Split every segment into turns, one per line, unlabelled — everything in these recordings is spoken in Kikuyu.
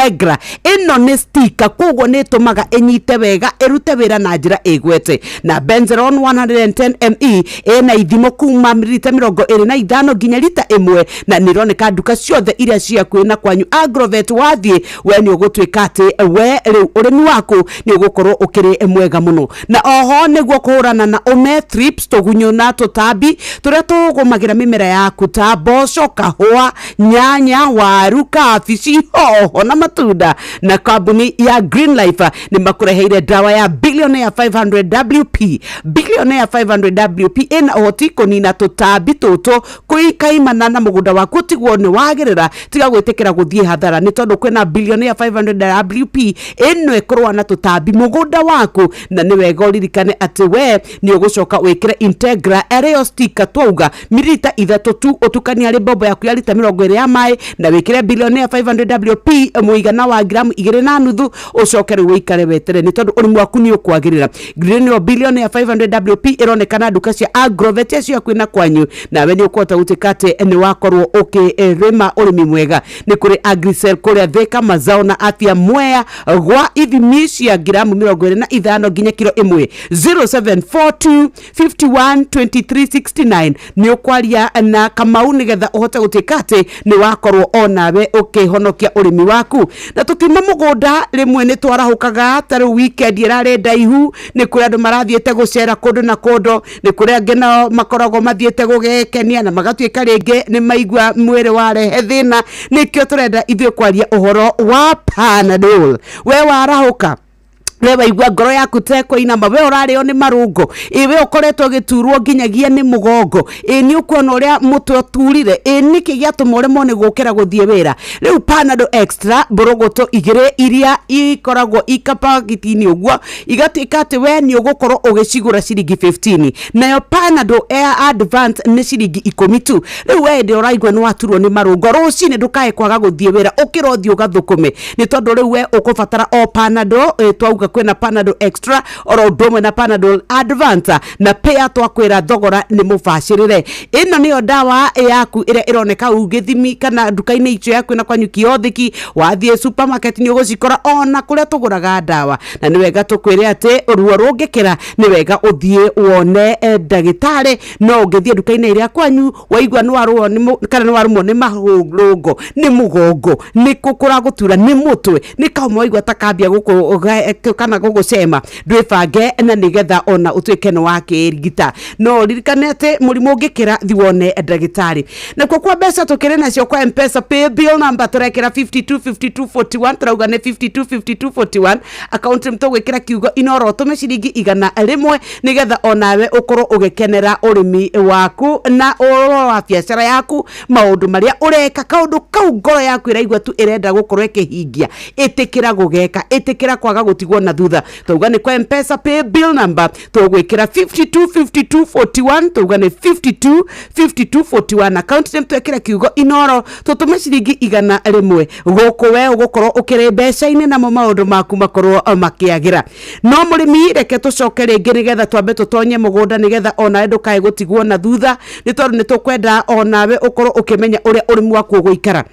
Integra ĩno nĩ stika, koguo nĩ ĩtũmaga ĩnyite wega, ĩrute wĩra na njĩra ĩgwete. Na Benzeron 110 ME ĩna ithimo kuma lita 25 nginya lita 1, na nĩ ĩroneka nduka ciothe iria ciĩ hakuhĩ na kwanyu. Agrovet wathiĩ we nĩ ũgũtuĩka atĩ we rĩu ũrĩmi waku nĩ ũgũkorwo ũkĩrĩ mwega mũno. Na oho nĩguo kũhũrana na ũme, thrips, tũgunyũ na tũtambi tũrĩa tũgũmagĩra mĩmera yaku ta mboco, kahũa, nyanya, waru, kabici, hoho na matunda. Na kambuni ya Green Life nĩ makũreheire ndawa ya Billionaire 500 WP. Billionaire 500 WP ĩna ũhoti kũnina tũtambi tũtũ kũikaimana na mũgũnda waku ũtigwo nĩ wagĩrĩra. Tiga gwĩtĩkĩra gũthiĩ hathara nĩ tondũ kwĩna Billionaire 500 WP ĩno ĩkũrũa na tũtambi mũgũnda waku. Na nĩ wega ũririkane atĩ we nĩ ũgũcoka wĩkĩre Integra ĩrĩo stika twauga mililita 3 tu, ũtukanie harĩ mbombo yaku ya lita 20 ya maĩ na wĩkĩre Billionaire 500 WP mũigana wa gramu 2.5, ũcoke rĩu ũikare wetere nĩ tondũ ũrĩmi waku nĩ ũkwagĩrĩra. Nĩyo Billionaire 500 WP ĩronekana nduka cia Agrovet cia hakuhĩ na kwanyu, nawe nĩ ũkũhota gũtuĩka atĩ nĩ wakorwo ũkĩrĩma ũrĩmi mwega. Nĩ kũrĩ Agricel kũrĩa Thika, Mazao na Afya Mwea, gwa ithimi cia gramu 25 nginya kiro 1, 0742 51 23 69 nĩ ũkwaria na Kamau nĩgetha ũhote gũtuĩka atĩ nĩ wakorwo onawe ũkĩhonokia ũrĩmi waku. Na tũkiuma mũgũnda rĩmwe nĩ twarahũkaga, ta rĩu weekend ĩrarĩ ndaihu, nĩ kũrĩ andũ marathiĩte gũcera kũndũ na kũndũ, nĩ kũrĩ angĩ nao makoragwo mathiĩte gũgekenia na magatuĩka rĩngĩ nĩ maigua mwĩrĩ warehe thĩna. Nĩkĩo tũrenda ithuĩ kwaria ũhoro wa Panadol. We warahũka, we waigua ngoro yaku tekũinama, we ũrarĩo nĩ marũngo, ĩ we ũkoretwo ũgĩturwo nginyagia nĩ mũgongo, ĩ nĩ ũkuona ũrĩa mũtwe ũturire, ĩ nĩkĩ gĩatũma ũremwo nĩ gũkĩra gũthiĩ wĩra. Rĩu Panadol Extra mbũrũgũtũ 2 iria ikoragwo ikapakiti-inĩ ũguo igatuĩka atĩ we nĩ ũgũkorwo ũgĩcigũra ciringi 15, nayo Panadol Air Advance nĩ ciringi 10 tu. Rĩu we hĩndĩ ũraigua nĩ waturwo nĩ marũngo rũcinĩ, ndũkae kwaga gũthiĩ wĩra, ũkĩra ũthiĩ ũgathũkũme, nĩ tondũ rĩu we ũkũbatara o Panadol. Twauga kwĩna Panadol Extra oro ũndũ ũmwe na Panadol Advance, na pĩa twakwĩra thogora nĩ mũbacĩrĩre. Ĩno nĩyo ndawa yaku ĩrĩa ĩroneka u gĩthimi kana nduka-inĩ icio yaku na kwanyu kiothiki, wathiĩ supermarket nĩ ũgũcikora ona kũrĩa tũgũraga ndawa. Na nĩ wega tũkwĩre atĩ ruo rũngĩkĩra nĩ wega ũthiĩ wone ndagĩtarĩ. No ũngĩthiĩ nduka-inĩ ĩrĩa kwanyu waigua nĩ warũo kana nĩ warũmwo nĩ marũngo, nĩ mũgongo, nĩ kũragũtura, nĩ mũtwe, nĩ kahoma waigua ta kambia gũkũ kana gũgũcema, ndwĩbange na nĩgetha ona ũtuĩke nĩ wakĩrigita. No ririkane atĩ mũrimũ ũngĩkĩra thi wone ndagĩtarĩ. Nakuo kwa mbeca tũkĩrĩ nacio kwa Mpesa pay bill number tũrekĩra 52 52 41, tũrauga nĩ 52 52 41. Account tũgwĩkĩra kiugo Inoro, ũtũme ciringi 100 nĩgetha onawe ũkorwo ũgĩkenera ũrĩmi waku na ũhoro wa biacara yaku, maũndũ marĩa ũreka, kaũndũ kau ngoro yaku ĩraigua tu ĩrenda gũkorwo ĩkĩhingia, ĩtĩkĩra gũgeka, ĩtĩkĩra kwaga gũtigwo na thutha. Tauga nĩ kwa Mpesa pay bill number tũgwĩkĩra 52 52 41, tauga nĩ 52 52 41. Account name twekĩra kiugo Inoro, tũtũme ciringi 100. Gũkũ we ũgũkorwo ũkĩrĩ mbeca-inĩ namo maũndũ maku makorwo makĩagĩra. No mũrĩmi, reke tũcoke rĩngĩ nĩgetha twambe tũtonye mũgũnda, nĩgetha onawe ndũkae gũtigwo na thutha, nĩ tondũ nĩ tũkwenda onawe ũkorwo ũkĩmenya ũrĩa ũrĩmi waku ũgũikara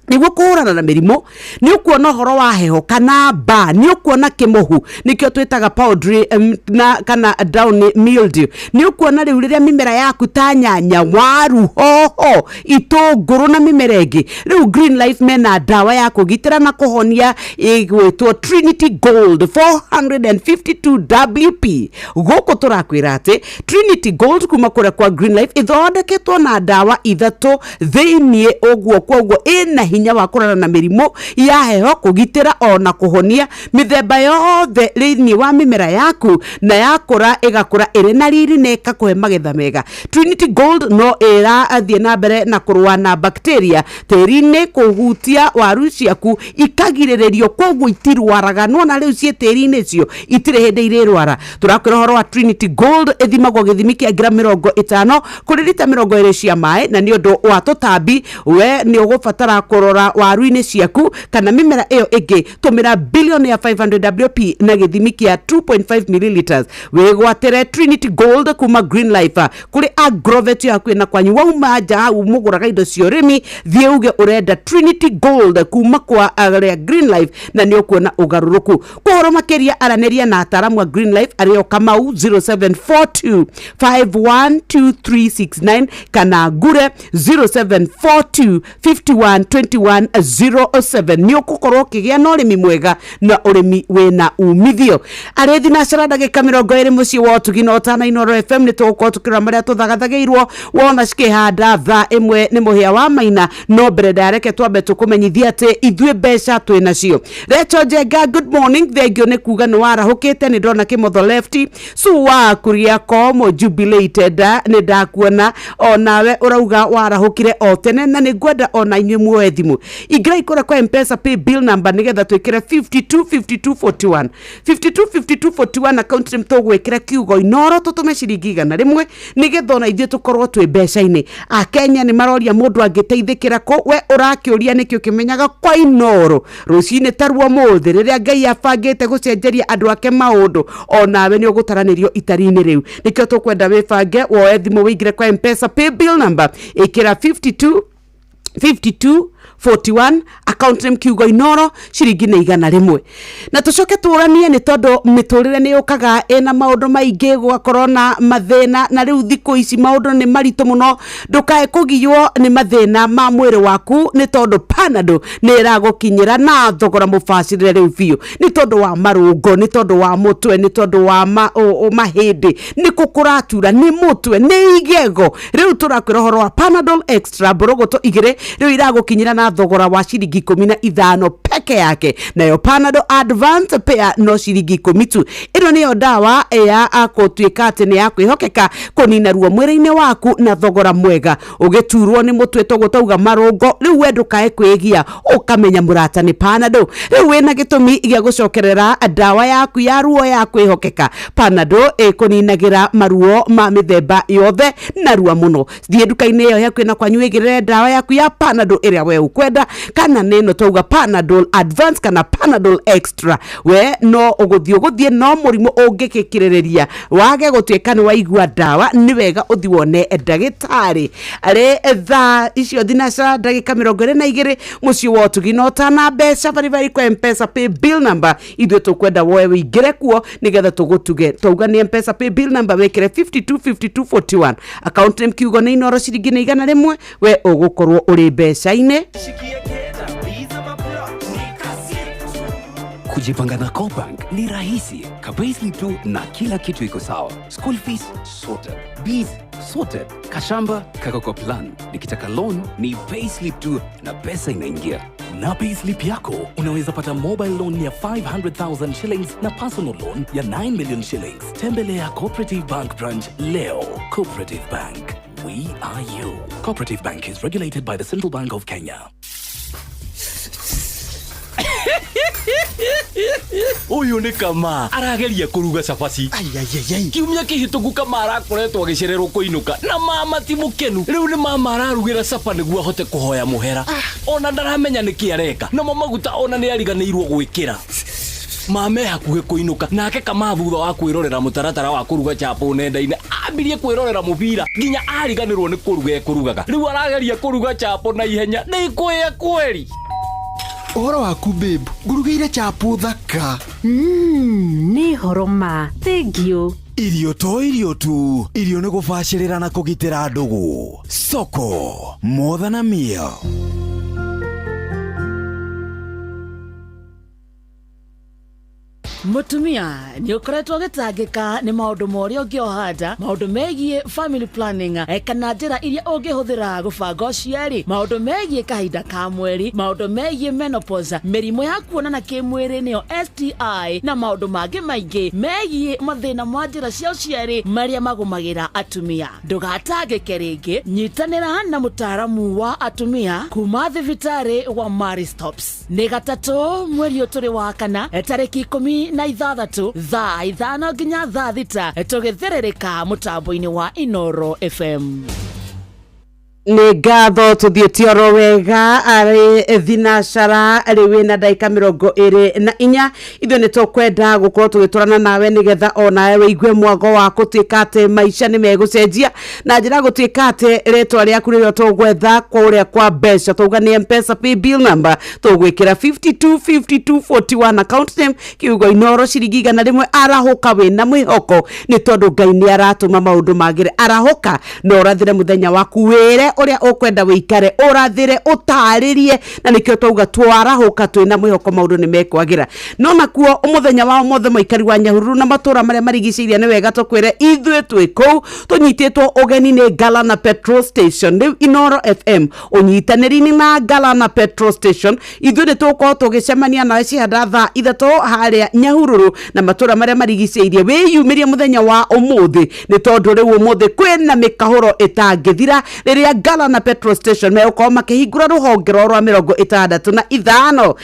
nĩguo kũhũrana na mĩrimũ. Nĩ ũkuona ũhoro wa heho kana mba, nĩ ũkuona kĩmũhu, nĩkĩo twĩtaga powdery na kana downy mildew. Nĩ ũkuona rĩu rĩrĩa mĩmera yaku ta nyanya, waru, hoho, itũngũrũ na mĩmera ĩngĩ. Rĩu Green Life mena ndawa ya kũgitĩra na kũhonia ĩgwĩtwo Trinity Gold 452 WP. Gũkũ tũrakwĩra atĩ Trinity Gold kuma kũrĩa kwa Green Life ĩthondeketwo na ndawa 3 thĩiniĩ ũguo, koguo ĩna hinya wa kũrana na mĩrimũ ya heho, kũgitĩra ona kũhonia mĩthemba yothe thĩiniĩ wa mĩmera yaku, na yakũra ĩgakũra ĩrĩ na riri na ĩkakũhe magetha mega. Trinity Gold no ĩrathiĩ na mbere na kũrũa na bacteria tĩri-inĩ, kũhutia waru ciaku ikagirĩrĩrio, koguo itirwaraga. Nona rĩu ciĩ tĩri-inĩ cio itirĩ hĩndĩ irĩrwara. Tũrakwĩra ũhoro wa Trinity Gold ĩthimagwo gĩthimi kĩa gramu 50 kũrĩ rita 20 cia maĩ, na nĩ ũndũ wa tũtambi we nĩ ũgũbatara kũrora. Kũrora waru-inĩ ciaku kana mĩmera ĩyo ĩngĩ, tũmĩra Billionaire 500 WP na gĩthimi kĩa 2.5 milliliters. Wĩgwatĩre Trinity Gold kuma Green Life kũrĩ agrovet yo hakuhĩ na kwanyu. Wauma nja hau mũgũraga indo cia ũrĩmi, thiĩ uge ũrenda Trinity Gold kuma kwa arĩa Green Life na nĩ ũkuona ũgarũrũku. Kwa ũhoro makĩria aranĩria na ataaramu a Green Life arĩa o Kamau 0742 512369 kana Ngure 0742 512107. Nĩ ũgũkorwo ũkĩgĩa na ũrĩmi mwega na ũrĩmi wĩna umithio. Arĩ thinacara ndagĩka 20 mũciĩ wa ũtugi na ũtana Inooro FM, nĩ tũgũkorwo tũkĩrora marĩa tũthagathagĩirwo wona cikĩhanda thaa 1 nĩ mũhĩa wa maina. No mbere ndareke twambe tũkũmenyithia atĩ ithuĩ mbeca twĩ nacio. Recho Njenga, good morning, thengio nĩ kuga nĩ warahũkĩte. Nĩ ndona kĩmotho left suwa kuriako mo jubilated, nĩ ndakuona onawe ũrauga warahũkire o tene, na nĩ ngwenda ona inyuĩ muoe thimũ. Ingĩrai kũrĩa kwa Mpesa pay bill number nĩgetha twĩkĩre 525241, 525241, account nĩ tũgwĩkĩra kiugo Inoro, tũtũme ciringi 100 nĩgetha ona ithuĩ tũkorwo twĩ mbeca-inĩ. Akenya nĩ maroria mũndũ angĩteithĩkĩra kũ. We ũrakĩũria nĩkĩ ũkĩmenyaga kwa Inoro rũcinĩ taruo mũthĩ rĩrĩa Ngai abangĩte gũcenjeria andũ ake maũndũ, onawe nĩ ũgũtaranĩrio itari-inĩ rĩu. Nĩkĩo tũkwenda wĩbange, woe thimũ, wĩingĩre kwa Mpesa pay bill number, ĩkĩra 52 52 41, account name kiugo Inoro, ciringi nĩ 100. Na tũcoke tũranie nĩ tondũ mĩtũrĩre nĩ yũkaga ĩna maũndũ maingĩ, gũgakorwo na mathĩna, na rĩu thikũ ici maũndũ nĩ maritũ mũno. Ndũkae kũgiywo nĩ mathĩna ma mwĩrĩ waku nĩ tondũ Panado nĩ ĩragũkinyĩra na thogora mũbacĩrĩre rĩu biũ, nĩ tondũ wa marũngo, nĩ tondũ wa mũtwe, nĩ tondũ wa mahĩndĩ, nĩ kũ kũratura, nĩ mũtwe, nĩ igego. Rĩu tũrakwĩra ũhoro wa Panadol Extra mbũrũgũtũ igĩrĩ, rĩu iragũkinyĩra na thogora wa ciringi 15 peke yake. Nayo Panadol Advance pair no ciringi 10 tu. Ĩno nĩyo ndawa ya gũtuĩka atĩ nĩ ya kwĩhokeka kũnina ruo mwĩrĩ-inĩ waku na thogora mwega. Ũgĩturwo nĩ mũtwe, toguo tauga marũngo, rĩu we ndũkae kwĩgia, ũkamenya mũrata nĩ Panadol. Rĩu wĩna gĩtũmi gĩa gũcokerera ndawa yaku ya ruo ya kwĩhokeka. Panadol ĩkũninagĩra maruo ma mĩthemba yothe narua mũno. Thiĩ nduka-inĩ ĩyo hakuhĩ na kwanyu wĩgĩrĩre ndawa yaku ya Panadol ĩrĩa we ũkwenda, kana nĩ ĩno twauga Panadol Advance kana Panadol Extra. We no ũgũthiĩ ũgũthiĩ, no mũrimũ ũngĩgĩkirĩrĩria wage gũtuĩka nĩ waigua ndawa, nĩ wega ũthiĩ wone ndagĩtarĩ. Arĩ thaa icio thinacara ndagĩka 22 mũciĩ wa ũtugi na ũtana mbeca baribari kwa Mpesa pay bill number. Ithuĩ tũkwenda woe wĩingĩre kuo nĩgetha tũgũtuge. Twauga nĩ Mpesa pay bill number, wĩkĩre 525241, account name kiugo nĩ Inoro, ciringi nĩ 100, we ũgũkorwo ũrĩ mbeca-inĩ.
Kujipanga na CoBank ni rahisi. Ka-payslip tu na kila kitu iko sawa. School fees sorted. Bills sorted. Kashamba kako kwa plan. Nikitaka loan ni payslip tu na pesa inaingia.
Na payslip yako unaweza pata mobile loan ya 500,000 shillings na personal loan ya 9 million shillings. Tembelea Cooperative Bank branch leo. Cooperative Bank. We are you. Cooperative Bank is regulated by the Central Bank of Kenya.
Ũyũ nĩ Kama arageria kũruga cabaci. Kiumia kĩhĩtũku Kama arakoretwo agĩcererwo kũinũka na mama ti mũkenu. Rĩu nĩ mama ararugĩra capa nĩguo ahote kũhoya mũhera. Ona ndaramenya nĩkĩ areka, namo maguta ona nĩ ariganĩirwo gwĩkĩra. Mama e hakuhĩ kũinũka, nake Kama thutha wa kwĩrorera mũtaratara wa kũruga chapo nenda-inĩ ambirie kwĩrorera mũbira nginya ariganĩrwo nĩ kũruga ekũrugaga. Rĩu arageria kũruga chapo na ihenya nĩ ikũĩa kweri.
Ũhoro waku babe, ngũrugĩire chapo thaka.
Nĩ horo ma, thengiũ.
Irio to irio tu, irio nĩ gũbacĩrĩra na kũgitĩra ndũgũ. Soko more than a meal.
Mũtumia nĩ ũkoretwo ũgĩtangĩka nĩ maũndũ ma ũrĩa ũngĩoha nda, maũndũ megiĩ family planning, kana njĩra iria ũngĩhũthĩra gũbanga ũciari, maũndũ megiĩ kahinda ka mweri, maũndũ megiĩ menopause, mĩrimũ ya kuonana kĩmwĩrĩ nĩyo STI, na maũndũ mangĩ maingĩ megiĩ mathĩna ma njĩra cia ũciari marĩa magũmagĩra atumia. Ndũgatangĩke rĩngĩ, nyitanĩra na mũtaaramu wa atumia kuma thibitarĩ wa Marie Stopes. Nĩ gatatũ mweri ũyũ tũrĩ wa kana, tarĩki 16, thaa 5 nginya thaa 6, tũgĩthĩrĩrĩka mũtambo-inĩ wa Inoro FM.
Nĩ ngatho tũthiĩte oro wega arĩ thinacara rĩu wĩna ndagĩka 24. Ithuĩ nĩ tũkwenda gũkorwo tũgĩtwarana nawe nĩgetha onawe wĩigue mwago wa gũtuĩka atĩ maica nĩ megũcenjia na njĩra ya gũtuĩka atĩ rĩtwa rĩaku rĩrĩa tũgwetha kũrĩa kwa mbeca tauga nĩ Mpesa pay bill number tũgwĩkĩra 525241, account name kiugo Inoro, ciringi 100. Arahũka wĩna mwĩhoko nĩ tondũ Ngai nĩ aratũma maũndũ magĩre. Arahũka na ũrathĩre mũthenya waku, wĩre ũrĩa ũkwenda wĩikare, ũrathĩre, ũtarĩrie, na nĩkĩo twauga twarahũka twĩna mwĩhoko maũndũ nĩ mekwagĩra. No nakuo mũthenya wa ũmũthĩ, mũikari wa Nyahururu na matũra marĩa marigicĩirie, nĩ wega tũkwĩre ithuĩ twĩ kũu tũnyitĩtwo ũgeni nĩ Galana Petrol Station. Rĩu Inoro FM ũnyitanĩri-inĩ na Galana Petrol Station, ithuĩ nĩ tũgũkorwo tũgĩcemania nawe cihanda thaa 3 harĩa Nyahururu na matũra marĩa marigicĩirie. Wĩyumĩrie mũthenya wa ũmũthĩ nĩ tondũ rĩu ũmũthĩ kwĩna mĩkahũro ĩtangĩthira rĩrĩa Galana Petrol Station megũkorwo makĩhingũra rũhonge rwao rwa 65.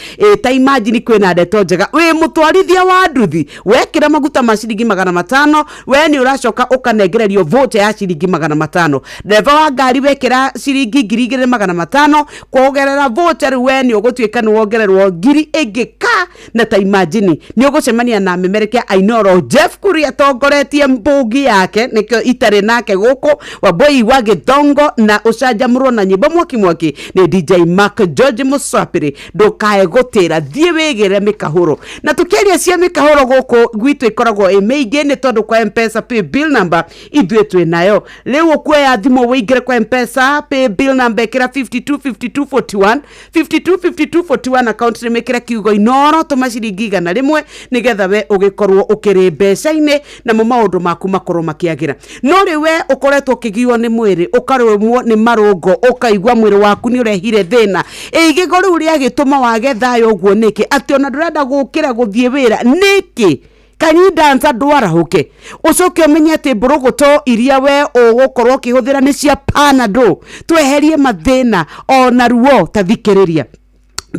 Ta imagine, kwĩna ndeto njega. Wĩ mũtwarithia wa nduthi, wekĩra maguta ma ciringi 500, we nĩ ũracoka ũkanengererio voucher ya ciringi 500. Ndereba wa ngari, wekĩra ciringi 2500 kuongerera voucher, rĩu we nĩ ũgũtuĩka nĩ wongererwo ngiri ĩngĩ ka. Na ta imagine, nĩ ũgũcemania na memerekia Ainoro Jeff Kuria atongoretie mbũngi yake, nĩkĩo itarĩ nake gũkũ, Wambui wa Gĩthongo, na ũcanjamũrwo na nyĩmbo mwaki mwaki nĩ DJ Mark George Mũcapĩrĩ. Ndũkae gũtĩra, thiĩ wĩgĩre mĩkahũro. Na tũkĩaria cia mĩkahũro gũkũ gwitũ ĩkoragwo ĩ mĩingĩ nĩ tondũ kwa Mpesa pay bill number ithuĩ twĩ nayo. Rĩu ũkuoya thimũ wĩingĩre kwa Mpesa pay bill number, ĩkĩra 525241, 525241, account nĩ mĩkĩre kiugo Inoro, tũma ciringi 100 nĩgetha we ũgĩkorwo ũkĩrĩ mbeca-inĩ namo maũndũ maku makorwo makĩagĩra. No rĩu we ũkoretwo ũkĩgiywo nĩ mwĩrĩ, ũkarũmwo nĩ marũngo, ũkaigua mwĩrĩ waku nĩ ũrehire thĩna, ĩ igego rĩu rĩagĩtũma wage thayũ ũguo nĩkĩ, atĩ ona ndũrenda gũkĩra gũthiĩ wĩra nĩkĩ? Kanyi dancer, ndwarahũke ũcoke ũmenye atĩ mbũrũgũtũ iria we ũgũkorwo ũkĩhũthĩra nĩ cia Panado. Tweherie mathĩna ona ruo. Ta thikĩrĩria,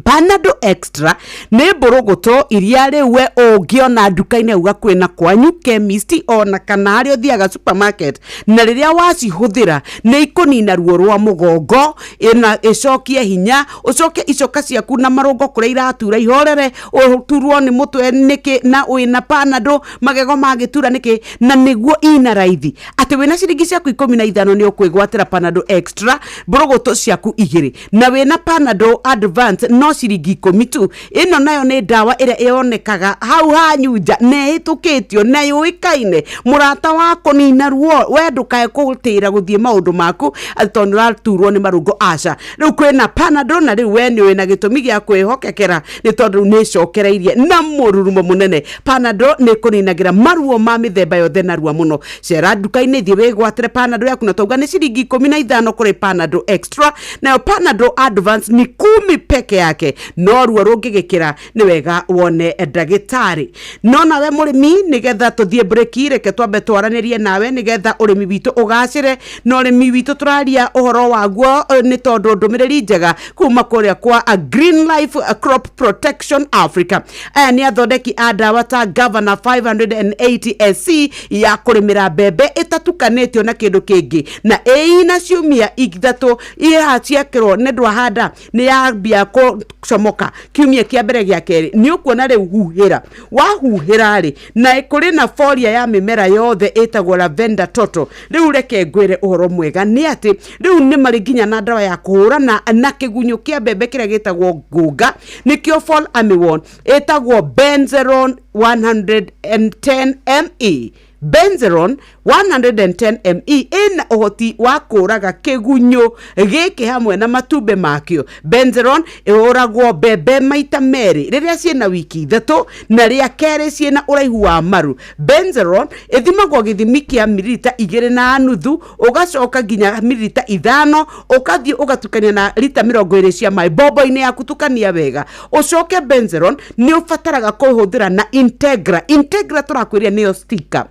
Panado Extra nĩ mbũrũgũtũ iria rĩu we ũngĩona nduka-inĩ au gakuhĩ na kwanyu, chemist, ona kana harĩa ũthiaga supermarket. Na rĩrĩa wacihũthĩra nĩ ikũnina ruo rwa mũgongo ĩna ĩcokie hinya, ũcoke icoka ciaku na marũngo kũrĩa iratura ihorere. Ũturwo nĩ mũtwe nĩkĩ na wĩna Panado? Magego magĩtura nĩkĩ? Na nĩguo ina raithi atĩ wĩna ciringi ciaku 15 nĩ ũkwĩgwatĩra Panado Extra mbũrũgũtũ ciaku igĩrĩ, na wĩna Panado Advance no ciringi 10 tu. Ĩno nayo nĩ ndawa ĩrĩa yonekaga hau hanyu nja na ĩhĩtũkĩtio na yũĩkaine, mũrata wa kũnina ruo. We ndũkae gũtĩra gũthiĩ maũndũ maku atĩ tondũ nĩ ũraturwo nĩ marũngo, aca. Rĩu kwĩna Panado, na rĩu we nĩ wĩna gĩtũmi gĩa kwĩhokekera nĩ tondũ rĩu nĩ ĩcokereirie na mũrurumo mũnene. Panado nĩ kũninagĩra maruo ma mĩthemba yothe narua mũno. Cera nduka-inĩ, thiĩ wĩgwatĩre Panado yaku, na tauga nĩ ciringi 15 kũrĩ Panado Extra, nayo Panado Advance ni 10 peke yake. No ruo rũngĩgĩkĩra, nĩ wega wone ndagĩtarĩ. No nawe mũrĩmi, nĩgetha tũthiĩ breki, reke twambe twaranĩrie nawe nĩgetha ũrĩmi witũ ũgacĩre. Na ũrĩmi witũ tũraria ũhoro waguo nĩ tondũ ndũmĩrĩri njega kuma kũrĩa kwa a Green Life Crop Protection Africa. Aya nĩ athondeki a ndawa ta Governor 580 SC ya kũrĩmĩra mbembe ĩtatukanĩtio na kĩndũ kĩngĩ, na ĩina ciumia 3 iha ciekĩrwo nĩ ndwahanda nĩ yambia gũcomoka. Kiumia kĩa mbere, gĩa kerĩ nĩ ũkuona rĩu huhĩra. Wahuhĩra rĩ, na kũrĩ na foria ya mĩmera yothe ĩtagwo Lavender Toto. Rĩu reke ngwĩre ũhoro mwega nĩ atĩ rĩu nĩ marĩ nginya na ndawa ya kũhũrana na kĩgunyũ kĩa mbembe kĩrĩa gĩtagwo ngũnga, nĩkĩo fall armyworm, ĩtagwo Benzeron 110 ME. Benzeron 110 ME ĩna ũhoti wa kũraga kĩgunyũ gĩkĩ hamwe na matumbĩ makĩo. Benzeron ĩhũragwo mbembe maita merĩ, rĩrĩa ciĩna wiki 3 na rĩa kerĩ ciĩna ũraihu wa maru. Benzeron ĩthimagwo gĩthimi kĩa mililita 2.5 ũgacoka nginya mililita 5, ũgathiĩ ũgatukania na rita 20 cia maĩ mbombo-inĩ yaku. Tukania wega ũcoke. Benzeron nĩ ũbataraga kũhũthĩra na Integra. Integra tũrakwĩria nĩyo sticker.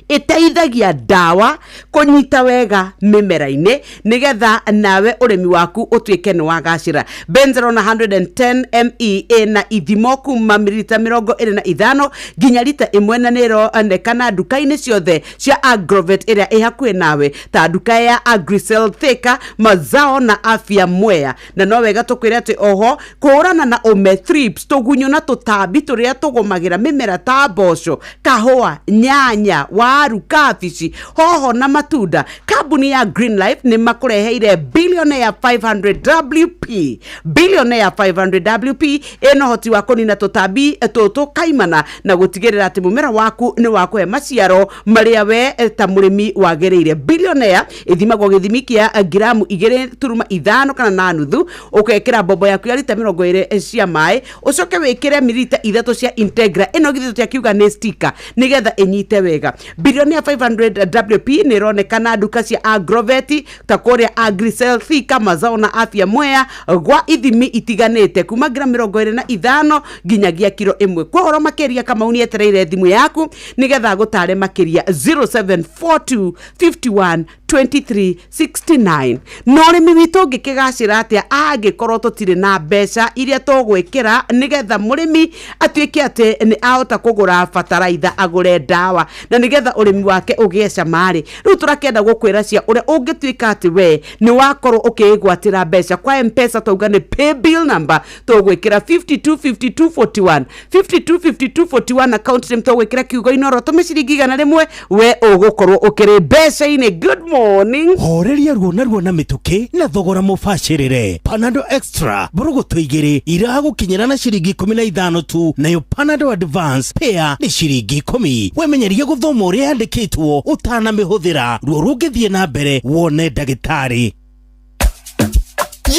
Ĩteithagia ndawa kũnyita wega mĩmera-inĩ nĩgetha nawe ũrĩmi waku ũtuĩke nĩ wagacĩra. Benzeron 110 ME ĩna ithimo kuma mililita 25 nginya lita 1, na nĩ ĩronekana nduka-inĩ ciothe cia Agrovet ĩrĩa ĩ hakuhĩ nawe, ta nduka ya Agricel Thika, Mazao na Afya Mwea. Na no wega tũkwĩre atĩ oho kũhũrana na ũme, thrips, tũgunyũ na tũtambi tũrĩa tũgũmagĩra mĩmera ta mboco, kahũa, nyanya, waru, kabici, hoho na matunda, kambuni ya Green Life nĩ makũreheire Billionaire 500 WP. Billionaire 500 WP ĩna ũhoti wa kũnina tũtambi tũtũ kaimana na gũtigĩrĩra atĩ mũmera waku nĩ wakũhe maciaro marĩa we ta mũrĩmi wagĩrĩire. Billionaire ĩthimagwo gĩthimi kĩa ngiramu 2.5 kana na nuthu, ũgekĩra mbombo yaku ya rita 20 cia maĩ, ũcoke wĩkĩre mililita 3 cia Integra. Ĩno githĩ tũtiakiuga nĩ sticker, nĩgetha ĩnyite wega. Billionaire 500 WP nĩ ĩronekana nduka cia Agrovet ta kũrĩa Agricel Thika, Mazao na Afya Mwea, gwa ithimi itiganĩte kuma ngiramu 25 nginyagia kiro 1. Kwa ũhoro makĩria, Kamau nĩ etereire thimũ yaku nĩgetha gũtare makĩria, 0742 51 23 69. Na ũrĩmi witũ ũngĩkĩgacĩra atĩa angĩkorwo tũtirĩ na mbeca iria tũgwĩkĩra nĩgetha mũrĩmi atuĩke atĩ nĩ ahota kũgũra bataraitha, agũre ndawa, na nĩgetha ũrĩmi wake ũgĩe cama-rĩ? Rĩu tũrakĩenda gũkwĩra cia ũrĩa ũngĩtuĩka atĩ we nĩ wakorwo ũkĩĩgwatĩra mbeca kwa Mpesa. Twauga nĩ pay bill number tũgwĩkĩra 525241, 525241, account name tũgwĩkĩra kiugo Inoro, tũme ciringi 100, we ũgũkorwo ũkĩrĩ mbeca-inĩ. Good morning.
Horeria ruo na ruo na mĩtũkĩ na thogora mũbacĩrĩre. Panado Extra mbũrũgũtũ 2 iragũkinyĩra na ciringi 15 tu, nayo Panado Advance pair nĩ ciringi 10. Wemenyeria gũthoma ũrĩa yandĩkĩtwo ũtanamĩhũthĩra. Ruo rũngĩthiĩ na mbere, wone ndagĩtarĩ.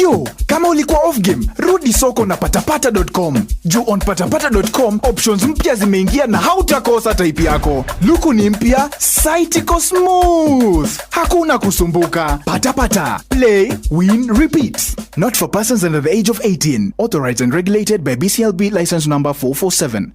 Yo, kama ulikuwa off game, rudi soko na patapata.com. Juu on patapata.com options mpya zimeingia na hautakosa type yako. Luku ni mpya, site iko smooth. Hakuna kusumbuka. Patapata, play, win, repeat. Not for persons under the age of 18. Authorized and regulated by BCLB license number 447.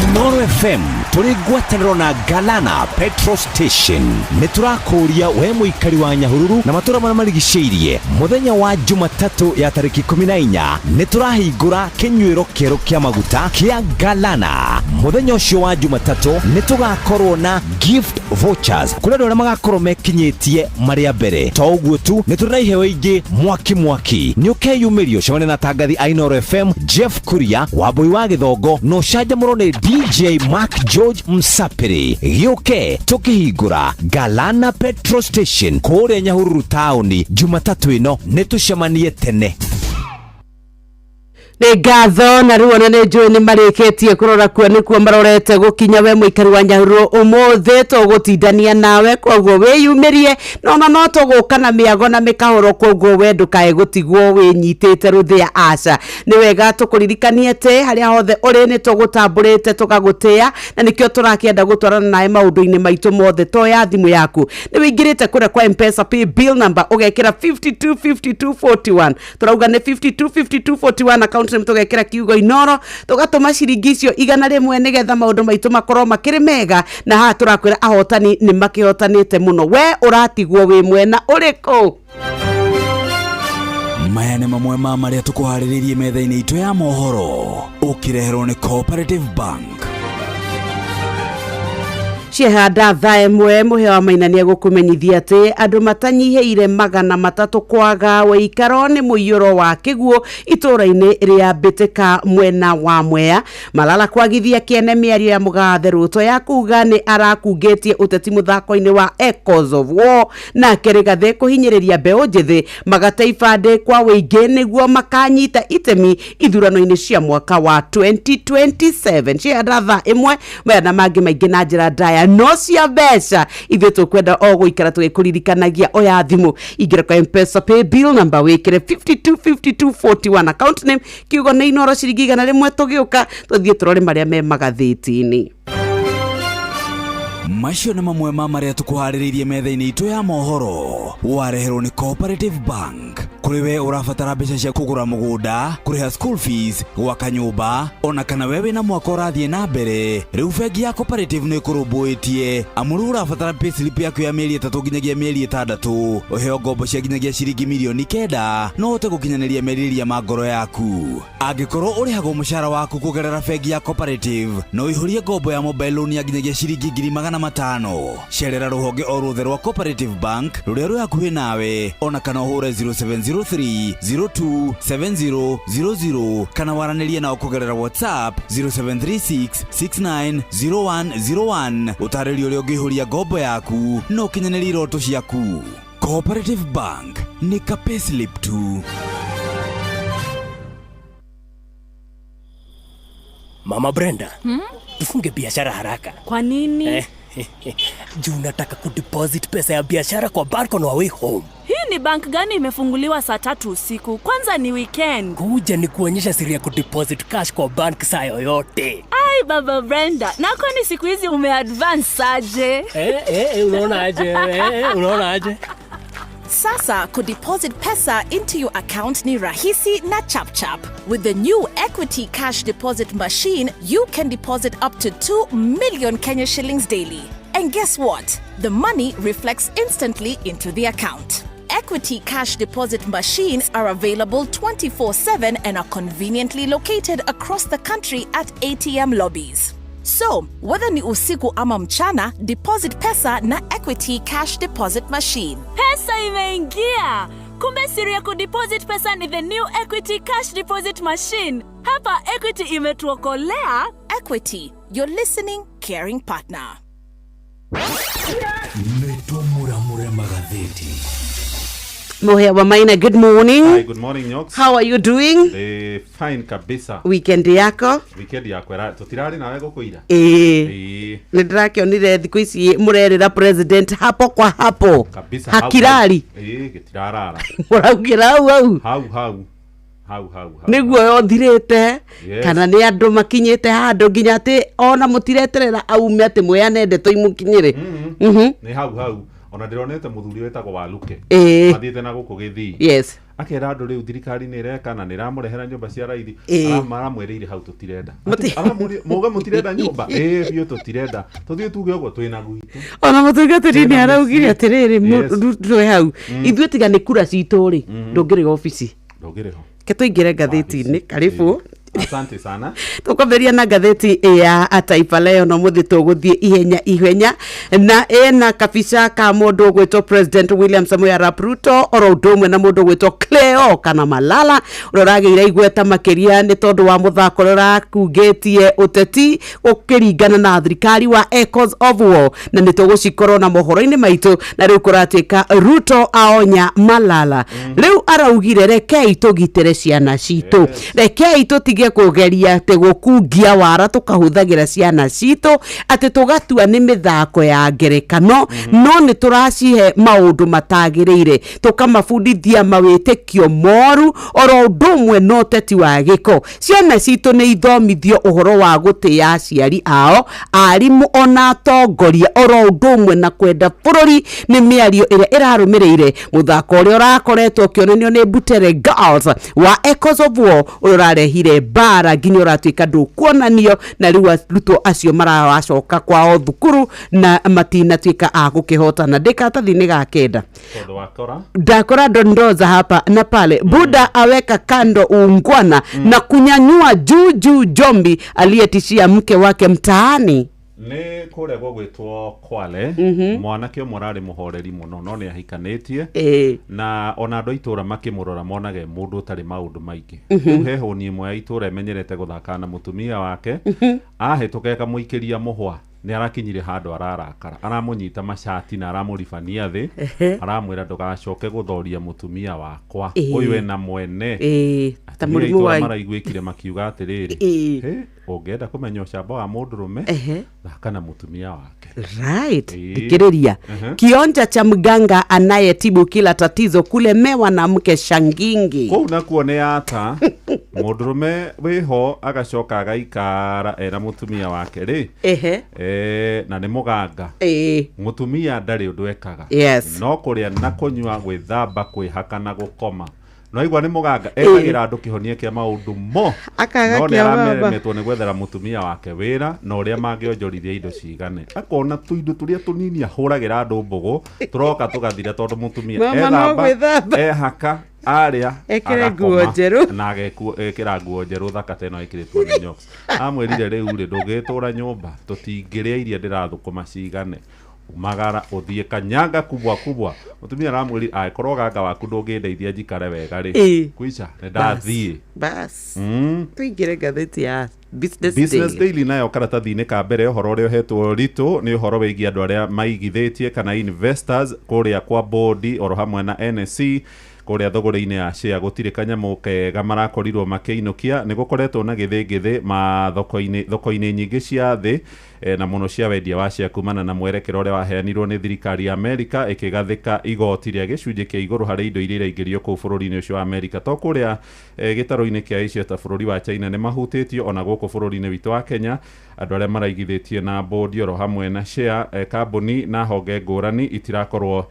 Inoro FM tũrĩ ngwatanĩro na Galana Petrol Station nĩ tũrakũria we mũikari wa Nyahururu na matũra marĩa marigicĩirie, mũthenya wa Jumatatũ ya tarĩki 14 nĩ tũrahingũra kĩnyuĩro kĩerũ kĩa maguta kĩa Galana. Mũthenya ũcio wa Jumatatũ nĩ tũgakorwo na gift vouchers kũrĩ andũ arĩa magakorwo mekinyĩtie marĩa mbere. To ũguo tu, nĩ tũrĩ na iheo ingĩ mwaki mwaki. Nĩ ũkeyumĩrio ũcemanie na tangathi a Inoro FM, Jeff Kuria Wambui wa Gĩthongo, na ũcanjamũrwo nĩ DJ Mark George Msapiri. Gĩũke tũkĩhingũra Galana Petrol Station kũrĩa Nyahururu taũni Jumatatũ ĩno. Nĩ tũcemanie tene.
Nĩ ngatho. Na rĩu ona nĩ njũĩ nĩ marĩkĩtie kũrora kuo nĩkuo marorete gũkinya. We mũikari wa Nyahururu, ũmũthĩ tũgũtindania nawe, koguo wĩyumĩrie, no ona no tũgũka na mĩago na mĩkahũro, koguo we ndũkae gũtigwo wĩnyitĩte rũthĩa. Aca, nĩ wega tũkũririkanie atĩ harĩa hothe ũrĩ nĩ tũgũtambũrĩte tũgagũtĩa, na nĩkĩo tũrakĩenda gũtwarana nawe maũndũ-inĩ maitũ mothe. Toya thimũ yaku, nĩ wĩingĩrĩte kũrĩa kwa Mpesa pay bill number, ũgekĩra 525241. Tũrauga nĩ 525241, account name tũgekĩra kiugo Inoro, tũgatũma ciringi icio 100 nĩgetha maũndũ maitũ makorwo makĩrĩ mega. Na haha tũrakwĩra ahotani nĩ makĩhotanĩte mũno. We ũratigwo wĩ mwena ũrĩkũ?
Maya nĩ mamwe ma marĩa tũkũharĩrĩirie metha-inĩ itũ ya mohoro, ũkĩreherwo nĩ Cooperative Bank.
Ciehanda thaa 1, mũhĩa wa Maina nĩ egũkũmenyithia atĩ andũ matanyihĩire 300 kwaga wĩikaro nĩ mũiyũro wa kĩguũ itũũra-inĩ rĩa Mbĩtĩka mwena wa Mwea. Malala kwagithia kĩene mĩario ya mũgathe Ruto ya kuga nĩ arakungĩtie ũteti mũthako-inĩ wa Echoes of War. Nake Rigathĩ kũhinyĩrĩria mbeũ njĩthĩ magate ibandĩ kwa wĩingĩ nĩguo makanyita itemi ithurano-inĩ cia mwaka wa 2027. Ciehanda thaa 1, maya na mangĩ maingĩ na njĩra ndaya, no cia mbeca ithuĩ tũkwenda o gũikara tũgĩkũririkanagia. Oya thimũ, ingĩra kwa Mpesa pay bill number, wĩkĩre 525241, account name kiugo nĩ Inoro, ciringi 100. Tũgĩũka tũthiĩ tũrore marĩa me magathĩti-inĩ.
Macio nĩ mamwe ma marĩa tũkũharĩrĩirie metha-inĩ itũ ya mohoro. Wareherwo nĩ Cooperative Bank. Kũrĩ we ũrabatara mbeca cia kũgũra mũgũnda, kũrĩha school fees, gwaka nyũmba, ona kana we wĩna mwaka ũrathiĩ na mbere, rĩu bengi ya Cooperative nĩ ĩkũrũmbũĩtie. Amu rĩu ũrabatara payslip yaku ya mĩeri 3 nginyagia mĩeri 6, ũheo ngombo cia nginyagia ciringi mirioni 9, no ũhote gũkinyanĩria merirĩria ma ngoro yaku. Angĩkorwo ũrĩhagwo mũcara waku kũgerera bengi ya Cooperative, no ũihũrie ngombo ya mobile loan ya nginyagia ciringi 500,000. Cerera rũhonge o ruothe rwa Cooperative Bank rũrĩa rwĩ hakuhĩ nawe, ona kana ũhũre 0703 02 7000 kana waranĩrie nao kũgerera WhatsApp 0736 690101. Ũtarĩrio ũrĩa ũngĩihũria ngombo yaku na ũkinyanĩrie iroto ciaku. Cooperative Bank nĩ ka payslip tu.
Mama Brenda, tufunge biashara haraka.
Kwa nini?
Juu nataka kudeposit pesa ya biashara kwa bank on our way home.
Hii ni bank gani imefunguliwa saa 3 usiku? Kwanza ni weekend.
Kuja ni kuonyesha siri ya kudeposit cash kwa bank saa yoyote.
Ai, Baba Brenda, na kwani siku hizi umeadvance aje?
Unaona aje? Unaona aje?
Sasa kudeposit pesa into your account ni rahisi na chap chap. With the new Equity Cash Deposit Machine, you can deposit up to 2 million Kenya shillings daily. And guess what? The money reflects instantly into the account. Equity Cash Deposit Machines are available 24/7 and are conveniently located across the country at ATM lobbies. So, whether ni usiku ama mchana, deposit pesa na Equity Cash Deposit Machine.
Pesa imeingia! Kumbe siri ya kudeposit pesa ni the new Equity Cash Deposit Machine. Hapa Equity imetuokolea.
Equity, your listening, caring partner.
Nĩtũmuramure magathĩti.
Mohe wa Maina, good morning.
Hi, good morning, Nyox.
How are you doing?
Fine kabisa.
Weekend yako?
Weekend yakwa tutirarĩ nawe gũkũ ira.
Ĩĩ. Nĩ ndĩrakĩonire thikũ ici mũrerĩra president hapo kwa hapo.
Kabisa. Hau,
Hakirari.
hau. Ĩĩ, gĩtirarara.
Mũraugĩra hau hau.
Hau hau. Hau hau hau.
Nĩguo yothirĩte.
Yes.
Kana nĩ andũ makinyĩte handũ nginya atĩ ona mũtireterera aume atĩ mwĩane ndeto imũkinyĩre.
Nĩ hau hau. Ona ndĩronete mũthuri wĩtagwo Waluke. Mathiĩte na gũkũ Gĩthii.
Yes.
Akera andũ rĩu thirikari nĩ ĩreka na nĩ ĩramũrehera nyũmba cia raithi. Aramwĩrĩire hau tũtirenda. Muga mũtirenda nyũmba? Ĩĩ biũ tũtirenda. Tũthiĩ tuge ũguo twĩna gwitũ.
Ona mũtungatĩri nĩ
Twĩna
araugire
mĩciĩ.
atĩrĩrĩ,
Yes.
twĩ hau. Ithuĩ tiga nĩ kura citũ rĩ, ndũngĩrĩ obici.
Ndũngĩrĩ ho.
Ke tũingĩre ngathĩti-inĩ, karibu.
Asante sana.
Tũkwambĩrĩria na ngathĩti ya Taifa Leo no mũthĩ tũgũthiĩ ihenya ihenya na ĩna kabica ka mũndũ ũgwĩtwo President William Samoei Arap Ruto oro ũndũ ũmwe na mũndũ ũgwĩtwo Cleo kana Malala ũrĩa ũragĩire igweta makĩria nĩ tondũ wa mũthako ũrĩa ũrakungĩtie ũteti ũkĩringana na thirikari wa Echoes of War, na nĩ tũgũcikorwo na mohoro-inĩ maitũ. Na rĩu kũratuĩka Ruto aonya Malala. Rĩu araugire rekei tũgitĩre ciana citũ, rekei tũtige kũgeria atĩ gũkungia wara tũkahũthagĩra ciana citũ atĩ tũgatua nĩ mĩthako ya ngerekano, no nĩ tũracihe maũndũ matagĩrĩire, tũkamabundithia mawĩtĩkio moru oro ũndũ ũmwe na ũteti wa gĩko. Ciana citũ nĩ ithomithio ũhoro wa gũtĩa aciari ao, arimũ ona atongoria oro ũndũ ũmwe na kwenda bũrũri. Nĩ mĩario ĩrĩa ĩrarũmĩrĩire mũthako ũrĩa ũrakoretwo ũkĩonanio nĩ Butere Girls wa Echoes of War ũrĩa ũrarehire mbara nginya ũratuĩka ndũkuonanio, na rĩu arutwo acio maracoka kwao thukuru na matinatuĩka a gũkĩhotana. Ndĩ karatathi-inĩ ga 9.
Tondũ wakora
ndakora dondoza hapa na pale. Buda aweka kando uungwana na kunyanyua juu juu Jombi aliyetishia mke wake mtaani.
Nĩ kũrĩa gũgwĩtwo Kwale. Mwanake ũmwe ũrarĩ mũhoreri mũno no nĩ ahikanĩtie. Na ona andũ a itũra makĩmũrora monage mũndũ ũtarĩ maũndũ maingĩ. Rĩu he hũni ĩmwe ya itũra ĩmenyerete gũthaka na mũtumia wake. Ahĩtũka ĩkamũikĩria mũhwa. Nĩ arakinyire handũ ararakara, aramũnyita macati na aramũribania thĩ. Aramwĩra ndũgacoke gũthoria mũtumia wakwa. Ũyũ ena mwene.
Ta
Atumia a
mũrimũ
itũra
wa
maraiguĩkire makiuga atĩrĩrĩ, "Hĩ, ũngĩenda kũmenya ũcamba wa mũndũrũme, thaka na mũtumia wake."
Right.
Ĩĩ.
Thikĩrĩria. Kionja cha mganga anayetibu kila tatizo kulemewa na mke shangingi.
Kũu nakuo nĩ ata mũndũrũme wĩho agacoka agaikara ena mũtumia wake rĩ.
Ehe.
Na nĩ mũganga.
Ĩĩ.
Mũtumia ndarĩ ũndũ ekaga.
Yes.
No kũrĩa na kũnyua, gwĩthamba, kwĩhaka na gũkoma. Naigua nĩ mũganga ekagĩra andũ kĩhonia kĩa maũndũ mo.
Akaga
No nĩ
kĩa baba.
arameremetwo nĩ gwethera mũtumia wake wĩra na ũrĩa mangĩonjorithia indo cigane, akona tũindo tũrĩa tũnini ahũragĩra andũ mbũgũ tũroka tũgathira tondũ mũtumia
Mama no
ethamba,
gwĩthamba.
ehaka, arĩa,
Ekĩre
agakoma,
nguo njerũ.
na agekĩra nguo njerũ thaka ta ĩno ĩkĩrĩtwo nĩ Nyox. Amwĩrire rĩu rĩ, ndũngĩtũra nyũmba tũtingĩrĩa iria ndĩrathũkũma cigane, umagara ũthiĩ kanyanga kubwa kubwa. Mũtumia aramwĩrire angĩkorwo ganga waku ndũngĩndeithia njikare wega rĩ,
Ĩĩ.
kwica nĩ ndathiĩ.
Bas. Tũingĩre ngathĩti ya Business
Business
Daily.
Daily nayo karatathi-inĩ ka mbere ũhoro ũrĩa ũhetwo ũritũ nĩ ũhoro wĩgiĩ andũ arĩa maigithĩtie kana investors kũrĩa kwa bodi oro hamwe na NSE kũrĩa thogora-inĩ ya share gũtirĩ kanyamũ kega marakorirwo makĩinũkia. Nĩ gũkoretwo na gĩthĩngĩthĩ mathoko-inĩ, thoko-inĩ nyingĩ cia thĩ, na mũno cia wendia wa share kumana na mwerekero ũrĩa waheanirwo nĩ thirikari ya Amerika ĩkĩgathĩka igoti rĩa gĩcunjĩ kĩa igũrũ harĩ indo iria iraingĩrio kũu bũrũri-inĩ ũcio wa Amerika. To kũrĩa gĩtarũ-inĩ kĩa Asia ta bũrũri wa China nĩ mahutĩtio, ona gũkũ bũrũri-inĩ witũ wa Kenya andũ arĩa maraigithĩtie na bodi oro hamwe na share, kambuni na honge ngũrani itirakorwo,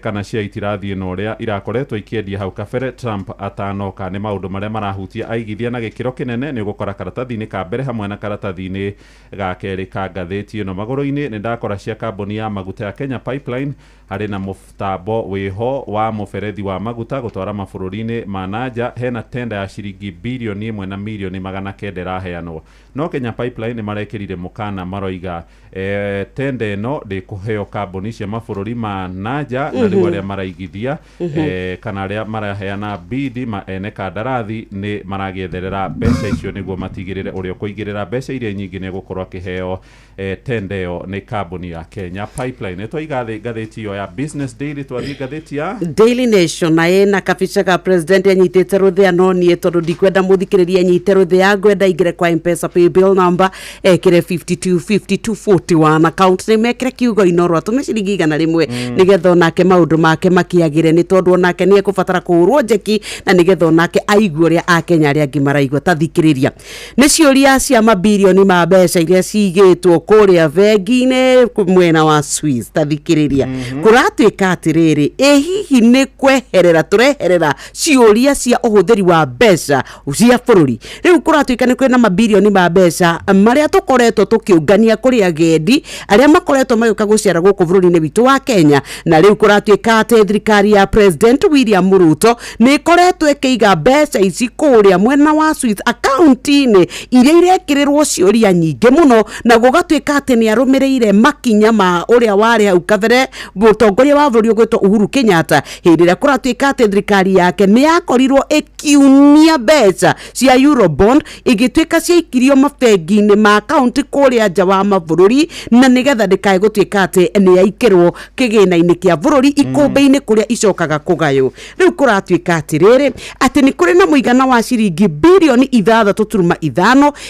kana share itirathiĩ na ũrĩa irakoretwo ikĩendia hau kabere Trump atanoka. Nĩ maũndũ marĩa marahutia aigithia na gĩkĩro kĩnene. Nĩ ũgũkora karatathi-inĩ ka mbere hamwe na karatathi-inĩ ga kerĩ ka ngathĩti ĩno. Magũrũ-inĩ nĩ ndakora cia kambuni ya maguta ya Kenya Pipeline harĩ na mũtambo wĩho wa mũberethi wa maguta gũtwara mabũrũri-inĩ ma nanja. Hena tenda ya ciringi 1 na 900 million ĩraheanwo, no Kenya Pipeline nĩ marekĩrire mũkana maroiga tenda ĩno ndĩkũheo kambuni cia mabũrũri ma nanja, na rĩu arĩa maraigithia, kana arĩa maraheana bidi ma ene kandarathi nĩ maragĩetherera mbeca icio nĩguo matigĩrĩre ũrĩa ũkũigĩrĩra mbeca iria nyingĩ nĩ egũkorwo akĩheo tenda ĩyo nĩ kambuni ya Kenya Pipeline. Nĩ twaiga thĩ ngathĩti ĩyo ya Business Daily, twathiĩ ngathĩti ya
Daily Nation na ĩna kabica ga president anyitĩte rũthĩa, no niĩ tondũ ndikwenda mũthikĩrĩria anyite rũthĩa, ngwenda ingĩre kwa Mpesa paybill number, ekĩre 525241, account name ekĩre kiugo Inoro, atũme ciringi 100 nĩgetha onake maũndũ make makiagĩre, nĩ tondũ onake nĩ ekũbatara kũhũrwo njeki na nĩgetha onake aigue ũrĩa akenya arĩa angĩ maraigua. Ta thikĩrĩria, nĩ ciũria cia mabirioni ma mbeca iria cigĩtwo kũrĩa bengi-inĩ mwena wa Swiss. Ta thikĩrĩria, kũratuĩka atĩrĩrĩ, ĩ hihi nĩ kweherera tũreherera ciũria cia ũhũthĩri wa mbeca cia bũrũri? Rĩu kũratuĩka nĩ kwĩna mabirioni ma mbeca marĩa tũkoretwo tũkĩũngania kũrĩ agendi arĩa makoretwo magĩũka gũcera gũkũ bũrũri-inĩ witũ wa Kenya, na rĩu kũratuĩka atĩ thirikari ya President William Ruto nĩ ĩkoretwo ĩkĩiga mbeca ici kũrĩa mwena wa Swiss akaunti-inĩ iria irekĩrĩrwo ciũria nyingĩ mũno, na gũgatuĩka atĩ nĩ arũmĩrĩire makinya ma ũrĩa warĩ hau kabere mũtongoria wa bũrũri ũgwĩtwo Uhuru Kenyatta, hĩndĩ ĩrĩa kũratuĩka atĩ thirikari yake nĩ yakorirwo ĩkiumia mbeca cia Eurobond igĩtuĩka ciaikirio mabengi-inĩ ma kaunti kũrĩa nja wa mabũrũri, na nĩgetha ndĩkae gũtuĩka atĩ nĩ yaikĩrwo kĩgĩna-inĩ kĩa bũrũri ikũmbĩ-inĩ kũrĩa icokaga kũgaywo. Rĩu kũratuĩka atĩrĩrĩ, atĩ nĩ kũrĩ na mũigana wa ciringi 6.5 birioni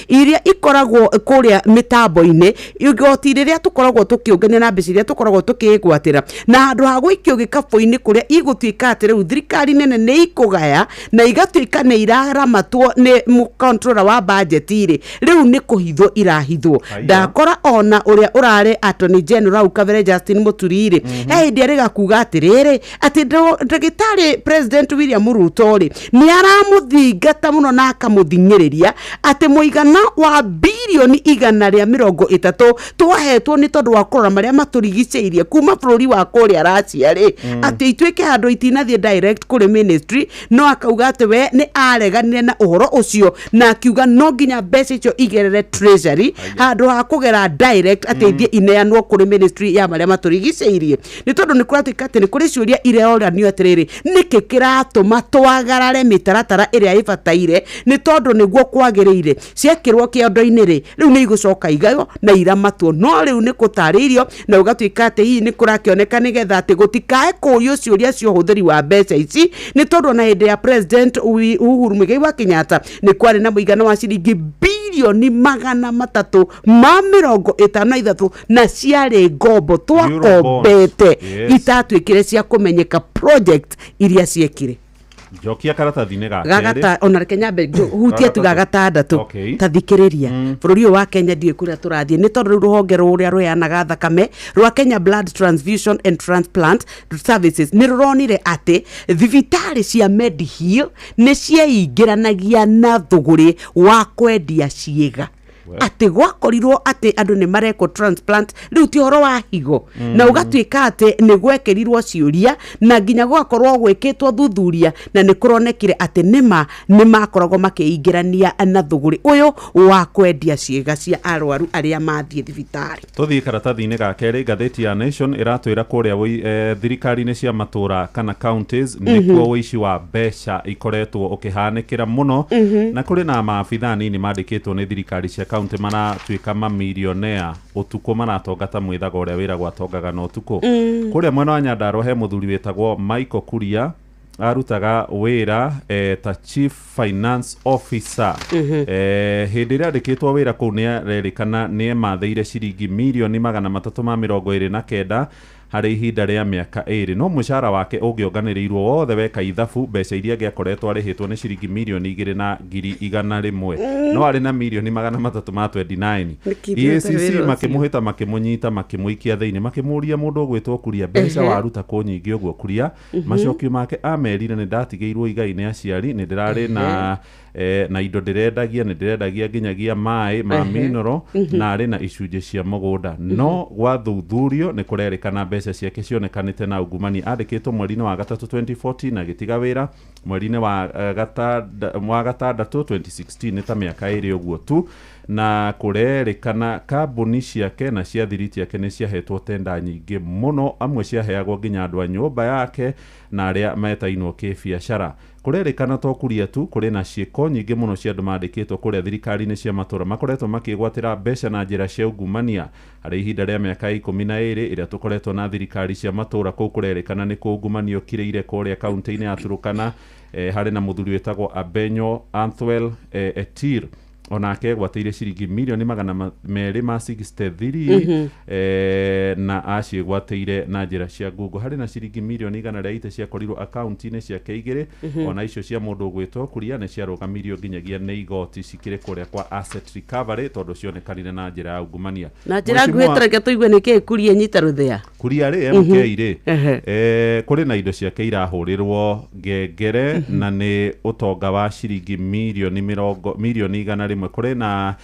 iria ikoragwo kũrĩa mĩtambo-inĩ igoti rĩrĩa tũkoragwo tũkĩũngania na mbeca iria tũkoragwo tũkĩgwatĩra, na handũ ha gũikio gĩkabũ-inĩ kũrĩa igũtuĩka atĩ rĩu thirikari nene nĩ ikũgaya na igatuĩka nĩ iraramatwo nĩ controller wa budget rĩ, rĩu nĩ kũhithwo irahithwo. Ndakora ona ũrĩa ũrarĩ Attorney General hau kabere Justin Muturi rĩ, he hĩndĩ arĩga kuga atĩrĩrĩ, atĩ ndagĩtarĩ President William Ruto rĩ, nĩ aramũthingata mũno na akamũthing'ĩrĩria atĩ mũigana wa 130 birioni twahetwo nĩ tondũ wa kũrora marĩa matũrigicĩirie kuma bũrũri wa kũrĩa Russia rĩ, atĩ ituĩke handũ itinathiĩ direct kũrĩ ministry, no akauga atĩ we nĩ areganire na ũhoro ũcio na akiuga no nginya mbeca icio igerere treasury handũ ha kũgera direct atĩ ithiĩ ineanwo kũrĩ ministry ya marĩa matũrigicĩirie, nĩ tondũ nĩ kũratuĩka atĩ nĩ kũrĩ ciũria ireoranio atĩrĩrĩ, nĩkĩ kĩratũma twagarare mĩtaratara ĩrĩa ĩbataire nĩ tondũ nĩguo kwagĩrĩire ciekĩrwo kĩondo-inĩ rĩ, rĩu nĩ igũcoka igaywo na iramatwo, no rĩu nĩ gũtarĩirio na ũgatuĩka atĩ hihi nĩ kũrakĩoneka nĩgetha atĩ gũtikae kũrio ciũria cia ũhũthĩri wa mbeca ici, nĩ tondũ ona hĩndĩ ya President Uhuru Muigai wa Kenyatta nĩ kwarĩ na mũigana wa ciringi Mirioni 353, na ciarĩ ngombo twakombete
Yes.
itatuĩkire cia kũmenyeka project iria ciekire.
Njokia karatathi-inĩ ga kerĩ.
Gagata ona reke nyambe hutie tu ga gatandatũ.
Okay.
Ta thikĩrĩria, bũrũri ũyũ wa Kenya ndiũĩ kũrĩa tũrathiĩ, nĩ tondũ rĩu rũhonge rũrĩa rũheanaga thakame rwa Kenya Blood Transfusion and Transplant Services nĩ rũronire atĩ thibitarĩ cia Mediheal nĩ cieingĩranagia na thũgũrĩ wa kwendia ciĩga, atĩ gwakorirwo atĩ andũ nĩ marekwo transplant, rĩu ti ũhoro wa higo, na ũgatuĩka atĩ nĩ gwekĩrirwo ciũria na nginya gwakorwo gwĩkĩtwo thuthuria, na nĩ kũronekire atĩ nĩma nĩ makoragwo makĩingĩrania na thũgũrĩ ũyũ wa kwendia ciĩga cia arwaru arĩa mathiĩ thibitarĩ.
Tũthiĩ karatathi-inĩ ga kerĩ, ngathĩti ya Nation ĩratwĩra kũrĩa thirikari-inĩ cia matũra kana counties nĩkuo ũici wa mbeca ikoretwo ũkĩhanĩkĩra mũno, na kũrĩ na maabithaa nini mandĩkĩtwo nĩ thirikari cia kaunti maratuĩka mamilionea ũtukũ, maratonga ta mwĩthaga ũrĩa wĩragwo atongaga na ũtukũ. Kũrĩa mwena wa Nyandarua he mũthuri wĩtagwo Michael Kuria, arutaga wĩra ta chief finance officer. Hĩndĩ ĩrĩa andĩkĩtwo wĩra kũu nĩ arerĩkana nĩ emathĩire ciringi mirioni 329 harĩ ihinda rĩa mĩaka 2, no mũcara wake ũngĩonganĩrĩirwo wothe weka ithabu, mbeca iria angĩakoretwo arĩhĩtwo nĩ ciringi mirioni 2 na ngiri 100, no arĩ na mirioni 329.
Nĩkĩ ndĩreta
EACC
wĩra ũcio?
Makĩmũhĩta, makĩmũnyita, makĩmũikia thĩinĩ, makĩmũria, mũndũ ũgwĩtwo Kuria, mbeca waruta kũ nyingĩ ũguo, Kuria? Macokio make amerire, nĩ ndatigĩirwo igai nĩ aciari, nĩ ndĩrarĩ na indo ndĩrendagia, nĩ ndĩrendagia nginyagia maĩ ma minoro, na arĩ na icunjĩ cia mũgũnda. No gwathuthurio nĩ kũrerĩkana mbeca ciake cionekanĩte na ungumania. Andĩkĩtwo mweri-inĩ wa gatatũ 2014 na agĩtiga wĩra mweri-inĩ wa gatandatũ 2016, nĩ ta mĩaka 2 ũguo tu. Na kũrerĩkana kambuni ciake na cia thiriti yake nĩ ciahetwo tenda nyingĩ mũno, amwe ciaheagwo nginya andũ a nyũmba yake na arĩa metainwo kĩbiacara. Kũrerĩkana to Kuria tu, kũrĩ na ciĩko nyingĩ mũno cia andũ mandĩkĩtwo kũrĩa thirikari-inĩ cia matũra makoretwo makĩgwatĩra mbeca na njĩra cia ungumania harĩ ihinda rĩa mĩaka 12 ĩrĩa tũkoretwo na thirikari cia matũra. Kũu kũrerĩkana nĩ kũungumania ũkirĩire kũrĩa kaunti-inĩ ya Turukana. Harĩ na mũthuri wĩtagwo Abenyo Anthwell Etir, onake egwatĩire ciringi mirioni 263, na aciĩgwatĩire na njĩra cia ngungo. Harĩ na ciringi mirioni 180 ciakorirwo akaunti-inĩ ciake igĩrĩ, ona icio cia mũndũ ũgwĩtwo Kuria nĩ ciarũgamirio nginyagia nĩ igoti cikĩrĩ kũrĩa kwa asset recovery, tondũ cionekanire na njĩra ya ungumania.
Na njĩra nguhĩ,
Mheshimiwa-
tũreke tũigue nĩ kĩĩ Kuria nyita rũthĩa.
Kuria rĩ, MK rĩ, kũrĩ na indo ciake irahũrĩrwo ngengere, na nĩ ũtonga wa ciringi mirioni mĩrongo mirioni 100. Kũrĩ na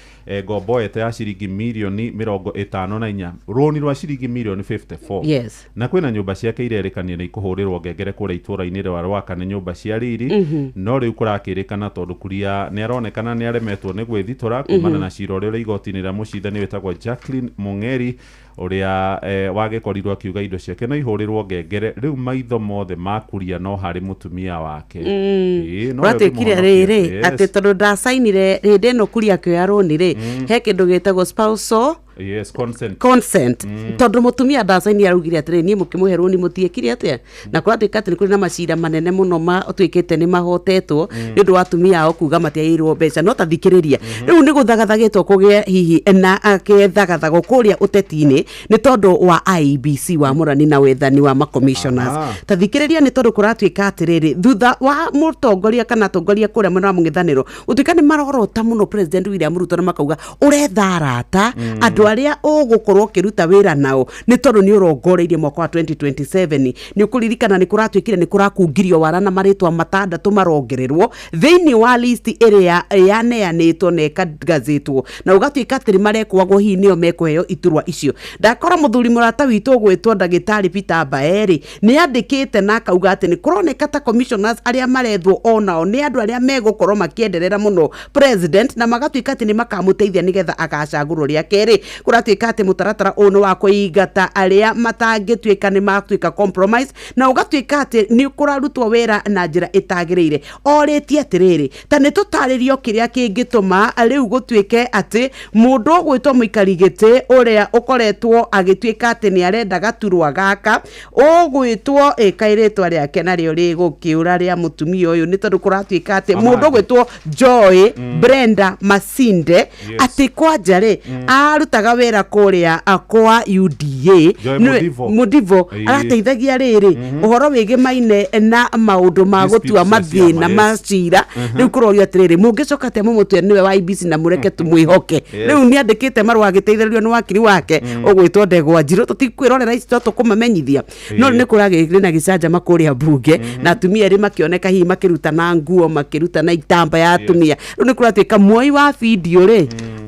ngombo ete ya ciringi mirioni 54, rũni rwa ciringi mirioni 54. Na kwĩna nyũmba ciake irerĩkania nĩ ikũhũrĩrwo ngengere kũrĩa itũũra-inĩ rwa Rwaka, nĩ nyũmba cia riri. No rĩu kũrakĩrĩkana tondũ Kuria nĩ aronekana nĩ aremetwo nĩ gwĩthitora kumana na cira ũrĩa ũrĩ igoti-inĩ rĩa mũcithani wĩtagwo Jacqueline Mung'eri, ũrĩa wagĩkorirwo akiuga indo ciake no ihũrĩrwo ngengere. Rĩu maitho mothe ma Kuria no harĩ mũtumia wake. Ĩĩ, no we
Ũratuĩkire
ũngĩmũhonokia.
rĩrĩ atĩ tondũ ndacainire hĩndĩ ĩno Kuria akĩoya rũni rĩ, he kĩndũ gĩtagwo spousal
Yes, consent.
consent, tondũ mũtumia ndacaini araugire atĩrĩ, niĩ mũkĩmũhe rũni mũtiĩkire atĩa. Na kũratuĩka atĩ nĩ kũrĩ na macira manene mũno matuĩkĩte nĩ mahotetwo nĩ ũndũ wa atumia ao kuga matiaheirwo mbeca. No ta thikĩrĩria, rĩu nĩ gũthagathagĩtwo kũgĩe hihi na kĩthagathago kũrĩa ũteti-inĩ nĩ tondũ wa IEBC wa mũrani na wethani wa macommissioners. Ta thikĩrĩria, nĩ tondũ kũratuĩka atĩrĩrĩ, thutha wa mũtongoria kana atongoria kũrĩa mwena wa mũng'ethanĩro gũtuĩka nĩ marorota mũno President William Ruto na makauga ũretha arata, andũ arĩa ũgũkorwo ũkĩruta wĩra nao, nĩ tondũ nĩ ũrongoreirie mwaka wa 2027. Nĩ ũkũririkana nĩ kũratuĩkire nĩ kũrakungirio wara na marĩtwa matandatũ marongererwo thĩinĩ wa list ĩrĩa yaneanĩtwo na ĩkagazetwo, na ũgatuĩka atĩ nĩ marekwagwo hihi nĩo mekũheo iturwa icio. Ndakora mũthuri mũrata witũ ũgwĩtwo ndagĩtarĩ Peter Mbaeri nĩ andĩkĩte na akauga atĩ nĩ kũroneka ta commissioners arĩa marethwo onao nĩ andũ arĩa megũkorwo makĩenderera mũno president, na magatuĩka atĩ nĩ makamũteithia nĩgetha agacagũrwo rĩa kerĩ. Kũratuĩka atĩ mũtaratara ũyũ nĩ wa kũingata arĩa matangĩtuĩka nĩ matuĩka compromise, na ũgatuĩka atĩ nĩ kũrarutwo wĩra na njĩra ĩtagĩrĩire. Orĩtie atĩrĩrĩ, ta nĩ tũtarĩrio kĩrĩa kĩngĩtũma rĩu gũtuĩke atĩ mũndũ ũgwĩtwo mũikari gĩtĩ ũrĩa ũkoretwo agĩtuĩka atĩ nĩ arenda gaturwa gaka ũgwĩtwo ĩka rĩtwa rĩake narĩo rĩgũkĩũra rĩa mũtumia ũyũ, nĩ tondũ kũratuĩka atĩ mũndũ ũgwĩtwo Joy Brenda Masinde, atĩ kwanja rĩ, arutaga wĩra kũrĩa kwa UDA.
Joy Mudivo.
Mudivo. Arateithagia rĩrĩ ũhoro wĩgĩmaine na maũndũ ma
Disputes
gũtua
cia
mathĩna
ciama,
ma
yes.
cira. Rĩu kũrorio atĩrĩrĩ, mũngĩcoka atĩa mũmũtue nĩwe wa IEBC na mũreke tũmwĩhoke? Rĩu nĩ andĩkĩte marũa agĩteithĩrĩrio nĩ wakiri wake ũgwĩtwo Ndegwa Njirũ. Tũtikwĩrorera ici tũkũmamenyithia, no rĩu nĩ kũragĩrĩ na gĩcanjama kũrĩa mbunge, na atumia erĩ makĩoneka hihi makĩrutana nguo, makĩrutana itambaya atumia. Rĩu nĩ kũratuĩka muoi wa bindiũ rĩ,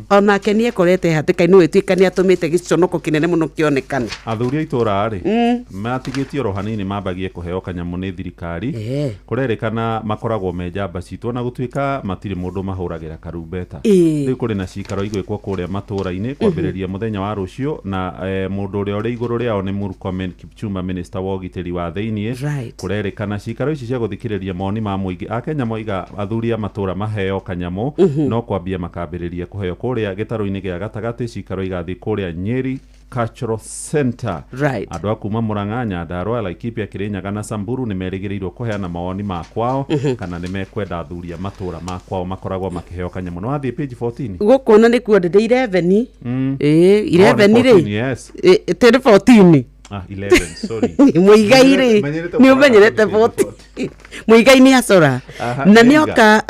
onake nĩ ekorete hatĩka-inĩ, ũgĩtuĩka nĩ atũmĩte gĩconoko kĩnene mũno kĩonekane.
Athuri a itũra rĩ, matigĩtie oro hanini mambagie kũheo kanyamũ nĩ thirikari. Kũrerĩkana makoragwo me njamba citũ, ona gũtuĩka matirĩ mũndũ mahũragĩra karumbeta. Rĩu kũrĩ na cikaro igwĩkwo kũrĩa matũũra-inĩ kwambĩrĩria mũthenya wa rũciũ, na mũndũ ũrĩa ũrĩ igũrũ rĩao nĩ Murkomen Kipchumba, minister wa ũgitĩri wa thĩiniĩ. Kũrerĩkana cikaro ici cia gũthikĩrĩria mawoni ma mũingĩ, Akenya moiga athuri a matũũra maheo kanyamũ, no kwambia makambĩrĩria kũheo kũrĩa gĩtarũ-inĩ gĩa gatagatĩ. Cikaro igathiĩ kũrĩa Nyeri Cultural Center. Andũ a kuma Murang'a, Nyandarua, Laikipia, Kirinyaga na Samburu nĩ merĩgĩrĩirwo kũheana mawoni ma kwao kana nĩ mekwenda athuri a matũũra ma kwao makoragwo makĩheo kanyamũ. Nĩ wathiĩ page 14.
Gũkũ na nĩkuo ndĩ 11. Ĩĩ.
Oh, nĩ
11
14,
rĩ.
Yes.
Tĩrĩ 14.
Ah, 11, sorry.
Mũigai rĩ,
Menyerete
nĩ
gũkoraga
ũmenyerete
page
14. Mũigai nĩ acora
Aha,
na
nĩoiga.
nĩoka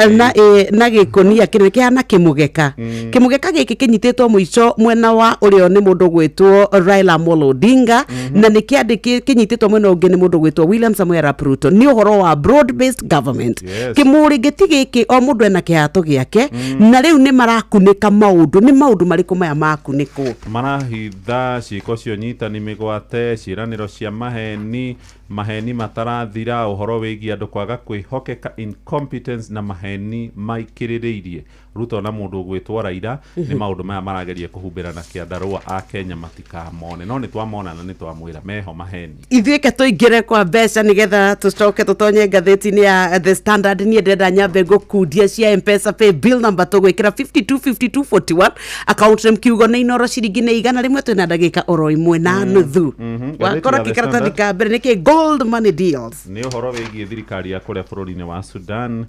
na gĩkũnia kĩrĩa kĩhana kĩmũgeka. Kĩmũgeka gĩkĩ kĩnyitĩtwo mũico mwena wa ũrĩo nĩ mũndũ gwĩtwo Raila Amolo Odinga, na nĩ kĩandĩkĩ kĩnyitĩtwo mwena ũngĩ nĩ mũndũ gwĩtwo William Samoei Arap Ruto. Nĩ ũhoro wa broad based government. Kĩmũrĩngĩti gĩkĩ, o mũndũ ena kĩhato gĩake, na rĩu nĩ marakunĩka maũndũ. Nĩ maũndũ marĩkũ maya makunĩkwo?
Marahitha ciĩko cia ũnyitani mĩgwate, ciĩranĩro cia maheni, maheni matarathira, ũhoro wĩgiĩ andũ kwaga kwĩhokeka, incompetence, na maheni maikĩrĩrĩirie Ruto na mũndũ ũgwĩtwo Raila. Nĩ maũndũ maya marageria kũhumbĩra na kĩandarũa Akenya matikamone, no nĩ twamona na nĩ twamwĩra meho maheni.
Ithuĩ ke tũingĩre kwa mbeca nĩgetha tũcoke tũtonye ngathĩti-inĩ ya The Standard. Niĩ ndĩrenda nyambe ngũkundia cia Mpesa pay bill number, tũgwĩkĩra 525241, account name kiugo nĩ Inoro, ciringi nĩ 100. Twĩna ndagĩka oro 1.5. Wakora
Ngathĩti ya The
kĩkaratathi
Standard.
ka mbere nĩkĩ? Gold money deals.
Nĩ ũhoro wĩgiĩ thirikari ya kũrĩa bũrũri-inĩ wa Sudan.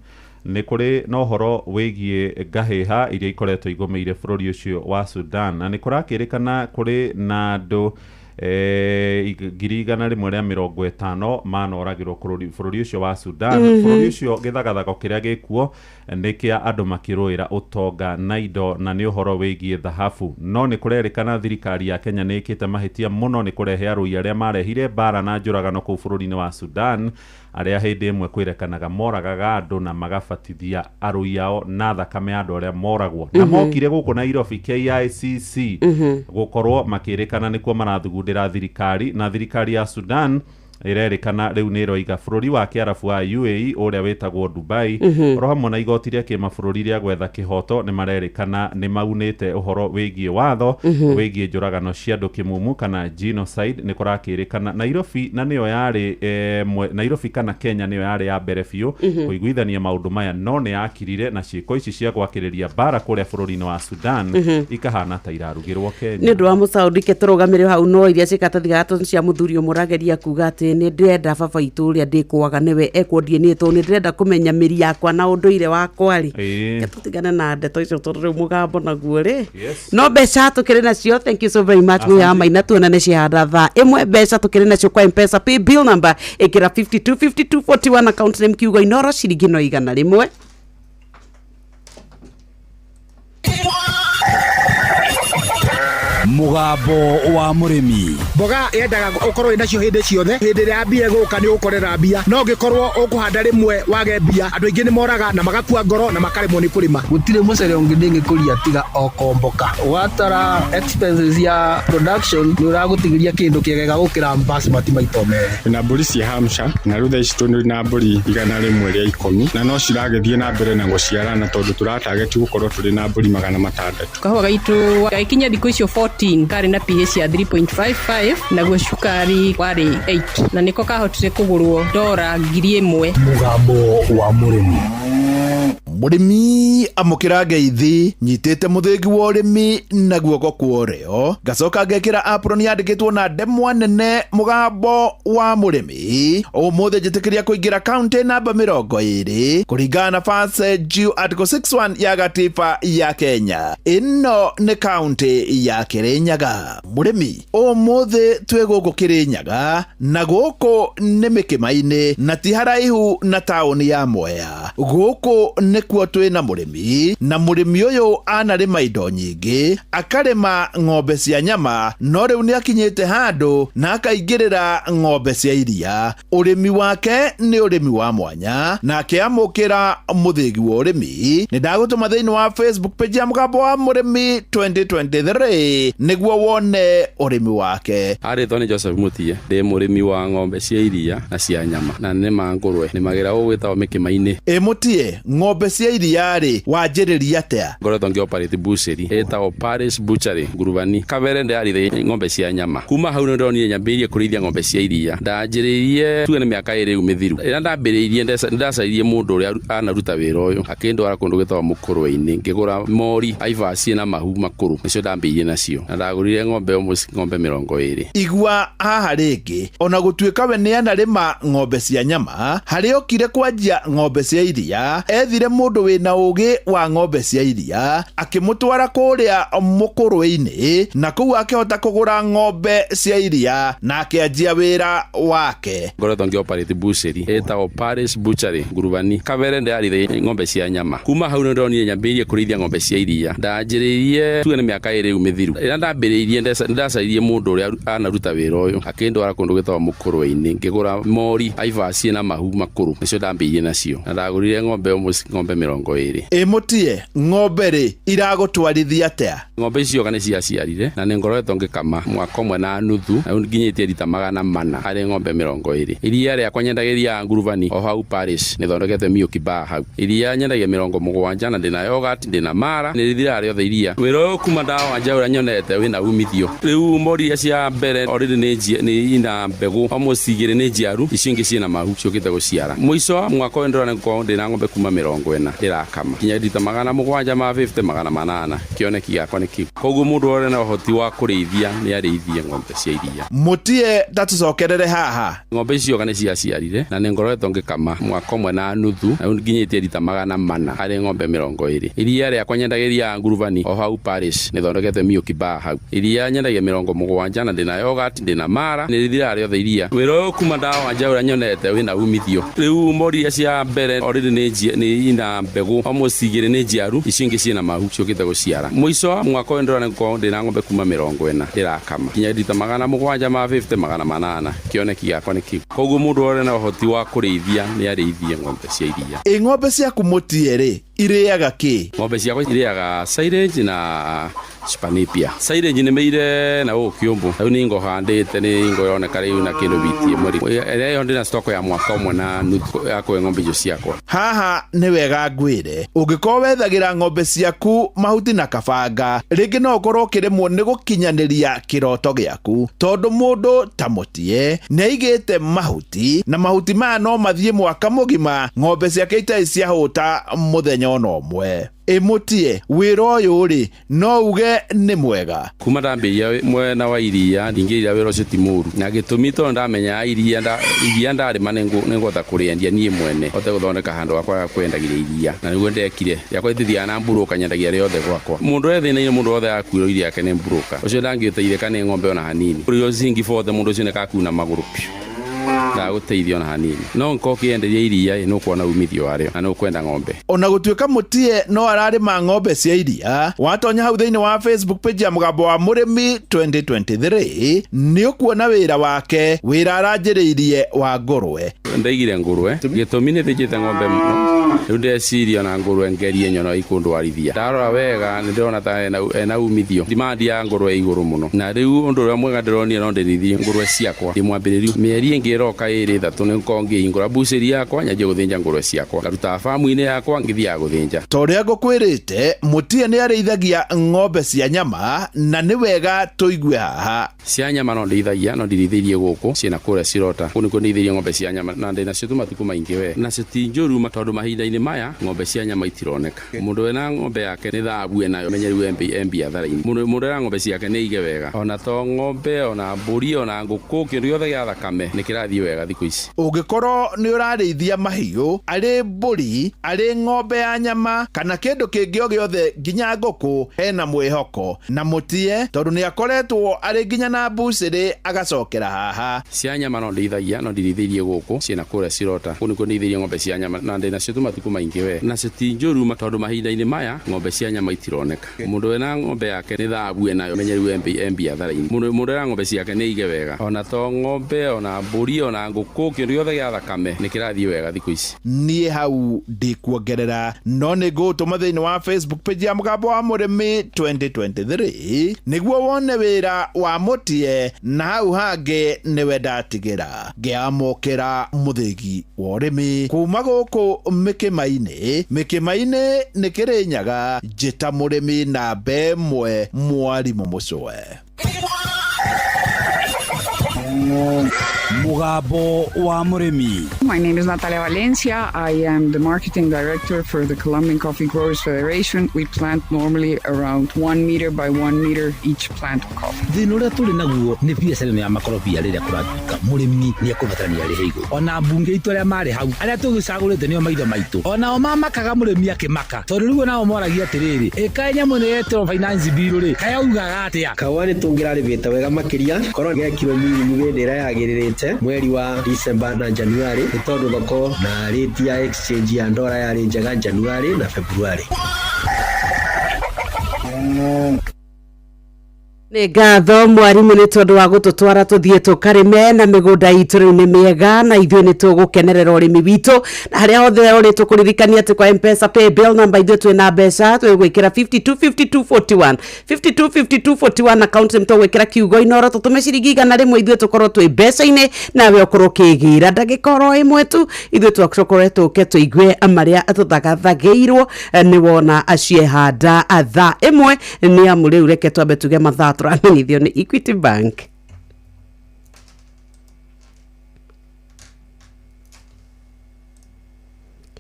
Nĩ kũrĩ na ũhoro wĩgiĩ ngahĩha iria ikoretwo igũmĩire bũrũri ũcio wa Sudan, na nĩ kũrakĩrĩkana kũrĩ na andũ 150,000 manoragĩrwo bũrũri ũcio wa Sudan. Bũrũri ũcio gĩthagathago kĩrĩa gĩkuo nĩ kĩa andũ makĩrũĩra ũtonga na indo, na nĩ ũhoro wĩgiĩ thahabu. No nĩ kũrerĩkana thirikari ya Kenya nĩ ĩkĩte mahĩtia mũno nĩ kũrehe arũi arĩa marehire mbara na njũragano kũu bũrũri-inĩ wa Sudan, arĩa hĩndĩ ĩmwe kwĩrekanaga moragaga andũ na magabatithia arũi ao na thakame ya andũ arĩa moragwo, na mokire gũkũ Nairobi KICC gũkorwo makĩrĩkana nĩkuo marathugundĩra thirikari. Na thirikari ya Sudan ĩrerĩkana rĩu nĩ ĩroiga bũrũri wa kĩarabu wa UAE ũrĩa wĩtagwo Dubai, oro hamwe na igoti rĩa kĩmabũrũri rĩa gwetha kĩhoto, nĩ marerĩkana nĩ maunĩte ũhoro wĩgiĩ watho wĩgiĩ njũragano cia andũ kĩmumu kana genocide. Nĩ kũrakĩrĩkana Nairobi na nĩyo yarĩ Nairobi kana Kenya nĩyo yarĩ ya mbere biũ kũiguithania maũndũ maya, no nĩ yakirire, na ciĩko ici cia gwakĩrĩria mbara kũrĩa bũrũri-inĩ wa Sudan ikahana ta irarugĩrwo Kenya.
Nĩ ũndũ wa mũcaũndike tũrũgamĩre hau, no iria ciĩkatathi gagatũ cia mũthuri ũmwe ũrageria kuga atĩ nĩ ndĩrenda baba witũ ũrĩa ndĩkwaga nĩwe ekwendie niĩ, tondũ nĩ ndĩrenda kũmenya mĩri yakwa na ũndũire wakwa rĩ. Reke tũtigane na ndeto icio tondũ rĩu mũgambo naguo rĩ. No mbeca tũkĩrĩ nacio. Thank you so very much. Mwĩya maina, tuonane cihanda thaa 1. Mbeca tũkĩrĩ nacio kwa Mpesa pay bill number, ĩkĩra 525241, account name kiugo Inoro, ciringi no 100.
Mũgambo wa mũrĩmi.
Mboga yendaga ũkorwo wĩ nacio hĩndĩ ciothe. Hĩndĩ ĩrĩa mbia ĩgũka nĩ ũgũkorera mbia, no ũngĩkorwo ũkũhanda rĩmwe wage mbia, andũ aingĩ nĩ moraga na magakua ngoro na makaremwo nĩ kũrĩma.
Gũtirĩ mũcere ũngĩ ndĩngĩkũria tiga o komboka. Watara expenses ya production, nĩ ũragũtigĩria kĩndũ kĩega gũkĩra basmati maita merĩ.
Na mbũri cia Hampshire, na rĩu thaa ici tũrĩ na mbũri 110, na no ciragĩthiĩ na mbere na gũciarana tondũ tũratageti gũkorwo tũrĩ na mbũri 600.
Kahũa gaitũ gagĩkinya thikũ icio 40. 14 karĩ na pH ya 3.55 naguo cukari warĩ 8 na nĩko kahotire kũgũrwo dora 1000.
Mũgambo wa mũrĩmi.
Mũrĩmi amũkĩra ngeithi nyitĩte mũthĩgi wa ũrĩmi na guoko kwa ũrĩo, ngacoka ngekĩra apron yandĩkĩtwo na ndemwa nene mũgambo wa mũrĩmi. Ũmũthĩ njĩtĩkĩria kũingĩra kaunti namba 20 kũringana na First Due Article 61 ya gatiba ya Kenya. Ĩno nĩ kaunti ya Kĩrĩnyaga. Mũrĩmi, ũmũthĩ twĩ gũkũ Kĩrĩnyaga na gũkũ nĩ mĩkĩma-inĩ na ti haraihu na taũni ya Mwea. Gũkũ nĩkuo twĩna mũrĩmi, na mũrĩmi ũyũ anarĩma indo nyingĩ, akarĩma ng'ombe cia nyama, no rĩu nĩ akinyĩte handũ na akaingĩrĩra ng'ombe cia iria. Ũrĩmi wake nĩ ũrĩmi wa mwanya, na akĩamũkĩra mũthĩgi wa ũrĩmi. Nĩ ndagũtũma thĩinĩ wa Facebook page ya mũgambo wa mũrĩmi 2023 nĩguo wone ũrĩmi wake.
Arĩtwa nĩ Joseph Mutie, ndĩ mũrĩmi wa ng'ombe cia iria na cia nyama, na nĩma ngũrwe, nĩmagĩra gũgwĩtagwo mĩkĩma-inĩ.
Ĩ Mutie, ng'ombe cia iria rĩ, wanjĩrĩria atĩa?
Ngoretwo ngĩoperate butchery ĩtagwo Parish Butchery Ngurubani. Kabere ndĩrarĩithagia ng'ombe cia nyama. Kuma hau nĩ ndonire nyambĩrĩrie kũrĩithia ng'ombe cia iria. Ndanjĩrĩirie tuge nĩ mĩaka 2 rĩu mĩthiru. Rĩrĩa ndambĩrĩirie nĩndacaririe mũndũ ũrĩa anaruta wĩra ũyũ, akĩndwara kũndũ gwĩtagwo Mũkũrwe-inĩ, ngĩgũra mori Aivas ciĩna mahu makũrũ, nĩcio ndambĩrĩirie nacio, na ndagũrire ng'ombe almost ng'ombe 20.
Igua haha rĩngĩ, ona gũtuĩka we nĩ anarĩma ng'ombe cia nyama, harĩa okire kwanjia ng'ombe cia iria, ethire mũndũ wĩna ũgĩ wa ng'ombe cia iria, akĩmũtwara kũrĩa Mũkũrwe-inĩ, na kũu akĩhota kũgũra ng'ombe cia iria na akĩanjia wĩra wake.
Ngoretwo ngĩoperate butchery ĩtagwo Parish Butchery Ngurubani. Kabere ndĩrarĩithagia ng'ombe cia nyama. Kuma hau nĩ ndonire nyambĩrĩrie kũrĩithia ng'ombe cia iria. Ndanjĩrĩirie tuge nĩ mĩaka 2 rĩu mĩthiru. Rĩrĩa ndambĩrĩirie nĩndacaririe mũndũ ũrĩa anaruta wĩra ũyũ, akĩndwara kũndũ gwĩtagwo Mũkũrwe-inĩ, ngĩgũra mori Aivas ciĩna mahu makũrũ, nĩcio ndambĩrĩirie nacio, na ndagũrire ng'ombe almost ng'ombe 20.
Ĩ Mutie, ng'ombe rĩ iragũtwarithia atĩa?
Ng'ombe icio nĩ ciaciarire na nĩ ngoretwo ngĩkama mwaka ũmwe na nuthu, na rĩu nginyĩtie rita 400 harĩ ng'ombe 20. Iria rĩakwa nyendagĩria Ngurubani o hau Parish, nĩthondekete milk bar hau. Iria nyendagia 70 na ndĩna yogurt, ndĩna mara, nĩ rĩthiraga rĩothe iria. Wĩra ũyũ kuma ndawanja ũrĩa nyonete wĩna umithio. Rĩu mori iria cia mbere already nĩ ina mbegũ almost 2 nĩ njiaru, icio ingĩ ciĩna mahu ciũkĩte gũciara. Mũico wa mwaka ũyũ ndĩrona nĩgũkorwo ndĩna ng'ombe kuma 40 ndĩrakama nginya rita 700 ma 50 800. Kĩoneki gĩakwa nĩ kĩu. Koguo mũndũ wothe na ũhoti wa kũrĩithia nĩ arĩithie ng'ombe cia iria.
Mutie, tatucokerere haha.
Ng'ombe icio nĩ ciaciarire na nĩ ngoretwo ngĩkama mwaka ũmwe na nuthu, na rĩu nginyĩtie rita 400 harĩ ng'ombe 20. Iria rĩakwa nyendagĩria Ngurubani o hau Parish, nĩthondekete milk bar hau. Iria nyendagia 70 na ndĩna yogurt, ndĩna mara, nĩ rĩthiraga rĩothe iria. Wĩra ũyũ kuma ndawanja ũrĩa nyonete wĩna umithio. Rĩu mori iria cia mbere already nĩ ina mbegũ almost 2 nĩ njiaru, icio ingĩ ciĩna mahu ciũkĩte gũciara. Mũico wa mwaka ũyũ ndĩrona nĩgũkorwo ndĩna ng'ombe kuma 40 ndĩrakama nginya rita 700 ma 50 800. Kĩoneki gĩakwa nĩ kĩu. Koguo mũndũ wothe na ũhoti wa kũrĩithia nĩ arĩithie ng'ombe cia iria.
Ĩ ng'ombe ciaku Mutie rĩ, irĩaga kĩ?
Ng'ombe ciakwa irĩaga silage na Spanipia. Silage nĩ mĩire na gũkũ Kĩũmbũ. Rĩu nĩ ngo handĩte, nĩ ngo ĩroneka rĩu na kĩndũ wiki ĩmwe rĩ. Ĩrĩa ĩyo ndĩna stock ya mwaka ũmwe na nuthu ya kũhe ng'ombe icio ciakwa.
Haha nĩ wega ngwĩre, ũngĩkorwo wethagĩra ng'ombe ciaku mahuti na kabanga, rĩngĩ no ũkorwo ũkĩremwo nĩ gũkinyanĩria kĩroto gĩaku, tondũ mũndũ ta Mutie nĩ aigĩte mahuti, na mahuti maya no mathiĩ mwaka mũgima ng'ombe ciake itarĩ ciahũta mũthenya ona ũmwe. Ĩ Mutie, wĩra ũyũ rĩ, no uge nĩ mwega?
Kuma ndambĩrĩria mwena wa iria, ndingĩrira wĩra ũcio ti mũru, na gĩtũmi tondũ ndamenya iria ndarĩma nĩngũhota kũrĩendia niĩ mwene, hote gũthondeka handũ hakwa ha kwendagĩria iria, na nĩguo ndekire. Rĩakwa rĩtithiaga na mburũka, nyendagia rĩothe gwakwa. Mũndũ ũrĩa thĩna-inĩ, mũndũ wothe akuĩrwo iria yake nĩ mburũka, ũcio ndangĩteithĩka nĩ ng'ombe ona hanini. Ũrĩa ciringi 40 mũndũ ũcio nĩkakuna magũrũ piũ, ndagũteithia ona hanini. No nĩkorwo ũkĩenderia iria ĩ, nĩũkuona umithio warĩo na nĩũkwenda ng'ombe.
Ona gũtuĩka Mutie no ararĩma ng'ombe cia iria, watonya hau thĩinĩ wa Facebook page ya mũgambo wa mũrĩmi 2023 nĩ ũkuona wĩra wake, wĩra aranjĩrĩirie wa ngũrwe.
Ndaigire ngũrwe, gĩtũmi nĩ thĩnjĩte ng'ombe mũno. Rĩu ndeciria ona ngũrwe ngerie nyono ikũndwarithia. Ndarora wega nĩ ndĩrona ta ena umithio. Demand ya ngũrwe ĩ igũrũ mũno. Na rĩu ũndũ ũrĩa mwega ndĩronire no ndĩrĩithie ngũrwe ciakwa. Ndĩ mwambĩrĩru. Mĩeri ĩngĩ ĩroka ĩrĩ ĩtatũ nĩ ngorwo ngĩhingũra bucĩri yakwa nyanjie gũthĩnja ngũrwe ciakwa. Ngarutaga famu-inĩ yakwa ngĩthiaga gũthĩnja.
Ta ũrĩa ngũkwĩrĩte, Mũtie nĩ arĩithagia ng'ombe cia nyama na nĩ wega tũigue haha.
Cia nyama no ndĩithagia no ndirĩithĩirie gũkũ, ciĩna kũrĩa Cirota. Kũu nĩkuo ndĩithĩirie ng'ombe cia nyama na ndĩ nacio tu matukũ maingĩ we. Nacio ti njũru tondũ mahinda-inĩ maya ng'ombe cia nyama itironeka. Mũndũ wĩna ng'ombe yake nĩ thahabu enayo menye rĩu e mbiathara-inĩ. Mũndũ wĩna ng'ombe ciake nĩ aige wega. Ona to ng'ombe, ona mbũri, ona ngũkũ, kĩndũ gĩothe gĩa thakame nĩ kĩrathiĩ wega thikũ ici.
Ũngĩkorwo nĩ ũrarĩithia mahiũ, arĩ mbũri, arĩ ng'ombe ya nyama kana kĩndũ kĩngĩ o gĩothe nginya ngũkũ, hena mwĩhoko na Mũtie tondũ nĩ akoretwo arĩ nginya na mbucĩrĩ agacokera haha.
Cia nyama no ndĩithagia no ndirĩithĩirie gũkũ, ciĩna kũrĩa Cirota. Kũu nĩkuo ndĩithĩirie ng'ombe cia nyama na ndĩ nacio tu matukũ maingĩ we. Nacio ti njũru tondũ mahinda-inĩ maya ng'ombe cia nyama itironeka. Mũndũ wĩna ng'ombe yake nĩ thahabu enayo menye rĩu e mbiathara-inĩ. Mũndũ wĩna ng'ombe ciake nĩ aige wega. Ona to ng'ombe, ona mbũri, ona ngũkũ, kĩndũ gĩothe gĩa thakame nĩ kĩrathiĩ wega thikũ ici.
Niĩ hau ndikuongerera no nĩ ngũgũtũma thĩinĩ wa Facebook page ya Mũgambo wa Mũrĩmi 2023 nĩguo wone wĩra wa Mũtie na hau hangĩ nĩwe ndatigĩra ngĩamũkĩra mũthĩgi wa ũrĩmi kuma gũkũ Mĩkĩma-inĩ. Mĩkĩma-inĩ nĩ Kĩrĩnyaga, njĩta mũrĩmi namba ĩmwe mwarimũ Mũcwe.
Mũgambo wa Mũrĩmi.
My name is Natalia Valencia. I am the marketing director for the Colombian Coffee Growers Federation. We plant normally around 1 meter by 1 meter each plant of coffee.
Thĩna ũrĩa tũrĩ naguo nĩ biacara ĩno ya makorobia rĩrĩa kũratuĩka mũrĩmi nĩ ekũbatarania arĩhe igũrũ. Ona mbunge itũ arĩa marĩ hau arĩa tũgĩcagũrĩte nĩo maitho maitũ, onao mamakaga mũrĩmi akĩmaka, tondũ rĩu onao moragia atĩrĩrĩ, ĩ kaĩ nyamũ ĩno yetĩrwo finance bill rĩ, kaĩ augaga atĩa?
Kahũa nĩ tũngĩrarĩmĩte wega makĩria korwo gekirwo mirimu hĩndĩ ĩrĩa yagĩrĩrĩte mweri wa December na January, nĩ tondũ thoko na rate ya exchange ya ndora yarĩ njega January na February.
Nĩ ngatho mwarimũ nĩ tondũ wa gũtũtwara tũthiĩ tũkarĩme na mĩgũnda itũ rĩu nĩ mĩega na ithuĩ nĩ tũgũkenerera ũrĩmi witũ na harĩa hothe ũrĩ tũkũririkania atĩ kwa M-Pesa pay bill namba ithuĩ twĩna mbeca twĩgwĩkĩra 525241 525241 account nĩ tũgwĩkĩra kiugo Inoro tũtũme ciringi 100 ithuĩ tũkorwo twĩ mbeca-inĩ nawe ũkorwo ũkĩgĩra ndagĩka oro ĩmwe tu ithuĩ twacokorwe tũke tũigue marĩa tũthagathagĩirwo nĩ wona aciehanda thaa ĩmwe nĩ amu rĩu reke twambe tuge mathaa tũramenyithio nĩ Equity Bank.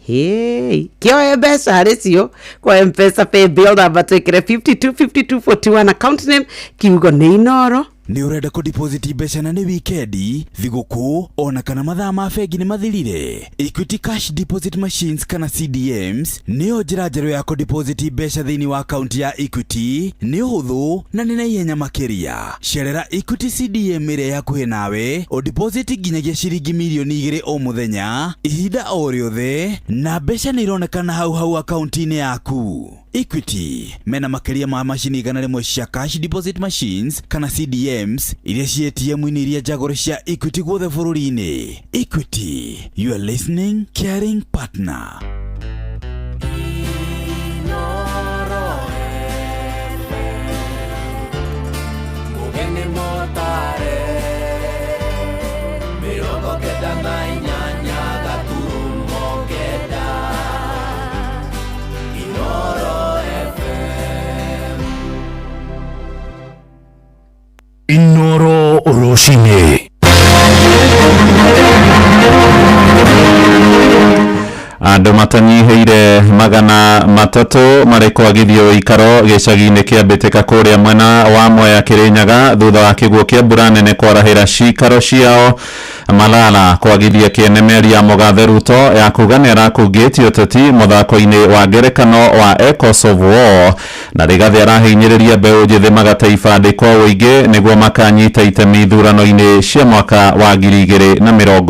Hey, kĩoe mbeca harĩ cio kwa M-Pesa pay bill namba twĩkĩre 525241 account name kiugo nĩ Inoro.
Nĩ ũrenda kũ deposit mbeca na nĩ wikendi, thigũkũ ona kana mathaa ma bengi nĩ mathirire? Equity Cash Deposit Machines kana CDMs nĩyo njĩra njerũ ya kũ deposit mbeca thĩinĩ wa akaunti ya Equity. Nĩ ũhũthũ na nĩ na ihenya makĩria. Cerera Equity CDM ĩrĩa hakuhĩ nawe ũdeposit nginyagia ciringi mirioni 2 o mũthenya ihinda o rĩothe na mbeca nĩ ironekana hau hau akaunti-inĩ yaku. Equity mena makĩria ma macini 100 cia cash deposit machines kana CDMs iria ci ATM-inĩ iria njagũre cia Equity guothe bũrũri-inĩ. Equity, your listening caring partner.
Mũgeni mũtare 98.9 Inoro FM.
Inoro rũcinĩ.
Andũ matanyihĩire 300 marĩ kwagithio ũikaro gĩcagi-inĩ kĩa Mbĩtĩka kũrĩa mwena wa Mwea Kĩrĩnyaga thutha wa kĩguũ kĩa mbura nene kwarahĩra cikaro ciao. Malala kwagithia kĩene mĩario ya Mũgathe Ruto ya kuga nĩ arakungĩtie ũteti mũthako-inĩ wa ngerekano wa Echoes of War. Na Rigathĩ arahinyĩrĩria mbeũ njĩthĩ magate ibandĩ kwa ũingĩ nĩguo makanyita itemi ithurano-inĩ cia mwaka wa 2027.
Mũrũ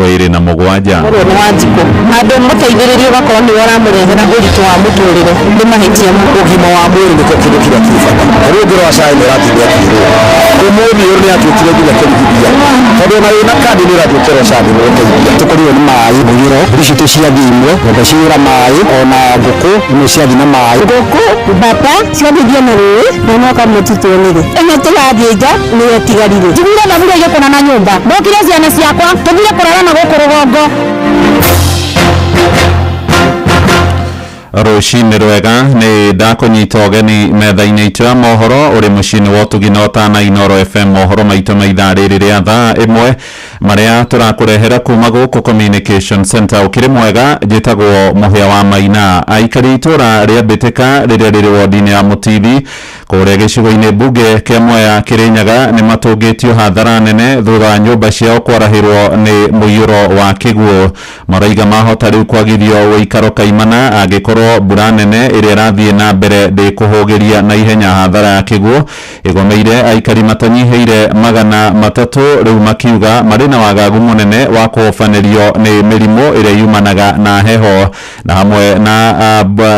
nĩ Wanjikũ handũ mũteithĩrĩrie ũgakorwo nĩwe ũramũrehera ũritũ wa mũtũrĩre nĩ mahĩtia.
Ũgima wa mwĩrĩ nĩkĩo kĩndũ kĩrĩa kĩ bata. Rĩu ũngĩrora cai nĩ ũratinda akĩrwo.
Ũmũthĩ ũyũ nĩ atuĩkire nginya kĩrigithia, tondũ ona wĩna kandi nĩ ũrathiĩ ũkerwo candi nĩ gũteithia. Tũkorirwo nĩ maĩ mũiyũro, mbũri citũ ciathiĩ imwe, ng'ombe ciaiyũra maĩ, ona ngũkũ imwe ciathiĩ na maĩ.
Ngũkũ, mbata ciathithio na rũĩ na mwaka mũtituonire. Ĩno tũrathĩnja nĩyo ĩtigarire.
Njiguire thaburia igĩkũna na nyũmba, ndokire ciana ciakwa tũthire kũrara na gũkũ rũgongo.
Rũcinĩ rwega, nĩ ndakũnyita ũgeni metha-inĩ itũ ya mohoro ũrĩ mũciĩ-inĩ wa ũtugi na ũtana Inooro FM. Mohoro maitũ ma ithaa rĩrĩ rĩa thaa ĩmwe marĩa tũrakũrehera kuma gũkũ Communication Center. Ũkĩrĩ mwega, njĩtagwo Mũhĩa wa Maina. Aikari itũra rĩa Mbĩtĩka rĩrĩa rĩrĩ wodi-inĩ ya Mũtithi kũrĩa gĩcigo-inĩ mbunge kĩa Mwea Kĩrĩnyaga nĩ matũngĩtio hathara nene thutha wa nyũmba ciao kwarahĩrwo nĩ mũiyũro wa kĩguũ. Maraiga mahota rĩu kwagithio ũikaro kaimana angĩkorwo mbura nene ĩrĩa ĩrathiĩ na mbere ndĩkũhũgĩria na ihenya. Hathara ya kĩguũ ĩgomeire aikari matanyihĩire 300 rĩu, makiuga marĩ na wagagu mũnene wa kũhobanĩrio nĩ mĩrimũ ĩrĩa yumanaga na heho, na hamwe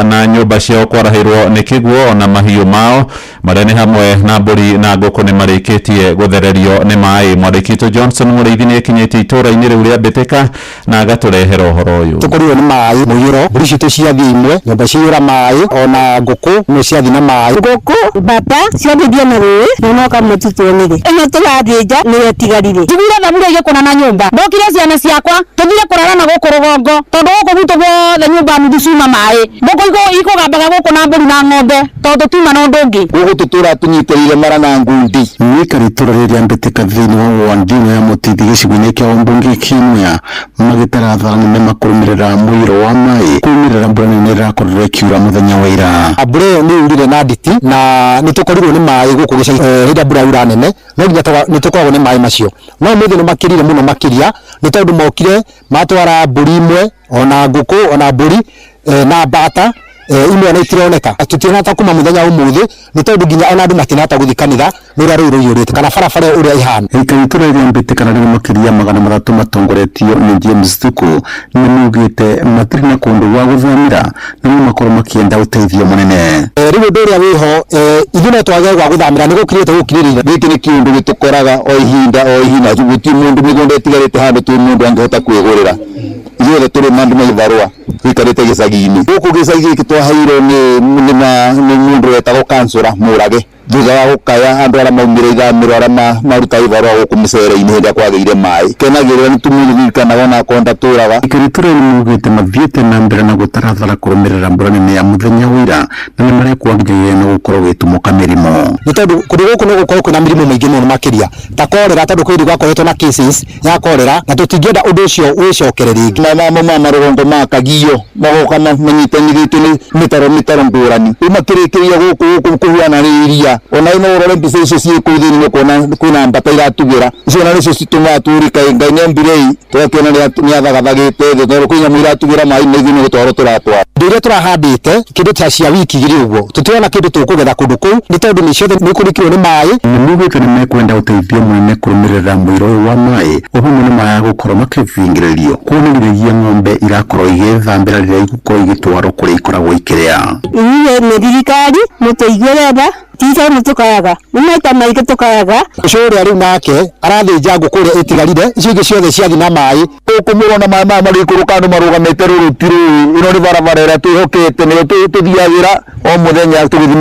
na nyũmba ciao kwarahĩrwo nĩ kĩguũ, ona mahiũ mao marĩa nĩ hamwe na mbũri na ngũkũ nĩ marĩkĩtie gũthererio nĩ maĩ. Mwandĩki witũ Johnson Mũrĩithi nĩ ekinyĩtie itũũra-inĩ rĩu rĩa Mbĩtĩka na agatũrehera ũhoro ũyũ.
Tũkorirwo nĩ maĩ mũiyũro, mbũri citũ ciathiĩ imwe, ng'ombe ciaiyũra maĩ, ona ngũkũ imwe ciathiĩ na maĩ.
Ngũkũ, mbata ciathithio na rũĩ na mwaka mũtituonire. Ĩno tũrathĩnja nĩyo ĩtigarire.
Njiguire thaburia igĩkũna na nyũmba, ndokire ciana ciakwa tũthire kũrara na gũkũ rũgongo, tondũ gũkũ gwitũ guothe nyũmba nuthu ciuma maĩ. Ngũkũ ikũgambaga gũkũ na mbũri na ng'ombe, tondũ tũtiuma na ũndũ ũngĩ.
Gũkũ tũtũraga tũnyitĩrĩire mara na ngundi.
Nĩikara itũra rĩrĩa Mbĩtĩka thĩinĩ wa wandino ya Mũtithi gĩcigo-inĩ kĩa ũmbunge kĩa Mwea magĩtara thara nene makũrũmĩrĩra mũiyũro wa maĩ kumĩrĩra mbura nene ĩrakorirwo ĩkiura mũthenya wa ira.
Mbura ĩyo nĩ yurire na nditi na nĩ tũkorirwo nĩ maĩ gũkũ gĩcagi. Hĩndĩ ĩrĩa mbura yaura nene no nginya nĩ tũkoragwo nĩ maĩ macio, no ũmũthĩ nĩ makĩrire mũno makĩria, nĩ tondũ mokire matwara mbũri imwe, ona ngũkũ, ona mbũri, na mbata, imwe ona itironeka. Tũtionata kuma mũthenya wa ũmũthĩ, nĩ tondũ nginya ona andũ matinahota gũthiĩ kanitha nĩ ũrĩa rũĩ rũiyũrĩte kana barabara ũrĩa ĩhana.
Aikari itũra rĩa Mbĩtĩka na rĩrĩ makĩria 300 matongoretio nĩ James Thuku nĩ maugĩte matirĩ na kũndũ gwa gũthamĩra na no makorwo makĩenda ũteithio mũnene.
Rĩu ũndũ ũrĩa wĩho, ithuĩ no twage gwa gũthamĩra, nĩ gũkirĩte gũkirĩrĩria.
Gĩkĩ nĩ kĩũndũ gĩtũkoraga o ihinda o ihinda, gũtirĩ mũndũ mĩgũnda ĩtigarĩte handũ tũrĩ mũndũ angĩhota kwĩgũrĩra. Ithuothe tũrĩ mandũ ma ibarũa tũikarĩte gĩcagi-inĩ. Gũkũ gĩcagi gĩkĩ twaheirwo nĩ mũndũ wetagwo kansũra Mũrage, thutha wa gũkaya andũ arĩa maumire ithamĩro arĩa marutaga ibarũa gũkũ mĩcere-inĩ hĩndĩ ĩrĩa kwagĩire maĩ. Kenagĩrĩra nĩ tũmũririkanaga ona akorwo ndatũraga.
Aikari itũra nĩ maugĩte mathiĩte na mbere na gũtarathara kũrũmĩrĩra mbura nene ya mũthenya wa ira na nĩ marekwo nginyagia na gũkorwo gĩtumũka mĩrimũ.
Nĩ tondũ kũndũ gũkũ no gũkorwo kwĩna mĩrimũ mĩingĩ mũno makĩria ta korera, tondũ kwĩ hĩndĩ gwakoretwo na cases ya korera na tũtingĩenda ũndũ ũcio wĩcokere rĩngĩ.
Maĩ mamo ma marũgongo ma Kagio magoka manyitanĩrĩtio nĩ mĩtaro mĩtaro ngũrani, rĩu makĩrĩkĩria gũkũ gũkũ kũhuana nĩ iria. Ona no ũrore mbica icio ciĩ kũu thĩinĩ nĩ ũkuona kwĩna mbata iratugĩra, icio ona nĩcio citũmaga tũrĩkae Ngai nĩombire ĩ, tũgakĩona nĩ athagathagĩte thĩ, tondũ kwĩ nyamũ iratugĩra maĩ na ithuĩ nĩ gũtwarwo tũratwara.
Indo iria tũrahandĩte kĩndũ ta cia wiki igĩrĩ ũguo tũtirona kĩndũ tũkũgetha kũndũ kũu, nĩ tondũ mĩciĩ yothe nĩ ĩkunĩkĩirwo nĩ maĩ.
Nĩ maugĩte nĩ mekwenda ũteithio mũnene kũrũmĩrĩra mũiyũro ũyũ wa maĩ, o hamwe na maĩ gũkorwo makĩbingĩrĩrio kuona nginyagia ng'ombe irakorwo igĩthambĩra rĩrĩa igũkorwo igĩtwarwo kũrĩa ikoragwo ikĩrĩa.
Ithuĩ nĩ thirikari mũtũiguĩre tha, ti itherũ nĩ tũkayaga, nĩ maita maingĩ tũkayaga.
Ũcio ũrĩa rĩu nake arathĩnja ngũkũ ĩrĩa ĩtigarire, icio ingĩ ciothe ciathiĩ na maĩ.
Gũkũ mũrona maĩ maya magĩikũrũka andũ marũgamĩte rũrũ ti rũĩ, ĩno nĩ barabara ĩrĩa twĩhokete, nĩyo tũthiagĩra o mũthenya tũgĩthiĩ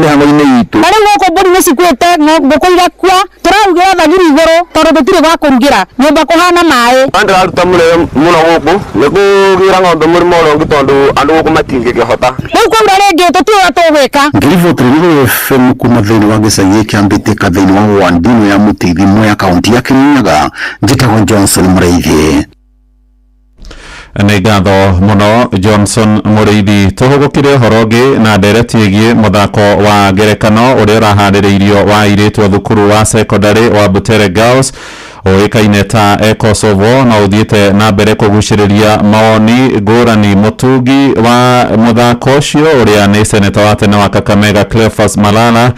mĩhang'o-inĩ itũ.
Na rĩu gũkũ mbũri nĩ cikuĩte, ngũkũ igakua, tũrarugĩra thagiri igũrũ tondũ tũtirĩ gwa kũrugĩra, nyũmba kũhana maĩ.
Andũ ndĩraruta mũrĩo mũno gũkũ nĩ kũgĩra ng'ombe mũrĩmo ũrĩa ũngĩ tondũ andũ gũkũ matingĩkĩhota.
Rĩu kwaura rĩngĩ tũtiũĩ ũrĩa tũgwĩka.
Ngĩribotera Inooro FM kuma thĩinĩ wa gĩcagi kĩa Mbĩtĩka thĩinĩ wa wandino ya Mũtithi Mwea kaunti ya Kĩrĩnyaga, njĩtagwo Johnson Mũrĩithi.
Nĩ ngatho mũno Johnson Mũrĩithi. Tũhũgũkire ũhoro ũngĩ na ndereti ĩgiĩ mũthako wa ngerekano ũrĩa ũraharĩrĩirio wa airĩtu a thukuru wa secondary wa Butere Girls ũĩkaine ta Ekosovo no ũthiĩte na mbere kũgucĩrĩria mawoni ngũrani. Mũtungi wa mũthako ũcio ũrĩa nĩ seneta wa tene wa Kakamega Cleophas Malala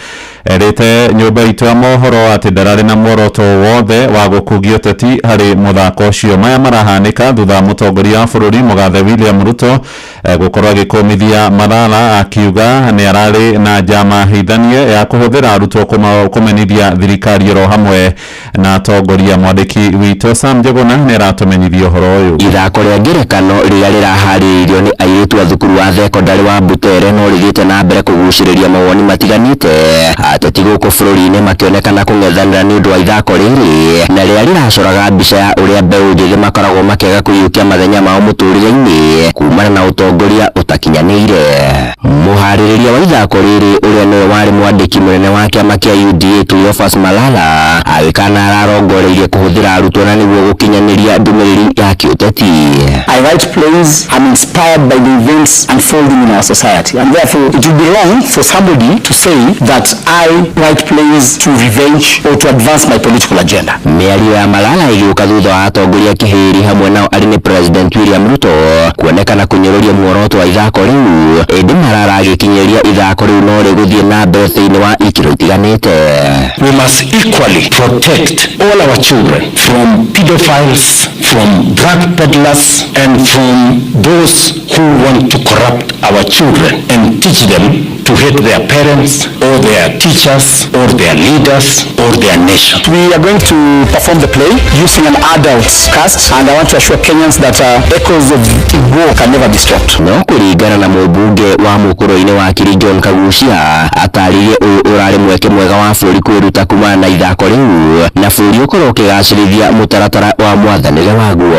Erĩte nyũmba itũ ya mohoro atĩ ndararĩ na muoroto wothe wa gũkungia ũteti harĩ mũthako ũcio. Maya marahanĩka thutha wa mũtongoria wa bũrũri mũgathe William Ruto gũkorwo agĩkũmithia Malala akiuga nĩ ararĩ na njama hithanie ya kũhũthĩra arutwo kũmenithia thirikari oro hamwe na atongoria. Mwandĩki witũ Sam Njuguna nĩ aratũmenyithia ũhoro ũyũ.
Ithako rĩa ngerekano rĩrĩa rĩraharĩrĩirio nĩ airĩtu a thukuru wa thekondarĩ wa Butere no rĩthiĩte na mbere kũgucĩrĩria mawoni matiganĩte. Ateti gũkũ bũrũri-inĩ makĩonekana kũng'ethanĩra nĩ ũndũ wa ithako rĩrĩ na rĩrĩa rĩracoraga mbica ya ũrĩa mbeũ njĩthĩ makoragwo makĩaga kũiyũkia mathenya mao mũtũrĩre-inĩ kumana na ũtongoria ũtakinyanĩire. Mũharĩrĩria wa ithako rĩrĩ ũrĩa nĩwe warĩ mwandĩki mũnene wa kĩama kĩa UDA Cleophas Malala agĩkana ararongoreirie kũhũthĩra arutwo na nĩguo gũkinyanĩria ndũmĩrĩri ya kĩũteti.
I write plays, I'm inspired by the events unfolding in our society, and therefore it would be wrong for somebody to say that I write plays to revenge or to advance my political agenda.
Mĩario ya Malala ĩgĩũka thutha wa atongoria kĩhĩri hamwe nao arĩ nĩ President William Ruto kuonekana kũnyũrũria muoroto wa ithako rĩu, ĩndĩ Malala agĩkinyĩria ithako rĩu no rĩgũthiĩ na mbere thĩinĩ wa ikĩro itiganĩte.
We must equally protect all our children from pedophiles, from drug peddlers, and from those who want to corrupt our children and teach them to hate their parents or their teachers or their leaders or their nation. We are going to perform the play using an adult cast, and I want to assure Kenyans that echoes of war can never be stopped.
No kũringana na mũmbunge wa mũkũrũ-inĩ wa Kiri John Kagucia atarĩirie ũyũ ũrarĩ mweke mwega wa bũrũri kwĩruta kumana na ithako rĩu na bũrũri ũkorwo ũkĩgacĩrithia mũtaratara wa mwathanĩre waguo.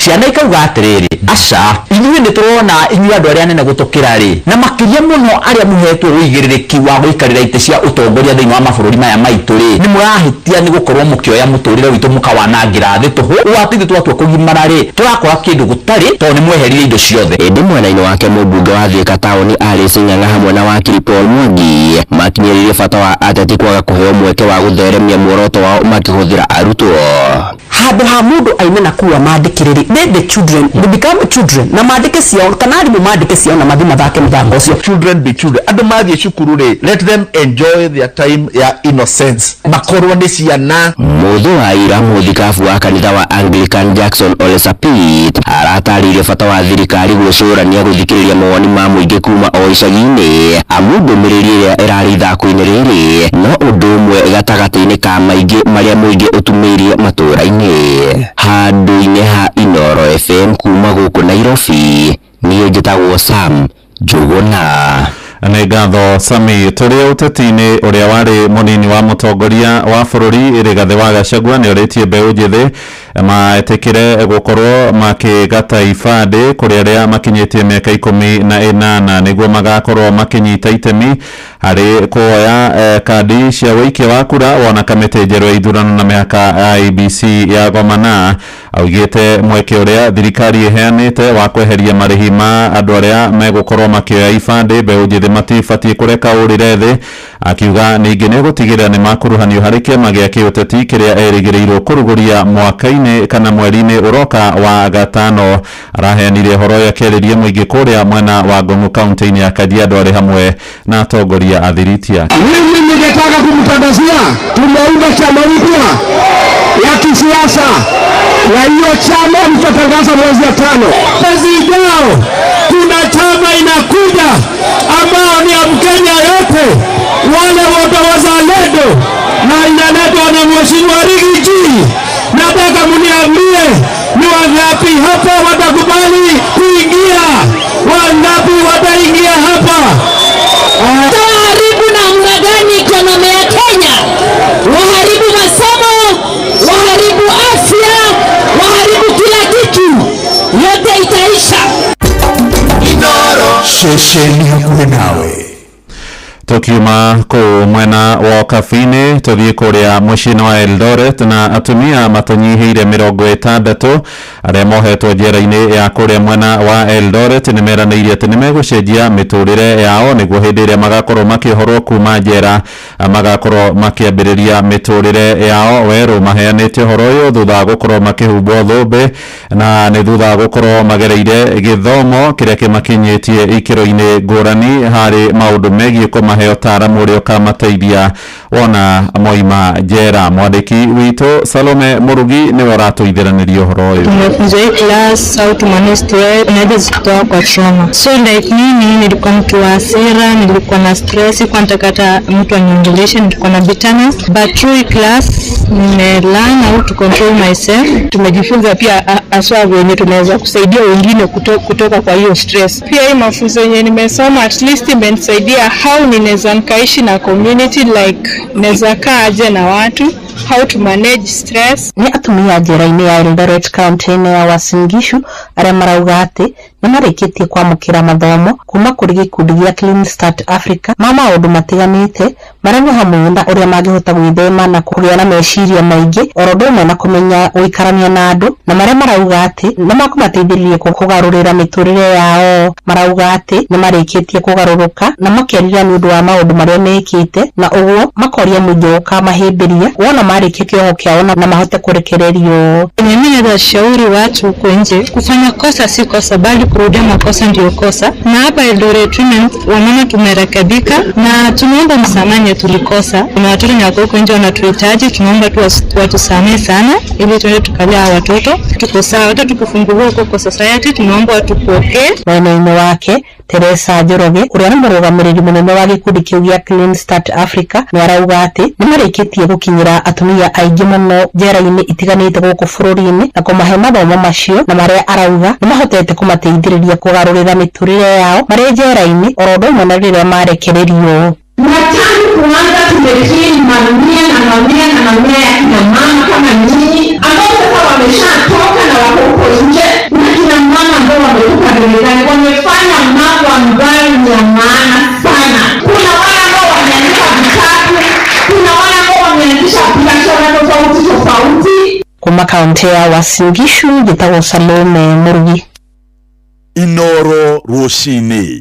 Ciana ikauga atĩrĩrĩ, aca inyuĩ nĩ tũrona inyuĩ andũ arĩa anene gũtũkĩra rĩ, na makĩria mũno arĩa mũhetwo ũigĩrĩrĩki wa gũikarĩra itĩ cia ũtongoria thĩinĩ wa mabũrũri maya maitũ rĩ, nĩ mũrahĩtia nĩ gũkorwo mũkĩoya mũtũrĩre witũ mũkawanangĩra thĩ tũhũ, ũũ atĩ ithuĩ twatua kũgimara rĩ, tũrakora kĩndũ gũtarĩ tondũ nĩ mweherire indo ciothe.
Ĩndĩ mwena-inĩ wake mũmbunge wa Thika taũni Alice Ng'ang'a hamwe na wakiri Paul Mwangi makinyĩrĩirie bata wa ateti kwaga kũheo mweke wa gũtheremia muoroto wao makĩhũthĩra arutwo.
Handũ ha mũndũ aime na kũu amandĩkĩre rĩ, let the children they become children na mandĩke ciao kana arimũ mandĩke ciao na mathiĩ mathake mũthako ũcio.
Children be children. Andũ mathiĩ cukuru rĩ, let them enjoy their time ya innocence, makorwo nĩ ciana.
Mũthũ wa ira mũthikabu wa kanitha wa Anglican Jackson Ole Sapit aratarĩirie bata wa thirikari gwĩcũrania gũthikĩrĩria mawoni ma mũingĩ kuma o icagi-inĩ, amu ndũmĩrĩri ĩrĩa ĩrarĩ ithako-inĩ rĩrĩ no ũndũ ũmwe gatagatĩ-inĩ ka maingĩ marĩa mũingĩ ũtumĩirie matũũra-inĩ. Handũ-inĩ ha Inooro FM kuma gũkũ Nairobi, niĩ njĩtagwo Sam Njuguna.
Nĩ ngatho Sami. Tũrĩ ũteti-inĩ, ũrĩa warĩ mũnini wa mũtongoria wa bũrũri Rigathĩ wa Gachagua nĩ orĩtie mbeũ njĩthĩ metĩkĩre gũkorwo makĩgata ibandĩ kũrĩ arĩa makinyĩtie mĩaka 18 nĩguo magakorwo makĩnyita itemi harĩ kuoya kandi cia ũikia wa kura wona kamĩtĩ njerũ ya ithurano na mĩhaka IEBC ya gomana. Augĩte mweke ũrĩa thirikari ĩheanĩte wa kweheria marĩhi ma andũ arĩa megũkorwo makĩoya ibandĩ mbeũ njĩthĩ matibatiĩ kũreka ũrĩre thĩ. Akiuga ningĩ nĩ gũtigĩrĩra nĩ makuruhanio harĩ kĩama gĩa kĩũteti kĩrĩa erĩgĩrĩirwo kũrugũria mwaka-inĩ kana mweri-inĩ ũroka wa gatano. Araheanire ũhoro ũyũ akĩarĩria mũingĩ kũrĩa mwena wa Ngong'u kaunti-inĩ ya Kajiado arĩ hamwe na atongoria a thiriti yake.
Mimi ningetaka kumtangazia tumeunda chama mpya ya kisiasa, na hiyo chama mtatangaza mwezi wa 5. Mwezi ujao kuna chama inakuja ambao ni ya Mkenya yote, wale wote wazalendo, na inaletwa na Mheshimiwa Riggy G. Nataka mniambie ni wangapi hapa watakubali kuingia? Wangapi wataingia hapa?
Waharibu namna gani economy ya Kenya? Waharibu masomo, waharibu afya, waharibu kila kitu. Yote itaisha.
Ceceni hakuhĩ nawe.
Tukiuma kũu mwena wa Kabini tũthiĩ kũrĩa mũciĩ-inĩ wa Eldoret na atumia matanyihĩire 60 arĩa mohetwo njera-inĩ ya kũrĩa mwena wa Eldoret nĩ meranĩire atĩ nĩ megũcenjia mĩtũrĩre yao nĩguo hĩndĩ ĩrĩa magakorwo makĩohorwo kuma njera magakorwo makĩambĩrĩria mĩtũrĩre yao werũ. Maheanĩte ũhoro ũyũ thutha wa gũkorwo makĩhumbwo thũmbĩ na nĩ thutha wa gũkorwo magereire gĩthomo kĩrĩa kĩmakinyĩtie ikĩro-inĩ ngũrani harĩ maũndũ megiĩ kũmahe kũmahe ũtaaramu ũrĩa ũkamateithia wona moima njera. Mwandĩki witũ Salome Mũrugi nĩwe ũratũithĩranĩria ũhoro ũyũ.
Tumefunzwa hii class how to manage stress, unaweza zitoa kwa trauma. So like mimi nilikuwa mtu wa hasira, nilikuwa na stress, sikuwa nataka hata mtu aniongeleshe, nilikuwa na bitterness, but through hii class nimelearn how to control myself.
Tumejifunza pia haswa wenye tunaweza kusaidia wengine kutoka kwa hiyo stress.
Pia hii mafunzo yenye nimesoma at least imenisaidia how ninaweza nikaishi na community, like naweza kaa aje na watu, how to manage stress.
Nĩ atumia njera-inĩ ya Eldoret kaunti-inĩ ya Uasin Gishu arĩa marauga atĩ nĩ marĩkĩtie kwamũkĩra mathomo kuma kũrĩ gĩkundi gĩa Clean Start Africa ma maũndũ matiganĩte marĩa nĩ hamwe na ũrĩa mangĩhota gwĩthema na kũgĩa na meciria maingĩ oro ũndũ ũmwe na kũmenya gũikarania na andũ, na marĩa marauga atĩ nĩ makũmateithĩrĩria kũgarũrĩra mĩtũrĩre yao. Marauga atĩ nĩ marĩkĩtie kũgarũrũka na makerira nĩ ũndũ wa maũndũ marĩa mekĩte, na ũguo makoria mũingĩ ũkamahĩmbĩria wona marĩkia kĩoho kĩao na mahote kũrekererio.
Mimi naweza shauri watu huko nje, kufanya kosa si kosa, bali kurudia makosa ndio kosa. Na hapa Eldoret Women wamama tumerekebika na tunaomba msamaha tulikosa. Kuna watoto na wako huko nje wanatuhitaji, tunaomba tu watusamehe sana ili tuende tukalea hawa watoto. Tuko sawa, hata tukifunguliwa huko kwa society tunaomba watupokee.
Mwena-inĩ wake Teresa Njoroge ũrĩa nĩ mũrũgamĩrĩri mũnene wa gĩkundi kĩu gĩa Clean Start Africa nĩ arauga atĩ nĩ marĩkĩtie gũkinyĩra atumia aingĩ mũno njera-inĩ itiganĩte gũkũ bũrũri-inĩ na kũmahe mathomo macio, na marĩa arauga nĩ mahotete kũmateithĩrĩria kũgarũrĩra mĩtũrĩre yao marĩ njera-inĩ oro ũndũ ũmwe na rĩrĩa marekererio.
Na tangu kuanza tumekiri mamia na mamia na mamia ya kina mama kama nyinyi ambao sasa wameshatoka na wako huko nje, na kina mama ambao wametoka gerezani wamefanya mambo ambayo ni ya maana sana. Kuna wale ambao wameandika vitabu, kuna wale ambao wameanzisha biashara tofauti tofauti.
Kuma kaunti ya Uasin Gishu, njĩtagwo Salome Mũrugi.
Inoro rũcinĩ.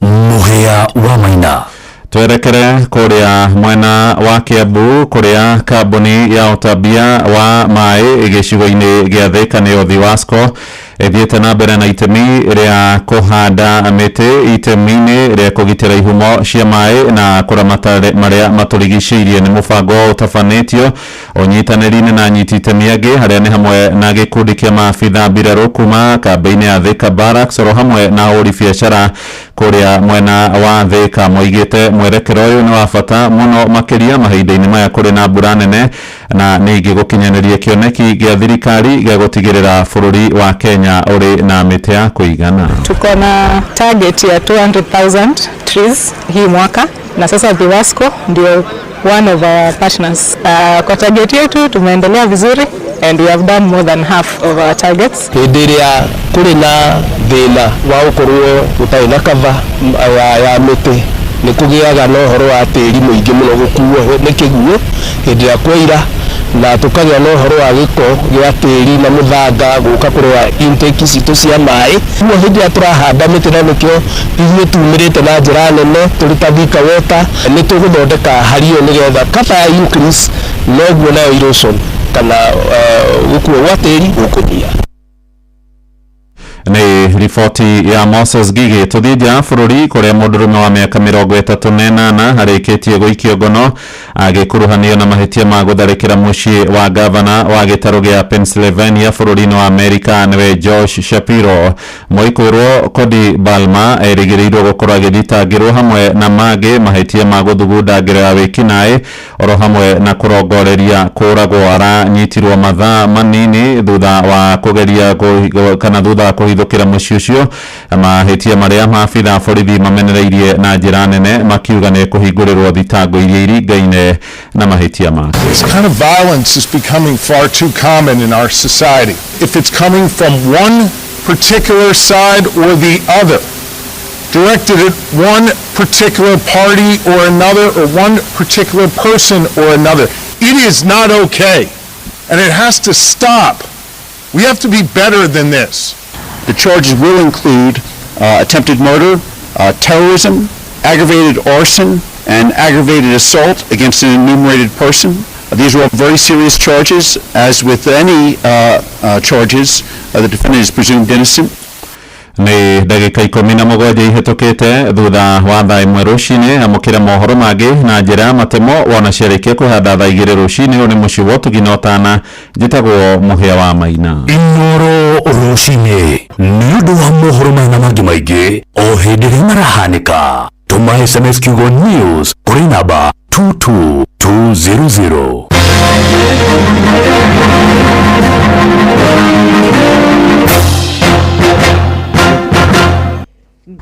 Mũhĩa wa Maina.
Twerekere kuria mwena wa Kiambu kuria kambuni ya ũtambia wa maĩ gĩcigo-inĩ gĩa Thika nĩyo Thiwasco ĩthiĩte na mbere na itemi rĩa kũhanda mĩtĩ itemi-inĩ rĩa kũgitĩra ihumo cia maĩ na kũramata marĩa matũrigicĩirie. Nĩ mũbango ũtabanĩtio ũnyitanĩri-inĩ na anyiti itemi angĩ harĩa nĩ hamwe na gĩkundi kĩa maabitha mbirarũ kuma kambĩ-inĩ ya Thika Barracks oro hamwe na ahũri biacara kũrĩa mwena wa Thika. Moigĩte mwerekero ũyũ nĩ wa bata mũno makĩria mahinda-inĩ maya kũrĩ na mbura nene na ningĩ gũkinyanĩria kĩoneki gĩa thirikari gĩa gũtigĩrĩra bũrũri wa Kenya ũrĩ na mĩtĩ ya kũigana.
Tuko na target ya 200,000 trees hii mwaka, na sasa Thiwasco ndio one of our partners. Kwa target yetu tumeendelea vizuri and we have done more than half of our targets.
Hĩndĩ ĩrĩa kũrĩ na thĩna wa gũkorwo gũtarĩ na cover ya mĩtĩ, nĩ kũgĩaga na ũhoro wa tĩri mũingĩ mũno gũkuo nĩ kĩguũ hĩndĩ ĩrĩa kwaira, na tũkagĩa na ũhoro wa gĩko gĩa tĩri na mũthanga gũka kũrĩa intake citũ cia maĩ. Ũguo hĩndĩ ĩrĩa tũrahanda mĩtĩ, na nĩkĩo ithuĩ tumĩrĩte na njĩra nene tũrĩ ta Thika Water, nĩ tũgũthondeka hari ĩyo nĩgetha cover ya increase, noguo nayo erosion kana gũkuo gwa tĩri gũkũnyiha.
Nĩ riboti ya Moses Gigi. Tũthiĩ nja ya bũrũri kũrĩa mũndũrũme wa mĩaka 38 arĩkĩtie gũikio ngono agĩkuruhanio na mahĩtia ma gũtharĩkĩra mũciĩ wa gavana wa gĩtarũ gĩa Pennsylvania bũrũri-inĩ wa Amerika nĩwe Josh Shapiro. Mwĩkũĩrwo Cody Balmer erĩgĩrĩirwo gũkorwo agĩthitangĩrwo hamwe na mangĩ mahĩtia ma gũthugunda ngero ya wĩkinaĩ oro hamwe na kũrongoreria kũragwo. Aranyitirwo mathaa manini thutha wa kũgeria kana thutha wa kũhithũkĩra mũciĩ ũcio, mahĩtia marĩa maabitha borithi mamenereirie na njĩra nene makiuga nĩ kũhingũrĩrwo thitango iria iringaine na mahĩtia make.
This kind of violence is becoming far too common in our society. If it's coming from one particular side or the other, directed at one particular party or another, or one particular person or another, it is not okay, and it has to stop. We have to be better than this.
The charges will include attempted murder, terrorism, aggravated arson, and aggravated assault against an enumerated person. These are all very serious charges. As with any charges, the defendant is presumed innocent.
Nĩ ndagĩka 17 ihĩtũkĩte thutha wa thaa 1 rũcinĩ. Amũkĩra mohoro mangĩ na njĩra ya matemo wona ciarĩkia kũhanda thaa 2 rũcinĩ. Ũyũ nĩ mũciĩ wa ũtugi na ũtana. Njĩtagwo Mũhĩa wa Maina.
Inooro rũcinĩ nĩ ũndũ wa mohoro maya na mangĩ maingĩ o hĩndĩ ĩrĩa marahanĩka, tũma SMS kiugo news kũrĩ namba 22200.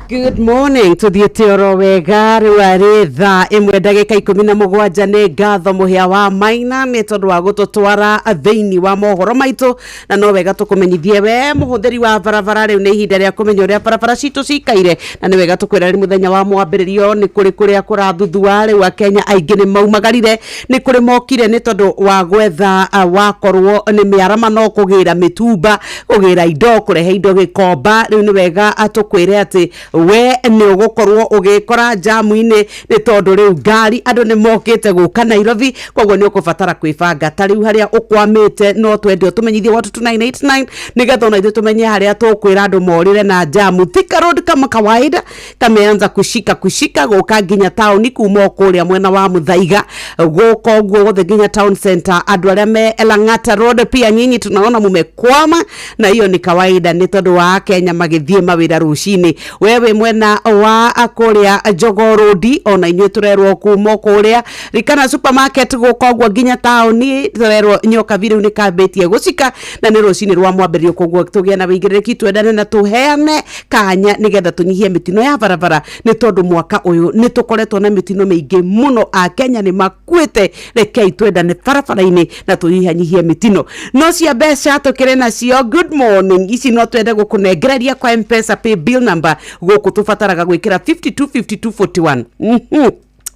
Good morning, tuthiĩte oro wega. Rĩu arĩ thaa 1 ndagĩka 17. Nĩ ngatho Mũhĩa wa Maina nĩ tondũ wa gũtũtwara thĩinĩ wa mohoro maitũ, na no wega tũkũmenyithie we mũhũthĩri wa barabara, rĩu nĩ ihinda rĩa kũmenya ũrĩa barabara citũ cikaire, na nĩ wega tũkwĩra nĩ mũthenya wa mwambĩrĩrio. Nĩ kũrĩ kũrĩa kũrathuthua rĩu, Akenya aingĩ nĩ maumagarire, nĩ kũrĩ mokire nĩ tondũ wa gwetha wakorwo nĩ mĩaramano, kũgĩra mĩtumba, kũgĩra indo, kũrehe indo gĩkomba. Rĩu nĩ wega tũkwĩre atĩ we nĩ ũgũkorwo ũgĩkora jamu-inĩ, nĩ tondũ rĩu ngari andũ nĩ mokĩte gũka Nairobi, koguo nĩ ũkũbatara kwĩbanga. Ta rĩu harĩa ũkwamĩte, no twende ũtũmenyithie wa 2989 nĩgetha ona ithuĩ tũmenye harĩa tũkwĩra andũ morĩre na jamu. Thika Road kama kawaida kameanza kushika kushika gũka nginya taũni, kuma o kũrĩa mwena wa Muthaiga gũka ũguo wothe nginya town center. Andũ arĩa me Lang'ata Road, pia nyinyi tunaona mumekwama, na hiyo ni kawaida nĩ tondũ wa Kenya magĩthiĩ mawĩra rũcinĩ. Wewe mwena wa kũrĩa Jogoo Road, ona inyuĩ tũrerwo kuma kũrĩa Rikana supermarket gũka ũguo nginya taũni, tũrerwo Nyokabi rĩu nĩ kambĩtie gũcika, na nĩ rũcinĩ rwa mwambĩrĩrio. Koguo tũgĩe na wĩigĩrĩrĩki, twendane na tũheane kanya nĩgetha tũnyihie mĩtino ya barabara, nĩ tondũ mwaka ũyũ nĩ tũkoretwo na mĩtino mĩingĩ mũno, Akenya nĩ makuĩte. Rekei twendane barabara-inĩ na tũnyihanyihie mĩtino. No cia mbeca tũkĩrĩ nacio, good morning, ici no twende gũkũnengereria kwa Mpesa pay bill number. Gũkũ tũbataraga gwĩkĩra 52 52 41,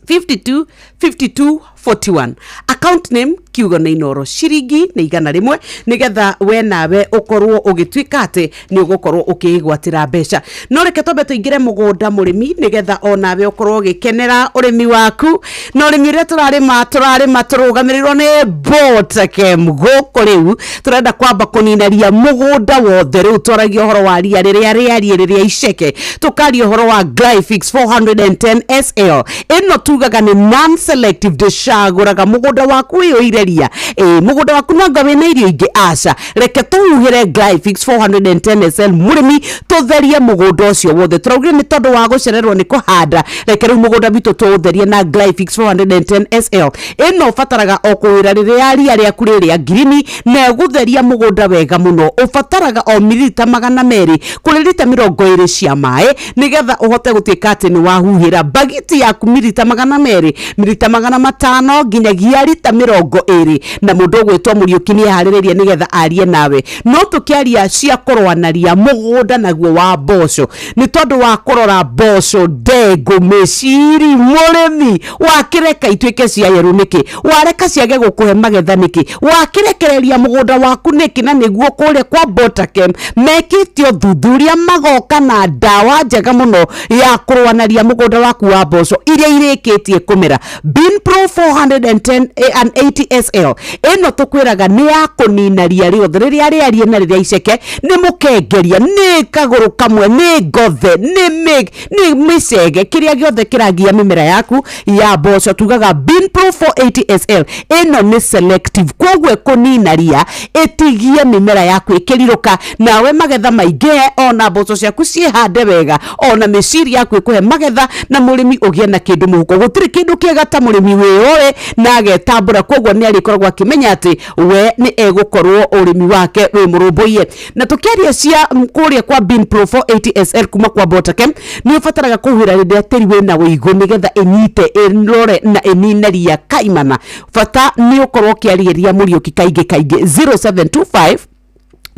52 52 41, account name kiugo nĩ Inoro, ciringi nĩ 100, nĩgetha we nawe ũkorwo ũgĩtuĩka atĩ nĩ ũgũkorwo ũkĩĩgwatĩra mbeca. No reke twambe tũingĩre mũgũnda, mũrĩmi, nĩgetha onawe ũkorwo ũgĩkenera ũrĩmi waku. Na ũrĩmi ũrĩa tũrarĩma, tũrarĩma tũrũgamĩrĩirwo nĩ Botakem. Gũkũ rĩu tũrenda kwamba kũnina ria mũgũnda wothe. Rĩu twaragia ũhoro wa ria rĩrĩa rĩarie, rĩrĩa iceke, tũkaria ũhoro wa Glyfix 410 SL. Ĩno tugaga nĩ non selective, ndĩcagũraga mũgũnda waku wĩyũire ria. Ĩ mũgũnda waku nanga wĩna irio ingĩ? Aca, reke tũhuhĩre Glyfix 410 SL, mũrĩmi, tũtherie mũgũnda ũcio wothe. Tũraugire nĩ tondũ wa gũcererwo nĩ kũhanda, reke rĩu mũgũnda witũ tũũtherie na Glyfix 410 SL. Ĩno ũbataraga o kũwĩra rĩrĩa ria rĩaku rĩrĩa ngirini, na ĩgũtheria mũgũnda wega mũno. Ũbataraga o mililita 200 kũrĩ rita 20 cia maĩ, nĩgetha ũhote gũtuĩka atĩ nĩ wahuhĩra bagiti yaku mililita 200, mililita 500 nginyagia rita 20. Na mũndũ ũgwĩtwo Mũriũki nĩ eharĩrĩrie nĩgetha arie nawe. No tũkĩaria cia kũrũa mũgũnda naguo wa mboco, nĩ tondũ wa kũrora mboco, ndengũ, mĩciri, mũrĩmi, wakĩreka ituĩke cia yerũ nĩkĩ? Wareka ciage gũkũhe magetha nĩkĩ? Wakĩrekereria mũgũnda waku nĩkĩ? Na nĩguo kũrĩa kwa Botakem mekĩte ũthuthuria, magoka na ndawa njega mũno ya kũrũa na ria mũgũnda waku wa mboco iria irĩkĩtie kũmera. Binpro 410 and 80 SL ĩno tũkwĩraga nĩ ya kũnina ria rĩothe rĩrĩa rĩarie na rĩrĩa iceke, nĩ mũkengeria, nĩ kagũrũ kamwe, nĩ ngothe, nĩ mĩcege, kĩrĩa gĩothe kĩragia mĩmera yaku ya mboco. Tugaga Binpro 480 SL ĩno nĩ selective, koguo ĩkũnina ria, ĩtigie mĩmera yaku ĩkĩrirũka, nawe magetha maingĩhe, ona mboco ciaku ciĩhande wega, ona mĩciri yaku ĩkũhe magetha, na mũrĩmi ũgĩe na kĩndũ mũhuko. Gũtirĩ kĩndũ kĩega ta mũrĩmi wĩyũĩ na agetambũra, koguo nĩ arĩkoragwo akĩmenya atĩ we nĩ egũkorwo ũrĩmi wake wĩ mũrũmbũiye. Na tũkĩaria cia kũrĩa kwa Binpro 480 SL kuma kwa Botakem, nĩ ũbataraga kũhuhĩra rĩrĩa tĩri wĩna ũigũ, nĩgetha ĩnyite, ĩrore na ĩnine ria kaimana. Bata nĩ ũkorwo ũkĩarĩria Mũriũki kaingĩ kaingĩ, 0725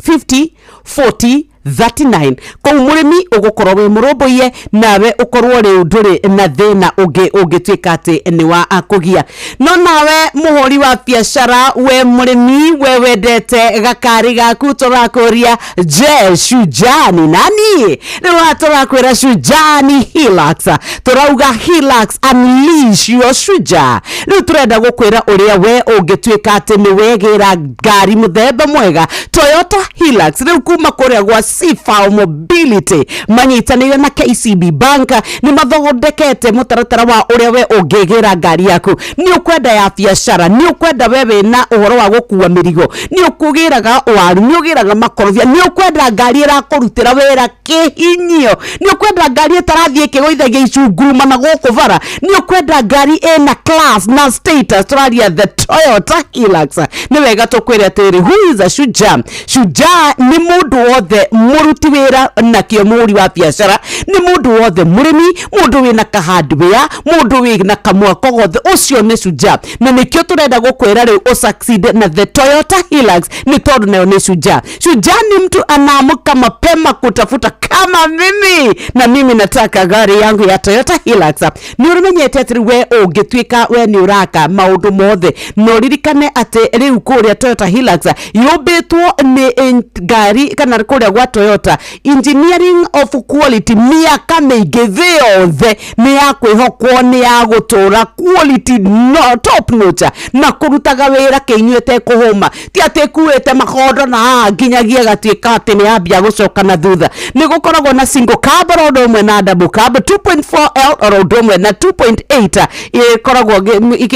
50 40 39. Kũu mũrĩmi ũgũkorwo wĩ mũrũmbũiye, nawe ũkorwo rĩu ndũrĩ na thĩna ũngĩ ũngĩtuĩka atĩ nĩ wa kũgia. No nawe mũhũri wa biacara, we mũrĩmi, we wendete gakari gaku, tũrakũria, je, shujaa ni nani? Rĩu haha tũrakwĩra shujaa ni Hilux. Tũrauga Hilux, unleash your shujaa. Rĩu tũrenda gũkwĩra ũrĩa we ũngĩtuĩka atĩ nĩ wegĩra ngari mũthemba mwega, Toyota Hilux, rĩu kuma kũrĩa gwa Sifao Mobility manyitanĩire na KCB Bank nĩ mathondekete mũtaratara wa ũrĩa we ũngĩgĩra ngari yaku. Nĩ ũkwenda ya biacara, nĩ ũkwenda we wĩna ũhoro wa gũkua mĩrigo, nĩ ũkũgĩraga waru, nĩ ũgĩraga makorobia, nĩ ũkwenda ngari ĩrakũrutĩra wĩra kĩhinyio, nĩ ũkwenda ngari ĩtarathiĩ ĩkĩgũithagia icunguruma na gũkũ bara, nĩ ũkwenda ngari ĩna class na status. Tũraria the Toyota Hilux. Nĩ wega tũkwĩre atĩrĩrĩ, who is a shujaa? Shujaa nĩ mũndũ wothe mũruti wĩra nakĩo, mũhũri wa biacara, nĩ mũndũ wothe mũrĩmi, mũndũ wĩna kahardware, mũndũ wĩna kamwako gothe, ũcio nĩ shujaa. Na nĩkĩo tũrenda gũkwĩra rĩu ũsucceed na the Toyota Hilux, nĩ tondũ nayo nĩ shujaa. Shujaa ni mtu anaamka mapema kutafuta, kama mimi, na mimi nataka gari yangu ya Toyota Hilux. Nĩ ũmenyete atĩ rĩu we ũngĩtuĩka we nĩ ũraka maũndũ mothe, na ũririkane atĩ rĩu kũrĩa Toyota Hilux yũmbĩtwo nĩ ngari kana kũrĩa gwa Toyota engineering of quality mĩaka mĩingĩ, thĩ yothe nĩ ya kwĩhokwo, nĩ ya gũtũra quality no top notch, na kũrutaga wĩra kĩinyuĩ ĩtekũhũma, ti atĩ ĩkuĩte makondo na haha nginyagia ĩgatuĩka atĩ nĩ yambia gũcoka na thutha. Nĩ gũkoragwo na single cab oro ũndũ ũmwe na double cab, 2.4L oro ũndũ ũmwe na 2.8 ĩkoragwo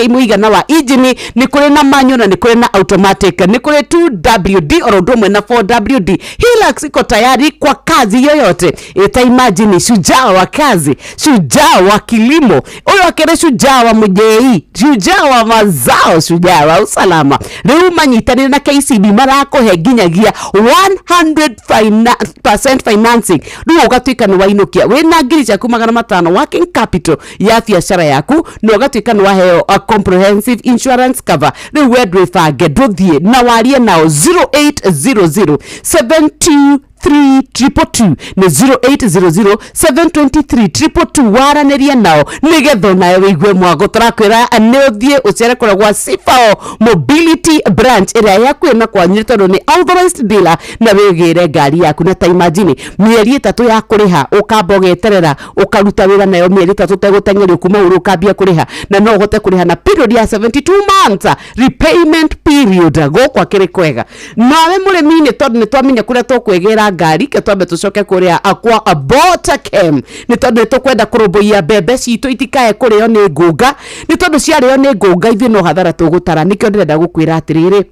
mũigana wa injini. Nĩ kũrĩ na manual na nĩ kũrĩ na automatic, nĩ kũrĩ 2WD oro ũndũ ũmwe na 4WD. Hilux iko tayari kwa kazi yoyote. Ita imagine, shujaa wa kazi, shujaa wa kilimo, ũyũ akĩrĩ shujaa wa mũjei, shujaa wa mazao, shujaa wa usalama. Rĩu manyitanĩire na KCB marakũhe nginyagia 100% financing. Rĩu ũgatuĩka nĩ wainũkia wĩna 500,000 working capital ya biacara yaku, na ũgatuĩka nĩ waheo a comprehensive insurance cover. Rĩu we ndwĩbange, ndũthiĩ na warie nao 0800 72 3222, nĩ 0800 723 222. Waranĩria nao nĩgetha onawe wĩigue mwago. Tũrakwĩra nĩ ũthiĩ ũcere kũrĩa gwa Sifao Mobility branch ĩrĩa yakuĩ na kwanyu, tondũ nĩ authorized dealer, na wĩgĩre ngari yaku. Na ta imagine, mĩeri 3 ya kũrĩha, ũkamba ũgeterera ũkaruta wĩra nayo mĩeri 3 ũtegũteng'erio, kuma ũrĩ ũkambia kũrĩha, na no ũhote kũrĩha na period ya 72 months repayment period. Gũkũ akĩrĩ kwega nawe mũrĩmi-inĩ, tondũ nĩ twamenya kũrĩa tũkwĩgĩra ngari. Ke twambe tũcoke kũrĩa kwa Botakem, nĩ tondũ nĩ tũkwenda kũrũmbũiya mbembe citũ itikae kũrĩo nĩ ngũnga, nĩ tondũ ciarĩo nĩ ngũnga ithuĩ no hathara tũgũtara. Nĩkĩo ndĩrenda gũkwĩra atĩrĩrĩ,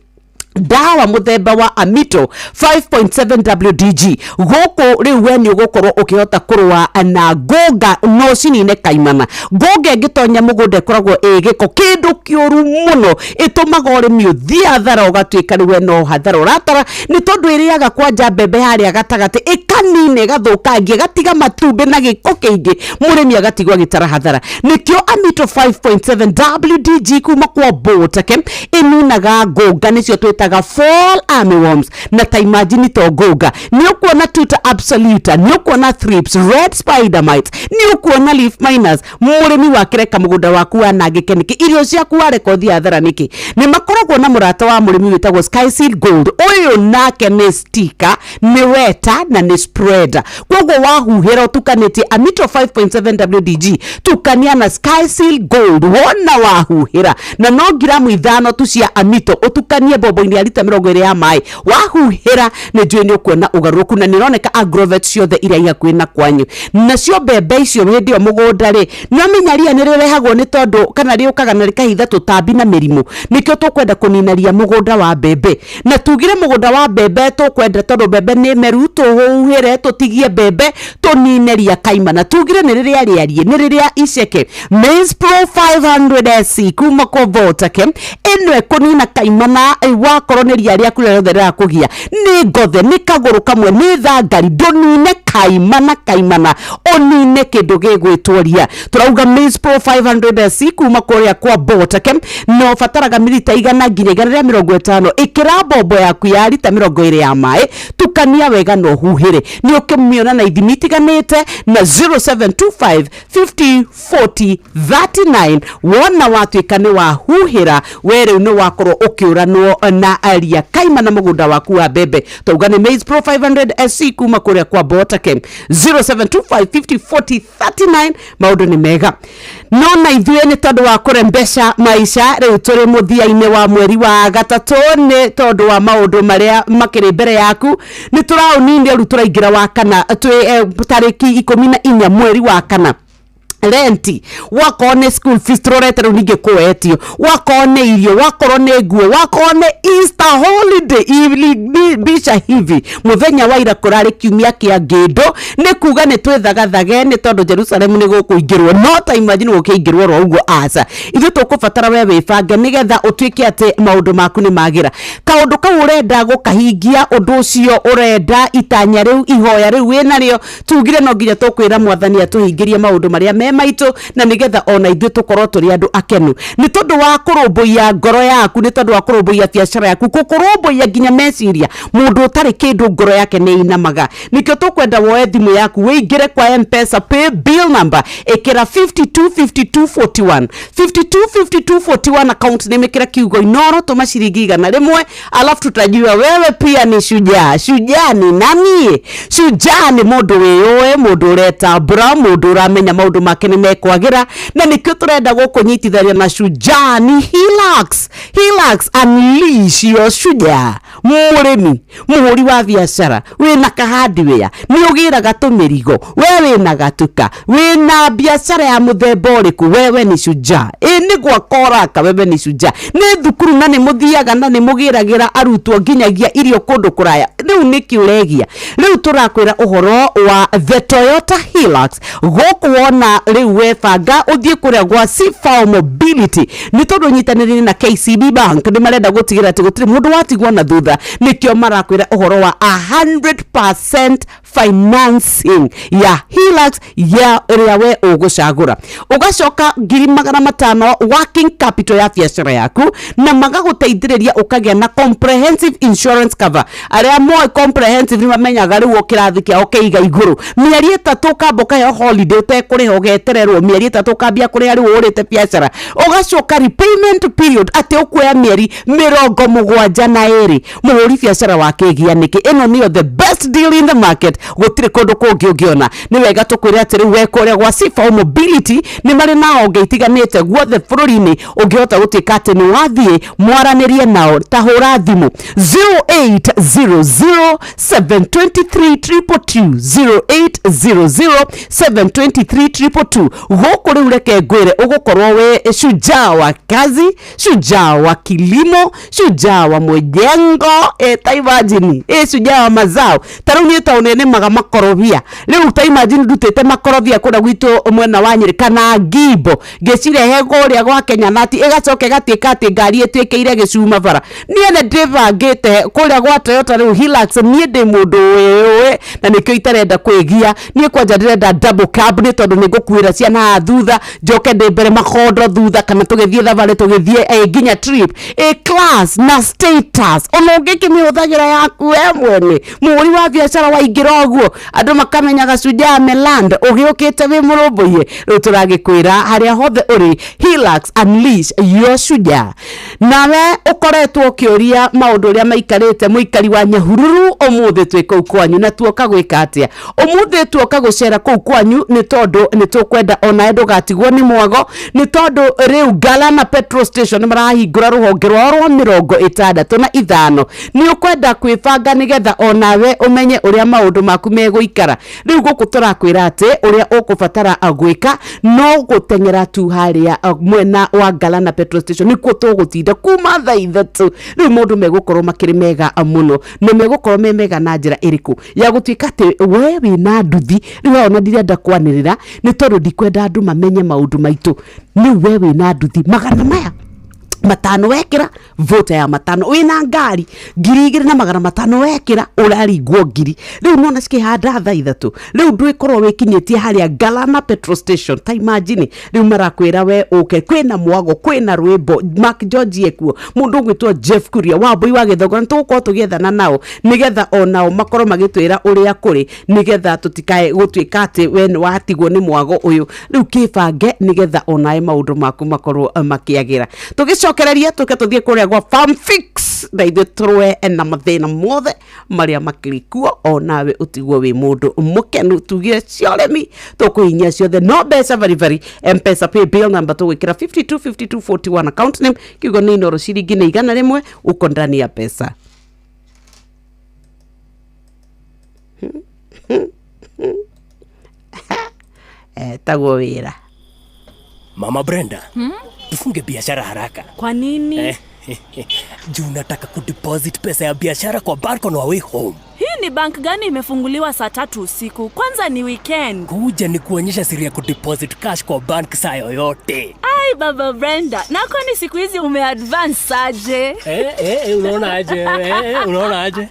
ndawa mũthemba wa Amito 5.7 WDG gũkũ rĩu we nĩ ũgũkorwo ũkĩhota kũrũa na ngũnga no cinine kaimana. Ngũnga ĩngĩtonya mũgũnda ĩkoragwo ĩ gĩko, kĩndũ kĩũru mũno, ĩtũmaga ũrĩmi ũthiĩ hathara, ũgatuĩka rĩu we no hathara ũratara, nĩ tondũ ĩrĩaga kwanja mbembe harĩa gatagatĩ, ĩkanina, ĩgathũkangia, ĩgatiga matumbĩ na gĩko kĩingĩ, mũrĩmi agatigwo agĩtara hathara. Nĩkĩo Amito 5.7 WDG kuma kwa Botakem ĩninaga ngũnga, nĩcio twĩtaga fall armyworms. Na ta imagine, to ngũnga, nĩ ũkuona tuta absoluta, nĩ ũkuona thrips, red spider mites, nĩ ũkuona leaf miners. Mũrĩmi wakĩreka mũgũnda waku wanangĩke nĩkĩ? Irio ciaku wareka ũthiĩ hathara nĩkĩ? Nĩ makoragwo na mũrata wa mũrĩmi wĩtagwo Skyseed Gold. Ũyũ nake nĩ sticker, nĩ weta na nĩ spreader. Koguo wahuhĩra ũtukanĩtie Amito 5.7 WDG, tukania na Skyseal Gold, wona wahuhĩra na no ngiramu 5 tu cia Amito ũtukanie mbombo-inĩ ya rita 20 ya maĩ, wahuhĩra nĩ njũĩ nĩ ũkuona ũgarũrũku. Na nĩ ĩroneka agrovet ciothe iria i hakuhĩ na kwanyu. Nacio mbembe icio hĩndĩ ĩyo mũgũnda rĩ, nĩ ũmenya ria nĩ rĩrehagwo nĩ tondũ kana rĩũkaga na rĩkahitha tũtambi na mĩrimũ. Nĩkĩo tũkwenda kũnina ria mũgũnda wa mbembe, na tugire mũgũnda wa mbembe tũkwenda, tondũ mbembe nĩ meru, tũhuhĩre tũtigie mbembe, tũnine ria kaimana. Tugire nĩ rĩrĩa rĩarie, nĩ rĩrĩa iceke. Maize Pro 500 SC kuma kwa Botakem ĩno ĩkũnina kaimana. Wakorwo nĩ ria rĩaku rĩrĩa rĩothe rĩrakũgia, nĩ ngothe, nĩ kagũrũ kamwe, nĩ thangari, ndũnine kaimana kaimana, ũnine kĩndũ gĩgwĩtwo ria. Tũrauga Maize Pro 500 SC kuma kũrĩa kwa Botakem na ũbataraga milita 100 nginya 150. Ĩkĩra mbombo yaku ya rita 20 ya maĩ, tukania wega na ũhuhĩre. Nĩ ũkĩmĩona na ithimi itiganĩte na 0725 50 40 39. Wona watuĩka nĩ wahuhĩra, we rĩu nĩ wakorwo ũkĩũranwo na ria kaimana mũgũnda waku wa mbembe. Tauga nĩ Maize Pro 500 SC kuma kũrĩa kwa Botakem. Chem 0725 50 40 39 maũndũ nĩ mega no na ithuĩ nĩ tondũ wa kũrembesha maisha rĩu tũrĩ mũthia-inĩ wa mweri wa gatatũ nĩ tondũ wa maũndũ marĩa makĩrĩ mbere yaku nĩ tũraũninia rĩu tũraingĩra wa kana twĩ tarĩki 14 mweri wa kana renti wakorwo nĩ school fees tũrorete rĩu ningĩ kũetio wakorwo nĩ irio wakorwo nĩ nguo wakorwo nĩ Easter holiday mbica hivi mũthenya wa ira kũrarĩ kiumia kĩa ngĩndũ nĩ kuga nĩ twĩthagathage nĩ tondũ Jerusalem nĩ gũkũingĩrwo no ta imagine gũkĩingĩrwo oro ũguo aca ithuĩ tũkũbatara we wĩbange nĩgetha ũtuĩke atĩ maũndũ maku nĩ magĩra kaũndũ kau ũrenda gũkahingia ũndũ ũcio ũrenda itanya rĩu ihoya rĩu wĩnarĩo tugire no nginya tũkwĩra mwathani atũhingĩrie maũndũ marĩa me maitũ na nĩgetha ona ithuĩ tũkorwo tũrĩ andũ akenu nĩ tondũ wa kũrũmbũiya ngoro yaku nĩ tondũ wa kũrũmbũiya biacara yaku gũkũrũmbũiya nginya meciria mũndũ ũtarĩ kĩndũ ngoro yake nĩ inamaga nĩkĩo tũkwenda woe thimũ yaku wĩingĩre kwa mpesa pay bill number ĩkĩra 525241 525241 account name ĩkĩra kiugo inoro tũma ciringi 100 alafu tutajua wewe pia ni shujaa shujaa ni nani shujaa ni mũndũ wĩyũĩ mũndũ ũretambũra mũndũ ũramenya maũndũ make nĩ mekwagĩra na nĩkĩo tũrenda gũkũnyitithania na shujaa ni Hilux Hilux unleash your shujaa mũrĩmi mũhũri wa biacara wĩna kahardware nĩ ũgĩraga tũmĩrigo we wĩna gatuka wĩna biacara ya mũthemba ũrĩkũ wewe ni shujaa ĩ nĩ gwaka ũraka wewe ni shujaa nĩ thukuru na nĩ mũthiaga na nĩ mũgĩragĩra arutwo nginyagia irio kũndũ kũraya rĩu nĩkĩ ũregia rĩu tũrakwĩra ũhoro wa the Toyota Hilux gũkũ wona rĩu webanga ũthiĩ kũrĩa gwa C4 Mobility nĩ tondũ nyitanĩrĩire na KCB Bank nĩ marenda gũtigĩrĩra atĩ gũtirĩ mũndũ watigwo na thutha nĩkĩo marakwĩra ũhoro wa 100% financing ya Hilux ya ĩrĩa we ũgũcagũra ũgacoka 500,000 working capital ya biacara yaku na magagũteithĩrĩria ũkagĩa na comprehensive insurance cover arĩa moĩ comprehensive nĩ mamenyaga rĩu kĩrathi kĩao kĩiga igũrũ mĩeri 3 ũkamba ũkaheo holiday ũtekũrĩha ũgetererwo mĩeri 3 ũkambia kũrĩha rĩu ũrĩte biacara ũgacoka repayment period atĩ ũkuoya mĩeri 72 mũhũri biacara wa kĩgia nĩkĩ ĩno nĩyo the best deal in the market gũtirĩ kũndũ kũngĩ ũngĩona nĩ wega tũkwĩre atĩ rĩu we kũrĩa gwa C4 Mobility nĩ marĩ na honge itiganĩte guothe bũrũri-inĩ ũngĩhota gũtuĩka atĩ nĩ wathiĩ mwaranĩrie nao ta hũra thimũ 0800 723 222 0800 723 222 gũkũ rĩu reke ngwĩre ũgũkorwo we shujaa wa kazi shujaa wa kilimo shujaa wa mjengo ta imagine shujaa wa mazao ta rĩu niĩ tondũ nĩ nĩmaga makorobia rĩu ta imagine ndutĩte makorobia kũrĩa gwitũ mwena wa Nyĩrĩ kana ngimbo ngĩcirehe kũrĩa gwa Kenya nati ĩgacoka ĩgatuĩka atĩ ngari ĩtuĩkĩire gĩcuma bara niĩ nĩ ndĩbangĩte kũrĩa gwa Toyota rĩu Hilux niĩ ndĩ mũndũ wĩũĩ na nĩkĩo itarenda kwĩgia niĩ kwanja ndĩrenda double cab nĩ tondũ nĩ ngũkuĩra ciana haha thutha njoke ndĩ mbere makondo thutha kana tũgĩthiĩ thabarĩ tũgĩthiĩ nginya trip A class na status ona ũngĩkĩmĩhũthagĩra yaku we mwene mũhũri wa biacara waingĩra ũguo andũ makamenyaga shujaa ameland ũgĩũkĩte wĩ mũrũmbũiye rĩu tũragĩkwĩra harĩa hothe ũrĩ Hilux unleash your shujaa nawe ũkoretwo ũkĩũria maũndũ ũrĩa maikarĩte mũikari wa Nyahururu ũmũthĩ twĩ kũu kwanyu na tuoka gwĩka atĩa ũmũthĩ tuoka gũcera kũu kwanyu nĩ tondũ nĩ tũkwenda onawe ndũgatigwo nĩ mwago nĩ tondũ rĩu Galana petrol station nĩ marahingũra rũhonge rwao rwa 65 nĩ ũkwenda kwĩbanga nĩgetha onawe ũmenye ũrĩa maũndũ maku megũikara rĩu gũkũ tũrakwĩra atĩ ũrĩa ũkũbatara gwĩka no gũteng'era tu harĩa mwena wa Galana petrol station nĩkuo tũgũtinda kuma thaa 3 rĩu maũndũ megũkorwo makĩrĩ mega mũno na megũkorwo me mega na njĩra ĩrĩkũ ya gũtuĩka atĩ we wĩna nduthi rĩu ona ndirenda kwanĩrĩra nĩ tondũ ndikwenda andũ mamenye maũndũ maitũ rĩu we wĩna nduthi 500 wekĩra vota ya 5 wĩna ngari 2500 wekĩra ũraringwo 1000 rĩu nona cikĩhanda thaa 3 rĩu ndwĩkorwo wĩkinyĩtie harĩa Galana petrol station ta imagine rĩu marakwĩra we ũke kwĩna mwago kwĩna rwĩmbo Mark George ekuo mũndũ ũgwĩtwo Jeff Kuria Wambui wa Gĩthogora nĩ tũgũkorwo tũgĩethana nao nĩgetha onao makorwo magĩtwĩra ũrĩa kũrĩ nĩgetha tũtikae gũtuĩka atĩ we nĩ watigwo nĩ mwago ũyũ rĩu kĩbange nĩgetha onawe maũndũ maku makorwo makĩagĩra tũgĩcoka Tũcokererie tũke tũthiĩ kũrĩa gwa Farm Fix na ithuĩ tũrũe na mathĩna mothe marĩa makĩrĩ kuo, onawe ũtigwo wĩ mũndũ mũkenu. Tugire cia ũrĩmi tũkũhinyia ciothe, no mbeca baribari. Mpesa pay bill number tũgwĩkĩra 52 52 41, account name kiugo nĩ Inoro, ciringi nĩ 100, uko ndani ya pesa. Etagwo wĩra.
Mama Brenda, tufunge biashara haraka.
Kwa nini?
Juu nataka kudeposit pesa ya biashara kwa bank on our way home.
Hii ni bank gani imefunguliwa saa 3 usiku? Kwanza ni weekend.
Kuja ni kuonyesha siri ya kudeposit cash kwa bank saa yoyote.
Ai, Baba Brenda, na kwani siku hizi umeadvance aje?
Unaona aje? Unaona aje?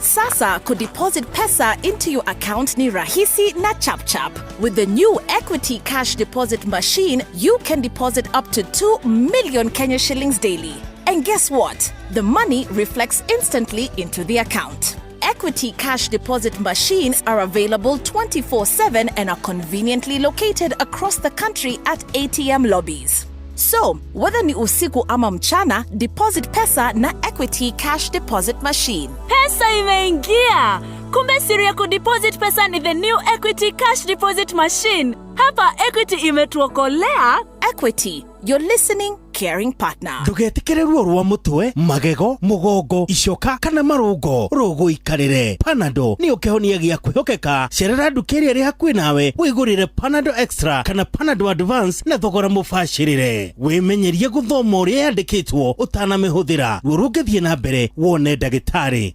Sasa kudeposit pesa into your account ni rahisi na chap chap. With the new Equity Cash Deposit Machine, you can deposit up to 2 million Kenya shillings daily. And guess what? The money reflects instantly into the account. Equity Cash Deposit Machines are available 24/7 and are conveniently located across the country at ATM lobbies. So, whether ni usiku ama mchana, deposit pesa na Equity Cash Deposit Machine.
Pesa imeingia! Kumbe siri ya kudeposit pesa ni the new Equity Cash Deposit Machine. Hapa Equity imetuokolea.
Equity, your listening, caring partner.
Ndũgetĩkĩre ruo rwa mũtwe, magego, mũgongo, icoka kana marũngo rũgũikarĩre. Panado nĩyo kĩhonia gĩa kwĩhokeka. Cerera nduka ĩrĩa ĩrĩ hakuhĩ nawe wĩgũrĩre Panado Extra kana Panado Advance na thogora mũbacĩrĩre. Wĩmenyerie gũthoma ũrĩa yandĩkĩtwo ũtanamĩhũthĩra. Ruo rũngĩthiĩ na mbere, wone ndagĩtarĩ.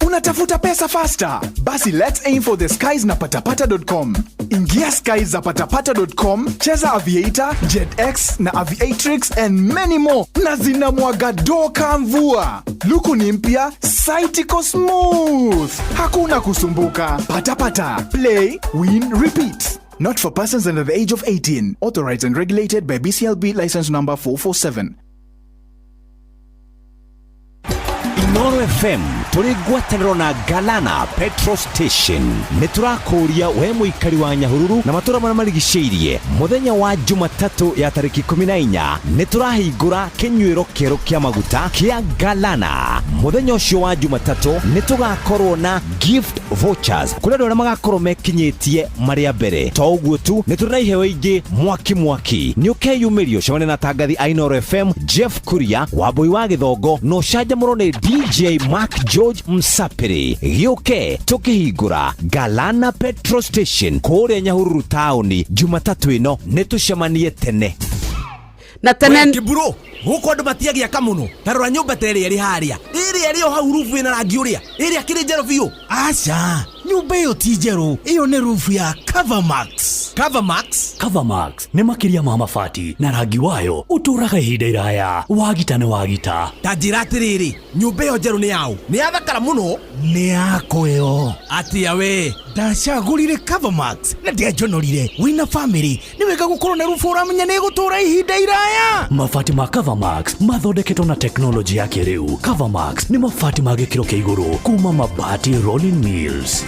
Unatafuta pesa faster? Basi let's aim for the skies na patapata.com. Ingia skies za patapata.com, cheza Aviator, JetX na Aviatrix and many more, na zinamwaga doka mvua. Luku ni mpya, site iko smooth, hakuna kusumbuka. Patapata, play, win, repeat. Not for persons under the age of 18. Authorized and regulated by BCLB license number 447.
Inoro FM tũrĩ ngwatanĩro na Galana Petrol Station nĩ tũrakũria we mũikari wa Nyahururu na matũra marĩa marigicĩirie. Mũthenya wa Jumatatũ ya tarĩki 14 nĩ tũrahingũra kĩnyuĩro kĩerũ kĩa maguta kĩa Galana. Mũthenya ũcio wa Jumatatũ nĩ tũgakorwo na gift vouchers kũrĩ andũ arĩa magakorwo mekinyĩtie marĩa mbere. To ũguo tu, nĩ tũrĩ na iheo ingĩ mwaki mwaki. Nĩ ũkeyumĩrio cemania na tangathi a Inoro FM Jeff Kuria, Wambui wa Gĩthongo, na ũcanjamũrwo nĩ DJ Mark George Msapiri. Gĩũke tũkĩhingũra Galana Petrol Station kũrĩa Nyahururu taũni Jumatatũ ĩno, nĩ tũcemanie tene.
Na tene.
We, Kĩmburu, gũkũ andũ matiagĩaka mũno. Ta rora nyũmba ta ĩrĩa ĩrĩ harĩa, ĩrĩa ĩrĩ o hau, rubu ĩna rangi ũrĩa, ĩrĩa kĩrĩ njerũ biũ.
Aca, nyũmba ĩyo ti njerũ, ĩyo nĩ rubu ya Covermax.
Covermax?
Covermax nĩ makĩria ma mabati, na rangi wayo ũtũũraga ihinda iraya. Wagita nĩ wagita.
Ta njĩra atĩrĩrĩ, nyũmba ĩyo njerũ nĩ yaũ? Nĩ yathakara mũno.
Nĩ yakwa ĩyo.
Atĩa we?
Ndacagũrire Covermax na ndianjonorire. Wĩna famĩlĩ nĩ wega gũkorwo na rubu ũramenya nĩ ĩgũtũũra ihinda iraya.
Mabati ma Covermax mathondeketwo na teknolojĩ ya kĩrĩu. Covermax nĩ mabati ma gĩkĩro kĩa igũrũ kuma Mabati Rolling Mills.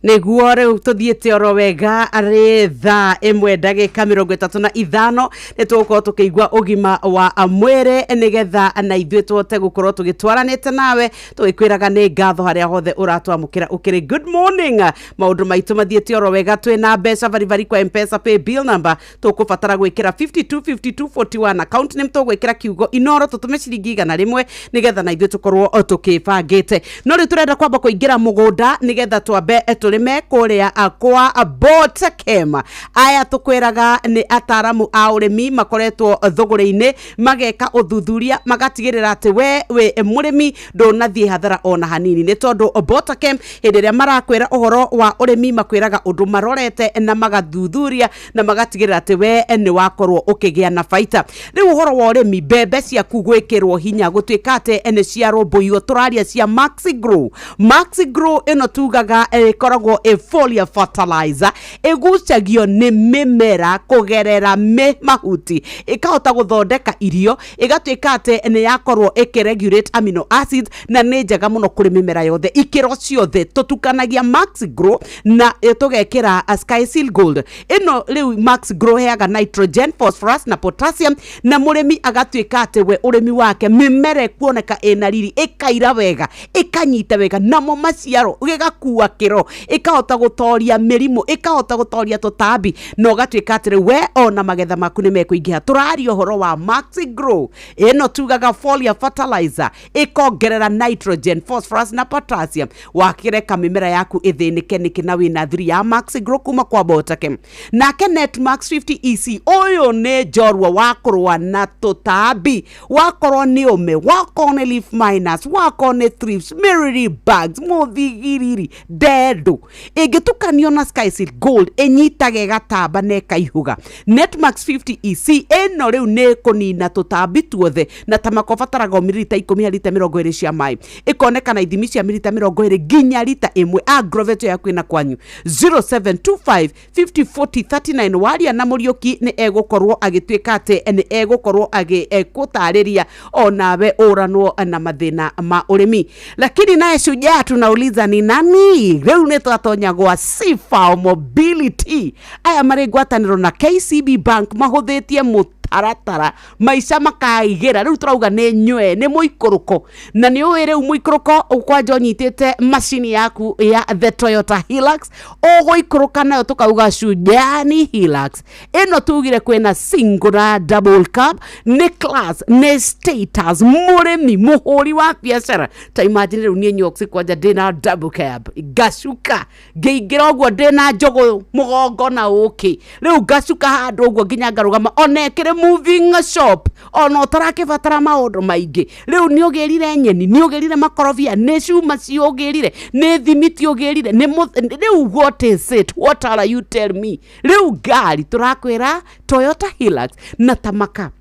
Nĩguo rĩu tũthiĩte oro wega, arĩ thaa 1 ndagĩka 35, nĩ tũgũkorwo tũkĩigua ũgima wa mwĩrĩ, nĩgetha na ithuĩ tũhote gũkorwo tũgĩtwaranĩte nawe, tũgĩkwĩraga nĩ ngatho harĩa hothe ũratwamũkĩra ũkĩrĩ. Good morning. Maũndũ maitũ mathiĩte oro wega, twĩna mbeca baribari kwa Mpesa pay bill number tũkũbatara gwĩkĩra 52 52 41, account name tũgwĩkĩra kiugo Inoro, tũtũme ciringi 100, nĩgetha na ithuĩ tũkorwo tũkĩbangĩte. No rĩu tũrenda kwamba kũingĩra mũgũnda, nĩgetha twambe tũrĩme kũrĩa kwa Botakem. Aya tũkwĩraga nĩ ataramu a ũrĩmi, makoretwo thũgũrĩ-inĩ mageka ũthuthuria, magatigĩrĩra atĩ we wĩ mũrĩmi ndũnathiĩ hathara ona hanini, nĩ tondũ Botakem hĩndĩ ĩrĩa marakwĩra ũhoro wa ũrĩmi, makwĩraga ũndũ marorete na magathuthuria na magatigĩrĩra atĩ we nĩ wakorwo ũkĩgĩa na baita. Rĩu ũhoro wa ũrĩmi, mbembe ciaku gwĩkĩrwo hinya gũtuĩka atĩ nĩ ciarũmbũiyo, tũraria cia Maxi Grow. Maxi Grow ĩno tugaga ĩkoragwo ĩkoragwo ĩ foliar fertilizer, ĩgucagio nĩ mĩmera kũgerera mĩ mahuti, ĩkahota gũthondeka irio, ĩgatuĩka atĩ nĩ yakorwo ĩkĩregulate amino acids, na nĩ njega mũno kũrĩ mĩmera yothe, ikĩro ciothe. Tũtukanagia Max Grow na tũgekĩra Sky Seal Gold. Ĩno rĩu Max Grow heaga nitrogen, phosphorus na potassium, na mũrĩmi agatuĩka atĩ we ũrĩmi wake mĩmera ĩkuoneka ĩna riri, ĩkaira wega, ĩkanyita wega, namo maciaro gĩgakua kĩro, ĩkahota gũtoria mĩrimũ, ĩkahota gũtoria tũtambi, na ũgatuĩka atĩ rĩu we ona magetha maku nĩ mekũingĩha. Tũraria ũhoro wa Max Grow, ĩno tugaga foliar fertilizer, ĩkongerera nitrogen, phosphorus na potassium. Wakĩreka mĩmera yaku ĩthĩnĩke nĩkĩ na wĩna thiri ya Max Grow kuma kwa Botakem? Nake Netmax 50 EC, ũyũ nĩ njorua wa kũrũa na tũtambi, wakorwo nĩ ũme, wakorwo nĩ leaf miners, wakorwo nĩ thrips, mealy bugs, mũthigiriri, ndendũ, ĩngĩtukanio na Skyseal Gold ĩnyitaga ĩgatamba na ĩkaihuga. Netmax 50 EC ĩno rĩu nĩ kũnina tũtambi tuothe, na ta makobataraga o mililita 10 harĩ lita 20 cia maĩ, ĩkonekana ithimi cia mililita 20 nginya lita 1. Agrovet yaku ĩna kwanyu 0725 50 40 39. Waria na Mũriũki nĩ egũkorwo agĩtuĩka atĩ nĩ egũkorwo agĩkũtarĩria onawe ũranwo na mathĩna ma ũrĩmi. Lakini naye shujaa tunauliza ni nani? Rĩu nĩ twatonya gwa Sifa Mobility. Aya marĩ ngwatanĩro na KCB Bank, mahũthĩtie mũtaratara, maica makaigĩra. Rĩu tũrauga nĩ nywe nĩ mũikũrũko, na nĩ ũĩ rĩu mũikũrũko kwanja ũnyitĩte macini yaku ya the Toyota Hilux, ũgũikũrũka nayo, tũkauga shujaa ni Hilux. Ĩno tugire kwĩna single na double cab, nĩ class, nĩ status, mũrĩmi mũhũri wa biacara. Ta imagine rĩu niĩ nyoksi kwanja ndĩna double cab, ngacuka ngĩingĩra ũguo ndĩna njũgũ mũgongo na ũkĩ, rĩu ngacuka handũ ũguo nginya ngarũgama, ona ĩkĩrĩ moving shop, ona ũtarakĩbatara maũndũ maingĩ. Rĩu nĩ ũgĩrire nyeni, nĩ ũgĩrire makorobia, nĩ cuma ciũgĩrire, nĩ thimiti ũgĩrire, nĩ rĩu what is it? What are you tell me? Rĩu ngari tũrakwĩra Toyota Hilux na tamaka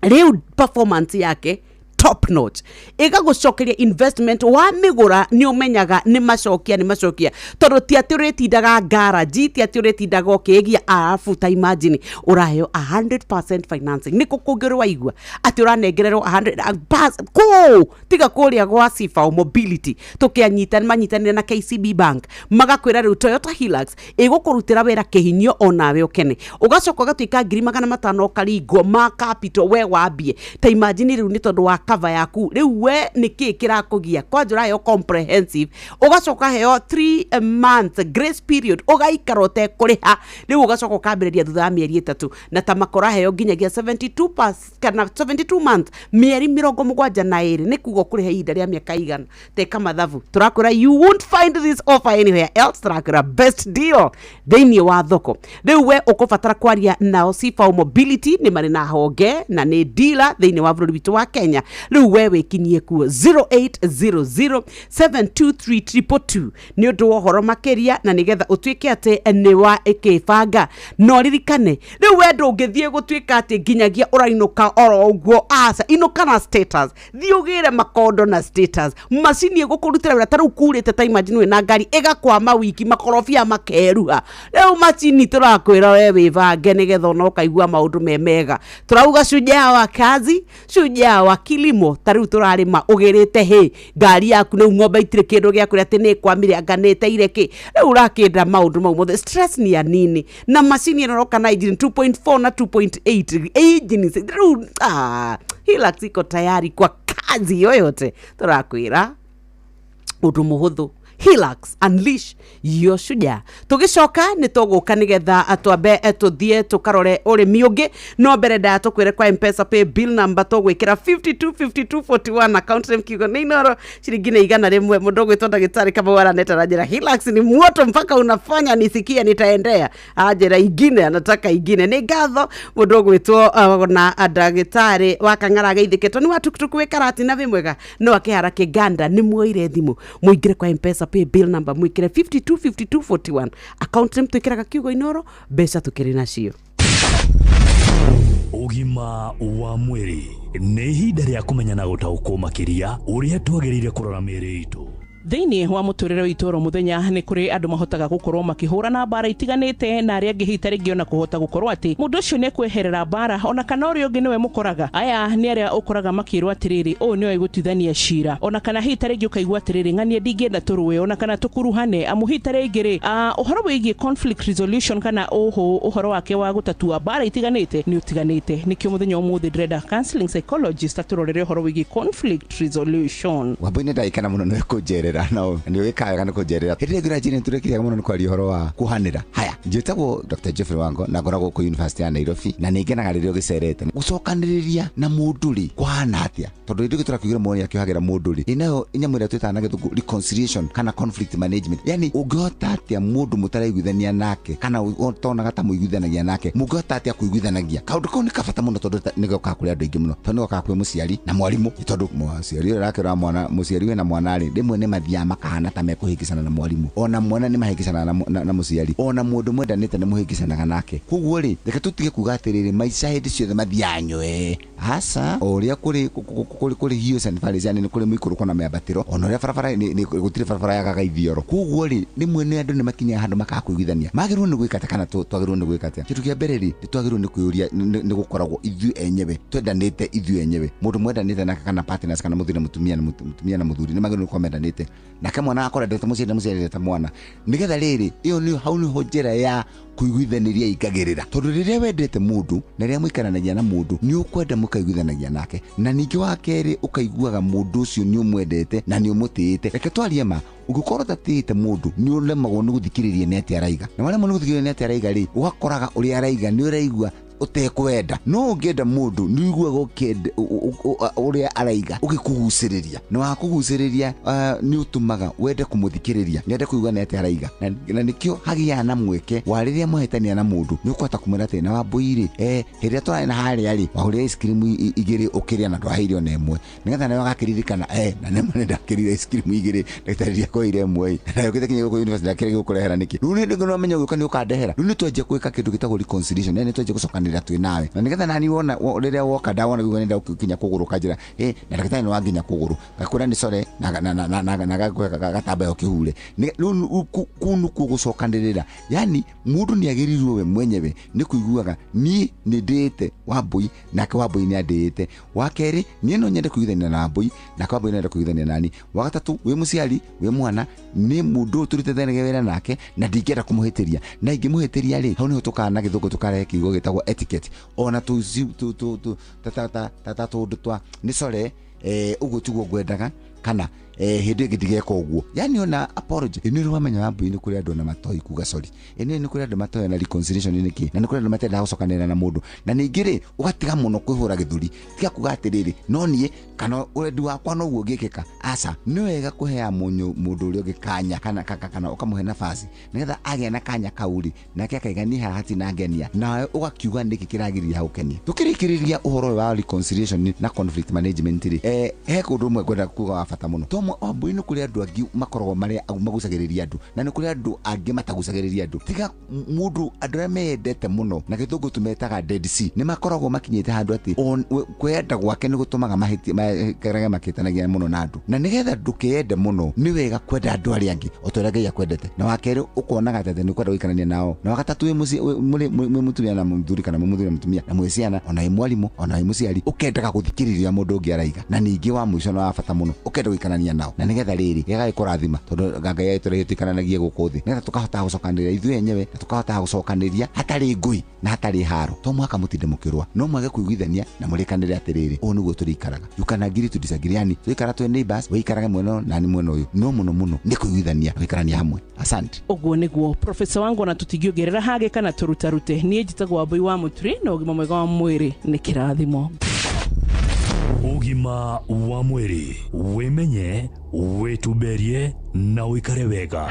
rĩu performance yake top notch, ĩgagũcokeria investment. Wa mĩgũra nĩ ũmenyaga nĩ macokia, nĩ macokia, tondũ ti atĩ ũrĩtindaga ngaraji, ti atĩ ũrĩtindaga ũkĩgia. Arabu ta imagine ũraheo 100% financing. Nĩ kũ kũngĩ ũrĩ waigua atĩ ũranengererwo 100 kũ tiga kũrĩa gwa Sifa Mobility? Tũkĩanyita manyitanĩre na KCB Bank, magakwĩra rĩu Toyota Hilux ĩgũkũrutĩra wĩra kĩhinyio onawe ũkene, ũgacoka ũgatuĩka 500,000 ũkaringwo ma capital we wambie. Ta imagine rĩu nĩ tondũ wa cover yaku, rĩu we nĩ kĩ kĩrakũgia? Kwanja ũraheo comprehensive, ũgacoka heo 3 months grace period, ũgaikara ũtekũrĩha, rĩu ũgacoka ũkambĩrĩria thutha wa mĩeri 3, na ta makora heo nginyagia 72 pas, kana 72 months, mĩeri 72, nĩ kuga ũkũrĩha ihinda rĩa mĩaka igana. Teka mathabu, tũrakwĩra you won't find this offer anywhere else. Tũrakwĩra best deal thĩinĩ wa thoko. Rĩu we ũkũbatara kwaria nao. Sifa Mobility nĩ marĩ na honge na nĩ dealer thĩinĩ wa bũrũri witũ wa Kenya. Rĩu we wĩkinyie kuo 0800 723 222 nĩ ũndũ wa ũhoro makĩria, na nĩgetha ũtuĩke atĩ nĩ wa ĩkĩbanga. No ririkane rĩu we ndũngĩthiĩ gũtuĩka atĩ nginyagia ũrainũka oro ũguo, aca, inũka na status, thiĩ ũgĩre makondo na status, macini ĩgũkũrutĩra wĩra. Ta rĩu kurĩte, ta imagine wĩna ngari ĩgakwama wiki, makorobia makeruha, rĩu macini tũrakwĩra we wĩbange nĩgetha ona ũkaigua maũndũ me mega. Tũrauga shujaa wa kazi, shujaa wa kilimo. Ta rĩu tũrarĩma ũgĩrĩte hĩ ngari yaku, rĩu ng'ombe itirĩ kĩndũ gĩa kũrĩa, atĩ nĩ ĩkwamire, anga nĩ ĩteire kĩ, rĩu ũrakĩenda maũndũ mau mothe, stress ni ya nini na macini ĩno ĩroka na engine 2.4 na 2.8 engine. Rĩu Hilux iko tayari kwa kazi yoyote. Tũrakwĩra ũndũ mũhũthũ, Hilux, unleash your shujaa. Tũgĩcoka nĩ tũgũka nĩgetha twambe tũthiĩ tũkarore ũrĩmi ũngĩ, no mbere ndaya tũkwĩre kwa Mpesa pay bill number tũgwĩkĩra 525241, account name kiugo nĩ Inoro, ciringi nĩ 100. Mũndũ ũgwĩtwo ndagĩtarĩ Kamau araneta na njĩra Hilux ni moto mpaka unafanya nisikie nitaendea, anjĩra ingine, anataka ingine. Nĩ ngatho mũndũ ũgwĩtwo na ndagĩtarĩ wa Kang'ara ageithĩkĩtwo nĩ wa tukutuku wĩ Karatina, wĩ mwega no akĩhara kĩganda. Nĩ muoire thimũ, mũingĩre kwa Mpesa pay bill number, mwĩkĩre 525241, account name twĩkĩraga kiugo Inoro, mbeca tũkĩrĩ nacio.
Ũgima wa mwĩrĩ nĩ ihinda rĩa kũmenya na gũtaũkwo makĩria ũrĩa twagĩrĩire kũrora mĩĩrĩ itũ.
Thĩinĩ wa mũtũrĩre witũ oro mũthenya nĩ kũrĩ andũ mahotaga gũkorwo makĩhũrana mbara itiganĩte na arĩa angĩ hihi ta rĩngĩ ona kũhota gũkorwo atĩ mũndũ ũcio nĩ ekweherera mbara ona kana ũrĩa ũngĩ nĩwe mũkoraga. Aya nĩ arĩa ũkoraga makĩrwo atĩrĩrĩ, ũyũ nĩwe gũtuithania cira, ona kana hihi ta rĩngĩ ũkaigua atĩrĩrĩ, ng'ania ndingĩenda tũrũe ona kana tũkuruhane, amu hihi ta rĩngĩ rĩ, ũhoro wĩgiĩ conflict resolution kana ũhũ ũhoro wake wa gũtatua mbara itiganĩte nĩ ũtiganĩte. Nĩkĩo mũthenya wa ũmũthĩ ndĩrenda counseling psychologist atũrorere ũhoro wĩgiĩ conflict resolution.
Wambui nĩ ndagĩkena mũno nĩ kũnjerera na nĩ ũgĩkaga wega nĩ kũnjerera. Hĩndĩ ĩrĩa ngĩra njĩra nĩtũrekire mũno nĩ kwaria ũhoro wa kuohanĩra. Haya, njĩtagwo Dr. Jeffrey Wango na ngoragwo kũ University ya Nairobi na nĩ ngenaga rĩrĩa ũgĩcerete. Gũcokanĩrĩria na mũndũ rĩ kũhana atĩa? Tondũ hĩndĩ ĩngĩ tũrakiugĩra mũndũ akĩohagĩra mũndũ rĩ, ĩnayo nyamũ ĩrĩa twĩtaga na gĩthũngũ reconciliation kana conflict management. Yani ũngĩhota atĩa mũndũ mũtaraiguithania nake kana ũtonaga ta mũiguithanagia nake, mũngĩhota atĩa kũiguithanagia? Kaũndũ kau nĩ kabata mũno tondũ nĩ gokaga kũrĩ andũ aingĩ mũno, tondũ nĩ gokaga kwĩ mũciari na mwarimũ, tondũ mũciari ũrĩa ũrakĩrora mwana, mũciari wĩna mwana rĩ, rĩmwe nĩ mathiaga makahana ta mekũhĩngĩcana na mwarimũ, ona mwana nĩ mahĩngĩcanaga na mũciari, ona mũndũ mwendanĩte nĩ mũhĩngĩcanaga nake. Koguo rĩ, reke tũtige kuga atĩrĩrĩ, maica hĩndĩ ciothe mathiaga nywee. Aca, o ũrĩa kũrĩ hills and valleys, yani nĩ kũrĩ mĩikũrũko na mĩambatĩro, ona ũrĩa barabara nĩ gũtirĩ barabara yagaga ithioro. Koguo rĩ, rĩmwe nĩ andũ nĩ makinyaga handũ makaga kũiguithania. Magĩrĩirwo nĩ gwĩka atĩa kana twagĩrĩirwo nĩ gwĩka atĩa? Kĩndũ kĩa mbere rĩ, nĩ twagĩrĩirwo nĩ kwĩyũria, nĩ gũkoragwo ithuĩ enyewe twendanĩte ithuĩ enyewe. Mũndũ mwendanĩte nake kana partners kana mũthuri na mũtumia na mũtumia na mũthuri nĩ magĩrĩirwo nĩ gũkorwo mendanĩte. Nake mwana akorwo endete mũciari na mũciari endete mwana. Nĩgetha rĩrĩ, ĩyo nĩyo hau nĩho njĩra ya kũiguithanĩria ĩingagĩrĩra. Tondũ rĩrĩa wendete mũndũ na rĩrĩa mũikaranagia na mũndũ, nĩ ũkwenda mũkaiguithanagia nake. Na ningĩ wa kerĩ ũkaiguaga mũndũ ũcio nĩ ũmwendete na nĩ ũmũtĩĩte. Reke twarie ma, ũngĩkorwo ũtatĩĩte mũndũ nĩ ũremagwo nĩ gũthikĩrĩria nĩ atĩa araiga. Na waremwo nĩ gũthikĩrĩria nĩ atĩa araiga rĩ, ũgakoraga ũrĩa araiga nĩ ũraigua ũtekwenda. No ũngĩenda mũndũ nĩ ũiguaga ũrĩa araiga ũgĩkũgucĩrĩria, na wakũgucĩrĩria nĩ ũtũmaga wende kũmũthikĩrĩria, nĩ ende kũigua nĩ atĩa araiga. Na nĩkĩo hagĩaga na mweke wa rĩrĩa mwahĩtania na mũndũ nĩ ũkũhota kũmwĩra atĩ na Wambui rĩ, hĩndĩ ĩrĩa tũrarĩ na harĩa rĩ, wagũrire ice cream igĩrĩ ũkĩrĩa na ndwaheire ona ĩmwe, nĩgetha nawe agakĩririkana, na nĩma nĩ ndakĩrire ice cream igĩrĩ, ndagĩtarĩ ndiakũheire ĩmwe ĩ, na yũkĩte nginya gũkũ university ndakĩrĩ gũkũrehera nĩkĩ? Rĩu nĩ hĩndĩ ũramenya ũgĩũka nĩ ũkandehera. Rĩu nĩ twanjia gwĩka kĩndũ gĩtagwo reconciliation, yani nĩ twanjia gũcokanĩrĩra twĩ nawe, na nĩgetha nani wona rĩrĩa woka ndawona ũguo nĩ ndakinya kũgũrũ kanjĩra, na ndagĩtarĩ nĩ wanginya kũgũrũ, ngakwĩra nĩ sorry, na gakũhe gatambaya ũkĩhure. Rĩu kũu nĩkuo gũcokanĩrĩra. Yani mũndũ nĩ agĩrĩirwo we mwenyewe nĩ kũiguaga niĩ nĩ ndĩĩte Wambui nake Wambui nĩ andĩĩte. Wa kerĩ, niĩ no nyende kũiguithania na Wambui nake Wambui no ende kũiguithania nani. Wa gatatũ, wĩ mũciari wĩ mwana nĩ mũndũ ũyũ tũrutithanagia wĩra nake na ndingĩenda kũmũhĩtĩria, na ingĩmũhĩtĩria rĩ, hau nĩho tũkaga na gĩthũngũ tũkarehe kiugo gĩtagwo etiquette, ona ta tũndũ twa nĩ sorry, ũguo tiguo ngwendaga, kana hĩndĩ ĩngĩ ndigeka ũguo. Yani ona apology nĩ ũrĩ wamenya Wambui nĩ kũrĩ andũ ona matoĩ kuga sorry, nĩ kũrĩ andũ matoĩ na reconciliation nĩ kĩ, na nĩ kũrĩ andũ matendaga gũcokanĩrĩra na mũndũ. Na ningĩ rĩ, ũgatiga mũno kwĩhũra gĩthũri, tiga kuga atĩrĩrĩ, no niĩ kana wendi wakwa noguo ũngĩkĩka. Aca, nĩ wega kũheaga mũndũ ũrĩa ũngĩ kanya kana ũkamũhe nafasi nĩgetha agĩa na kanya kau rĩ, nake akaiga niĩ haha hatinangenia, nawe ũgakiuga nĩkĩ kĩragĩrĩria hagũkenia. Tũkĩrĩkĩrĩria ũhoro ũyũ wa reconciliation na conflict management rĩ, he kũndũ ũmwe ngwenda kuga wa bata mũno. To Wambui nĩ kũrĩ andũ angĩ makoragwo marĩa magucagĩrĩria andũ, na nĩ kũrĩ andũ angĩ matagucagĩrĩria andũ. Tiga mũndũ, andũ arĩa meyendete mũno na gĩthũngũ tũmetaga dead sea, nĩ makoragwo makinyĩte handũ atĩ kwĩyenda gwake nĩ gũtũmaga makarage makĩtanagia mũno na andũ. Na nĩgetha ndũkeyende mũno, nĩ wega kwenda andũ arĩa angĩ o ta ũrĩa Ngai akwendete. Na wa kerĩ, ũkonaga atĩ nĩ ũkwenda gũikarania nao. Na wa gatatũ, wĩ mũciĩ, wĩ, mũrĩ, mwĩ, mwĩ mũtumia na mũthuri kana mwĩ mũthuri na mũtumia na mwĩ ciana, ona wĩ mwarimũ, ona wĩ mũciari, ũkendaga gũthikĩrĩria mũndũ ũngĩ araiga. Na ningĩ wa mũico na wa bata mũno, ũkenda gũikarania nao. Na nĩgetha rĩrĩ, gĩgagĩkũrathima, tondũ Ngai agĩtũrehe tũikaranagie gũkũ thĩ, nĩgetha tũkahota gũcokanĩrĩria ithuĩ enyewe, na tũkahota gũcokanĩria hatarĩ ngũi na hatarĩ haro. To mũhaka mũtinde mũkĩrũa, no mwage kũiguithania na mũrĩkanĩre atĩrĩrĩ, ũũ nĩguo tũrĩikaraga. You can agree to disagree, yani tũikara twĩ neighbors, wĩikarage mwena ũyũ na niĩ mwena ũyũ, no mũno mũno nĩ kũiguithania, gũikarania hamwe. Asante.
Ũguo nĩguo profesa wangu, ona tũtingĩongerera hage kana tũrutarute. Niĩ njĩtagwo Wambui wa Mũturi, na ũgima mwega wa mwĩrĩ nĩ kĩrathimo.
Ũgima wa mwĩrĩ, wĩmenye, wĩtumberie na ũikare wega.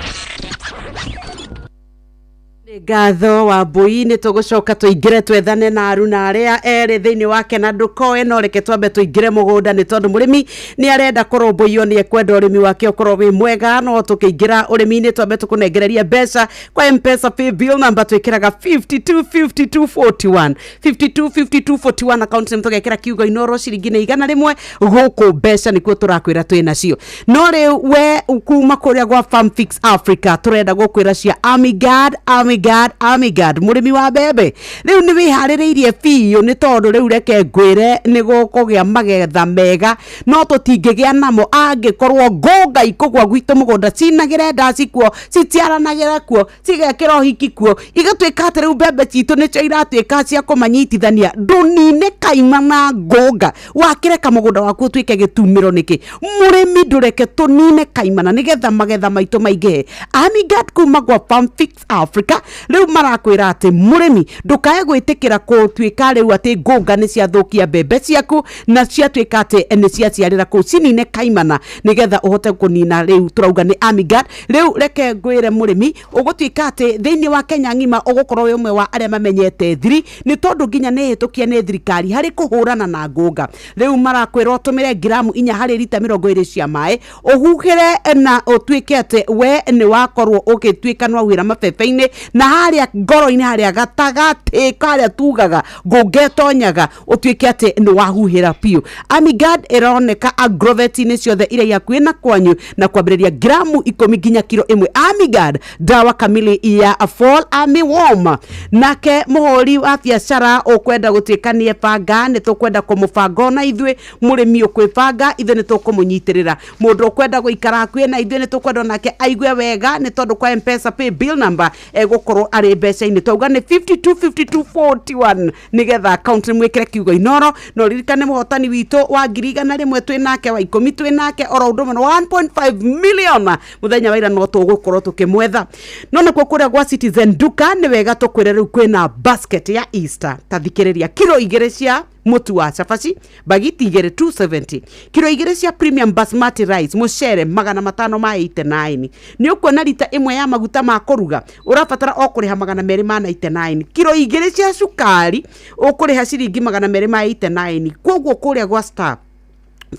Nĩ ngatho wa mbui nĩ tũgũcoka tũingĩre twethane na aruna arĩa erĩ thĩinĩ wake na ndũkoe no reke twambe tũingĩre mũgũnda nĩ tondũ mũrĩmi nĩ arenda kũrũmbũiyo nĩ ekwenda ũrĩmi wake ũkorwo wĩ mwega no tũkĩingĩra ũrĩmi-inĩ twambe tũkũnengereria mbeca kwa mpesa pay bill number twĩkĩraga 525241 525241 account name tũgekĩra kiugo inoro ciringi nĩ 100 gũkũ mbeca nĩkuo tũrakwĩra twĩ nacio no rĩu we kuma kũrĩa gwa Farm Fix Africa tũrenda gũkwĩra cia Amigad Amigad Amigad mũrĩmi wa mbembe rĩu nĩ wĩharĩrĩirie biũ nĩ tondũ rĩu reke ngwĩre nĩ gũkũgĩa magetha mega no tũtingĩgĩa namo angĩkorwo ngũnga ikũgwa gwitũ mũgũnda cinagĩre ndaci kuo ciciaranagĩre kuo cigekĩra ũhiki kuo igatuĩka atĩ rĩu mbembe citũ nĩcio iratuĩka cia kũmanyitithania ndũnine kaima na ngũnga wakĩreka mũgũnda waku ũtuĩke gĩtumĩro nĩkĩ mũrĩmi ndũreke tũnine kaimana nĩgetha magetha maitũ maingĩhe Amigad kuma gwa Farm Fix Africa rĩu marakwĩra atĩ mũrĩmi ndũkae gwĩtĩkĩra gũtuĩka rĩu atĩ ngũnga nĩ ciathũkia mbembe ciaku na ciatuĩka atĩ nĩ ciaciarĩra kũu cinine kaimana nĩgetha ũhote kũnina rĩu tũrauga nĩ Amigad rĩu reke ngwĩre mũrĩmi ũgũtuĩka atĩ thĩinĩ wa Kenya ng'ima ũgũkorwo wĩ ũmwe wa arĩa mamenyete thiri nĩ tondũ nginya nĩ hĩtũkie nĩ thirikari harĩ kũhũrana na ngũnga rĩu marakwĩra ũtũmĩre ngiramu 4 harĩ rita 20 cia maĩ ũhuhĩre na ũtuĩke atĩ we nĩ wakorwo ũgĩtuĩka nĩ wahuhĩra mabebe-inĩ na harĩa ngoro-inĩ harĩa gatagatĩ harĩa tugaga ngũnga ĩtonyaga ũtuĩke atĩ nĩ wahuhĩra biũ Amigad ĩroneka agrovet-inĩ ciothe iria i hakuhĩ na kwanyu na kwambĩrĩria ngiramu 10 nginya kiro 1 Amigad dawa kamili ya fall armyworm nake mũhũri wa biacara ũkwenda gũtuĩka nĩ ebanga nĩ tũkwenda kũmũbanga ona ithuĩ mũrĩmi ũkwĩbanga ithuĩ nĩ tũkũmũnyitĩrĩra mũndũ ũkwenda gũikara hakuhĩ na ithuĩ nĩ tũkwenda onake aigue wega nĩ tondũ kwa mpesa pay bill number egũkorwo arĩ mbeca-inĩ twauga nĩ 525241 nĩgetha account mwĩkĩre kiugo inoro na ũririkane mũhotani witũ wa 100,000 twĩ nake wa 10 twĩ nake oro ũndũ ũmwe na 1.5 million mũthenya wa ira no tũgũkorwo tũkĩmwetha no nakuo kũrĩa gwa Citizen Duka nĩ wega tũkwĩre rĩu kwĩna basket ya Easter ta thikĩrĩria kiro 2 cia mũtu wa cabaci bagiti 2 270 kiro 2 cia premium basmati rice mũcere 589 nĩ ũkuona rita 1 ya maguta ma kũruga ũrabatara o kũrĩha 299 kiro 2 cia cukari ũkũrĩha ciringi 289 koguo kũrĩa gwa star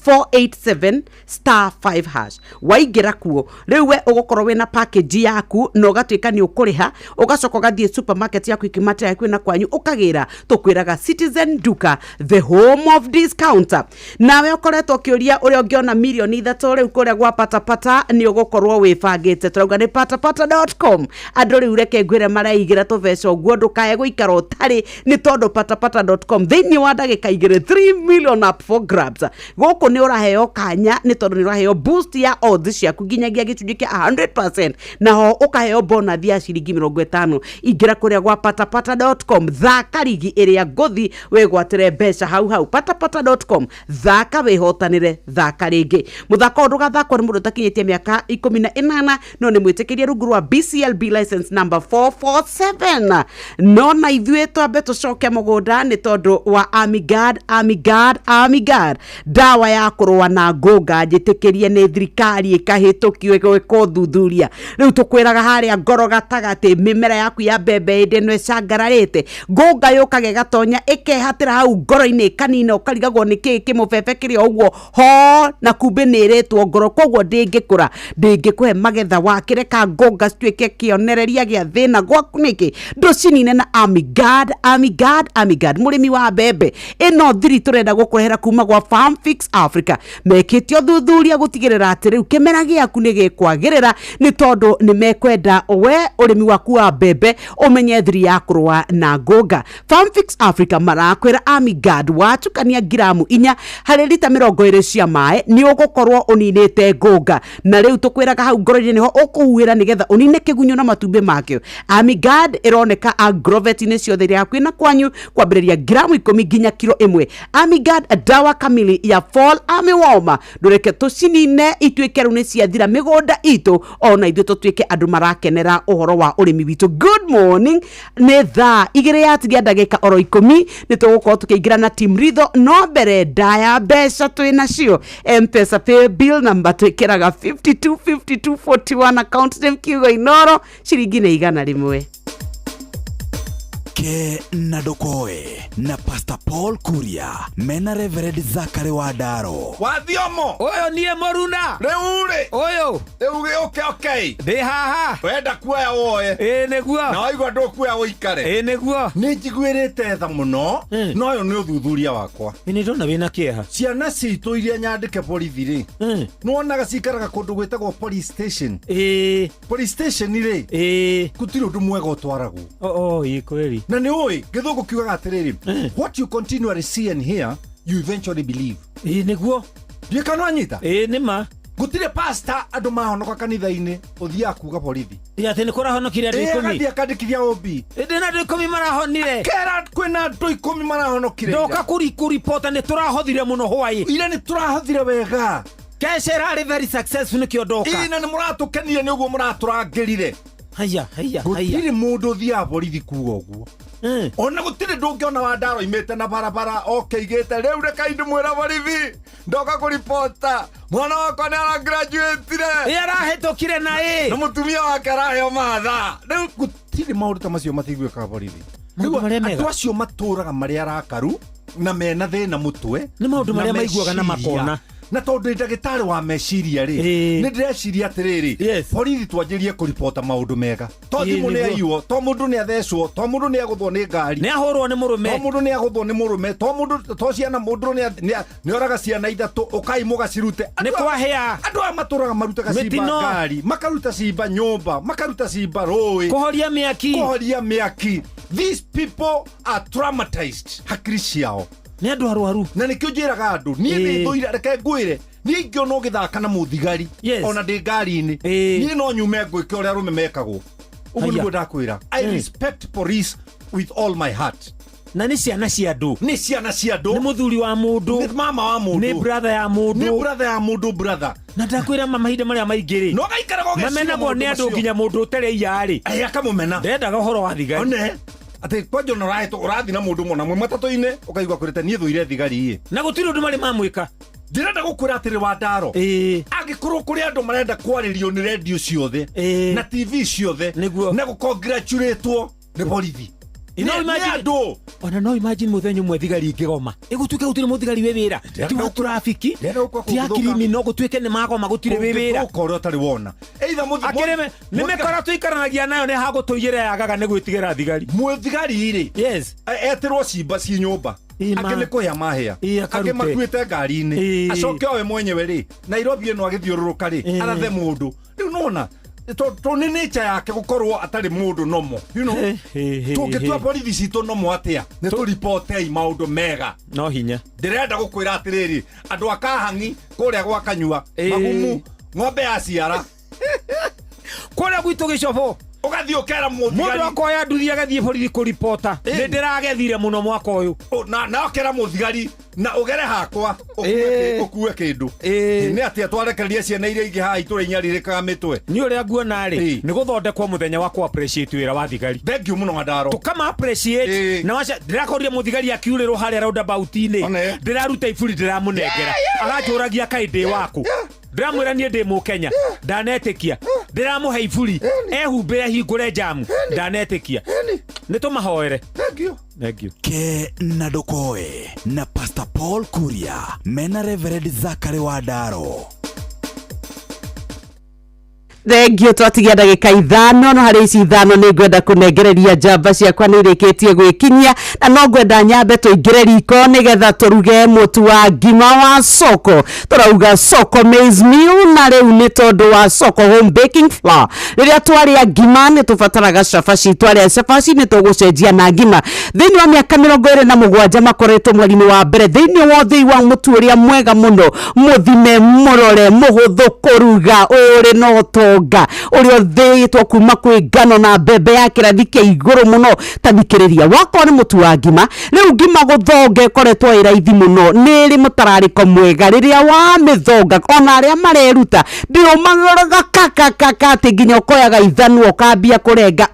487 star 5 hash waingĩra kuo rĩu we ũgũkorwo wĩna package yaku na ũgatuĩka nĩ ũkũrĩha ũgacoka ũgathiĩ supermarket yaku ikĩmatĩra hakuhĩ na kwanyu ũkagĩra tũkwĩraga Citizen Duka the home of discount nawe ũkoretwo ũkĩũria ũrĩa ũngĩona mirioni 3 rĩu kũrĩa gwa patapata nĩ ũgũkorwo wĩbangĩte tũrauga nĩ patapata.com andũ rĩu reke ngwĩre maraigĩra tũbeca ũguo ndũkae gũikara ũtarĩ nĩ tondũ patapata.com thĩinĩ wa ndagĩka 2 3 million up for grabs gũkũ nĩ ũraheo kanya nĩ tondũ nĩ ũraheo boost ya odds ciaku nginyagia gĩcunjĩ kĩa 100% naho ũkaheo bonus ya ciringi 50 ingĩra kũrĩa gwa patapata.com thaka rigi ĩrĩa ngũthi wĩgwatĩre mbeca hau hau patapata.com thaka wĩhotanĩre thaka rĩngĩ mũthako ũyũ ndũgathakwo nĩ mũndũ ũtakinyĩtie mĩaka 18 no nĩ mwĩtĩkĩrie rungu rwa BCLB license number 447 no na ithuĩ twambe tũcoke mũgũnda nĩ tondũ wa Amigad Amigad Amigad dawa ya kũrũa na ngũnga njĩtĩkĩrie nĩ thirikari ĩkahĩtũkio ĩgwĩka ũthuthuria rĩu tũkwĩraga harĩa ngoro gatagatĩ mĩmera yaku ya mbembe hĩndĩ ĩno ĩcangararĩte ngũnga yũkaga ĩgatonya ĩkehatĩra hau ngoro-inĩ ĩkanina ũkarigagwo nĩ kĩĩ kĩmũbebe kĩrĩ o ũguo ho na kumbĩ nĩ ĩrĩtwo ngoro koguo ndĩngĩkũra ndĩngĩkũhe magetha wakĩreka ngũnga cituĩke kĩonereria gĩa thĩna gwaku nĩkĩ ndũcinine na Amigad Amigad Amigad mũrĩmi wa mbembe ĩno thiri tũrenda gũkũrehera kuma gwa Farm Fix Africa mekĩte ũthuthuria gũtigĩrĩra atĩ rĩu kĩmera gĩaku nĩ gĩkwagĩrĩra nĩ tondũ nĩ mekwenda we ũrĩmi waku wa mbembe ũmenye thiri ya kũrũa na ngũnga Farm Fix Africa marakwĩra Amigad watukania ngiramu 4 harĩ rita 20 cia maĩ nĩ ũgũkorwo ũninĩte ngũnga na rĩu tũkwĩraga hau ngoro-inĩ nĩho ũkũhuhĩra nĩgetha ũnine kĩgunyũ na matumbĩ makĩo Amigad ĩroneka agrovet-inĩ ciothe iria hakuhĩ na kwanyu kwambĩrĩria ngiramu 10 nginya kiro 1 Amigad dawa kamili ya fall armyworm ndũreke tũcinine ituĩke rĩu nĩ ciathira mĩgũnda itũ ona ithuĩ tũtuĩke andũ marakenera ũhoro wa ũrĩmi witũ good morning nĩ thaa 2 yatigia ndagĩka oro 10 nĩ tũgũkorwo tũkĩingĩra na team ritho no mbere ndaya mbeca twĩ nacio mpesa pay bill number twĩkĩraga 525241 account name kiugo inoro ciringi nĩ 100.
Ke na ndũkoe na Pastor Paul Kuria mena Reverend Zachary Wandaro.
Wathiomo
ũyũ niĩ mũruna
rĩu rĩ
ũyũ
rĩu gĩũke okay
ndĩ haha
wenda kuoya woe
ĩĩ nĩguo
na waigua ndũkuoya ũikare
ĩĩ nĩguo
nĩ njiguĩrĩte tha mũno no ũyũ nĩ ũthuthuria wakwa
nĩ ndona wĩna kĩeha
ciana citũ iria nyandĩke borithi rĩ nĩwonaga cikaraga kũndũ gwĩtagwo police station
ĩĩ
police station rĩ
ĩĩ
gũtirĩ ũndũ mwega ũtwaragwo
o ĩĩ kweli
na nĩ ũĩ gĩthũngũ kiugaga atĩrĩrĩ what you continually see and hear you eventually believe
ĩĩ nĩguo
ndiĩ kana wanyita
ĩĩ nĩ ma
gũtirĩ pasta andũ mahonoka kanitha-inĩ ũthiaga kuga borithi
Ĩ, atĩ nĩ kũrahonokire andũ
Ĩ,
ikũmi
agathiĩ akandĩkithia obi
ndĩ na andũ ikũmi marahonire
kera kwĩna andũ ikũmi marahonokire
ndoka kũripota nĩ tũrahothire mũno hwaĩ
ira nĩ tũrahothire wega
kesha ĩrarĩ very successful nĩkĩo ndoka
ĩ na nĩ mũratũkenia nĩ ũguo mũratũrangĩrire
haya haya haya
gũtirĩ mũndũ ũthiaga borithi kuga ũguo ona gũtirĩ ndũngĩona wandaro imĩte na barabara okeigĩte rĩu rekai ndĩmwĩra borithi ndoka kũripota mwana wakwa nĩ aragraduatire
ĩ arahĩtũkire na ĩ
na mũtumia wake araheo matha rĩu gũtirĩ maũndũ ta macio matiguĩkaga borithi
Maũndũ
Rĩu
marĩa mega.
andũ acio matũraga marĩ arakaru na mena thĩna mũtwe
Nĩ maũndũ
na
marĩa maiguaga na
meciria.
makona.
na tondũ ndĩ ndagĩtarĩ wa meciria rĩ
Ĩĩ.
nĩ ndĩreciria atĩrĩrĩ
Yes.
borithi twanjĩrie kũribota maũndũ mega to
Ĩĩ,
thimũ nĩ
nĩguo.
aiywo to mũndũ nĩ athecwo to mũndũ nĩ agũthwo nĩ ngari
nĩ ahũrwo nĩ
to
mũrũme
mũndũ nĩ agũthwo nĩ mũrũme to mũndũ to ciana mũndũ nĩ oraga ciana ithatũ ũkai mũgacirute
nĩ kwahĩa
andũ aya matũraga marutaga cimba
Mĩtino.
ngari makaruta cimba nyũmba makaruta cimba rũĩ
kũhoria mĩaki
kũhoria mĩaki these people are traumatized hakiri ciao
nĩ andũ arwaru
na nĩkĩo njĩraga andũ niĩ
Ĩĩ.
nĩ thũire reke ngwĩre niĩ ingĩona ũgĩthaka na mũthigari
Yes.
ona ndĩ ngari-inĩ
Ĩĩ.
niĩ no nyume ngwĩke ũrĩa arũme mekagwo ũguo
Haya.
nĩguo ndakwĩra i respect police with all my heart
na nĩ ciana cia andũ
nĩ ciana cia andũ
nĩ mũthuri wa mũndũ
nĩ mama wa mũndũ
nĩ brother ya
nĩ
mũndũ
brother ya mũndũ brother
na ndakwĩra ma mahinda marĩa maingĩ rĩ
no gaikaraga ũgeciria
mamenagwo
maũndũ
nĩ andũ
macio.
nginya mũndũ ũtarĩ iya rĩ
Ĩ, akamũmena
ndendaga ũhoro wa thigari
one atĩ kwanja ona ũrahĩtũ ũrathiĩ na mũndũ mũna mwĩ matatũ-inĩ ũkaigua kwĩrĩte niĩ thũire thigari ĩ
na gũtirĩ ũndũ marĩ mamwĩka
ndĩrenda gũkwĩra atĩrĩ wa ndaro
ĩĩ
angĩkorwo kũrĩ andũ marenda kwarĩrio nĩ rendio ciothe
Ĩĩ.
na tv ciothe
Nĩguo.
na gũcongratulĩtwo nĩ borithi
No
Nĩ- nĩ
imagine-
andũ
ona no imagine mũthenya ũmwe thigari ingĩgoma ĩgũtuĩke gũtirĩ mũthigari wĩ wĩra ti wa trafiki
Ndĩrenda gũkua
ti a
kũngĩthũka.
kirimino gũtuĩke nĩ magoma gũtirĩ wĩ wĩra
Ũngĩthũka ũrĩa ũtarĩ wona either mũthi-
akĩrĩ nĩ mĩkora tũikaranagia nayo nĩ hagũtũiyĩra yagaga nĩ gwĩtigĩra thigari
mũthigari rĩ
yes
etĩrwo cimba ci nyũmba
Ĩ, ma.
angĩ nĩ kũhĩa mahĩa
Ĩ, akarute.
angĩ makuĩte ngari-inĩ
Ĩ.
acoke owe mwenyewe rĩ nairobi ĩno agĩthiũrũrũka rĩ
Ĩ.
arathe mũndũ rĩu nona to nĩ nature yake gũkorwo atarĩ mũndũ nomo you know tũngĩtua borithi citũ nomo atĩa nĩ tũribotei maũndũ mega
no hinya
ndĩrenda gũkwĩra atĩrĩrĩ andũ a kahangi kũrĩa gwa kanyua
Ĩ.
magumu ng'ombe ya ciara
kũrĩa gwitũ gĩcobo
ũgathiĩ ũkera
mũndũ
mũthigari
akoya nduthi agathiĩ borithi kũribota nĩ ndĩragethire mũno mwaka ũyũ
na na ũkera mũthigari na ũgere hakwa ũkue
Ĩ.
ũkue kĩndũ
Ĩ.
nĩ atĩa twarekereria ciana iria ingĩ haha itũra inyariirĩkaga mĩtwe
nĩ ũrĩa nguona rĩ
Ĩ.
nĩ gũthondekwo mũthenya wa kũ appreciate wĩra wa thigari
thank you mũno wandaro
tũkama appreciate
Ĩ.
na waca ndĩrakorire mũthigari akiurĩrwo harĩa roundabout-inĩ
One.
ndĩraruta iburi ndĩramũnengera aganjũragia kaĩ ndĩ waku ndĩramwĩra niĩ ndĩ mũkenya ndanetĩkia ndĩramũhe iburi ehumbĩre hingũre njamu ndanetĩkia nĩ tũmahoere
thank you
thank you
Ke na ndũkoe na Pastor Paul Kuria mena Reverend Zachary Wandaro.
Thengio twatigia ndagĩka ithano no harĩ ici ithano nĩ ngwenda kũnengereria njamba ciakwa nĩ irĩkĩtie gwĩkinyia na no ngwenda nyambe tũingĩre riko nĩgetha tũruge mũtu wa ngima wa soko tũrauga soko maize meal na rĩu nĩ tondũ wa soko home baking flour rĩrĩa twarĩa ngima nĩ tũbataraga cabaci twarĩa cabaci nĩ tũgũcenjia na ngima thĩinĩ wa mĩaka 27 makoretwo mweri-inĩ wa mbere thĩinĩ wa ũthĩi wa mũtu ũrĩa mwega mũno mũthime mũrore mũhũthũ kũruga ũrĩ na ũtonga ũrĩa ũthĩĩtwo kuma kwĩ ngano na mbembe ya kĩrathi kĩa igũrũ mũno ta thikĩrĩria wakorwo nĩ mũtu wa ngima rĩu ngima gũthonga ĩkoretwo ĩ raithi mũno nĩ ĩrĩ mũtararĩko mwega rĩrĩa wamĩthonga ona arĩa mareruta ndĩũmagũraga kakakaka atĩ nginya ũkoyaga ithanwa ũkambia kũrenga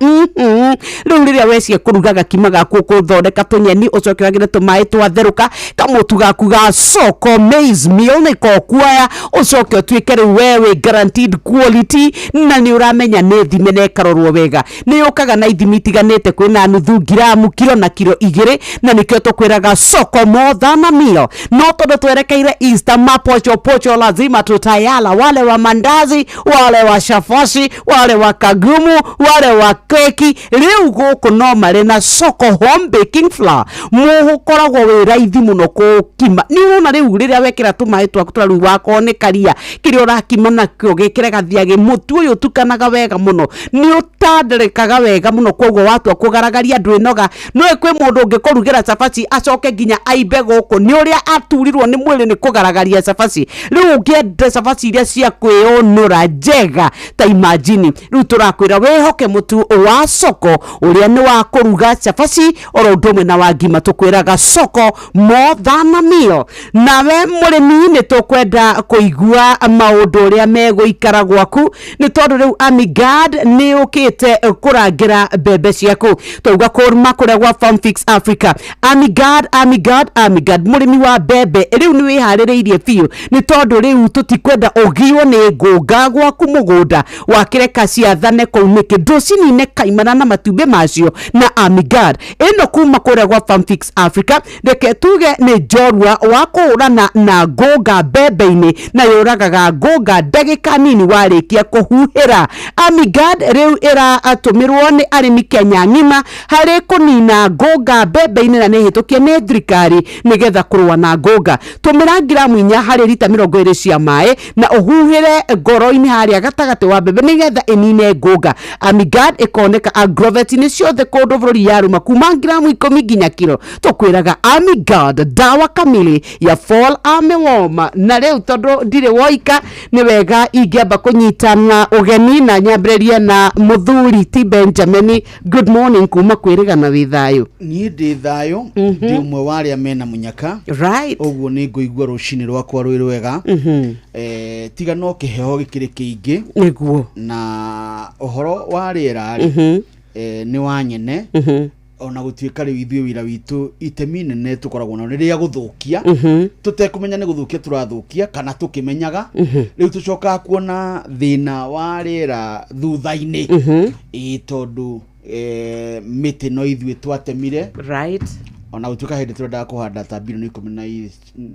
rĩu rĩrĩa wecia kũruga gakima gaku ũkũthondeka tũnyeni ũcoke wagĩre tũmaĩ twatherũka kamũtu gaku ga soko maize meal nĩko kuoya ũcoke ũtuĩke rĩu we wĩ guaranteed quality quality na nĩ ũramenya nĩ thime na ĩkarorwo wega. Nĩ yũkaga na ithimi itiganĩte, kwĩna nuthu ngiramu, kiro na kiro 2, na nĩkĩo tũkwĩraga soko more than a meal. No tondũ twerekeire Easter, mapocho pocho lazima tutayala, wale wa mandazi, wale wa shafashi, wale wa kagumu, wale wa keki. Rĩu gũkũ no marĩ na Soko Home Baking Flour, mũkoragwo wĩ raithi mũno kũkima. Nĩ ũrona rĩu rĩrĩa wekĩra tũmaĩ twaku tũrĩa rĩu wakorwo nĩ karia kĩrĩa ũrakima nakĩo gĩkĩre gathiagĩ, mũtu ũyũ ũtukanaga wega mũno, nĩ ũtandarĩkaga wega mũno, koguo watua kũgaragaria ndwĩnoga. Nĩũĩ kwĩ mũndũ ũngĩkũrugĩra cabaci acoke nginya aimbe gũkũ nĩ ũrĩa aturirwo nĩ mwĩrĩ nĩ kũgaragaria cabaci. Rĩu ũngĩenda cabaci iria cia kwĩyũnũra njega ta imagine, rĩu tũrakwĩra wĩhoke mũtu wa Soko ũrĩa nĩ wa kũruga cabaci oro ũndũ ũmwe na wa ngima. Tũkwĩraga soko more than a meal. Nawe mũrĩmi, nĩ tũkwenda kũigua maũndũ ũrĩa megũikara gwaku, nĩ tondũ rĩu Amigard nĩ ũkĩte kũrangĩra mbembe ciaku. Twauga kũrma kũrĩa gwa Farmfix Africa, Amigard, Amigard, Amigard. Mũrĩmi wa mbembe, rĩu nĩ wĩharĩrĩirie biũ, nĩ tondũ rĩu tũtikwenda ũgio nĩ ngũnga gwaku mũgũnda wakĩreka ciathane kũu. Nĩkĩ ndũcinine kaimana na matumbĩ macio na Amigard ĩno kuma kũrĩa gwa Farmfix Africa? Reke tuge nĩ njorua wa kũhũrana na ngũnga mbembe-inĩ, na yũragaga ngũnga ndagĩka nini warĩkia kũhuhĩra. Amigard rĩu ĩratũmĩrwo nĩ arĩmi Kenya ng'ima harĩ kũnina ngũnga mbembe-inĩ, na nĩ hĩtũkie nĩ thirikari nĩgetha kũrũa na ngũnga. Tũmĩra ngiramu 4 harĩ rita 20 cia maĩ na ũhuhĩre ngoro-inĩ harĩa gatagatĩ wa mbembe nĩgetha ĩnine ngũnga. Amigard ĩkoneka agrovet-inĩ ciothe kũndũ bũrũri, yarũma kuma ngiramu 10 nginya kiro. Tũkwĩraga Amigard, dawa kamili ya fall armyworm. Na rĩu tondũ ndirĩ woika, nĩ wega ingĩamba kũnyitana ũgeni na nyambĩrĩrie na mũthuri ti Benjamin. Good morning kuma kwĩrĩgana, wĩ thayũ?
Niĩ ndĩ thayũ, ndĩ ũmwe wa arĩa mena mũnyaka. Ũguo nĩ ngũigua rũcinĩ rwakwa rwĩ rwega. Tiga no kĩheho gĩkĩrĩ kĩingĩ. Na ũhoro wa rĩera rĩ, nĩ wa nyene, ona gũtuĩka rĩu ithuĩ wĩra witũ itemi nene tũkoragwo nao nĩ rĩa gũthũkia, tũtekũmenya nĩ gũthũkia tũrathũkia kana tũkĩmenyaga. Rĩu tũcokaga kuona thĩna wa rĩera thutha-inĩ. Ĩĩ, tondũ mĩtĩ no ithuĩ twatemire, ona gũtuĩka hĩndĩ tũrendaga kũhanda ta bilioni ikũmi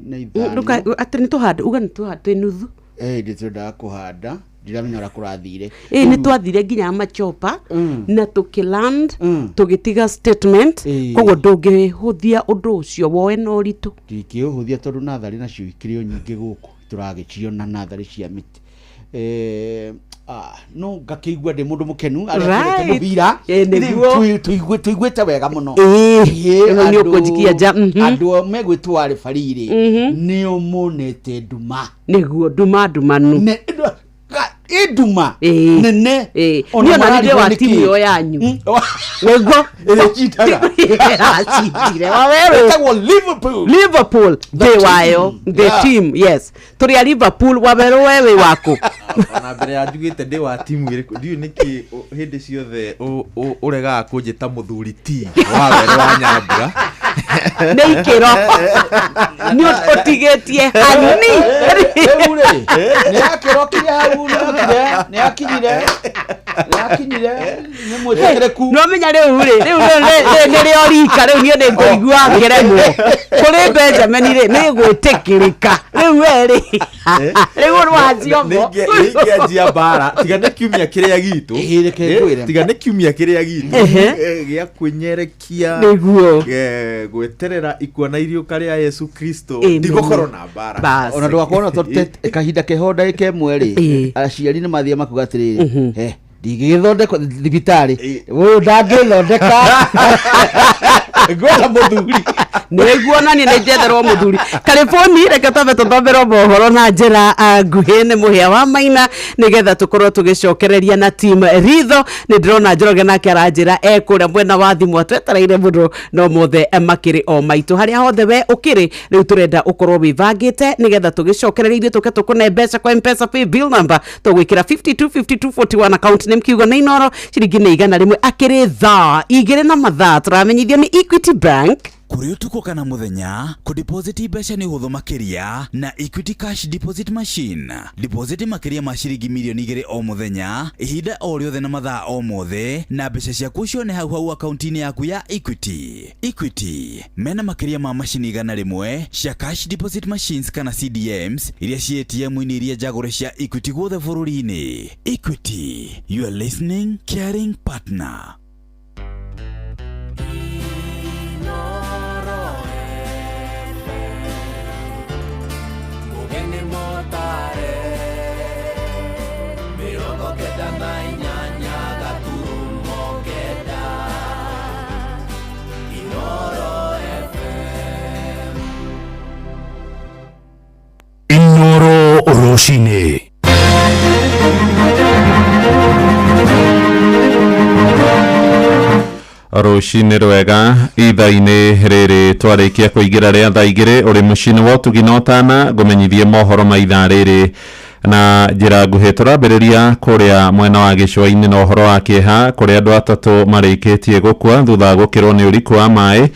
na ithano.
Atĩ nĩ tũhande, uga nĩ tũhande nuthu.
Hĩndĩ tũrendaga kũhanda, ndiramenya ũrĩa kũrathire.
Ĩ, nĩ twathire nginya Machopa na tũkĩland, tũgĩtiga statement. Koguo ndũngĩhũthia ũndũ ũcio, woe na ũritũ.
Ndingĩũhũthia tondũ natharĩ nacio ikĩrĩ o nyingĩ gũkũ, tũragĩciona natharĩ cia mĩtĩ. No ngakĩigua ndĩ mũndũ mũkenu arĩa twendete mũbira.
Ĩ, nĩguo.
Tũiguĩte wega mũno.
Ĩ, rĩu nĩ ũkũnjikia nja.
Andũ megwĩtwo arĩbari rĩ, nĩo monete nduma.
Nĩguo, nduma ndumanu.
Ĩ, nduma nene.
Niĩ ona nĩ ndĩ wa timu ĩyo yanyu nĩguo.
Ĩrĩa ĩcindaga.
Ĩracindire wawerũ.
Ĩtagwo Liverpool.
Liverpool, ndĩ wayo, the team, yes, tũrĩ a Liverpool. Wawerũ, we wĩ waku?
Ona mbere ya njugĩte ndĩ wa timu ĩrĩkũ, ndiũĩ nĩkĩ hĩndĩ ciothe ũregaga kũnjĩta mũthuri ti wa werũ wa Nyambura.
Nĩ ikĩro nĩ ũtigĩtie hani.
Rĩu rĩ, nĩ akĩrokire hau, nĩokire, nĩ akinyire, nĩ akinyire, nĩ mwĩtĩkĩrĩku.
No menya rĩu rĩ, rĩu nĩrĩo rika rĩu niĩ nĩ ngũigua ngĩremwo kũrĩ Benjamin rĩ, nĩ gwĩtĩkĩrĩka rĩu we rĩ, rĩu rwanjiomo.
Nĩingĩanjia mbara tiga nĩ kiumia kĩrĩa gitũ.
Reke ngwĩre.
Tiga nĩ kiumia kĩrĩa gitũ gĩa kwĩnyerekia, gweterera ikua na iriũka rĩa Yesu Kristo, ndigũkorwo na mbara.
Bas.
Ona ndũgakorwo na tondũ kahinda keho ndagĩka 1 rĩ, aciari nĩ mathiaga makuga atĩrĩrĩ, "Ndingĩgĩthondekwo thibitarĩ, ũyũ ndangĩthondeka, ngwetha mũthuri."
Nĩguo, nani nĩ njetherwo mũthuri. Karibuni, reke twambe tũthomerwo mohoro na njĩra nguhĩ nĩ Mũhĩa wa Maina, nĩgetha tũkorwo tũgĩcokereria na team ritho. Nĩ ndĩrona Njoroge nake aranjĩra e kũrĩa mwena wa thimũ atwetereire mũno, no mothe makĩrĩ o maitũ harĩa hothe we ũkĩrĩ. Rĩu tũrenda ũkorwo wĩbangĩte nĩgetha tũgĩcokereria ithuĩ tũke tũkũne mbeca kwa Mpesa pay bill number tũgwĩkĩra 525241, account name kiugo nĩ Inoro, ciringi nĩ 100. Akĩrĩ thaa 2 na mathaa tũramenyithio nĩ Equity Bank.
Kũrĩ ũtukũ kana mũthenya, kũdeposit mbeca nĩ ũhũthũ makĩria na Equity Cash Deposit Machine. Deposit makĩria ma ciringi mirioni igĩrĩ o mũthenya, ihinda o rĩothe na mathaa o mothe, na mbeca ciaku ũcione hau hau akaunti-inĩ yaku ya Equity. Equity mena makĩria ma macini 100 cia cash deposit machines kana CDMs iria ciĩ ATM-inĩ iria njagũre cia Equity guothe bũrũri-inĩ. Equity, your listening, caring partner.
Mũgeni mũtare 98 gaturumo 9 Inoro FM.
Inoro rũcinĩ.
Rũcinĩ rwega. Ithaa-inĩ rĩrĩ twarĩkia kũingĩra rĩa thaa 2, ũrĩ mũciĩ wa ũtugi na ũtana, ngũmenyithie mohoro ma ithaa rĩrĩ na njĩra nguhĩ. Tũrambĩrĩria kũrĩa mwena wa gĩcũa-inĩ na ũhoro wa kĩeha, kũrĩa andũ atatũ marĩkĩtie gũkua thutha wa gũkĩrwo nĩ ũriku wa maĩ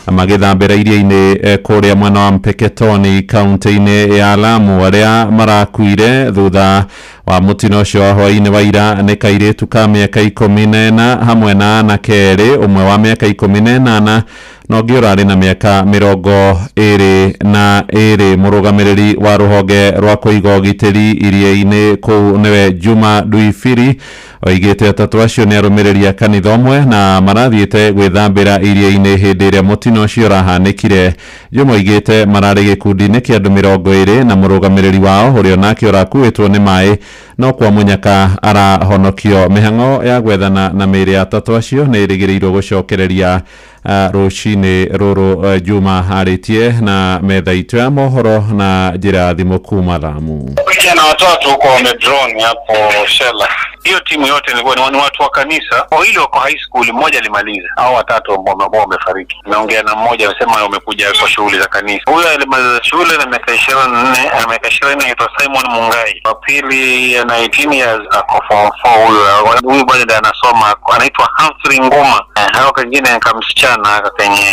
magĩthambĩra iria-inĩ kũrĩa mwena wa Mpeketoni, kaunti-inĩ ya Lamu. Arĩa marakuire thutha wa mũtino ũcio wa hwaĩ-inĩ wa ira nĩ kairĩtu ka mĩaka 14 hamwe na anake erĩ, ũmwe wa mĩaka 18 na ũngĩ ũrarĩ na mĩaka 22. Mũrũgamĩrĩri wa rũhonge rwa kũiga ũgitĩri iria-inĩ kũu, nĩwe Juma Duifiri, oigĩte atatũ acio nĩ arũmĩrĩri a kanitha ũmwe na marathiĩte gwĩthambĩra iria-inĩ hĩndĩ ĩrĩa mũtino ũcio ũrahanĩkire. Juma oigĩte mararĩ gĩkundi-inĩ kĩa andũ 20 na mũrũgamĩrĩri wao, ũrĩa onake ũrakuĩtwo nĩ maĩ no kwa mũnyaka arahonokio. Mĩhang'o ya gwethana na mĩĩrĩ ya atatũ acio nĩ ĩrĩgĩrĩirwo gũcokereria rũcinĩ rũrũ. Juma arĩtie na metha itũ ya mohoro na njĩra ya thimũ kuma Lamu.
Vijana watatu huko wamedrown hapo Shela. Hiyo timu yote ilikuwa ni watu wa kanisa, wawili wako high school, mmoja alimaliza, hao watatu ambao wamefariki. Naongea na mmoja, amesema wamekuja kwa shughuli za kanisa. Huyo alimaliza shule na miaka 24, ana miaka 24, anaitwa Simon Mungai. Wa pili ana 18 years, ako form 4 huyo. Huyu bado ndiye anasoma, anaitwa Humphrey Nguma. Hao kengine kama msichana kenye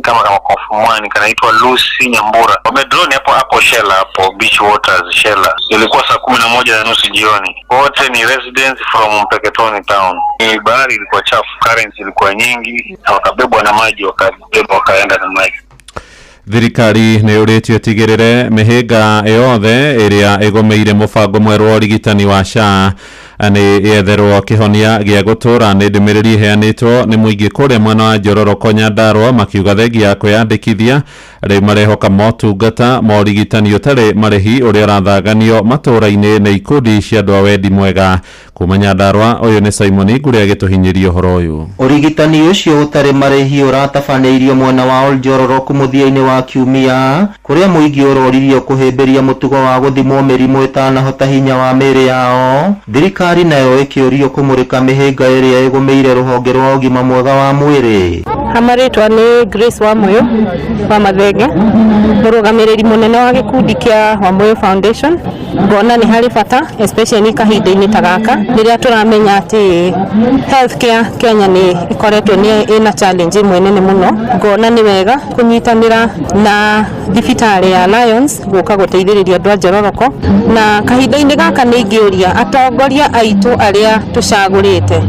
kama kwa form 1 kanaitwa Lucy Nyambura. Wamedrown hapo hapo Shela, hapo Beach Waters Shela. Ilikuwa saa 11:30 jioni. Wote ni residents from Mpeketoni town. Ni bahari ilikuwa chafu, currents ilikuwa nyingi, na wakabebwa na maji, wakabebwa wakaenda na maji.
Thirikari nĩ yũrĩtio ĩtigĩrĩre mĩhĩnga yothe ĩrĩa ĩgũmĩire mũbango mwerũ wa ũrigitani wa SHA nĩ yetherwo kĩhonia gĩa gũtũra. Nĩ ndũmĩrĩri ĩheanĩtwo nĩ mũingĩ kũrĩa mwena wa Njororoko, Nyandarua, makiuga thengia ya kwĩyandĩkithia rĩu marehoka motungata ma ũrigitani ũtarĩ marĩhi ũrĩa ũrathaganio matũũra-inĩ nĩ ikundi cia andũ a wendi mwega. Kuma Nyandarua, ũyũ nĩ Simon Ngũrĩ agĩtũhinyĩria ũhoro ũyũ.
Ũrigitani ũcio ũtarĩ marĩhi ũratabanĩirio mwena wa Oljororok mũthia-inĩ wa kiumia, kũrĩa mũingĩ ũroririo kũhĩmbĩria mũtugo wa gũthimwo mĩrimũ ĩtanahota hinya wa mĩĩrĩ yao. Thirikari nayo ĩkĩũrio kũmũrĩka mĩhĩnga ĩrĩa ĩgũmĩire rũhonge rwa ũgima mwega wa mwĩrĩ.
Hamarĩtwa nĩ Grace Wamuyu wa Mathenge, mũrũgamĩrĩri mũnene wa gĩkundi kĩa Wamuyu Foundation. Ngona nĩ harĩ bata especially kahinda-inĩ ta gaka rĩrĩa tũramenya atĩ healthcare Kenya nĩ ĩkoretwo nĩ ĩna challenge ĩmwe nene mũno. Ngona nĩ wega kũnyitanĩra na thibitarĩ ya Lions gũka gũteithĩrĩria andũ a Njororoko, na kahinda-inĩ gaka nĩ ingĩũria atongoria aitũ arĩa tũcagũrĩte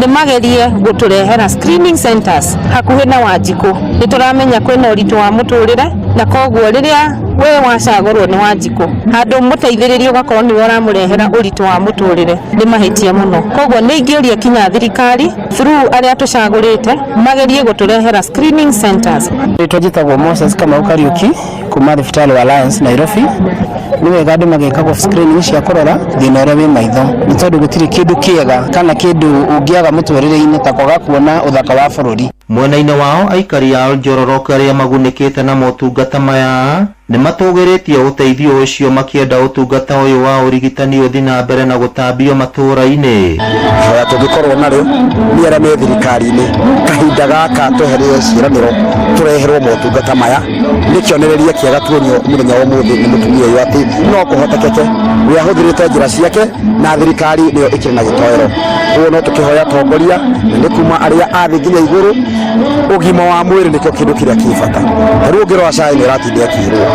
nĩ magerie gũtũrehera screening centers hakuhĩ na Wanjikũ. Nĩ tũramenya kwĩna ũritũ wa mũtũrĩre, na koguo rĩrĩa we wacagũrwo nĩ Wanjikũ handũ mũteithĩrĩrie ũgakorwo nĩwe ũramũrehera ũritũ wa mũtũrĩre, nĩ mahĩtia mũno. Koguo nĩ ingĩũria kinya thirikari through arĩa tũcagũrĩte magerie gũtũrehera screening centers.
Rĩtwa njĩtagwo Moses Kamau Kariuki kuma thibitarĩ wa Alliance Nairobi. Nĩ wega andũ magĩkagwo screening cia kũrora thĩna ũrĩa wĩ maitho, nĩ tondũ gũtirĩ kĩndũ kĩega kana kĩndũ ũngĩaga mũtũrĩre-inĩ ta kwaga kuona ũthaka wa bũrũri.
Mwena-inĩ wao, aikari a Oljororok arĩa magunĩkĩte na motungata maya nĩ matũgĩrĩtie ũteithio ũcio, makĩenda ũtungata ũyũ wa ũrigitani ũthiĩ na mbere na gũtambio matũũra-inĩ.
Ihoya tũngĩkorwo narĩo nĩ arĩa me thirikari-inĩ, kahinda gaka tweherere ciĩranĩro, tũreherwo motungata maya. Nĩ kĩonereria kĩega tuonio mũthenya wa ũmũthĩ nĩ mũtumia ũyũ atĩ no kũhotekeke we ahũthĩrĩte njĩra ciake na thirikari nĩyo ĩkĩrĩ na gĩtoero. Koguo no tũkĩhoya atongoria na nĩ kuma arĩa a thĩ nginya igũrũ, ũgima wa mwĩrĩ nĩkĩo kĩndũ kĩrĩa kĩ bata. Ta rĩu ũngĩrora SHA nĩ ĩratinda ĩkĩrwo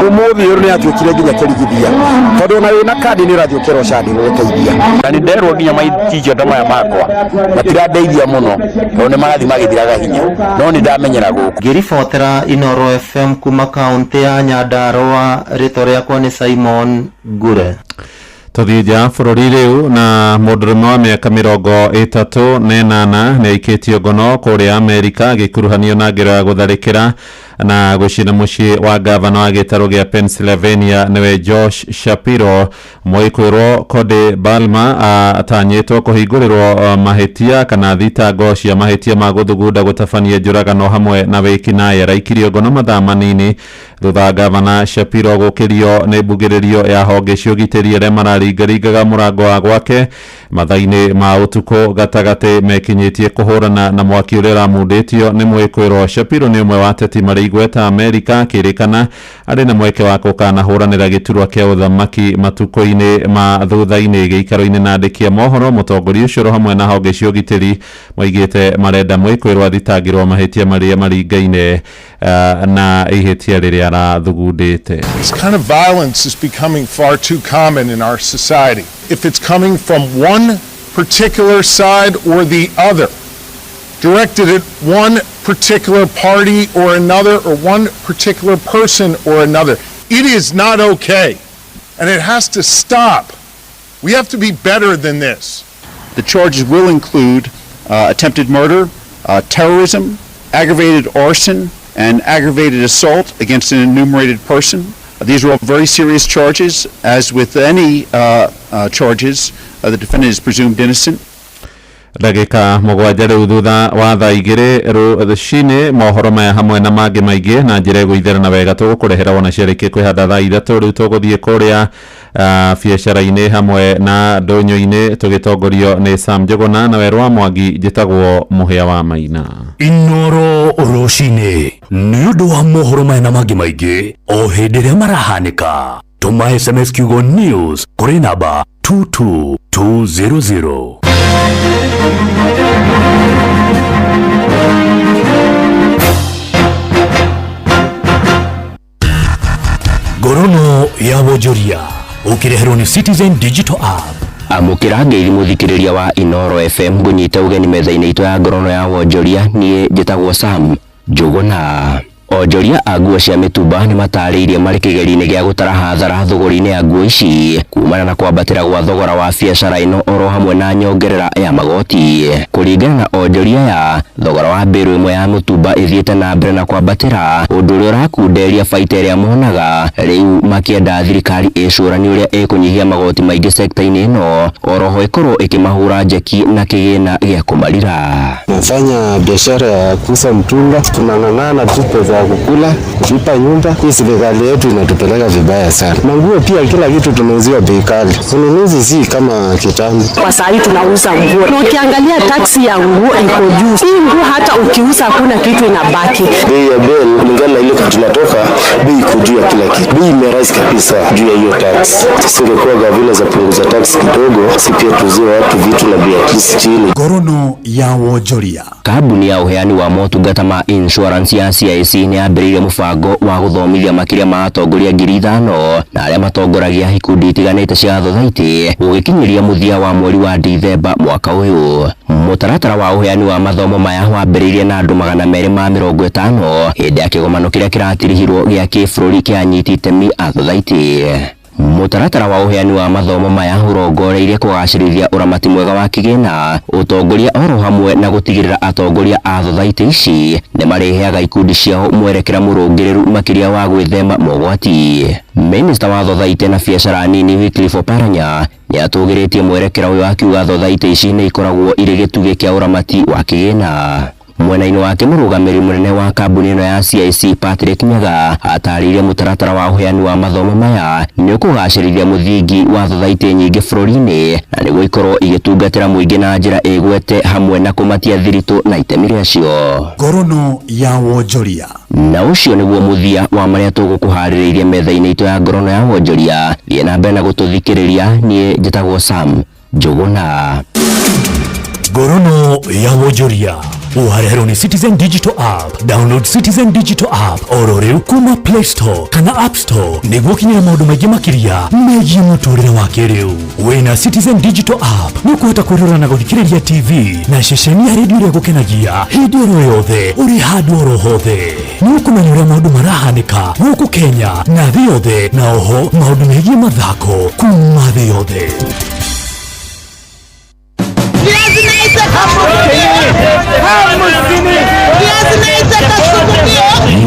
ũmũthĩ ũyũ nĩ yatuĩkire nginya kĩrigithia, tondũ ona wĩna kandi nĩ ũrathiĩ ũkerwo SHA ndĩgũgũteithia.
Na nĩ nderwo nginya maitijio ta maya makwa matirandeithia mũno tondũ nĩ marathiĩ magĩthiraga hinya, no nĩ ndamenyera gũkũ.
Ngĩribotera Inoro FM kuma kaũntĩ ya Nyandarua, rĩtwa rĩakwa nĩ Simon Ngure.
Tũthiĩ nja ya bũrũri rĩu na mũndũrũme wa mĩaka 38 nĩ aikĩtio ngono kũrĩa Amerika agĩkuruhanio na ngero ya gũtharĩkĩra na gũcina mũciĩ wa gavana wa gĩtarũ gĩa Pennsylvania nĩwe Josh Shapiro. Mwĩkwĩrwo Cody Balmer atanyĩtwo kũhingũrĩrwo mahĩtia kana thitango cia mahĩtia ma gũthugunda gũtabania njũragano hamwe na wĩkinaĩ. Araikirio ngono mathaa manini thutha wa gavana Shapiro gũkĩrio nĩ mbugĩrĩrio ya honge cia ũgitĩri arĩa mararingaringaga mũrango wa gwake mathaa-inĩ ma ũtukũ gatagatĩ mekinyĩtie kũhũrana na mwaki ũrĩa ũramundĩtio nĩ mwĩkwĩrwo. Shapiro nĩ ũmwe wa ateti marĩ igweta Amerika, akĩrĩkana arĩ na mweke wa gũkanahũranĩra gĩturwa kĩa ũthamaki matukũ-inĩ ma thutha-inĩ. Gĩikaro-inĩ na andĩki a mohoro, mũtongoria ũcio oro hamwe na honge cia ũgitĩri moigĩte marenda mwĩkwĩrwo athitangĩrwo mahĩtia marĩa maringaine na ihĩtia rĩrĩa arathugundĩte.
This kind of violence is becoming far too common in our society. If it's coming from one particular side or the other, directed at one particular party or another, or one particular person or another, it is not okay, and it has to stop. We have to be better than this.
The charges will include attempted murder, terrorism, aggravated arson, and aggravated assault against an enumerated person. These are all very serious charges. As with any charges, the defendant is presumed innocent.
Ndagĩka 7 rĩu thutha wa thaa 2 rũcinĩ, mohoro maya hamwe na mangĩ maingĩ na njĩra ĩgũitherana wega tũgũkũrehera wona ciarĩkia kwĩhanda thaa 3. Rĩu tũgũthiĩ kũrĩa biacara-inĩ hamwe na ndũnyũ-inĩ tũgĩtongorio nĩ Sam Njũgũna na Werũ wa Mwangi. Njĩtagwo Mũhĩa wa Maina.
Inoro rũcinĩ nĩ ũndũ wa mohoro maya na mangĩ maingĩ o hĩndĩ ĩrĩa marahanĩka, tũma SMS kiugo news kũrĩ namba 22200. Ngorono ya wonjoria ũkĩreherwo nĩ Citizen Digital App.
Amũkĩra ngeithi mũthikĩrĩria wa Inoro FM, ngũnyite ũgeni metha-inĩ itũ ya ngorono ya wonjoria. Niĩ njĩtagwo Sam Njũgũna. Onjoria a nguo cia mĩtumba nĩ matarĩirie marĩ kĩgerio-inĩ gĩa gũtara hathara thũgũri-inĩ ya nguo ici kumana na kwambatĩra gwa thogora wa biacara ĩno oro hamwe na nyongerera ya magoti. Kũringana na onjoria aya, thogora wa mbĩrũ ĩmwe ya mũtumba ĩthiĩte na mbere na kwambatĩra, ũndũ ũrĩa ũrakunderia baita ĩrĩa monaga rĩu, makĩenda thirikari ĩcũranie ũrĩa ĩkũnyihia magoti maingĩ sekta-inĩ ĩno, oroho ĩkorwo ĩkĩmahũra njeki na kĩgĩna gĩa kũmarira.
Nafanya biashara ya kuuza mtumba, tunang'ang'ana tu pesa ya kukula, kulipa nyumba. Hii serikali yetu inatupeleka vibaya sana. Manguo pia, kila kitu tunauziwa bei kali. Ununuzi si kama kitambo.
Kwa saa hii tunauza nguo, na ukiangalia tax ya nguo iko juu. Hii nguo hata ukiuza hakuna kitu inabaki.
Bei ya bale kulingana na ile kitu tunatoka, bei iko juu ya kila kitu. Bei imerise kabisa juu ya hiyo tax. Sasa ingekuwa gavana za punguza tax kidogo, si pia tuuzie watu vitu na bei at least chini.
Ngorono ya wonjoria.
Kambuni ya ũheani wa motungata ma insurance ya CIC nĩ yambĩrĩirie mũbango wa gũthomithia makĩria ma atongoria 5,000 na arĩa matongoragia ikundi itiganĩte cia thothaitĩ gũgĩkinyĩria mũthia wa mweri wa Dithemba mwaka ũyũ. Mũtaratara wa ũheani wa mathomo maya wambĩrĩirie na andũ 250 hĩndĩ ya kĩgomano kĩrĩa kĩratirihirwo gĩa kĩbũrũri kĩa anyiti itemi a thothaitĩ. Mũtaratara wa ũheani wa mathomo maya ũrongoreirie kũgacĩrithia ũramati mwega wa kĩgĩna, ũtongoria oro hamwe na gũtigĩrĩra atongoria a thothaitĩ ici nĩ marĩheaga ikundi ciao mwerekera mũrũngĩrĩru makĩria wa gwĩthema mogwati. Minista wa thothaitĩ na biacara nini Wycliffe Oparanya nĩ atũgĩrĩtie mwerekera ũyũ akiuga thothaitĩ ici nĩ ikoragwo irĩ gĩtugĩ kĩa ũramati wa kĩgĩna. Mwena-inĩ wake mũrũgamĩrĩri mũnene wa kambuni ĩno ya CIC Patrick Nyaga atarĩirie mũtaratara wa ũheani wa mathomo maya nĩ ũkũgacĩrithia mũthingi wa thothaitĩ nyingĩ bũrũri-inĩ na nĩguo ikorwo igĩtungatĩra mũingĩ na njĩra ĩgwete hamwe na kũmatia thiritũ na itemi rĩacio.
Ngorono ya wonjoria.
Na ũcio nĩguo mũthia wa marĩa tũgũkũharĩrĩirie metha-inĩ itũ ya ngorono ya wonjoria. Thiĩ na mbere na gũtũthikĩrĩria. Niĩ njĩtagwo Sam Njũgũna.
Ngorono ya wonjoria wareherwo nĩ Citizen Digital App. Download Citizen Digital App oro rĩu kuma Play Store kana App Store nĩguo ũkinyĩre maũndũ maingĩ makĩria megiĩ mũtũrĩre wa kĩrĩu. Wĩna Citizen Digital App nĩ ũkũhota kwĩrora na gũthikĩrĩria TV na ceceni ya redio ĩrĩa ĩgũkenagia hĩndĩ oro yothe ũrĩ handũ oro hothe. Nĩ ũkũmenya ũrĩa maũndũ marahanĩka gũkũ Kenya na thĩ yothe, na oho maũndũ megiĩ mathako kuma thĩ yothe.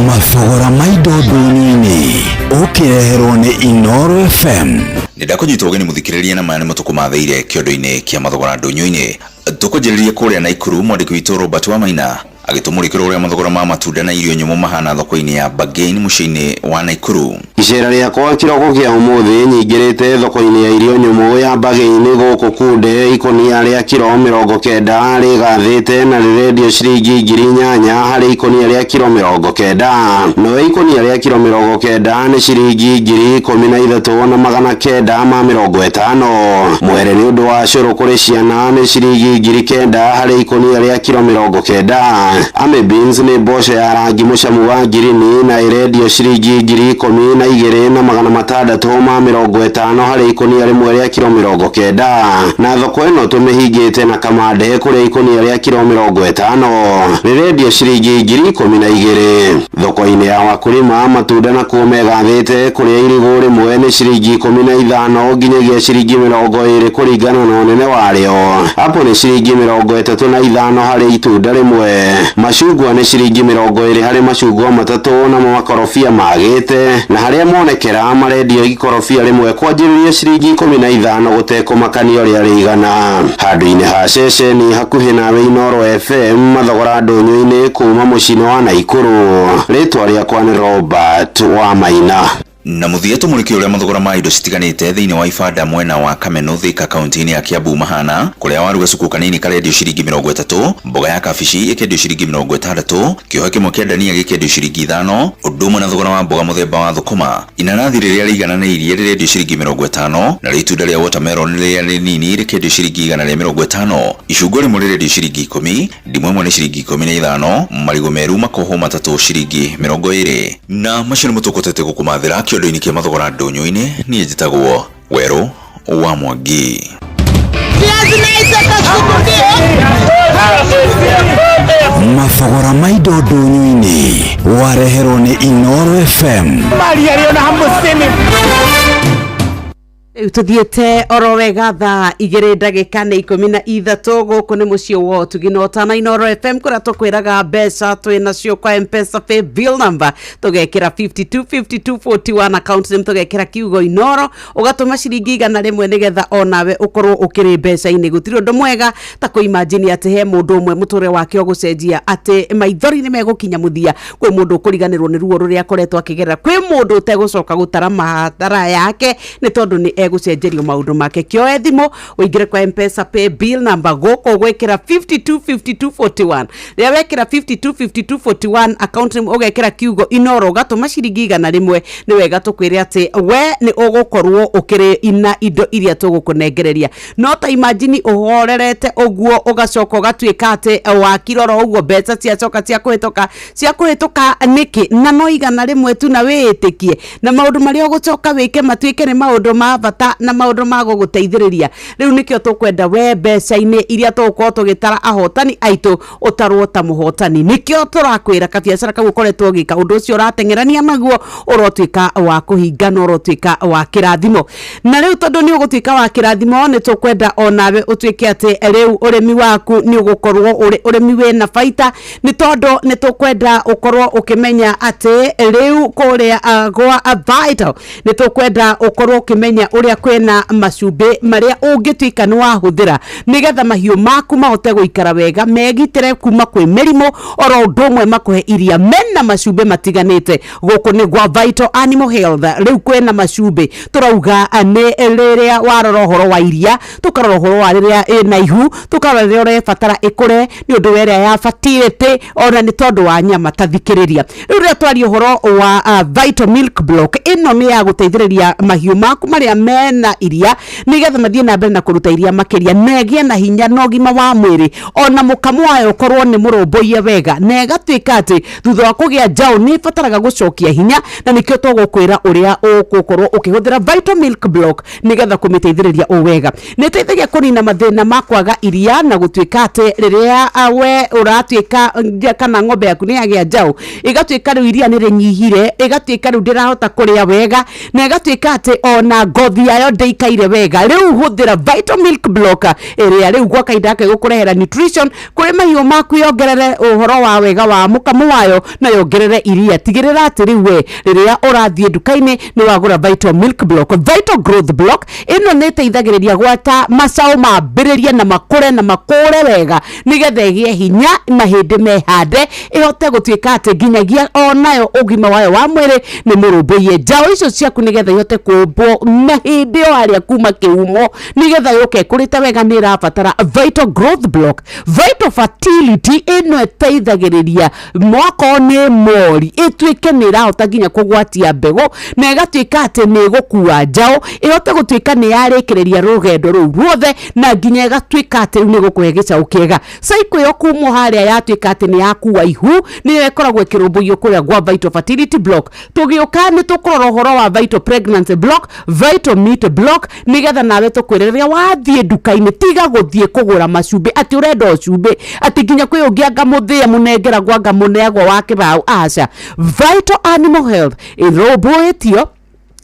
Mathogora ma indo ndũnyũ-inĩ ũkĩreherwo nĩ Inoro FM.
Nĩ ndakũnyita ũgeni mũthikĩrĩria, na maya nĩ matukũ mathĩire kĩondo-inĩ kĩa mathogora ndũnyũ-inĩ. Tũkwanjĩrĩria kũrĩa Naikuru, mwandĩki witũ Robert Wamaina agĩtũmũrĩkĩra ũrĩa mathogora ma matunda na irio nyũmũ mahana thoko-inĩ ya Bargain mũciĩ-inĩ wa Naikuru.
Icera rĩakwa kĩroko kĩa ũmũthĩ nyingĩrĩte thoko-inĩ ya irio nyũmũ ya Bargain gũkũ Kunde. Ikũnia rĩa kiro 90 rĩgathĩte na rĩrendio ciringi 8,000 harĩ ikũnia rĩa kiro 90, no ikũnia rĩa kiro 90 nĩ ciringi 13,950. Mwere nĩ ũndũ wa cũrũ kũrĩ ciana nĩ ciringi 9,000 harĩ ikũnia rĩa kiro 90. Ame beans nĩ mboco ya rangi mũcamu wa ngirini na ĩrendio ciringi 12,650 harĩ ikũnia rĩmwe rĩa kiro 90. Na thoko ĩno tũmĩhingĩte na kamande kũrĩa ikũnia rĩa kiro 50 rĩrendio ciringi 12,000. Thoko-inĩ ya wakulima matunda nakuo megathĩte kũrĩa irigũ rĩmwe nĩ ciringi 15 nginyagia ciringi 20 kũringana na ũnene warĩo. Apple nĩ ciringi 35 harĩ itunda rĩmwe. Macungwa nĩ ciringi 20 harĩ macungwa matatũ, namo makorobia magĩte na harĩa monekera marendio ikorobia rĩmwe kwanjĩrĩria ciringi 15 gũtekũmakania ũrĩa rĩigana. Handũ-inĩ ha ceceni hakuhĩ nawe Inoro FM, mathogora ndũnyũ-inĩ kuma mũciĩ-inĩ wa Naikuru. Rĩtwa rĩakwa nĩ Robert Wamaina.
Na mũthia tũmũrĩke ũrĩa mathogora ma indo citiganĩte thĩinĩ wa ibanda mwena wa Kameno Thika kaunti-inĩ ya Kiambu mahana, kũrĩa waru gacuku kanini karendio ciringi 30, mboga ya kabici ĩkendio ciringi 60, kĩohe kĩmwe kĩa ndania gĩkendio ciringi 5, ũndũ ũmwe na thogora wa mboga mũthemba wa thũkũma. Inanathi rĩrĩa rĩigananĩirie rĩrendio ciringi 50, narĩo itunda rĩa watermelon rĩrĩa rĩnini rĩkendio ciringi 150, icungwa rĩmwe rĩrendio ciringi 10, ndimũ ĩmwe nĩ ciringi 15, marigũ meru makohwo matatũ ciringi 20. Na macio nĩmo tũkũtete gũkũmathĩra kĩondo-inĩ kĩa mathogora ndũnyũ-inĩ. Niĩ njĩtagwo Werũ wa Mwangi.
Mathogora ma indo ndũnyũ-inĩ wareherwo nĩ Inoro FM.
Rĩu tũthiĩte oro wega thaa 2 ndagĩka nĩ 13. Gũkũ nĩ mũciĩ wa ũtugi na ũtana Inoro FM, kũrĩa tũkwĩraga mbeca twĩ nacio kwa M-Pesa pay bill number tũgekĩra 525241, account name tũgekĩra kiugo Inoro, ũgatũma ciringi 100 nĩgetha onawe ũkorwo ũkĩrĩ mbeca-inĩ. Gũtirĩ ũndũ mwega ta kũimagine atĩ he mũndũ ũmwe mũtũrĩre wake ũgũcenjia, atĩ maithori nĩ megũkinya mũthia. Kwĩ mũndũ ũkũriganĩrwo nĩ ruo rũrĩa akoretwo akĩgerera, kwĩ mũndũ ũtegũcoka gũtara mahatara yake nĩ tondũ nĩ egũcenjerio maũndũ make. Kĩoe thimũ ũingĩre kwa M-Pesa pay bill number gũkũ gwĩkĩra 525241. Rĩrĩa wekĩra 525241, account name ũgekĩra kiugo Inoro, ũgatũma ciringi 100, nĩ wega tũkwĩre atĩ we nĩ ũgũkorwo ũkĩrĩ ina indo iria tũgũkũnengereria. No ta imagine ũhorerete ũguo ũgacoka ũgatuĩka atĩ wakirora ũguo mbeca ciacoka cia kũhĩtũka nĩkĩ? Na no 100 tu, na wĩĩtĩkie na maũndũ marĩa ũgũcoka wĩke matuĩke nĩ maũndũ ma bata na maũndũ ma gũgũteithĩrĩria. Rĩu nĩkĩo tũkwenda we mbeca-inĩ iria tũgũkorwo tũgĩtara ahotani aitũ ũtarwo ta mũhotani. Nĩkĩo tũrakwĩra kabiacara kau ũkoretwo ũgĩka ũndũ ũcio ũrateng'erania naguo ũrotuĩka wa kũhinga na ũrotuĩka wa kĩrathimo. Na rĩu tondũ nĩ ũgũtuĩka wa kĩrathimo, nĩ tũkwenda onawe ũtuĩke atĩ rĩu ũrĩmi waku nĩ ũgũkorwo ũrĩ ũrĩmi wĩna baita, nĩ tondũ nĩ tũkwenda ũkorwo ũkĩmenya atĩ rĩu kũrĩa gwa Vital nĩ tũkwenda ũkorwo ũkĩmenya ũrĩa kwĩna macumbĩ marĩa ũngĩtuĩka nĩ wahũthĩra nĩgetha mahiũ maku mahote gũikara wega, megitĩre kuma kwĩ mĩrimũ, oro ũndũ ũmwe makũhe iria mena macumbĩ matiganĩte. Gũkũ nĩ gwa Vital Animal Health. Rĩu kwĩna macumbĩ tũrauga nĩ rĩrĩa warora ũhoro wa iria, tũkarora ũhoro wa rĩrĩa ĩna ihu, tũkarora rĩrĩa ũrebatara ĩkũre nĩ ũndũ wa ĩrĩa ya fertility, ona nĩ tondũ wa nyama. Ta thikĩrĩria rĩu rĩrĩa twaria ũhoro wa Vital Milk Block, ĩno nĩ ya gũteithĩrĩria mahiũ maku marĩa mena iria nĩgetha mathiĩ na mbere na kũruta iria makĩria na ĩgĩe na hinya na ũgima wa mwĩrĩ ona mũkamo wayo ũkorwo nĩ mũrũmbũiye wega na ĩgatuĩka atĩ thutha wa kũgĩa njaũ nĩ ĩbataraga gũcokia hinya na nĩkĩo tũgũkwĩra ũrĩa ũgũkorwo ũkĩhũthĩra Vital Milk Block nĩgetha kũmĩteithĩrĩria o wega. Nĩ ĩteithagia kũnina mathĩna ma kwaga iria na gũtuĩka atĩ rĩrĩa we ũratuĩka kana ng'ombe yaku nĩ yagĩa njaũ ĩgatuĩka rĩu iria nĩ rĩnyihire, ĩgatuĩka rĩu ndĩrahota kũrĩa wega na ĩgatuĩka atĩ ona ngothi yayo ndĩikaire wega. Rĩu hũthĩra Vital Milk Block ĩrĩa rĩu gwa kahinda gaka ĩgũkũrehera nutrition kũrĩ mahiũ maku, yongerere ũhoro wa wega wa mũkamo wayo na yongerere iria. Tigĩrĩra atĩ rĩu we rĩrĩa ũrathiĩ nduka-inĩ nĩ wagũra Vital Milk Block. Vital Growth Block ĩno nĩ ĩteithagĩrĩria gwata macaũ mambĩrĩrie na makũre na makũre wega nĩgetha ĩgĩe hinya, mahĩndĩ mehande, ĩhote gũtuĩka atĩ nginyagia onayo ũgima wayo wa mwĩrĩ nĩ mũrũmbũiye. Njaũ icio ciaku nĩgetha ihote kũmbwo mahĩndĩ o harĩa kuma kĩhumo nĩgetha yũke ĩkũrĩte wega nĩ ĩrabatara Vital Growth Block. Vital Fertility ĩno ĩteithagĩrĩria mwakorwo nĩ mori ĩtuĩke nĩ ĩrahota nginya kũgwatia mbegũ na ĩgatuĩka atĩ nĩ ĩgũkua njaũ, ĩhote gũtuĩka nĩ yarĩkĩrĩria rũgendo rũu ruothe na nginya ĩgatuĩka atĩ rĩu nĩ ĩgũkũhe gĩcaũ kĩega. Cycle ĩyo kuma harĩa yatuĩka atĩ nĩ yakua ihu nĩyo ĩkoragwo ĩkĩrũmbũiyo kũrĩa gwa Vital Fertility Block. Tũgĩũka nĩ tũkũrora ũhoro wa Vital Pregnancy Block, Vital Meat Block nĩgetha nawe tũkwĩre rĩrĩa wathiĩ nduka-inĩ tiga gũthiĩ kũgũra macumbĩ atĩ ũrenda o cumbĩ atĩ nginya kwĩ ũngĩ anga mũthĩe mũnengeragwo anga mũneagwo wa kĩbaũ, aca. Vital Animal Health ĩrũmbũĩtio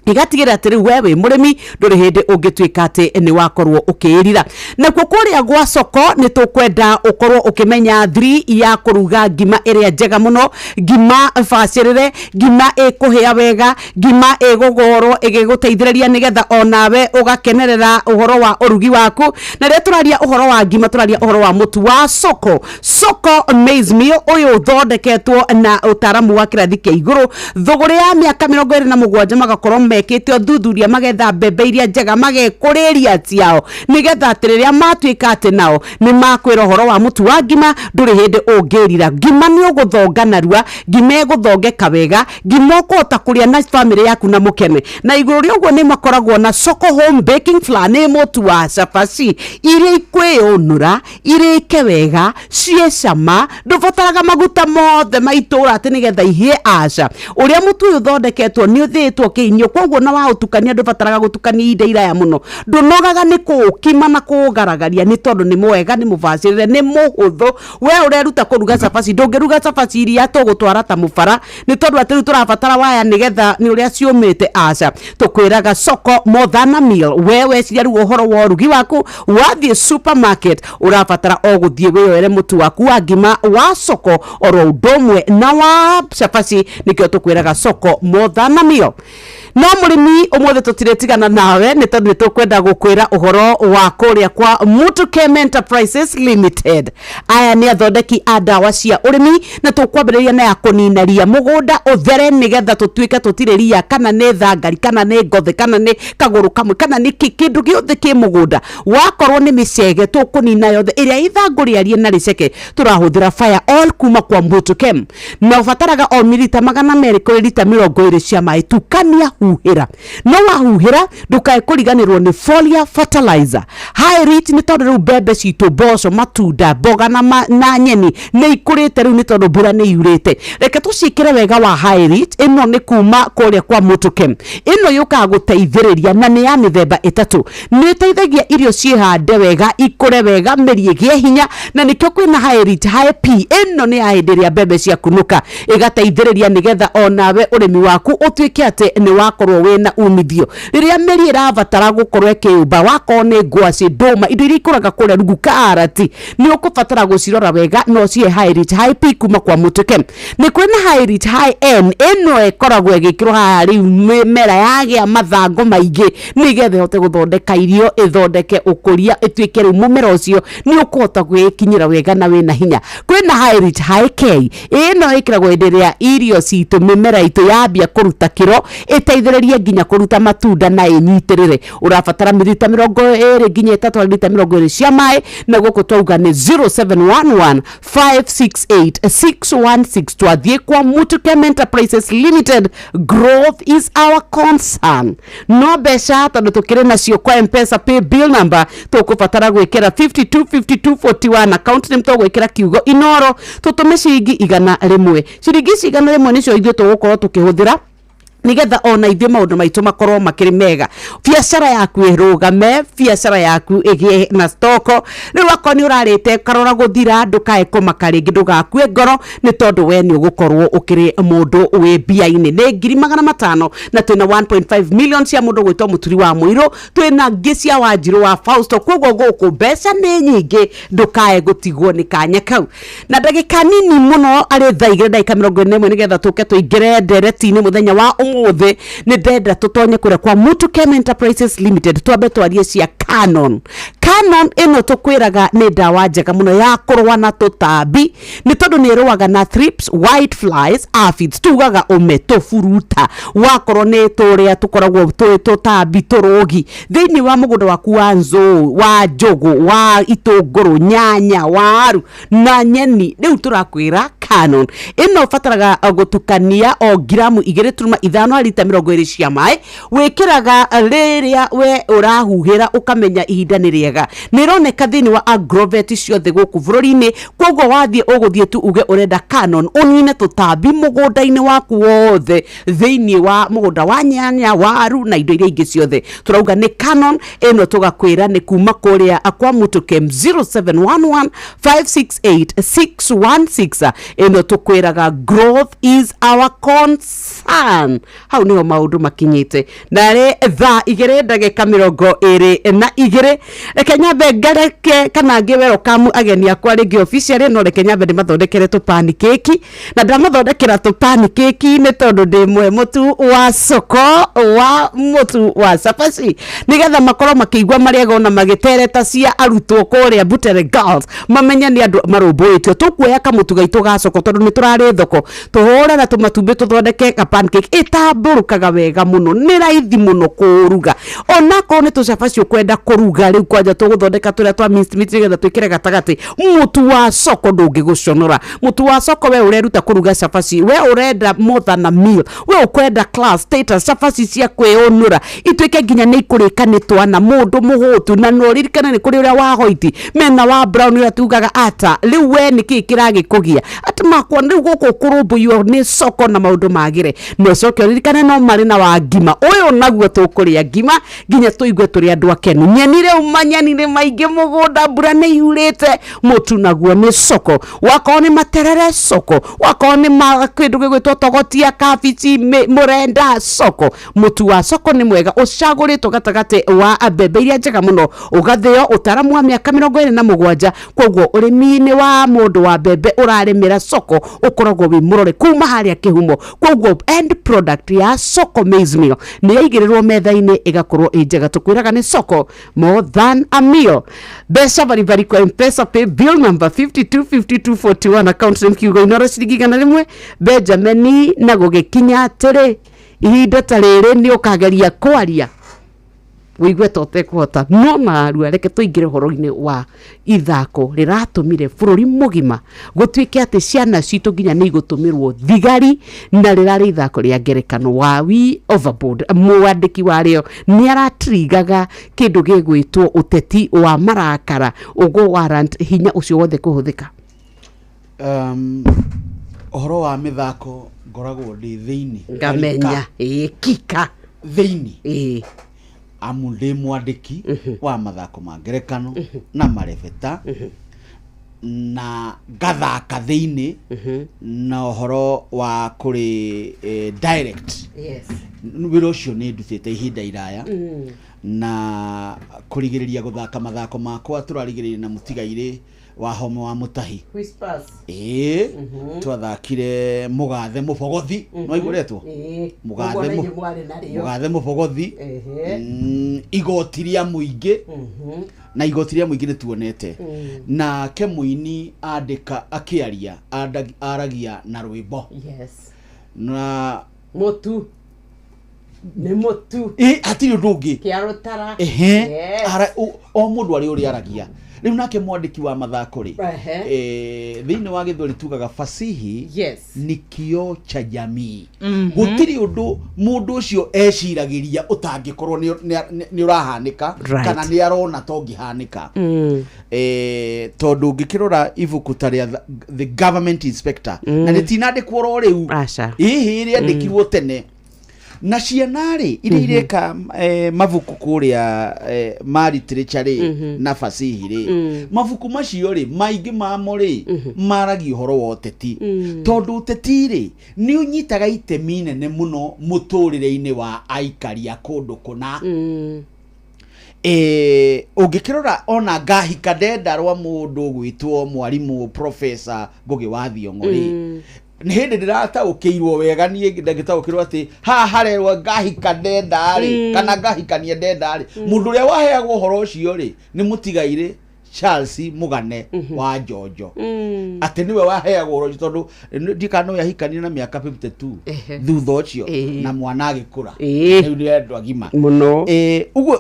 igatigĩrĩra atĩ rĩu we wĩ mũrĩmi ndũrĩ hĩndĩ ũngĩtuĩka atĩ nĩ wakorwo ũkĩĩrira. Nakuo kũrĩa gwa soko nĩ tũkwenda ũkorwo ũkĩmenya thiri ya kũruga ngima ĩrĩa njega mũno, ngima bacĩrĩre, ngima ĩkũhĩa wega, ngima ĩgũgũrwo ĩgĩgũteithĩrĩria nĩgetha onawe ũgakenerera ũhoro wa ũrugi waku. Na rĩrĩa tũraria ũhoro wa ngima tũraria ũhoro wa mũtu wa soko, Soko Maize Meal ũyũ ũthondeketwo na ũtaaramu wa kĩrathi kĩa igũrũ, thũgũrĩ ya mĩaka 27 magakorwo mekĩte ũthuthuria, magetha mbembe iria njega, magekũrĩria ciao nĩgetha atĩ rĩrĩa matuĩka atĩ nao nĩ makwĩra ũhoro wa mũtu wa ngima ndũrĩ hĩndĩ ũngĩrira. Ngima nĩ ũgũthonga narua, ngima ĩgũthongeka wega, ngima ũkũhota kũrĩa na bamĩrĩ yaku na mũkene. Na igũrũ rĩa ũguo nĩ makoragwo na Soko Home Baking Flour, nĩ mũtu wa cabaci iria ikwĩyũnũra irĩke wega ciĩ cama, ndũbataraga maguta mothe ma itũra atĩ nĩgetha ihĩe, aca. Ũrĩa mũtu ũyũ ũthondeketwo nĩ ũthĩĩtwo kĩhinyio, koguo na waũtukania ndũbataraga gũtukania ihinda iraya mũno, ndũnogaga nĩ kũũkima na kũũgaragaria nĩ tondũ nĩ mwega, nĩ mũbacĩrĩre, nĩ mũhũthũ. We ũreruta kũruga cabaci, ndũngĩruga cabaci iria tũgũtwara ta mũbara nĩ tondũ atĩ rĩu tũrabatara waya nĩgetha nĩ ũrĩa ciũmĩte, aca. Tũkwĩraga Soko more than a meal. We weciria rĩu ũhoro wa ũrugi waku, wathiĩ supermarket ũrabatara o gũthiĩ wĩyoere mũtu waku wa ngima wa soko oro ũndũ ũmwe na wa cabaci, nĩkĩo tũkwĩraga Soko more than a meal. No mũrĩmi ũmũthĩ tũtirĩtigana nawe nĩ tondũ nĩ tũkwenda gũkwĩra ũhoro wa kũrĩa kwa Mutukem Enterprises Limited. Aya nĩ athondeki a ndawa cia ũrĩmi na tũkwambĩrĩria na ya kũnina ria mũgũnda ũthere nĩgetha tũtuĩke tũtirĩ ria, kana nĩ thangari, kana nĩ ngothe, kana nĩ kagũrũ kamwe, kana nĩ kĩndũ gĩothe kĩ mũgũnda. Wakorwo nĩ mĩcege tũkũnina yothe ĩrĩa ithangũ rĩarie na rĩceke, tũrahũthĩra Fire Oil kuma kwa Mutukem na ũbataraga o milita 200 kũrĩ lita 20 cia maĩ. Tukania, huhĩra. No wahuhĩra ndũkae kũriganĩrwo nĩ foliar fertilizer high rich, nĩ tondũ rĩu mbembe citũ, mboco, matunda, mboga na nyeni nĩ ikũrĩte rĩu nĩ tondũ mbura nĩ yurĩte. Reke tũciĩkĩre wega wa high rich. Ĩno nĩ kuma kũrĩa kwa Mutukem. Ĩno yũkaga gũteithĩrĩria na nĩ ya mĩthemba ĩtatũ. Nĩ ĩteithagia irio ciĩhande wega, ikũre wega, mĩri ĩgĩe hinya, na nĩkĩo kwĩna high rich high P. Ĩno nĩ ya hĩndĩ ĩrĩa mbembe ciakunũka, ĩgateithĩrĩria nĩgetha onawe ũrĩmi waku ũtuĩke atĩ nĩ wakorwo wĩna umithio. Rĩrĩa mĩri ĩrabatara gũkorwo ĩkĩũmba, wakorwo nĩ ngwacĩ, ndũma, indo iria ikũraga kũrĩa rungu, karati, nĩ ũkũbatara gũcirora wega na ũcihe high rich high P kuma kwa Mutukem. Nĩ kwĩ na high rich high N. Ĩno ĩkoragwo ĩgĩkĩrwo haha rĩu mĩmera yagĩa mathangũ maingĩ nĩgetha ĩhote gũthondeka irio, ĩthondeke ũkũria, ĩtuĩke rĩu mũmera ũcio nĩ ũkũhota gwĩkinyĩra wega na wĩna hinya. Kwĩna high rich high K. Ĩno ĩkĩragwo hĩndĩ ĩrĩa irio citũ, mĩmera itũ yambia kũruta kĩro, ĩteithagia Ĩteithĩrĩrie nginya kũruta matunda na ĩnyitĩrĩre. Ũrabatara mililita 20 nginya 3 harĩ lita 20 cia maĩ, na gũkũ twauga nĩ 0711 568 616. Twathiĩ kwa Mutukem Enterprises Limited. Growth is our concern. No mbeca tondũ tũkĩrĩ nacio kwa Mpesa pay bill number, tũkũbatara gwĩkĩra 52 52 41, account name tũgwĩkĩra kiugo Inoro, tũtũme ciringi 100. Ciringi ici 100 nĩcio ithuĩ tũgũkorwo tũkĩhũthĩra nigetha ona ithuĩ maũndũ maitũ makorwo makĩrĩ mega, biacara yaku ĩrũgame, biacara yaku ĩgĩe na stoko. Rĩu akorwo nĩ ũrarĩte karora gũthira, ndũkae kũmaka rĩngĩ, ndũgakue ngoro, nĩ tondũ we nĩ ũgũkorwo ũkĩrĩ mũndũ wĩ mbia-inĩ. Nĩ 500,000, na twĩna 1.5 million cia mũndũ gwĩtwo Mũturi wa Mũirũ, twĩna ngĩ cia Wanjirũ wa Fausto. Koguo gũkũ mbeca nĩ nyingĩ, ndũkae gũtigwo nĩ kanya kau. Na ndagĩka nini mũno, arĩ thaa 2 ndagĩka 41, nĩgetha tũke tũingĩre ndereti-inĩ mũthenya wa ũmũthĩ, nĩ ndenda tũtonye kũrĩa kwa Mutukem Enterprises Limited, twambe twarie cia Canon. Canon ĩno tũkwĩraga nĩ ndawa njega mũno ya kũrũa na tũtambi, nĩ tondũ nĩ ĩrũaga na thrips, white flies, aphids, tugaga ũme tũburuta, wakorwo nĩ tũrĩa tũkoragwo twĩ tũtambi tũrũgi thĩinĩ wa mũgũnda waku wa nzũũ, wa njũgũ, wa itũngũrũ, nyanya, waru na nyeni. Rĩu tũrakwĩra Canon ĩno ũbataraga gũtukania o ngiramu 2.5 harĩ lita 20 cia maĩ, wĩkĩraga rĩrĩa we ũrahuhĩra, ũkamenya ihinda nĩ rĩega. Nĩ ĩroneka thĩinĩ wa agrovet ciothe gũkũ bũrũri-inĩ. Koguo wathiĩ, ũgũthiĩ tu uge ũrenda Canon, ũnine tũtambi mũgũnda-inĩ waku wothe, thĩinĩ wa mũgũnda wa nyanya, waru na indo iria ingĩ ciothe. Tũrauga nĩ Canon ĩno, tũgakwĩra nĩ kuma kũrĩa kwa Mutukem, 0711 568 616. Ĩno tũkwĩraga growth is our concern. Hau niho maũndũ makinyĩte. Narĩ thaa 2 ndagĩka 22, reke nyambe ngareke kana ngĩ welcome ageni akwa rĩngĩ officially, no reke nyambe ndĩmathondekere tũ pancake. Na ndamathondekera tũ pancake nĩ tondũ ndĩ mwe mũtu wa soko, wa mũtu wa cabaci, nĩgetha makorwo makĩigua marĩega ona magĩtereta cia arutwo kũrĩa Butere Girls, mamenye nĩ andũ marũmbũĩtio. Tũkuoya kamũtu gaitũ ga soko, tondũ nĩ tũrarĩ thoko, tũhũre na tũmatumbĩ, tũthondeke ka pancake ĩtambũrũkaga wega mũno. Nĩ raithi mũno kũruga, onakorwo nĩ tũcabaci ũkwenda kũruga. Rĩu kwanja tũgũthondeka tũrĩa twa minced meat, nĩgetha twĩkĩre gatagatĩ. Mũtu wa soko ndũngĩgũconora. Mũtu wa soko, we ũreruta kũruga cabaci, we ũrenda more than a meal, we ũkwenda class status, cabaci cia kwĩũnũra ituĩke nginya nĩ ikũrĩka nĩ twana, mũndũ mũhũtu. Na no ririkane nĩ kũrĩ ũrĩa wa hoiti mena wa brown, ũrĩa tugaga ata. Rĩu we nĩ kĩĩ kĩragĩkũgia atĩ makwa rĩu gũkũ kũrũmbũiyo nĩ soko na maũndũ magĩre? Na ũcoke ũririkane no marĩ na wa ngima ũyũ, naguo tũkũrĩa ngima nginya tũigue tũrĩ andũ akenu. Nyeni, rĩu manyeni nĩ maingĩ mũgũnda, mbura nĩ yurĩte, mũtu naguo nĩ soko. Wakorwo nĩ materere, soko. Wakorwo nĩ ma kĩndũ gĩgwĩtwo togotia, kabici, mũrenda, soko. Mũtu wa soko nĩ mwega, ũcagũrĩtwo gatagatĩ wa mbembe iria njega mũno, ũgathĩo ũtaramu wa mĩaka 27. Koguo ũrĩmi-inĩ wa mũndũ wa mbembe ũrarĩmĩra soko ũkoragwo wĩ mũrore kuma harĩa kĩhumo. Koguo end product ya Soko maize meal nĩ yaigĩrĩrwo metha-inĩ ĩgakorwo ĩ njega. Tũkwĩraga nĩ soko, more than a meal. Mbeca baribari kwa Mpesa pay bill number 525241, account name kiugo Inoro, ciringi 100. Benjamin, na gũgĩkinya atĩrĩ, ihinda ta rĩrĩ nĩ ũkageria kwaria wĩigue ta ũtekũhota, no narua reke tũingĩre ũhoro-inĩ wa ithako rĩratũmire bũrũri mũgima gũtuĩke atĩ ciana citũ nginya nĩ igũtũmĩrwo thigari, na rĩrarĩ ithako rĩa ngerekano wa We Overboard. Mwandĩki warĩo nĩ aratirigaga kĩndũ gĩgwĩtwo ũteti wa marakara, ũguo warrant hinya ũcio wothe kũhũthĩka.
Ũhoro wa mĩthako ngoragwo ndĩ thĩinĩ.
Ngamenya ĩĩ kika.
Thĩinĩ.
Ĩĩ.
Amu ndĩ mwandĩki wa mathako ma ngerekano na marebeta, na ngathaka thĩinĩ, na ũhoro wa kũrĩ direct. Wĩra ũcio nĩ ndutĩte ihinda iraya, na kũrigĩrĩria gũthaka mathako makwa tũrarigĩrĩria na mũtigairĩ wa homa wa Mũtahi.
Whispers.
Ĩĩ, twathakire mũgathe mũbogothi, no retwo mũgathe.
Ũguo na inyuĩ mwarĩ narĩo.
Mũgathe mũbogothi. Igoti rĩa mũingĩ, na igoti rĩa mũingĩ nĩ tuonete nake mũini andĩka akĩaria, aragia na rwĩmbo. Na
Mũtu. Nĩ mũtu.
Ĩ, hatirĩ ũndũ ũngĩ.
Kĩa rũtara.
Ehe.
Yes.
O mũndũ arĩ ũrĩa aragia. Rĩu nake mwandĩki wa mathako rĩ, thĩinĩ wa gĩthweri tugaga fasihi ni kioo cha jamii. Gũtirĩ ũndũ mũndũ ũcio eciragĩria ũtangĩkorwo nĩ ũrahanĩka kana nĩ arona ta ũngĩhanĩka. Tondũ ũngĩkĩrora ibuku ta rĩa The Government Inspector, na rĩtinandĩkwo oro rĩu,
Aca.
ĩhĩ rĩandĩkirwo tene na ciana rĩ iria ireka mabuku kũrĩa ma literature rĩ na fasihi rĩ, mabuku macio rĩ maingĩ mamo rĩ maragia ũhoro wa ũteti, tondũ ũteti rĩ nĩ ũnyitaga itemi nene mũno mũtũrĩre-inĩ wa aikari a kũndũ kũna. Ũngĩkĩrora ona ngahika ndenda rwa mũndũ gwĩtwo mwarimũ Professor Ngũgĩ wa Thiong'o rĩ, nĩ hĩndĩ ndĩrataũkĩirwo wega niĩ ndagĩtaũkĩrwo atĩ haha harerwo ngahika ndenda rĩ, kana ngahikania ndenda rĩ, mũndũ ũrĩa waheagwo ũhoro ũcio rĩ nĩ mũtigairĩ Charles Mũgane wa Njonjo, atĩ nĩwe waheagwo ũhoro ũcio, tondũ ndikana no yahikanire na mĩaka 52 thutha ũcio na mwana agĩkũra, rĩu nĩ andũ agima
Mũno.
Ũguo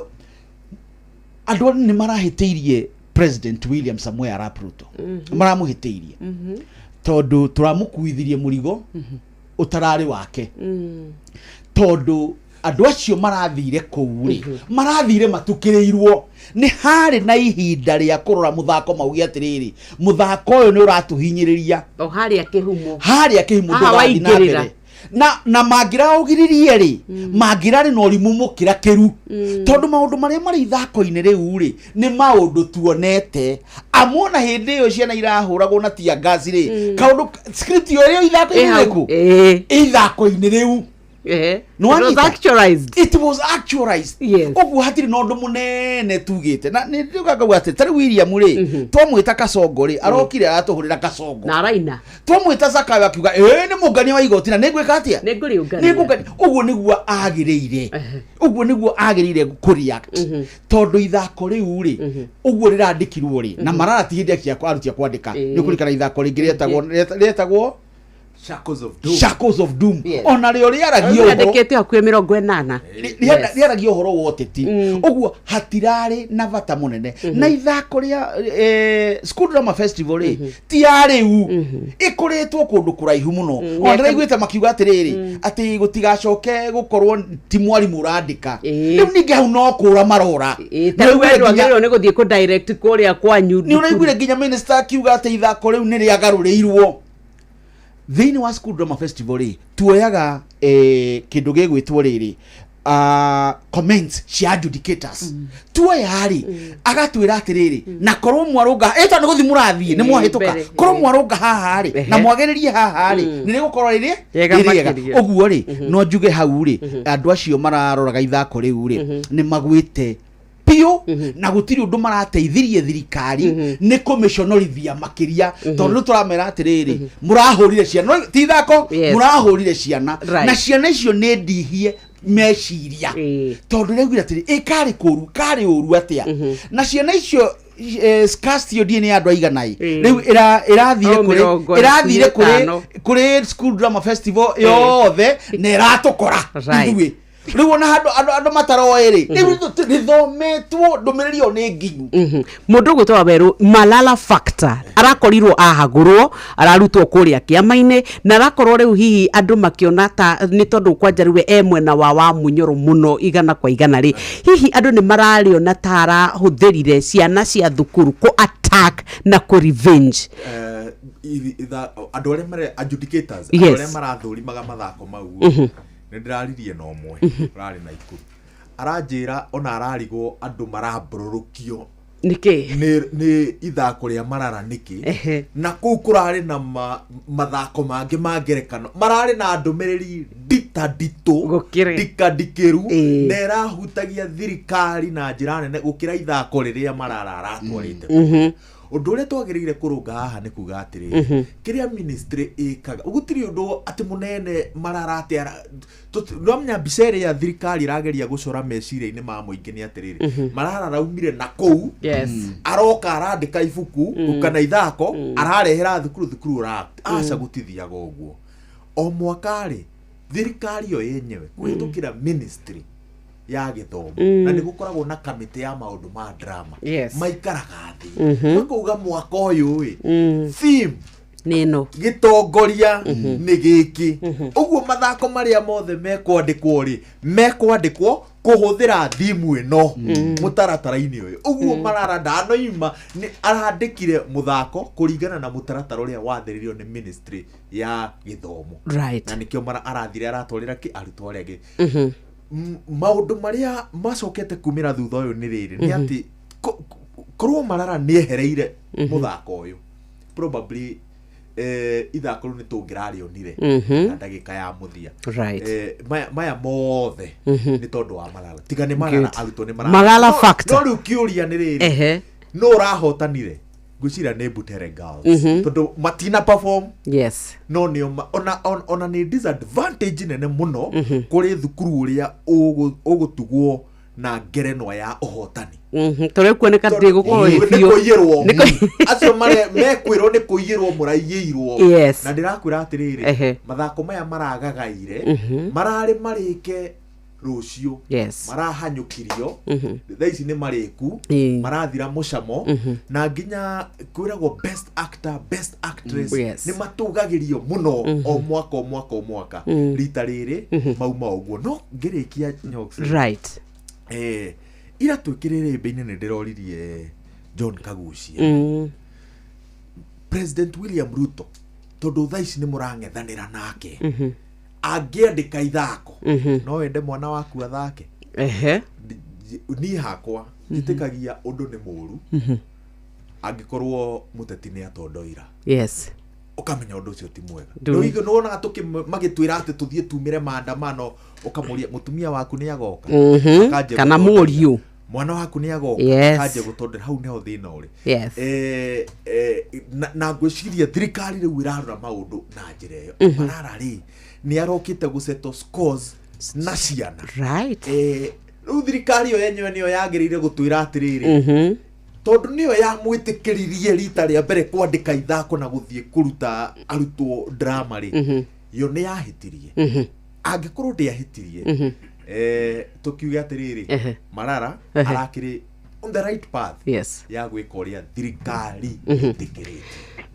andũ nĩ marahĩtĩirie President William Samoei Arap Ruto, maramũhĩtĩirie tondũ tũramũkuithirie mũrigo ũtararĩ wake, tondũ andũ acio marathire kũu rĩ, marathire matukĩrĩirwo. Nĩ harĩ na ihinda rĩa kũrora mũthako, mauge atĩrĩrĩ, mũthako ũyũ nĩ ũratũhinyĩrĩria.
O harĩa kĩhumo.
Harĩa kĩhumo.
Haha
ndũgathiĩ na
waingĩrĩra.
mbere na mangĩraũgiririe rĩ, mangĩrarĩ na ũrimũ mũkĩra kĩru, tondũ maũndũ marĩa marĩ ithako-inĩ rĩu rĩ nĩ maũndũ tuonete amona hĩndĩ ĩyo ciana irahũragwo na tear gas rĩ, kaũndũ script ĩyo ĩrĩ o ithako-inĩ
Ĩ hau.
rĩrĩkũ? Ithako-inĩ rĩu.
It was actualized.
It was actualized. Ũguo hatirĩ na ũndũ mũnene tugĩte, na nĩ ndiuga ngauga atĩ tarĩu William rĩ, twamwĩta Kasongo rĩ, arokire aratũhũrĩra Kasongo
na araina.
Twamwĩta Zakayo akiuga ĩ nĩ mũngania wa igoti na nĩngwĩka atĩa?
Nĩ ngũrĩũngania.
Nĩngũngania. Ũguo nĩguo agĩrĩire, ũguo nĩguo agĩrĩire kũ-react, tondũ ithako rĩu rĩ ũguo rĩrandĩkirwo rĩ na marara ti hĩndĩ acia aruti a kwandĩka. Nĩ ũkũririkana ithako rĩngĩ rĩetagwo
Shackles of Doom.
Shackles of Doom. Ona rĩo rĩaragia ũhoro
Rĩandĩkĩte hakuhĩ 80.
Rĩaragia ũhoro wa ũteti. Ũguo hatirarĩ na bata mũnene na ithako rĩa School Drama Festival rĩ ti ya rĩu, ĩkũrĩtwo kũndũ kũraihu mũno. Ona ndĩraiguĩte makiuga atĩrĩrĩ, atĩ gũtigacoke gũkorwo ti mwarimũ ũrandĩka. Rĩu ningĩ hau no kũra marora.
Ta rĩu we ndwagĩrĩirwo nĩ gũthiĩ kũ direct kũrĩa kwanyu.
Nĩ ũraiguire nginya minister akiuga atĩ ithako rĩu nĩ rĩagarũrĩirwo. Thĩinĩ wa School Drama Festival rĩ, tuoyaga kĩndũ gĩgwĩtwo rĩrĩ, comments cia adjudicators. Tuoya rĩ, agatwĩra atĩrĩrĩ, na korwo mwarũnga ĩ tondũ nĩ gũthiĩ mũrathiĩ nĩ mwahĩtũka,
mbere,
korwo mwarũnga haha rĩ na mwagĩrĩrie haha rĩ, nĩ rĩgũkorwo rĩrĩ
Rĩega
rĩ rĩega.
makĩria.
Ũguo rĩ, no njuge hau rĩ, andũ acio mararoraga ithako rĩu rĩ nĩ magwĩte biũ na gũtirĩ ũndũ marateithirie thirikari nĩ kũmĩconorithia makĩria, tondũ rĩu tũramera atĩrĩrĩ, mũrahũrire ciana. No, ti ithako. Mũrahũrire ciana na ciana icio nĩ ndihie meciria, tondũ rĩaugire atĩrĩ, ĩ karĩ kũru karĩ ũru atĩa na ciana icio cast ĩyo ndiĩ nĩ andũ aigana ĩ rĩu ĩrathire
O
kũrĩ
mĩrongo
ĩrathire kũrĩ
ĩtano.
kũrĩ School Drama Festival yothe na ĩratũkora ithuĩ rĩu ona handũ andũ mataroĩ rĩ, rĩu rĩthometwo ndũmĩrĩri ĩyo nĩ nginyu.
Mũndũ ũgwĩtwo Wawerũ, Malala Factor arakorirwo ahagũrwo, ararutwo kũrĩa kĩama-inĩ na arakorwo rĩu hihi andũ makĩona ta nĩ tondũ kwanja rĩu we e mwena wa Munyoro mũno 100% rĩ, hihi andũ nĩ mararĩona ta arahũthĩrire ciana cia thukuru kũ attack na kũ revenge?
Andũ arĩa marĩ adjudicators, andũ arĩa marathũrimaga mathako mau, nĩ ndĩraririe na ũmwe ũrarĩ na Ikuru, aranjĩra ona ararigwo andũ marambũrũrũkio
Nĩkĩ?
Nĩ ithako rĩa Marara nĩkĩ, na kũu kũrarĩ na mathako mangĩ ma ngerekano mararĩ na ndũmĩrĩri ndita nditũ ndikandikĩru na ĩrahutagia thirikari na njĩra nene gũkĩra ithako rĩrĩa Marara aratwarĩte. Ũndũ ũrĩa twagĩrĩire kũrũnga haha nĩ kuga atĩrĩrĩ, kĩrĩa ministry ĩkaga gũtirĩ ũndũ atĩ mũnene Marara atĩ nwamenya mbica ĩrĩa thirikari ĩrageria gũcora meciria-inĩ ma mũingĩ nĩ atĩrĩrĩ, Marara araumire na kũu, aroka arandĩka ibuku kana ithako, ararehera thukuru, thukuru ũra aca. Gũtithiaga ũguo. O mwaka rĩ, Thirikari yo yenyewe kũhĩtũkĩra ministry ya gĩthomo na nĩ gũkoragwo na kamĩtĩ ya maũndũ ma drama. Maikaraga thĩ makauga mwaka ũyũ ĩ theme
nĩ ĩno,
gĩtongoria nĩ gĩkĩ. Ũguo mathako marĩa mothe mekwandĩkwo rĩ, mekwandĩkwo kũhũthĩra thimu ĩno mũtaratara-inĩ ũyũ. Ũguo Marara ndanoima nĩ arandĩkire mũthako kũringana na mũtaratara ũrĩa wathĩrĩirio nĩ ministry ya gĩthomo. Na nĩkĩo mara arathire aratwarĩra kĩ arutwo arĩa angĩ. Maũndũ marĩa macokete kumĩra thutha ũyũ nĩ rĩrĩ, nĩ atĩ korwo Marara nĩ ehereire mũthako ũyũ, probably ithako rĩu nĩ tũngĩrarĩonire na ndagĩka ya mũthia. Maya mothe nĩ tondũ wa Malala. Tiga nĩ Malala, arutwo nĩ Malala.
Malala factor.
No rĩu kĩũria nĩ rĩrĩ, no ũrahotanire? Ngwĩciria nĩ Butere Girls, tondũ matina perform. No nĩo ona nĩ disadvantage nene mũno kũrĩ thukuru ũrĩa ũgũtugwo na ngerenwa ya ũhotani.
Tondũ kuoneka ndĩgũkorwo ĩ
nĩ
biũ.
Kũiyĩrwo acio mare mekwĩrwo nĩ kũiyĩrwo mũraiyĩirwo. Na ndĩrakwĩra atĩrĩrĩ, mathako maya maragagaire, mararĩ marĩke rũciũ, marahanyũkirio. Thaa ici nĩ marĩku, marathira mũcamo, na nginya kwĩragwo best actor, best actress, nĩ matũgagĩrio mũno o mwaka o mwaka o mwaka. Rita rĩrĩ mauma ũguo. No ngĩrĩkia, Nyox, ira twĩkĩrĩre rĩmbĩ-inĩ nĩ ndĩroririe John Kagucia, President William Ruto, tondũ thaa ici nĩ mũrang'ethanĩra nake, angĩandĩka ithako, no wende mwana waku athake? Niĩ hakwa njĩtĩkagia ũndũ nĩ mũru angĩkorwo mũteti nĩ atondoira, ũkamenya ũndũ ũcio ti mwega. Nĩwonaga magĩtwĩra atĩ tũthiĩ tumĩre maandamano, ũkamũria mũtumia waku nĩ agoka? Akanjia
Kana
gũtondera.
Mũriũ.
Mwana waku nĩ agoka? Akanjia gũtondera. Hau nĩho thĩna ũrĩ. Na ngwĩciria thirikari rĩu ĩrarora maũndũ na njĩra ĩyo. Marara rĩ, nĩ arokĩte gũsettle scores na ciana. Rĩu thirikari ĩyo yenyewe nĩyo yagĩrĩire gũtwĩra atĩrĩrĩ, tondũ nĩyo yamwĩtĩkĩririe rita rĩa mbere kwandĩka ithako na gũthiĩ kũruta arutwo drama rĩ, yo nĩ yahĩtirie? Angĩkorwo ndĩahĩtirie, tũkiuge atĩrĩrĩ, Marara arakĩrĩ on the right path ya gwĩka ũrĩa thirikari ĩtĩkĩrĩtie.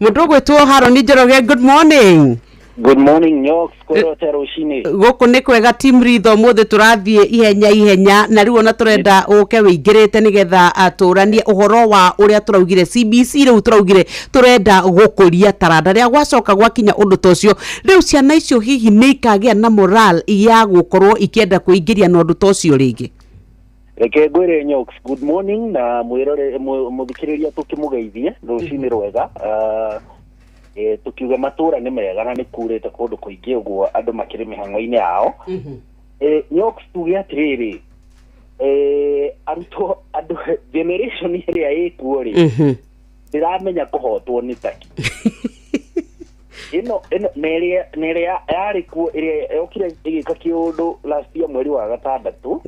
Mũndũ ũgwĩtwo Haroni Njoroge, good morning.
Good morning, Nyox, kwĩrote rũcinĩ.
Gũkũ nĩ kwega. Team ritho mũthĩ tũrathiĩ ihenya ihenya, na rĩu ona tũrenda ũke wĩingĩrĩte nĩgetha tũranie ũhoro wa ũrĩa tũraugire CBC. Rĩu tũraugire tũrenda gũkũria taranda rĩrĩa gwacoka gwakinya ũndũ ta ũcio. Rĩu ciana icio hihi nĩ ikagĩa na moral ya gũkorwo ikĩenda kwĩingĩria na ũndũ ta ũcio rĩngĩ?
Reke ngwĩre, Nyox, good morning, na mwĩrore mũthikĩrĩria tũkĩmũgeithie rũcinĩ rwega. Tũkiuga matũra nĩ mega na nĩ kurĩte kũndũ kũingĩ, ũguo andũ makĩrĩ mĩhang'o-inĩ yao. Nyox, tuge atĩrĩrĩ, arutwo, andũ generation ĩrĩa ĩkuo rĩ, ndĩramenya kũhotwo nĩ taki ĩno na ĩrĩa yarĩ kuo, ĩrĩa yokire ĩgĩka kĩũndũ last year mweri wa gatandatũ,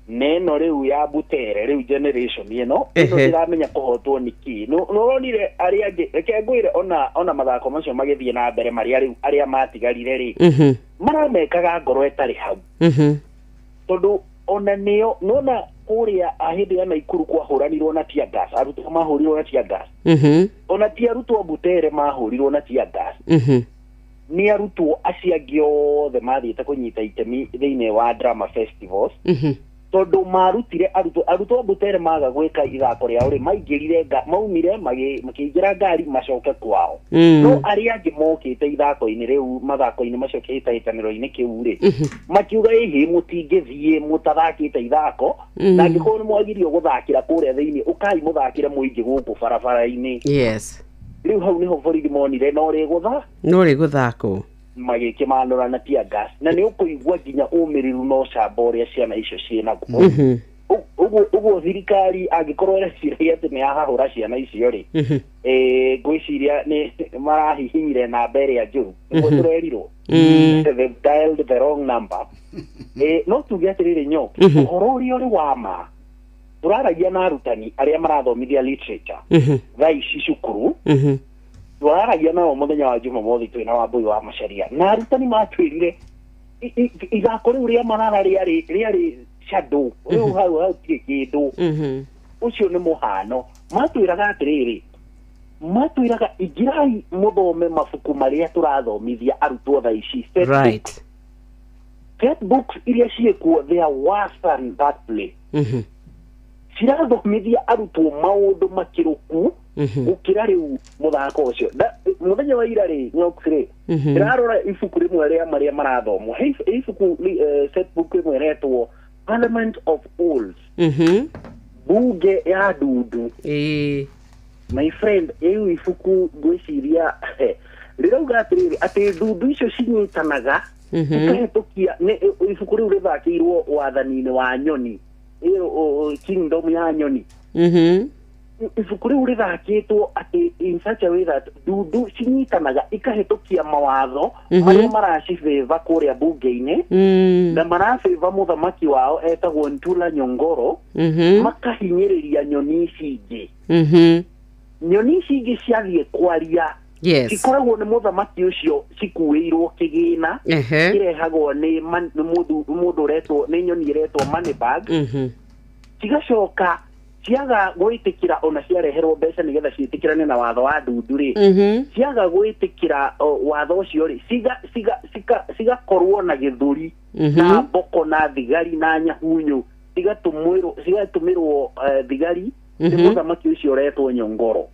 na ĩno rĩu ya Butere. Rĩu generation ĩno ndĩramenya kũhotwo nĩ kĩ. Nĩ ũronire arĩa angĩ, reke ngwĩre, ona mathako macio magĩthiĩ na mbere, marĩa rĩu arĩa matigarire rĩ, maramekaga ngoro ĩtarĩ hau, tondũ ona nĩo nona kũrĩa hĩndĩ ya Naikuru kwahũranirwo na tear gas, arutwo mahũrirwo na tear gas. Ona ti arutwo Butere mahũrirwo na tear gas, nĩ arutwo acio angĩ othe mathiĩte kũnyita itemi thĩinĩ wa drama festivals, tondũ marutire arutwo Butere maga gwĩka ithako rĩao rĩ, maingĩrire maumire makĩingĩra ngari macoke kwao. No arĩa angĩ mokĩte ithako-inĩ rĩu, mathako-inĩ macio, kĩhĩtahĩtanĩro-inĩ kĩu rĩ, makiuga ĩhĩ, mũtingĩthiĩ mũtathakĩte ithako. Na angĩkorwo nĩ mwagirio gũthakĩra kũrĩa thĩinĩ, ũkai mũthakĩre mũingĩ gũkũ barabara-inĩ. Rĩu hau nĩho borithi monire no rĩgũtha
No rĩgũthakwo.
Magĩkĩmanũra na tear gas, na nĩ ũkũigua nginya ũmĩrĩru na ũcamba ũrĩa ciana icio ciĩ naguo. Ũguo thirikari angĩkorwo ĩreciragia atĩ nĩ yahahũra ciana icio rĩ, ngwĩciria nĩ marahihinyire namba ĩrĩa njũru, nĩguo tũrerirwo. They've dialed the wrong number. No tuge atĩrĩrĩ, nyo ũhoro ũrĩa ũrĩ wa ma, tũraragia na arutani arĩa marathomithia literature thaa ici cukuru. Tũraragia nao mũthenya wa Jumamothi twĩna Wambui wa Macaria, na arutani matwĩrire Ithako rĩu rĩa marara rĩarĩ shadow rĩu hau hatirĩ kĩndũ. Ũcio nĩ mũhano. Matwĩraga atĩrĩrĩ, matwĩraga ingĩrai mũthome mabuku marĩa tũrathomithia arutwo thaa ici. Set books. Set books iria ciĩkuo, they are worse than that play. Cirathomithia arutwo maũndũ makĩrũku gũkĩra rĩu mũthako ũcio. Mũthenya wa ira rĩ, Nyox rĩ, ndĩrarora ibuku rĩmwe rĩa marĩa marathomwo. He ibuku set book ĩmwe ĩretwo Parliament of Owls, bunge ya ndundu. My friend, rĩu ibuku ngwĩciria rĩrauga atĩrĩrĩ, atĩ ndundu icio cinyitanaga ikahĩtũkia. Nĩ ibuku rĩu rĩthakĩirwo wathani-inĩ wa nyoni ĩyo, kingdom ya nyoni. Ibuku rĩu rĩthakĩtwo atĩ in such a way that ndundu cinyitanaga ikahĩtũkia mawatho marĩa maracibĩva kũrĩa bunge-inĩ, na marabĩva mũthamaki wao etagwo Ntula Nyongoro, makahinyĩrĩria nyoni ici ingĩ. Nyoni ici ingĩ ciathiĩ kwaria, cikoragwo nĩ mũthamaki ũcio cikuĩirwo kĩgĩna kĩrehagwo nĩ mũndũ ũretwo, nĩ nyoni ĩretwo Moneybag. Cigacoka ciaga gwĩtĩkĩra ona ciareherwo mbeca nĩgetha ciĩtĩkĩrane na watho wa ndundu rĩ, ciaga gwĩtĩkĩra watho ũcio rĩ, cigakorwo na gĩthũri na mboko na thigari na nyahunyu, cigatũmĩrwo thigari nĩ mũthamaki ũcio ũretwo Nyongoro.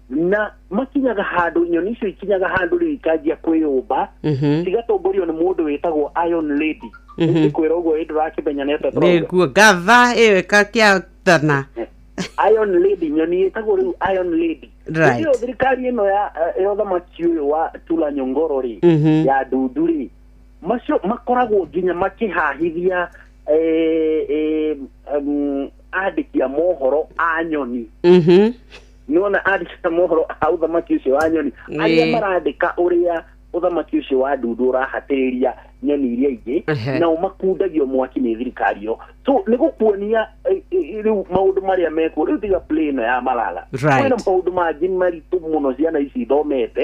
Na makinyaga handũ, nyoni icio ikinyaga handũ rĩu ikanjia kwĩyũmba, cigatongorio nĩ mũndũ wĩtagwo Iron Lady. Ngĩkwĩra ũguo ĩ ndũrakĩmenya nĩ atĩa tũrauga.
Nĩguo ngatha ĩyo ĩkakĩathana.
Iron Lady, nyoni ĩtagwo rĩu Iron Lady. Hĩndĩ ĩyo thirikari ĩno ya ũthamaki ũyũ wa Tula Nyongoro rĩ, ya ndundu rĩ, macio makoragwo nginya makĩhahithia andĩki a mohoro a nyoni. Nĩwona andĩki a mohoro a ũthamaki ũcio wa nyoni arĩa marandĩka ũrĩa ũthamaki ũcio wa ndundu ũrahatĩrĩria nyoni iria ingĩ, nao makundagio mwaki nĩ thirikari ĩyo. So nĩ gũkuonia rĩu maũndũ marĩa mekuo rĩu, tiga play ĩno ya Malala, kwĩna maũndũ mangĩ maritũ mũno ciana ici ithomete,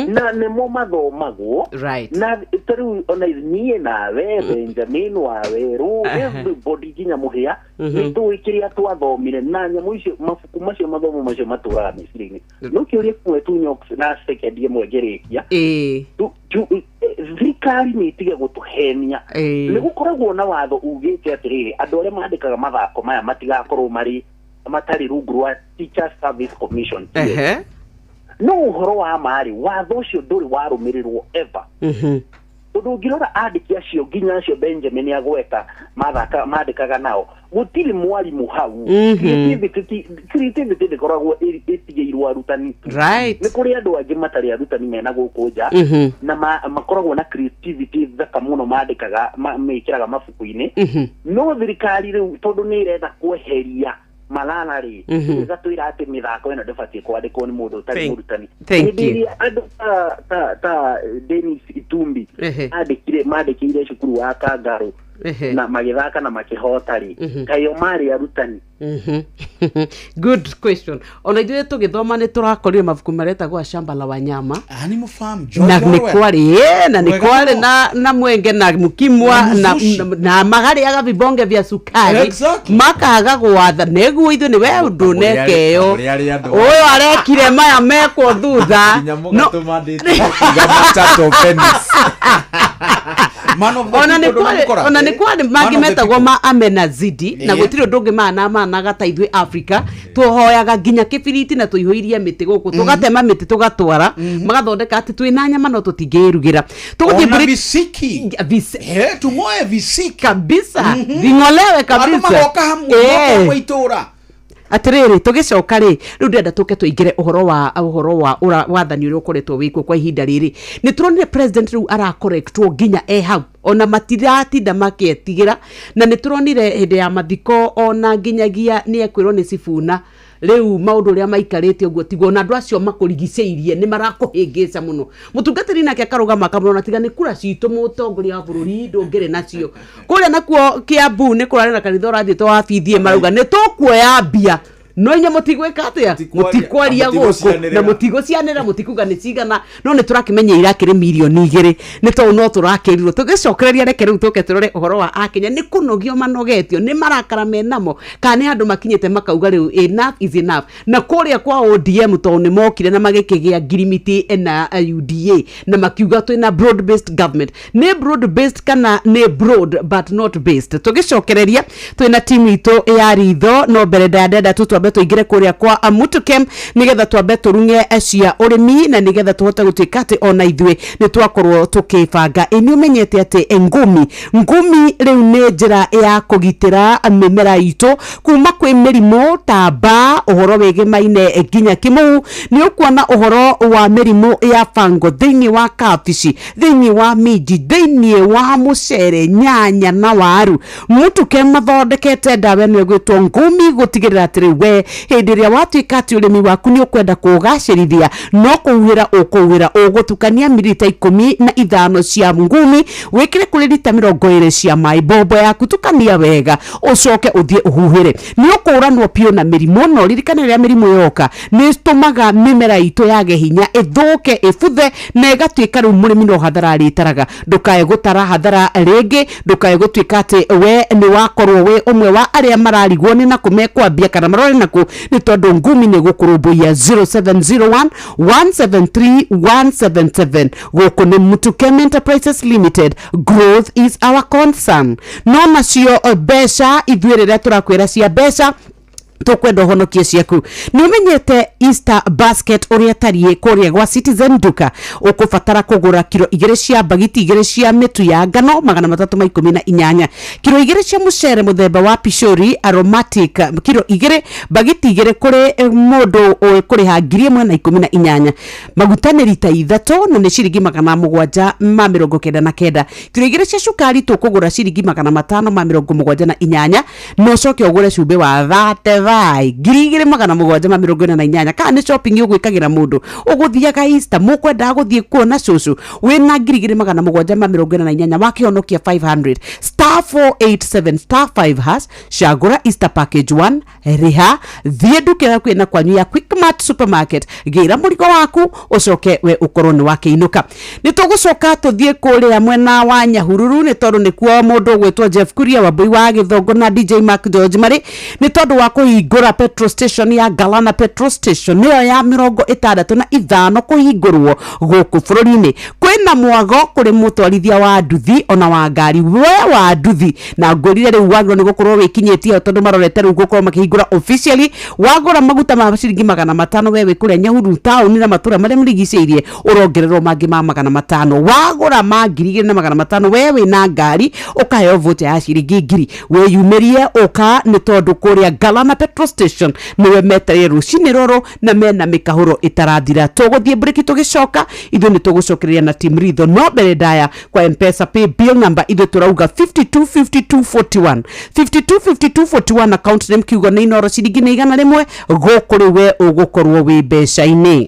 na nĩmo mathomagwo. Na ta rĩu ona niĩ nawe Benjamin Wawerũ, everybody nginya mũhĩa, nĩ tũĩ kĩrĩa twathomire na nyamũ icio, mabuku macio, mathomo macio matũraga meciria-inĩ. No kĩũria kĩmwe tu, Nyox, na second ĩmwe ngĩrĩkia, thirikari nĩ ĩtige gũtũhenia. Nĩ gũkoragwo na watho ugĩte atĩrĩrĩ, andũ arĩa mandĩkaga mathako maya matigakorwo marĩ matarĩ rungu rwa Teacher Service Commission. No ũhoro wa marĩ, watho ũcio ndũrĩ warũmĩrĩrwo ever, tondũ ũngĩrora andĩki acio, nginya acio Benjamin agweta mathaka mandĩkaga nao, gũtirĩ mwarimũ hau. Creativity ndĩkoragwo ĩtigĩirwo arutani tu. Nĩ kũrĩ andũ angĩ matarĩ arutani mena gũkũ nja, na makoragwo na creativity thaka mũno, mandĩkaga mekĩraga mabuku-inĩ. No thirikari rĩu, tondũ nĩ ĩrenda kweheria Malala rĩ, ĩgatwĩra atĩ mĩthako ĩno ndĩbatiĩ kwandĩkwo nĩ mũndũ ũtarĩ mũrutani.
Thank
Hĩndĩ
you.
ĩrĩa andũ ta Dennis Itumbi mandĩkire, mandĩkĩire cukuru wa Kangarũ na magĩthaka na makĩhota rĩ, kaĩo marĩ arutani?
Good question. Ona ithuĩ tũgĩthoma nĩ tũrakorire mabuku maretagwo Shamba la Wanyama.
Animal Farm,
na
George
nĩ
Orwell.
kwarĩ na nĩ
Wega
kwarĩ
mũno.
na mwenge na mukimwa
Na
na,
mũcuci.
na magarĩaga vibonge vya sukari. Makaga gwatha nĩguo ithuĩ nĩ we ũndũ nekeyo
Mũrĩ andũ.
ũyũ arekire maya mekwo thutha.
Nginya mũgatũma ndĩte kuga Matato Venice.
Man of the
Ona nĩ
people ndũnamũkora?
ona nĩ kwarĩ
Man
mangĩ
of the
metagwo
people.
ma amenazidi, na gũtirĩ ũndũ ũngĩ mana managa ta ithuĩ Africa tũhoyaga nginya kĩbiriti na tũihũirie mĩtĩ gũkũ, tũgatema mĩtĩ tũgatwara, magathondeka atĩ twĩ na nyama no tũtingĩrugĩra. Tũgũthiĩ
Ona
break-
visiki. Tung'oe visiki.
Kabisa, ving'olewe
Andũ
kabisa.
magoka hamwe, moke hamwe itũra.
Atĩrĩrĩ, tũgĩcoka rĩ, rĩu ndĩrenda tũke tũingĩre ũhoro wa wathani ũrĩa ũkoretwo wĩkuo kwa ihinda rĩrĩ. Nĩ tũronire president rĩu arakorektwo nginya e hau, ona matiratinda makĩetigĩra, na nĩ tũronire hĩndĩ ya mathiko ona nginyagia nĩ ekwĩrwo nĩ Sifuna rĩu maũndũ ũrĩa maikarĩte ũguo tiguo, ona andũ acio makũrigicĩirie nĩ marakũhĩngĩca mũno. Mũtungatĩri nake akarũgama akamũrona, tiga nĩ kura citũ mũtongoria wa bũrũri ndũngĩrĩ nacio. Kũrĩa nakuo Kiambu nĩ kũrarĩ na kanitha ũrathiĩte wabithie, marauga nĩ tũkuoya mbia. No inyuĩ mũtigwĩka atĩa? Mũtikwaria gũkũ na mũtigũcianĩrĩra, mũtikuga nĩ cigana, no nĩ tũrakĩmenya irakĩrĩ mirioni 2, nĩ tondũ no tũrakĩrirwo tũgĩcokereria. Reke rĩu tũke tũrore ũhoro wa akenya nĩ kũnogio manogetio nĩ marakara menamo, kana nĩ handũ makinyĩte makauga rĩu enough is enough. Na kũrĩa kwa ODM, tondũ nĩ mokire na magĩkĩgĩa ngirimiti na UDA na makiuga twĩna broad based government, nĩ broad based kana nĩ broad but not based? Tũgĩcokereria twĩna timu itũ ya ritho, no mbere ndaya ndenda tu twambe tũingĩre kũrĩa kwa Mutukem nĩgetha twambe tũrung'e cia ũrĩmi na nĩgetha tũhote gũtuĩka atĩ ona ithuĩ nĩ twakorwo tũkĩbanga. Ĩ nĩ ũmenyete atĩ ngumi ngumi rĩu nĩ njĩra ya kũgitĩra mĩmera itũ kuma kwĩ mĩrimũ ta mbaa, ũhoro wĩgĩmaine nginya kĩmũhu? Nĩ ũkuona ũhoro wa mĩrimũ ya fango thĩinĩ wa kabici, thĩinĩ wa minji, thĩinĩ wa mũcere, nyanya na waru. Mutuke mathondekete ndawa ĩno ĩgwĩtwo ngumi gũtigĩrĩra atĩ rĩu we hĩndĩ ĩrĩa watuĩka atĩ ũrĩmi waku nĩ ũkwenda kũũgacĩrithia, no kũhuhĩra ũkũhuhĩra, ũgũtukania mililita 15 cia ngumi wĩkĩre kũrĩ rita 20 cia maĩ, mbombo yaku tukania wega, ũcoke ũthiĩ ũhuhĩre, nĩ ũkũranwo biũ na mĩrimũ. No ririkana, rĩrĩa mĩrimũ yoka nĩ ĩtũmaga mĩmera itũ yage hinya, ĩthũke, ĩbuthe na ĩgatuĩka rĩu mũrĩmi no hathara arĩtaraga. Ndũkae gũtara hathara rĩngĩ, ndũkae gũtuĩka atĩ we nĩ wakorwo wĩ ũmwe wa arĩa mararigwo nĩ nakũ mekwambia kana marore nakũ, nĩ tondũ ngumi nĩ gũkũrũmbũiya. 0701 173 177. Gũkũ nĩ Mutukem Enterprises Limited, growth is our concern. No nacio mbeca, ithuĩ rĩrĩa tũrakwĩra cia mbeca, tũkwenda ũhonokie ciaku. Nĩ ũmenyete Easter basket ũrĩa ĩtariĩ kũrĩa gwa Citizen Duka? Ũkũbatara kũgũra kiro 2 cia bagiti 2 cia mĩtu ya ngano 318, kiro 2 cia mũcere mũthemba wa pishori aromatic kiro 2, bagiti 2 kũrĩ mũndũ ũkũrĩha 1,018. Maguta nĩ rita 3 na nĩ ciringi 799. Kiro 2 cia cukari tũkũgũra ciringi 578, na ũcoke ũgũre cumbĩ wa thate thai 2,748. Kana nĩ shopping ũgwĩkagĩra mũndũ ũgũthiaga Easter, mũkwendaga gũthiĩ kuona cũcũ, wĩna 2,748 wakĩhonokia 500. Star 487 star 5 hash, cagũra Easter package 1, rĩha, thiĩ nduka ĩyo hakuhĩ na kwanyu ya Quickmart supermarket, gĩra mũrigo waku, ũcoke we ũkorwo nĩ wakĩinũka. Nĩ tũgũcoka tũthiĩ kũrĩa mwena wa Nyahururu, nĩ tondũ nĩkuo mũndũ ũgwĩtwo Jeff Kuria Wambui wa Gĩthongo na DJ Mark George marĩ, nĩ tondũ wa kũhingũra petrol station ya Galana petrol station, nĩyo ya 65 kũhingũrwo gũkũ bũrũri-inĩ. Kwĩna mwago kũrĩ mũtwarithia wa nduthi ona wa ngari, we wa nduthi, na ngwĩrire rĩu wagĩrĩirwo nĩ gũkorwo wĩkinyĩtie ho, tondũ marorete rĩu gũkorwo makĩhingũra officially. Wagũra maguta ma ciringi 500, we wĩ kũrĩa Nyahururu taũni na matũra marĩa mũrigicĩirie, ũrongererwo mangĩ ma 500. Wagũra ma 2,500, we wĩna ngari, ũkaheo voucher ya ciringi 1,000. Wĩyumĩrie, ũka, nĩ tondũ kũrĩa Galana petrol station nĩwe metereire rũcinĩ rũrũ na mena mĩkahũro ĩtarathira. Tũgũthiĩ breki, tũgĩcoka ithuĩ nĩ tũgũcokereria na team ritho, no mbere ndaya kwa Mpesa pay bill number ithuĩ tũrauga 525241, 525241, account name kiugo nĩ Inoro, ciringi nĩ 100. Gũkũ rĩu we ũgũkorwo wĩ mbeca-inĩ.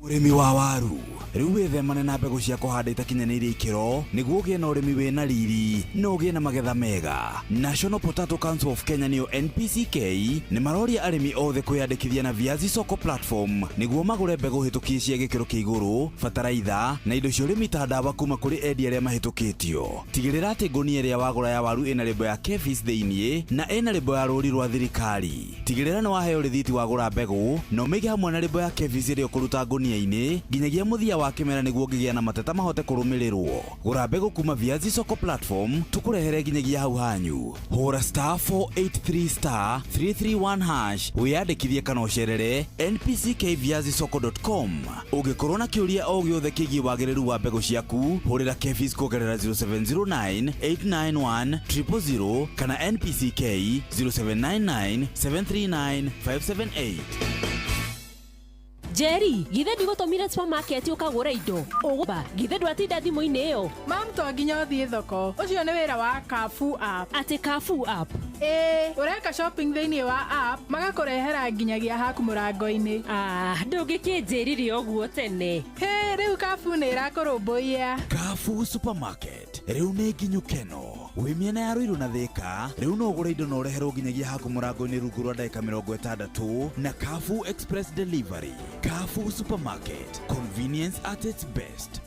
Mũrĩmi wa waru, rĩu wĩthemane na mbegũ cia kũhanda itakinyanĩirie ikĩro nĩguo ũgĩe na ũrĩmi wĩna riri na ũgĩe na magetha mega. National Potato Council of Kenya, nĩyo NPCK, nĩ maroria arĩmi othe kwĩyandĩkithia na Viazi Soko platform nĩguo magũre mbegũ hĩtũkie cia gĩkĩro kĩa igũrũ, bataraitha na indo cia ũrĩmi ta ndawa kuma kũrĩ endia arĩa mahĩtũkĩtio. Tigĩrĩra atĩ ngũnia ĩrĩa wagũra ya waru ĩna lebo ya KEPHIS thĩinĩ na ĩna lebo ya rũri rwa thirikari. Tigĩrĩra nĩ waheo rĩthiti wagũra mbegũ na ũmĩige hamwe na lebo ya KEPHIS ĩrĩa ũkũruta ngũnia-inĩ nginyagia mũthia wa kĩmera nĩguo ũngĩgĩa na mateta mahote kũrũmĩrĩrwo. Gũra mbegũ kuma Viazi Soko platform, tũkũrehere nginyagia hau hanyu. Hũra star 483 star 331 hash wĩyandĩkithie kana ũcerere npckviazisoko.com. Ũngĩkorwo na kĩũria o gĩothe kĩgiĩ wagĩrĩru wa mbegũ ciaku, hũrĩra KEPHIS kũgerera 0709 891 000 kana NPCK 0799 739 578.
Njeri, githĩ ndigũtũmire supermarket ũkagũre indo? Ũgũba, githĩ ndwatinda thimũ-inĩ ĩyo?
Mam, to nginya ũthiĩ thoko, ũcio nĩ wĩra wa Carrefour app.
Atĩ Carrefour app?
Ĩĩ, ũreka shopping thĩinĩ wa app, magakũrehera nginyagia haku mũrango-inĩ.
Ah, ndũngĩkĩnjĩrire ũguo tene.
Hĩ, rĩu Carrefour nĩ ĩrakũrũmbũiya.
Carrefour supermarket rĩu nĩ nginyu keno. Wĩ mĩena ya Ruiru na Thika, rĩu no ũgũre indo na ũreherwo nginyagia haku mũrango-inĩ rungu rwa ndagĩka 60 na Carrefour Express Delivery. Carrefour Supermarket, convenience at its best.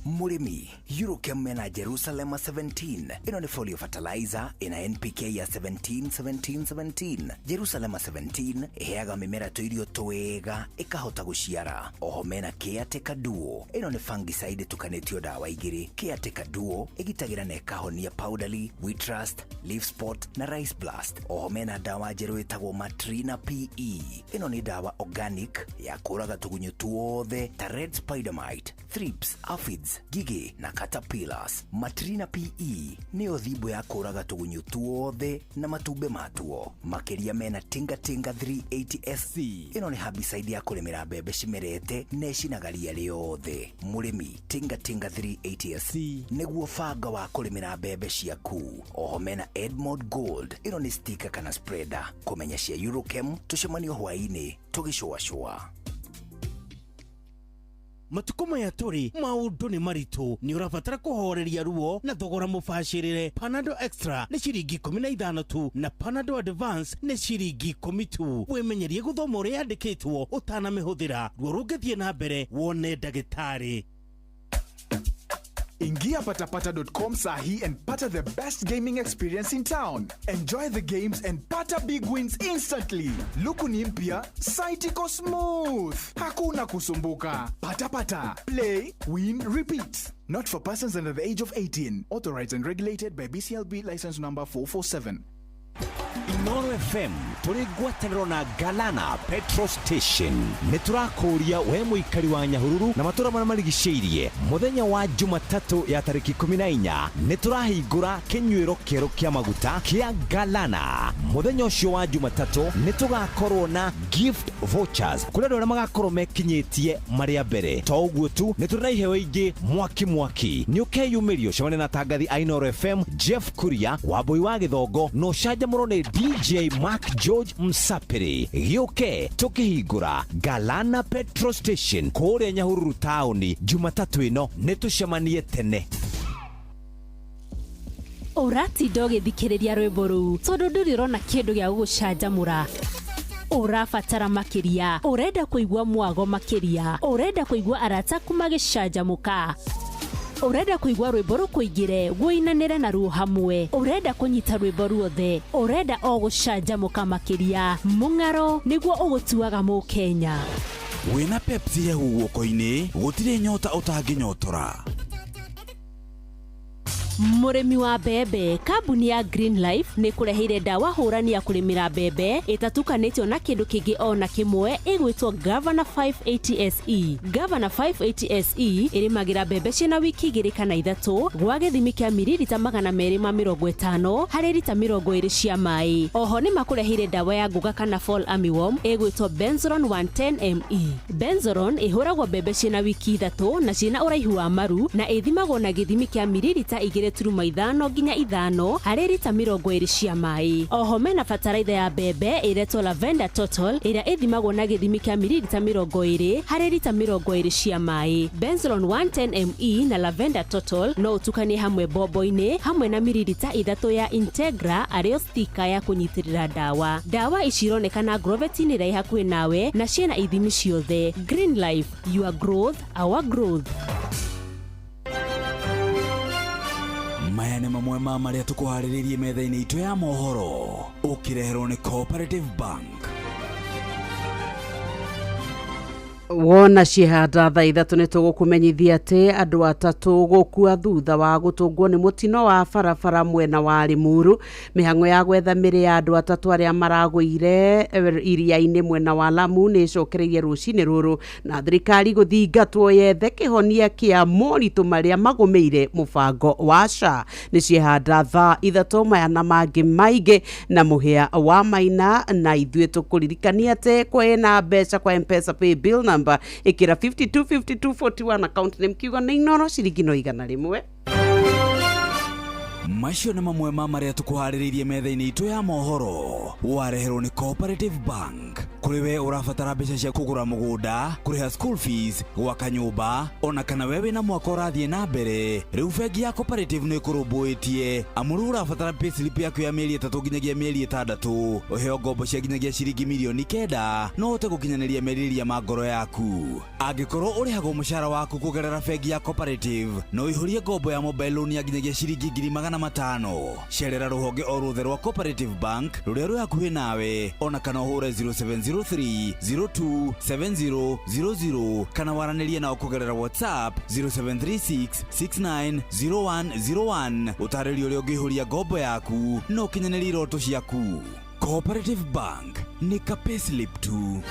Mũrĩmi, Eurochem mena Jerusalem 17. Ĩno nĩ folio fertilizer ĩna NPK ya 17 17 17. Jerusalem 17 ĩheaga mĩmera tũirio twega ĩkahota gũciara. Oho mena Caretaker Duo. Ĩno nĩ fungicide ĩtukanĩtio ndawa igĩrĩ. Caretaker Duo ĩgitagĩra na ĩkahonia powdery, wheat rust, leaf spot na rice blast. Oho mena ndawa njerũ ĩtagwo Matrina PE. Ĩno nĩ ndawa organic ya kũraga tũgunyũ tuothe ta red spider mite, thrips, aphids, ngigĩ na caterpillars. Matrina PE nĩyo thimbo ya kũraga tũgunyũ tuothe na matumbĩ matuo. Makĩria mena Tinga Tinga 380 SC. Ĩno nĩ herbicide ya kũrĩmĩra mbembe cimerete na ĩcinaga ria rĩothe. Mũrĩmi, Tinga Tinga 380 SC nĩguo banga wa kũrĩmĩra mbembe ciaku. Oho mena Edmond Gold. Ĩno nĩ sticker kana spreader. Kũmenya cia Eurochem tũcemanio hwaĩ-inĩ tũgĩcũacũa.
Matukũ maya tũrĩ maũndũ nĩ maritũ, nĩ ũrabatara kũhoreria ruo na thogora mũbacĩrĩre. Panadol Extra nĩ ciringi 15 tu na Panadol Advance nĩ ciringi 10 tu. Wĩmenyerie gũthoma ũrĩa yandĩkĩtwo ũtanamĩhũthĩra. Ruo rũngĩthiĩ na mbere wone ndagĩtarĩ.
Ingia patapata.com sahi and pata the best gaming experience in town. Enjoy the games and pata big wins instantly. Luku ni mpya, site iko smooth. Hakuna kusumbuka. Pata pata. Play, win, repeat. Not for persons under the age of 18. Authorized and regulated by BCLB license number 447.
Inooro FM tũrĩ ngwatanĩro na Galana Petrol Station nĩ tũrakũria we mũikari wa Nyahururu na matũra marĩa marigicĩirie, mũthenya wa Jumatatũ ya tarĩki 14 nĩ tũrahingũra kĩnyuĩro kĩerũ kĩa maguta kĩa Galana. Mũthenya ũcio wa Jumatatũ nĩ tũgakorwo na gift vouchers kũrĩ andũ arĩa magakorwo mekinyĩtie marĩ a mbere. To ũguo tu, nĩ tũrĩ na iheo ingĩ mwaki mwaki. Nĩ ũkeyumĩria ũcemanie na atangathi a Inooro FM Jeff Kuria, Wambui wa Gĩthongo na ũcanjamũrwo nĩ DJ Mark George Msapiri. Gĩũke tũkĩhingũra Galana Petrol Station kũrĩa Nyahururu taũni Jumatatũ ĩno, nĩ tũcemanie tene.
Ũratinda ũgĩthikĩrĩria rwĩmbo rũu tondũ ndũrĩ ũrona kĩndũ gĩa gũgũcanjamũra. Ũrabatara makĩria, ũrenda kũigua mwago makĩria, ũrenda kũigua arata aku magĩcanjamũka, ũrenda kũigua rwĩmbo rũkũingĩre wũinanĩre naruo hamwe, ũrenda kũnyita rwĩmbo ruothe, ũrenda o gũcanjamũka makĩria. Mũng'aro nĩguo ũgũtuaga mũkenya.
Wĩna Pepsi hehu guoko-inĩ, gũtirĩ nyota ũtangĩnyotora.
Mũrĩmi wa mbembe, kambuni ya Green Life nĩ kũreheire ndawa hũrani ya kũrĩmĩra mbembe ĩtatukanĩtio na kĩndũ kĩngĩ o na kĩmwe, ĩgwĩtwo Governor 580 SE. Governor 580 SE ĩrĩmagĩra mbembe ciĩna wiki 2 kana 3 gwa gĩthimi kĩa miririta 250 harĩ rita 20 cia maĩ. Oho nĩ makũreheire ndawa ya ngũga kana fall armyworm ĩgwĩtwo Benzoron 110 ME. Benzoron ĩhũragwo mbembe ciĩna wiki 3 na ciĩna ũraihu wa maru na ĩthimagwo na gĩthimi kĩa miririta 2.5 nginya 5 harĩ rita 20 cia maĩ. Oho mena bataraitha ya mbembe ĩretwo Lavender Total ĩrĩa ĩthimagwo na gĩthimi kĩa miririta 20 harĩ rita 20 cia maĩ. Benzoron 110 ME na Lavender Total no ũtukanie hamwe mbombo-inĩ hamwe na miririta 3 ya Integra arĩyo stika ya kũnyitĩrĩra ndawa. Ndawa ici ironekana Agrovet-inĩ ĩrĩa ĩ hakuhĩ nawe na ciĩna ithimi ciothe. Green Life, your growth, our growth.
Maya nĩ mamwe ma marĩa tũkũharĩrĩirie metha-inĩ itũ ya mohoro, ũkĩreherwo nĩ Cooperative Bank.
Wona cihanda thaa 3 nĩ tũgũkũmenyithia atĩ andũ 3 gũkua thutha wa gũtũngwo nĩ mũtino wa barabara mwena wa Limuru. Mĩhang'o ya gwetha mĩrĩ ya andũ 3 arĩa maragũire iria-inĩ mwena wa Lamu nĩ ĩcokereirie rũcinĩ rũrũ, na thirikari gũthingatwo yethe kĩhonia kĩa moritũ marĩa magũmĩire mũbango wa SHA. Nĩ cihanda thaa 3 maya na mangĩ maingĩ na mũhĩa wa Maina, na ithuĩ tũkũririkania atĩ kwĩna mbeca kwa M-Pesa pay bill number ĩkĩra 525241 account name kiugo nĩ Inooro ciringi no 100.
Macio nĩ mamwe ma marĩa tũkũharĩrĩirie metha-inĩ itũ ya mohoro. Wareherwo nĩ Cooperative Bank. Kũrĩ we ũrabatara mbeca cia kũgũra mũgũnda, kũrĩha school fees, gwaka nyũmba, ona kana we wĩna mwaka ũrathiĩ na mbere, rĩu bengi ya Cooperative nĩ ĩkũrũmbũĩtie. Amu rĩu ũrabatara payslip yaku ya mĩeri ĩtatũ nginyagia mĩeri ĩtandatũ, ũheo ngombo cia nginyagia ciringi mirioni kenda, na ũhote gũkinyanĩria merirĩria ma ngoro yaku. Angĩkorwo ũrĩhagwo mũcara waku kũgerera bengi ya Cooperative, no ũihũrie ngombo ya mobile loan ya nginyagia ciringi 500,000. Cerera rũhonge o ruothe rwa Cooperative Bank rũrĩa rwĩ hakuhĩ nawe, ona kana ũhũre 0703 02 7000 kana waranĩrie nao kũgerera WhatsApp 0736 690101 ũtarĩrio ũrĩa ũngĩihũria ngombo yaku na ũkinyanĩrie iroto ciaku. Cooperative Bank nĩ ka payslip tu.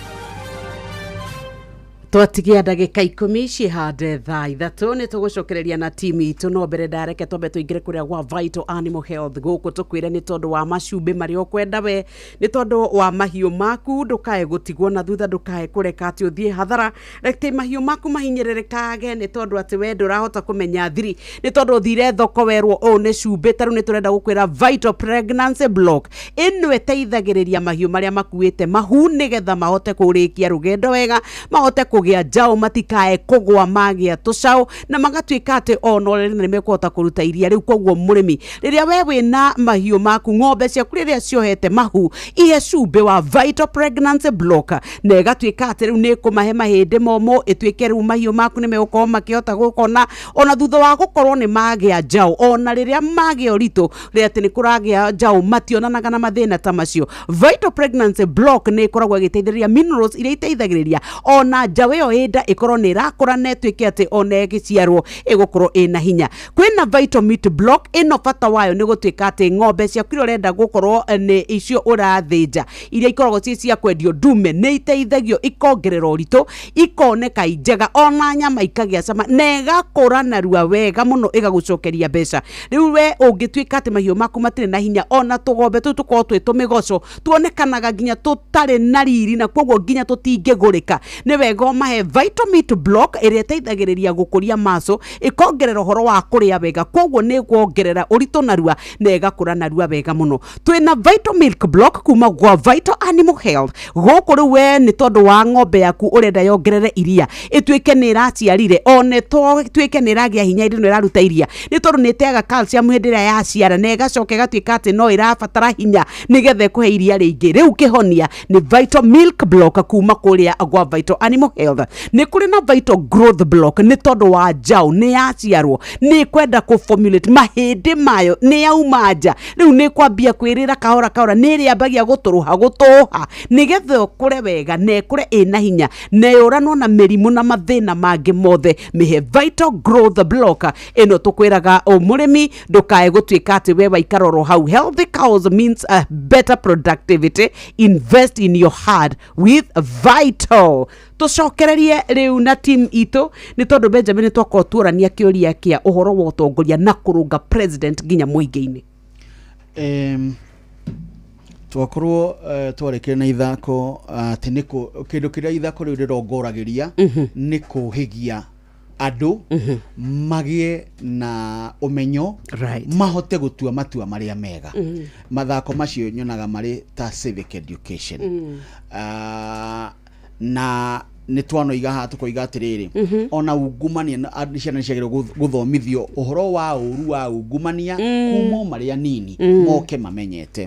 Twatigia ndagĩka ikũmi cihande thaa ithatũ nĩ tũgũcokereria na timu itũ no mbere ndareke twambe tũingĩre kũrĩa gwa Vital Animal Health gũkũ tũkwĩre nĩ tondũ wa macumbĩ marĩa ũkwenda we nĩ tondũ wa mahiũ maku ndũkae gũtigwo na thutha ndũkae kũreka atĩ ũthiĩ hathara reke mahiũ maku mahinyĩrĩrĩkage nĩ tondũ atĩ we ndũrahota kũmenya thiri nĩ tondũ ũthire thoko werwo ũũ nĩ cumbĩ ta rĩu nĩ tũrenda gũkwĩra Vital Pregnancy Block ĩno ĩteithagĩrĩria mahiũ marĩa makuĩte mahu nĩgetha mahote kũrĩkia rũgendo wega mahote kũgĩa njaũ matikae kũgwa magĩa tũcaũ na magatuĩka atĩ ona rĩrĩ nĩ mekũhota kũruta iria rĩu koguo mũrĩmi rĩrĩa we wĩna mahiũ maku ng'ombe ciaku rĩrĩa ciohete mahu ihe cumbĩ wa Vital Pregnancy Block na ĩgatuĩka atĩ rĩu nĩ ĩkũmahe mahĩndĩ momũ ĩtuĩke rĩu mahiũ maku nĩ megũkorwo makĩhota gũkona ona thutha wa gũkorwo nĩ magĩa njaũ ona rĩrĩa magĩa ũritũ rĩ atĩ nĩ kũragĩa njaũ mationanaga na mathĩna ta macio. Vital Pregnancy Block nĩ ĩkoragwo ĩgĩteithĩrĩria minerals iria iteithagĩrĩria ona njaũ ĩyo ĩ nda ĩkorwo nĩ ĩrakũra na ĩtuĩke atĩ ona ĩgĩciarwo ĩgũkorwo ĩna hinya. Kwĩna Vital Meat Block ĩno bata wayo nĩ gũtuĩka atĩ ng'ombe ciaku iria ũrenda gũkorwo nĩ icio ũrathĩnja iria ikoragwo ciĩ cia kwendio ndume nĩ iteithagio ikongerera ũritũ ikoneka i njega ona nyama ikagĩa cama na ĩgakũra narua wega mũno ĩgagũcokeria mbeca. Rĩu we ũngĩtuĩka atĩ mahiũ maku matirĩ na hinya ona tũgombe tũu tũkoragwo twĩ tũmĩgoco tuonekanaga nginya tũtarĩ na riri na koguo nginya tũtingĩgũrĩka nĩ wega ũmahe Vital Meat Block ĩrĩa ĩteithagĩrĩria gũkũria muscle ĩkongerera ũhoro wa kũrĩa wega koguo nĩ ĩkuongerera ũritũ narua na ĩgakũra narua wega mũno. Twĩna Vital Milk Block kuma gwa Vital Animal Health gũkũ rĩu we nĩ tondũ wa ng'ombe yaku ũrenda yongerere iria ĩtuĩke nĩ ĩraciarire ona ĩtuĩke nĩ ĩragĩa hinya hĩndĩ ĩno ĩraruta iria nĩ tondũ nĩ ĩteaga calcium hĩndĩ ĩrĩa yaciara na ĩgacoka ĩgatuĩka atĩ no ĩrabatara hinya nĩgetha ĩkũhe iria rĩingĩ. Rĩu kĩhonia nĩ Vital Milk Block kuma kũrĩa gwa Vital Animal Health. Nĩ kũrĩ na Vital Growth Block nĩ tondũ wa njaũ nĩ yaciarwo nĩ ĩkwenda kũ formulate mahĩndĩ mayo nĩ yauma nja rĩu nĩ ĩkwambia kwĩrĩra kahora kahora nĩ ĩrĩambagia gũtũrũha gũtũha nĩgetha ĩkũre wega na ĩkũre ĩna hinya na ĩũranwo na mĩrimũ na mathĩna mangĩ mothe. Mĩhe Vital Growth Block ĩno tũkwĩraga o mũrĩmi ndũkae gũtuĩka atĩ we waikara oro hau. Healthy cows means a better productivity. Invest in your herd with Vital. Tũcokererie rĩu na team itũ nĩ tondũ Benjamin twakorwo tuorania kĩũria kĩa ũhoro wa ũtongoria na kũrũnga president nginya mũingĩ-inĩ.
Twakorwo twarĩkire na ithako atĩ nĩ kĩndũ kĩrĩa ithako rĩu rĩrongoragĩria nĩ kũhĩgia andũ magĩe na ũmenyo mahote gũtua matua marĩa mega. Mathako macio nyonaga marĩ ta civic education. Na nĩ twanoiga haha tũkoiga atĩrĩrĩ ona ungumania ciana nĩ ciagĩrĩirwo gũthomithio ũhoro wa ũru wa ungumania kuma o marĩ anini moke mamenyete.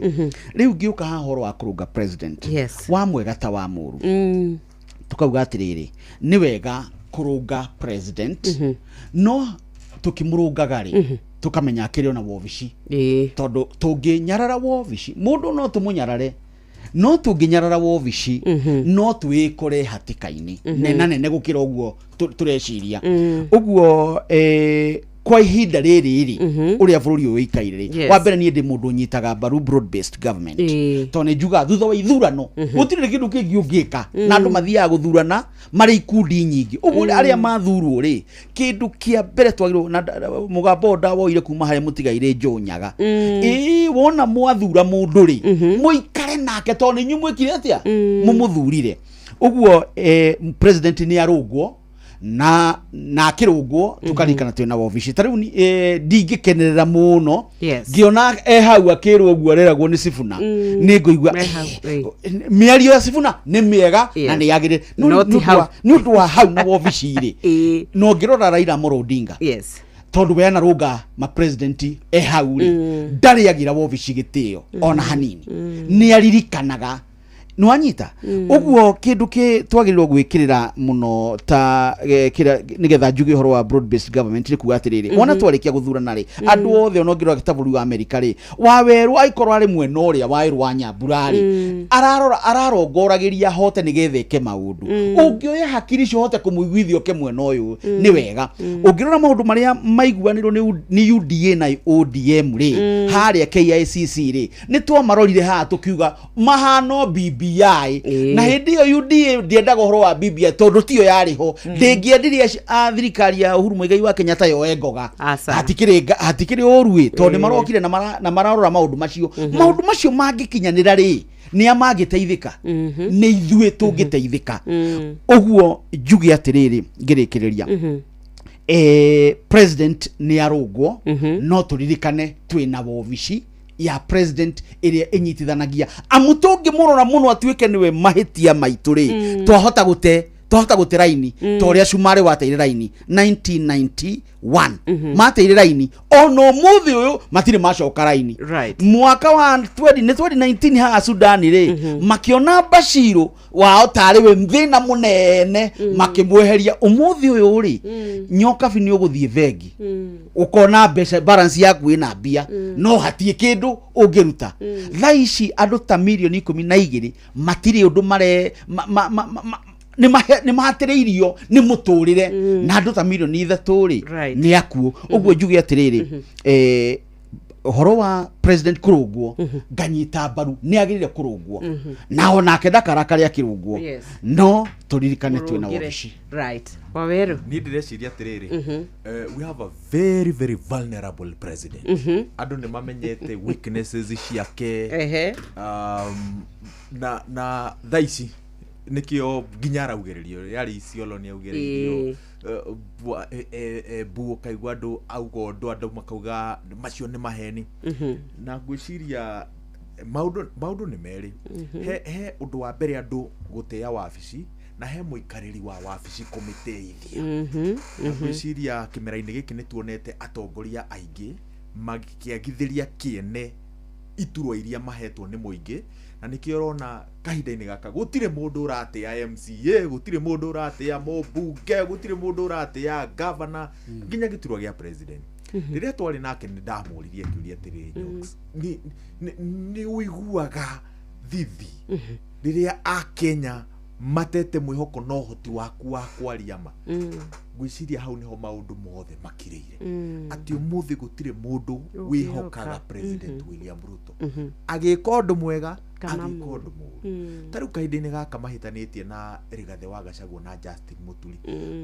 Rĩu ngĩũka haha ũhoro wa kũrũnga president wa mwega ta wa mũru tukauga atĩrĩrĩ nĩ wega kũrũnga president no tũkĩmũrũngaga rĩ tũkamenya akĩrĩ ona wobici tondũ tũngĩnyarara wobici mũndũ no tũmũnyarare no tũngĩnyarara wobici no twĩkore hatĩka-inĩ nena nene gũkĩra ũguo tũreciria ũguo kwa ihinda rĩrĩ rĩ ũrĩa bũrũri ũyũ ũikaire rĩ wa mbere niĩ ndĩ mũndũ ũnyitaga mbaru broad based government tondũ nĩ njugaga thutha wa ithurano gũtirĩ kĩndũ kĩngĩ ũngĩka na andũ mathiaga gũthurana marĩ ikundi nyingĩ ũguo arĩa mathurwo rĩ kĩndũ kĩa mbere twagĩrĩirwo na mũgambo ũyũ ndawoire kuma harĩa mũtigairĩ Joe Nyaga ĩĩ wona mwathura mũndũ rĩ mũikare nake tondũ nĩ inyuĩ mwĩkire atĩa mũmũthurire ũguo president nĩ arũngwo Na na akĩrũngwo tũkaririkana twĩna wobici ta rĩu ndingĩkenerera mũno. Ngĩona e hau akĩrwo ũguo areragwo nĩ Sifuna, nĩ ngũigua
Me hau,
mĩario ya Sifuna nĩ mĩega na nĩ yagĩrĩire. No
No ti hau.
Nĩ ũndũ wa hau na wobici rĩ, na ũngĩrora Raila Amolo Odinga, tondũ we anarũnga ma president e hau rĩ, ndarĩagĩra wobici gĩtĩo ona hanini, nĩ aririkanaga, nĩwanyita ũguo. Kĩndũ kĩ twagĩrĩirwo gwĩkĩrĩra mũno ta kĩrĩa nĩgetha njuge ũhoro wa broad based government nĩ kuga atĩrĩrĩ, wona twarĩkia gũthurana rĩ, andũ othe, ona ũngĩrora ta bũrũri wa Amerika rĩ, Wawerũ angĩkorwo arĩ mwena ũrĩa wa Ĩrũ wa Nyambura rĩ, ararora ararongoragĩria hote nĩgetha eke maũndũ. Ũngĩoya hakiri icio ũhote kũmũiguithia oke mwena ũyũ, nĩ wega. Ũngĩrora maũndũ marĩa maiguanĩrwo nĩ UDA na ODM rĩ, harĩa KICC rĩ, nĩ twamarorire haha tũkiuga mahano BBI, na hĩndĩ ĩyo UDA ndĩendaga ũhoro wa BBI tondũ tiyo yarĩ ho, ndĩngĩendirie a thirikari ya Uhuru Muigai wa Kenyatta yoe ngoga.
Aca.
Hatikĩrĩ ũru ĩ, tondũ nĩ marokire na mararora maũndũ macio. Maũndũ macio mangĩkinyanĩra rĩ, nĩ a mangĩteithĩka? Nĩ ithuĩ tũngĩteithĩka. Ũguo njuge atĩrĩrĩ ngĩrĩkĩrĩria, president nĩ arũngwo, no tũririkane twĩna wobici ya president ĩrĩa ĩnyitithanagia, amu tũngĩmũrora mũno atuĩke nĩwe mahĩtia maitũ rĩ, twahota gũte raini ta ũrĩa Cumarĩ wateire raini 1991. Mateire raini, ona ũmũthĩ ũyũ matirĩ macoka raini. Mwaka wa 20 nĩ 2019 haha Sudani rĩ, makĩona Bashiru wao tarĩ we thĩna mũnene, makĩmweheria. Ũmũthĩ ũyũ rĩ, Nyokabi, nĩ ũgũthiĩ bengi ũkona mbeca, balance yaku ĩna mbia, no hatirĩ kĩndũ ũngĩruta. Thaa ici andũ ta mirioni 12 matirĩ ũndũ mare ma, ma, ma, ma, ma, nĩ mahatĩrĩirio nĩ mũtũrĩre, na andũ ta mirioni 3 rĩ, nĩ akuũ. Ũguo njuge atĩrĩrĩ, ũhoro wa president kũrũngwo, nganyita mbaru, nĩ agĩrĩire kũrũngwo, na onake ndakarakare akĩrũngwo. No tũririkane twĩna
Mũrũngĩre.
wobici.
Right, Waweru.
Niĩ ndĩreciria atĩrĩrĩ, we have a very very vulnerable president. Andũ nĩ mamenyete weaknesses ciake. Na thaa ici nĩkĩo nginya araugĩrĩrio, yarĩ Isiolo nĩ augĩrĩirio. Bu ũkaigua andũ auga ũndũ, andũ makauga macio nĩ maheni. Na ngwĩciria maũndũ nĩ merĩ. He ũndũ wa mbere andũ gũtĩa wabici, na he mũikarĩri wa wabici kũmĩteithia. Na ngwĩciria kĩmera-inĩ gĩkĩ nĩ tuonete atongoria aingĩ makĩagithĩria kĩene iturwa iria mahetwo nĩ mũingĩ, na nĩkĩo ũrona kahinda-inĩ gaka gũtirĩ mũndũ ũratĩa MCA, gũtirĩ mũndũ ũratĩa mũmbunge, gũtirĩ mũndũ ũratĩa gavana, nginya gĩturwa gĩa president. Rĩrĩa twarĩ nake nĩ ndamũririe kĩũria atĩrĩrĩ, Nyox, nĩ ũiguaga thithi rĩrĩa akenya matete mwĩhoko na ũhoti waku wa kwaria ma? Ngwĩciria hau nĩho maũndũ mothe makirĩire, atĩ ũmũthĩ gũtirĩ mũndũ wĩhokaga President William Ruto agĩka ũndũ mwega,
Kana
agĩka
mũũru.
ũndũ mũũru. Ta rĩu kahinda-inĩ gaka mahĩtanĩtie na Rigathĩ wa Gachagua na Justin Muturi,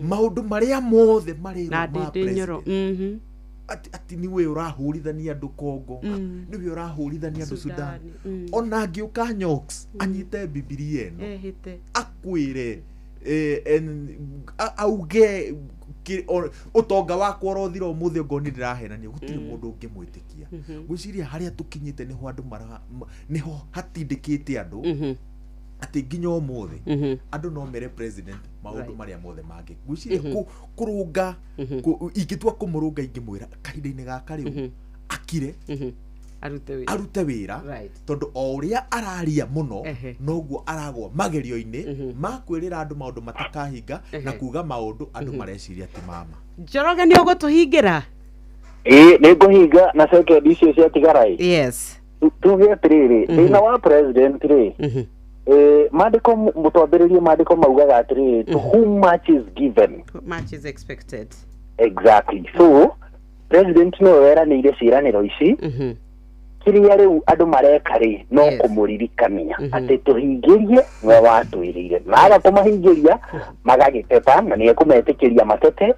maũndũ marĩa mothe marĩrwo
na
ma
Ndĩndĩ Nyoro.
president, atĩ nĩwe ũrahũrithania andũ Kongo, nĩwe ũrahũrithania andũ Sudan.
Sudani.
Ona angĩũka Nyox anyite Bibilia ĩno,
Ehĩte.
akwĩre auge ũtonga wakwa ũrothira ũmũthĩ ongorwo nĩ ndĩrahenania, gũtirĩ mũndũ ũngĩmwĩtĩkia. Ngwĩciria harĩa tũkinyĩte nĩho andũ mara nĩho hatindĩkĩte andũ atĩ nginya ũmũthĩ andũ no mere president maũndũ marĩa mothe mangĩ. Ngwĩciria kũrũnga, ingĩtua kũmũrũnga, ingĩmwĩra kahinda-inĩ gaka rĩu akire,
Arute wĩra.
Arute wĩra, tondũ o ũrĩa araria mũno, noguo aragwa magerio-inĩ ma kwĩrĩra andũ maũndũ matakahinga na kuga maũndũ andũ mareciria ti mama.
Njoroge, nĩ ũgũtũhingĩra?
Ĩĩ, nĩ ngũhinga na sekendi icio ciatigara ĩ. Tuge atĩrĩrĩ, thĩna wa president rĩ, maandĩko twambĩrĩrie, maandĩko maugaga atĩrĩrĩ, "To whom much is given,
much is expected."
Exactly. So president nĩwe weranĩire ciĩranĩro ici. Kĩrĩa rĩu andũ mareka rĩ, no kũmũririkania atĩ tũhingĩrie, nĩwe watwĩrĩire. Maga kũmahingĩria magagĩteta, na nĩ ekũmetĩkĩria matete,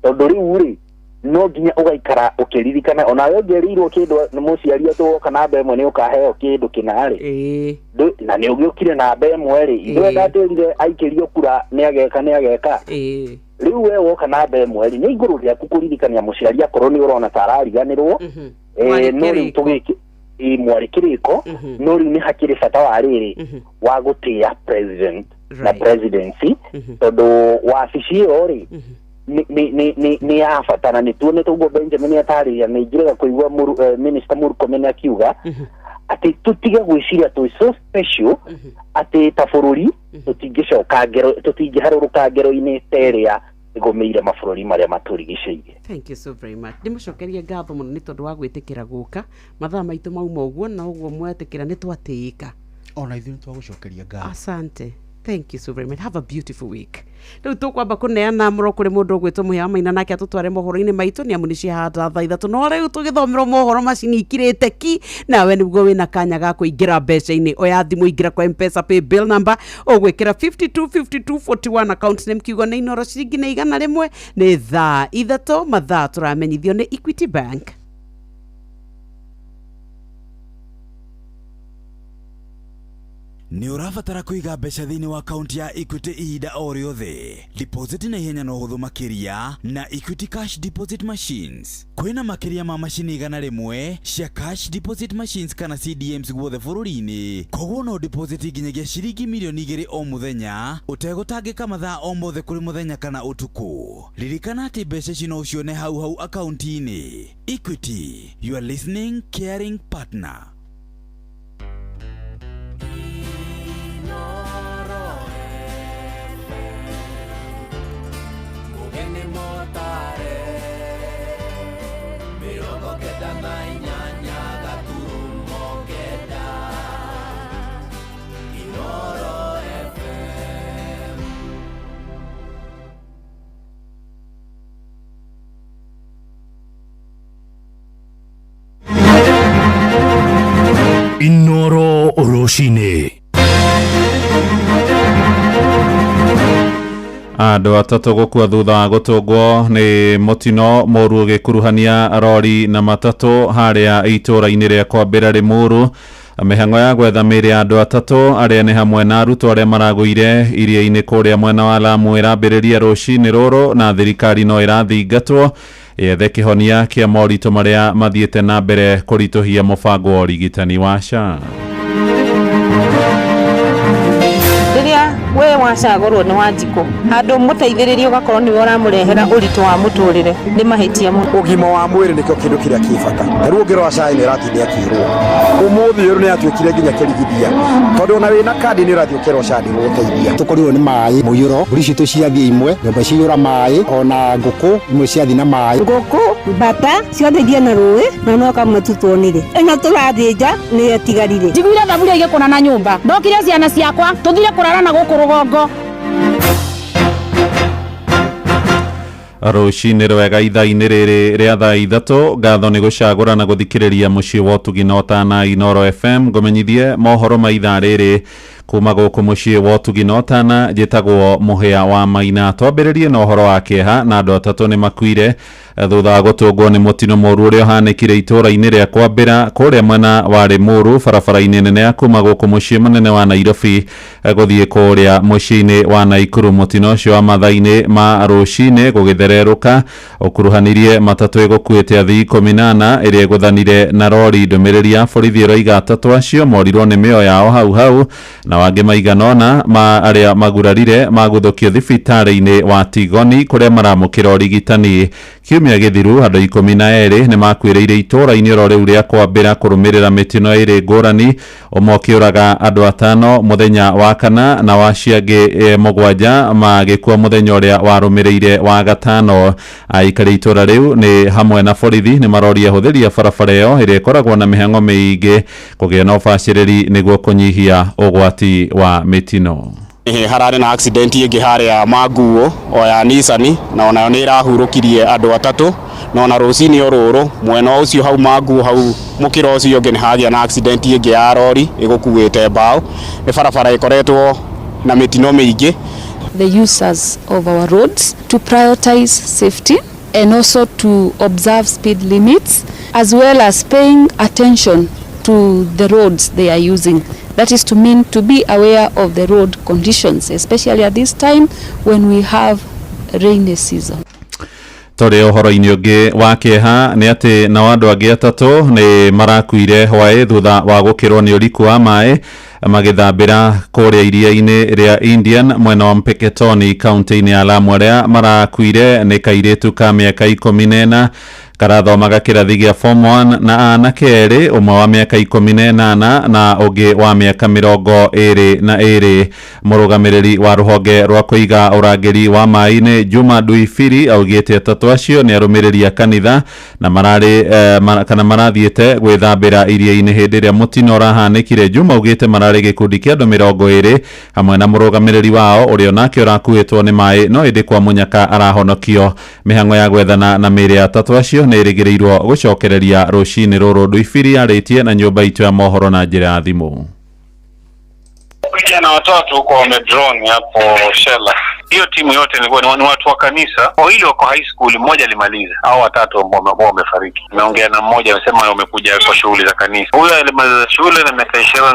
tondũ rĩu rĩ, no nginya ũgaikara ũkĩririkana onawe ũngĩerĩirwo kĩndũ nĩ mũciari atĩ woka namba 1 nĩ ũkaheo kĩndũ kĩna rĩ. Na nĩ ũgĩũkire namba 1 rĩ, ithuĩ ndatwĩrire aikĩrio kura nĩ ageka, nĩ ageka. Rĩu we woka namba ĩmwe rĩ, nĩ igũrũ rĩaku kũririkania mũciari akorwo nĩ ũrona ta arariganĩrwo.
Mwarĩ
No rĩu
kĩrĩko.
tũgĩki ĩ, mwarĩ kĩrĩko, no rĩu nĩ hakĩrĩ bata wa rĩrĩ wa gũtĩa president na presidency, tondũ wabici ĩyo rĩ nĩ ya bata, na nĩ tuonete ũguo Benjamin atarĩria. Nĩ njiraga kũigua Minister Murkomen akiuga atĩ tũtige gwĩciria twĩ so special atĩ ta bũrũri tũtingĩcoka ngero, tũtingĩharũrũka ngero-inĩ ta ĩrĩa ĩgũmĩire mabũrũri marĩa matũrigicĩirie.
Thank you so very much. Ndĩmũcokerie ngatho mũno nĩ tondũ wa gwĩtĩkĩra gũka. Mathaa maitũ mauma ũguo, na ũguo mwetĩkĩra nĩ twatĩĩka.
Ona ithuĩ nĩ twagũcokeria ngatho.
Asante, thank you so very much. Have a beautiful week. Rĩu tũkwamba kũneana mũro kũrĩ mũndũ ũgwĩtwo Mũhĩa wa Maina, nake atũtware mohoro-inĩ maitũ, nĩ amu nĩ ciahanda thaa 3. No rĩu tũgĩthomerwo mohoro macini ikirĩte ki, nawe nĩguo wĩna kanya ga kũingĩra mbeca-inĩ. Oya thimũ, ingĩra kwa Mpesa pay bill number, ũgwĩkĩra 525241, account name kiugo nĩ Inoro, ciringi nĩ 100. Nĩ thaa 3, mathaa tũramenyithio nĩ Equity Bank.
Nĩ ũrabatara kũiga mbeca thĩinĩ wa akaunti ya Equity ihinda o rĩothe. Deposit na ihenya na ũhũthũ makĩria na Equity Cash Deposit Machines. Kwĩna makĩria ma macini 100 cia Cash Deposit Machines kana CDMs guothe bũrũri-inĩ. Koguo no deposit nginyagia ciringi mirioni 2 o mũthenya ũtegũtangĩka, mathaa o mothe kũrĩ mũthenya kana ũtukũ. Ririkana atĩ mbeca ici no ũcione hau hau akaunti-inĩ. Equity, your listening, caring partner.
Mũgeni mũtare 98.9 Inoro FM.
Inoro rũcinĩ.
Andũ atatũ gũkua thutha wa gũtũngwo nĩ mũtino mũru ũgĩkuruhania rori na matatũ harĩa itũũra-inĩ rĩa Kwambĩra Rĩmuru. Mĩhang'o ya gwetha mĩĩrĩ ya andũ atatũ arĩa nĩ hamwe na arutwo arĩa maragũire iria-inĩ kũrĩa mwena wa Lamu ĩrambĩrĩria rũcinĩ rũrũ, na thirikari no ĩrathingatwo yethe kĩhonia kĩa moritũ marĩa mathiĩte na mbere kũritũhia mũbango wa ũrigitani wa SHA.
Rĩrĩa we wacagũrwo nĩ Wanjikũ handũ mũteithĩrĩrie, ũgakorwo nĩwe ũramũrehera ũritũ wa mũtũrĩre, nĩ mahĩtia mũno.
Ũgima wa mwĩrĩ nĩkĩo kĩndũ kĩrĩa kĩ bata. Ta rĩu ũngĩrora SHA nĩ ĩrathiĩ nĩ akĩrwo ũmũthĩ ũyũ nĩ yatuĩkire nginya kĩrigithia, tondũ ona wĩna kandi nĩ ũrathiĩ ũkerwo SHA ndĩgũgũteithia.
Tũkorirwo nĩ maĩ mũiyũro, mbũri citũ ciathiĩ imwe, nyũmba ciaiyũra maĩ, ona ngũkũ imwe ciathiĩ na maĩ.
Ngũkũ, mbata ciothe ithiĩ na rũĩ, na no kamwe tu tuonire. Ĩno tũrathĩnja nĩyo ĩtigarire.
Njiguire thaburia igĩkũna na nyũmba, ndokire ciana ciakwa tũthire kũrara na gũkũ rũgongo.
Rũcinĩ rwega ithaa-inĩ rĩrĩ rĩa thaa 3. Ngatho nĩ gũcagũra na gũthikĩrĩria mũciĩ wa ũtugi na ũtana Inoro FM. Ngũmenyithie mohoro ma ithaa rĩrĩ kuma gũkũ mũciĩ wa ũtugi na ũtana. Njĩtagwo Mũhĩa wa Maina. Twambĩrĩrie na ũhoro wa kĩeha, na andũ atatũ nĩ makuire thutha wa gũtũngwo nĩ mũtino mũru ũrĩa ũhanĩkire itũũra-inĩ rĩa Kwambĩra kũrĩa mwena wa Rĩmuru, barabara-inĩ nene ya kuma gũkũ mũciĩ mũnene wa Nairobi gũthiĩ kũrĩa mũciĩ-inĩ wa Naikuru. Mũtino ũcio wa mathaa-inĩ ma rũcinĩ gũgĩthererũka ũkuruhanirie matatũ ĩgũkuĩte athii 14 ĩrĩa ĩgũthanire na rori. Ndũmĩrĩri ya borithi ĩroiga atatũ acio morirwo nĩ mĩoyo yao hau hau, na wangĩ maigana ũna ma arĩa magurarire maguthũkio thibitarĩ-inĩ wa Tigoni kũrĩa maramũkĩra ũrigitani. Kiumia gĩthiru andũ 12 nĩ makuĩrĩire itũũra-inĩ oro rĩu rĩa Kwambĩra kũrũmĩrĩra mĩtino ĩrĩ ngũrani, ũmwe ũkĩũraga andũ atano mũthenya wa kana na wacio angĩ 7 magĩkua mũthenya ũrĩa warũmĩrĩire wa gatano. Aikari itũũra rĩu nĩ hamwe na borithi nĩ maroria ahũthĩri a barabara ĩyo ĩrĩa ĩkoragwo na mĩhang'o mĩingĩ kũgĩa na ũbacĩrĩri nĩguo kũnyihia ũgwati wa mĩtino.
Hararĩ na accident ĩngĩ harĩa Manguo o ya Nissan, na onayo nĩ ĩrahurũkirie andũ atatũ. Na ona rũcinĩ o rũrũ mwena ũcio hau Manguo, hau mũkĩra ũcio ũngĩ, nĩ hagĩa na accident ĩngĩ ya rori ĩgũkuĩte mbaũ. Nĩ barabara ĩkoretwo na mĩtino mĩingĩ.
The users of our roads to prioritize safety and also to observe speed limits, as well as paying attention to the roads they are using. That is to mean to be aware of the road conditions, especially at this time when we have rainy season.
Tũrĩ ũhoro-inĩ ũngĩ wa kĩeha nĩ atĩ nao andũ angĩ atatũ nĩ marakuire hwaĩ thutha wa gũkĩrwo nĩ ũriku wa maĩ magĩthambĩra kũrĩa iria-inĩ rĩa Indian mwena wa Mpeketoni kaunti-inĩ ya Lamu. Arĩa marakuire nĩ kairĩtu ka mĩaka 14 karathomaga kĩrathi gĩa form 1 na anake erĩ, ũmwe wa mĩaka 18 na ũngĩ wa mĩaka 22. Mũrũgamĩrĩri wa rũhonge rwa kũiga ũrangĩri wa maĩ-inĩ Juma Nduibiri augĩte atatũ acio nĩ arũmĩrĩri a kanitha na mararĩ kana marathiĩte gwĩthambĩra iria-inĩ hĩndĩ ĩrĩa mũtino ũrahanĩkire. Juma augĩte mararĩ gĩkundi kĩa andũ 20 hamwe na mũrũgamĩrĩri wao ũrĩa onake ũrakuĩtwo nĩ maĩ no ĩndĩ kwa mũnyaka arahonokio. Mĩhang'o ya gwethana na mĩĩrĩ ya atatũ acio nĩ ĩrĩgĩrĩirwo gũcokereria rũcinĩ rũrũ. Nduibiri arĩtie na nyũmba itũ ya mohoro na njĩra ya thimũ.
Vijana watatu huko wamedrone hapo Shela. Hiyo timu yote ilikuwa ni watu wa kanisa, wawili wako high school, mmoja alimaliza, hao watatu ambao wamefariki. Nimeongea na mmoja amesema wamekuja kwa shughuli za kanisa. Huyo alimaliza shule na miaka 24,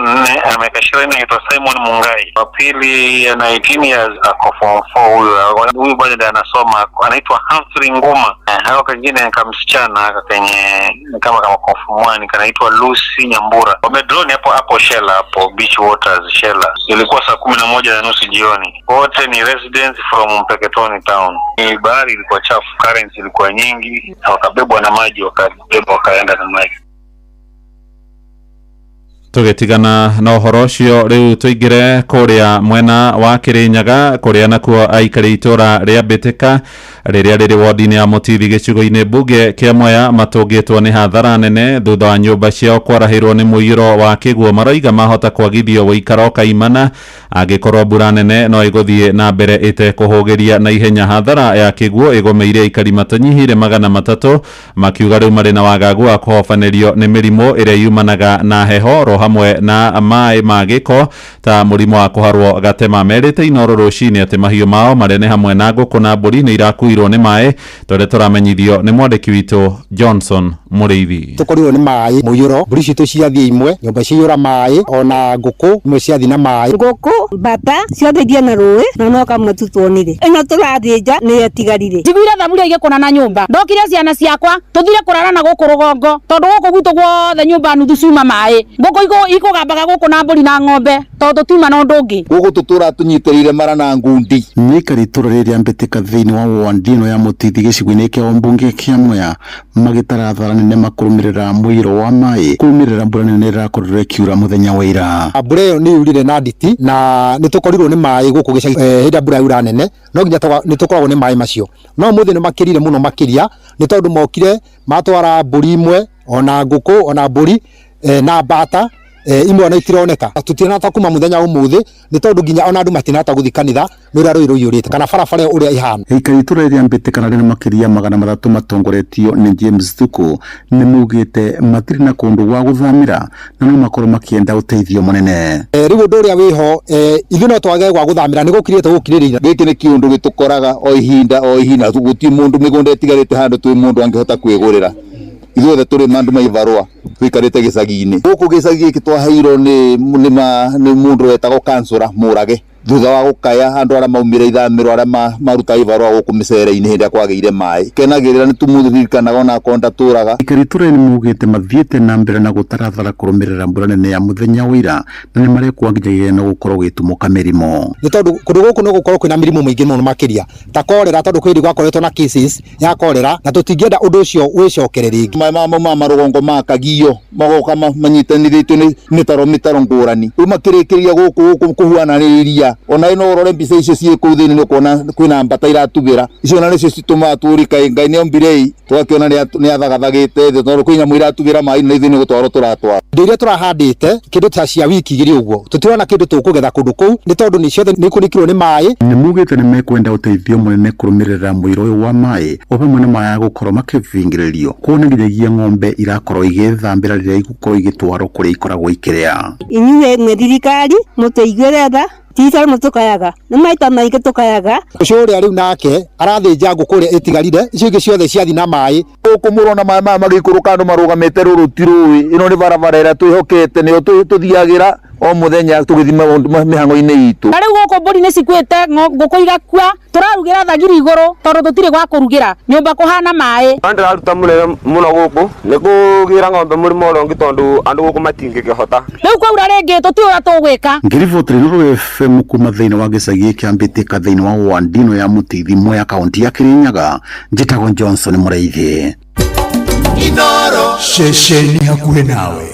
ana miaka 24, anaitwa Simon Mungai. Wa pili ana 18 years, ako form 4 huyo. Huyu bado ndiye anasoma, anaitwa Humphrey Nguma. Hao kingine ni kama msichana kenye kama kama form 1 kanaitwa Lucy Nyambura. Wamedrone hapo hapo Shela, hapo Beach Waters Shela. Ilikuwa saa 11:30 jioni. Wote ni residents from Mpeketoni town. Ni bahari ilikuwa chafu, currents ilikuwa nyingi, na wakabebwa na maji, wakabebwa wakaenda na maji.
Tũgĩtigana na ũhoro ũcio rĩu tũingĩre kũrĩa mwena wa Kĩrĩnyaga kũrĩa nakuo aikari itũra rĩa Mbĩtĩka rĩrĩa rĩrĩ wodi-inĩ ya Mũtithi gĩcigo-inĩ mbunge kĩa Mwea matũngĩtwo nĩ hathara nene thutha wa nyũmba ciao kwarahĩrwo nĩ mũiyũro wa kĩguũ. Maroiga mahota kwagithio gũikara kaimana angĩkorwo mbura nene no ĩgũthiĩ na mbere ĩtekũhũgĩria na ihenya. Hathara ya kĩguũ ĩgũmĩire aikari matanyihire 300 makiuga rĩu marĩ na wagagu wa kũhobanĩrio nĩ mĩrimũ ĩrĩa yumanaga na heho ro hamwe na maĩ ma gĩko ta mũrimũ wa kũharwo gatema. Merĩte Inooro rũcinĩ atĩ mahiũ mao marĩa nĩ hamwe na ngũkũ na mbũri nĩ irakuirwo nĩ maĩ tondũ tũramenyithio nĩ mwandĩki witũ Johnson Mũrĩithi.
Tũkorirwo nĩ maĩ mũiyũro, mbũri citũ ciathiĩ imwe, nyũmba ciaiyũra maĩ, ona ngũkũ imwe ciathiĩ na maĩ.
Ngũkũ, mbata ciothe ithiĩ na rũĩ na no kamwe tu tuonire. Ĩno tũrathĩnja nĩ ĩtigarire.
Njiguire thaburia igĩkũna na nyũmba. Ndokire ciana ciakwa tũthire kũrara na gũkũ rũgongo tondũ gũkũ gwitũ guothe nyũmba nuthu ciuma maĩ. Ngũkũ ikũgambaga gũkũ na mbũri na ng'ombe tondũ tutiuma na ũndũ ũngĩ.
Gũkũ tũtũra tũnyitĩrĩire mara na ngundi.
Nĩ aikari itũra rĩrĩa Mbĩtĩka thĩinĩ wa ward ĩno ya Mũtithi gĩcigo-inĩ kĩa ũmbunge kĩa Mwea magĩtara thara nene makũrũmĩrĩra mũiyũro wa maĩ kũrũmĩrĩra mbura nene ĩrakorirwo ĩkiura mũthenya wa ira.
Mbura ĩyo nĩ yurire na nditi na nĩ tũkorirwo nĩ maĩ gũkũ gĩcagi. Hĩndĩ ĩrĩa mbura yaura nene no nginya nĩ tũkoragwo nĩ maĩ macio, no ũmũthĩ nĩ makĩrire mũno makĩria nĩ tondũ mokire matwara mbũri imwe ona ngũkũ ona mbũri na mbata imwe ona itironeka. Tũtinahota kuma mũthenya ũmũthĩ nĩ tondũ nginya ona andũ matinahota gũthiĩ kanitha nĩ ũrĩa rũĩ rũiyũrĩte kana barabara ũrĩa ĩhana.
Aikari itũra rĩrĩa Mbĩtĩka rĩrĩ makĩria 300 matongoretio nĩ James Thuku nĩ maugĩte matirĩ na kũndũ gwa gũthamĩra na no makorwo makĩenda ũteithio mũnene.
Rĩu ũndũ ũrĩa wĩho, ithuĩ no twage gwa gũthamĩra nĩ gũkirĩte gũkirĩrĩria.
Gĩkĩ nĩ kĩũndũ gĩtũkoraga o ihinda o ihinda, gũtirĩ mũndũ mĩgũnda ĩtigarĩte handũ twĩ mũndũ angĩhota kwĩgũrĩra. Ithuothe tũrĩ andũ ma ibarũa tũikarĩte gĩcagi-inĩ. Gũkũ gĩcagi gĩkĩ twaheirwo nĩ mũndũ wetagwo kansũra Mũrage thutha wa gũkaya andũ arĩa maumire ithamĩro arĩa marutaga ibarũa gũkũ mĩcere-inĩ hĩndĩ ĩrĩa kwagĩire maĩ. Kenagĩrĩra nĩ tũmũririkanaga ona akorwo ndatũraga.
Aikari itũra nĩ maugĩte mathiĩte na mbere na gũtarathara kũrũmĩrĩra mbura nene ya mũthenya wa ira na nĩ marekwo nginyagia no gũkorwo gũgĩtumũka mĩrimũ.
Nĩ tondũ kũndũ gũkũ no gũkorwo kwĩna mĩrimũ mĩingĩ mũno makĩria ta korera, tondũ kwĩ hĩndĩ gwakoretwo na cases ya korera na tũtingĩenda ũndũ ũcio wĩcokere rĩngĩ.
Maĩ maya maumaga marũgongo ma Kagio magoka manyitanithĩtio nĩ mĩtaro mĩtaro ngũrani, rĩu makĩrĩkĩrĩria gũkũ gũkũ kũhuana nĩ iria. Ona ĩno ũrore mbica icio ciĩ kũu thĩinĩ nĩ ũkuona kwĩna mbata iratubĩra, icio ona nĩcio citũmaga tũũrie kaĩ Ngai nĩ ombire ĩ, tũgakĩona nĩ athagathagĩte thĩ tondũ kwĩ nyamũ iratubĩra maĩ-inĩ na ithuĩ nĩ gũtwarwo tũratwara.
Indo iria tũrahandĩte kĩndũ ta cia wiki igĩrĩ ũguo tũtirona kĩndũ tũkũgetha kũndũ kũu nĩ tondũ nĩ ciothe nĩ ikunĩkirwo nĩ maĩ.
Nĩ maugĩte nĩ mekwenda ũteithio mũnene kũrũmĩrĩra mũiyũro ũyũ wa maĩ o hamwe na maĩ gũkorwo makĩbingĩrĩrio kuona nginyagia ng'ombe irakorwo igĩthambĩra rĩrĩa igũkorwo igĩtwarwo kũrĩa ikoragwo ikĩrĩa.
Inyuĩ mwĩ thirikari mũtũiguĩre tha, ti itherũ mũtũkayaga, nĩ maita maingĩ tũkayaga.
Ũcio ũrĩa rĩu nake arathĩnja ngũkũ ĩrĩa ĩtigarire, icio ingĩ ciothe ciathiĩ na maĩ.
Gũkũ mũrona maĩ maya magĩikũrũka andũ marũgamĩte rũrũ ti rũĩ, ĩno nĩ barabara ĩrĩa twĩhokete nĩyo tũthiagĩra O mũthenya tũgĩthiĩ mĩhang'o-inĩ itũ.
Na rĩu gũkũ mbũri nĩ cikuĩte, ngũkũ igakua, tũrarugĩra thagiri igũrũ tondũ tũtirĩ gwa kũrugĩra, nyũmba kũhana maĩ.
Ndĩraruta mũnene mũno gũkũ nĩ kũgĩra ng'ombe mũrĩmo ũrĩa ũngĩ tondũ andũ gũkũ matingĩkĩhota.
Rĩu kwaura rĩngĩ tũtiũĩ ũrĩa tũgwĩka.
Ngĩribotera Inooro FM kuma thĩinĩ wa gĩcagi kĩa Mbĩtĩka thĩinĩ wa ward ĩno ya Mũtĩithi Mwea kaunti ya Kĩrĩnyaga, njĩtagwo Johnson Mũrĩithi.
Inooro.
Ceceni hakuhĩ nawe.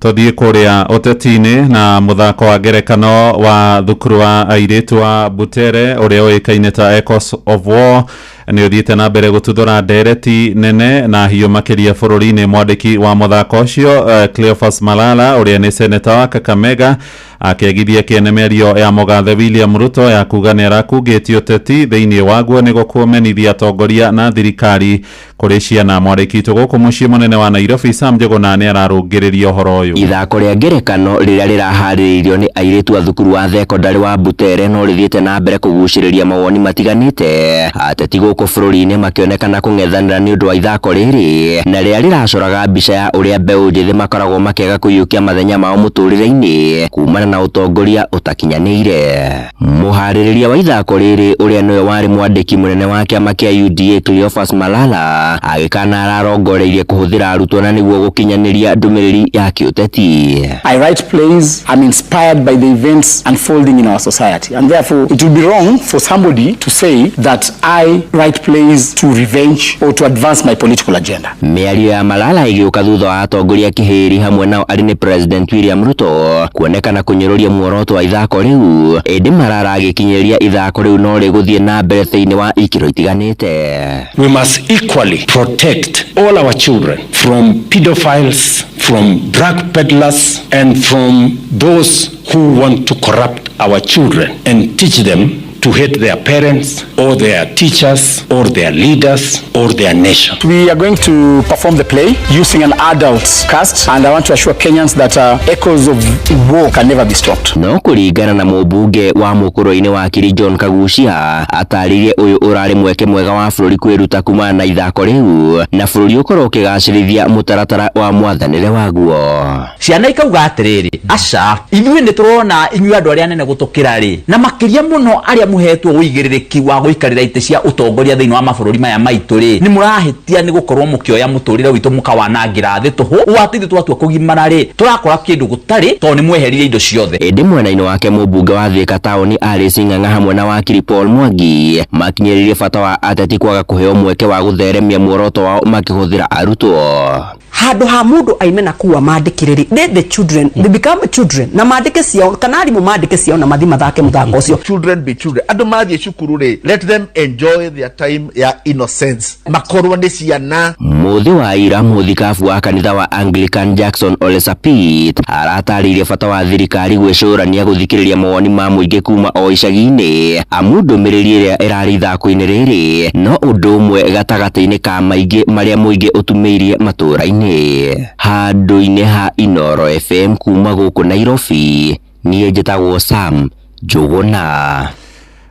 Tũthiĩ kũrĩa ũteti-inĩ na mũthako wa ngerekano wa thukuru wa airĩtu wa Butere ũrĩa ũĩkaine ta Echoes of War nĩ ũthiĩte na mbere gũtuthũra ndereti nene na hiũ makĩria bũrũri-inĩ. Mwandĩki wa mũthako ũcio Cleophas Malala ũrĩa nĩ seneta wa Kakamega akĩagithia kĩene mĩario ya mũgathe William Ruto ya kuga nĩ arakungĩtie ũteti thĩinĩ waguo nĩguo kũmenithia atongoria na thirikari kũrĩ ciana. Mwandĩki witũ gũkũ mũciĩ mũnene wa Nairobi Sam Njũgũna nĩ ararũngĩrĩria ũhoro ũyũ.
Ithako rĩa ngerekano rĩrĩa rĩraharĩrĩirio nĩ airĩtu a thukuru wa thekondarĩ wa Butere no rĩthiĩte na mbere kũgucĩrĩria mawoni matiganĩte. Ateti gũkũ bũrũri-inĩ makĩonekana kũng'ethanĩra nĩ ũndũ wa ithako rĩrĩ na rĩrĩa rĩracoraga mbica ya ũrĩa mbeũ njĩthĩ makoragwo makĩaga kũiyũkia mathenya mao mũtũrĩre-inĩ kumana na ũtongoria ũtakinyanĩire. Mũharĩrĩria wa ithako rĩrĩ ũrĩa nĩwe warĩ mwandĩki mũnene wa kĩama kĩa UDA Cleophas Malala agĩkana ararongoreirie kũhũthĩra arutwo na nĩguo gũkinyanĩria ndũmĩrĩri ya kĩũteti.
I write plays, I'm inspired by the events unfolding in our society, and therefore it would be wrong for somebody to say that I write plays to revenge or to advance my political agenda.
Mĩario ya Malala ĩgĩũka thutha wa atongoria kĩhĩri hamwe nao arĩ nĩ President William Ruto kuonekana kũnyũrũria muoroto wa ithako rĩu, ĩndĩ Malala agĩkinyĩria ithako rĩu no rĩgũthiĩ na mbere thĩinĩ wa ikĩro itiganĩte.
We must equally protect all our children from pedophiles, from drug peddlers, and from those who want to corrupt our children and teach them to hate their parents or their teachers or their leaders or their nation.
We are going to perform the play using an adult cast, and I want to assure Kenyans that echoes of war can never be stopped.
No kũringana na mũmbunge wa mũkũrũ-inĩ wa Kiri John Kaguchia atarĩrie ũyũ ũrarĩ mweke mwega wa bũrũri kwĩruta kumana na ithako rĩu na bũrũri ũkorwo ũkĩgacĩrithia mũtaratara wa mwathanĩre waguo.
Ciana ikauga atĩrĩrĩ, aca ithuĩ nĩ tũrona inyuĩ andũ arĩa anene gũtũkĩra rĩ, na makĩria mũno arĩa mũhetwo ũigĩrĩrĩki wa gũikarĩra itĩ cia ũtongoria thĩinĩ wa mabũrũri maya maitũ rĩ, nĩ mũrahĩtia nĩ gũkorwo mũkĩoya mũtũrĩre witũ mũkawanangĩra thĩ tũhũ, ũũ atĩ ithuĩ twatua kũgimara rĩ, tũrakora kĩndũ gũtarĩ tondũ nĩ mweheririe indo ciothe.
Ĩndĩ mwena-inĩ wake mũmbunge wa Thika taũni Alice Ng'ang'a hamwe na wakiri Paul Mwangi makinyĩrĩrie bata wa ateti kwaga kũheo mweke wa gũtheremia muoroto wao makĩhũthĩra arutwo.
Handũ ha mũndũ aime na kuwa mandĩkĩre rĩ, let the children, they become children na mandĩke ciao kana arimũ mandĩke ciao na mathi mathake mũthako ũcio.
Children be children. Andũ mathiĩ cukuru rĩ, let them enjoy their time ya innocence, makorwo nĩ ciana.
Mũthĩ wa ira mũthikabu wa kanitha wa Anglican Jackson Ole Sapit aratarĩirie bata wa thirikari gwĩcũrania gũthikĩrĩria mawoni ma mũingĩ kuma o icagi-inĩ, amu ndũmĩrĩri ĩrĩa ĩrarĩ ithako-inĩ rĩrĩ no ũndũ ũmwe gatagatĩ-inĩ ka maingĩ marĩa mũingĩ ũtumĩirie matũũra-inĩ. Handũ-inĩ ha Inooro FM kuma gũkũ Nairobi, niĩ njĩtagwo Sam Njũgũna.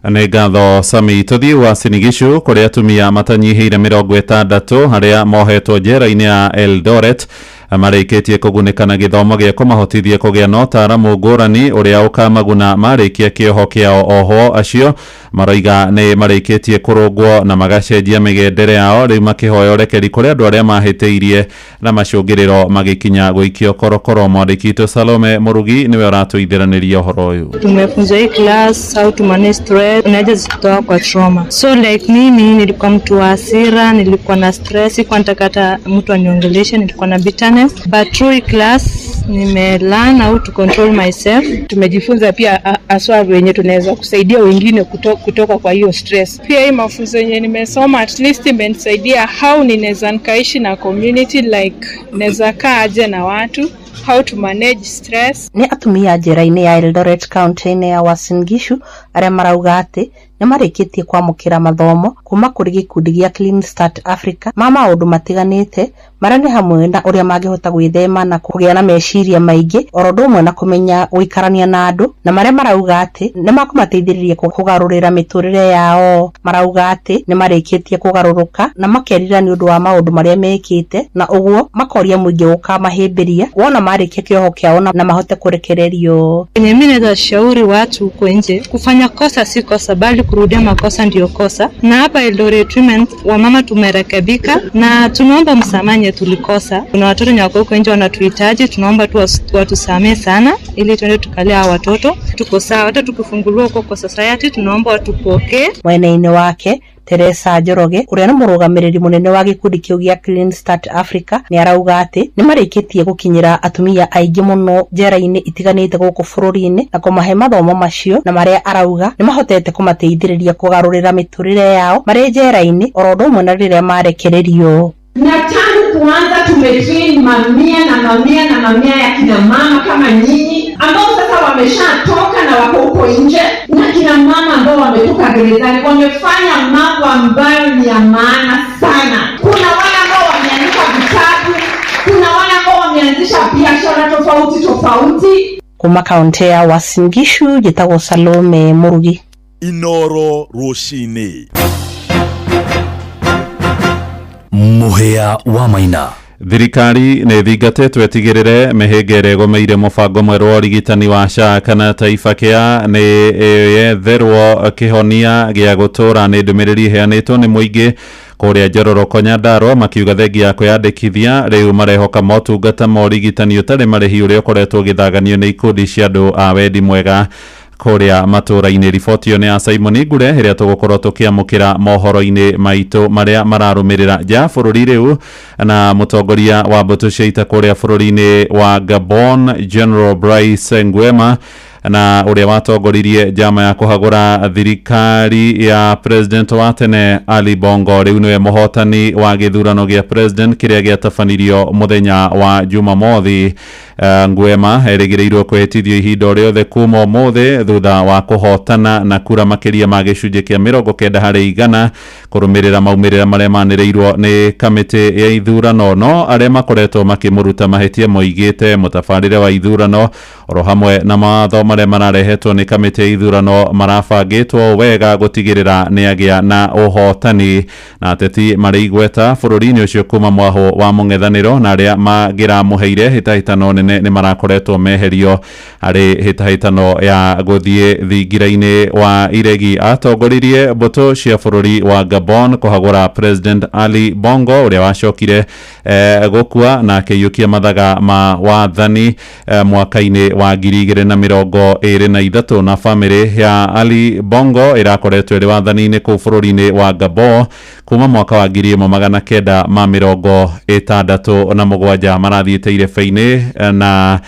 Nĩ ngatho Sami. Tũthiĩ Uasin Gishu kũrĩa atumia matanyihĩire 60 arĩa mohetwo njera-inĩ ya Eldoret marĩkĩtie kũgunĩka na gĩthomo gĩa kũmahotithia kũgĩa na ũtaaramu ngũrani ũrĩa ũkamaguna marĩkia kĩoho kĩao. Ohwo acio maroiga nĩ marĩkĩtie kũrũngwo na magacenjia mĩgendere yao, rĩu makĩhoya ũrekeri kũrĩ andũ arĩa mahĩtĩirie na macũngĩrĩro magĩkinya gũikio korokoro. Mwandĩki witũ Salome Mũrugi nĩwe ũratũithĩranĩria ũhoro ũyũ.
Tumefunzwa hii class how to manage stress, unaweza kutoka kwa trauma. So like mimi nilikuwa mtu wa hasira, nilikuwa na stress, sikuwa nataka hata mtu aniongeleshe, nilikuwa na bitterness, but through hii class nime learn how to control myself.
Tumejifunza pia aswa wenye tunaweza kusaidia wengine kutoka kwa hiyo stress.
Pia hii mafunzo yenye nimesoma at least imenisaidia how ninaweza nikaishi na community, like naweza kaa aje na watu, how to manage stress.
Nĩ atumia njera-inĩ ya Eldoret kaunti-inĩ ya Uasin Gishu arĩa marauga atĩ nĩ marĩkĩtie kwamũkĩra mathomo kuma kũrĩ gĩkundi gĩa Clean Start Africa ma maũndũ matiganĩte marĩa nĩ hamwe na ũrĩa mangĩhota gwĩthema na kũgĩa na meciria maingĩ oro ũndũ ũmwe na kũmenya gũikarania na andũ, na marĩa marauga atĩ nĩ makũmateithĩrĩria kũgarũrĩra mĩtũrĩre yao. Marauga atĩ nĩ marĩkĩtie kũgarũrũka na makerira nĩ ũndũ wa maũndũ marĩa mekĩte, na ũguo makoria mũingĩ gũkamahĩmbĩria wona wona marĩkia kĩoho kĩao na mahote kũrekererio.
Kenye mimi naweza shauri watu huko nje, kufanya kosa si kosa, bali kurudia makosa ndiyo kosa. Na hapa Eldoret Women, wamama tumerekebika na tunaomba msamaha tulikosa. Kuna watoto wenye wako huko nje wanatuhitaji, tunaomba tu watusamee sana ili tuende tukalea hawa watoto. Tuko sawa, hata tukifunguliwa huko kwa society tunaomba watupokee.
Mwena-inĩ wake Teresa Njoroge ũrĩa nĩ mũrũgamĩrĩri mũnene wa gĩkundi kĩu gĩa Clean Start Africa nĩ arauga atĩ nĩ marĩkĩtie gũkinyĩra atumia aingĩ mũno njera-inĩ itiganĩte gũkũ bũrũri-inĩ na kũmahe mathomo macio, na marĩa arauga nĩ mahotete kũmateithĩrĩria kũgarũrĩra mĩtũrĩre yao marĩ njera-inĩ oro ũndũ ũmwe na rĩrĩa marekererio.
Na tangu kuanza tumetrain mamia na mamia na mamia ya kina mama kama nyinyi ambao sasa wameshatoka na wako huko nje, na kina mama ambao wametoka gerezani wamefanya mambo ambayo ni ya maana sana. Kuna wale ambao wameandika vitabu, kuna wale ambao wameanzisha biashara tofauti tofauti.
Kuma kaunti ya Uasin Gishu njĩtagwo Salome Murugi.
Inoro rũcinĩ.
Mũhĩa wa Maina.
Thirikari nĩ ĩthingatĩtwo ĩtigĩrĩre mĩhĩnga ĩrĩa ĩgũmĩire mũbango mwerũ wa ũrigitani wa SHA kana Taifa Care nĩ yetherwo kĩhonia gĩa gũtũũra. Nĩ ndũmĩrĩri ĩheanĩtwo nĩ mũingĩ kũrĩa Njororoko Nyandarua, makiuga thengia ya kwĩyandĩkithia rĩu marehoka motungata ma ũrigitani ũtarĩ marĩhi ũrĩa ũkoretwo ũgĩthaganio nĩ ikundi cia andũ a wendi mwega kũrĩa matũũra-inĩ. Riboti ĩyo nĩ ya Simon Ngure ĩrĩa tũgũkorwo tũkĩamũkĩra mohoro-inĩ maitũ marĩa mararũmĩrĩra. Nja ya bũrũri rĩu na mũtongoria wa mbũtũ cia ita kũrĩa bũrũri-inĩ wa Gabon General Brice Nguema na ũrĩa watongoririe njama ya kũhagũra thirikari ya president wa tene Ali Bongo rĩu nĩwe mũhotani wa gĩthurano gĩa president kĩrĩa gĩatabanirio mũthenya wa Jumamothi. Nguema erĩgĩrĩirwo kwĩhĩtithio ihinda o rĩothe kuma ũmũthĩ thutha wa kũhotana na kura makĩria ma gĩcunjĩ kĩa 90% kũrũmĩrĩra maumĩrĩra marĩa manĩrĩirwo nĩ kamĩtĩ ya ithurano. No arĩa makoretwo makĩmũruta mahĩtia moigĩte mũtabarĩre wa ithurano oro hamwe na mawatho marĩa mararehetwo nĩ kamĩtĩ ya ithurano marabangĩtwo wega gũtigĩrĩra nĩ agĩa na ũhotani. Na ateti marĩ igweta bũrũri-inĩ ũcio kuma mwahũ wa mũng'ethanĩro na arĩa mangĩramũheire hĩtahĩtano nene nĩ marakoretwo meherio harĩ hĩtahĩtano ya gũthiĩ thingira-inĩ wa iregi. Atongoririe mbũtũ cia bũrũri wa Gabon kũhagũra President Ali Bongo ũrĩa wacokire gũkua na akĩiyũkia mathaga ma wathani mwaka-inĩ wa 2023. Na bamĩrĩ ya Ali Bongo ĩrakoretwo ĩrĩ wathani-inĩ kũu bũrũri-inĩ wa Gabon kuma mwaka wa 1967. Marathiĩte irebe-inĩ na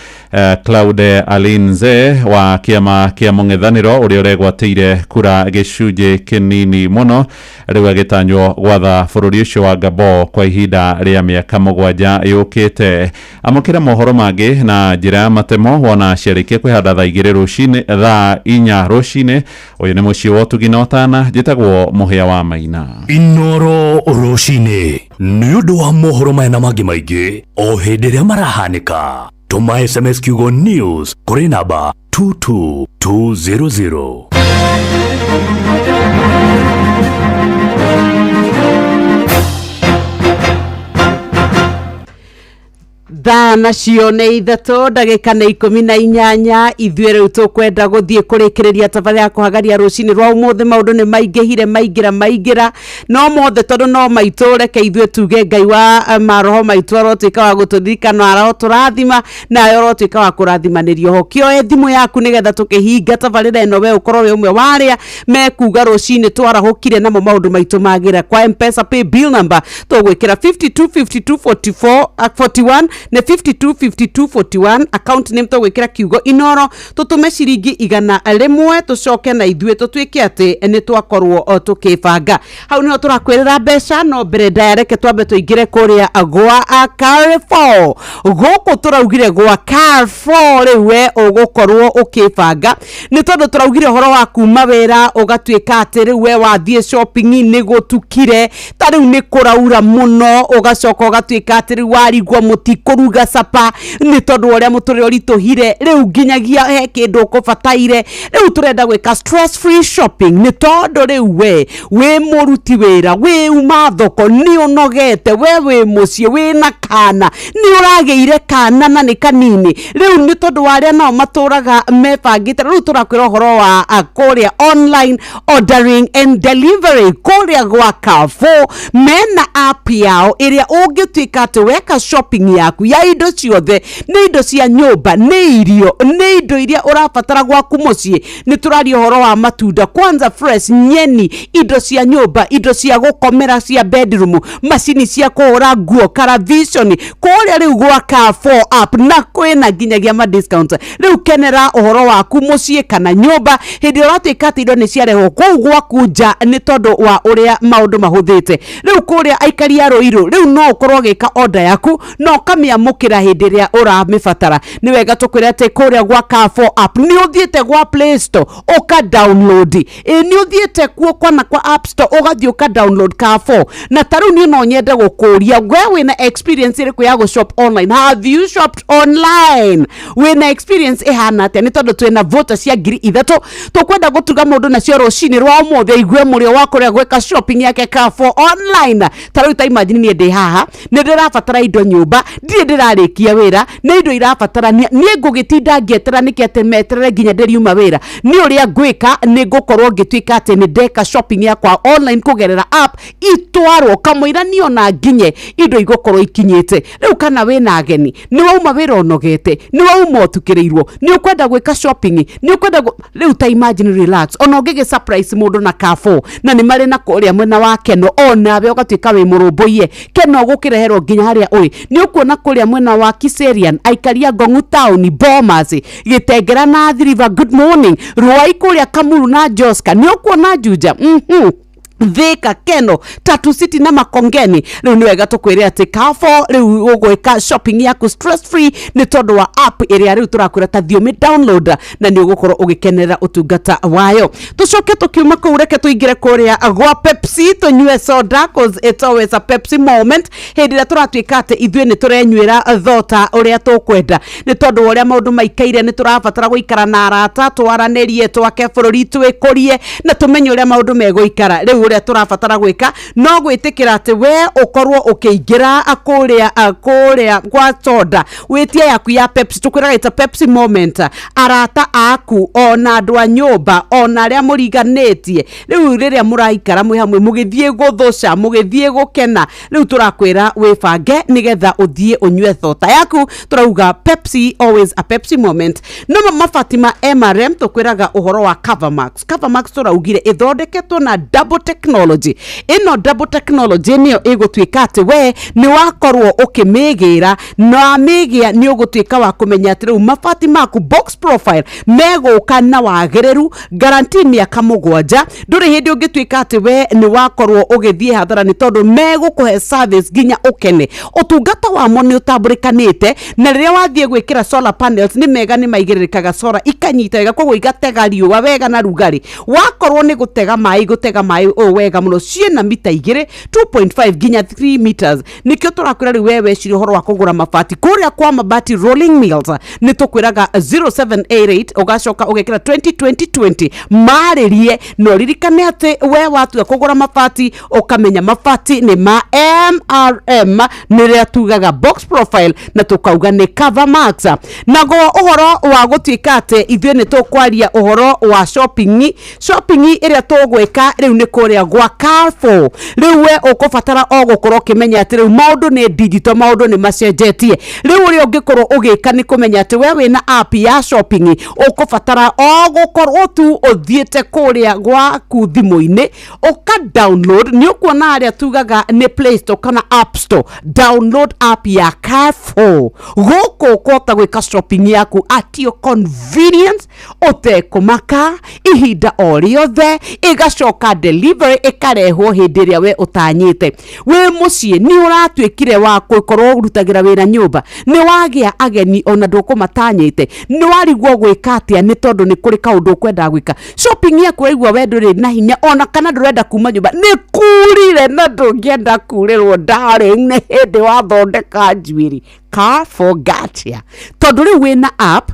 Claude Alinze wa kĩama kĩa mũng'ethanĩro ũrĩa ũregwatĩire kura gĩcunjĩ kĩnini mũno, rĩu agĩtanywo gwatha bũrũri ũcio wa Gabon kwa ihinda rĩa mĩaka 7 yũkĩte. Amũkĩra mohoro mangĩ na njĩra ya matemo wona ciarĩkia kwĩhanda thaa 2 rũcinĩ, thaa 4 rũcinĩ. Ũyũ nĩ mũciĩ wa ũtugi na ũtana, njĩtagwo Mũhĩa wa Maina.
Inoro rũcinĩ nĩ ũndũ wa mohoro maya na mangĩ maingĩ o hĩndĩ ĩrĩa marahanĩka. Tũma SMS kiugo news kũrĩ namba 22200.
Thaa nacio nĩ 3 ndagĩka nĩ 18. Ithuĩ rĩu tũkwenda gũthiĩ kũrĩkĩrĩria tabarĩra ya kũhagaria rũcinĩ rwa ũmũthĩ. Maũndũ nĩ maingĩhire, maingĩra no mothe tondũ no maitũ. Reke ithuĩ tuge Ngai wa maroho maitũ arotuĩka wa gũtũririkana, arotũrathima nawe arotuĩka wa kũrathimanĩrio ho. Kĩoe thimũ yaku nĩgetha tũkĩhinga tabarĩra ĩno, we ũkorwo wĩ ũmwe wa arĩa mekuga rũcinĩ twarahũkire namo maũndũ maitũ magĩra. Kwa M-Pesa pay bill number tũgwĩkĩra 52 52 44 41 nĩ 52 52 41. Account name tũgwĩkĩra kiugo Inoro, tũtũme ciringi 100, tũcoke na ithuĩ tũtuĩke atĩ nĩ twakorwo tũkĩbanga. Hau nĩho tũrakwĩrĩra mbeca, no mbere ndaya reke twambe tũingĩre kũrĩa gwa Carrefour. Gũkũ tũraugire gwa Carrefour rĩu we ũgũkorwo ũkĩbanga, nĩ tondũ tũraugire ũhoro wa kuma wĩra ũgatuĩka atĩ rĩu we wathiĩ shopping nĩ gũtukire, ta rĩu nĩ kũraura mũno, ũgacoka ũgatuĩka atĩ rĩu warigwo mũtikũruga kũruga capa nĩ tondũ wa ũrĩa mũtũrĩre ũritũhire rĩu nginyagia he kĩndũ ũkũbataire rĩu tũrenda gwĩka stress free shopping nĩ tondũ rĩu we wĩ mũruti wĩra wĩ uma thoko nĩ ũnogete we wĩ mũciĩ wĩna kana nĩ ũragĩire kana na nĩ kanini rĩu nĩ tondũ wa arĩa nao matũraga mebangĩte rĩu tũrakwĩra ũhoro wa kũrĩa online ordering and delivery kũrĩa gwa Carrefour mena app yao ĩrĩa ũngĩtuĩka atĩ weka shopping yaku ya indo ciothe nĩ indo cia nyũmba nĩ irio nĩ indo iria ũrabatara gwaku mũciĩ nĩ tũraria ũhoro wa matunda kwanza fresh nyeni indo cia nyũmba indo cia gũkomera cia bedroom macini cia kũhũra nguo karavision kũrĩa rĩu gwa Carrefour app na kwĩna nginyagia ma discount rĩu kenera ũhoro waku mũciĩ kana nyũmba hĩndĩ ĩrĩa ũratuĩka atĩ indo nĩ ciarehwo kũu gwaku nja nĩ tondũ wa ũrĩa maũndũ mahũthĩte rĩu kũrĩa aikari a Ruiru rĩu no ũkorwo ũgĩka order yaku na ũkamĩamũkĩra hĩndĩ ĩrĩa ũramĩbatara nĩ wega tũkwĩre atĩ kũrĩa gwa Carrefour app nĩ ũthiĩte gwa Play Store ũka download ĩ nĩ ũthiĩte kuo kwana kwa App Store ũgathiĩ ũka download Carrefour na ta rĩu niĩ no nyende gũkũria we wĩna experience ĩrĩkũ ya gũ shop online have you shopped online wĩna experience ĩhana atĩa nĩ tondũ twĩna voucher cia 3000 tũkwenda gũtuga mũndũ nacio rũcinĩ rwa ũmũthĩ aigue mũrĩo wa kũrĩa gwĩka shopping yake Carrefour online ta rĩu ta imagine niĩ ndĩ haha nĩ ndĩrabatara indo nyũmba ndirĩ ndĩrarĩkia wĩra nĩ indo irabatarania niĩ ngũgĩtinda ngĩetera nĩkĩ atĩ meterere nginya ndĩriuma wĩra nĩ ũrĩa ngwĩka nĩ ngũkorwo ngĩtuĩka atĩ nĩ ndeka shopping yakwa online kũgerera app itwarwo kamũira niĩ ona nginye indo igũkorwo ikinyĩte rĩu kana wĩna ageni nĩ wauma wĩra ũnogete nĩ wauma ũtukĩrĩirwo nĩ ũkwenda gwĩka shopping nĩ ũkwenda rĩu ta imagine relax ona ũngĩgĩ surprise mũndũ na Carrefour na nĩ marĩ na kũrĩa mwena wa Keno onawe ũgatuĩka wĩ mũrũmbũiye Keno gũkĩreherwo nginya harĩa ũrĩ nĩ ũkuona kũrĩa mwena wa Kiserian aikari a Ngong'u town Bomas Gĩtengera na Athi River good morning Ruai kũrĩa Kamuru na Joska nĩ ũkuona Juja Thika Keno Tatu City na Makongeni rĩu nĩ wega tũkwĩre atĩ Carrefour rĩu ũgwĩka shopping yaku stress free nĩ tondũ wa app ĩrĩa rĩu tũrakwĩra ta thiĩ ũmĩ download na nĩ ũgũkorwo ũgĩkenerera ũtungata wayo tũcoke tũkiuma kũu reke tũingĩre kũrĩa gwa Pepsi tũnyue soda cause it's always a Pepsi moment hĩndĩ ĩrĩa tũratuĩka atĩ ithuĩ nĩ tũrenyuĩra thota ũrĩa tũkwenda nĩ tondũ wa ũrĩa maũndũ maikaire nĩ tũrabatara gũikara na arata twaranĩrie twake bũrũri twĩkũrie na tũmenye ũrĩa maũndũ megũikara rĩu ũrĩa tũrabatara gwĩka no gwĩtĩkĩra atĩ we ũkorwo ũkĩingĩra kũrĩa gwa soda wĩtie yaku ya Pepsi tũkwĩraga it's a Pepsi moment arata aku ona andũ a nyũmba ona arĩa mũriganĩtie rĩu rĩrĩa mũraikara mwĩ hamwe mũgĩthiĩ gũthũca mũgĩthiĩ gũkena rĩu tũrakwĩra wĩbange nĩgetha ũthiĩ ũnyue thota yaku tũrauga Pepsi always a Pepsi moment no mama Fatima MRM tũkwĩraga ũhoro wa Covermax Covermax tũraugire ĩthondeketwo na double technology ĩno double technology nĩyo ĩgũtuĩka atĩ we nĩ wakorwo ũkĩmĩgĩra na wamĩgĩa nĩ ũgũtuĩka wa kũmenya atĩ rĩu mabati maku box profile megũka na wagĩrĩru guarantee mĩaka 7 ndũrĩ hĩndĩ ũngĩtuĩka atĩ we nĩ wakorwo ũgĩthiĩ hathara nĩ tondũ megũkũhe service nginya ũkene ũtungata wamo nĩ ũtambũrĩkanĩte na rĩrĩa wathiĩ gwĩkĩra solar panels nĩ mega nĩ maigĩrĩrĩkaga solar ikanyita wega koguo igatega riũa wega na rugarĩ wakorwo nĩ gũtega maĩ gũtega maĩ ũũ wega mũno ciĩna mita 2 2.5 nginya 3 meters nĩkĩo tũrakwĩra rĩu we weciria ũhoro wa kũgũra mabati kũrĩa kwa Mabati Rolling Mills nĩ tũkwĩraga 0788 ũgacoka ũgekĩra 2020 marĩrie na ũririkane atĩ we watua kũgũra mabati ũkamenya mabati nĩ ma MRM nĩrĩa tugaga box profile na tũkauga nĩ Covermax nago ũhoro wa gũtuĩka atĩ ithuĩ nĩ tũkwaria ũhoro wa shopping shopping ĩrĩa tũgwĩka rĩu nĩ kũrĩa gwa Carrefour rĩu we ũkũbatara o gũkorwo ũkĩmenya atĩ rĩu maũndũ nĩ digital maũndũ nĩ macenjetie rĩu ũrĩa ũngĩkorwo ũgĩka nĩ kũmenya atĩ we wĩna app ya shopping ũkũbatara o gũkorwo tu ũthiĩte kũrĩa gwaku thimũ-inĩ ũka download nĩ ũkuona harĩa tugaga nĩ Play Store kana App Store download app ya Carrefour gũkũ ũkũhota gwĩka shopping yaku at your convenience ũtekũmaka ihinda o rĩothe ĩgacoka delivered Delivery ĩkarehwo hĩndĩ ĩrĩa we ũtanyĩte. Wĩ mũciĩ nĩ ũratuĩkire wa gũkorwo ũrutagĩra wĩra nyũmba, nĩ wagĩa ageni ona ndũkũmatanyĩte, nĩ warigwo gwĩka atĩa nĩ tondũ nĩ kũrĩ kaũndũ ũkwendaga gwĩka. Shopping yaku waigua we ndũrĩ na hinya ona kana ndũrenda kuma nyũmba, nĩ kurire na ndũngĩenda kurĩrwo darling, nĩ hĩndĩ wathondeka njuĩrĩ. Carrefour Gatia, tondũ rĩu wĩna app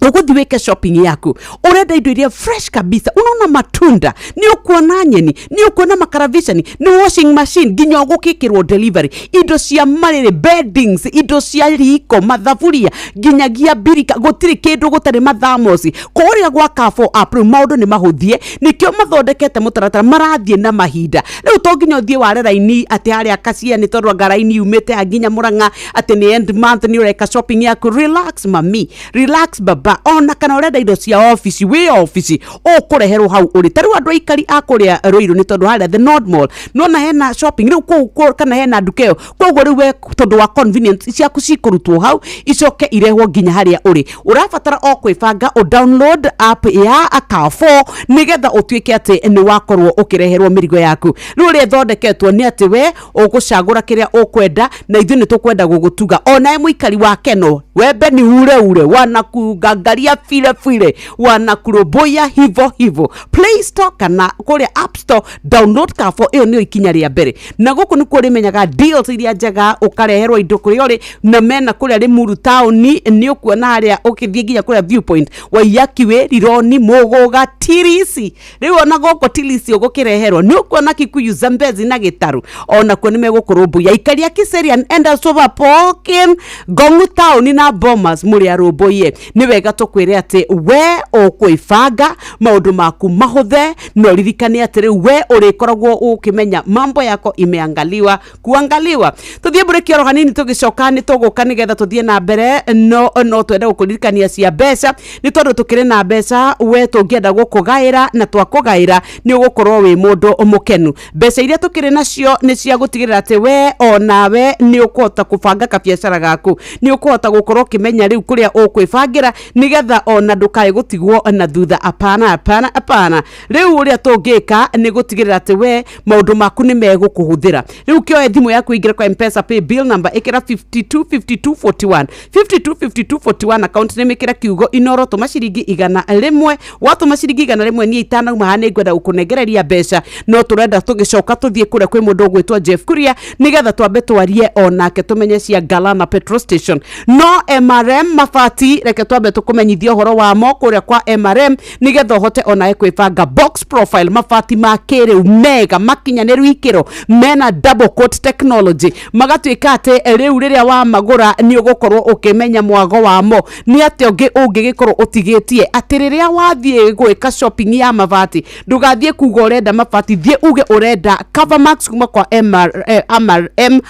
ũgũthiĩ wĩke shopping yaku, ũrenda indo iria fresh kabisa, unaona matunda, nĩ ũkuona nyeni, nĩ ũkuona makaravicani, nĩ washing machine, nginya ũgũkĩkĩrwo delivery, indo cia marĩrĩ, beddings, indo cia riko, mathaburia, nginyagia mbirika, gũtirĩ kĩndũ gũtarĩ mathamosi. Kũrĩa gwa Carrefour app rĩu maũndũ nĩ mahũthie, nĩkĩo mathondekete mũtaratara, marathiĩ na mahinda. Rĩu to nginya ũthiĩ ware raini atĩ harĩa kacia nĩ tondũ anga raini yumĩte ha nginya Mũrang'a atĩ nĩ end month nĩ ũreka shopping yaku. Relax mami, relax baba, ona kana ũrenda indo cia ofici, wĩ ofici ũkũreherwo hau ũrĩ. Ta rĩu andũ aikari a kũrĩa Ruiru nĩ tondũ harĩa the Nord Mall nona hena shopping rĩu kũu, kana hena nduka ĩyo, koguo rĩu we tondũ wa convenience ciaku cikũrutwo hau icoke irehwo nginya harĩa ũrĩ. Ũrabatara o kwĩbanga ũ download app ya Carrefour nĩgetha ũtuĩke atĩ nĩ wakorwo ũkĩreherwo mĩrigo yaku. Rĩu ũrĩa ĩthondeketwo nĩ atĩ we ũgũcagũra kĩrĩa ũkwenda na ithuĩ nĩ tũkwenda gũgũtuga. Onawe mũikari wa Keno, wembe ni ure ure, wanakugangaria bire bire, wanakurũmbũiya hivo hivo. Play Store kana kũrĩa App Store, download Carrefour, ĩyo nĩyo ikinya rĩa mbere. Na gũkũ nĩkuo ũrĩmenyaga deals iria njega, ũkareherwo indo kũrĩa ũrĩ, na mena kũrĩa Limuru taũni nĩ ũkuona harĩa ũkĩthiĩ nginya kũrĩa Viewpoint, Waiyaki Way, Rironi, Mũgũga, Tirisi. Rĩu ona gũkũ Tirisi ũgũkĩreherwo nĩ ũkuona Kikuyu, Zambezi na Gĩtarũ, onakuo nĩ megũkũrũmbũiya. Aikari a Kiserian, Endasova, Pokin, Ngong'u taũni na Bomas mũrĩ arũmbũiye. Nĩ wega tũkwĩre atĩ we ũkwĩbanga maũndũ maku mahũthe, na ũririkane atĩ rĩu we ũrĩkoragwo ũkĩmenya mambo yako imeangaliwa kuangaliwa. Tũthiĩ mbũrĩki oro hanini, tũgĩcoka nĩ tũgũka nĩgetha tũthiĩ na mbere. No twende gũkũririkania cia mbeca, nĩ tondũ tũkĩrĩ na mbeca we tũngĩenda gũkũgaĩra, na twakũgaĩra nĩ ũgũkorwo wĩ mũndũ mũkenu. Mbeca iria tũkĩrĩ nacio nĩ cia gũtigĩrĩra atĩ we onawe nĩ ũkũhota kũbanga kabiacara gaku, nĩ ũkũhota gũkorwo ũkĩmenya rĩu kũrĩa ũkwĩbangĩra nĩgetha ona ndũkae gũtigwo na thutha. Apana, apana, apana. Rĩu ũrĩa tũngĩka nĩ gũtigĩrĩra atĩ we maũndũ maku nĩ megũkũhũthĩra. Rĩu kĩoe thimũ yaku, ingĩre kwa M-Pesa pay bill number, ĩkĩra 525241, 525241, account name ĩkĩra kiugo Inoro, tũma ciringi 100. Watũma ciringi 100, niĩ itanauma haha nĩ ngwenda gũkũnengereria mbeca, no tũrenda tũgĩcoka tũthiĩ kũrĩa kwĩ mũndũ ũgwĩtwo Jeff Kuria nĩgetha twambe twarie onake tũmenye cia Galana petrol station. No MRM mabati, reke twambe tũkũmenyithie ũhoro wamo kũrĩa kwa MRM nĩgetha ũhote onawe kwĩbanga. Box profile, mabati ma kĩrĩu mega makinyanĩru ikĩro, mena double coat technology, magatuĩka atĩ rĩu rĩrĩa wamagũra nĩ ũgũkorwo ũkĩmenya mwago wamo nĩ atĩa ũngĩ ũngĩgĩkorwo ũtigĩtie, atĩ rĩrĩa wathiĩ gwĩka shopping ya mabati ndũgathiĩ kuga ũrenda mabati, thiĩ uge ũrenda Covermax kuma kwa MRM,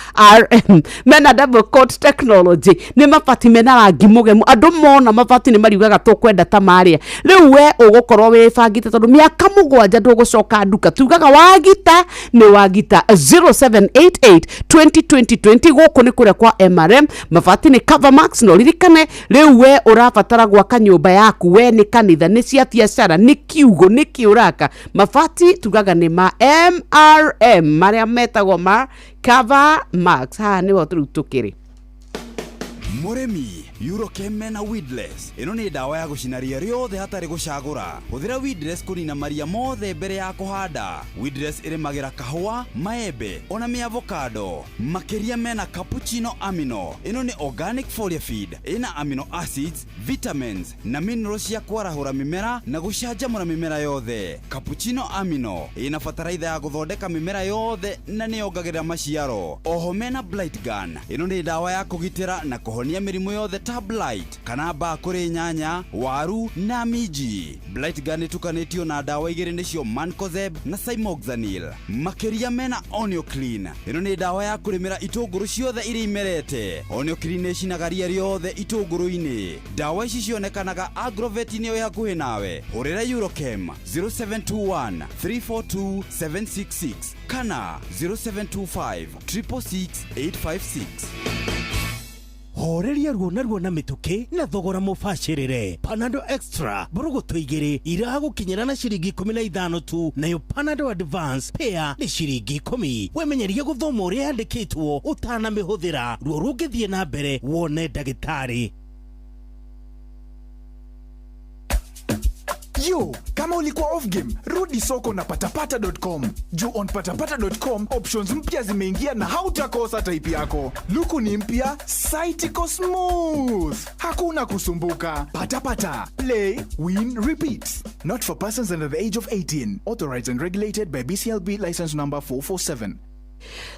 mena double coat technology, nĩ mabati mena rangi mũgemu, andũ mona mabati nĩ mariugaga tũkwenda ta marĩa. Rĩu we ũgũkorwo wĩbangĩte tondũ mĩaka 7 ndũgũcoka nduka, tugaga wagita nĩ wagita. 0788 2020 gũkũ nĩ kũrĩa kwa MRM, mabati nĩ Covermax. Na ũririkane rĩu we ũrabatara gwaka nyũmba yaku, we nĩ kanitha, nĩ cia biacara, nĩ kiugo, nĩ kĩũraka, mabati tugaga nĩ ma MRM marĩa metagwo ma Covermax. Haha nĩho rĩu tũkĩrĩ.
Mũrĩmi, Eurochem mena weedless. Ĩno nĩ ndawa ya gũcina ria rĩothe hatarĩ gũcagũra. Hũthĩra weedless kũnina maria mothe mbere ya kũhanda. Weedless ĩrĩmagĩra kahũa, maembe ona mĩavocado. Makĩria mena cappuccino amino. Ĩno nĩ organic foliar feed ĩna amino acids, vitamins na minerals cia kwarahũra mĩmera na gũcanjamũra mĩmera yothe. Cappuccino amino ĩna bataraitha ya gũthondeka mĩmera yothe na nĩyongagĩrĩra maciaro. Oho mena blight gun. Ĩno nĩ ndawa ya kũgitĩra na kũhonia mĩrimũ yothe ta blight kana mbaa kũrĩ nyanya, waru na minji. Blight gun ĩtukanĩtio na ndawa igĩrĩ nĩcio mancozeb na cymoxanil. Makĩria mena Onioclean. Ĩno nĩ ndawa ya kũrĩmĩra itũngũrũ ciothe iria imerete. Onioclean nĩ ĩcinaga ria rĩothe itũngũrũ-inĩ. Ndawa ici cionekanaga agrovet-inĩ ĩ hakuhĩ nawe. Hũrĩra Eurochem 0721 342 766 kana 0725 666 856.
Horeria ruo na ruo na mĩtũkĩ na thogora mũbacĩrĩre. Panadol Extra mbũrũgũtũ igĩrĩ iragũkinyĩra na ciringi 15 tu, nayo Panadol Advance pair nĩ ciringi 10. Wĩmenyerie gũthoma ũrĩa yandĩkĩtwo ũtanamĩhũthĩra. Ruo rũngĩthiĩ na mbere wone ndagĩtarĩ.
Yo, kama ulikuwa off game, rudi soko na patapata.com. Juu on patapata.com options mpya zimeingia na hautakosa type yako. Luku ni mpya, site iko smooth. Hakuna kusumbuka. Patapata, play, win, repeat. Not for persons under the age of 18. Authorized and regulated by BCLB license number 447.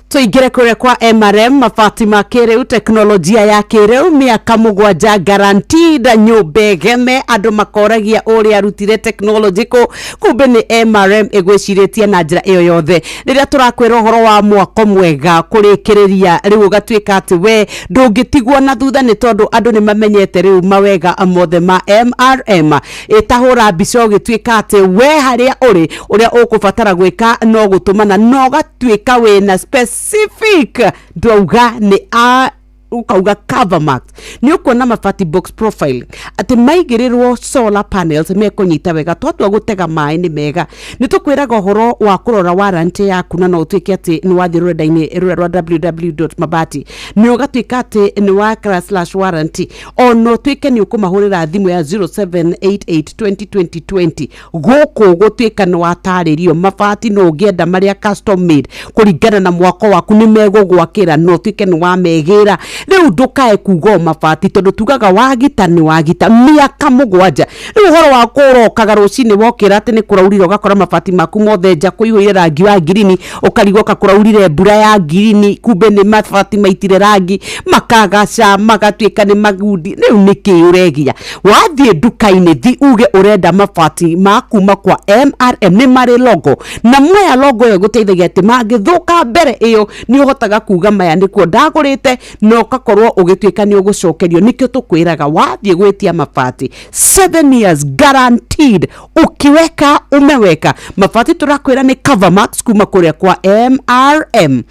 Tũingĩre kũrĩa kwa MRM, mabati ma kĩrĩu, teknolojia ya kĩrĩu, mĩaka 7 guaranteed, nyũmba ĩgeme. Andũ makoragia ũrĩa arutire technology kũ, kumbe nĩ MRM ĩgwĩcirĩtie na njĩra ĩyo yothe. Rĩrĩa tũrakwĩra ũhoro wa mwako mwega kũrĩkĩrĩria, rĩu ũgatuĩka atĩ we ndũngĩtigwo na thutha, nĩ tondũ andũ nĩ mamenyete rĩu mawega mothe ma MRM. Ĩtahũra mbica ũgĩtuĩka atĩ we harĩa ũrĩ, ũrĩa ũkũbatara gwĩka no gũtũmana, no ũgatuĩka wĩna specific ndauga nĩ a ukauga cover max, nĩ ũkuona mabati box profile atĩ maigĩrĩrwo solar panels mekũnyita wega, twatua gũtega maĩ nĩ mega. Nĩ tũkwĩraga ũhoro wa kũrora warranty yaku, na no ũtuĩke atĩ nĩ wathiĩ rũrenda-inĩ rũrĩa rwa www.mabati, nĩ ũgatuĩka atĩ nĩ wa slash warranty, ona ũtuĩke nĩ ũkũmahũrĩra thimũ ya 0788 2020 20. Gũkũ gũtuĩka nĩ watarĩrio mabati no ũngĩenda marĩa custom made kũringana na mwako waku nĩ megũgwakĩra, no ũtuĩke nĩ wamegĩra. Rĩu ndũkae kuga o mabati, tondũ tugaga wagita nĩ wagita mĩaka 7. Rĩu ũhoro wa kũrokaga rũcinĩ wokĩra atĩ nĩ kũraurire, ũgakora mabati maku mothe nja kũihũire rangi wa ngirini, ũkarigwo ka kũraurire mbura ya ngirini, kumbe nĩ mabati maitire rangi makagaca magatuĩka nĩ magundi. Rĩu nĩkĩ ũregia? Wathiĩ nduka-inĩ, thi uge ũrenda mabati ma kuma kwa MRM, nĩ marĩ logo, na moya logo ĩyo ĩgũteithagia atĩ mangĩthũka mbere ĩyo nĩ ũhotaga kuga maya nĩkuo ndagũrĩte, na ũgakorwo ũgĩtuĩka nĩ ũgũcokerio. Nĩkĩo tũkwĩraga wathiĩ gwĩtia mabati, 7 years guaranteed, ukiweka umeweka. Mabati tũrakwĩra nĩ Covermax kuma kũrĩa kwa MRM.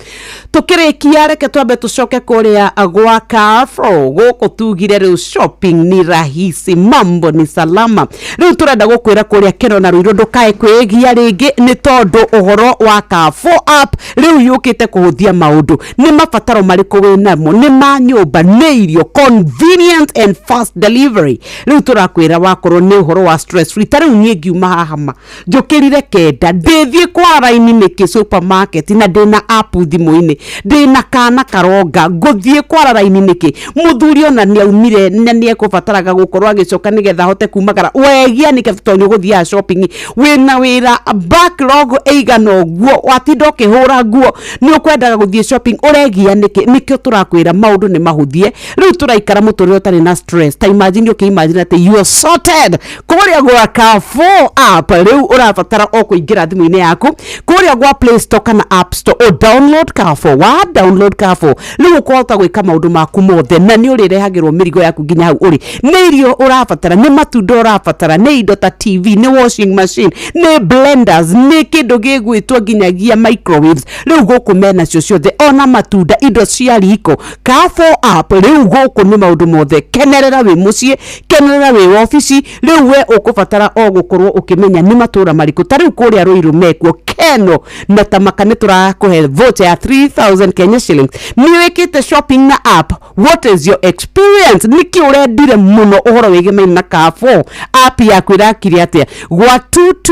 Tukĩrĩkia, reke twambe tũcoke kũrĩa gwa Carrefour. Gũkũ tugire rĩu shopping ni rahisi, mambo ni salama. Rĩu tũrenda gũkwĩra kũrĩa Keno na Ruiru ndũkae kwĩgia rĩngĩ, nĩ tondũ ũhoro wa Carrefour app rĩu yũkĩte kũhũthia maũndũ. Nĩ mabataro marĩkũ wĩ namo? Nĩ ma nyũmba, nĩ irio, convenient and fast delivery. Rĩu tũrakwĩra wakorwo nĩ ũhoro wa stress free, ta rĩu niĩ ngiuma haha ma njũkĩrire 9, ndĩthiĩ kwa raini nĩkĩ supermarket na ndĩna app thimũ-inĩ, ndĩna kana karonga, ngũthiĩ kwara raini nĩkĩ? Mũthuri ona nĩ aumire na nĩ ekũbataraga gũkorwo agĩcoka nĩgetha ahote kumagara. Wegia nĩkĩ tondũ nĩ ũgũthiaga shopping wĩna wĩra backlog ĩigana ũguo, watinda ũkĩhũra nguo, nĩ ũkwendaga gũthiĩ shopping, ũregia nĩkĩ? Nĩkĩo tũrakwĩra maũndũ nĩ mahũthie. Rĩu tũraikara mũtũrĩre ũtarĩ na stress. Ta imagine, ũkĩ imagine atĩ you are sorted kũrĩa gwa Carrefour app. Rĩu ũrabatara o kũingĩra thimũ-inĩ yaku kũrĩa gwa Play Store kana App Store, o download Carrefour. Wa download Carrefour, rĩu ũkũhota gwĩka maũndũ maku mothe, na nĩ ũrĩrehagĩrwo mĩrigo yaku nginya hau ũrĩ. Nĩ irio ũrabatara, nĩ matunda ũrabatara, nĩ indo ta TV, nĩ washing machine, nĩ blenders, nĩ kĩndũ gĩgwĩtwo nginyagia microwaves, rĩu gũkũ menacio ciothe, ona matunda, indo cia riko. Carrefour app rĩu gũkũ nĩ maũndũ mothe. Kenerera wĩ mũciĩ, kenerera wĩ wabici. Rĩu we ũkũbatara o gũkorwo ũkĩmenya nĩ matũra marĩkũ. Ta rĩu kũrĩa Ruiru mekuo Keno na Tamaka, nĩ tũrakũhe voucher ya 3000 Kenya shillings. Nĩ wĩkĩte shopping na app? What is your experience? Nĩkĩ ũrendire mũno ũhoro wĩgemaine na Carrefour app yaku? Ĩrakire atĩa gwa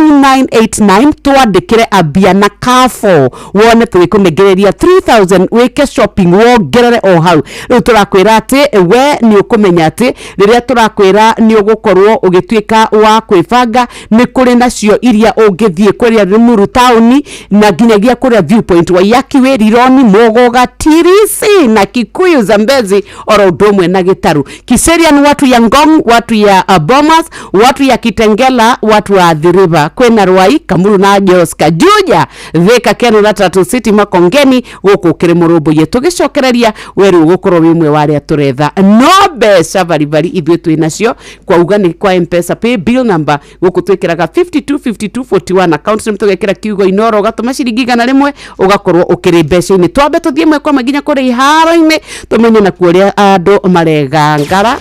22989? Twandĩkĩre ambia na Carrefour, wone tũgĩkũnengereria 3000 wĩke shopping wongerere o hau. Rĩu tũrakwĩra atĩ we nĩ ũkũmenya atĩ rĩrĩa tũrakwĩra nĩ ũgũkorwo ũgĩtuĩka wa kwĩbanga, nĩ kũrĩ nacio iria ũngĩthiĩ kũrĩa Limuru taũni na nginyagia kũrĩa Viewpoint, Waiyaki, Rironi, Mũgũga, Tirisi na Kikuyu, Zambezi, oro ũndũ ũmwe na Gĩtaru, Kiserian, watu ya Ngong, watu ya Bomas, watu ya Kitengela, watu wa Athi River, kwĩna Rwai, Kamuru na Joska, Juja, Thika, Keno na Tatu City, Makongeni, gũkũ kĩrĩ mũrũmbũiye. Tũgĩcokereria, we rĩu ũgũkorwo wĩ ũmwe wa arĩa tũretha no mbeca baribari ithuĩ twĩ nacio. Kwauga nĩ kwa Mpesa pay bill number, gũkũ twĩkĩraga 525241, account name tũgekĩra kiugo Inooro ũgatũma ciringi 100 ũgakorwo ũkĩrĩ mbeca-inĩ. Twambe tũthiĩ ĩmwe kwa ĩmwe nginya kũrĩa iharo-inĩ tũmenye nakuo ũrĩa andũ maregangara.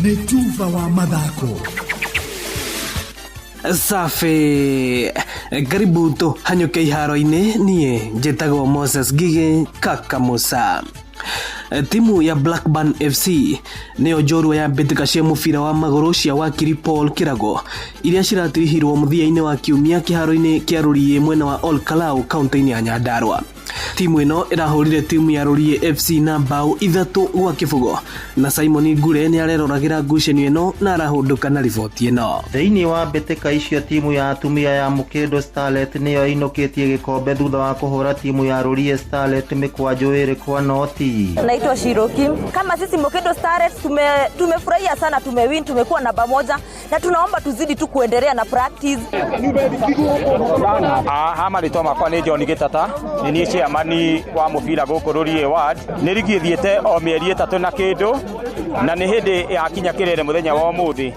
Nĩ tuba wa mathako.
Safi, karibu tũhanyũke iharo-inĩ. Niĩ njĩtagwo Moses Ngigĩ Kaka Musa. Timu ya Blackburn FC nĩyo njorua ya mbĩtĩka cia mũbira wa magũrũ cia wakiri Paul Kĩrago iria ciratirihirwo mũthia-inĩ wa kiumia kĩharo-inĩ kĩa Rũriĩ mwena wa Ol Kalou kaunti-inĩ ya Nyandarua. Timu ĩno ĩrahũrire timu ya Rũriĩ FC na mbaũ 3-0 na Simon Ngure nĩ areroragĩra ngucanio ĩno na arahũndũka na riboti ĩno.
Thĩinĩ wa mbĩtĩka icio timu ya atumia ya Mũkĩndũ Starlet nĩyo ĩinũkĩtie gĩkombe thutha wa kũhũra timu ya Rũriĩ Starlet mĩkwanjũ 2-0.
Naitwa Shiroki. Kama sisi Mũkĩndũ Starlet tumefurahia sana, tumewin, tumekuwa namba moja na tunaomba tuzidi tu kuendelea na practice.
Ha marĩtwa makwa nĩ John Gĩtata, nĩ niĩ chairman wa mũbira gũkũ Rũriĩ ward. Nĩ rigi ĩthiĩte o mĩeri 3 na kĩndũ na nĩ hĩndĩ yakinya kĩrere mũthenya wa ũmũthĩ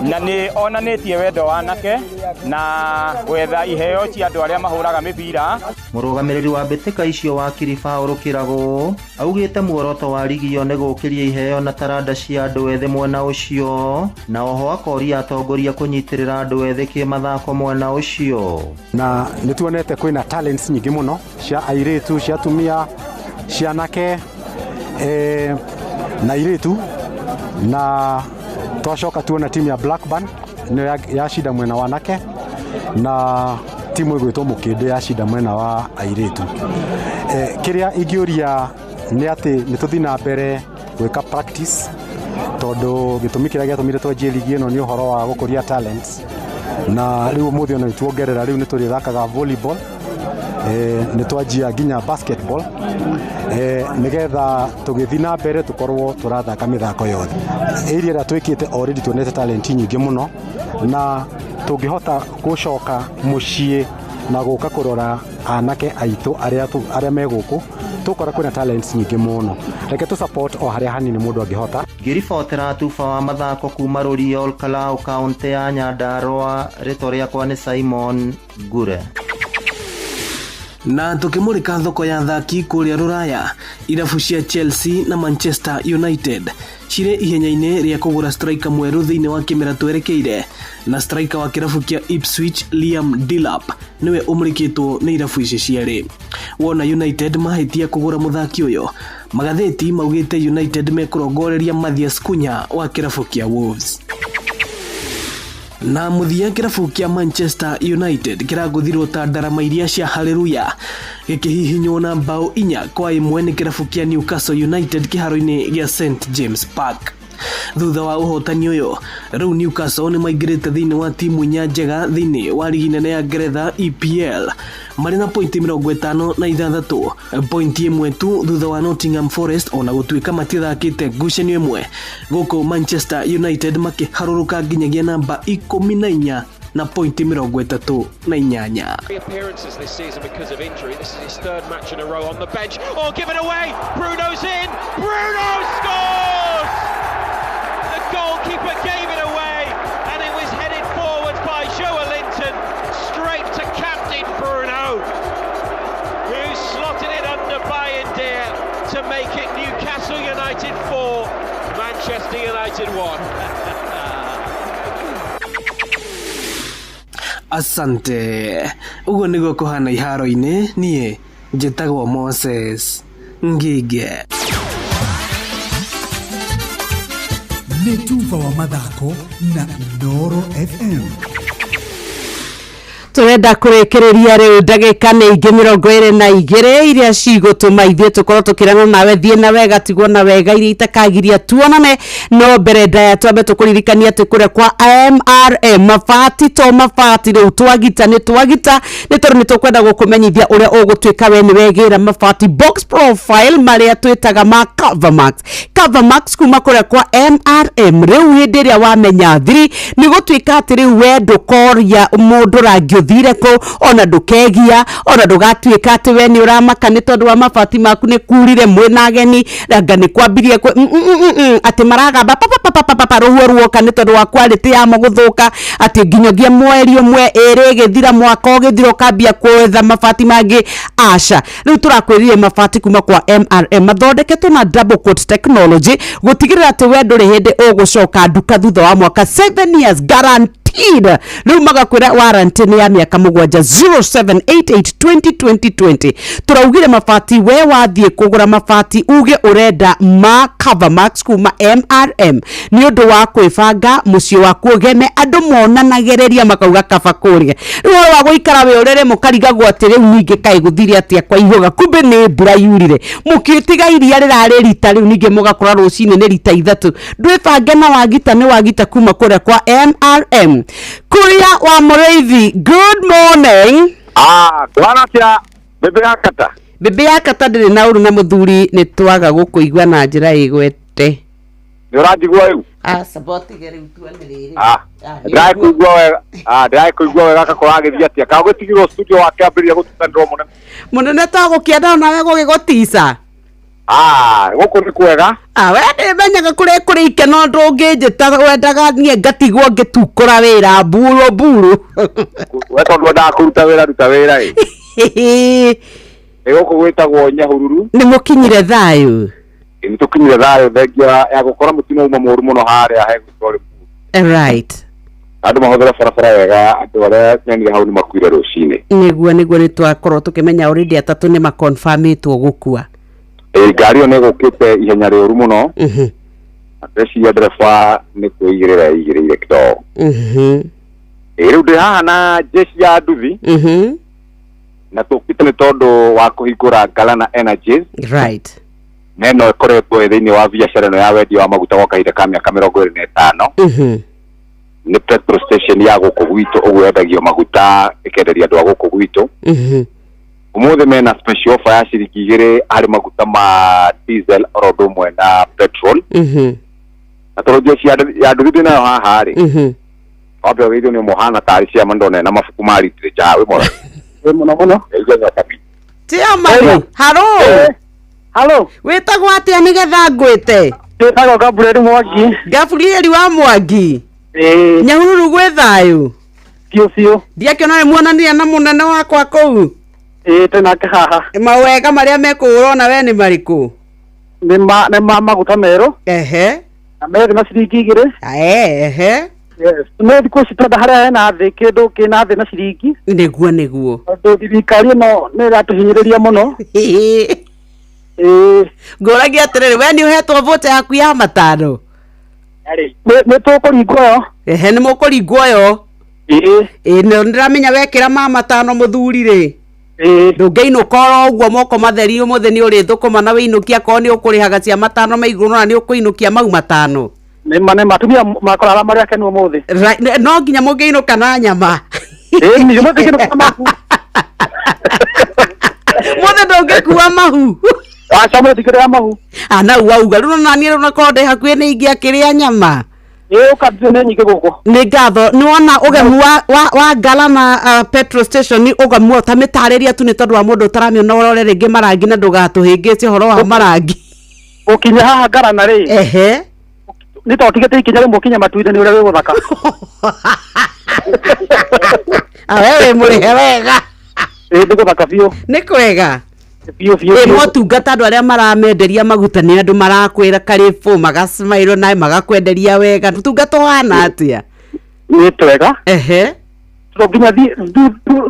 na nĩ onanĩtie wendo wanake na gwetha iheo cia andũ arĩa mahũraga mĩbira.
Mũrũgamĩrĩri wa mbĩtĩka icio wakiri Paul Kĩrago augĩte muoroto wa rigi ĩyo nĩ gũkĩria iheo na taranda cia andũ ethĩ mwena ũcio na oho akoria atongoria kũnyitĩrĩra andũ ethĩ kĩmathako mwena ũcio.
Na nĩ tuonete kwĩna talents nyingĩ mũno cia airĩtu, cia atumia, cia anake, na airĩtu, na twacoka tuona timu ya Blackburn nĩyo yacinda mwena wa anake na timu ĩgwĩtwo Mũkĩndũ yacinda mwena wa airĩtu. Kĩrĩa ingĩũria nĩ atĩ nĩ tũthiĩ na mbere gwĩka practice tondũ gĩtũmi kĩrĩa gĩatũmire twanjie ligi ĩno nĩ ũhoro wa gũkũria talents, na rĩu ũmũthĩ ona nĩ tuongerera, rĩu nĩ tũrĩthakaga volleyball, nĩ twanjia nginya basketball, nĩgetha tũgĩthiĩ na mbere tũkorwo tũrathaka mĩthako yothe. Area ĩrĩa twĩkĩte already tuonete talent nyingĩ mũno na tũngĩhota gũcoka mũciĩ na gũka kũrora anake aitũ arĩa me gũkũ tũkora kwĩna talents nyingĩ mũno. Reke tũ support o harĩa hanini mũndũ angĩhota.
Ngĩribotera tuba wa mathako kuma Rũriĩ Ol Kalou kaunti ya Nyandarua, rĩtwa rĩakwa nĩ Simon Ngure.
Na tukimurika thoko ya athaki kuria ruraya, irabu cia Chelsea na Manchester United cirĩ ihenya-inĩ rĩa kũgũra striker mwerũ thĩinĩ wa kĩmera twerekeire, na striker wa kĩrabu kĩa Ipswich Liam Delap nĩwe ũmũrĩkĩtwo nĩ irabu ici cierĩ. Wona United mahĩtia kũgũra mũthaki ũyũ, magathĩti maugĩte United mekũrongoreria Mathias Cunha wa kĩrabu kĩa Wolves. Na mũthia kĩrabu kĩa Manchester United kĩragũthirwo ta ndarama iria cia Hallelujah gĩkĩhihinywo na mbaũ 4-1 nĩ kĩrabu kĩa Newcastle United kĩharo-inĩ gĩa St James Park. Thutha wa ũhotani ũyũ, rĩu Newcastle nĩ maingĩrĩte thĩinĩ wa timu 4 njega thĩinĩ wa ligi nene ya Ngeretha EPL marĩ na pointi 56, pointi 1 tu thutha wa Nottingham Forest ona gũtuĩka matithakĩte ngucanio ĩmwe. Gũkũ Manchester United makĩharũrũka nginyagia namba 14 na pointi 38.
Appearances this season because of injury. This is his third match in a row on the bench. Oh, give it away! Bruno's in! Bruno scores! The goalkeeper gave it away and it was headed forward by Joelinton straight to captain Bruno, who slotted it under Bayindir to make it Newcastle United 4, Manchester United 1.
Asante. Ũguo nĩguo kũhana iharo-inĩ. Niĩ njĩtagwo Moses Ngige.
Nĩ tuba wa mathako na Inooro FM.
Turenda kurekereria riu ndagika nĩ ingĩ 22 iria cigũtũma ithuĩ tũkorwo tũkĩrana nawe thiĩ na wega tigwo na wega iria itakagiria tuonane. No mbere ndaya twambe tũkũririkania atĩ kũrĩa kwa MRM mabati to mabati rĩu twagita nĩ twagita nĩ tondũ nĩ tũkwenda gũkũmenyithia ũrĩa ũgũtuĩka we nĩ wegĩra mabati box profile marĩa twĩtaga ma Covermax. Covermax kuma kũrĩa kwa MRM rĩu hĩndĩ ĩrĩa wamenya thiri nĩ gũtuĩka atĩ rĩu we ndũkoria mũndũ rangi ũthire kũ, ona ndũkegia, ona ndũgatuĩka atĩ we nĩ ũramaka nĩ tondũ wa mabati maku nĩ kurire mwĩna ageni, anga nĩ kwambirie atĩ maragamba papapapapapa rũhuho ruoka nĩ tondũ wa quality yamo gũthũka, atĩ nginyagia mweri ũmwe ĩrĩ ĩgĩthira, mwaka ũgĩthira ũkambia kwetha mabati mangĩ. Aca, rĩu tũrakwĩrire mabati kuma kwa MRM mathondeketwo na double coat technology gũtigĩrĩra atĩ we ndũrĩ hĩndĩ ũgũcoka nduka thutha wa mwaka, 7 years guaranteed. Rĩu magakwĩra warranty nĩ ya mĩaka 7, 0788202020. Tũraugire mabati, we wathiĩ kũgũra mabati uge ũrenda ma Cover Max kuma MRM nĩ ũndũ wa kwĩbanga mũciĩ waku ũgeme, andũ monanagĩrĩria makauga kaba kũrĩa. Rĩu ũhoro wa gũikara wĩ ũrĩrĩ mũkarigagwo atĩ rĩu ningĩ kaĩ gũthire atĩa kwa ihũga, kumbe nĩ mbura yurire, mũkĩtiga iria rĩrarĩ rita, rĩu ningĩ mũgakora rũcinĩ nĩ rita 3. Ndwĩbange na wagita nĩ wagita kuma kũrĩa kwa MRM. Kuria wa Mũrĩithi, good morning.
Kũhana atĩa bebe ya kata?
Bebe ya kata ndĩrĩ na ũru na mũthuri, nĩ twaga gũkũigua na njĩra ĩgwete.
Nĩ ũranjigua rĩu?
Aca, botige rĩu tuone rĩrĩ.
Ndĩrakũigua wega. Ndĩrakũigua wega kakora agĩthiĩ atĩa? Ka gũtigirwo studio wake ambĩrĩria gũtukanĩrwo mũnene.
Mũnene twagũkĩenda onawe gũgĩgũtica.
Gũkũ nĩ kwega.
We ndĩmenyaga kũrĩa kũrĩ ikeno, ndũngĩnjĩta wendaga niĩ ngatigwo ngĩtukũra wĩra mburu mburu.
We tondũ wendaga kũruta wĩra, ruta wĩra ĩ. Ĩ gũkũ gwĩtagwo Nyahururu.
Nĩ mũkinyire thayũ?
Nĩ tũkinyire thayũ, thengia ya gũkora mũtino uma mũru mũno harĩa hegũtwo rĩ.
Right.
Andũ mahũthĩre barabara wega, andũ arĩa menire hau nĩ makuire rũcinĩ.
Nĩguo nĩguo, nĩ twakorwo tũkĩmenya already 3 nĩ maconfirmĩtwo gũkua.
Ngari ĩyo nĩ ĩgũkĩte ihenya rĩũru mũno. Ndeciria ndereba nĩ kwĩigĩrĩra eigĩrĩire kidogo. Rĩu ndĩ haha na jeshi ya nduthi. Na tũkĩte nĩ tondũ wa kũhingũra Galana Energies.
Right.
Na ĩno ĩkoretwo ĩ thĩinĩ wa biacara ĩno ya wendia wa maguta gwa kahinda ka mĩaka 25. Nĩ petrol station ya gũkũ gwitũ, ũguo yendagio maguta ĩkenderia andũ a gũkũ gwitũ. Ũmũthĩ mena special offer ya ciringi 2 harĩ maguta ma diesel oro ũndũ ũmwe na petrol. Na tondũ jeshi ya nduthi ndĩ nayo haha rĩ, wambe ũgeithio nĩ ũmũhana tarĩ ciama ndona na mabuku ma literature wĩ mwega.
Wĩ mũno mũno.
Chairman, haro.
Halo.
Wĩtagwo atĩa nĩgetha ngwĩte?
Wĩtagwo Gabriel Mwangi.
Gabriel wa Mwangi. Nyahururu gwĩ thayũ?
Biũ biũ.
Ndiakĩona nĩ muonanire na mũnene wakwa kũu.
Twĩ nake haha.
Mawega marĩa mekũũra ona we nĩ marĩkũ?
Nĩ ma maguta merũ.
Ehe.
Na methĩ na ciringi 2.
Ehe.
Yes. Nĩ thikũ ici twenda harĩa hena thĩ kĩndũ kĩna thĩ na ciringi.
Nĩguo nĩguo.
Tondũ thirikari ĩno nĩ ĩratũhinyĩrĩria mũno.
Ngũragia atĩrĩrĩ, we nĩ ũhetwo vocha yaku ya 5?
Nĩ tũkũringwo yo.
Ehe, nĩ mũkũringwo yo. Ĩĩ nĩ ndĩramenya wekĩra ma 5 mũthuri rĩ. Ndũngĩinũka oro ũguo moko matheri, ũmũthĩ nĩ ũrĩthũkũma na wĩinũkia, akorwo nĩ ũkũrĩhaga cia 5 ma igũrũ na nĩ ũkũinũkia mau 5.
Nĩ ma atumia makorara marĩ akenu ũmũthĩ.
No nginya mũngĩinũka na nyama.
Ĩĩ, mũngĩinũka na mahu.
Mũthĩ ndũngĩkua mahu.
Aca, mũthĩ ndingĩrĩa mahu.
Nau wauga rĩu ona niĩ rĩu nakorwo ndĩ hakuhĩ nĩ ingĩakĩrĩa nyama.
Ĩĩ, ũka nĩ nyingĩ gũkũ.
Nĩ ngatho. Nĩ wona ũgemu wa Galana petrol station, ũgemu ta mĩtarĩria tu nĩ tondũ wa mũndũ ũtaramĩona ũrore rĩngĩ marangi na ndũgatũhĩngĩce ũhoro wa marangi.
Gũkinya haha Galana rĩ.
Ehe.
Nĩ tondũ tigĩte ikinya rĩmwe ũkinye matu-inĩ nĩ ũrĩa wĩ gũthaka.
We wĩ mũrĩhe wega.
Ĩĩ, nĩ gũthaka biũ.
Nĩ kwega.
Biũ biũ.
Ĩ motungata andũ arĩa maramenderia maguta nĩ andũ marakwĩra karĩbũ, magasmairwo nawe magakwenderia wega. Ũtungata ũhana atĩa?
Nĩ twega.
Ehe.
Tondũ nginya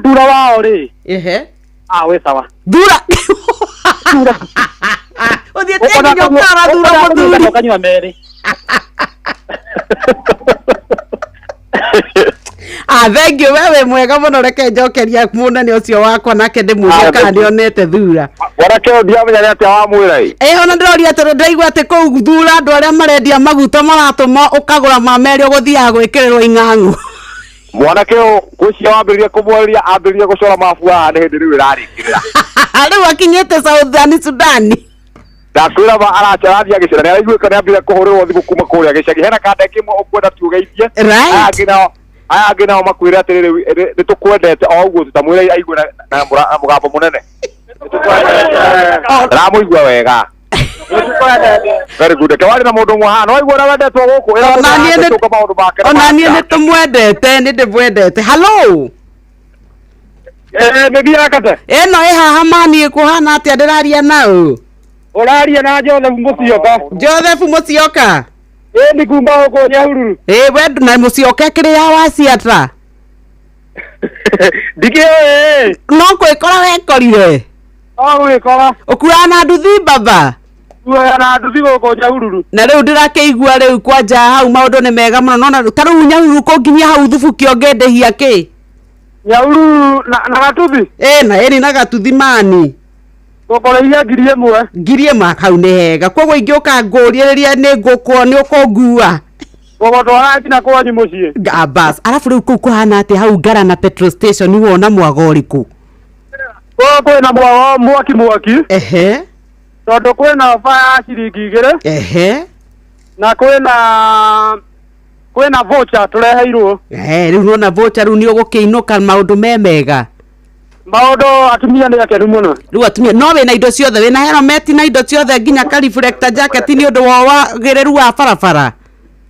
thura wao rĩ.
Ehe.
Wĩ sawa.
Thura. Ũthiĩte nginya ũkara thura mũthuri.
Ũkanyua merĩ.
Thank you, we wĩ mwega mũno, reke njokeria mũnene ũcio wakwa nake ndĩmũrie kana nĩonete thura.
Mwanake ũyũ ndiamenya nĩ atĩa wamwĩra ĩ.
Ona ndĩroria atĩrĩ, ndĩraigua atĩ kũu thura andũ arĩa marendia maguta maratũma ũkagũra ma merĩ ũgũthiaga gwĩkĩrĩrwo ing'ang'u.
Mwanake ũyũ ngwĩciria wambĩrĩria kũmwarĩria ambĩrĩria gũcora mabu haha nĩ hĩndĩ rĩu ĩrarĩkĩrĩra.
Rĩu akinyĩte Southern Sudan.
Ndakwĩra ma aracarathiĩ agĩcera, nĩ araiguĩka nĩ ambire kũhũrĩrwo thimũ kuma kũrĩa gĩcagi. Hena kanda ĩmwe ũkwenda tugeithie.
Right.
Aya angĩ nao Aya angĩ nao makwĩre atĩrĩrĩ, nĩ tũkwendete o ũguo tu, ta mwĩre aigue na mũgambo mũnene. Ndĩramũigua wega. Very good. Reke warie na mũndũ ũmwe haha. Nĩ waigua ũrĩa wendetwo gũkũ? Ĩra mũndũ
Ona niĩ
haha tũka maũndũ make na
Ona niĩ
make.
nĩ tũmwendete, nĩ ndĩmwendete. Hallo.
Nĩ thiakate.
Ĩno ĩ haha mani ĩkũhana atĩa ndĩraria nao?
Ũraria na Joseph Mũcioka.
Joseph Mũcioka.
Ĩ nĩ kuma gũkũ Nyahururu.
Ĩ we na Mũcioka kĩrĩ ya waciatra.
Ndikĩũĩ.
No kwĩkora wekorire.
No gwĩkora.
Ũkuaga na nduthi baba.
Kuoya na nduthi gũkũ Nyahururu.
Na rĩu ndĩrakĩigua rĩu kwanja hau maũndũ nĩ mega mũno nona ta rĩu Nyahururu kũnginyia hau thubukio ngĩndĩhia kĩ?
Nyahururu na gatuthi.
Ĩ na ĩni na gatuthi mani.
Gũkũrĩhia 1000.
1000 hau nĩ hega. Koguo ingĩũka ngũrie rĩrĩa nĩ ngũkwo nĩ ũkũngua.
Gũgũtwara nginya kwanyu mũciĩ.
Ah, bas. Arabu rĩu kũu kũhana atĩa hau Ngarana petrol station wona mwago ũrĩkũ?
Kũu kwĩna mwago mwaki mwaki.
Ehe.
Tondũ kwĩna ofa ya ciringi 2.
Ehe.
Na kwĩna voucher tũreheirwo.
Eh, rĩu nona voucher rĩu nĩ ũgũkĩinũka maũndũ me mega.
Maũndũ atumia nĩ akenu mũno.
Rĩu atumia no wĩna indo ciothe, wĩna helmet na indo ciothe nginya ka reflector jacket nĩ ũndũ wa wagĩrĩru wa barabara.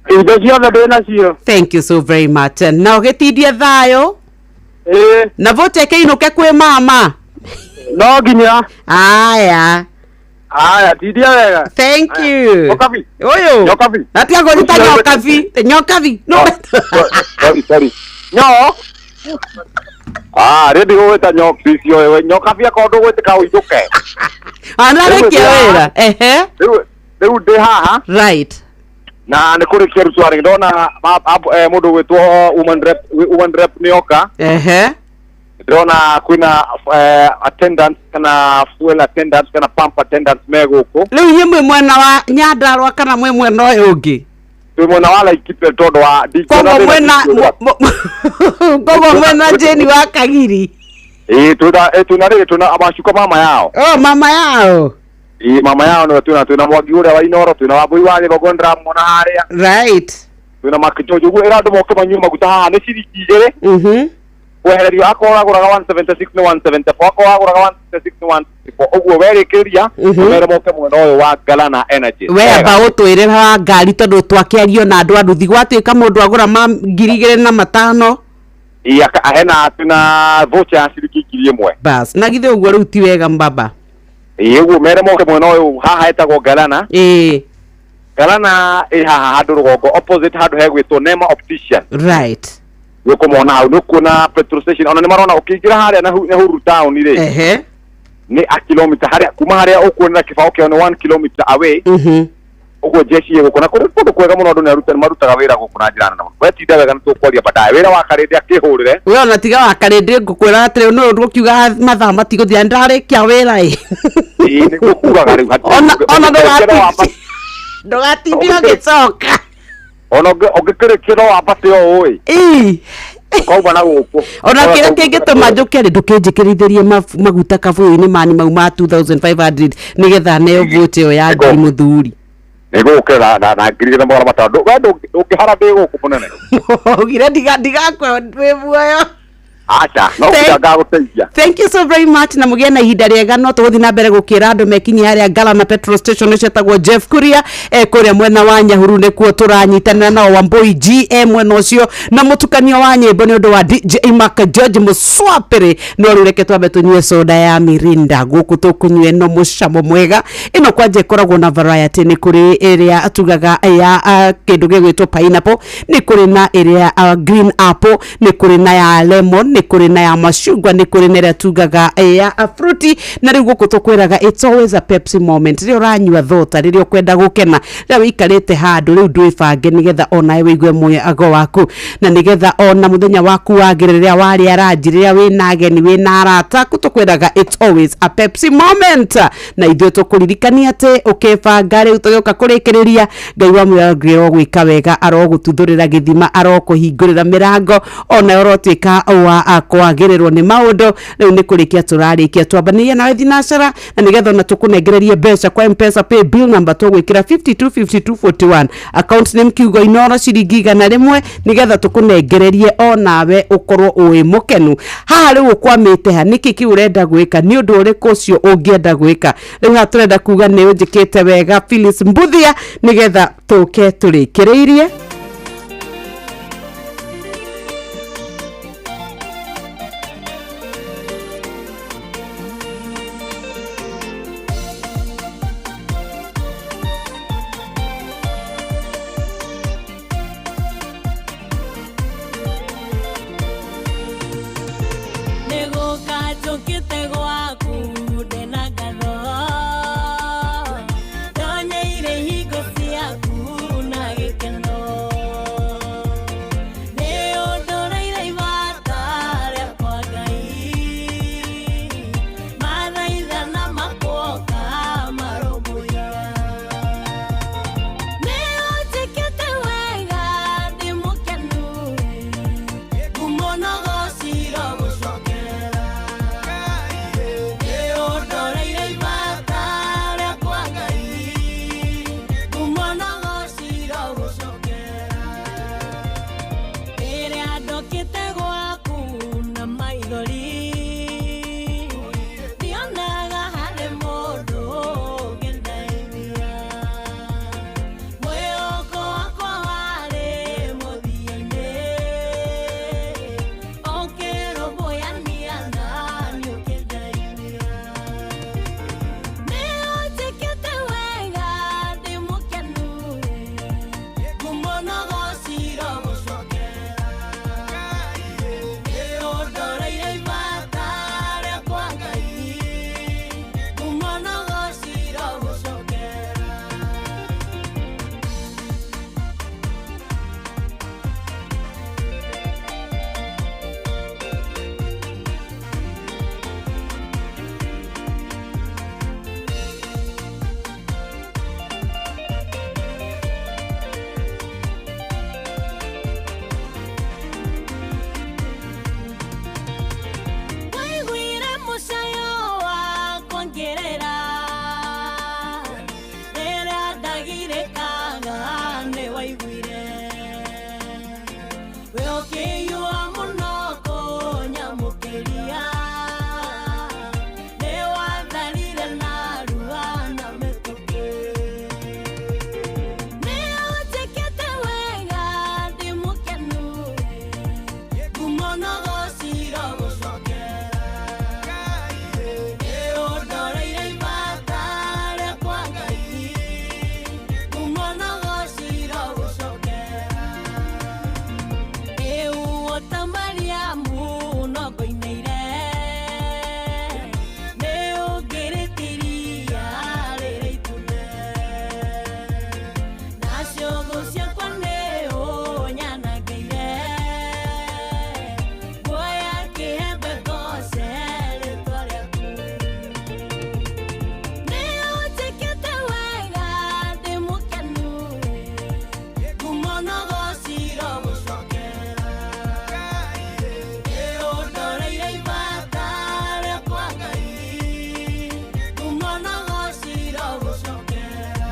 Indo ciothe ndĩ nacio.
Thank you so very much. Na ũgĩtindie thayũ.
Ĩĩ.
Na voucher ĩkĩinũke kwĩ mama.
No nginya.
Aya.
Aya, tindia wega.
Thank you.
Nyokabi.
Ũyũ.
Nyokabi.
Atiga kũnjĩta Nyokabi. Nyokabi. No.
Sorry, sorry. Nyo. Ah, rĩu ndigũgwĩta nyokabi icio we nyokabi akorwo ndũgwĩtĩka ũinũke.
Anarĩkia wĩra. Ehe.
Rĩu ndĩ haha.
Right.
Na nĩ kũrĩkia rĩu twarĩ ndona mũndũ ũgwĩtwo woman rep nĩoka.
Ehe.
Ndĩrona kwĩna attendant kana fuel attendant kana pump attendant me gũkũ.
Rĩu inyuĩ mwĩ mwena wa Nyandarua kana mwĩ mwena ũyũ ũngĩ?
Twĩ mwena wa Laikipia tondũ wa ndingĩona
Koguo
thĩna
mwena
ndingĩona.
koguo mwena Jane wa Kagiri.
Ĩĩ, twĩna rĩrĩ, twĩna macuka mama yao.
Oh, mama yao.
Ĩĩ, mama yao nĩwe twĩna Mwangi ũrĩa wa Inoro, twĩna Wambui wa Gĩthongo nĩndĩramuona harĩa.
Right.
Twĩna Mark George, ũguo ĩra andũ moke manyue maguta haha nĩ ciringi 2. Kwehererio akorwo ũragũraga 176 nĩ 174, akorwo ũragũraga 166 nĩ 164, ũguo werĩkĩria ũmere moke mwena ũyũ wa Galana Energy.
We amba ũtwĩre wa ngari tondũ twakĩario na andũ a nduthi gwatuĩka mũndũ agũra ma 2500.
Ĩĩ, hena twĩna voucher ya ciringi 1000.
Bas, na githĩ ũguo rĩu ti wega mbaba?
Ĩĩ, ũguo mere moke mwena ũyũ haha hetagwo Galana.
Ĩĩ.
Galana ĩ haha handũ rũgongo opposite handũ hegwĩtwo Nema Optician.
Right.
Nĩ ũkũmona hau, nĩ ũkuona petrol station ona nĩ marona ũkĩingĩra harĩa Nyahururu town rĩ.
Ehe.
Nĩ a kilomita harĩa kuma harĩa ũkuonera kĩbaũ kĩao nĩ 1 kilometer away. Ũguo jeshi ĩ gũkũ na kũrĩ kũndũ kwega mũno andũ nĩ marutaga wĩra gũkũ na njĩra nene mũno. We tinda wega nĩ tũkwaria baadaye. Wĩra wa Karĩndĩ akĩhũrĩre.
We ona tiga wa Karĩndĩ ngũkwĩra atĩrĩ nĩ ũndũ ũkiuga mathaa matigũthira nĩndarĩkia wĩra ĩ.
Ĩĩ, nĩguo kugaga rĩu hatirĩ
Ona
ũngĩkĩrĩkia no
ndũgatinde ũgĩcoka.
Ona ũngĩkĩrĩkia no wambate o ũũ ĩ.
Ĩĩ.
Ũkauma na gũkũ.
Ona kĩrĩa kĩngĩtũma njũke rĩ ndũkĩnjĩkĩrithĩrie maguta kabũyũ-inĩ mani mau ma 2500 nĩgetha neo voucher ĩyo ya ngiri mũthuri.
Nĩ ngũgũkĩra na 2500. We ndũngĩhara ndĩ gũkũ mũnene.
Ugire ndigakwe wĩ muoyo.
Aca, no nginya ngagũteithia.
Thank you so very much na mũgĩe na ihinda rĩega no tũgũthiĩ na mbere gũkĩra andũ mekinyie harĩa Galana petrol station ũcio etagwo Jeff Kuria kũrĩa mwena wa Nyahururu nĩkuo tũranyitanĩra nao Wambui GM mwena ũcio na mũtukanio wa nyĩmbo nĩ ũndũ wa DJ Mark George Mũcwapĩrĩ. No rĩu reke twambe tũnyue soda ya Mirinda gũkũ tũkũnyua ĩno mũcamo mwega. Ĩno kwanja ĩkoragwo na variety, nĩ kũrĩ ĩrĩa tugaga ya kĩndũ gĩgwĩtwo pineapple, nĩ kũrĩ na ĩrĩa green apple, nĩ kũrĩ na ya lemon, nĩ kũrĩ na ya macungwa, nĩ kũrĩ na ĩrĩa tugaga ya fruity. Na rĩu gũkũ tũkwĩraga it's always a Pepsi moment. Rĩrĩa ũranyua thota, rĩrĩa ũkwenda gũkena, rĩrĩa wĩikarĩte handũ rĩu ndwĩbange nĩgetha onawe wĩigue mũago waku, na nĩgetha ona mũthenya waku wagĩre, rĩrĩa warĩa ranji, rĩrĩa wĩna ageni, wĩna arata aku, tũkwĩraga it's always a Pepsi moment. Na ithuĩ tũkũririkania atĩ ũkĩbanga rĩu tũgĩũka kũrĩkĩrĩria, Ngai wa muoyo arogwĩka wega, arogũtuthũrĩra gĩthima, arokũhingũrĩra mĩrango, ona ũrotuĩka wa Kwagĩrĩrwo nĩ maũndũ. Rĩu nĩ kũrĩkia tũrarĩkia, twambanĩria nawe thinacara na nĩgetha ona tũkũnengererie mbeca kwa Mpesa pay bill number tũgwĩkĩra 525241, account name kiugo Inoro, ciringi 100, nĩgetha tũkũnengererie onawe ũkorwo ũĩ mũkenu. Haha rĩu ũkwamĩte ha? Nĩkĩ kĩu ũrenda gwĩka? Nĩ ũndũ ũrĩkũ ũcio ũngĩenda gwĩka rĩu? Haha tũrenda kuga nĩ ũnjĩkĩte wega, Phyllis Mbuthia, nĩgetha tũke tũrĩkĩrĩirie.
Nĩgũka njũkĩte gwaku ndĩna ngatho, ndonyeire ihingo ciaku na gĩkeno. Nĩ ũndũrĩire ibata rĩakwa Ngai, mathaithana makuoka marũmbũiya. Nĩ ũnjĩkĩte wega, ndĩ mũkenu, ngumo na gociro gũcokera. Nĩ ũndoreire ibata rĩakwa Ngai, ngumo na gociro gũcokera. Rĩrĩa ndokĩte gwaku na maithori, ndionaga harĩ mũndũ ũngĩndeithia. Mwĩhoko wakwa warĩ mũthia-inĩ, ũkĩrũmbũyania nani ũkĩndeithia. Nĩ ũnjĩkĩte wega, ndĩ mũkenu, ngumo na gociro gũcokera. Nĩ ũndoreire ibata rĩakwa Ngai, ngumo na gociro gũcokera. Waiguire mũcayo wakwa ngĩrĩra, rĩrĩa ndagirĩkaga nĩ waiguire. We ũkĩiyũa mũno kũnyamũkĩria, nĩ watharire narua na mĩtũkĩ. Nĩ ũnjĩkĩte wega, ndĩ mũkenu, ngumo na gociro gũcokera. Nĩ ũndoreire ibata rĩakwa Ngai, ngumo na gociro gũcokera. Ĩu ta Mariamu no ngũinĩire, nĩ ũngĩrĩtiria rĩrĩa itune, nacio thũ ciakwa nĩ ũnyanangĩire. Nguoya kĩhembe ngoce rĩtwa rĩaku. Nĩ ũnjĩkĩte wega, ndĩ mũkenu, ngumo na gociro gũcokera. Nĩ ũndoreire ibata rĩakwa Ngai, ngumo na gociro gũcokera.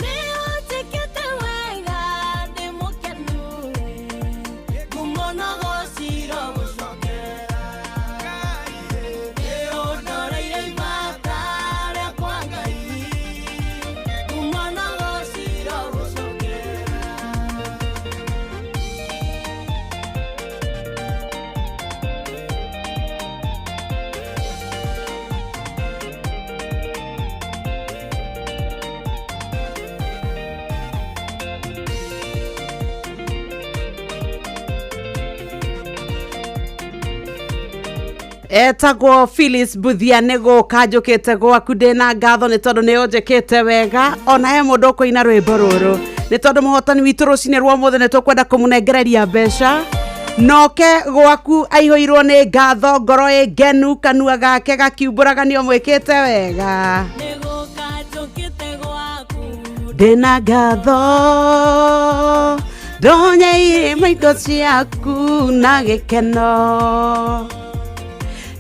Nĩ ũnjĩkĩte wega, ndĩ mũkenu, ngumo na gociro gũcokera. Nĩ ũndoreire ibata rĩakwa Ngai, ngumo na gociro gũcokera. Etagwo Phyllis Buthia, nĩ gũka njũkĩte gwaku ndĩna ngatho nĩ tondũ nĩ ũnjĩkĩte wega. Ona he mũndũ ũkũina rwĩmbo rũrũ nĩ tondũ mũhotani witũ rũcinĩ rwa ũmũthĩ nĩ tũkwenda kũmũnengereria mbeca noke gwaku aihũirwo nĩ ngatho, ngoro ĩ ngenu, kanua gake gakiumbũraga nĩ ũmwĩkĩte wega. Nĩgũka njũkĩte gwaku
Ndĩna ngatho. Ndonyeire maitho ciaku na gĩkeno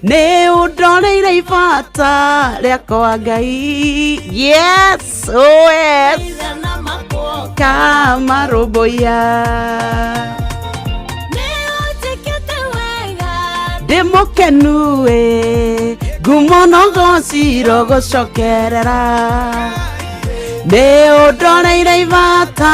nĩ ũndoreire ibata rĩakwa Ngai. Yes, oh yes, kamarũmbũiya ndĩ mũkenu ĩ ngumo no gociro gũcokerera nĩ ũndoreire ibata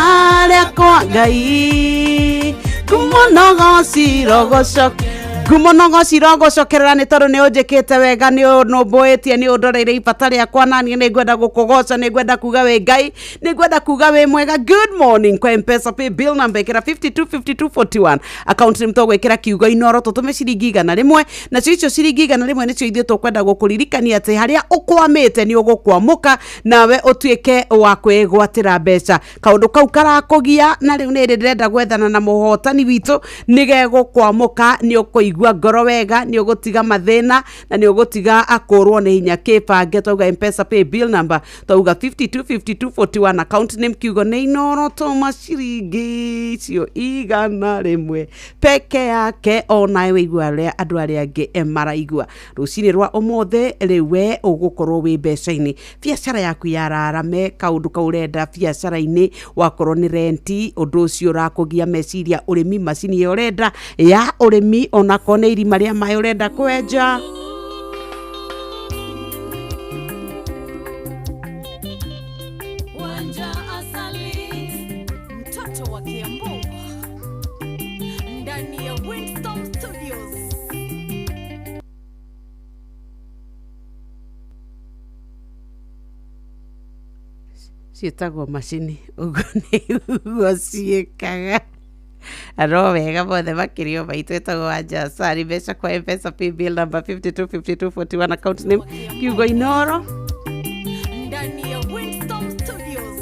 rĩakwa Ngai ngumo no gociro gũcokerera ngumo no gociro gũcokerera nĩ tondũ nĩ ũnjĩkĩte wega nĩ ũnũmbũĩtie nĩ ũndoreire ibata rĩakwa na niĩ nĩ ngwenda gũkũgoca nĩ ngwenda kuga wĩ Ngai nĩ ngwenda kuga wĩ mwega. Good morning kwa Mpesa pay bill number ĩkĩra 525241 account nĩ tũgwĩkĩra kiugo Inoro tũtũme ciringi 100 nacio icio ciringi 100 nĩcio ithuĩ tũkwenda gũkũririkania atĩ harĩa ũkwamĩte nĩ ũgũkwamũka nawe ũtuĩke wa kwĩgwatĩra mbeca. Kaũndũ kau karakũgia na rĩu nĩ ndĩrenda gwethana na mũhotani witũ nĩgegũkwamũka nĩ ũkũigua ngoro wega nĩ ũgũtiga mathĩna na nĩ ũgũtiga akũrwo nĩ hinya. Kĩbange twauga Mpesa pay bill number twauga 525241 account name kiugo nĩ Inoro tũma ciringi icio 100 peke yake onawe wĩigua arĩa andũ arĩa angĩ maraigua. Rũcinĩ rwa ũmũthĩ rĩu we ũgũkorwo wĩ mbeca-inĩ biacara yaku yararame kaũndũ kau ũrenda biacara-inĩ wakorwo nĩ renti ũndũ ũcio ũrakũgia meciria ũrĩmi macini ĩyo ũrenda ya ũrĩmi onakorwo nĩ irima rĩa maĩ ũrenda kwenja.
Wanja Asali, mtoto wa Kiambu, ndani ya Windstorm Studios.
Ciĩtagwo macini ũguo nĩguo ciĩkaga no wega mothe makĩrio maitũ ĩtagwo Wanja Asali mbeca kwa Mpesa pay bill number 525241 account name kiugo Inoro.
Ndani ya Windstorm Studios.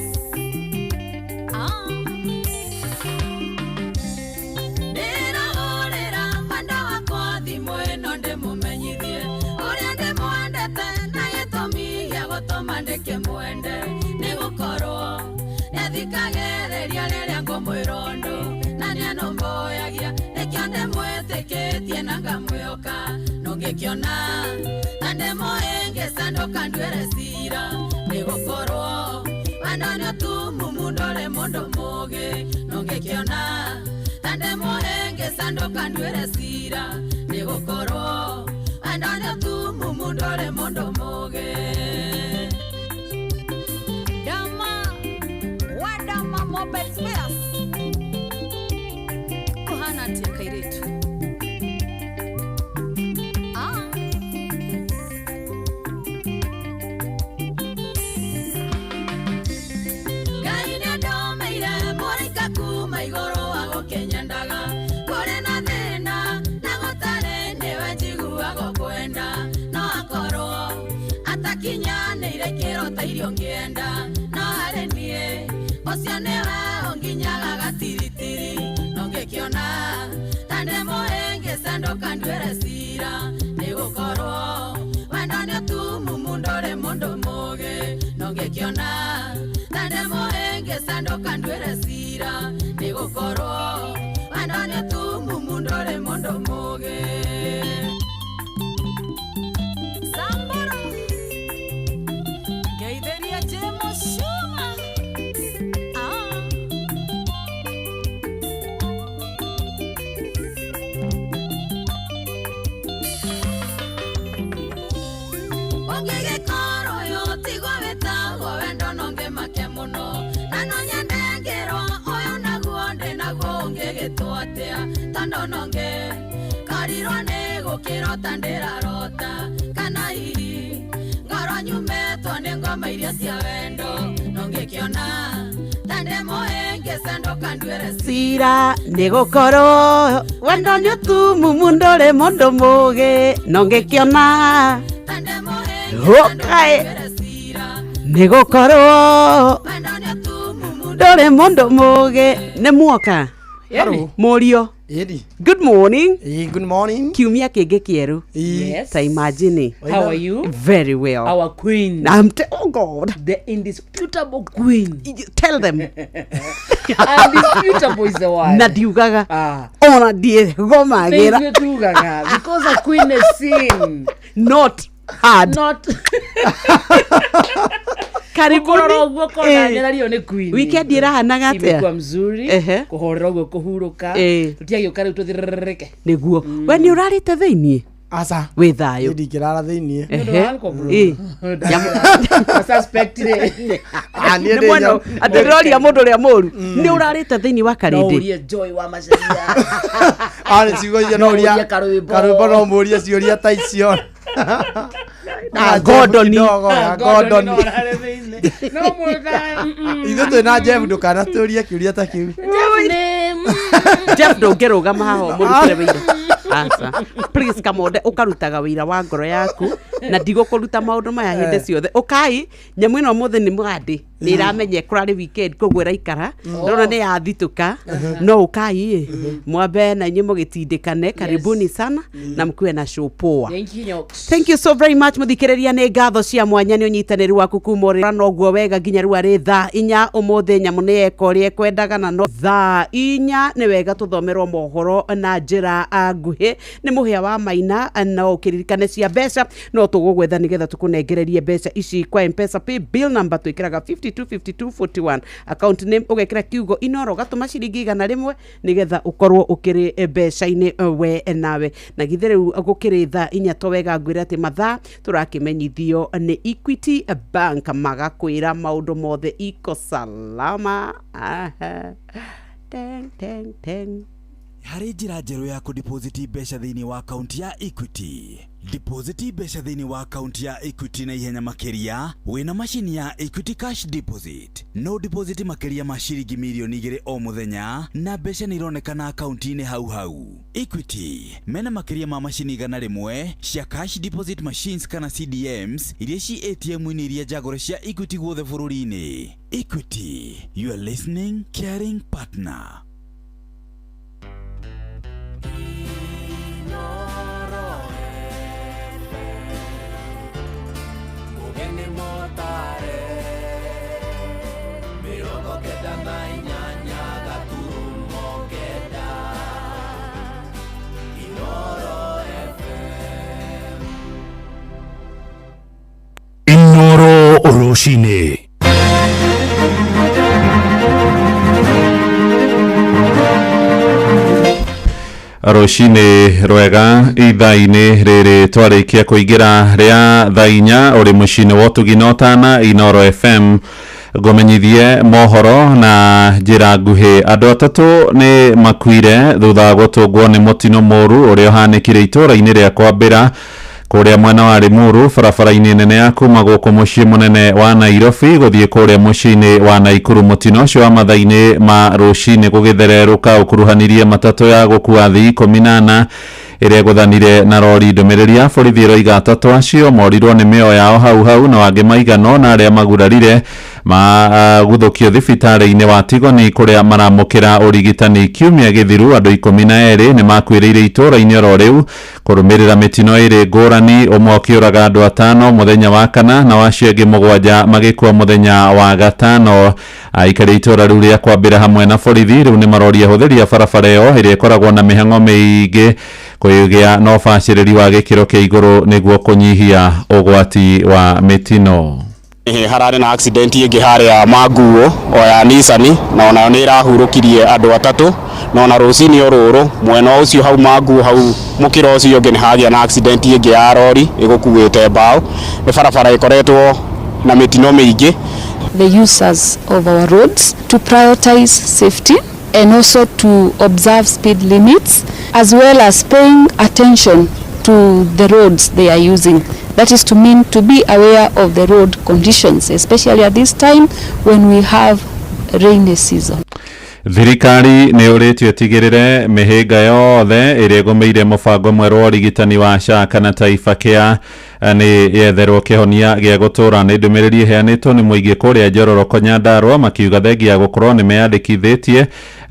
Ndĩrahũrĩra mwenda wakwa thimũ ĩno ndĩmũmenyithie ũrĩa ndĩmwendete na gĩtũmi gĩa gũtũma ndĩkĩmwende nĩ gũkorwo nĩathikagĩrĩria rĩrĩa ngũmwĩra ũndũ na nĩanũmbũyagia nĩkĩo ndĩmwĩtĩkĩtie na ngamwĩhoka nũngĩkĩona na ndĩmũhĩngĩca ndũkanduĩre cira nĩ gũkorwo wendo nĩ ũtumumu ndũrĩ mũndũ mũũgĩ nũngĩkĩona na ndĩmũhĩngĩca ndũkanduĩre cira nĩ gũkorwo wendo nĩ ũtumumu ndũrĩ mũndũ mũũgĩ. Dama wadama mobile spares kuhana atia kairitu? Ngai nĩandomeire mũraika kuma igũrũ wa gũkĩnyendaga kũrĩ na thĩna na gũtarĩ nĩwe njiguaga kwenda no akorwo atakinyanĩire kĩro ta irio ngĩenda no harĩ niĩ ũcio nĩwe ũnginyaga gatiritiri no ngĩkĩona ta ndĩmũhĩngĩca ndũkanduĩre cira nĩ gũkorwo wendo nĩ ũtumumu ndũrĩ mũndũ mũũgĩ no ngĩkĩona ta ndĩmũhĩngĩca ndũkanduĩre cira nĩ gũkorwo wendo nĩ ũtumumu ndũrĩ mũndũ mũũgĩ. Samburu ngeithĩria Jemo Shuma. Ũngĩgĩkorwo ũyũ tiguo wĩtagwo wendo no ngĩmake mũno na no nyende ngĩrwo ũyũ naguo ndĩ naguo ũngĩgĩtwo atĩa tondũ no ngĩkorirwo nĩ gũkĩrota ndĩrarota kana hihi ngorwo nyumĩtwo nĩ ngoma iria cia wendo no ngĩkĩona ta ndĩmũhĩngĩca ndũkanduĩre
cira nĩ gũkorwo wendo nĩ ũtumumu ndũrĩ mũndũ mũũgĩ no ngĩkĩona ũkaĩ nĩ gũkorwo ndũrĩ mũndũ mũũgĩ. Nĩ muoka
Hello.
Mũriũ.
Ĩni.
Good morning.
Good morning.
Kiumia kĩngĩ kĩerũ.
Yes.
Ta imagine.
How are you?
Very well.
Our queen.
Oh God.
The indisputable queen.
Tell them.
Undisputable is the word.
Na ndiugaga. Ona ndiĩgomagĩra.
Nĩ ithuĩ tugaga because a queen is seen.
Not hard.
Not.
Karibuni.
Kũrora ũguo kona nyarario nĩ queen.
Weekend ĩrahanaga atĩa?
Imekuwa mzuri.
Ehe.
Kũhorera ũguo kũhurũka.
Ĩĩ.
Tũtiagĩũka rĩu tũthirĩrĩke.
Nĩguo. We nĩ ũrarĩte thĩiniĩ?
Aca.
Wĩ thayũ.
Ndingĩrara thĩiniĩ.
Ehe. Ĩĩ.
Suspect rĩ.
Ah, niĩ
Nĩ
ndĩ
mwena
nyam-
atĩ ndĩroria mũndũ ũrĩa mũru. Nĩ ũrarĩte thĩiniĩ wa
No
karĩndĩ?
ũrie Joy wa Macharia.
Ah, nĩ ciugo icio no
No
ũria
ũrie karwĩmbo.
karwĩmbo no mũrie ciũria ta icio.
Na Gordon.
Na Gordon.
No ũrare thĩiniĩ. No mũrũtha.
Ithuĩ twĩ na Jeff ndũkanatũrie kĩũria ta kĩu.
Jeff nĩ.
Jeff ndũngĩrũgama haha ũmũrutĩre wĩira. Aca. Please kamonde ũkarutaga wĩira wa ngoro yaku na ndigũkũruta maũndũ maya hĩndĩ ciothe. Ũkai nyamũ ĩno ũmũthĩ nĩ mũgandĩ nĩ ĩramenya kũrarĩ weekend koguo ĩraikara ndĩrona nĩ yathitũka no ũkai ĩ mwambe na inyuĩ mũgĩtindĩkane. Karibuni sana na mkuwe na show poa.
Thank you, Nyox.
Thank you so very much muthikiriria nĩ ngatho cia mwanya nĩ ũnyitanĩri waku kuma ũrĩ noguo wega nginya rĩu arĩ thaa 4 ũmũthĩ nyamũ nĩ yeka ũrĩa ĩkwendaga na no thaa 4 nĩ wega tũthomerwo mohoro na njĩra nguhĩ nĩ mũhĩa wa maina no ũkĩririkane cia mbeca no tũgũgwetha nĩgetha tũkũnengererie mbeca ici kwa Mpesa pay bill number twĩkĩraga 525241 account name ũgekĩra kiugo Inoro ũgatũma ciringi 100 nĩgetha ũkorwo ũkĩrĩ mbeca-inĩ we nawe na githĩ rĩu gũkĩrĩ thaa 4 to wega ngwĩre atĩ mathaa tũrakĩmenyithio nĩ Equity Bank magakwĩra maũndũ mothe iko salama. Aha. Teng, teng, teng.
Harĩ njĩra njerũ ya kũdepositi mbeca thĩinĩ wa akaunti ya Equity. Depositi mbeca thĩinĩ wa akaunti ya Equity na ihenya makĩria wĩna macini ya Equity Cash Deposit. No deposit makĩria ma ciringi mirioni 2 o mũthenya na mbeca nĩ ironekana akaunti-inĩ hau hau. Equity mena makĩria ma macini 100 cia cash deposit machines kana CDMs iria ci ATM-inĩ iria njagũre cia Equity guothe bũrũri-inĩ. Equity, your listening, caring partner.
Mugeni motare 98.9 Inoro FM.
Inoro rũcinĩ.
Rũcinĩ rwega ithaa-inĩ rĩrĩ twarĩkia kũingĩra rĩa thaa 4 ũrĩ mũciĩ-inĩ wa ũtugi na ũtana Inoro FM ngũmenyithie mohoro na njĩra nguhĩ. Andũ 3 nĩ makuire thutha wa gũtũngwo nĩ mũtino mũru ũrĩa ũhanĩkire itũũra-inĩ rĩa Kwambĩra kũrĩa mwena wa Limuru barabara-inĩ nene ya kuma gũkũ mũciĩ mũnene wa Nairobi gũthiĩ kũrĩa mũciĩ-inĩ wa Naikuru. Mũtino ũcio wa mathaa-inĩ ma rũcinĩ gũgĩthererũka ũkuruhanirie matatũ ya gũkua athii 14 ĩrĩa ĩgũthanire na rori. Ndũmĩrĩri ya borithi ĩroiga 3 acio morirwo nĩ mĩoyo yao hau hau na angĩ maigana ũna arĩa magurarire maguthũkio thibitarĩ-inĩ wa Tigoni kũrĩa maramũkĩra ũrigitani. Kiumia gĩthiru andũ 12 nĩ makuĩrĩire itũũra-inĩ oro rĩu kũrũmĩrĩra mĩtino ĩrĩ ngũrani, ũmwe ũkĩũraga andũ 5 mũthenya wa kana na wacio angĩ 7 magĩkua mũthenya wa gatano. Aikari a itũũra rĩu rĩa Kwambĩra hamwe na borithi rĩu nĩ maroria ahũthĩri a barabara ĩyo ĩrĩa ĩkoragwo na mĩhang'o mĩingĩ kũgĩa na ũbacĩrĩri wa gĩkĩro kĩa igũrũ nĩguo kũnyihia ũgwati wa mĩtino.
Hararĩ na accident ĩngĩ harĩa Manguo o ya Nissan na onayo nĩ ĩrahurũkirie andũ 3 na ona rũcinĩ o rũrũ mwena ũcio hau Manguo hau mũkĩra ũcio ũngĩ nĩ hagĩa na accident ĩngĩ ya rori ĩgũkuĩte mbaũ. Nĩ barabara ĩkoretwo na mĩtino mĩingĩ.
The users of our roads to prioritize safety and also to observe speed limits as well as paying attention to the roads they are using. That is to mean to be aware of the road conditions, especially at this time when we have rainy season.
Thirikari nĩ ũrĩtio ĩtigĩrĩre mĩhĩnga yothe ĩrĩa ĩgũmĩire mũbango mwerũ wa ũrigitani wa SHA kana Taifa Care Nĩ yetherwo kĩhonia gĩa gũtũra. Nĩ ndũmĩrĩri ĩheanĩtwo nĩ mũingĩ kũrĩa Njororoko Nyandarũa, makiuga thengia ya gũkorwo nĩ meyandĩkithĩtie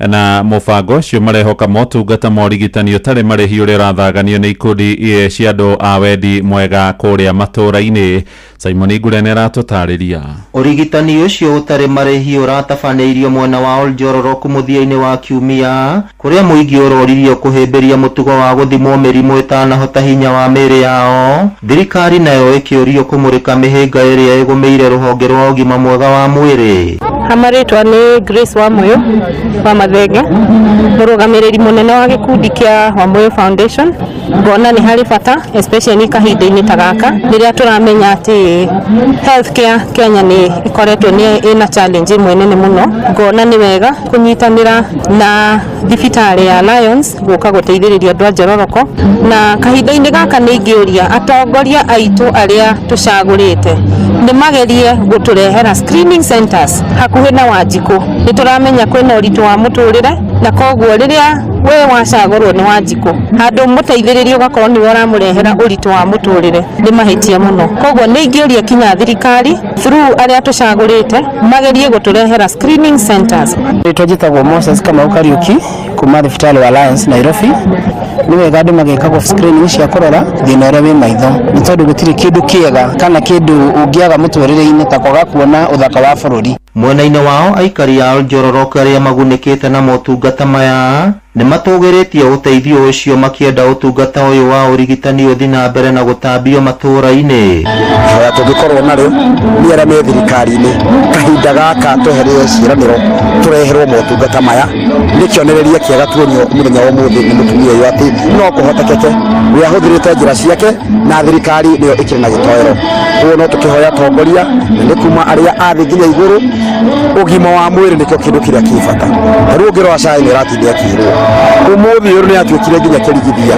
na mũbango ũcio, marehoka motungata ma ũrigitani ũtarĩ marĩhi ũrĩa ũrathaganio nĩ ikundi cia andũ a wendi mwega kũrĩa matũũra-inĩ. Simon Ngure nĩ aratũtarĩria.
Ũrigitani ũcio ũtarĩ marĩhi ũratabanĩirio mwena wa Oljororok mũthia-inĩ wa kiumia, kũrĩa mũingĩ ũroririo kũhĩmbĩria mũtugo wa gũthimwo mĩrimũ ĩtanahota hinya wa mĩĩrĩ yao. Thirikari nayo ĩkĩũrio kũmũrĩka mĩhĩnga ĩrĩa ĩgũmĩire rũhonge rwa ũgima mwega wa mwĩrĩ.
Hamarĩtwa nĩ Grace Wamuyu wa Mathenge, mũrũgamĩrĩri mũnene wa gĩkundi kĩa Wamuyu Foundation. Ngona nĩ harĩ bata especially kahinda-inĩ ta gaka rĩrĩa tũramenya atĩ healthcare Kenya nĩ ĩkoretwo nĩ ĩna challenge ĩmwe nene mũno. Ngona nĩ wega kũnyitanĩra na thibitarĩ ya Lions gũka gũteithĩrĩria andũ a Njororoko, na kahinda-inĩ gaka nĩ ingĩũria atongoria aitũ arĩa tũcagũrĩte nĩ magerie gũtũrehera screening centers hakuhĩ na Wanjikũ. Nĩ tũramenya kwĩna ũritũ wa mũtũrĩre, na koguo rĩrĩa we wacagũrwo nĩ Wanjikũ handũ mũteithĩrĩrie ũgakorwo nĩwe ũramũrehera ũritũ wa mũtũrĩre, nĩ mahĩtia mũno. Koguo nĩ ingĩũria kinya thirikari through arĩa tũcagũrĩte magerie gũtũrehera screening centers.
Rĩtwa njĩtagwo Moses Kamau Kariuki kuma thibitarĩ wa Alliance Nairobi. Nĩ wega andũ magĩkagwo screening cia kũrora thĩna ũrĩa wĩ maitho, nĩ tondũ gũtirĩ kĩndũ kĩega kana kĩndũ ũngĩaga mũtũrĩre-inĩ ta kwaga kuona ũthaka wa bũrũri.
Mwena-inĩ wao, aikari a Oljororok arĩa magunĩkĩte na motungata maya nĩ matũgĩrĩtie ũteithio ũcio, makĩenda ũtungata ũyũ wa ũrigitani ũthiĩ na mbere na gũtambio matũũra-inĩ.
Ihoya tũngĩkorwo narĩo nĩ arĩa me thirikari-inĩ, kahinda gaka tweherere ciĩranĩro, tũreherwo motungata maya. Nĩ kĩonereria kĩega tuonio mũthenya wa ũmũthĩ nĩ mũtumia ũyũ atĩ no kũhotekeke we ahũthĩrĩte njĩra ciake na thirikari nĩyo ĩkĩrĩ na gĩtoero. Koguo no tũkĩhoya atongoria, na nĩ kuma arĩa a thĩ nginya igũrũ, ũgima wa mwĩrĩ nĩkĩo kĩndũ kĩrĩa kĩ bata. Ta rĩu ũngĩrora cai nĩ ĩratinda ĩkĩrwo ũmũthĩ ũyũ, nĩ yatuĩkire nginya kĩrigithia,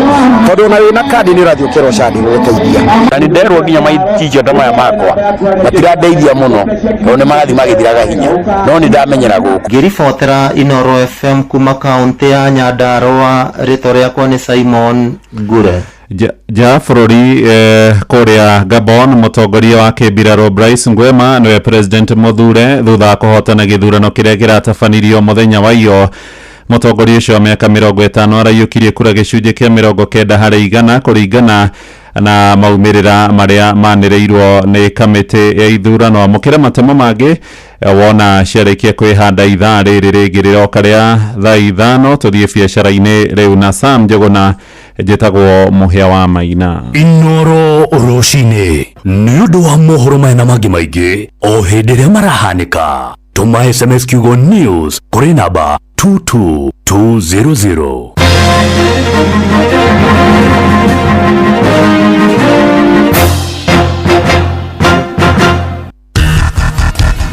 tondũ ona wĩna kandi nĩ ũrathiĩ ũkerwo SHA ndĩgũgũteithia.
Na nĩ nderwo nginya maicicio ta maya makwa matirandeithia mũno, tondũ nĩ marathiĩ magĩthiraga hinya, no nĩ ndamenyera gũkũ.
Ngĩribotera Inoro FM kuma kaũntĩ ya Nyandarũa, rĩtwa rĩakwa nĩ Simon Ngure.
Nja ya bũrũri, kũrĩa Gabon, mũtongoria wa kĩmbirarũ Brice Nguema nĩwe president mũthure thutha wa kũhotana gĩthurano kĩrĩa kĩratabanirio mũthenya wa iyo. Mũtongoria ũcio wa mĩaka 50 araiyũkirie kura gĩcunjĩ kĩa 90% kũringana na maumĩrĩra marĩa manĩrĩirwo nĩ kamĩtĩ ya ithurano. Amũkĩra matemo mangĩ wona ciarĩkia kwĩhanda ithaa rĩrĩ rĩngĩ rĩroka rĩa thaa 5. Tũthiĩ biacara-inĩ rĩu na Sam Njũgũna. Njĩtagwo Mũhĩa wa Maina.
Inoro rũcinĩ nĩ ũndũ wa mohoro maya na mangĩ maingĩ o hĩndĩ ĩrĩa marahanĩka, tũma SMS kiugo news kũrĩ namba 22200.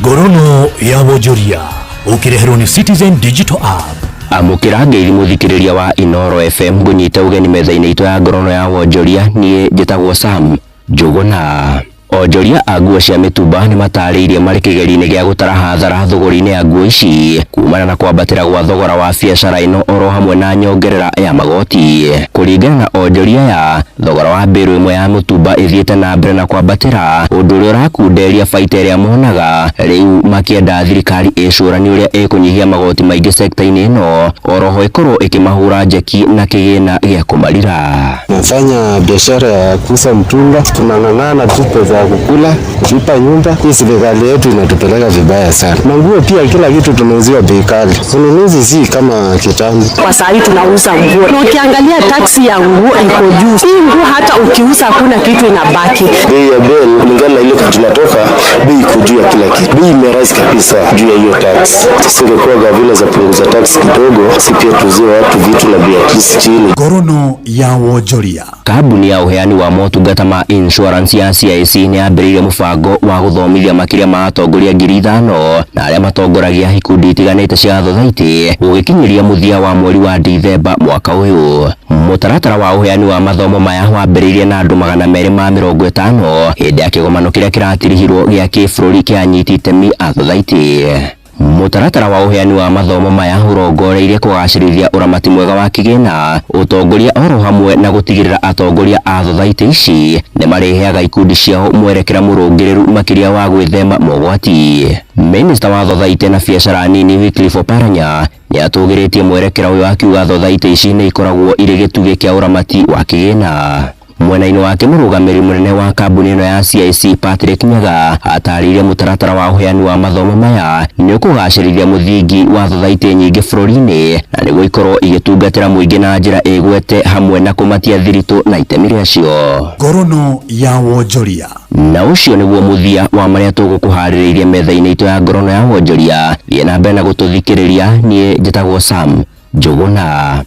Ngorono ya wonjoria ũkĩreherwo nĩ Citizen Digital App.
Amũkĩra ngeithi mũthikĩrĩria wa Inoro FM, ngũnyita ũgeni metha-inĩ itũ ya ngorono ya wonjoria. Niĩ njĩtagwo Sam Njũgũna. Onjoria a nguo cia mĩtumba nĩ matarĩirie marĩ kĩgerio-inĩ gĩa gũtara hathara thũgũrĩ-inĩ ya nguo ici kumana na kwambatĩra gwa thogora wa biacara ĩno oro hamwe na nyongerera ya magoti. Kũringana na onjoria aya, thogora wa mbĩrũ ĩmwe ya mũtumba ĩthiĩte na mbere na kwambatĩra, ũndũ ũrĩa ũrakunderia baita ĩrĩa monaga. Rĩu makĩenda thirikari ĩcũranie ũrĩa ĩkũnyihia magoti maingĩ sekta-inĩ ĩno, oroho ĩkorwo ĩkĩmahũra njeki na kĩgĩna gĩa kũmarira.
Nafanya biashara ya kuuza mtumba, tunang'ang'ana tu pesa ya kukula, kulipa nyumba. Hii serikali yetu inatupeleka vibaya sana. Manguo pia, kila kitu tunauziwa bei kali, ununuzi si kama kitambo.
Kwa saa hii tunauza nguo, na ukiangalia tax ya nguo iko juu. Hii nguo hata ukiuza hakuna kitu inabaki.
Bei ya bale kulingana na ile kitu tunatoka, bei iko juu ya kila kitu, bei imerise kabisa juu ya hiyo tax. Singekuwa gavana za punguza tax kidogo, si pia tuuzie watu vitu na bei at least chini.
Ngorono ya wonjoria.
Kambuni ya ũheani wa motungata ma insurance ya CIC nĩ yambĩrĩirie mũbango wa gũthomithia makĩria ma atongoria 5,000 na arĩa matongoragia ikundi itiganĩte cia thothaitĩ gũgĩkinyĩria mũthia wa mweri wa Dithemba mwaka ũyũ. Mũtaratara wa ũheani wa mathomo maya wambĩrĩirie na andũ 250 hĩndĩ ya kĩgomano kĩrĩa kĩratirihirwo gĩa kĩbũrũri kĩa anyiti itemi a thothaitĩ. Mũtaratara wa ũheani wa mathomo maya ũrongoreirie kũgacĩrithia ũramati mwega wa kĩgĩna, ũtongoria oro hamwe na gũtigĩrĩra atongoria a thothaitĩ ici nĩ marĩheaga ikundi ciao mwerekera mũrũngĩrĩru makĩria wa gwĩthema mogwati. Minista wa thothaitĩ na biacara nini Wycliffe Oparanya nĩ atũgĩrĩtie mwerekera ũyũ akiuga thothaitĩ ici nĩ ikoragwo irĩ gĩtugĩ kĩa ũramati wa kĩgĩna. Mwena-inĩ wake mũrũgamĩrĩri mũnene wa kambuni ĩno ya CIC Patrick Nyaga atarĩirie mũtaratara wa ũheani wa mathomo maya nĩ ũkũgacĩrithia mũthingi wa thothaitĩ nyingĩ bũrũri-inĩ na nĩguo ikorwo igĩtungatĩra mũingĩ na njĩra ĩgwete hamwe na kũmatia thiritũ na itemi rĩacio.
Ngorono ya wonjoria.
Na ũcio nĩguo mũthia wa marĩa tũgũkũharĩrĩirie metha-inĩ itũ ya ngorono ya wonjoria. Thiĩ na mbere na gũtũthikĩrĩria, niĩ njĩtagwo Sam Njũgũna.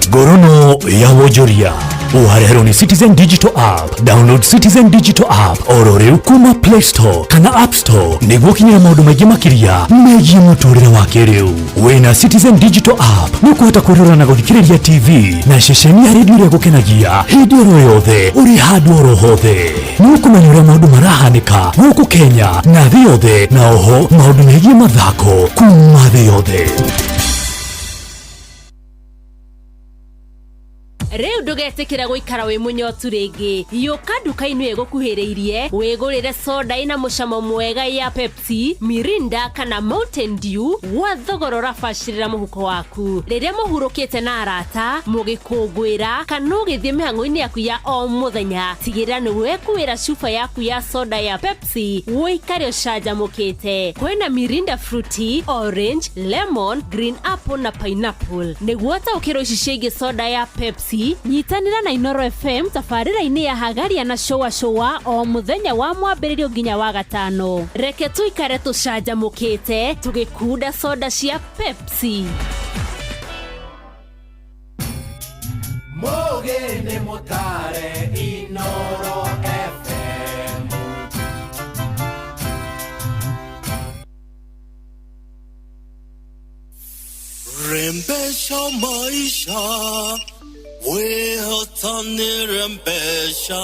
Ngorono ya wonjoria ũhareherwo nĩ Citizen Digital App. Download Citizen Digital App oro rĩu kuma Play Store kana App Store nĩguo ũkinyĩre maũndũ maingĩ makĩria megiĩ mũtũrĩre wa kĩrĩu. Wĩna Citizen Digital App nĩ ũkũhota kwĩrora na gũthikĩrĩria TV na ceceni ya redio ĩrĩa ĩgũkenagia hĩndĩ oro yothe ũrĩ handũ oro hothe. Nĩ ũkũmenya ũrĩa maũndũ marahanĩka gũkũ Kenya na thĩ yothe, na oho maũndũ megiĩ mathako kuma thĩ yothe.
Rĩu ndũgetĩkĩra gũikara wĩ mũnyotu rĩngĩ. Yũka nduka-inĩ ĩgũkuhĩrĩirie wĩgũrĩre soda ĩna mũcamo mwega ya Pepsi, Mirinda kana Mountain Dew gwa thogora ũrabacĩrĩra mũhuko waku. Rĩrĩa mũhurũkĩte na arata, mũgĩkũngũĩra kana ũgĩthiĩ mĩhang'o-inĩ yaku ya o mũthenya, tigĩrĩra nĩ wekuĩra cuba yaku ya soda ya Pepsi ũikare ũcanjamũkĩte. Kwĩna Mirinda Fruity, Orange, Lemon, Green Apple na Pineapple. Nĩguo ũtaũkĩrwo ici ciĩgiĩ soda ya Pepsi, nyitanĩra na Inoro FM tabarĩra-inĩ ya Hagaria na Shoa Shoa o mũthenya wa mwambĩrĩrio nginya wa gatano. Reke tũikare tũcanjamũkĩte tũgĩkunda soda cia Pepsi.
Mũgĩ nĩ mũtare Inoro FM.
Rembesha maisha, wehotani rembesha.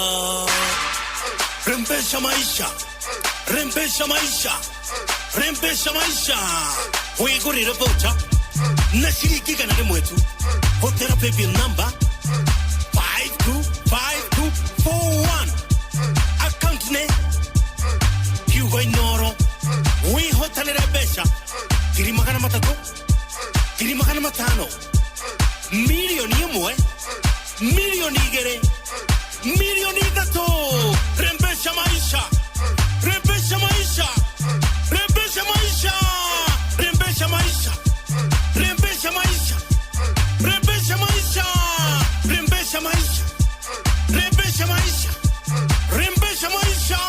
Rembesha maisha, rembesha maisha, rembesha maisha. Wigurire voucher na shilingi 100 tu. Hotera paybill number 525241. Account ne Hugo Inoro. Wihotanire mbeca 300,000, 500,000, 1,000,000, 2,000,000, 3,000,000. Rembesha maisha, rembesha maisha, rembesha maisha, rembesha maisha, rembesha maisha, rembesha maisha, rembesha maisha, rembesha maisha, rembesha maisha.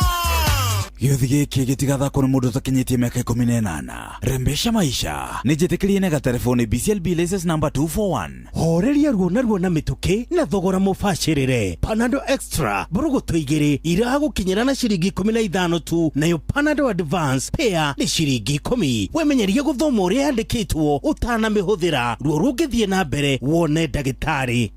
Gĩũthi gĩkĩ gĩtigathakwo nĩ mũndũ ũtakinyĩtie mĩaka 18. Rembesha maisha nĩ njĩtĩkĩrie na gatelefoni BCLB license number 241.
Horeria ruo na ruo na mĩtũkĩ na thogora mũbacĩrĩre. Panado Extra mbũrũgũtũ igĩrĩ iragũkinyĩra na ciringi 15 tu, nayo Panado Advance pea nĩ ciringi 10. Wemenyerie gũthoma ũrĩa yandĩkĩtwo ũtanamĩhũthĩra. Ruo rũngĩthiĩ na mbere wone ndagĩtarĩ.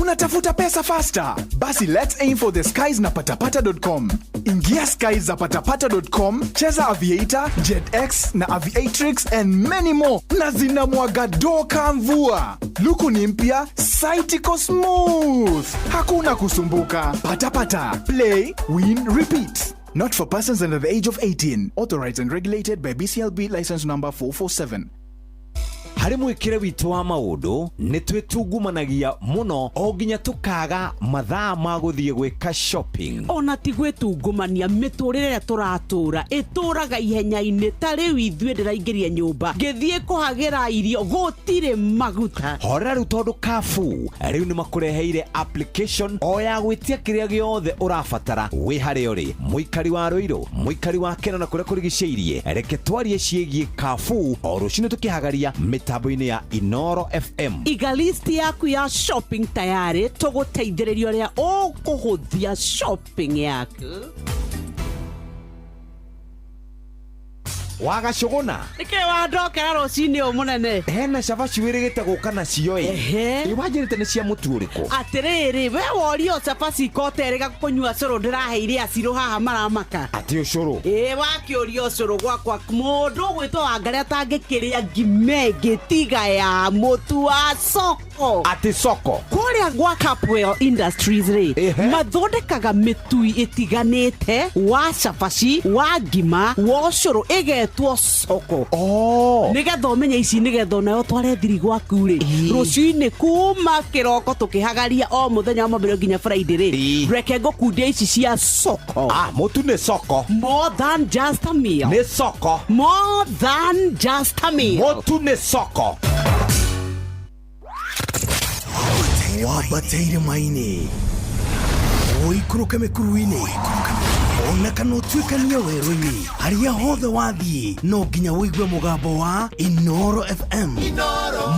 Unatafuta pesa faster? Basi let's aim for the skies na patapata.com. Ingia skies za patapata.com, cheza Aviator, JetX na Aviatrix and many more, na zinamwaga doka mvua. Luku ni mpya, site iko smooth, hakuna kusumbuka. Patapata, play, win, repeat. Not for persons under the age of 18. Authorized and regulated by BCLB license number 447.
Harĩ mwĩkĩre witũ wa maũndũ nĩ twĩtungumanagia mũno o nginya tũkaga mathaa ma gũthiĩ gwĩka shopping.
Ona ti gwĩtungumania, mĩtũrĩre ĩrĩa tũratũra ĩtũraga ihenya-inĩ. Ta rĩu ithuĩ ndĩraingĩria nyũmba ngĩthiĩ kũhagĩra irio gũtirĩ maguta.
Horera rĩu tondũ Carrefour rĩu nĩ makũreheire application o ya gwĩtia kĩrĩa gĩothe ũrabatara wĩ harĩa ũrĩ, mũikari wa Rũirũ, mũikari wa Kena na kũrĩa kũrigicĩirie. Reke twarie ciĩgiĩ Carrefour o rũcinĩ tũkĩhagaria mĩtambo-inĩ ya Inoro FM.
Iga list yaku ya shopping tayarĩ, tũgũteithĩrĩria ũrĩa ũkũhũthia shopping yaku.
Wagacũgũna.
Nĩkĩ wandokera rũcinĩ ũũ mũnene?
Hena cabaci wĩrĩgĩte gũka nacio ĩ. Ĩ wanjĩrĩte nĩ cia mũtu ũrĩkũ?
Atĩrĩrĩ, we worio cabaci ikoterĩga kũnyua cũrũ ndĩraheire acirũ haha maramaka.
Atĩ ũcũrũ?
Ĩ wakĩũria ũcũrũ gwakwa mũndũ ũgwĩtwo Wangarĩ atangĩkĩrĩa ngima ĩngĩ tiga ya mũtu wa soko.
Atĩ soko?
Kũrĩa gwa Capwell Industries rĩ, mathondekaga mĩtui ĩtiganĩte wa cabaci, wa ngima, wa ũcũrũ ĩgetwo soko.
Oh.
Nĩgetha ũmenye ici nĩgetha onawe ũtware thiri gwaku rĩ, rũcinĩ kuma kĩroko tũkĩhagaria o mũthenya wa Mwambĩrĩrio nginya Friday rĩ, reke ngũkundia ici cia soko.
Ah, mũtu nĩ soko.
More than just a meal.
Nĩ soko.
More than just a meal.
Mũtu nĩ soko.
Wambateire maini ũikũrũke mĩkuru-inĩ ona kana ũtuĩkanie werũ-inĩ harĩa hothe wathiĩ no nginya ũigue mũgambo wa Inoro FM.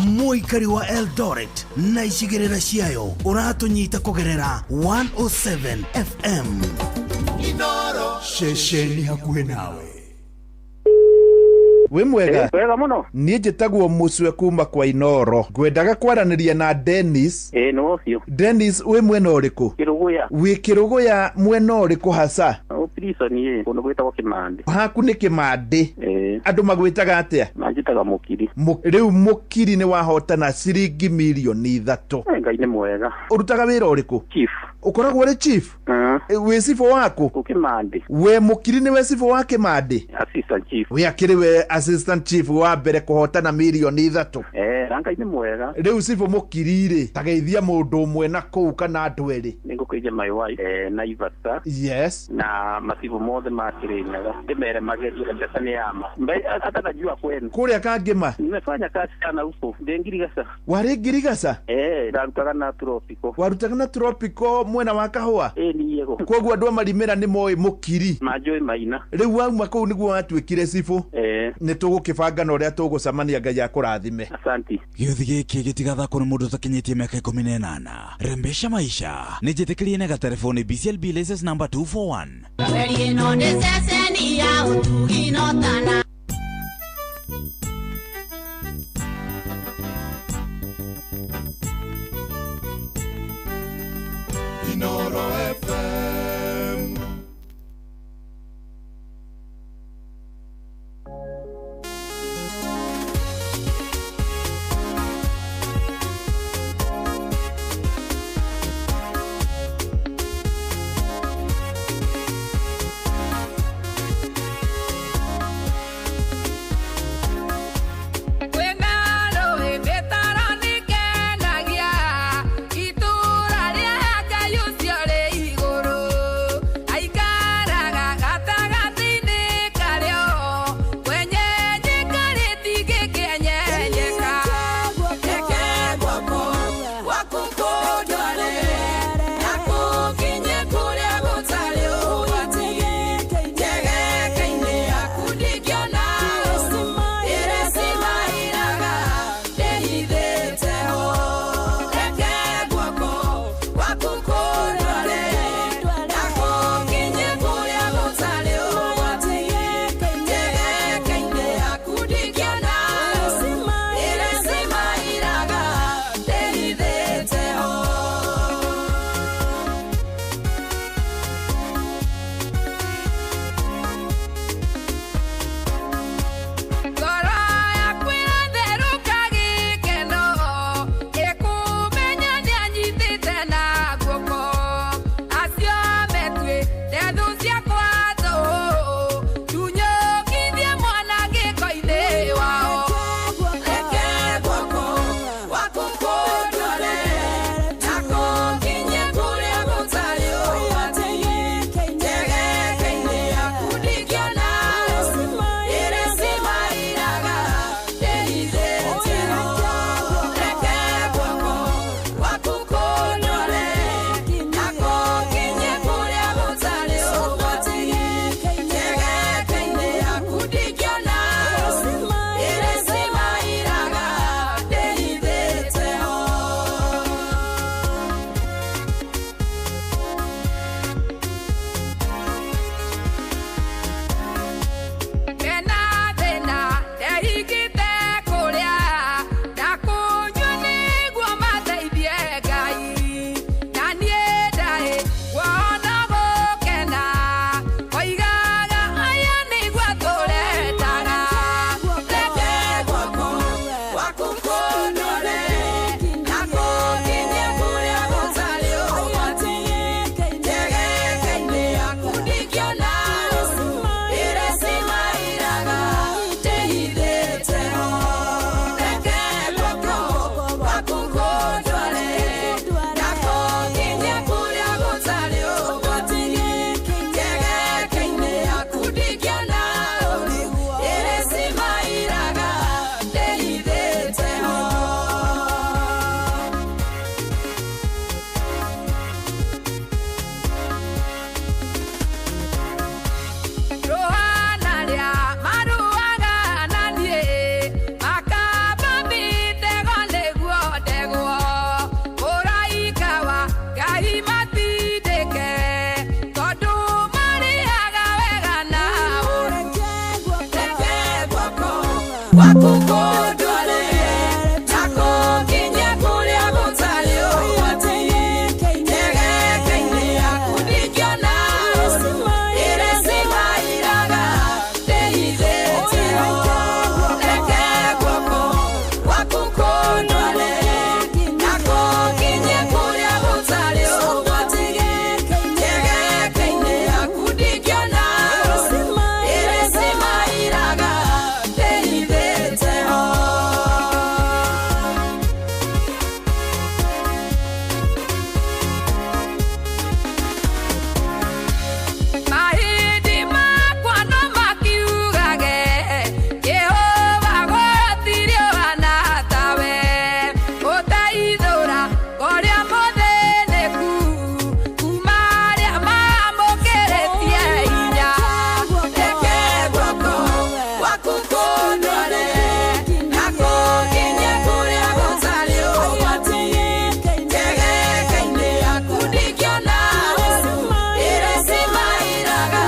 Mũikari wa Eldoret na icigĩrĩra ciayo ũratũnyita kũgerera 107 FM. Ceceni hakuhĩ nawe.
Wĩ mwega?
Wega mũno.
Niĩ njĩtagwo Mũcwe kuma kwa Inoro, ngwendaga kwaranĩria na Dennis.
Ĩĩ nĩ ũcio.
Dennis, wĩ mwena ũrĩkũ?
Kĩrũgũya.
Wĩ Kĩrũgũya mwena ũrĩkũ hasa?
Prison ĩ kũndũ gwĩtagwo Kĩmandĩ.
Haku nĩ Kĩmandĩ.
Ĩĩ.
Andũ magwĩtaga atĩa?
Manjĩtaga Mũkiri.
Rĩu Mũkiri nĩ wahotana ciringi mirioni 3.
Ngai nĩ mwega.
Ũrutaga wĩra ũrĩkũ?
Chief.
Ũkoragwo ũrĩ chief? Wĩ cibũ waku?
Kĩmandĩ.
We Mũkiri nĩwe cibũ wa Kĩmandĩ?
Assistant chief.
We akĩrĩ we assistant chief wa mbere kũhotana mirioni 3.
Na Ngai nĩ mwega.
Rĩu cibũ Mũkiri rĩ, tageithia mũndũ ũmwe na kũu kana andũ erĩ.
Nĩ ngũkĩria my wife Naivasha.
Yes.
Na macibũ mothe ma Kĩrĩnyaga ndĩmere magerie mbeca nĩ yama. Hata najua kwenu.
Kũrĩa Kangĩma?
Nimefanya kazi sana huko. Ndĩ Ngirigaca.
Warĩ Ngirigaca?
Ndarutaga na Tropico.
Warutaga na Tropico mwena wa Kahũa?
Ĩĩ niĩ go.
Koguo andũ a Marimĩra nĩ moĩ Mũkiri.
Manjũĩ maina.
Rĩu wauma kũu nĩguo watuĩkire cibũ. Nĩ tũgũkĩbanga na ũrĩa tũgũcemania Ngai akũrathime.
Asanti.
Gĩũthi gĩkĩ gĩtigathakwo nĩ mũndũ ũtakinyĩtie mĩaka 18. Rembesha maisha nĩ njĩtĩkĩrie na gatelefoni BCLB license number 241.
Reri ĩno nĩ ceceni ya ũtugi no tana.
Inoro FM.
gwaku kũndware na kũnginyia kũrĩa gũtarĩ ũgwati. Njegeke-inĩ yaku ndingĩona ũũru, ĩrĩcimairaga ndĩhithĩte ho. Reke guoko gwaku kũndware na kũnginyia kũrĩa gũtarĩ ũgwati. Njegeke-inĩ yaku ndingĩona ũũru, ĩrĩcimairaga ndĩhithĩte ho. Mahĩndĩ makwa no makiugage, Jehova gũtirĩ ũhaana tawe. Ũteithũra ũrĩa mũthĩnĩku, kuuma arĩa maamũkĩrĩtie hinya. Reke guoko gwaku kũndware na kũnginyie kũrĩa gũtarĩ ũgwati. Njegeke-inĩ yaku ndingĩona ũũru, ĩrĩcimairaga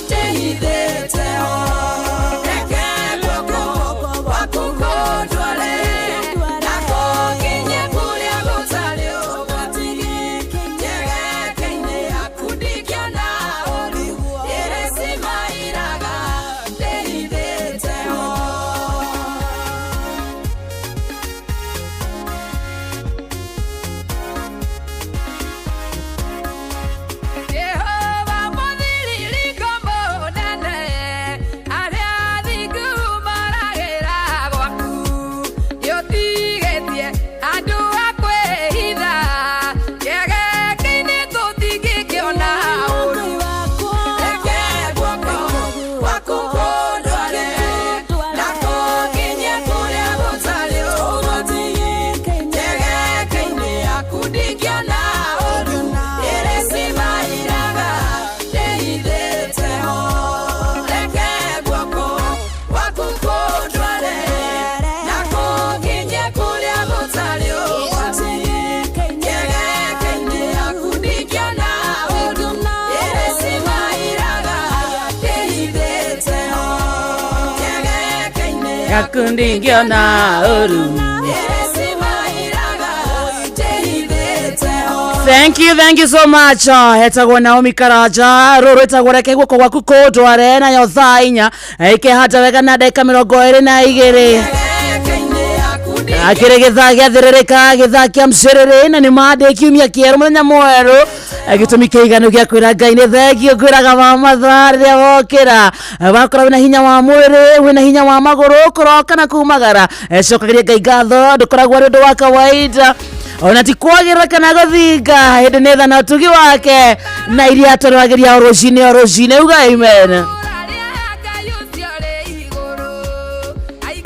ndĩhithĩte ho. Reke guoko gwaku kũndware na kũnginyie kũrĩa gũtarĩ ũgwati. Njegeke-inĩ yaku ndingĩona ũũru, ĩrĩcimairaga ndĩhithĩte ho. Jehova mũthiririko mũnene, arĩa athingu maragĩra gwaku. Nĩũtigĩtie andũ a kwĩhitha, njegeke-inĩ tũtingĩkĩona ũũru. Reke guoko gwaku kũndware na kũnginyie kũrĩa gũtarĩ ũgwati. Njegeke-inĩ yaku ndingĩona ũũru, ĩrĩcimairaga ndĩhithĩte ho. Reke guoko gwaku kũndware na kũnginyie kũrĩa gũtarĩ ũgwati. Njegeke-inĩ yaku ndingĩona ũũru, ĩrĩcimairaga ndĩhithĩte ho. Njegeke-inĩ
yaku ndingĩona ũru.
ĩrĩcimairaga ndĩhithĩte ho.
Thank you, thank you so much. Hetagwo Naomi Karanja, rũrũ ĩtagwo reke guoko gwaku kũndware, nayo thaa 4 ikĩhanda wega na ndagĩka 22. Akĩrĩ gĩthaa gĩathĩrĩrĩka, gĩthaa kĩa mcĩrĩrĩ, na nĩ mandĩ kiumia kĩerũ, mũthenya mwerũ, gĩtũmi kĩiganu gĩa kwĩra Ngai nĩ thengio. Ngwĩraga wa mathaa rĩrĩa wokĩra, wakora wĩna hinya wa mwĩrĩ, wĩna hinya wa magũrũ, kũroka na kumagara, cokagĩria Ngai ngatho. Ndũkoragwo arĩ ũndũ wa kawaida, ona ti kwagĩrĩra kana gũthinga, hĩndĩ nĩ tha na ũtugi wake na iria atũragĩria o rũcinĩ o rũcinĩ. Uga amen.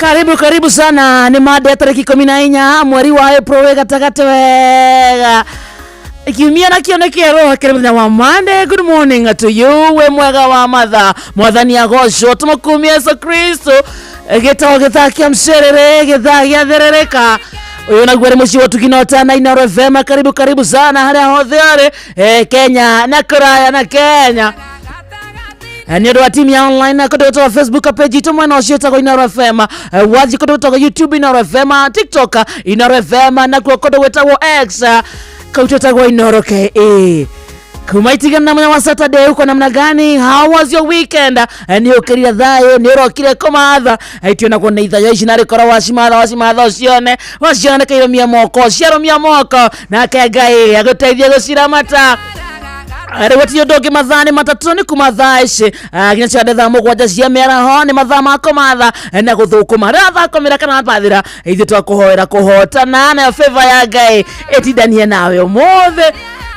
Karibu, karibu sana. Nĩ mande ya tarĩki 14 mweri wa April, wĩ gatagatĩ wega, kiumia nakĩo nĩ kĩerũ, hakĩrĩ mũthenya wa Monday. Good morning to you. Wĩ mwega wa matha? Mwathani agocwo, tũmũkumia Yesu Kristo. Gĩtagwo gĩthaa kĩa mcerere, gĩthaa gĩathĩrĩrĩka. Ũyũ naguo nĩ mũciĩ wa ũtugi na ũtana, Inooro FM. Karibu, karibu sana harĩa hothe ũrĩ, Kenya na kũraya na Kenya. Nĩ ũndũ wa timu ya online, kũndũ gwĩtagwo Facebook page itũ mwena ũcio ĩtagwo Inooro FM, wathiĩ kũndũ gwĩtagwo YouTube Inooro FM, TikTok Inooro FM, nakuo kũndũ gwĩtagwo X kau twĩtagwo Inooro KE. Kuma itigana na mũthenya wa Saturday, uko namna gani? How was your weekend? Nĩ ũkĩrire thayũ? Nĩ ũrokire kũmatha? Tionagwo nĩ ithayo ici narĩ korwo wacimatha, wacimatha, ũcione, wacione kairũmia moko, ciarũmia moko, nake Ngai agũteithie gũciramata. Rĩu gũtirĩ ũndũ ũngĩ, mathaa nĩ 3, nĩ kuma thaa ici nginya ciande thaa 7 cia mĩaraho, nĩ mathaa ma kũmatha na gũthũkũma. Rĩrĩa thakomĩra kana bathĩra, ithuĩ twakũhoera kũhotana, nayo favor ya Ngai ĩtindanie nawe ũmũthĩ.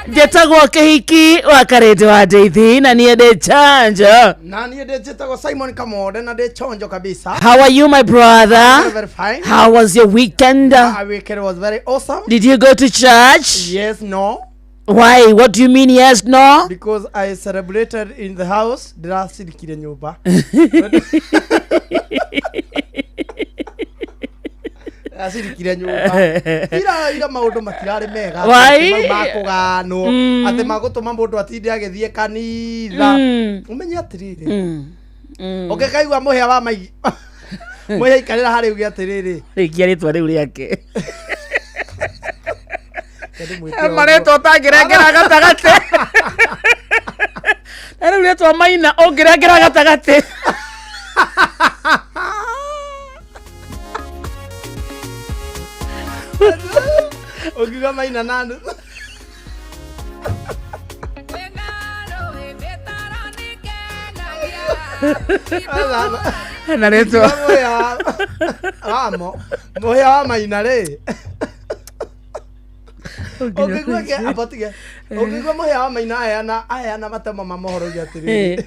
Njĩtagwo Kĩhiki wa Karĩndĩ wa Ndeithi, na niĩ ndĩ chanjo.
Na niĩ ndĩ njĩtagwo Simon Kamode, na ndĩ chonjo kabisa.
How are you, my brother?
Very, very fine.
How was your weekend?
My weekend was very awesome.
Did you go to church?
Yes, no.
Why? What do you mean, yes, no?
Because I celebrated in the house. Ndĩracirikire nyũmba. Ndĩracirikire nyũmba. Ira maũndũ matirarĩ mega.
Why?
Atĩ mau makũganwo. Atĩ magũtũma mũndũ atinde agĩthiĩ kanitha. Ũmenye atĩrĩrĩ. Ũngĩkaigua mũhĩa wa maigi Mũhĩa ikarĩra harĩa uge atĩrĩrĩ.
Rĩkia rĩtwa rĩu rĩake.
Ndĩmwĩte ũguo.
Marĩtwa ũtangĩrengera gatagatĩ. Na rĩu rĩtwa Maina ũngĩrengera gatagatĩ.
Ũngiuga Maina na nuthu.
Na rĩtwa.
Mũhĩa wamo. Mũhĩa wa Maina rĩ. Ũngĩigua ke abotige. Ũngĩigua mũhĩa wa Maina aheana aheana matemo ma mohoro uge atĩrĩrĩ.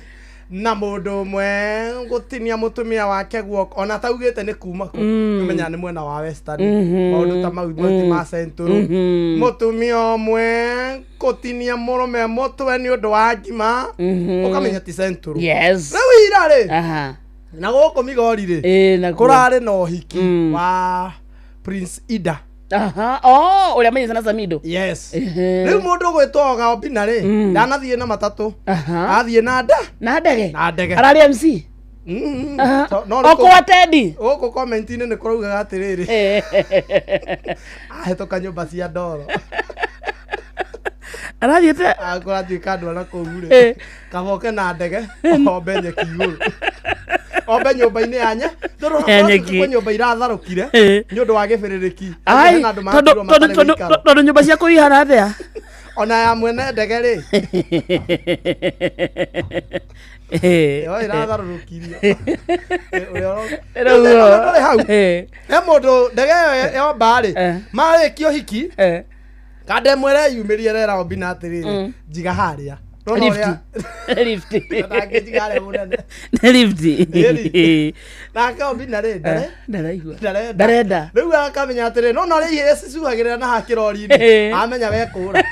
Na mũndũ ũmwe gũtinia mũtumia wake guoko ona ataugĩte nĩ kuma kũ ũmenya nĩ mwena wa Western. Maũndũ ta mau ti ma Central. Mũtumia ũmwe gũtinia mũrũme mũtwe nĩ ũndũ wa ngima ũkamenya ti Central.
Yes.
Rĩu ira rĩ
Aha.
na gũkũ Migori rĩ
Ĩĩ, nakuo.
kũrarĩ na ũhiki wa Prince Ida.
Aha. Oh, ũrĩa menyete na Samido.
Yes.
Ehe.
Rĩu mũndũ ũgwĩtwo Oga Obina rĩ ndanathiĩ na matatũ
Aha.
athiĩ na nda
Na ndege.
na ndege.
Ararĩ MC. Aha.
No nĩ
O kwa Teddy.
Gũkũ comment-inĩ nĩ kũraugaga atĩrĩrĩ ahĩtũka nyũmba cia ndoro
Arathiĩte
kũratuĩka andũ a nakũu rĩ
Eh.
kaboke na ndege ombe nyeki igũrũ ombe nyũmba-inĩ ya nye tondũ
Ya nyeki.
kwĩ nyũmba iratharũkire
Eh.
nĩ ũndũ wa gĩbĩrĩrĩki
Ai,
Hena andũ
tondũ
matigirwo
tondũ
matarĩ
tondũ
wĩikaro.
tondũ nyũmba ciaku ihana atĩa?
Ona ya mwene ndege rĩ ĩyo ĩratharũrũkirio.
Rĩu
Ndũrĩ hau.
Eh.
He mũndũ ndege ĩyo yomba rĩ marĩkia ũhiki kanda ĩmwe ĩreyumĩria ĩrera Obina atĩrĩrĩ njiga harĩa. Ndona
Lift.
ũrĩa-
Lift.
Ndangĩnjiga harĩa mũnene.
Nĩ lift.
Ĩni. Nake Obina rĩ ndare
Ndaraigua.
ndarenda.
Ndarenda.
Rĩu akamenya atĩrĩ nona ũrĩa ihĩĩ cicuhagĩrĩra na haha kĩrori-inĩ
Eh.
amenya we kũra.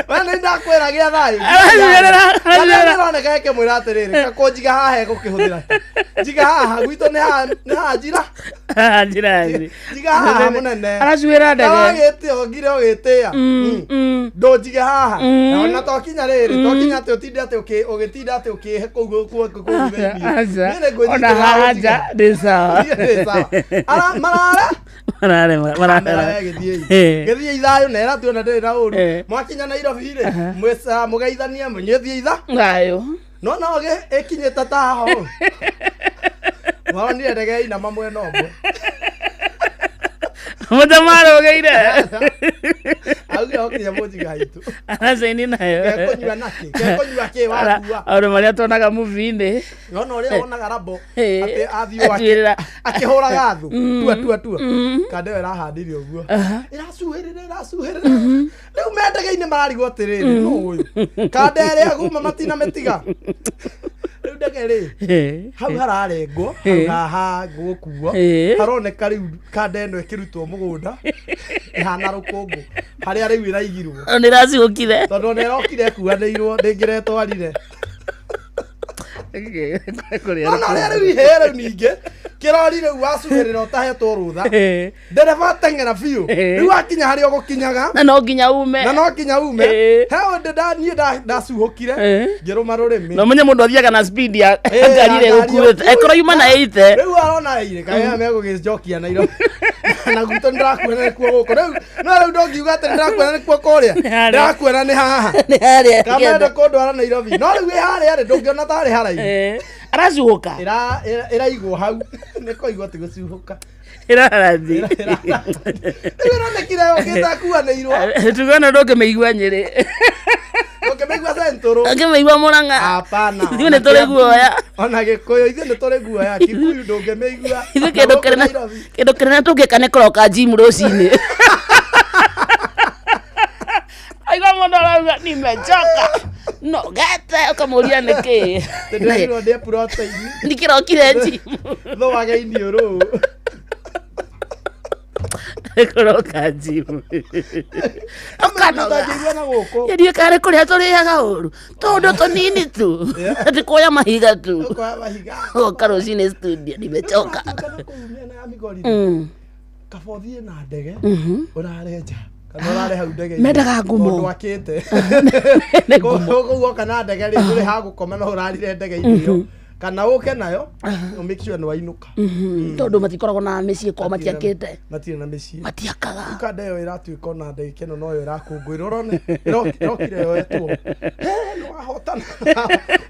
We nĩ ndakwĩra gĩa thayũ.
Aracuhĩrĩra, aracuhĩrĩra.
Ĩroneka ĩkĩmwĩra atĩrĩrĩ kakũnjiga haha egũkĩhũthĩra kĩ? Njiga haha gwitũ nĩ haha nĩ haha njira.
Njira nji.
Njiga haha mũnene.
Aracuhĩra ndege.
Wagĩte ongire ũgĩtĩa. Ndũnjige haha.
Mm.
Na ona tokinya rĩrĩ tokinya atĩ ũtinde atĩ ũgĩtinda atĩ ũkĩhe kũu kũu kũu thĩinĩ.
Aca.
Niĩ nĩ
Ona
ngwĩnyitĩrĩra
haha
ũnjige.
nja ndĩ sawa.
Niĩ ndĩ sawa. Marara
Marare
Kamera
marare.
we gĩthiĩi.
Eh.
Gĩthiĩi thayũ na ĩra tuona ndĩrĩ na ũru.
Eh.
Mwakinya Nairobi rĩ mwĩca mũgeithanie mũnyuĩthiĩ itha.
Thayũ.
No no ĩkinyĩte ta haha ũũ. Maronire ndege inama mwena ũmwe.
Mũndũ marũgĩire.
Augire okinya mũnjiga haitũ.
Aracaini nayo.
Kekũnyua nakĩ? Kekũnyua kĩ wakua?
Maũndũ marĩa tuonaga movie-inĩ.
Nona ũrĩa wonaga Rambo
Eh.
atĩ athiĩ
Atuĩrĩra.
akĩhũraga thũ.
Mm.
Tua tua tua.
Mm.
Kanda ĩyo ĩrahandire ũguo.
Aha.
Ĩracuhĩrĩra ĩracuhĩrĩra. Rĩu me ndege-inĩ mararigwo atĩrĩrĩ nũ ũyũ? Kanda ĩrĩa guma matina mĩtiga. Rĩu ndege rĩ hau hararengwo hau haha gũkuo
Eh.
haroneka rĩu kanda ĩno ĩkĩrutwo mũgũnda ĩhana rũkũngũ harĩa rĩu ĩraigirwo
Nĩ ĩracukire.
tondũ ona ĩrokire ĩkuanĩirwo ndĩngĩretwarire. Nona ũrĩa rĩu ihĩĩ rĩu ningĩ kĩrori rĩu wacuhĩrĩra ũtahetwo rũtha ndereba ateng'era biũ rĩu wakinya harĩa ũgũkinyaga
Na no nginya ume.
Na no nginya ume.
Eh.
He ũndũ niĩ ndacuhũkire ngĩrũma rũrĩmĩ.
Na ũmenye mũndũ athiaga na speed ya
Eh,
ngari ĩrĩa
ya ngari
ĩgũkuĩte.
ĩyo.
Ĩkorwo yuma na 80.
Rĩu arona ĩrĩ kaĩ megũgĩcokia Nairobi na gwitũ nĩndĩrakuona nĩkuo gũkũ rĩu no rĩu ndũngiuga atĩ nĩndĩrakuona nĩkuo kũrĩa
Nĩ harĩa.
ndĩrakuona nĩ haha
Nĩ harĩa.
kamenda kũndwara Nairobi no rĩu ĩ harĩa rĩ ndũngĩona tarĩ haraihu.
Aracuhũka.
Ĩraigwo hau nĩ kũigwo ti gũcuhũka.
Ĩrarathiĩ.
Rĩu ĩronekire yũkĩte akuanĩirwo.
Tugana ndũngĩmĩigua Nyĩrĩ.
Ndũngĩmĩigua Central.
Ndũngĩmĩigua Mũrang'a.
Hapana.
Ithuĩ nĩ tũrĩ guoya.
Ona Gĩkũyũ ithuĩ nĩ tũrĩ guoya. Kikuyu ndũngĩmĩigua.
Ithuĩ kĩndũ kĩnene kĩndũ kĩnene tũngĩka nĩ kũroka gym rũcinĩ. Aigua mũndũ arauga nimechoka. Nogete ũkamũria nĩkĩ.
Ndĩrerirwo ndĩe protein.
Ndikĩrokire gym.
Thũage iniũrũ.
Kũroka gym. Ũkanoga.
Ndũngĩigua na gũkũ.
Ndiũĩ kana nĩ kũrĩa tũrĩaga ũru. Tũũndũ tũnini tu. Atĩ kuoya mahiga tu.
Kuoya mahiga.
Ũgoka rũcinĩ studio nimechoka.
Mĩena ya Migori. Kaba ũthiĩ na ndege ũrare nja kana ũrare hau ndege-inĩ.
Mendaga ngumo.
Tondũ akĩte.
Nĩ ngumo.
Kũu woka na ndege rĩ ndũrĩ ha gũkoma no ũrarire ndege-inĩ ĩyo. Kana ũke nayo, ũ make sure nĩ wainũka.
Tondũ matikoragwo na mĩciĩ kwao, matiakĩte.
Matirĩ na mĩciĩ.
Matiakaga.
Ukanda ĩyo ĩratuĩka ona ndagĩka ĩno noyo ĩrakũngũĩrwo, ũrona ĩrokire yoetwo. He, nĩ wahotana.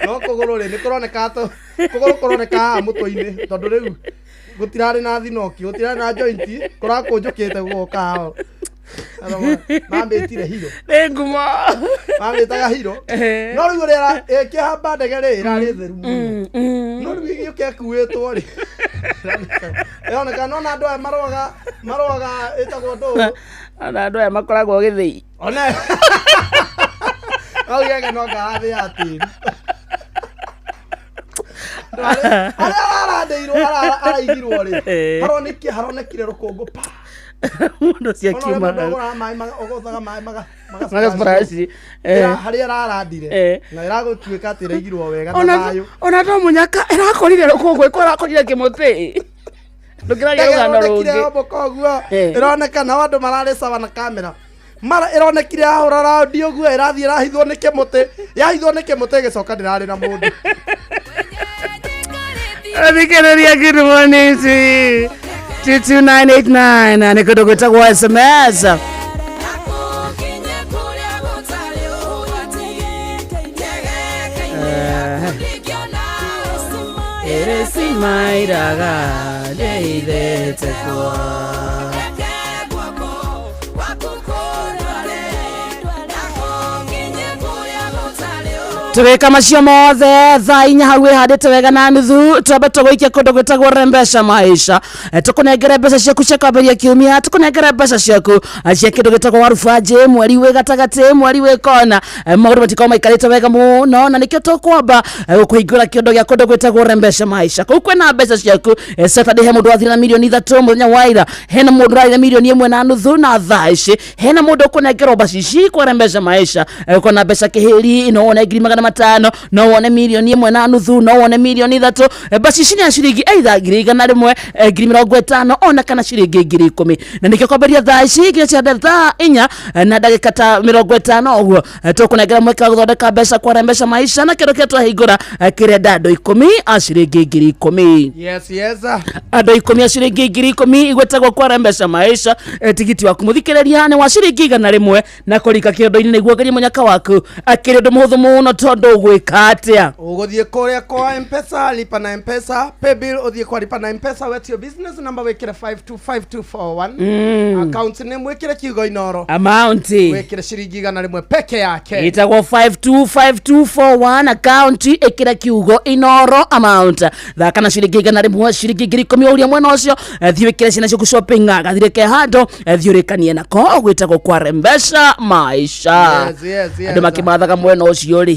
No kũgũrũ rĩ, nĩ kũroneka kũgũrũ kũroneka haha mũtwe-inĩ, tondũ rĩu gũtirarĩ na thinoki, gũtirarĩ na joint, kũrakũnjũkĩte gũgoka haha. Mamĩtire hiro.
Nĩ ngumo.
Mamĩtaga hiro. No rĩu ũrĩa ĩkĩhamba ndege rĩ, ĩrarĩ theru mũno. No rĩu ĩgĩũka ĩkuĩtwo rĩ, ĩroneka nona andũ aya marũaga ĩtagwo ndũ.
Ona andũ aya makoragwo gĩthĩi.
Ona no gĩake no ngarathĩ ya tĩri. Harĩa ararandĩirwo, araigirwo rĩ, haronekire rũkũngũ pa.
Mũndũ ũcio akiuma
Ona ũgũraga maĩ ũgũthaga maĩ
maga splash.
Harĩa ararandire. Na ĩragũtuĩka atĩ ĩraigirwo wega na thayũ.
Ona to mũnyaka ĩrakorire rũkũngũ, ĩrakorire kĩmũtĩ. Ndũkĩraria rũgano rũngĩ.
Ĩronekire ũguo. Ĩroneka nao andũ mararĩ sawa na kamera. Mara ĩronekire yahũra raundi ũguo, ĩrathiĩ ĩrahithwo nĩ kĩmũtĩ. Yahithwo nĩ kĩmũtĩ ĩgĩcoka ndĩrarĩ na mũndũ.
Thikĩrĩria good morning to 22989 nĩ kũndũ gwĩtagwo SMS. Ĩrĩcimairaga ndĩithĩte kuo. Tũgĩka macio mothe thaa inya hau wĩhandĩte wega na nuthu, twambe tũgũikie kũndũ gwĩtagwo Rembesha Maisha. Tũkũnengere mbeca ciaku cia kwambĩrĩria kiumia, tũkũnengere mbeca ciaku cia kĩndũ gĩtagwo warubanjĩ, mweri wĩ gatagatĩ, mweri wĩ kona. Maũndũ matikoragwo maikarĩte wega mũno, na nĩkĩo tũkwamba gũkũhingũra kĩondo gĩa kũndũ gwĩtagwo Rembesha Maisha. Kũu kwĩna mbeca ciaku. Saturday he mũndũ wathire na milioni 3, mũthenya wa ira hena mũndũ ũrarĩ na milioni 1.5, na thaa ici hena mũndũ ũkũnengerwo mbacici kwa Rembesha Maisha. Ũkona mbeca kĩhĩri, no wone ngiri magana matano, no wone milioni 1.5, no wone milioni 3. Mbacici nĩ ya ciringi either ngiri igana rĩmwe, ngiri mĩrongo ĩtano, ona kana ciringi ngiri ikũmi. Na nĩkĩo kwambĩrĩria thaa ici nginya cia thaa inya na ndagĩka ta mĩrongo ĩtano ũguo, tũkũnengera mweke wa gũthondeka mbeca kwa Rembesha Maisha, na kĩndũ kĩrĩa twahingũra kĩrenda andũ ikũmi a ciringi ngiri ikũmi.
Yes, yes.
Andũ ikũmi a ciringi ngiri ikũmi igwetagwo kwa Rembesha Maisha. Tigiti waku mũthikĩrĩria nĩ wa ciringi igana rĩmwe, na kũrika kĩondo-inĩ nĩguo ngerie mũnyaka waku akĩrĩ ũndũ mũhũthũ mũno, tondũ ũgwĩka atĩa?
Ũgũthiĩ kũrĩa kwa M-Pesa, lipa na M-Pesa, pay bill, ũthiĩ kwa lipa na M-Pesa, wetio business number wĩkĩre 525241. Account name wĩkĩre kiugo Inooro.
Amount.
Wĩkĩre ciringi igana rĩmwe peke yake.
Ĩtagwo 525241 account, ĩkĩra kiugo Inooro amount. Thaka na ciringi igana rĩmwe, ciringi ngiri ikũmi ũria mwena ũcio, thiĩ wĩkĩre ciana ciaku shopping, gathire ke handũ, thiĩ ũrĩkanie nako, gwĩtagwo kwa Rembesha Maisha.
Yes, yes, yes.
Andũ makĩmathaga mwena ũcio rĩ,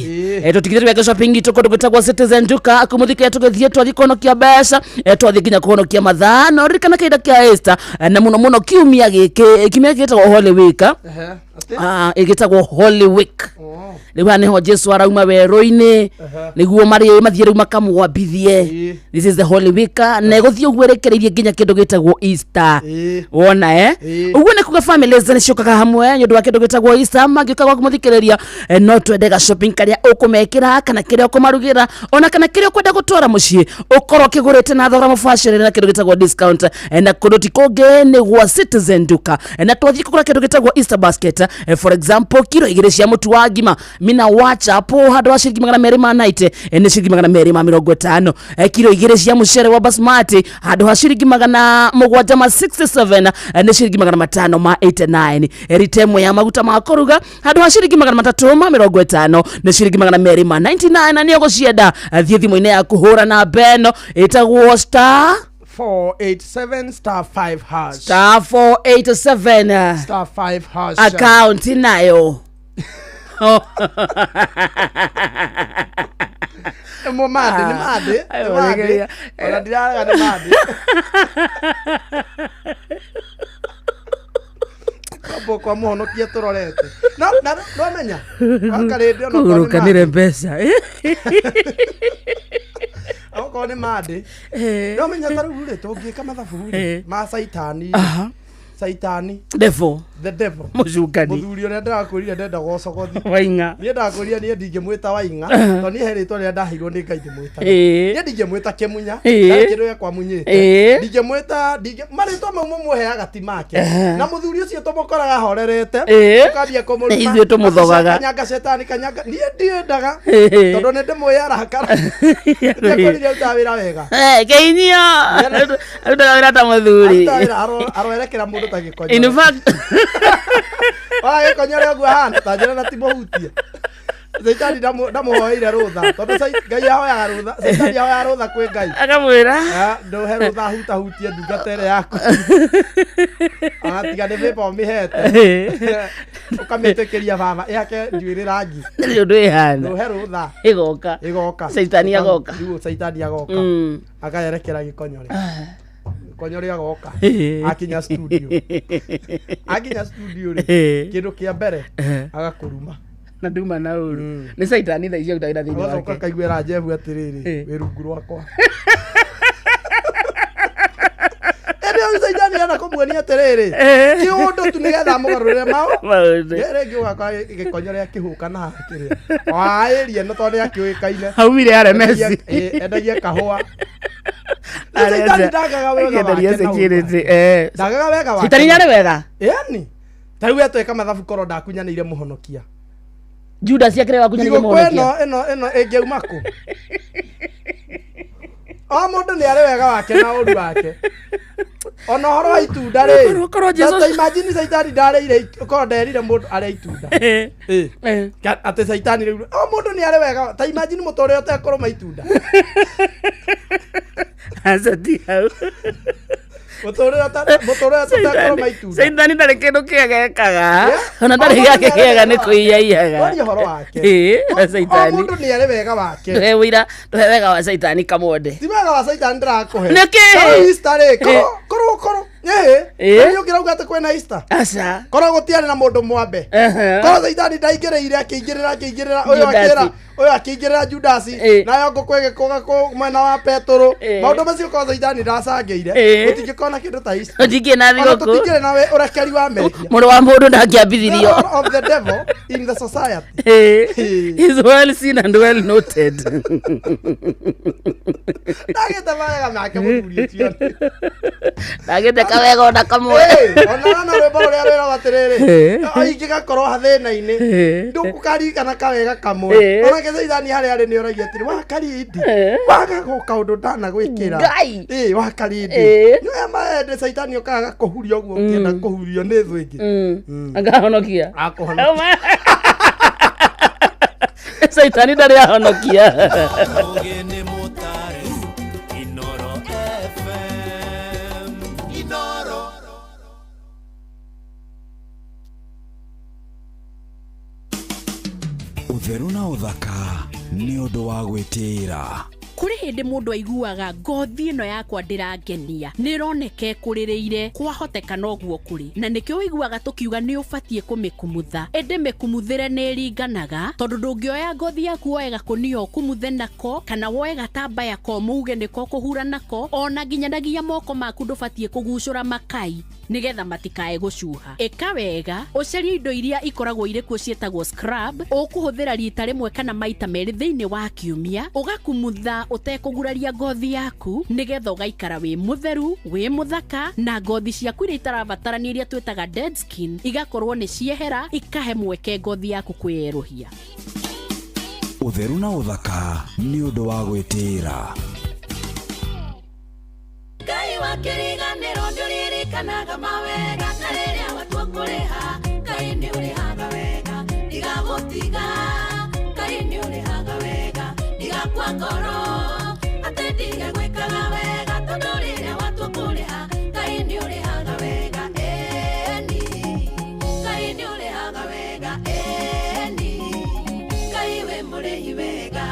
tũtigire tweke shopping itũ kũndũ gwĩtagwo Citizen Duka, kũmũthikĩria tũgĩthiĩ twathiĩ kũhonokia mbeca, twathiĩ nginya kũhonokia mathaa, na ũririkana kahinda kĩa Easter, na mũno mũno kiumia gĩkĩ, kiumia gĩkĩ gĩtagwo Holy Week. Ĩgĩtagwo Holy Week. Rĩu haha nĩho Jesu arauma werũ-inĩ nĩguo marĩ mathiĩ rĩu makamwambithie. This is the Holy Week, na ĩgũthiĩ ũguo ĩrekereirie nginya kĩndũ gĩtagwo Easter. Wona ũguo nĩ kuga families nĩ ciũkaga hamwe nĩ ũndũ wa kĩndũ gĩtagwo Easter, mangĩũka gwaku mũthikĩrĩria, no twende ga shopping karĩa ũkũmekĩra, kana kĩrĩa ũkũmarugĩra, ona kana kĩrĩa ũkwenda gũtwara mũciĩ, ũkorwo ũkĩgũrĩte na thogora mũbacĩrĩre na kĩndũ gĩtagwo discount. Na kũndũ ti kũngĩ nĩ gwa Citizen Duka. Na twathiĩ kũgũra kĩndũ gĩtagwo Easter basket, for example kiro igĩrĩ cia mũtu wa ngima mina wa chapo handũ ha ciringi magana merĩ ma 90, nĩ ciringi magana merĩ ma mĩrongo ĩtano. Kiro igĩrĩ cia mũcere wa basmati handũ ha ciringi magana mũgwanja ma 67, nĩ ciringi magana matano ma 89. Rita ĩmwe ya maguta ma kũruga handũ ha ciringi magana matatũ ma mĩrongo ĩtano, nĩ ciringi magana merĩ ma 99. Na nĩ ũgũcienda, thiĩ thimũ-inĩ yaku hũra namba ĩno ĩtagwo star
487 star 5 hash.
Star 487
star 5 hash.
Account nayo.
Mo mande, nĩ mande, nĩ mande. Ona ndiraraga nĩ mande. Kwamba kwa mũhonokia tũrorete. No, na no menya. Wakarĩndĩ ona okorwo nĩ
Kũgũrũkanĩre
mande.
mbeca.
Okorwo nĩ mande. No menya ta rĩu rĩ, tũngĩka mathabu rĩ, ma caitani. Caitani.
Devil.
The devil.
Mũcukani.
Mũthuri ũrĩa ndĩrakwĩrire ndendaga ũcogothi.
Waing'a.
Niĩ ndakwĩrire niĩ ndingĩmwĩta Waing'a tondũ niĩ he rĩtwa rĩrĩa ndaheirwo nĩ Ngai ndĩmwĩtaga. Niĩ ndingĩmwĩta Kĩmunya. Ndarĩ kĩndũ gĩakwa munyĩte. Ndingĩmwĩta marĩtwa mau mũmũheaga ti make. Na mũthuri ũcio tũmũkoraga ahorerete. Tũkambia kũmũruma.
Ithuĩ tũmũthogaga.
Kanyanga cetani kanyanga. Niĩ ndiendaga. Tondũ nĩ ndĩmũĩ arakara. Ndĩkwĩrire arutaga wĩra wega.
Kĩinyio. Arutaga wĩra ta mũthuri.
Arutaga wĩra aroerekera mũndũ ta gĩkonyo.
In fact
Ora gĩkonyore ũguo ahana ta njĩra na ti mũhutie. Caitani ndamũhoeire rũtha tondũ Ngai ahoyaga rũtha, Caitani ahoyaga rũtha kwĩ Ngai.
Akamwĩra
ndũhe rũtha hutahutie ndungata ĩrĩa yaku. Agatiga nĩ bĩba ũmĩhete. Ũkamĩtĩkĩria baba ĩhake njuĩrĩ rangi.
Nĩ ũndũ ĩhana.
Ndũhe rũtha.
Ĩgoka.
Ĩgoka.
Caitani agoka.
Rĩu Caitani agoka. Akayerekera gĩkonyore. Gĩkonyore agoka. Akinya studio. Akinya studio rĩ, kĩndũ kĩa mbere agakũruma.
Na nduma na ũru. Nĩ Caitani thaa ici arutagĩra thĩinĩ
Agacoka
wake.
akaiguĩra Jehu atĩrĩrĩ, wĩ rungu rwakwa. Ĩndĩ ũyũ Caitani enda kũmuonia atĩrĩrĩ, ti ũndũ tu nĩgetha amũgarũrĩre
maũndũ.
Rĩngĩ ũgakora gĩkonyore akĩhũka na haha kĩrĩa. Waĩrie no tondũ nĩakĩũĩkaine.
Aumire aremeci.
Endagia kahũa. Caitani ndagaga wega
Akĩenderia
wake na ũru
security.
wake. Ndagaga wega wake.
Caitani nĩarĩ wega.
Yaani ta rĩu etwĩka mathabu korwo ndakunyanĩire mũhonokia.
Judas akĩrĩ wakunyanĩire
Thigũkũ
mũhonokia.
ĩno ĩno ĩno ĩngĩauma kũ? O mũndũ nĩ arĩ wega wake na ũru wake. Ona ũhoro wa itunda rĩ.
Korwo Jesu-
Ta imagine Caitani ndarĩire korwo nderire mũndũ arĩa itunda. Atĩ Caitani rĩu o mũndũ nĩ arĩ wega ta imagine mũtũrĩre ũtekũrũma itunda.
Aca ti hau.
Mũtũrĩre ũtekũrũma itunda.
Caitani ndarĩ kĩndũ kĩega ekaga. Ona ndarĩ gĩake kĩega nĩ kũiyaiyaga.
Twaria ũhoro wake. O
Caitani.
mũndũ nĩ arĩ wega wake.
Tũhe wĩira, tũhe wega wa Caitani kamwende.
Ti wega wa Caitani ndĩrakũhe.
Nĩkĩ?
Tarĩu Easter rĩ, korwo korwo ĩĩ nĩ ũngĩrauga atĩ kwĩna Easter?
Aca.
Korwo gũtiarĩ na mũndũ mwambe. Korwo Caitani ndaingĩrĩire akĩingĩrĩra akĩingĩrĩra ũyũ
Judasi.
akĩra ũyũ akĩingĩrĩra Judasi nayo ngũkũ ĩgĩkũga kũ mwena wa Petũrũ. Maũndũ macio korwo Caitani ndacangĩire gũtingĩkorwo na kĩndũ ta Easter.
Gũtingĩ na
Ona
thigũkũ.
tũtingĩrĩ na ũrekeri wa mehia.
Mũrũ wa mũndũ
The
ndangĩambithirio.
role of the devil in the society.
Is well seen and well noted.
Ndagĩte mawega make mũthuri ũcio.
Ndagĩte kawega ona kamwe.
Ona na rwĩmbo rũrĩa rwĩragwo atĩrĩrĩ, ingĩgakorwo hathĩna-inĩ ndũkaririkana kawega kamwe. Onake Caitani harĩa arĩ nĩoragia atĩrĩ, wakarindi waga kaũndũ ndanagwĩkĩra.
Ngai.
Wakarindi. Nĩoya maende Caitani okaga gakũhuria ũguo ũkĩenda kũhurio nĩ thũ ĩngĩ.
Akahonokia.
Akũhonokia.
Caitani ndarĩ ahonokia.
Ũtheru na ũthaka nĩ ũndũ wa gwĩtĩĩra.
Kũrĩ hĩndĩ mũndũ aiguaga ngothi ĩno yakwa ndĩrangenia nĩ ĩroneka ĩkũrĩrĩire kwahoteka noguo kũrĩ na nĩkĩo ũiguaga tũkiuga nĩ ũbatiĩ kũmĩkumutha ĩndĩ mĩkumuthĩre nĩ ĩringanaga tondũ ndũngĩoya ngothi yaku woe gakũnia ũkumuthe nako kana woe gatambaya komũ uge nĩko ũkũhura nako ona nginyanagia moko maku ndũbatiĩ kũgucũra makai nĩgetha matikae gũcuha. Ĩka wega ũcarie indo iria ikoragwo irĩ kuo ciĩtagwo scrub ũkũhũthĩra rita rĩmwe kana maita merĩ thĩinĩ wa kiumia ũgakumutha ũtekũguraria ngothi yaku nĩgetha ũgaikara wĩ mũtheru wĩ mũthaka na ngothi ciaku iria itarabatarania iria twĩtaga dead skin igakorwo nĩ ciehera ikahe mweke ngothi yaku kwĩyerũhia.
Ũtheru na ũthaka nĩ ũndũ wa gwĩtĩĩra.
Ngai wa kĩrĩganĩro ndũririkanaga mawega na rĩrĩa watua kũrĩha Ngai nĩ ũrĩhaga wega ndigagũtiga Ngai nĩ ũrĩhaga wega ndigakua ngoro atĩ ndige gwĩkaga wega tondũ rĩrĩa watua kũrĩha Ngai nĩ ũrĩhaga wega ĩni Ngai nĩ ũrĩhaga wega ĩni Ngai wĩ mũrĩhi wega.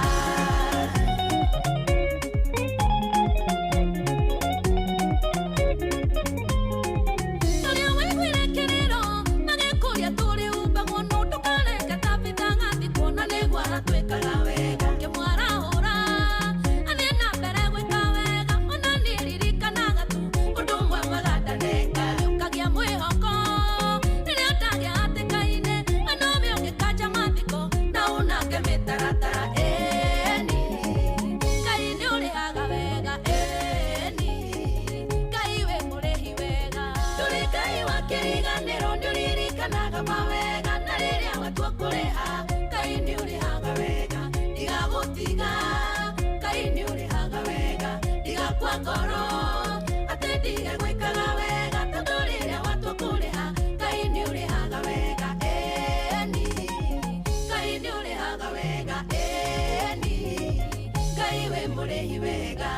Ndigagũtiga, Ngai nĩ ũrĩhaga wega. Ndigakua ngoro atĩ ndige gwĩkaga wega, tondũ rĩrĩa watua kũrĩha Ngai nĩ ũrĩhaga wega. Ĩni, Ngai nĩ ũrĩhaga wega. Ĩni, Ngai wĩ mũrĩhi wega.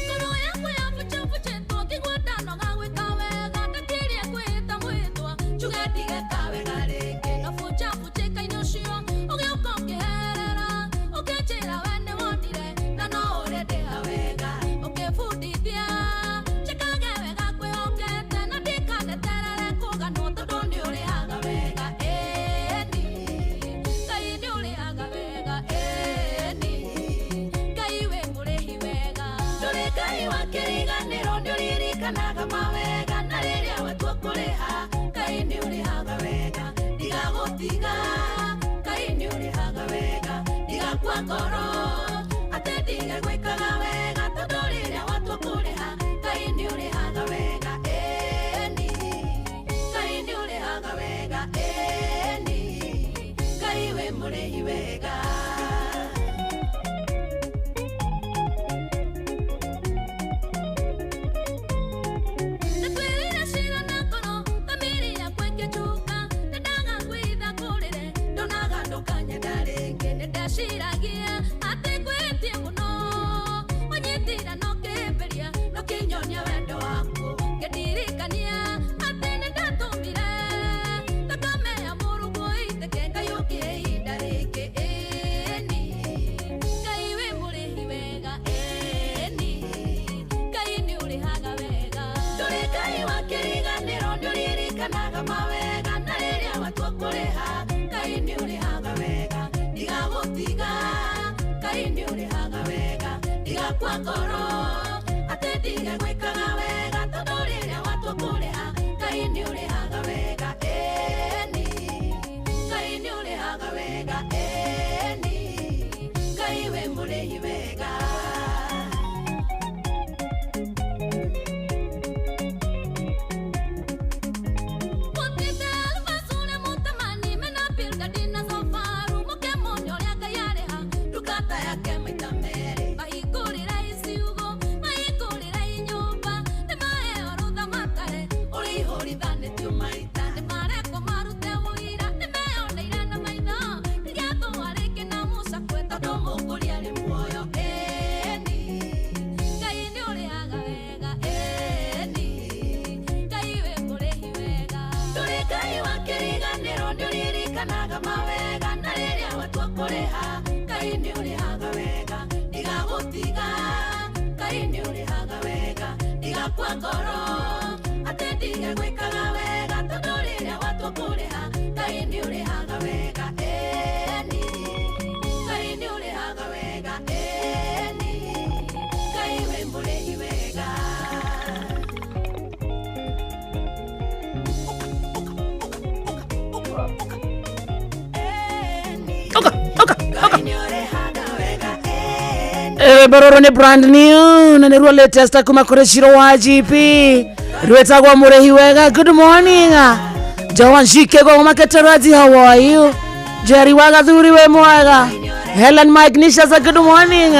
Ngoro yakwa yabuchabuchĩtwo ngĩigua ndanoga gwĩka wega, ndakĩria kwĩhĩta mwĩtwa njuge ndigeka wega rĩngĩ. Ngabuchabuchĩka-inĩ ũcio ũgĩũka ũkĩherera, ũkĩnjĩra we nĩwonire na no ũrĩndĩha wega. Ũkĩbundithia njĩkage wega kwĩhokete na ndikaneterere kũganwo, tondũ nĩ ũrĩhaga wega. Ĩni, Ngai nĩ ũrĩhaga wega. Ĩni, Ngai wĩ mũrĩhi wega. Ndũrĩ Ngai wa kĩriganĩro, nĩ ũririkanaga mawega, na rĩrĩa watua kũrĩha Ngai nĩ ũrĩhaga wega. Ndigagũtiga, Ngai nĩ ũrĩhaga wega. Ndigakua ngoro atĩ ndige gwĩkaga wega, tondũ rĩrĩa watua kũrĩha Ngai nĩ ũrĩhaga wega. Ĩni, Ngai nĩ ũrĩhaga wega. Ĩni, Ngai wĩ mũrĩhi wega. Nĩtwĩrĩire cira na ngoro, thamiri yakwa ĩkĩnjuka, ndendaga kwĩhitha kũrĩre, ndonaga ndũkanyenda rĩngĩ. Nĩndeciragia atĩ ngwĩtie mũno, wanyitira na ũkĩhĩmbĩria, na ũkĩnyonia wendo waku. Ngĩndirikania atĩ nĩndatũmire thakame ya mũrũguo ĩitĩke, Ngai ũkĩhe ihinda rĩngĩ. Ĩni, Ngai wĩ mũrĩhi wega. Ĩni, Ngai nĩ ũrĩhaga wega. Ndũrĩ Ngai wa kĩriganĩro, nĩ ũririkanaga mawega, na rĩrĩa watua kũrĩha Ngai nĩ ũrĩhaga wega. Ndigagũtiga, Ngai nĩ ũrĩhaga wega. Ndigakua ngoro atĩ ndige gwĩkaga wega, tondũ rĩrĩa watua kũrĩha Ngai nĩ ũrĩhaga wega. Ĩni, Ngai nĩ ũrĩhaga wega. Ĩni, Ngai wĩ mũrĩhi wega. Mũtite Alvas ũrĩa mũtamani mena Bildadi na Zofaru, mũkĩmuonia ũrĩa Ngai arĩha ndungata yake maita merĩ. Mahingũrĩre iciugo, mahingũrĩre inyũmba, nĩmaheo rũtha matare ũrĩa ihũrithanĩtio maita. Nĩmarekwo marute ũira, nĩmeyoneire na maitho, ndigethũa rĩngĩ na mũcakwe, tondũ mũkũria arĩ muoyo. Ĩni, Ngai nĩ ũrĩhaga wega. Ĩni, Ngai wĩ mũrĩhi wega. Ndũrĩ Ngai wa kĩriganĩro, nĩ ũririkanaga mawega, na rĩrĩa watua kũrĩha Ngai nĩ ũrĩhaga wega. Ndigagũtiga, Ngai nĩ ũrĩhaga wega. Ndigakua ngoro atĩ ndige gwĩkaga wega, tondũ rĩrĩa watua kũrĩha Ngai nĩ ũrĩhaga wega. Ĩni, Ngai nĩ ũrĩhaga wega. Ĩni, Ngai wĩ mũrĩhi wega.
Rwĩmbo rũrũ nĩ brand new na nĩruo latest kuma kũrĩ Shiro wa GP, rwĩtagwo mũrĩhi wega. Good morning Joan Shike Gomaketeraji, how are you? Jerry wa Gathuri wĩ mwega. Helen Mike Nisha, good morning.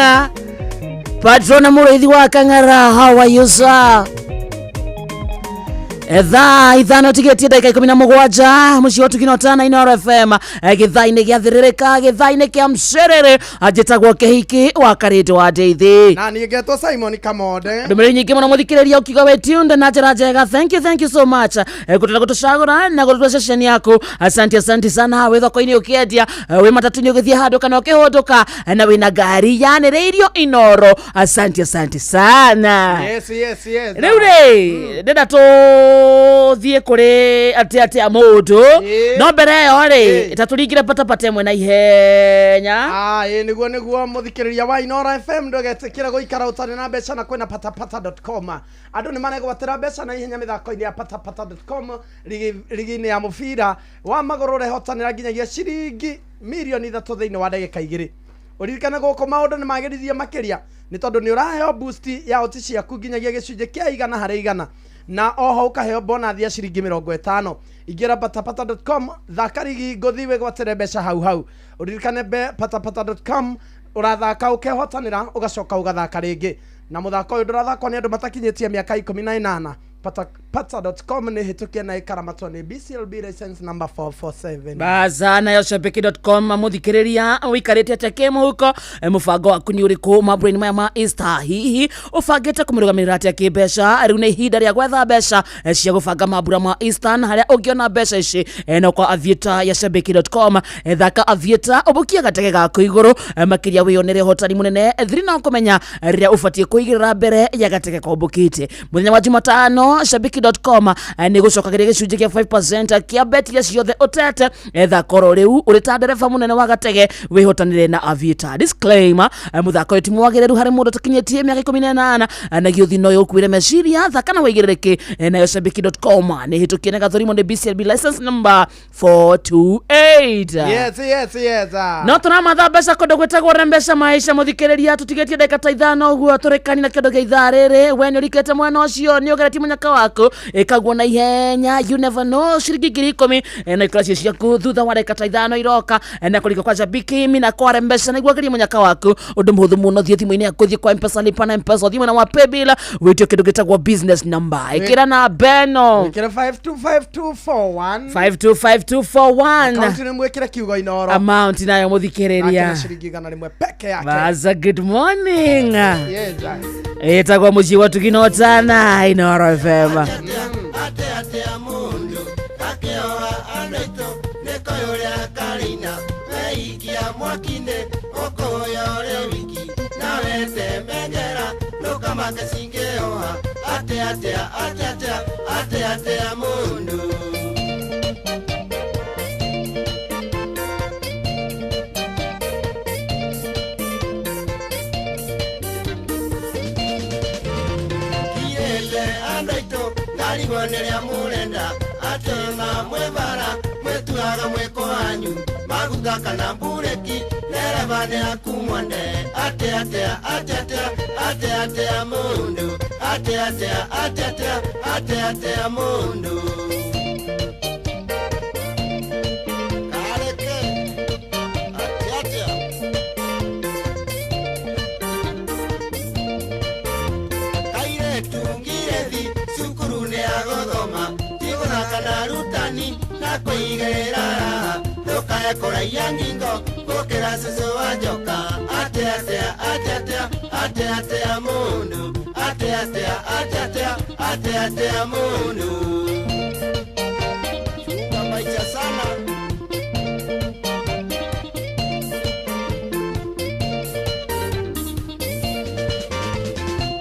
Patrona mũrĩithi wa Kang'ara, how are you sir? Thaa 5 tigĩtie ndagĩka 17 mũciĩ wa Tugino Tana Inooro FM, gĩthaa-inĩ gĩa thĩrĩrĩka, gĩthaa-inĩ kĩa mcerere. Njĩtagwo Kĩhiki wa Karĩndũ wa Ndeithi.
Na niĩ ngetwo Simon Kamonde.
Ndũmĩrĩri nyingĩ mũno mũthikĩrĩria ũkiuga wĩ tuned na njĩra njega. Thank you, thank you so much, gũtũra gũtũcagũra na gũtũtua ceceni yaku. Asante, asante sana. Wĩ thoko-inĩ ũkĩendia, wĩ matatũ-inĩ ũgĩthiĩ handũ kana ũkĩhũndũka na wĩna ngari yanĩrĩirio Inooro, asante, asante sana.
Yes.
Rĩu rĩ, ndĩrenda tũthiĩ kũrĩ atĩ atĩa mũndũ, no mbere ĩyo rĩ, ta tũringire patapata ĩmwe na ihenya.
Ĩĩ, nĩguo mũthikĩrĩria wa Inooro FM, ndũgetĩkĩre gũikara ũtarĩ na mbeca, na kwĩna patapata.com. Andũ nĩ maregwatĩra mbeca na ihenya mĩthako-inĩ ya patapata.com, rigi-inĩ ya mũbira wa magũrũ ũrehotanĩra nginyagia ciringi mirioni 3 thĩinĩ wa ndagĩka 2. Ũririkane gũkũ maũndũ nĩ magĩrithie makĩria, nĩ tondũ nĩ ũraheo boost ya oti ciaku nginyagia gĩcunjĩ kĩa 100 harĩ 100. Na oho ũkaheo bonathi ya ciringi 50. Ingĩra patapata.com, thaka rigi ngũthi wĩgwatĩre mbeca hau hau. Ũririkane be patapata.com ũrathaka ũkehotanĩra ũgacoka ũgathaka rĩngĩ. Na mũthako ũyũ ndũrathakwo nĩ andũ matakinyĩtie mĩaka 18. Patapata.com nĩ hĩtũkie na ĩkaramatwo nĩ BCLB license number 447.
Baza nayo shabiki.com muthikiriria wikarite atia ki muhuko. Mubango waku ni uriku mambura-inĩ maya ma Easter? Hihi ubangite kũmĩrũgamĩrĩra atia kĩmbeca? Rĩu nĩ ihinda rĩa gwetha mbeca cia gũbanga mambura ma Easter, na harĩa ũngĩona mbeca ici no kwa aviator ya shabiki.com. Thaka aviator ũbũkie gatege gaku igũrũ, makĩria wĩyonere ũhotani mũnene. Thiri no kũmenya rĩrĩa ũbatiĩ kũigĩrĩra mbere ya gatege kombũkĩte. Mũthenya wa Jumatano shabiki.com nĩ gũcokagĩria gĩcunjĩ kĩa 5% kĩa bet iria ciothe ũtete. Thaka oro rĩu ũrĩ ta ndereba mũnene wa gatege wĩhotanĩre na aviator. Disclaimer, mũthako ũyũ ti mwagĩrĩru harĩ mũndũ ũtakinyĩtie mĩaka 18, na gĩũthi no yũkuĩre meciria. Thaka na wĩigĩrĩrĩki. Nayo shabiki.com nĩ hĩtũkie na gathũrimwo nĩ BCLB license number 428.
Yes, yes, yes.
No tũramatha mbeca kũndũ gwĩtagwo rembesha maisha. Mũthikĩrĩria, tũtigĩtie ndagĩka ta 5 ũguo tũrĩkani na kĩndũ gĩa ithaa rĩrĩ. We nĩ ũrikĩte mwena ũcio, nĩ ũgeretie mũnyaka waku, ĩkaguo na ihenya. You never know, ciringi 10,000 na ikora cio ciaku thutha wa ndagĩka ta 5 iroka. Na kũrika kwa Shabiki mina kwa rembesha nĩguo gerie mũnyaka waku. Ũndũ mũhũthũ mũno, thiĩ thimũ-inĩ yaku, thiĩ kwa Mpesa, lipa na Mpesa, ũthiĩ mwena wa paybill, wĩtio kĩndũ gĩtagwo business number, ĩkĩra namba ĩno.
Wĩkĩre 525241.
525241.
Akaunti nĩ mwĩkĩre kiugo Inoro.
Amount nayo mũthikĩrĩria
Nake nĩ ciringi 100 peke yake.
Baza, good morning.
Yes.
Ĩtagwo mũciĩ wa tuginotana Inoro FM.
Atea mundu akĩoha andũ aitũ nĩkoĩ ũrĩa karĩina weikia mwaki-inĩ ũkũya ũrĩ wiki nawe temengera ndũkamake cingĩoha atea atea atea atea atea atea mundu. Kiete andũ aitũ ngarigwo nĩrĩa mũrenda atĩ ona mwĩ bara mwĩtuaga mwĩko wanyu maguta kana mburĩki ndereba nĩ aku mwende atĩa atĩa atĩa atĩa atĩa atĩa mũndũ atĩa atĩa atĩa atĩa atĩa atĩa mũndũ. Kareke atĩa atĩa kairĩtu ngirĩthi cukuru nĩ agũthoma ti gũthaka na arutani na kũigĩrĩra raha ndũkae kũraiya ngingo gũkĩra cũcũ wa njoka atĩa atĩa atĩa atĩa atĩa atĩa mũndũ atĩa atĩa atĩa atĩa atĩa atĩa mũndũ. Chunga maisha sana.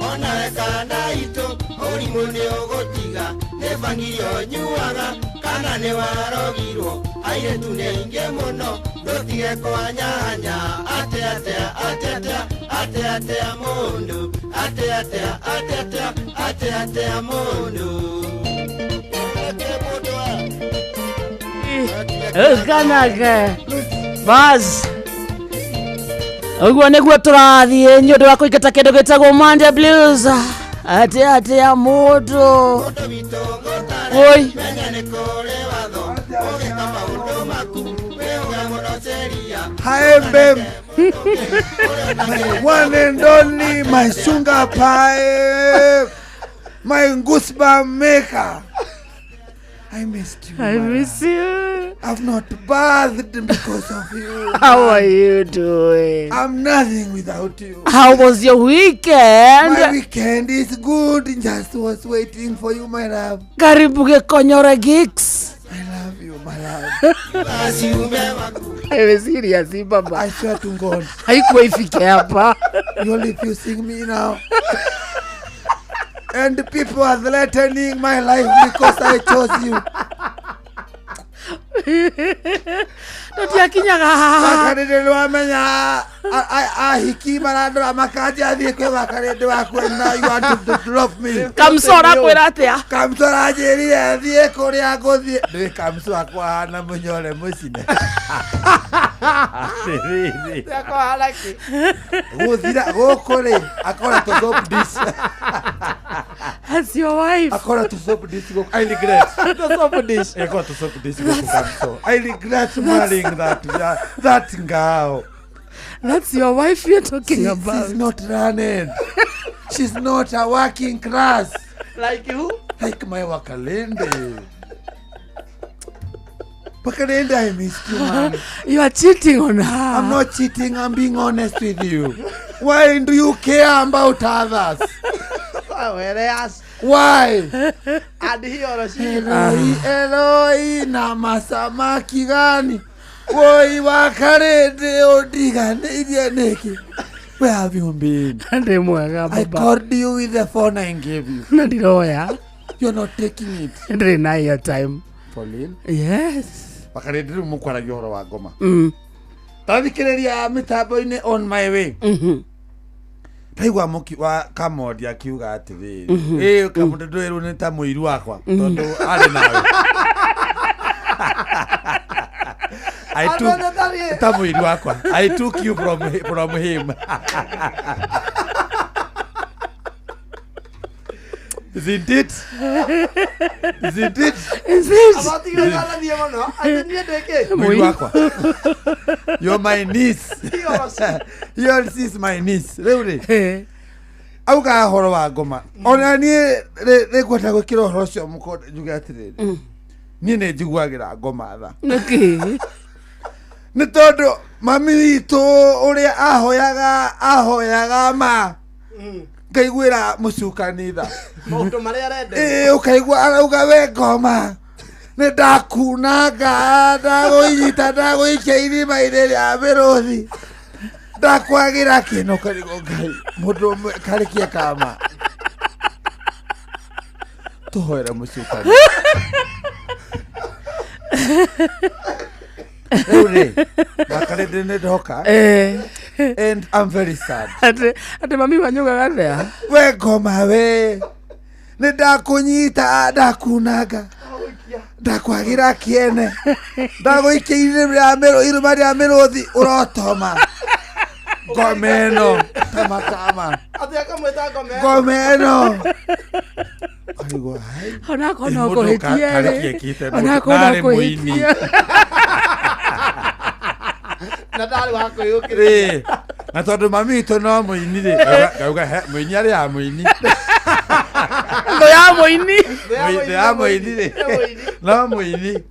Onawe kana itũ ũrimũ nĩ ũgũtiga nĩ bangiri ũnyuaga kana nĩ warogirwo airĩtu nĩ aingĩ mũno ndũtige kũhanyahanya atĩa atĩa atĩa atĩa atĩa atĩa mũndũ atĩa atĩa atĩa atĩa atĩa atĩa mũndũ.
Kanake bas ũguo nĩguo tũrathiĩ nĩ ũndũ wa kũingata kĩndũ gĩtagwo Monday Blues. Atĩa atĩa mũndũ oi.
Menya nĩ kũrĩ watho ũgĩka maũndũ maku wĩũge mũno sheria.
Hi, babe. My one and only, my sugar pie, my goosebump maker. I missed you.
I miss you.
I've not bathed because of you.
How are you doing?
I'm nothing without you.
How was your weekend?
My weekend is good. Just was waiting for you, my love.
Karibu Gĩkonyore Geeks.
I love you, my love.
I'm serious, baba.
I swear to God.
Haikuwa ifike hapa.
You're refusing me now. And people are threatening my life because I chose you.
Tũtiakinyaga haha.
Wakarĩndĩ nĩwamenya ahiki marandora makanja thiĩ kwĩ wakarĩndĩ waku and now you want to drop me.
Kamso arakwĩra atĩa?
Kamso aranjĩrire thiĩ kũrĩa ngũthiĩ. Ndũĩ Kamso akwa ahana mũnyore mũcine. Atĩrĩrĩ. Gũthira gũkũ rĩ akoretwo soap dish.
That's your wife.
Akora to soap dish go. I regret.
The soap dish.
I got to soap dish go. So I regret marrying that that girl.
That's your wife you're talking about.
She's not running. She's not a working class.
Like you?
Like my Wakalende. Wakalende, I missed you, man.
You are cheating on her.
I'm not cheating. I'm being honest with you. Why do you care about others?
Whereas
Why?
And he or she.
Eloi, Eloi, na masamaki gani? Woi Wakalende, odiganeirie niki? Where have you been?
Ndĩ mwega
I
baba.
called you with the phone I gave you.
Na ndiroya.
You're not taking it.
Ndĩrĩ na airtime.
Pauline.
Yes.
Wakalende rĩu mũkwaragia ũhoro wa ngoma. Tathikĩrĩria mĩtambo-inĩ on my way. Ndaigua mũki wa Kamodi akiuga atĩrĩrĩ, ĩ Kamodi ndwĩrwo nĩ ta mũiru wakwa tondũ arĩ nawe. I took ta mũiru wakwa. I took you from him. Isn't it? Isn't it?
Is it?
Abatigire karathiĩ mũno. Atĩ niĩ ndĩ kĩ?
Mũiru wakwa. You're my niece. Your is my niece. Rĩu rĩ. Auga ũhoro wa ngoma. Ona niĩ rĩngwenda gwĩkĩra ũhoro ũcio mũkonde njuge atĩrĩrĩ. Niĩ nĩ njiguagĩra ngoma tha.
Nĩkĩ?
Nĩ tondũ mami witũ ũrĩa ahoyaga ma. Ngaiguĩra mũcukani tha.
Maũndũ marĩa arenda.
Ĩĩ ũkaigua arauga we ngoma. Nĩ ndakunanga ndagũinyita ndagũikia irima-inĩ rĩa mĩrũthi. Ndakwagĩra kĩno karigwo Ngai mũndũ ũmwe karĩkie kama. Tũhoere mũcukani. Rĩu rĩ, Wakalende nĩ ndoka. And I'm very sad.
Atĩ mami wanyu ugaga atĩa?
We ngoma we. Nĩ ndakũnyita ndakunanga. Ndakwagĩra kĩene. Ndagũikia irima rĩa mĩrũthi ũrotoma. Ngoma ĩno tama kama.
Atĩ akamwĩta ngoma ĩno.
Ngoma ĩno. Karigwo, hai.
Onakorwo no
Mũndũ
kũhĩtia
karĩkie
rĩ.
kĩte mũndũ.
Onakorwo no
Narĩ mũini.
kũhĩtia.
Na ndarĩ wa kwĩyũkĩrĩria.
Rĩ, na tondũ mami witũ no mũini rĩ, ngauga he mũini arĩ ya mũini.
Thũ ya mũini.
Thũ ya mũini rĩ. No mũini.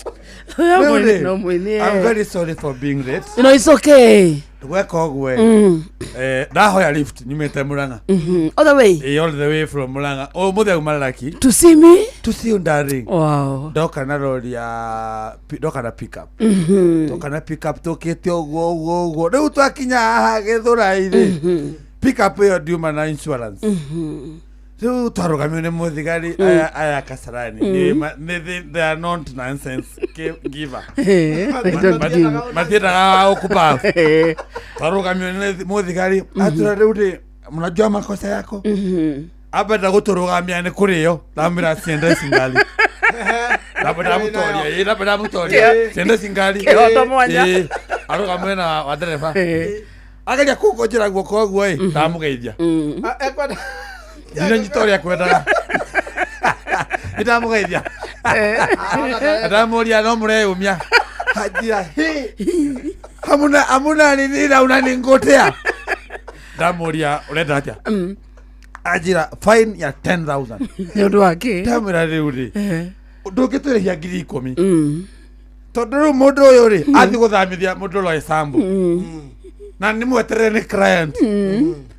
Thũ ya
Rĩu
mũini
rĩ,
no mũini.
I'm very sorry for being late.
You know, it's okay.
Gweka ũguo ĩ. Ndahoya lift nyumĩte Murang'a.
All the way.
Ĩ, all the way from Murang'a. Ũmũthĩ auma Raki.
To see me?
To see you darling.
Wow.
Ndoka na rori ya ndoka na pick up. Ndoka na pick up tũkĩte ũguo ũguo ũguo. Rĩu twakinya haha Gĩthũrai rĩ. Pick up ĩyo ndiuma na insurance. Rĩu twarũgamio nĩ mũthigari aya Kasarani. They are not nonsense giver.
They don't give.
Matiendaga ũkubabu. Twarũgamio nĩ mũthigari atwĩra rĩu rĩ mnajua makosa yako. Ambenda gũtũrũgamia nĩ kũrĩo. Ndamwĩra ciende cingali. Ndamũtoria. Ĩ ndamũtoria. Ciende cingali.
Kĩhoto mwanya.
Ĩ arũga mwena wa ndereba. Ageria kũngonjera guoko ũguo ĩ ndamũgeithia.
Ekwenda
Ndinanyita ũrĩa kwendaga. Ndamũgeithia. Ndamũria no mũreyũmia. Anjĩra hi. Hamuna hamuna nini na unaningotea. Ndamũria ũrenda atĩa? Anjĩra fine ya 10,000.
Nĩ ũndũ wa kĩ?
Ndamwĩra rĩu rĩ. Ndũngĩtũrĩhia 10,000. Tondũ rĩu mũndũ ũyũ rĩ athiĩ gũthamithia mũndũ ũrĩa sambo. Na nĩ mweterere nĩ client.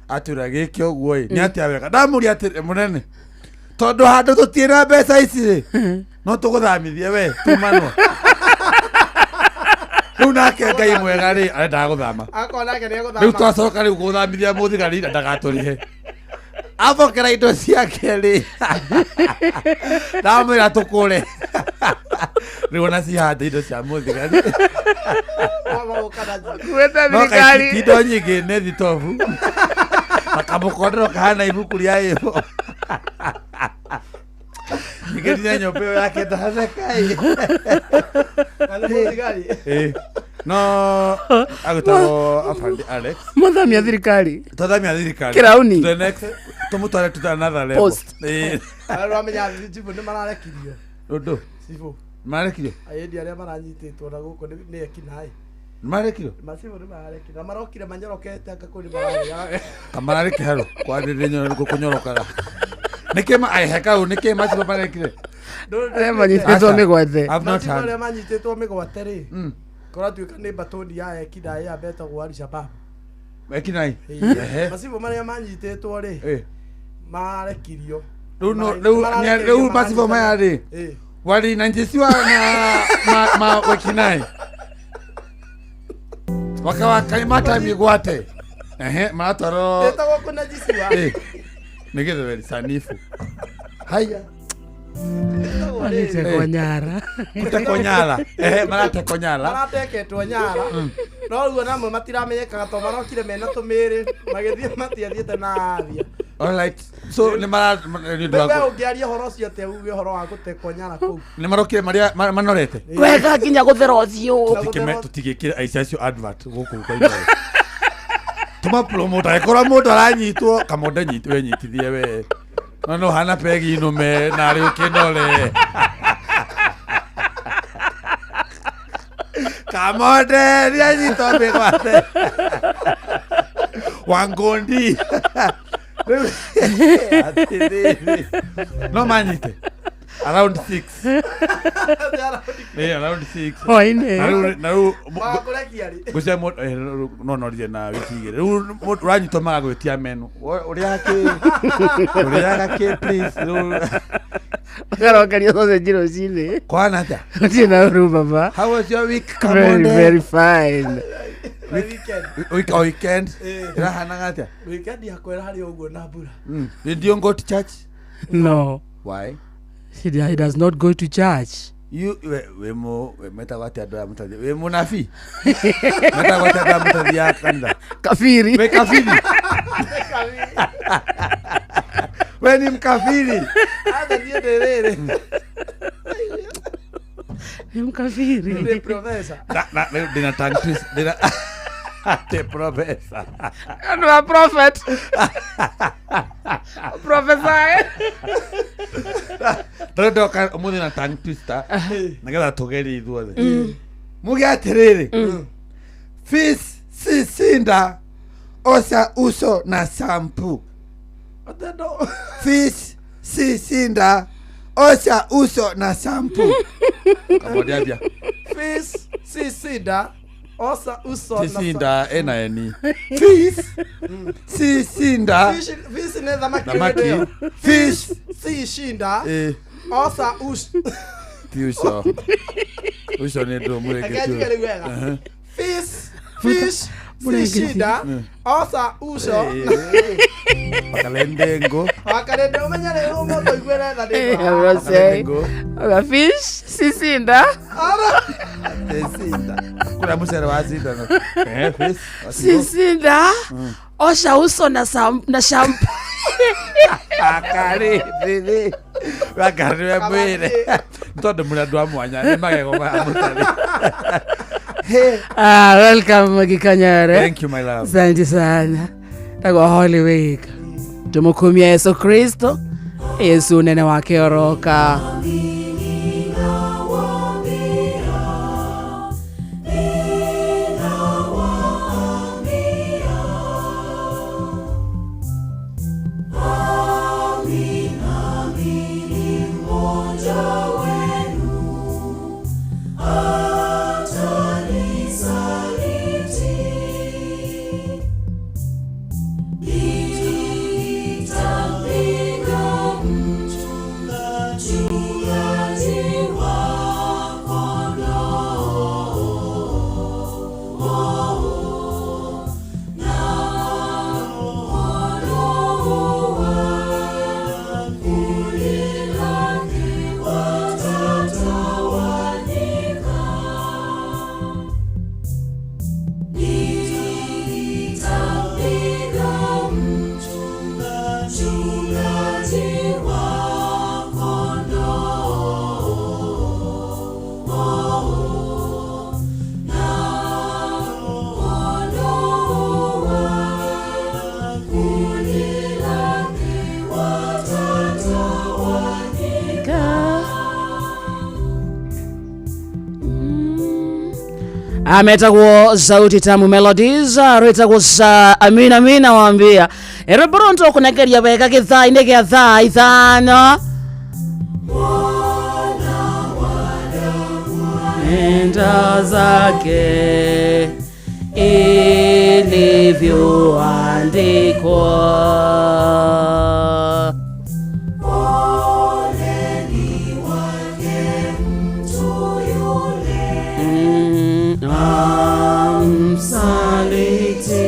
Atwĩra gĩke ũguo ĩ nĩ atĩa wega. Ndamũria atĩrĩ mũnene. Tondũ handũ tũtirĩ na mbeca ici rĩ no tũgũthamithie we tumanwo. Rĩu nake Ngai mwega rĩ arendaga gũthama.
Akorwo nake nĩ
Rĩu
egũthama.
twacoka rĩu gũthamithia mũthigari na ndagatũrĩhe. Amũkĩra indo ciake rĩ. Ndamwĩra tũkũre. Rĩu ona cihande indo cia mũthigari.
Kuĩte
No kaĩ
thirikari.
ti indo nyingĩ nĩ thitobu. Na kamũkondero kahana ibuku rĩa ĩbo. Ningĩ nginya nyũmba ĩyo yake ndatheka ĩ.
Na nĩ mũthigari.
Ĩ. No agwĩtagwo Afande Alex.
Mũthamia thirikari.
Twathamia thirikari.
Kĩrauni.
To the next Tũmũtware to another level.
Post.
Ĩĩ.
Aramenya cibũ nĩ mararekirio.
Ũndũ.
Cibũ.
Marekirio.
Ayendi arĩa maranyitĩtwo na gũkũ nĩ ekinaĩ.
Marekirio.
Macibũ nĩ mararekirio. Na marokire manyorokete anga kũu nĩ mararĩaga.
Kamararĩ kĩharo kwarĩrĩ kũnyorokaga. Nĩkĩ ma ai hekau nĩkĩ macibo marekire?
Arĩa manyitĩtwo mĩgwate.
I've not
Macibũ
heard.
arĩa manyitĩtwo mĩgwate rĩ. Kũratuĩka nĩ mbatũni ya ekinaĩ ya betagwo Al-Shabaab.
Ekinaĩ. Ehe.
Macibũ marĩa manyitĩtwo rĩ.
Eh.
Marekirio.
Rĩu no rĩu rĩu macibo maya rĩ. Walinajisiwa na ma wekinai. Wakawakamata migwate. Ehe, maratwarwo.
Ĩtagwo kũnajisiwa.
Eh. Nĩ gĩthweri sanifu. Haya.
Walitekwa nyara.
Kutekwo nyara. Ehe, maratekwo nyara.
Marateketwo nyara. No rĩu ona amwe matiramenyekaga tondũ marokire mena tũmĩrĩ magĩthiĩ matiathiĩte na athia.
All right. So nĩ mara nĩ ũndũ
Rĩu we
wa
ũngĩaria ũhoro ũcio atĩa uge ũhoro wa gũtekwo nyara kũu.
nĩ marokire maria manorete.
Wega nginya gũthera ũthiũ.
Tũtigĩkĩre aici acio advert gũkũ kwa Inooro. Tũma promote angĩkorwo mũndũ aranyitwo kamonde nyit we nyitithie we. No no hana pegi nũme na arĩ ũkĩnore. Kamonde nĩanyitwo mĩgwate. Wangondi. Rĩu atĩrĩrĩ. No manyite. Around 6. Eh, around 6.
Hwaĩ-inĩ.
Na rĩu na rĩu
Magakũrekia rĩ.
ngũcia mũndũ eh, no norire na wiki igĩrĩ rĩu mũndũ ũranyitwo magagwĩtia menu ũrĩaga kĩ ũrĩaga kĩ please rĩu
Makarokeria sausage rũcinĩ.
kwana atĩa
Gũtirĩ na ũru baba.
How was your week
Very,
Kamonde?
very fine.
Week or weekend
Eh.
ĩrahanaga atĩa
Weekend yakwa ĩrarĩ o ũguo na mbura.
Did you go to church?
No.
Why?
He does not go to church.
You we we mu we metagwo atĩa andũ aya mũtathiĩ wĩ mũnabii metagwo atĩa andũ aya mũtathiaga kanitha
Kafiri.
We kafiri. We ni mkafiri.
Atha niĩ ndĩ rĩrĩ.
Ni mkafiri.
Ndĩ professor.
Na na rĩu ndĩna tongue twist ndĩna atĩ professor.
Andũ a prophet. Prophesy.
Rĩu ndoka ũmũthĩ na tongue twister nĩgetha tũgerie ithuothe. Muge atĩrĩrĩ. Fish si sinda osha uso na shampoo. Fish si sinda osha uso na shampoo. Kamodi ambia.
Fish si sinda osa uso na
Si sinda ena eni. Fish si sinda
Fish fish nĩ thamaki.
Thamaki.
hĩndĩ ĩyo.
Fish
si shinda
eh
osa uso.
ti uso. Uso nĩ ndũ mũrĩngĩ
Reke njuge rĩu wega. Fish fish si shinda osa uso.
Wakalendengo.
Wakarende ũmenye rĩu ũmũthĩ ũiguĩre tha
Eh,
ndĩ.
Rose. Oga fish sisinda.
Sinda. Kuna mucere wa sinda no. Eh fish.
Sisinda. Osha uso na na shampoo.
Akari thiri. Wakari we mwire. Tondu muri andu a mwanya nĩ magego ma mũtari.
Ah, welcome Gikanyare.
Thank you my love.
Asante sana. Tagwa Holy Week.
Tumukumia Yesu Kristo. Yesu unene wake oroka.
Watatawanyika.
Ametagwo Sauti Tamu Melodies, rwĩtagwo sa Amina Amina wambia rwĩmbo rũrũ nĩtũkũnengeria wega gĩthaa-inĩ gĩa thaa 5. Nenda zake ilivyoandikwa. Amsaliti.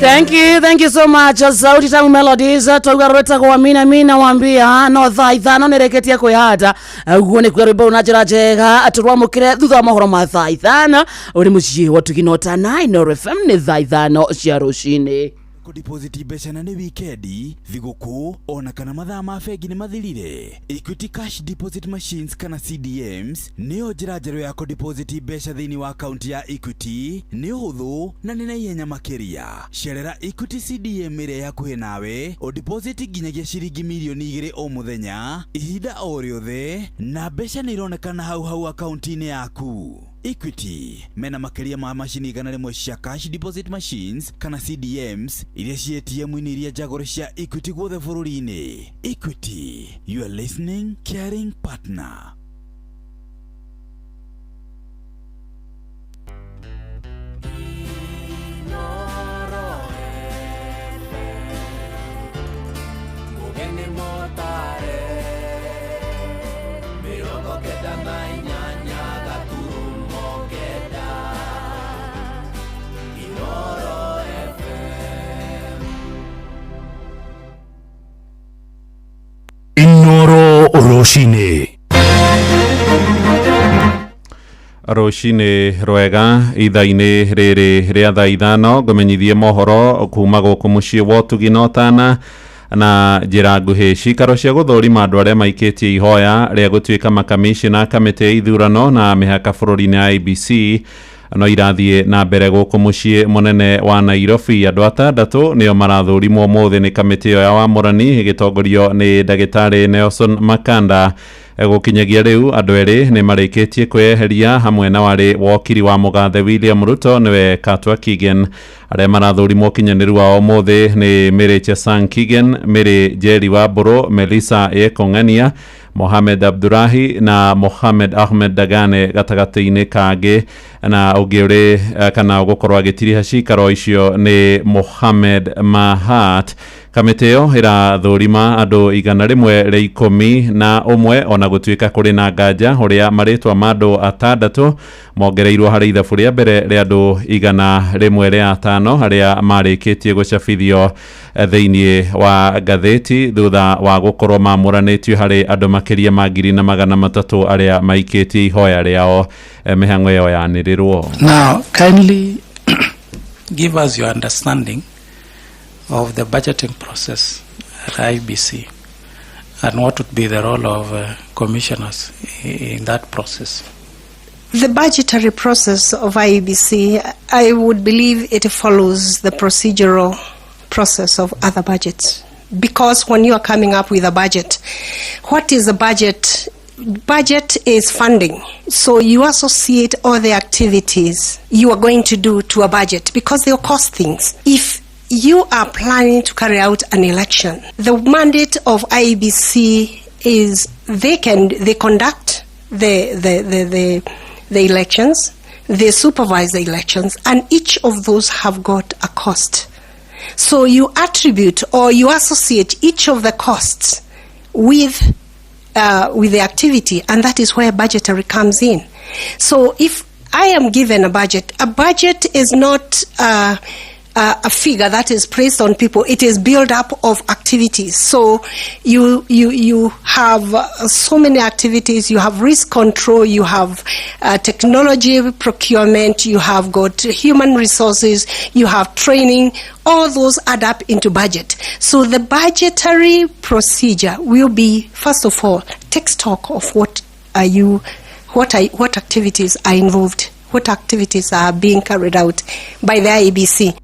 Thank you, thank you so much. Sauti Tamu Melodies, twauga rwĩtagwo Amina Amina wambia no thaa 5 nĩrĩkĩtie kwĩhanda. Guo nĩ kuga rwĩmbo na njĩra njega tũrwamũkĩre thutha wa mohoro ma thaa 5 ũrĩ mũciĩ wa Tugino ta Inooro FM nĩ thaa 5 cia rũcinĩ.
Kũdeposit mbeca na nĩ wikendi, thigũkũ ona kana mathaa ma bengi nĩ mathirire. Equity Cash Deposit Machines kana CDMs nĩyo njĩra njerũ ya kũdeposit mbeca thĩinĩ wa akaunti ya Equity. Nĩ ũhũthũ na nĩ na ihenya makĩria. Cerera Equity CDM ĩrĩa ĩ hakuhĩ nawe ũdeposit nginyagia ciringi mirioni 2 o mũthenya ihinda o rĩothe na mbeca nĩ ironekana hau hau akaunti-inĩ yaku. Equity mena makĩria ma macini 100 cia cash deposit machines kana CDMs iria ci ATM-inĩ iria njagũre cia Equity guothe bũrũri-inĩ. Equity, your listening, caring partner.
Mũgeni mũtare 98.9 Inooro FM.
Inooro rũcinĩ.
Rũcinĩ rwega ithaa-inĩ rĩrĩ rĩa thaa 5 ngũmenyithie mohoro kuma gũkũ mũciĩ wa Ũtugi na Ũtana na njĩra nguhĩ. Cikaro cia gũthũrima andũ arĩa maikĩtie ihoya rĩa gũtuĩka makamishina kamĩtĩ ya ithurano na mĩhaka bũrũri-inĩ IEBC no irathiĩ na mbere gũkũ mũciĩ mũnene wa Nairobi. Andũ 6 nĩo marathũrimwo ũmũthĩ nĩ kamĩtĩ ĩyo ya wamũrani ĩgĩtongorio nĩ ndagĩtarĩ Nelson Makanda. Gũkinyagia rĩu andũ 2 nĩ marĩkĩtie kwĩyeheria hamwe na warĩ wokiri wa mũgathe William Ruto nĩwe Katwa Kigen. Arĩa marathũrimwo ũkinyanĩru wao ũmũthĩ nĩ Mary Chesang Kigen, Mary Njeri Wambũrũ, Melissa Yekong'ania, Mohamed Abdurahi na Mohamed Ahmed Dagane gatagatĩ-inĩ kangĩ, na ũngĩ ũrĩ kana ũgũkorwo agĩtiriha cikaro icio nĩ Mohamed Mahat. Kamĩtĩ ĩyo ĩrathũrima andũ 111 ona gũtuĩka kũrĩ na nganja ũrĩa marĩtwa ma andũ 6 mongereirwo harĩ ithabu rĩa mbere rĩa andũ 105 arĩa marĩkĩtie gũcabithio thĩinĩ wa ngathĩti thutha wa gũkorwo mamũranĩtio harĩ andũ makĩria ma 1,300 arĩa maikĩtie ihoya rĩao mĩhang'o ĩyo yanĩrĩrwo.
Now, kindly give us your understanding of the budgeting process at IEBC and what would be the role of commissioners in that process.
The budgetary process of IEBC, I would believe it follows the procedural process of other budgets. Because when you are coming up with a budget, what is a budget? Budget is funding. So you associate all the activities you are going to do to a budget because they cost things. If you are planning to carry out an election, the mandate of IEBC is they conduct the elections, they supervise the elections, and each of those have got a cost. So you attribute or you associate each of the costs with the activity, and that is where budgetary comes in. So if I am given a budget is not a figure that is placed on people. It is built up of activities. So you have so many activities. You have risk control, you have technology procurement, you have got human resources, you have training. All those add up into budget. So the budgetary procedure will be, first of all, take stock of what are you, what are, what activities are involved, what activities are being carried out by the IEBC.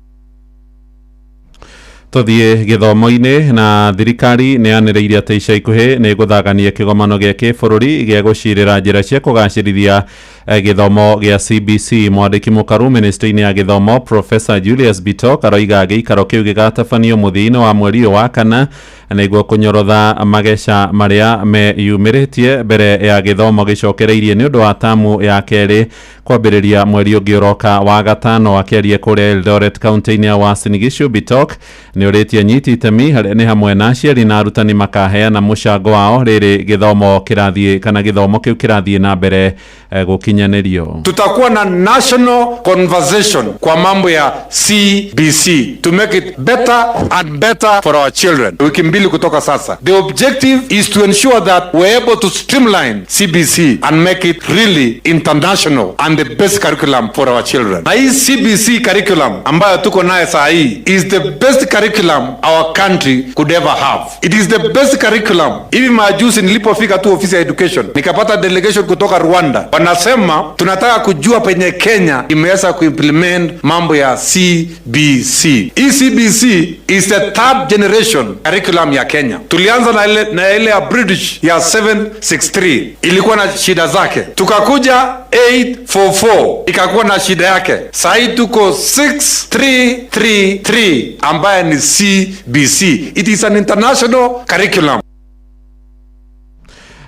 Tũthiĩ gĩthomo-inĩ. Na thirikari nĩ yanĩrĩire atĩ ica ikuhĩ nĩ gũthagania kĩgomano gĩa kĩbũrũri gĩa gũcirĩra njĩra cia kũgacĩrithia gĩthomo gĩa CBC. Mwandĩki mũkaru ministry-inĩ ya gĩthomo, Professor Julius Bitok, aroiga gĩikaro kĩu gĩgatabanio mũthia-inĩ wa mweri ũyũ wa kana nĩguo kũnyorotha mageca marĩa meyumĩrĩtie mbere ya gĩthomo gĩcokereirie nĩ ũndũ wa tamu ya kerĩ kwambĩrĩria mweri ũngĩ ũroka wa gatano. Akĩaria kũrĩa Eldoret, kaunti-inĩ ya Uasin Gishu, Bitok nĩ ũrĩtie anyiti itemi, harĩa nĩ hamwe na aciari na arutani, makaheana mũcango wao rĩrĩ gĩthomo kĩrathiĩ kana gĩthomo kĩu kĩrathiĩ na mbere gũkinyanĩrio.
Tutakuwa na national conversation kwa mambo ya CBC to make it better and better for our children. Wiki 2 kutoka sasa. The objective is to ensure that we're able to streamline CBC and make it really international and the best curriculum for our children. Na hii CBC curriculum ambayo tuko naye saa hii is the best curriculum our country could ever have. It is the best curriculum. Hivi majuzi nilipofika tu ofisi ya education nikapata delegation kutoka Rwanda, wanasema tunataka kujua penye Kenya imeweza kuimplement mambo ya CBC. Hii CBC is the third generation curriculum ya Kenya. Tulianza na ile ya British ya 763, ilikuwa na shida zake, tukakuja 844, ikakuwa na shida yake. Sahii tuko 6333 ambaye ni CBC. It is an international curriculum.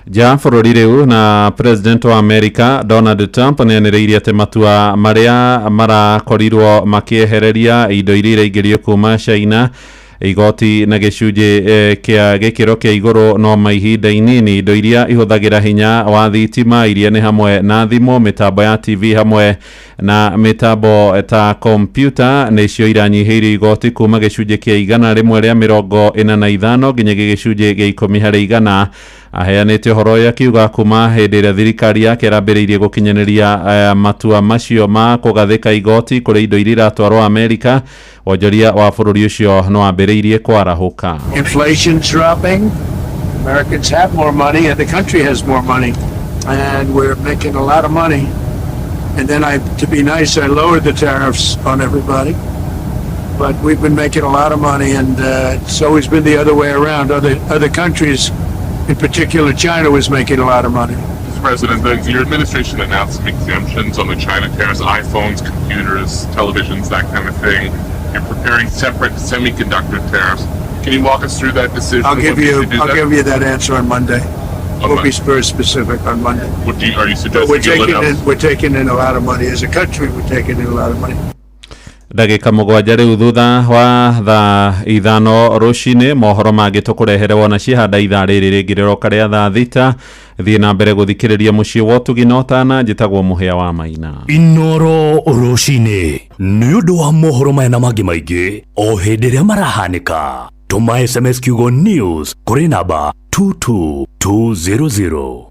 Nja bũrũri rĩu, na President wa America Donald Trump nĩanĩrĩire atĩ matua marĩa marakorirwo makĩehereria indo iria iraingĩrio kuma China igoti na gĩcunjĩ kĩa gĩkĩro kĩa igũrũ no ma ihinda inini. Indo iria ihũthagĩra hinya wa thitima, iria nĩ hamwe na thimũ, mĩtambo ya TV hamwe na mĩtambo ta kompyuta, nĩcio iranyihĩirio igoti kuma gĩcunjĩ kĩa 145 nginya gĩcunjĩ gĩa 10%. Aheanĩte ũhoro ũyũ akiuga kuma hĩndĩ ĩrĩa thirikari yake ĩrambĩrĩirie gũkinyanĩria matua macio ma kũgathĩka igoti kũrĩ indo iria iratwarwo Amerika, wonjoria wa bũrũri ũcio no wambĩrĩirie kwarahũka.
Inflation's dropping. Americans have more money, and the country has more money. And we're making a lot of money. And then I, to be nice, I lowered the tariffs on everybody. But we've been making a lot of money, and it's always been the other way around. Other countries, in particular China, was making a lot of money.
Mr. President, your administration announced some exemptions on the China tariffs, iPhones, computers, televisions, that kind of thing. You're preparing separate semiconductor tariffs. Can you walk us through that decision?
I'll give
What made
you
do
I'll
that?
give you that answer on Monday.
On
We'll
Monday.
be very specific on Monday.
Are you
But
suggesting
we're
you'll
taking
announce?
in we're taking in a lot of money as a country. We're taking in a lot of money.
Ndagĩka 7 rĩu thutha wa thaa 5 rũcinĩ. Mohoro mangĩ tũkũrehere wona ciahanda ithaa rĩrĩ rĩngĩ rĩroka rĩa thaa 6. Thiĩ na mbere gũthikĩrĩria mũciĩ wa ũtugi na ũtana. Njĩtagwo Mũhĩa wa Maina.
Inoro rũcinĩ nĩ ũndũ wa mohoro maya na mangĩ maingĩ o hĩndĩ ĩrĩa marahanĩka, tũma SMS kiugo news kũrĩ namba 22200.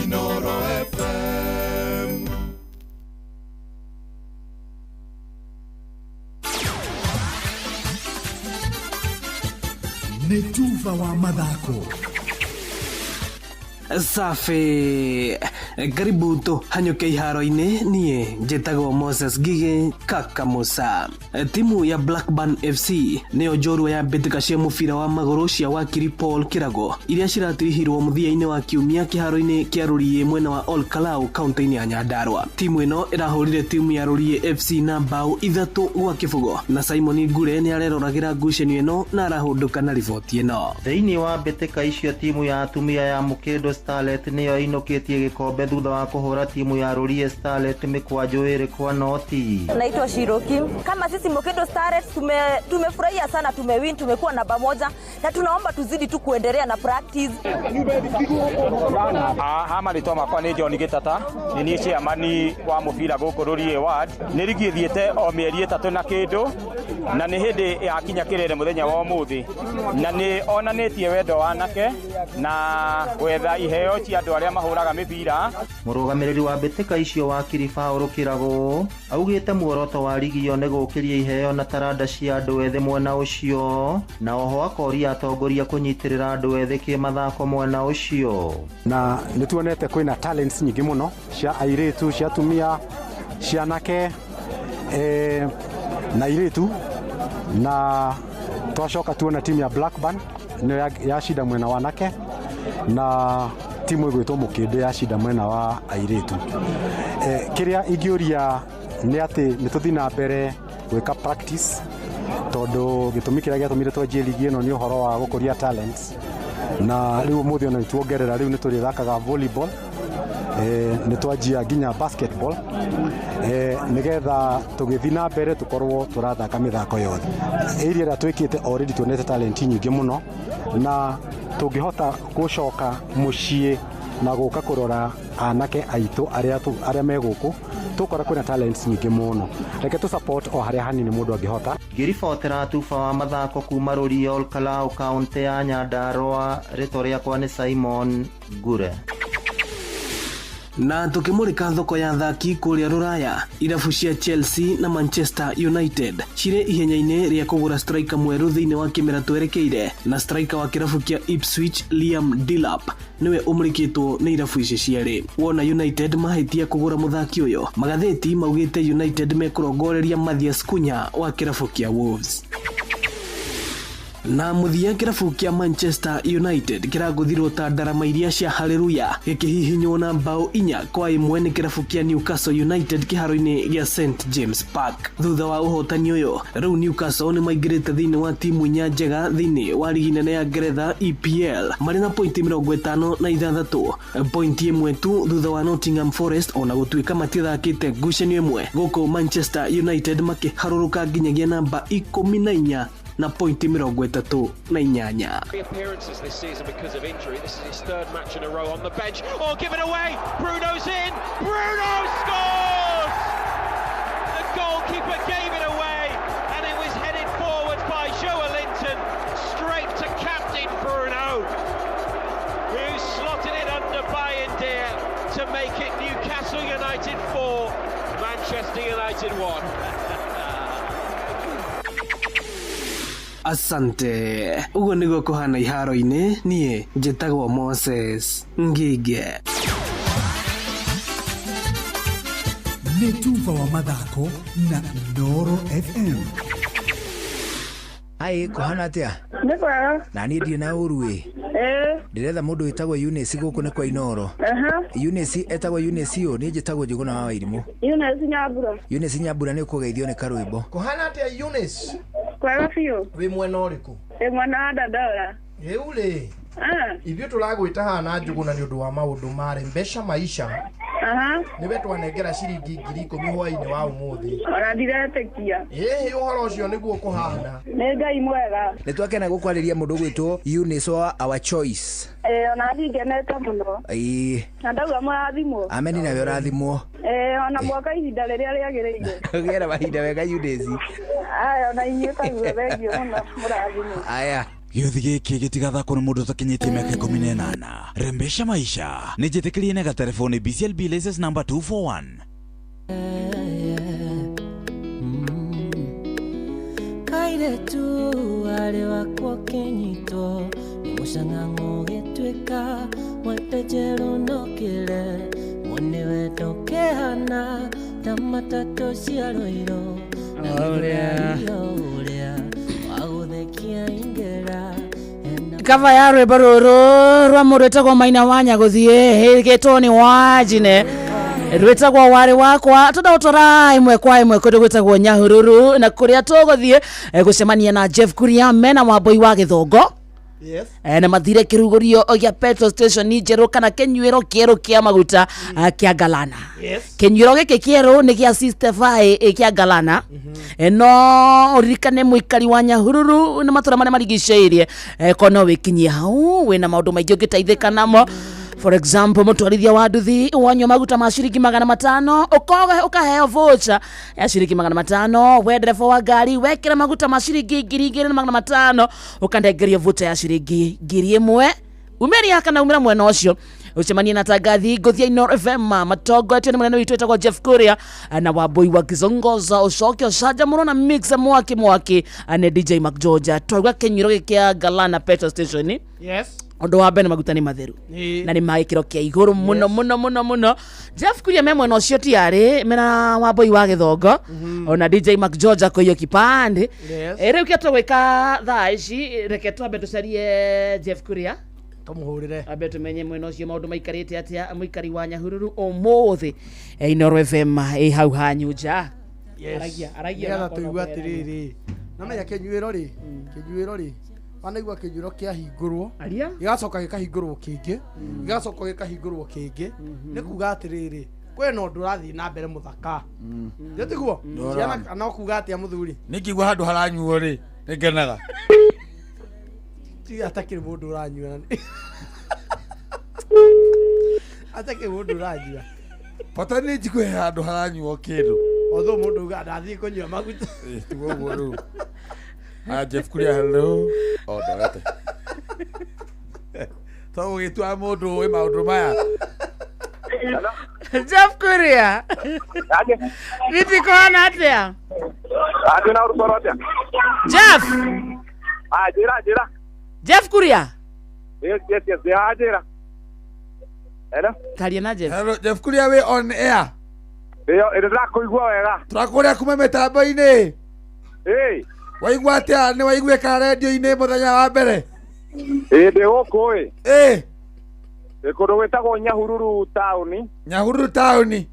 Inoro FM.
Nĩ tuba wa mathako.
Safi, karibu tuhanyuke iharo-inĩ. Niĩ njĩtagwo Moses Ngigĩ Kaka Musa. Timu ya Blackburn FC nĩyo njorua ya mbĩtĩka cia mũbira wa magũrũ cia wakiri Paul Kĩrago iria ciratirihirwo mũthia-inĩ wa kiumia kĩharo-inĩ kĩa Rũriĩ mwena wa Ol Kalou kaunti-inĩ ya Nyandarua. Timu ĩno ĩrahũrire timu ya Rũriĩ FC na mbaũ 3-0 na Simon Ngure nĩ areroragĩra ngucanio ĩno na arahũndũka na riboti ĩno.
Thĩinĩ wa mbĩtĩka icio timu ya atumia ya Mũkĩndũ Starlet nĩyo ĩinũkĩtie gĩkombe thutha wa kũhũra timu ya Rũriĩ Starlet mĩkwanjũ 2-0.
Naitwa Shiroki. Kama sisi Mũkĩndũ Starlet tumefurahia sana, tumewin, tumekuwa namba 1 na tunaomba tuzidi tu kuendelea na practice.
Ha marĩtwa makwa nĩ John Gĩtata, nĩ niĩ chairman wa mũbira gũkũ Rũriĩ ward. Nĩ rigi ĩthiĩte o mĩeri 3 na kĩndũ na nĩ hĩndĩ yakinya kĩrere mũthenya wa ũmũthĩ na nĩ onanĩtie wendo wanake na gwetha iheo cia andũ arĩa mahũraga mĩbira.
Mũrũgamĩrĩri wa mbĩtĩka icio wakiri Paul Kĩrago augĩte muoroto wa rigi ĩyo nĩ gũkĩria iheo na taranda cia andũ ethĩ mwena ũcio, na oho akoria atongoria kũnyitĩrĩra andũ ethĩ kĩmathako mwena ũcio.
Na nĩ tuonete kwĩna talents nyingĩ mũno cia airĩtu, cia atumia, cia anake na airĩtu, na twacoka tuona timu ya Blackburn nĩyo yacinda mwena wa anake na timu ĩgwĩtwo Mũkĩndũ yacinda mwena wa airĩtu. Kĩrĩa ingĩũria nĩ atĩ nĩ tũthiĩ na mbere gwĩka practice tondũ gĩtũmi kĩrĩa gĩatũmire twanjie ligi ĩno nĩ ũhoro wa gũkũria talents, na rĩu ũmũthĩ ona nĩ tuongerera, rĩu nĩ tũrĩthakaga volleyball, nĩ twanjia nginya basketball, nĩgetha tũgĩthiĩ na mbere tũkorwo tũrathaka mĩthako yothe. Area ĩrĩa twĩkĩte already tuonete talent nyingĩ mũno, na tũngĩhota gũcoka mũciĩ na gũka kũrora anake aitũ arĩa me gũkũ, tũkora kwĩna talents nyingĩ mũno. Reke tũ support o harĩa hanini mũndũ angĩhota.
Ngĩribotera tuba wa mathako kuma Rũriĩ Ol Kalou kaunti ya Nyandarua, rĩtwa rĩakwa nĩ Simon Ngure.
Na tukimurika thoko ya athaki kuria ruraya, irabu cia Chelsea na Manchester United cirĩ ihenya-inĩ rĩa kũgũra striker mwerũ thĩinĩ wa kĩmera twerekeire, na striker wa kĩrabu kĩa Ipswich Liam Delap niwe ũmũrĩkĩtwo nĩ irabu ici cierĩ. Wona United mahĩtia kũgũra mũthaki ũyũ, magathĩti maugĩte United mekũrongoreria Mathias Cunha wa kĩrabu kĩa Wolves. Na mũthia kĩrabu kĩa Manchester United kĩragũthirwo ta ndarama iria cia Hallelujah gĩkĩhihinywo na mbaũ 4-1 nĩ kĩrabu kĩa Newcastle United kĩharo-inĩ gĩa St James Park. Thutha wa ũhotani ũyũ, rĩu Newcastle nĩ maingĩrĩte thĩinĩ wa timu 4 njega thĩinĩ wa ligi nene ya Ngeretha EPL marĩ na pointi 56, pointi 1 tu thutha wa Nottingham Forest, ona gũtuĩka matithakĩte ngucanio ĩmwe. Gũkũ Manchester United makĩharũrũka nginyagia namba 14 na pointi 38.
Appearances this season because of injury. This is his third match in a row on the bench. Oh, give it away! Bruno's in! Bruno scores! The goalkeeper gave it away and it was headed forward by Joelinton straight to captain Bruno, who slotted it under Bayindir to make it Newcastle United 4, Manchester United 1.
Asante. Uguo niguo kuhana iharo-inĩ. Niĩ njĩtagwo Moses Ngige.
Nĩ tuba wa mathako na Inooro FM.
Ai, kuhana atia?
Nĩ kwega.
Na niĩ ndirĩ na ũru ĩ. Ndĩretha mũndũ wĩtagwo Eunice gũkũ nĩ kwa Inooro. Eunice etagwo Eunice ũ, niĩ njĩtagwo Njũgũna wa Wairimũ.
Eunice Nyambura.
Eunice Nyambura nĩ ũkũgeithio nĩ karwĩmbo.
Kuhana atia Eunice?
Kwega biũ.
Wĩ mwena ũrĩkũ?
Wĩ mwena wa Dandora.
Rĩu rĩ, ithuĩ tũragwĩta haha na Njũgũna nĩ ũndũ wa maũndũ ma Rembesha Maisha. Nĩwe twanengera ciringi 10,000 hwaĩ-inĩ wa ũmũthĩ.
Ona ndiretĩkia.
Ĩhĩ, ũhoro ũcio nĩguo kũhana.
Nĩ Ngai mwega.
Nĩ twakena gũkwarĩria mũndũ ũgwĩtwo Eunice wa Our Choice.
Ona niĩ ngenete mũno.
Ĩĩ.
Na ndauga mũrathimwo.
Ameni, nawe ũrathimwo.
Ona mwaka ihinda rĩrĩa rĩagĩrĩire.
Ũgĩe na mahinda mega Eunice.
Aya, ona inyuĩ taguo, thengiũ mũno, mũrathimwo.
Aya.
Gĩũthi gĩkĩ gĩtigathakwo nĩ mũndũ ũtakinyĩtie mĩaka 18. Rembesha maisha. Nĩ njĩtĩkĩrie na gatelefoni BCLB license number 241.
Kairetu arĩ wakwa kĩnyitwo nĩ mũcang'ang'o gĩtuĩka mwete njerũ nokĩre mwene wendo kĩhana ta matatũ cia rũirũ na
Ũrĩa.
ũrĩa wagũthekia ingĩra.
Kava ya rwĩmbo rũrũ rwa mũndũ wĩtagwo Maina wa Nyagũthiĩ ĩgĩtwo nĩ Wajine, rwĩtagwo warĩ wakwa. Tũndagũtwara ĩmwe kwa ĩmwe kũndũ gwĩtagwo Nyahururu na kũrĩa tũgũthiĩ gũcemania na Jeff Kuria mena Wambui wa Gĩthongo.
Yes.
Na mathire kĩrugũrio gĩa petrol station njerũ kana kĩnyuĩro kĩerũ kĩa maguta kĩa Galana.
Yes.
Kĩnyuĩro gĩkĩ kĩerũ nĩ gĩa Sister Fi kĩa Galana. No ũririkane mũikari wa Nyahururu na matũra marĩa marigicĩirie, ko no wĩkinyie hau wĩna maũndũ maingĩ ũngĩteithĩka namo. For example, mũtwarithia wa nduthi wanyua maguta ma ciringi 500 ũkaheo voucher ya ciringi 500. We ndereba wa ngari wekĩra maguta ma ciringi 2500 ũkanengerio voucher ya ciringi 1000. Umĩria kana umĩra mwena ũcio ucemanie na tangathi ngũthia Inoro FM matongoretio nĩ mũnene witũ wĩtagwo Jeff Kuria na Wambui wa Kizongoza ũcoke ũcanjamũrwo na mix mwaki mwaki nĩ DJ McGeorgia. Twaigua kĩnyuĩro gĩkĩ kĩa Galana petrol station.
Yes.
Ũndũ wa mbere, maguta nĩ matheru na nĩ ma gĩkĩro kĩa igũrũ mũno mũno mũno mũno. Jeff Kuria me mwena ũcio tiarĩ mena Wambui wa Gĩthongo ona DJ McGeorgia kũiyũ kipande.
Yes.
Rĩu kĩa tũgwĩka thaa ici, reke twambe tũcarie Jeff Kuria.
Tũmũhũrĩre.
Ambe tumenye mwena ũcio maũndũ maikarĩte atĩa. Mũikari wa Nyahururu ũmũthĩ, Inoro FM ĩ hau hanyu nja.
Yes.
Aragia, aragia.
Nĩgetha
Na
tũigue
kono.
atĩrĩrĩ, namenya kĩnyuĩro rĩ, kĩnyuĩro rĩ, wanaigua kĩnyuĩro kĩahingũrwo.
Aria.
Gĩgacoka gĩkahingũrwo kĩngĩ, gĩgacoka gĩkahingũrwo kĩngĩ, nĩ kuga atĩrĩrĩ, kwĩna ũndũ ũrathiĩ na mbere mũthaka. Nĩ tiguo?
Ndora.
Ciana no kuga atĩa mũthuri?
Nĩ ngĩigua handũ haranyuo rĩ, nĩ ngenaga.
Ti atakĩrĩ mũndũ ũranyua, atakĩrĩ mũndũ ũranyua.
Bata nĩ njigue he handũ haranyuo kĩndũ.
Although mũndũ uga ndathiĩ kũnyua maguta.
Ĩ, tiguo ũguo rĩu. Aya, Jeff Kuria, hello. O ndorete to gũgĩtua mũndũ ũĩ maũndũ maya.
Jeff Kuria, viti kũhana atĩa?
Andũ na ũrutoro atĩa?
Jeff.
Ah, njĩra njĩra.
Jeff Kuria.
Yes, ah, njĩra. Hello.
Karia na Jeff.
Hello, Jeff Kuria, wĩ on air.
Ĩyo ĩrĩ ndĩrakũigua wega.
Tũrakũrĩa kuma mĩtambo-inĩ.
Ĩ.
Waigua atĩa? Nĩ waiguĩka rendio-inĩ mũthenya wa mbere?
Ĩ, ndĩ gũkũ ĩ.
Ĩ.
Ĩ, kũndũ gwĩtagwo Nyahururu taũni.
Nyahururu taũni.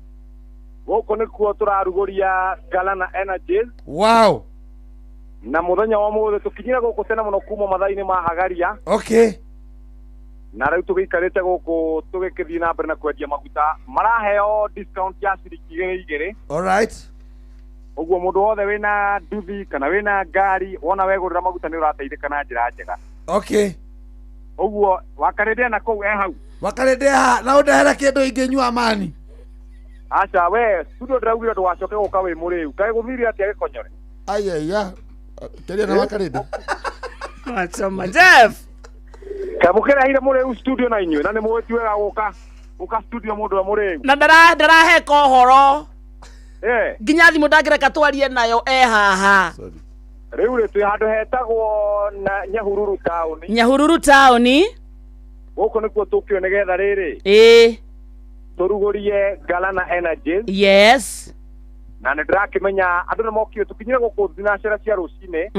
Gũkũ nĩkuo tũrarugũria Galana Energies.
Wow.
Na mũthenya wa ũmũthĩ tũkinyire gũkũ tene mũno kuma mathaa-inĩ ma Hagaria.
Okay.
Na rĩu tũgĩikarĩte gũkũ tũgĩkĩthiĩ na mbere na kwendia maguta. Maraheo discount ya ciringi igĩrĩ igĩrĩ.
All right.
Ũguo mũndũ wothe wĩna nduthi kana wĩna ngari wona wegũrĩra maguta nĩ ũrateithĩka na njĩra njega.
Okay.
Ũguo wakarĩndĩa na kũu e hau.
Wakarĩndĩa ha na ũndehere kĩndũ ingĩnyua mani.
Aca we studio ndĩraugire ndũgacoke gũka wĩ mũrĩu. Kaĩ gũthire atĩa gĩkonyore?
Aiya, kĩria na wakarĩndĩ.
Wachoma Jeff.
Kamũkĩrehire mũrĩu studio na inyuĩ na nĩ mũĩ ti wega gũka gũka studio mũndũ e mũrĩu.
Na ndaraheka ũhoro.
Eh.
Nginya thimũ ndangĩreka twarie nayo e haha.
Rĩu rĩ twĩ handũ hetagwo na Nyahururu taũni.
Nyahururu taũni.
Gũkũ nĩkuo tũkire nĩgetha rĩrĩ.
Ĩ.
Tũrugũrie Galana Energies.
Yes.
Na nĩ ndĩrakĩmenya andũ nĩ mokire, tũkinyire gũkũ thinacera cia rũcinĩ.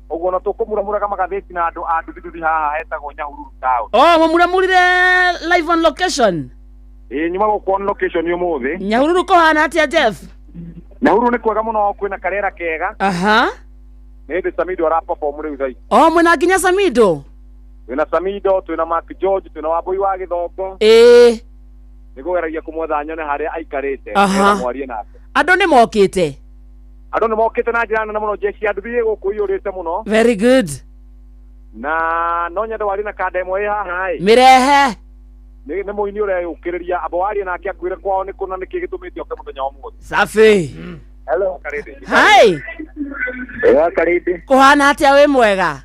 Ũguo na tũkũmuramuraga magathĩti na andũ a nduthi nduthi haha hetagwo Nyahururu taũni.
Oh, mũmuramurire live on location.
Ĩ, nyuma gũkũ on location ũmũthĩ.
Nyahururu kũhana atĩa, Jeff?
Nyahururu nĩ kwega mũno, kwĩna karĩera kega.
Aha.
Nĩ hĩndĩ Samido ara perform rĩu thaa ici.
Oh, mwĩna nginya Samido.
Twĩna Samido, twĩna Mark George, twĩna Wambui wa Gĩthongo.
Ĩ.
Nĩ kũgeragia kũmwetha nyone harĩa aikarĩte.
Aha.
Nĩgetha mwarie nake.
Andũ nĩ mokĩte.
Andũ nĩ mokĩte na njĩra nene mũno, jeshi ya nduthi ĩ gũkũ iyũrĩte mũno.
Very good.
Na no nyende warie na kanda ĩmwe ĩ haha ĩ.
Mĩrehe.
Nĩ mũini ũreyũkĩrĩria, amba warie nake akwĩre kwao nĩ kũ na nĩkĩ gĩtũmĩte oke mũthenya wa ũmũthĩ.
Safi.
Hello, Karĩndĩ.
Hi.
Ĩyo Karĩndĩ.
Kũhana atĩa, wĩ mwega?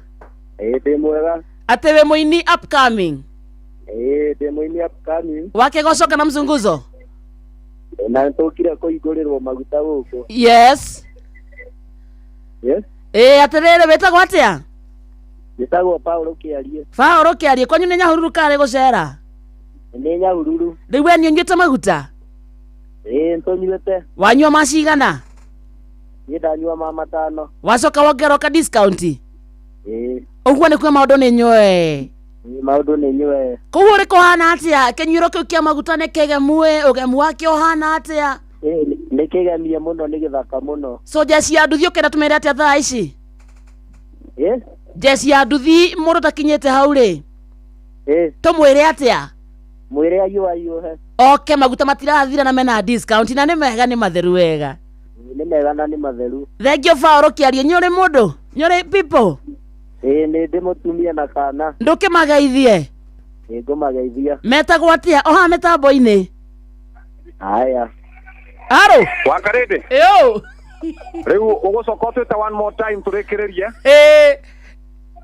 Ĩĩ ndĩ mwega.
Atĩ wĩ mũini upcoming?
Ĩĩ ndĩ mũini upcoming.
Wake gocoka na mzunguzo?
Na nĩtũkire kũhingũrĩrwo maguta gũkũ.
Yes.
Yes.
Ĩĩ, atĩrĩrĩ, wĩtagwo atĩa?
Njĩtagwo Paulo Kĩarie.
Paũlũ Kĩarie, kwanyu nĩ Nyahururu karĩ gũcera?
Nĩ Nyahururu.
Rĩu we nĩ ũnyuĩte maguta?
Ĩĩ nĩtũnyuĩte.
Wanyua ma cigana?
Niĩ ndanyua ma 5.
Wacoka wongerwo ka discount?
Ĩĩ.
Ũguo nĩ kuga maũndũ nĩ nyũe?
Ĩĩ maũndũ nĩ nyũe.
Koguo ũrĩ kũhana atĩa? Kĩnyuĩro kĩu kĩa maguta nĩ kĩgemu ĩ, ũgemu wake ũhana atĩa?
Ĩĩ nĩ kĩgemie mũno, nĩ gĩthaka mũno.
So jeshi ya nduthi ũkĩenda tũmĩre atĩa thaa ici?
Ĩĩ?
Jeshi ya nduthi mũndũ takinyĩte hau rĩ?
Ĩĩ.
Tũmwĩre atĩa?
Mwĩre ahiũhahiũhe.
Oke, maguta matirathira na mena discount na nĩ mega, nĩ matheru wega.
Ĩĩ, nĩ mega na nĩ matheru.
Thank you Paũlũ Kĩarie, nĩ ũrĩ mũndũ? Nĩ ũrĩ people?
Ĩĩ nĩ ndĩ mũtumia na kana.
Ndũkĩmageithie?
Ĩĩ ngũmageithia.
Metagwo atĩa? O haha mĩtambo-inĩ.
Haya.
Aro.
Wakarĩndĩ.
Ĩũ.
Rĩu ũgũcoka ũtwĩte one more time tũrĩkĩrĩrie.
Ĩĩ.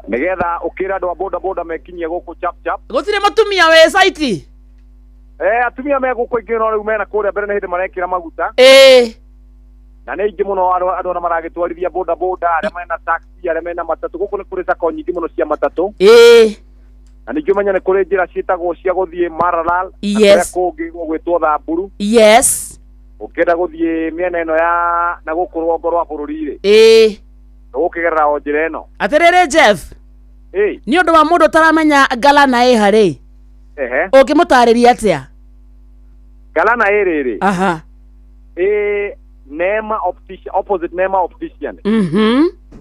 Nĩgetha ũkĩre andũ a boda boda mekinyie gũkũ chap chap.
Gũtirĩ mũtumia wĩ site?
Atumia me gũkũ aingĩ no rĩu mena kũrĩa mbere nĩ hĩndĩ marekĩra maguta.
Ĩĩ.
Na nĩ aingĩ mũno andũ arĩa maragĩtwarithia boda boda, arĩa mena taxi, arĩa mena matatũ. Gũkũ nĩ kũrĩ sacco nyingĩ mũno cia matatũ.
Ĩĩ.
Na ningĩ ũmenye nĩ kũrĩ njĩra ciĩtagwo cia gũthiĩ Maralal, na
Yes.
kũrĩa kũngĩ gũgwĩtwo Thamburu.
Yes.
Ũkĩenda gũthiĩ mĩena ĩno ya na gũkũ rũgongo rwa bũrũri rĩ.
Ĩĩ.
Ũgũkĩgerera o njĩra ĩno.
Atĩrĩrĩ Jeff.
Ĩĩ.
Nĩ ũndũ wa mũndũ ũtaramenya Galana ĩ harĩ.
Ehe.
Ũngĩmũtarĩria atĩa?
Galana ĩ rĩrĩ.
Aha.
Ĩ Nema Optician, opposite Nema Optician.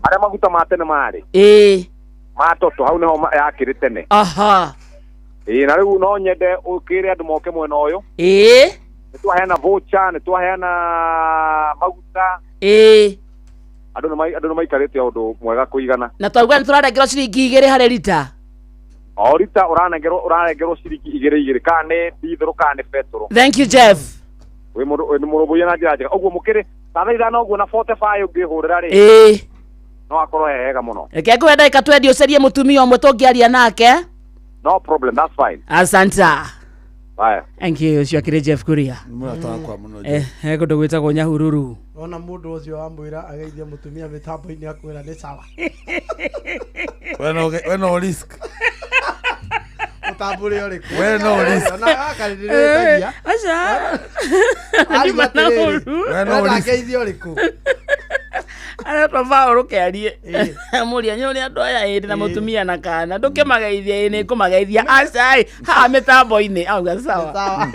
Arĩa maguta ma tene marĩ.
Ĩĩ.
Ma toto hau nĩho yakĩrĩ tene.
Aha.
Ĩĩ na rĩu no nyende ũkĩre andũ moke mwena ũyũ.
Ĩĩ.
Nĩ twaheana voucher, nĩ twaheana maguta.
Ĩĩ.
Andũ nĩ maikarĩte ũndũ mwega kũigana.
Na twauga nĩ tũrarengerwo ciringi 2 harĩ rita.
O rita ũrarengerwo ciringi 2 kana nĩ dithũrũ kana nĩ betũrũ.
Thank you Jeff.
Wĩ mũndũ wĩ mũrũmbũiya na njĩra njega. Ũguo mũkĩrĩ ta thaa 5 ũguo na 45 ũngĩhũrĩra rĩ.
Ĩĩ.
No akorwo he hega mũno.
Reke ngũhe ndagĩka 20 ũcarie mũtumia ũmwe tũngĩaria nake.
No problem, that's fine.
Asante.
Haya.
Thank you, ũcio akĩrĩ Jeff Kuria.
Mũrata wakwa mũno.
He kũndũ gwĩtagwo Nyahururu.
Wona mũndũ ũcio wamwĩra ageithie mũtumia mĩtambo-inĩ akwĩra nĩ sawa.
We no risk.
Ũtambũre ũrĩkũ?
We no risk.
Ona gaka nĩndĩrĩtagia.
Aca.
Ariga atĩrĩrĩ,
We no
wenda
risk.
ngeithie ũrĩkũ?
Aretwo Paũlũ Kĩarie. Mũria nĩ ũrĩa andũ aya ĩrĩ na mũtumia na kana. Ndũkĩmageithie ĩ nĩ ngũmageithia. Aca ĩ haha mĩtambo-inĩ auga sawa.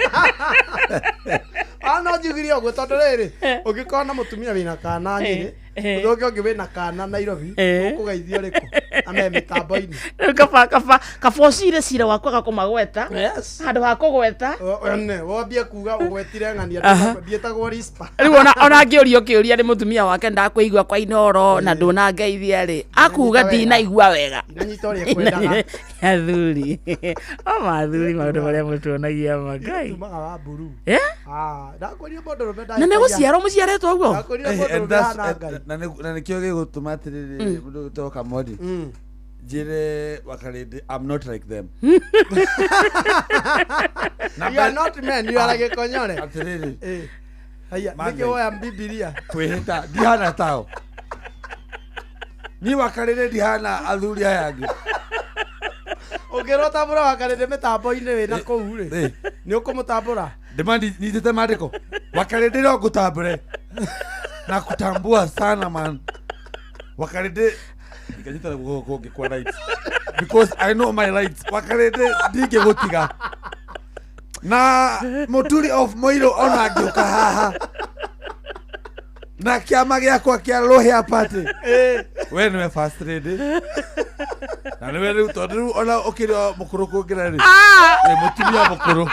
Ah, no njugire ũguo tondũ rĩrĩ ũngĩkorwo na mũtumia wĩna kana Nyĩrĩ, ũthũke ũngĩ wĩna kana Nairobi, ũkũgeithia ũrĩkũ? Ame mĩtambo-inĩ.
Rĩu kaba kaba kaba ũcire cira waku aga kũmagweta. Handũ ha kũgweta.
One, wambie kuga ũgwetire ng'ania
Aha.
ndiĩtagwo Rispa.
Rĩu ona angĩũrio kĩũria nĩ mũtumia wake ndakũigua kwa Inoro na ndũnangeithia rĩ, akuga ndinaigua wega.
Ndinanyita ũrĩa ekwendaga.
Athuri. O mathuri maũndũ marĩa mũtuonagia ma Ngai.
Tumaga wa mburu.
Eh?
Ah, ndakwĩrire mũndũ ũrũme
Na nĩ gũciarwo mũciarĩtwo ũguo?
Ndakwĩrire
Eh,
mũndũ
and
ũrũme
that's-
hana Ngai.
na nĩkĩo gĩgũtũma atĩrĩrĩ mũndũ ũgwĩtwo Kamori njĩre Wakarĩndĩ I'm not like them.
You are not men, you are gĩkonyore.
Atĩrĩrĩ.
Eh. Haya,
Mother.
nĩkĩ woya Bibilia?
Kwĩhĩta ndihana tao. Niĩ Wakarĩndĩ ndihana athuri aya angĩ.
Ũngĩrwo tambũra Wakarĩndĩ mĩtambo-inĩ wĩna kũu rĩ, nĩ ũkũmũtambũra?
Ndĩma nyitĩte maandĩko. Wakarĩndĩ no ngũtambũre. Na kutambua sana man. Wakarĩndĩ nikanyita na guoko kũngĩ kwa right. Because I know my rights. Wakarĩndĩ ndingĩgũtiga. Na mũturi of Mũirũ ona angĩũka haha. Na kĩama gĩakwa kĩa Rũhĩa Party. We nĩwe first lady. Na nĩwe rĩu tondũ rĩu ona ũkĩrĩ o mũkũrũ kũngĩra rĩ. Wĩ mũtumia mũkũrũ.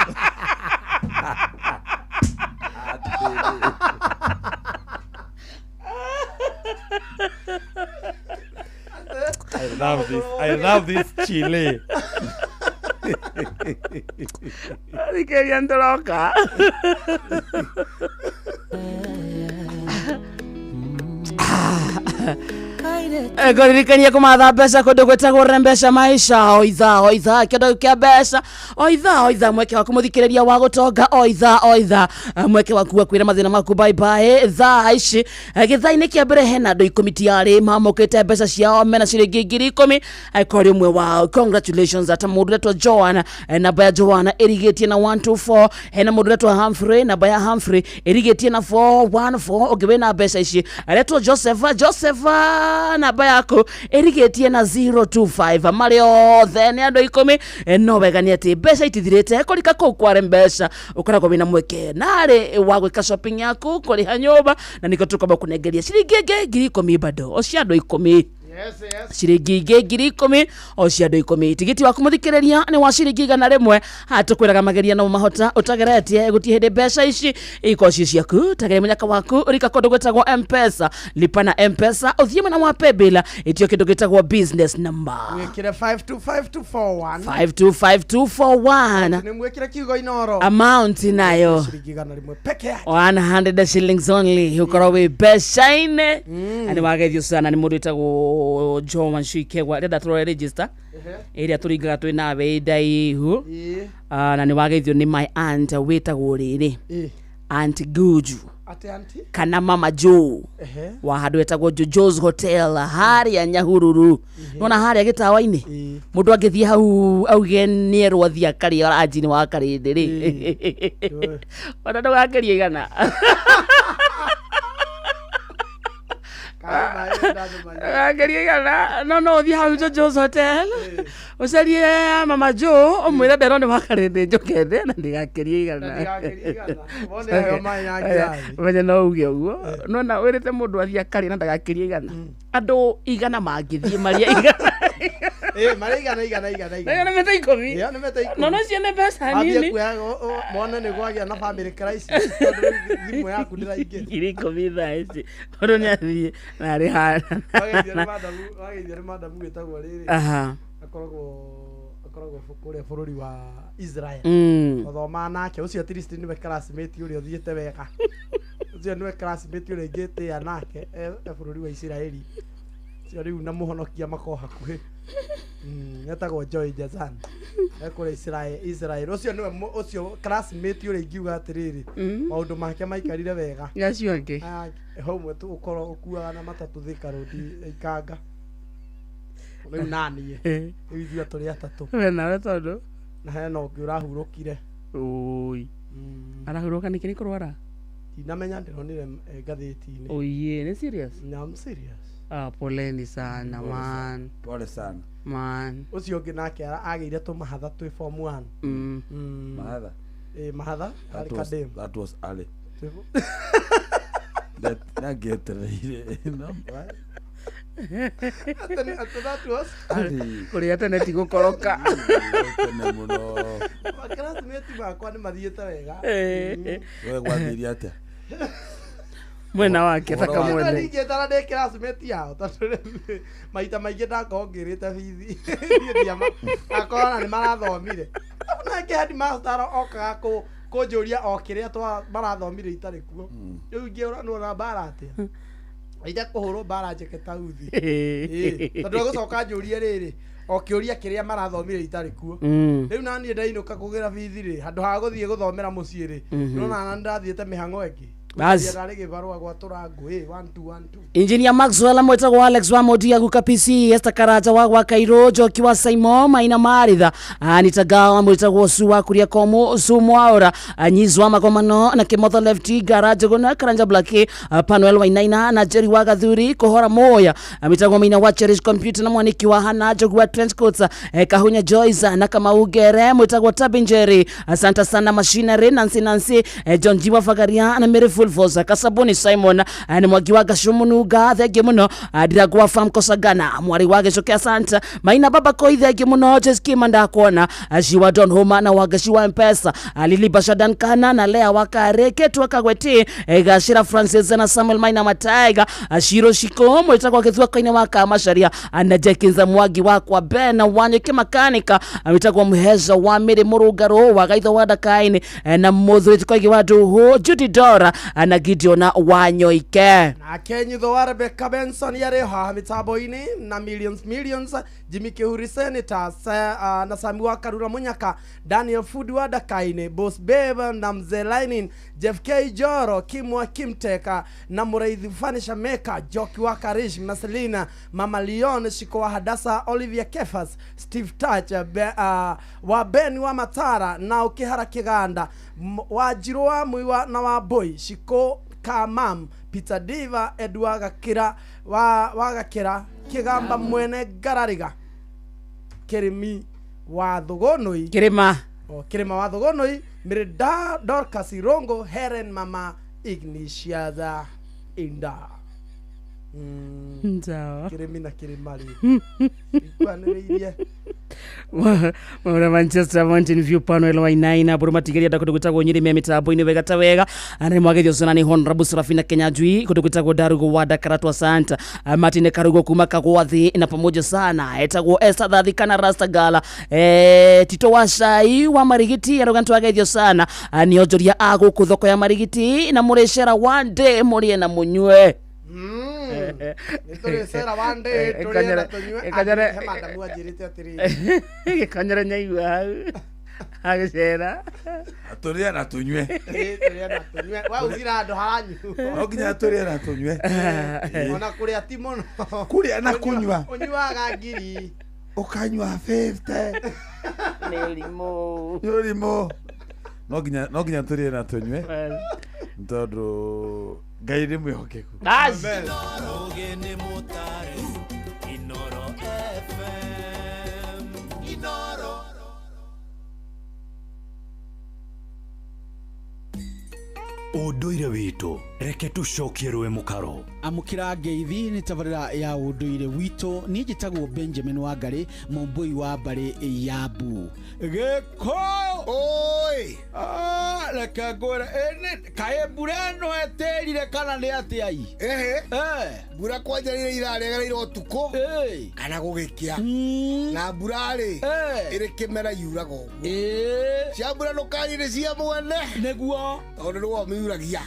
I love this. I love this chili.
Thikĩrĩria nĩtũroka. Ngũririkanie kũmatha mbeca kũndũ gwĩtagwo rembesha maisha o ithaa o ithaa kĩndũ kĩa mbeca o ithaa o ithaa mweke waku mũthikĩrĩria wa gũtonga o ithaa o ithaa. Mweke waku wa kwĩra mathĩna maku bye bye thaa ici. Gĩthaa-inĩ kĩa mbere hena andũ 10 tiarĩ mamũkĩte mbeca ciao mena ciringi 10,000. Angĩkorwo ũmwe wao, congratulations. Ata mũndũ ũretwo Joana, namba ya Joana ĩrigĩtie na 124. Hena mũndũ ũretwo Humphrey, namba ya Humphrey ĩrigĩtie na 414. Ũngĩ wĩna mbeca ici aretwo Joseph, Joseph, namba yaku ĩrigĩtie na 025. Marĩ othe nĩ andũ 10. No wega nĩ atĩ mbeca itithirĩte kũrika kũu kware mbeca ũkoragwo wĩna mweke narĩ wa gwĩka shopping yaku, kũrĩha nyũmba, na nĩkĩo tũkwamba kũnengeria ciringi ĩngĩ 10,000 bado o cia andũ 10. Ciringi ingĩ 10,000 o cia andũ 10. Tigiti waku mũthikĩrĩria nĩ wa ciringi 100. Haha tũkwĩraga mageria no mahota ũtageretie gũtirĩ hĩndĩ mbeca ici ikorwo ci ciaku. Tageria mũnyaka waku, rika kũndũ gwĩtagwo Mpesa, lipa na Mpesa, ũthiĩ mwena wa paybill, ĩtio kĩndũ gĩtagwo business number.
Wĩkĩre 525241.
525241.
Nĩ mwĩkĩre kiugo Inoro.
Amount nayo
ciringi 100 peke yake.
100 shillings only, ukorwo wĩ mbeca-inĩ. Na nĩ wageithio sana nĩ mũndũ wĩtagwo Joan Shikegwa, renda tũrore register ĩrĩa tũringaga twĩ nawe ndaihu. Na nĩ wageithio nĩ my aunt wĩtagwo rĩrĩ Aunt Guju.
Atĩ auntie?
Kana Mama Joe. Wa handũ etagwo Jojo's Hotel harĩa Nyahururu. Nona harĩa gĩtawa-inĩ mũndũ angĩthiĩ hau auge nĩerwo athiĩ akarĩa ranji-inĩ wa karĩndĩ rĩ, ona ndũgakĩria 100. Ndũgakĩria 100, no ũthiĩ hau Jojo's Hotel ũcarie Mama Joe ũmwĩre nderwo nĩ wa karĩndĩ njũke ndĩe na ndigakĩrie 100.
Ndigakĩrie 100. Wone heo maĩ ya ngirathi.
Menye no uge ũguo nona wĩrĩte mũndũ athiĩ akarĩe na ndagakĩrie 100. Andũ 100 mangĩthiĩ marĩe 100.
Marĩa 100 100 100 100.
Ĩyo nĩ mĩta 10.
Ĩyo nĩ mĩta 10.
No cio nĩ mbeca
Ambie
nini.
kuoya, mone nĩ gwagĩa na family crisis tondũ rĩu thimũ yaku ndĩraingĩra.
10,000 thaa ici mũndũ nĩ athiĩ na arĩ hana.
Wageithio nĩ madamu, wageithio nĩ madamu wĩtagwo rĩrĩ. Akoragwo kũrĩa bũrũri wa Israel. Gũthomaga nake ũcio at least nĩwe classmate ũrĩa ũthiĩte wega. Ũcio nĩwe classmate ũrĩa ingĩtĩa nake e bũrũri wa Israeli. Ũcio rĩu na mũhonokia makorwo hakuhĩ. Etagwo Joy Jazan. E kũrĩa Israel, Israel. Ũcio nĩwe ũcio classmate ũrĩa ingiuga atĩrĩrĩ, maũndũ make maikarire wega.
Ya acio angĩ.
Aya, ũmwe tu ũkorwo ũkuaga na matatũ Thika Road Ikanga. Rĩu naniĩ. Rĩu ithuĩ tũrĩ atatũ.
We nawe tondũ?
Na hena ũngĩ ũrahurũkire.
Ũi. Arahurũka nĩkĩ, nĩ kũrwara?
Ndinamenya, ndĩronire ngathĩti-inĩ.
Oye, nĩ serious?
No, I'm serious.
Ah, poleni sana man.
Pole sana.
Man.
Ũcio ũngĩ nake agĩire tũmahatha twĩ form 1.
Mahatha?
Mahatha,
That
arĩ kadem.
was early. That nangĩetereire. No, right?
Atĩ that was
Arĩ.
Kũrĩa tene ti gũkoroka.
Tene mũno.
Classmate makwa nĩ mathiĩte wega.
We gwathiire atĩa?
Mwena wake
Ũhoro
ta kamwene.
Ningĩtara ndĩ classmate yao tondũ rĩu maita maingĩ ndakorwo ngĩrĩte bithi. Niĩ akorwo ona nĩ marathomire. Nake headmaster okaga kũnjũria o kĩrĩa marathomire itarĩ kuo. Rĩu ingĩũranwo na mbara atĩa? Aitha kũhũrwo mbara njeke ta uthi. Tondũ egũcoka anjũrie rĩrĩ, o kĩũria kĩrĩa marathomire itarĩ kuo. Rĩu naniĩ ndainũka kũgĩra bithi rĩ, handũ ha gũthiĩ gũthomera mũciĩ rĩ, nona na ndathiĩte mĩhang'o ĩngĩ.
Basi.
Ndarĩ gĩbarũa gwatũra ngũ, 1 2 1 2.
Engineer Maxwell mwetagwo Alex wa Modia guka PC, Esther Karanja wa gwa Kairo, Njoki wa Simon Maina Maritha, Anita Gawa mwetagwo Su wa Kuria Komu, Su Mwaura, Nyizwa Magomano na Kimotho Lefty Garage Gona Karanja Black, Panuel Wainaina na Jerry wa Gathuri Kohora Moya, mwetagwo Maina wa Cherish Computer na Mwaniki wa Hana Njogu wa Trench Coats, Kahunya Joyce na Kamau Ngere mwetagwo Tabinjeri, Asante sana Machinery Nancy Nancy, John Jiwa Fagaria na Mary Full Force Kasabuni Simon, ni Mwangi wa Gacumunuga thengi muno, Ndirangwa Farm Kosagana mwari wa Gicuke Asante Maina Baba Koi thengi muno, Jeski Mandakuona, Shiwa Don Homa na Wagashi wa Mpesa, Lili Bashadan Kana na Lea Wakare Ketwa Kagweti, Gashira Francis na Samuel Maina Mataiga, Shiro Shiko mwetagwo Githua Koine wa Kamacharia, na Jekinza Mwangi wa kwa Ben Wanyuke Makanika, mwetagwo Muheza wa Miri Murungaro wa Gaitho wa Ndakaini, na Muthuri Koigi wa Nduhu Judy Dora, Na Gideon Wanyoike.
Nake nyutho wa Rebecca Benson yarĩ haha mĩtambo-inĩ na Millions Millions, Jimmy Kihuri Senator na Sami wa Karura Munyaka, Daniel Fudi wa Dakaine, Boss Babe na Mzee Lainin, Jeff K Joro, Kimwa Kimteka na Muraithi Fanisha Meka, Joki wa Karish, Marcelina, Mama Leon, Shiko wa Hadasa, Olivia Kefas, Steve Touch, wa Ben wa Matara na Ukihara Kiganda, wa Jiro wa Muiwa na wa Boy, Shiko Kamam, Peter Diva, Edward Gakira wa Gakira, Kigamba mwene Garariga, Kirimi wa Thugonoi,
Kirima
o Kirima wa Thugonoi, Mirida Dorcas Irongo, Heren Mama Ignatius Inda.
Sawa.
Kirimi na Kirimari ikwanĩrĩirie.
Maura Manchester Mountain View pano Wainaina buru matigeria ndakundu gwitagwo Nyiri me mitambo-inĩ wega ta wega na mwagethio cona ni Honorable Serafina Kenyanjui kundu gwitagwo Darugo wa Dakaratwa Santa Martin Karugo kuma Kagwathi na pamoja sana etagwo Esther Thathi kana Rasta Gala Tito wa Cai wa Marigiti aruga ntwagethio sana ni onjoria a guku thoko ya Marigiti na murecera one day murie na munyue.
Nĩtũrĩcera one day tũrĩe na tũnyue. He madamu anjĩrĩte atĩrĩrĩ,
gĩkonyere nyaigua hau agĩcera
tũrĩe na tũnyue.
Tũrĩe na tũnyue, we uthira handũ haranyu.
No nginya tũrĩe na tũnyue.
Ona kũrĩa ti mũno.
Kũrĩa na kũnyua.
Ũnyuaga ngiri
ũkanyua 50.
Nĩ ũrimũ.
Nĩ ũrimũ. No nginya tũrĩe na tũnyue tondũ Ngai nĩ mwĩhokeku.
Ũndũire witũ reke tũcokie rũĩ mũkaro.
Amũkĩra ngeithi nĩ tabarĩra ya ũndũire witũ. Niĩ njĩtagwo Benjamin Wangari, mũmbũi wa mbarĩ ya Mbu. Gĩkũ
oi,
reke ngwĩre, kaĩ mbura ĩno ĩtĩrire kana nĩ atĩa i?
Ehe, mbura kwanja rĩrĩa iraregereire ũtukũ kana gũgĩkĩa, na mbura rĩ ĩrĩ kĩmera yuraga ũguo. Cia mbura ndũkariĩ nĩ cia mwene
nĩguo,
tondũ nĩwe ũmiuragia.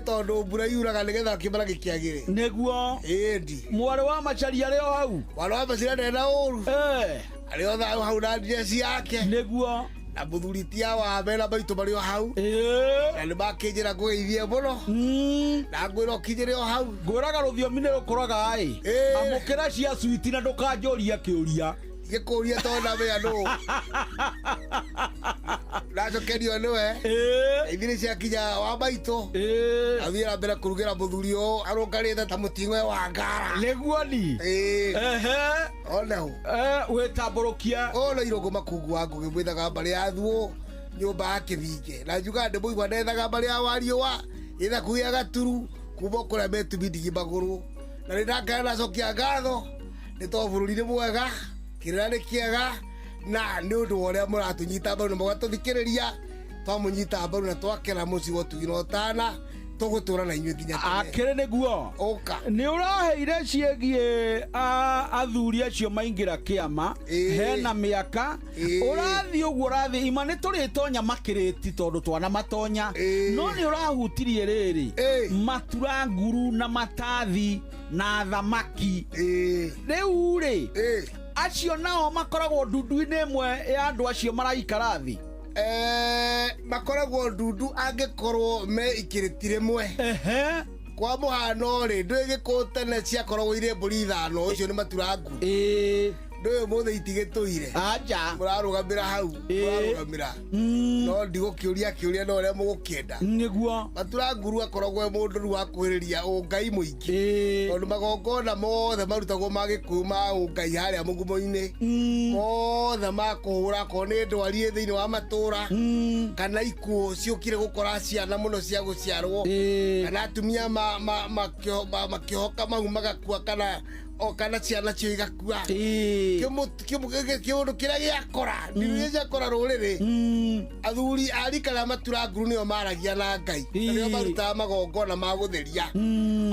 Tondũ mbura yuraga nĩgetha kĩmera gĩkĩagĩre
nĩguo.
Ĩndi
mwarĩ wa Macharia arĩ o hau,
mwarĩ wa Macharia ndarĩ na ũru, arĩ o thayũ hau na ndireci yake
nĩguo,
na mũthuri tia wa mena maitũ marĩ o hau, na nĩ makĩnjĩra ngũgeithie mũno, na ngwĩra ũkinyĩre o hau.
Ngwĩraga rũthiomi nĩ rũkũraga ĩ, amũkĩra cia switi na ndũkanjũria kĩũria.
Gĩkũria tondũ ndamenya nũ ndacokerio nĩwe. Ithuĩ ciakinya wa maitũ athiĩ na mbere kũrugĩra mũthuri ũyũ arũngarĩte ta mũting'oe wa ngara
nĩguo ni.
Ona
wĩtambũrũkia
ũyũ nĩ Irũngũ Makungu wa Ngũgĩ mwĩthaga mbarĩ ya Thuũ nyũmba ya Kĩthinge na njugaga ndĩmũigua ndethaga mbarĩ ya Wariũa gĩthaku gĩa Gaturu kuma kũrĩa metumi ndigi magũrũ, na nĩ ndakena ndacokia ngatho nĩ tondũ bũrũri nĩ mwega, kĩrĩra nĩ kĩega, na nĩ ũndũ wa ũrĩa mũratũnyita mbaru na mũgatũthikĩrĩria. Twamũnyita mbaru na twakena mũciĩ wa ũtugi na ũtana, tũgũtũra na inyuĩ nginya tene.
Akĩrĩ nĩguo
ũka
nĩ ũraheire ciĩgiĩ athuri acio maingĩra kĩama hena mĩaka ũrathiĩ ũguo ũrathiĩ ima nĩ tũrĩtonya makĩrĩti tondũ twana matonya, no nĩ ũrahutirie rĩrĩ matura nguru na matathi na thamaki. Rĩu rĩ acio nao makoragwo ndundu-inĩ ĩmwe ya andũ acio maraikara thĩ.
Makoragwo ndundu angĩkorwo me ikĩrĩti rĩmwe. Kwa mũhano rĩ, ndũĩ Gĩkũyũ tene ciakoragwo irĩ mbũri ithano, ũcio nĩ matura nguru. Ndũĩ ũmũthĩ itigĩtũire.
Anja.
Mũrarũgamĩra hau, mũrarũgamĩra. No ndigũkĩũria kĩũria no ũrĩa mũgũkĩenda.
Nĩguo.
Matura nguru akoragwo e mũndũ rĩu wakuhĩrĩria ũngai mũingĩ. Tondũ magongona mothe marutagwo ma Gĩkũyũ ma ũngai harĩa mũgumo-inĩ, mothe ma kũhũra akorwo nĩ ndwari ĩ thĩinĩ wa matũra, kana ikuũ ciũkire gũkora ciana mũno cia gũciarwo, kana atumia makĩhoka mahu magakua, kana o kana ciana cio igakua. Kĩũndũ kĩrĩa gĩakora iria ciakora rũrĩrĩ, athuri a rika rĩa matura nguru nĩo maragia na Ngai, na nĩo marutaga magongona ma gũtheria.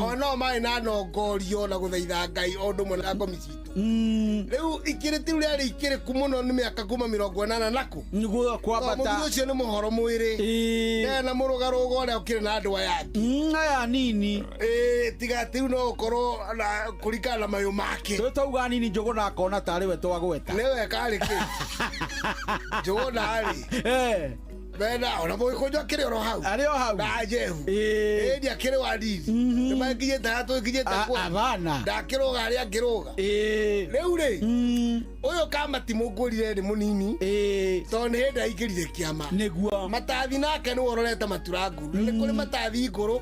O nao marĩ na nongorio na gũthaitha Ngai o ũndũ ũmwe na ngomi citũ. Rĩu ikĩrĩti rĩu rĩarĩ ikĩrĩku mũno nĩ mĩaka kuma 80 naku
nĩguo kwambata.
Mũthuri ũcio nĩ mũhoro mwĩrĩ na mũrũgarũgo ũrĩa ũkĩrĩ na andũ aya angĩ
aya nini
tiga atĩ rĩu no ũkorwo na kũringana na mayũ make.
Rĩu twauga nini Njũgũna akona tarĩ we twagweta.
Nĩwe karĩ kĩ Njũgũna rĩ mena ona mũgĩkũnjũ akĩrĩ oro hau
arĩ o hau
na Jehu ĩĩ akĩrĩ wa nini nĩ makinyĩte haha tũkinyĩte kuo
abana
ndakĩrũga harĩa angĩrũga rĩu rĩ ũyũ Kamati mũngũrire nĩ mũnini tondũ nĩ hĩndĩ aingĩrire kĩama
nĩguo
Matathi nake nĩwe ũrorete Maturanguru nĩ kũrĩ Matathi ngũrũ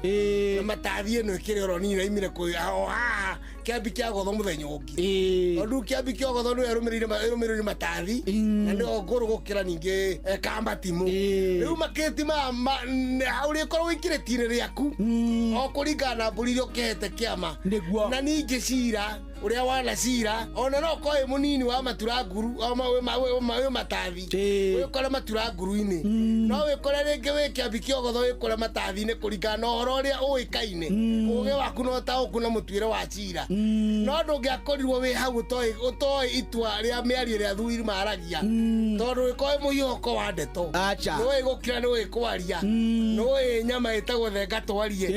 na Matathi ĩno ĩkĩrĩ oro nini aimire kũ o haha kĩambi kĩa Gotho mũthenya ũngĩ tondũ kĩambi kĩa Gotho nĩwe ĩrũmĩrĩire Matathi na nĩo ngũrũ gũkĩra ningĩ Kamati rĩu makĩti ũrĩkorwo wĩkĩrĩtie rĩaku o kũringana na mbũri iria ũkĩhete kĩama na ningĩ cira ũrĩa wana cira ona no ũkorwo wĩ mũnini wa Maturanguru wĩ Matathi wĩkore Maturanguru-inĩ no wĩkore rĩngĩ wĩ kĩambi kĩa Gotho wĩkore Matathi-inĩ kũringana na ũhoro ũrĩa ũĩkaine ũgĩ waku na ũtaũku na mũtuĩre wa cira no ndũngĩakorirwo wĩ hau ũtoĩ itua rĩa mĩario ĩrĩa athuri maragia tondũ wĩkorwo wĩ mũhiũhũko wa ndeto nĩũĩ gũkira nĩũĩ kwaria nĩũĩ nyama ĩtagwo thenga twarie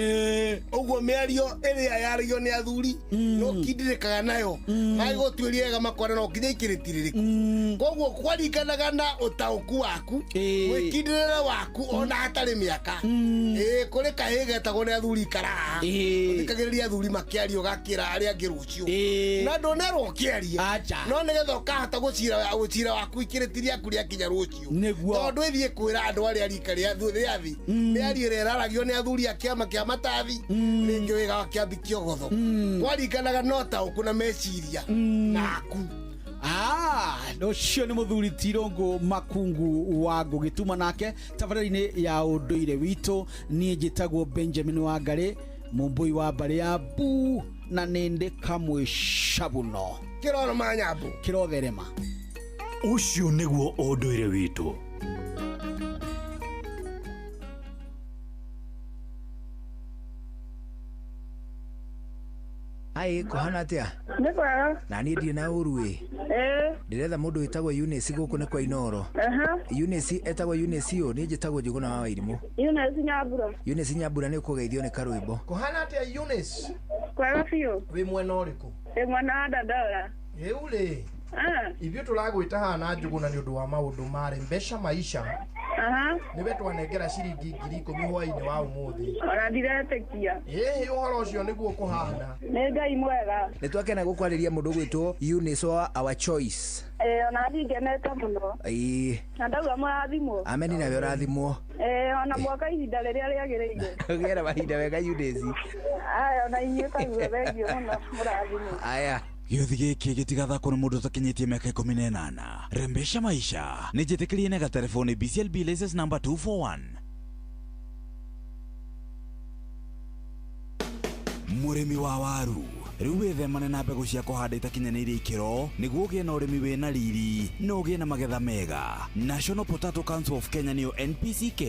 ũguo mĩario ĩrĩa yaragio nĩ athuri nĩũkindĩrĩkaga nayo magĩgũtuĩria wega makona no nginya ikĩrĩti rĩrĩkũ koguo kwaringanaga na ũtaũku waku mwĩkindĩrĩre waku ona hatarĩ mĩaka kũrĩ kahĩĩ getagwo nĩ athuri karaha ũthikagĩrĩria athuri makĩaria ũgakĩra arĩa angĩ rũciũ na ndũnerwo ũkĩaria no nĩgetha ũkahota gũcira waku ikĩrĩti rĩaku rĩakinya rũciũ tondũ ĩthiĩ kwĩra andũ arĩa rika rĩa thĩ mĩario ĩrĩa ĩraragio nĩ athuri a kĩama kĩa Matathi rĩngĩ wĩga wa kĩambi kĩa Gotho kwaringanaga na ũtaũku na meciria naku.
Ũcio nĩ mũthuri Tirũngũ Makungu wa Ngũgĩ nake tabarĩra-inĩ ya ũndũire witũ. Niĩ njĩtagwo Benjamin Wangarĩ, mũmbũi wa mbarĩ ya Mbu, na nĩ ndĩ kamwe cabuno
kĩroro ma nyambo
kĩrotherema.
Ũcio nĩguo ũndũire witũ.
Ai kũhana atĩa?
Nĩ kwega.
Na niĩ ndirĩ na ũru ĩ. Ndĩretha mũndũ wĩtagwo Eunice gũkũ nĩ kwa Inoro. Eunice etagwo Eunice ũ niĩ njĩtagwo Njũgũna wa Wairimũ.
Eunice Nyambura.
Eunice Nyambura nĩ ũkũgeithio nĩ karwĩmbo.
Kũhana atĩa Eunice?
Kwega biũ.
Wĩ mwena ũrĩkũ?
Wĩ mwena wa Dandora.
Rĩu rĩ ithuĩ tũragwĩta haha na Njũgũna nĩ ũndũ wa maũndũ ma Rembesha Maisha. Nĩwe twanengera ciringi 10,000 hwaĩ-inĩ wa ũmũthĩ.
Ona ndiretĩkia.
Ĩhĩ ũhoro ũcio nĩguo kũhana.
Nĩ Ngai mwega.
Nĩ twakena gũkwarĩria mũndũ ũgwĩtwo Eunice wa Our Choice.
Ona niĩ ngenete mũno. Na ndauga mũrathimwo.
Ameni nawe ũrathimwo.
Ona mwaka ihinda rĩrĩa rĩagĩrĩire.
Ũgĩe na mahinda mega Eunice.
Aya ona inyuĩ taguo thengiũ mũno mũrathimwo.
Aya.
Gĩũthi gĩkĩ gĩtigathakwo nĩ mũndũ ũtakinyĩtie mĩaka 18. Rembesha Maisha nĩ njĩtĩkĩrie na gatelefoni BCLB license number 241. Mũrĩmi wa waru rĩu wĩthemane na mbegũ cia kũhanda itakinyanĩirie ikĩro nĩguo ũgĩe na ũrĩmi wĩna riri na ũgĩe na magetha mega. National Potato Council of Kenya nĩyo NPCK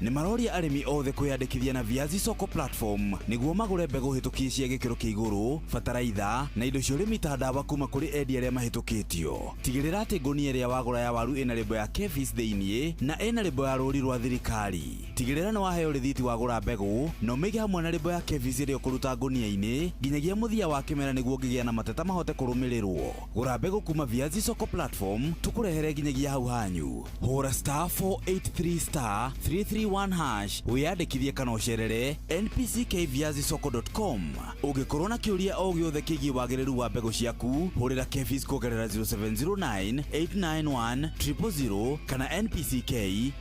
nĩ maroria arĩmi othe kwĩyandĩkithia na Viazi Soko platform nĩguo magũre mbegũ hĩtũkie cia gĩkĩro kĩa igũrũ, bataraitha na indo cia ũrĩmi ta ndawa kuma kũrĩ endia arĩa mahĩtũkĩtio. Tigĩrĩra atĩ ngũnia ĩrĩa wagũra ya waru ĩna lebo ya KEPHIS thĩiniĩ na ĩna lebo ya rũũri rwa thirikari. Tigĩrĩra nĩ waheo rĩthiti wagũra mbegũ na ũmĩige hamwe na lebo ya KEPHIS ĩrĩa ũkũruta ngũnia-inĩ nginyagia mũthia wa kĩmera nĩguo ũngĩgĩa na mateta mahote kũrũmĩrĩrwo. Gũra mbegũ kuma Viazi Soko platform tũkũrehere nginyagia hau hanyu. Hũra *483 *331 hash wĩyandĩkithie kana ũcerere npckviazisoko.com. Ũngĩkorwo na kĩũria o gĩothe kĩgiĩ wagĩrĩru wa mbegũ ciaku, hũrĩra KEPHIS kũgerera 0709 891 000 kana NPCK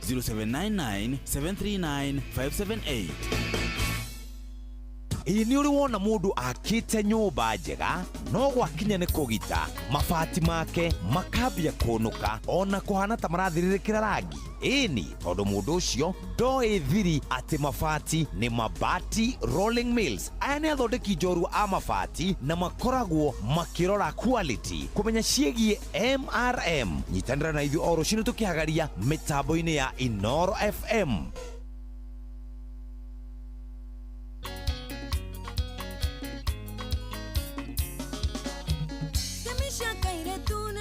0799 739 578.
Ĩĩ nĩ ũrĩ wona mũndũ akĩte nyũmba njega no gwakinya nĩ kũgita mabati make makambia kũnũka ona kũhana ta marathirĩrĩkĩra rangi. Ĩni tondũ mũndũ ũcio ndoĩ thiri atĩ mabati nĩ Mabati Rolling Mills. Aya nĩ athondeki njorua a mabati na makoragwo makĩrora quality kũmenya ciĩgiĩ MRM. Nyitanĩra na ithuĩ o rũcinĩ tũkĩhagaria mĩtambo-inĩ ya Inoro FM.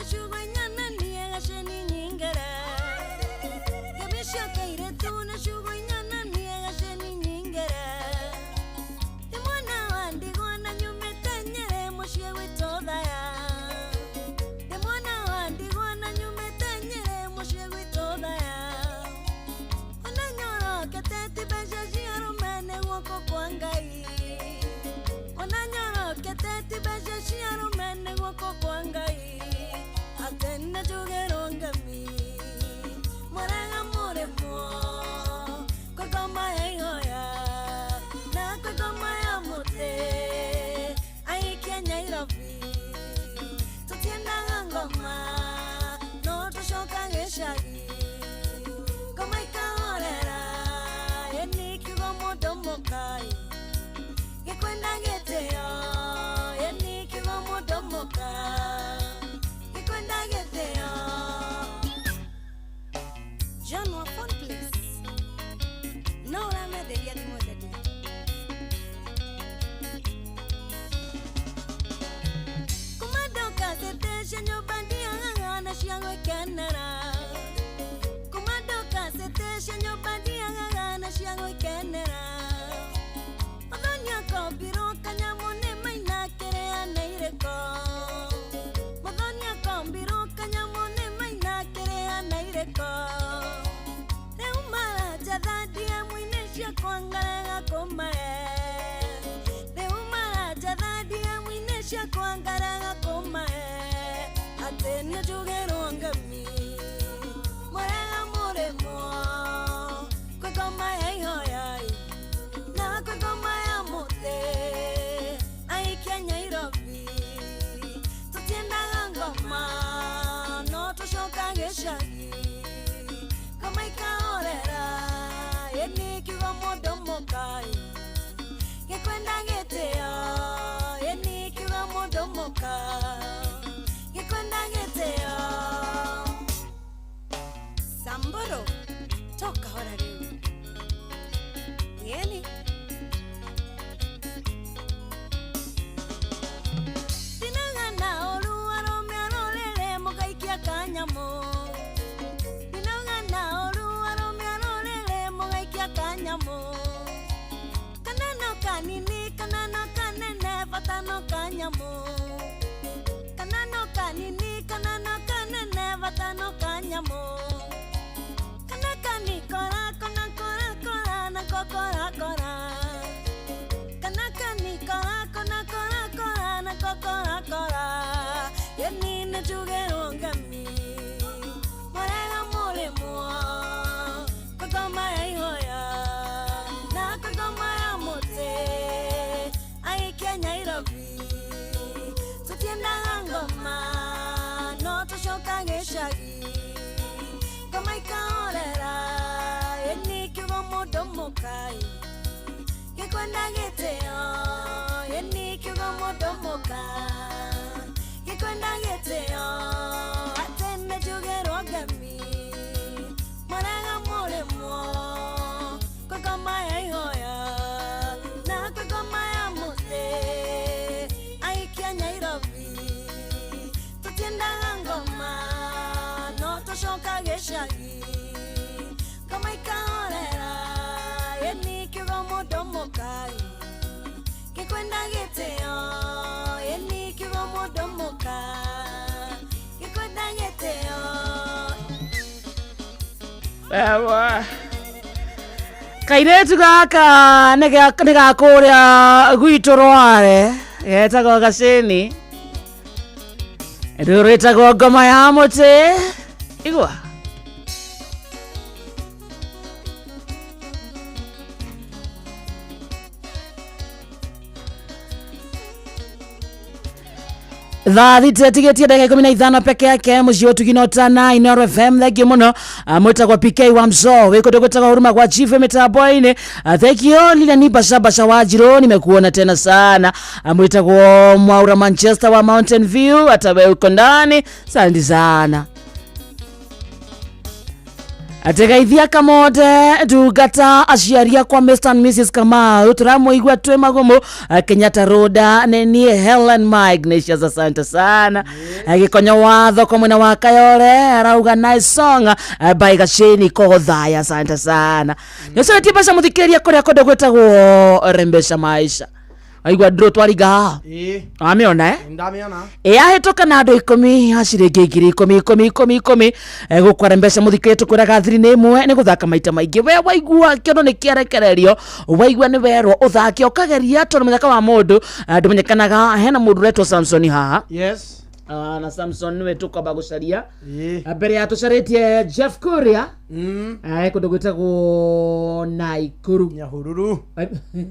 ciugo inyananie gaceni nyingere Ngemi cia kairetu na ciugo inyananie gaceni nyingere Ndĩ mwana wa ndigwa na nyumĩte Nyĩrĩ mũciĩ gwitũ Thaya Ndĩ mwana wa ndigwa na nyumĩte Nyĩrĩ mũciĩ gwitũ Thaya Ona nyorokete ti mbeca cia arũme nĩ guoko kwa Ngai Ona nyorokete ti mbeca cia arũme nĩ guoko kwa Ngai Atĩ nĩnjugĩrwo ngemi Mũrega mũrĩmwo Kwĩ ngoma ya ihoya Na kwĩ ngoma ya mũtĩ Aikia Nyairobi Tũtiendaga ngoma No tũcoka gĩcagi Ngoma ikahorera Ĩni kiugo mũndũ mũkai Gĩkwenda gĩtĩo Ĩni kiugo mũndũ mũka Gĩkwenda gĩtĩo John wa phone please No ũramenderia thimũ ndendia Kuma ndoka citĩcie nyũmba ndiagaga na cia gwĩkenera Kuma ndoka citĩcie nyũmba ndiagaga na cia gwĩkenera Mũthoni akombirwo kanyamũ nĩ maina kĩrĩa na irĩko Mũthoni akombirwo kanyamũ nĩ maina kĩrĩa na irĩko Rĩu maranjatha DM-inĩ ciakwa ngarega kũmahe Rĩu maranjatha DM-inĩ ciakwa ngarega kũmahe Atĩ nĩnjugĩrwo ngemi Mũrega mũrĩmwo Kwĩ ngoma ya ihoya Na kwĩ ngoma ya mũtĩ Aikia Nyairobi Tũtiendaga ngoma No tũcoka gĩcagi Ngoma ikahorera Ĩni kiugo mũndũ mũkai Gĩkwenda gĩtĩo Ĩni kiugo mũndũ mũka Gĩkwenda gĩtĩo Samburu toka hora rĩu Yeni Ndinagana ũru arũme arũrĩrĩ mũgaikia kanyamũ Ndinagana ũru arũme arũrĩrĩ mũgaikia kanyamũ Kana no kanini kana no kanene bata no kanyamũ Kana no kanini kana no kanene bata no kanyamũ Kana kanikora kona kora kora na kokora kora Kana kanikora kona kora kora na kokora kora Yeni nĩnjugĩrwo ngemi Mũrega mũrĩmwo Kwĩ ngoma ya ihoya Na kwĩ ngoma ya mũtĩ Aikia Nyairobi Tũtiendaga ngoma No tũcoka gĩcagi Ngoma ikahorera Ĩni kiugo mũndũ mũkai Gĩkwenda gĩtĩo Ĩni kiugo mũndũ mũka Gĩkwenda gĩtĩo Atĩ nĩnjugĩrwo ngemi Mũrega mũrĩmwo Kwĩ ngoma ya ihoya Na kwĩ ngoma ya mũtĩ Aikia Nyairobi Tũtiendaga ngoma No tũcoka gĩcagi Ngoma ikahorera Ĩni kiugo mũndũ mũkai Gĩkwenda gĩtĩo Ĩni kiugo mũndũ mũka Gĩkwenda gĩtĩo
Ewa. Kairetu gaka nĩ ga kũrĩa gwitũ Rware getagwo Gacĩni rĩu rwĩtagwo ngoma ya mũtĩ igua Thaa thita tigĩtie ndagĩka 15 peke yake mũciĩ wa ũtugi na ũtana Inooro FM thank you mũno. Mwĩtagwo PK wa Mzo wĩ kũndũ gwĩtagwo Huruma kwa chief mĩtambo-inĩ. Thank you Lilian Basha Basha wa Njirũ nimekuona tena sana. Mwĩtagwo Mwaura Manchester wa Mountain View hata wewe uko ndani asante sana. Ategeithia Kamonde ndungata aciari akwa Mr and Mrs Kamau tũramũigua twĩ magumu Kenyatta Road nĩ niĩ Helen ma Ignatius, asante sana. Gĩkonyo wa thoko mwena wa Kayore arauga nice song by Gaceni Kothaya, asante sana. Nĩũcoretie mbeca mũthikĩrĩria kũrĩa kũndũ gwĩtagwo Rembesha Maisha, waigua ndũrũ twaringa haha.
Ĩĩ.
Wamĩona, eh?
Ndamĩona.
Yahĩtũka na andũ 10 a ciringi 10,000 10 10 10 10 gũkwara mbeca. Mũthikĩrĩria, tũkwĩraga thiri nĩ ĩmwe nĩ gũthaka maita maingĩ. We waigua kĩondo nĩ kĩarekererio, waigua nĩ werwo ũthake, ũkageria, tondũ mũthaka wa mũndũ ndũmenyekanaga. Hena mũndũ ũretwo Samson haha.
Yes.
Ah, na Samson nĩwe tũkwamba gũcaria.
Ĩĩ.
Mbere ya tũcarĩtie Jeff Kuria kũndũ gwĩtagwo Naikuru.
Nyahururu,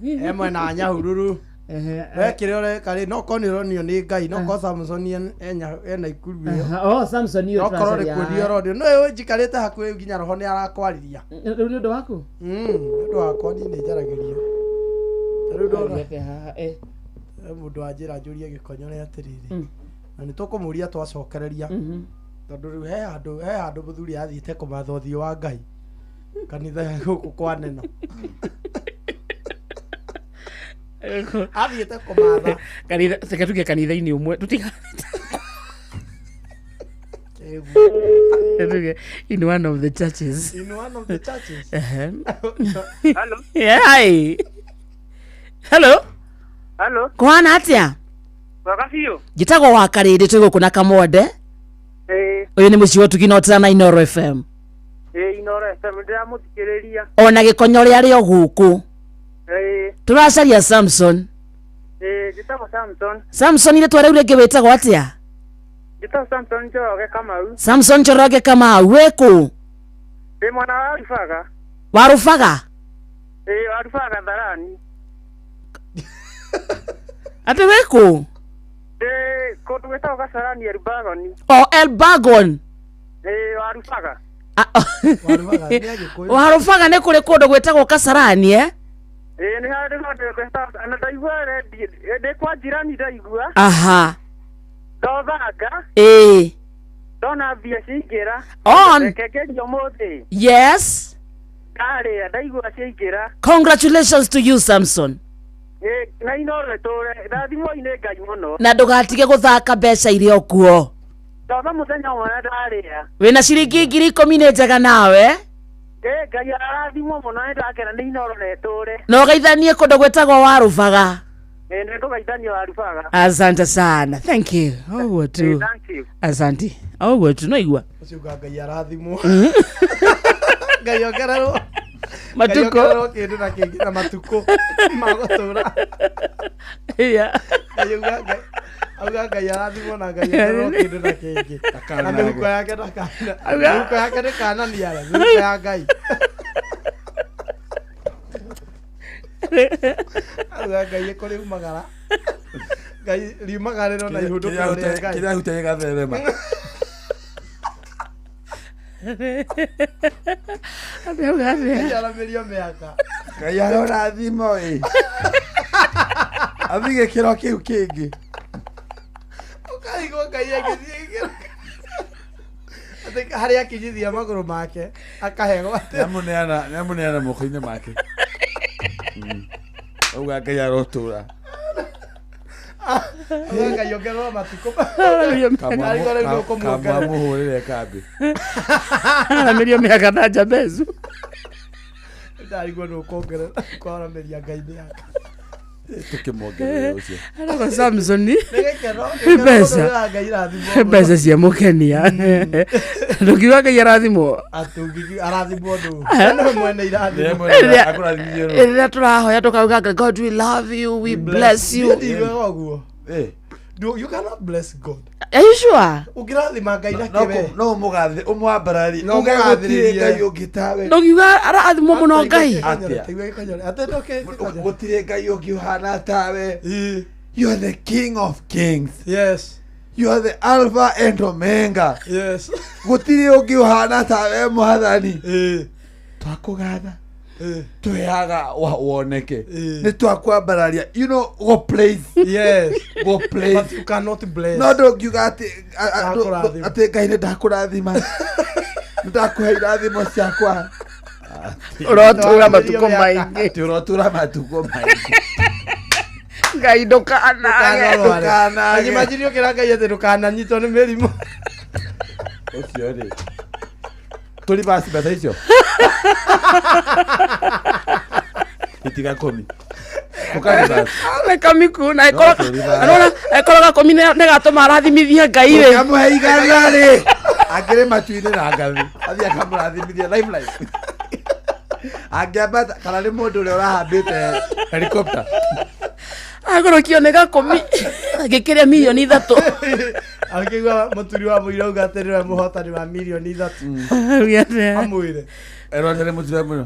e mwena wa Nyahururu. We kĩrĩa ũreka rĩ, no korwo nĩ ũronio nĩ Ngai, no korwo Samson ena Ikuru ĩyo.
Oh, Samson ũyũ
no korwo nĩ
tũracaria.
kuonio ũronio no ĩyo njikarĩte hakuhĩ nginya roho nĩ arakwarĩria.
Rĩu nĩ ũndũ waku.
Nĩ ũndũ wakwa, niĩ nĩ njaragĩrio. Ta rĩu ndona
Reke haha, eh.
he mũndũ wanjĩra njũrie gĩkonyore atĩrĩrĩ, na nĩ tũkũmũria twacokereria, tondũ rĩu he handũ mũthuri athiĩte kũmatha ũthiũ wa Ngai kanitha ya gũkũ kwa neno athiĩte kũmatha.
Kanitha, reke tuge kanitha-inĩ ũmwe tutiga tuge in one of the churches.
In one of the churches.
Ehe.
Hello.
Yeah, hi. Hello.
Hello.
Kũhana atĩa?
Wega biũ.
Njĩtagwo wa Karĩndĩ, twĩ gũkũ na Kamonde. Ũyũ nĩ mũciĩ wa ũtugi na ũtana Inoro FM.
Ĩĩ, Inoro FM ndĩramũthikĩrĩria.
Ona gĩkonyore arĩ o gũkũ. Tũracaria Samson.
Ĩĩ, njĩtagwo Samson.
Samson, rĩtwa rĩu rĩngĩ wĩtagwo atĩa?
Njĩtagwo Samson Njoroge Kamau.
Samson Njoroge Kamau, wĩkũ?
Ndĩ mwana wa Rubaga.
Wa Rũbaga?
Ĩĩ, wa Rubaga Gatharani.
Atĩ wĩkũ?
Ndĩ kũndũ gwĩtagwo Gacarani, Elbagon.
O Elbagon?
Ĩĩ, wa Rubaga.
Wa Rũbaga nĩ kũrĩ kũndũ gwĩtagwo Kasarani, eh?
Ĩĩ, nĩ harĩ handũ gwĩtagwo na ndaigua rendi ndĩ kwa njirani ndaigua. Ndothanga. Ndona mbia ciaingĩra.
On.
Reke ngerie ũmũthĩ. Ndarĩa ndaigua ciaingĩra.
Congratulations to you, Samson.
Ĩĩ, na Inoro ĩtũre ndathimwo-inĩ Ngai mũno.
Na ndũgatige gũthaka, mbeca irĩ o kuo.
Ndotha mũthenya ũmwe na ndarĩa.
Wĩna ciringi 10,000, nĩ njega nawe.
Ĩĩ, Ngai arathimwo mũno, nĩ ndakena nĩ Inoro na ĩtũre.
Na ũgeithanie kũndũ gwĩtagwo wa Rũbaga.
Ĩĩ, nĩ ngũgeithania wa Rubaga.
Asante sana, thank you. Ũguo tu.
Ĩĩ, thank you.
Asante, ũguo tu noigua.
Ũcio uga Ngai arathimwo, Ngai ongererwo.
Matukũ.
Ngai ongererwo kĩndũ na kĩngĩ na matukũ ma gũtũra. Ngai auga auga Ngai arathimwo na Ngai ongererwo kĩndũ na kĩngĩ na mĩhuko yake ndakana mĩhuko yake ndĩkananiara mĩhuko ya Ngai. Auga Ngai ĩkũrĩ umagara, Ngai riumagarĩro na ihũndũkĩro rĩa Ngai.
Kĩrĩa ahutia gĩgatherema.
Atĩ auga atĩa?
Ngai aramĩrio mĩaka.
Ngai arorathimo ĩ athiĩ gĩkĩro kĩu kĩngĩ.
Ũkaigua Ngai agĩthiĩ gĩkĩro atĩ harĩa akinyithia magũrũ make akahegwo atĩ
Nĩamũneana moko-inĩ make. Auga Ngai arotũra.
Auga Ngai ongererwo matukũ.
Aramĩrio.
Arigwo rĩu nĩ ũkũmuongerera.
Kamwamũhũrĩre kambĩ.
Aramĩrio mĩaka na Jabezu.
Ndarigwo nĩ ũkuongerera kwaramĩria Ngai mĩaka.
Tũkĩmuongerera ũcio.
Arauga Samson
Nĩ gĩkeno gĩkeno
mbeca
mũndũ ũrĩa Ngai irathimwo mũno.
Mbeca cia mũkenia, ndũkiuga Ngai arathimwo.
Atũngi arathimwo ndũ nĩwe mwene irathimo.
Rĩrĩa tũrahoya tũkauga, "God, we love you, we bless you."
Niĩ ndiugaga ũguo. You cannot bless God.
Are you sure?
Ũngĩrathima Ngai na kĩwe.
No ũmũgathe ũmwambarari
No
uge gũtirĩ
ũmũgathĩrĩrie.
Ngai ũngĩ tawe.
Ndũkiuga arathimwo mũno Ngai?
Atĩa? Gũtirĩ Ngai ũngĩ ũhana tawe. You are the King of Kings.
Yes.
You are the Alpha and Omega.
Yes.
Gũtirĩ ũngĩ ũhana tawe, Mwathani. Twakũgatha, twehaga woneke nĩ twakwambararia, go place.
Yes.
Go place.
But you cannot bless.
No ndũngiuga atĩ
Ndakũrathima.
atĩ Ngai nĩ ndakũrathima. Nĩndakũhe irathimo ciakwa.
Ũrotũra matukũ maingĩ.
Atĩ ũrotũra matukũ maingĩ.
Ngai ndũkanage.
Ndũkanage.
Imagine ũkĩra Ngai atĩ ndũkananyitwo nĩ mĩrimũ.
Ũcio rĩ. Tũri basi mbeca icio. Itiga kũmi. Tũkarĩ basi.
Nĩ na
No, tũri basi.
ĩkorwo gakũmi nĩ gatũma arathimithia Ngai rĩ.
Ũkamũhe igana rĩ. Akĩrĩ matu-inĩ na ngathĩ. Athiĩ akamũrathimithia live live. Angĩambata kana nĩ mũndũ ũrĩa ũrahambĩte helicopter.
Agũrũkio nĩ gakũmi agĩkĩrĩa mirioni 3.
Akĩigua mũturi wa mũira auga atĩ nĩwe mũhotani wa mirioni 3.
Auge atĩa?
Amwĩre.
Erwo atĩ nĩ mũturi wa mũira.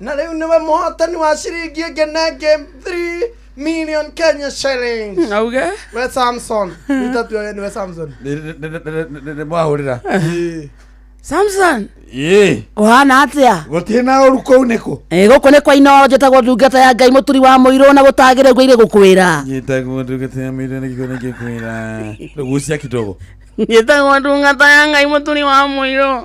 Na rĩu nĩwe mũhotani wa ciringi ĩngĩ na ĩngĩ 3 million Kenya shillings.
Auge?
We Samson. Itatu nĩwe Samson.
Nĩ mwahũrĩra.
Samson.
Ĩĩ.
Kũhana atĩa?
Gũtirĩ na ũru kũu nĩkũ?
Ĩ gũkũ nĩ kwa Inoro, njĩtagwo ndungata ya Ngai mũturi wa mũirũ na gũtagĩrĩ ũguo irĩ gũkwĩra.
Njĩtagwo ndungata ya mũirũ na gĩko nĩngĩkwĩra. Gucia kidogo.
Njĩtagwo ndungata ya Ngai mũturi wa mũirũ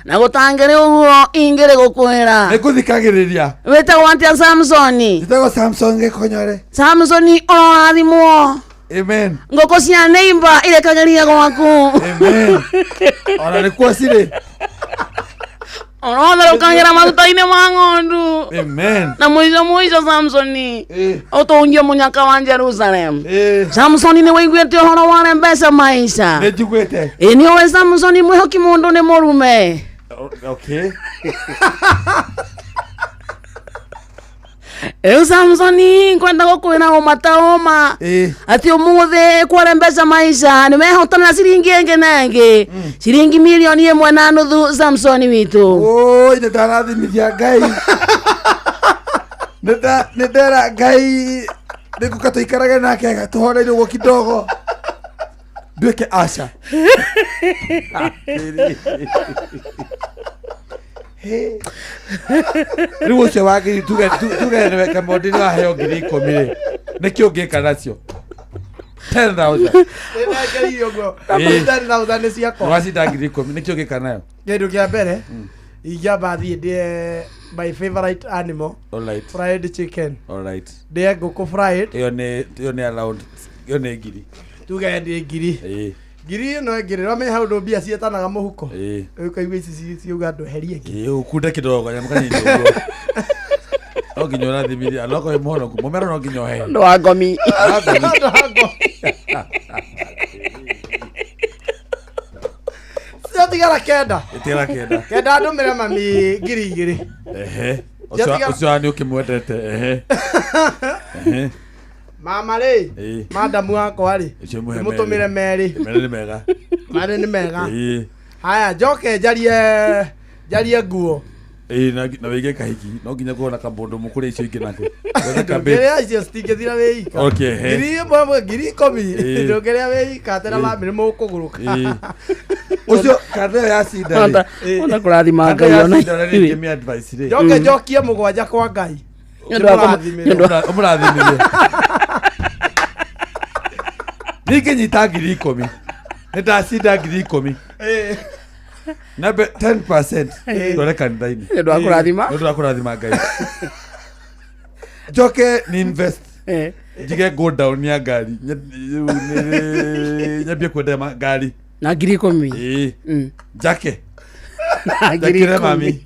na gũtangĩrĩ ũguo ingĩrĩ gũkwĩra.
Nĩngũthikagĩrĩria.
Wĩtagwo atĩa Samsoni?
Njĩtagwo Samson Gĩkonyore.
Samsoni ũrathimwo.
Amen.
Ngũkũ cia neighbor irekagĩria gwaku.
Amen. Ona nĩkuo cirĩ.
Ũrotherũkagĩra maguta-inĩ ma ng'ondu.
Amen.
Na mũico mũico Samsoni ũtũngie mũnyaka wa Jerusalem. Samsoni nĩ wĩiguĩte ũhoro wa mbeca maica?
Nĩ njiguĩte.
Ĩ nĩ ũĩ Samsoni mwĩhoki mũndũ nĩ mũrume.
Okay.
Rĩu Samsoni ngwenda gũkwĩra ũma ta ũma atĩ ũmũthĩ kware mbeca maica nĩ wehotana na ciringi ĩngĩ na ĩngĩ ciringi 1.5 millioni Samsoni witũ.
Oi, nĩ ndarathimithia Ngai. Nĩ ndera Ngai nĩngũka tũikarage nake tũhoreire ũguo kidogo nduĩke aca. Rĩu ũcio wa ngiri tuge nĩwe Kamondi nĩ waheo 10,000 rĩ, nĩkĩ ũngĩka nacio 10,000?
Nĩnengereire ũguo.
Ĩĩ.
10,000 nĩ ciakwa.
Wacinda 10,000, nĩkĩ ũngĩka nayo?
Kĩndũ kĩa mbere ingĩamba thiĩ ndĩe my favorite animal,
Alright.
fried chicken.
Alright.
Ndĩe ngũkũ fried.
Ĩyo nĩ around ĩyo nĩ ngiri.
Tuge ndĩ ngiri.
Ĩĩ.
Ngiri ĩno ĩngĩ rĩ, wamenya hau ndũ mbia ciĩtanaga mũhuko.
Ĩĩ.
Rĩu ũkaigua ici ciauga ndweherie ĩngĩ.
Ĩĩ, ũkunde kidogo kanyamũ kanini ũguo. No nginya ũrathimithia no korwo wĩ mũhonoku mũmero no nginya ũhe.
Ũndũ wa ngomi.
Ũndũ wa ngomi. Ciatigara 9.
Ĩtigara 9.
9 ndũmĩre mami 2,000.
Ehe. Ũcio
Ciatigara-
ũcio nĩ ũkĩmwendete ehe. Ehe.
Mama rĩ,
Ĩĩ.
madamu wakwa rĩ,
Ũcio mũhe
ndĩmũtũmĩre merĩ.
Merĩ nĩ mega.
Merĩ nĩ mega.
Ĩĩ.
Haya, njoke njarie nguo.
Ĩĩ, na wĩige kahiki no nginya kũona na kamũndũ mũkũrĩa icio ingĩ nake. Wethe ka babe.
Ndũngĩrĩa icio citingĩthira wĩ ika.
Okay, he.
1,000 10,000
Ĩĩ.
ndũngĩrĩa wĩ ika atĩ na
Ĩĩ.
bamĩrĩ mũkũgũrũka.
Ĩĩ. Ũcio kanda ĩyo ya cinda rĩ.
Ona kũrathima
Kanda
Ngai
ĩyo ya
ona
cinda rĩ,
ithuĩ.
ngĩmĩ advice rĩ.
Njoke njokie 7 kwa Ngai.
Nĩ ũndũ wa
Ndĩmũrathimĩre.
nĩ ũndũ wa-
Ũmũrathimithie. Ningĩnyita 10,000 nĩ ndacinda 10,000
Ĩĩ.
nambe 10% ndware kanitha-inĩ.
Nĩ ũndũ wa kũrathima.
Nĩ ũndũ wa kũrathima Ngai. Njoke ni invest njige go down ya ngari rĩu nyambie kwendia ngari
na 10,000.
Ĩĩ. Njake
Na ngiri
njakĩre
ikũmi.
mami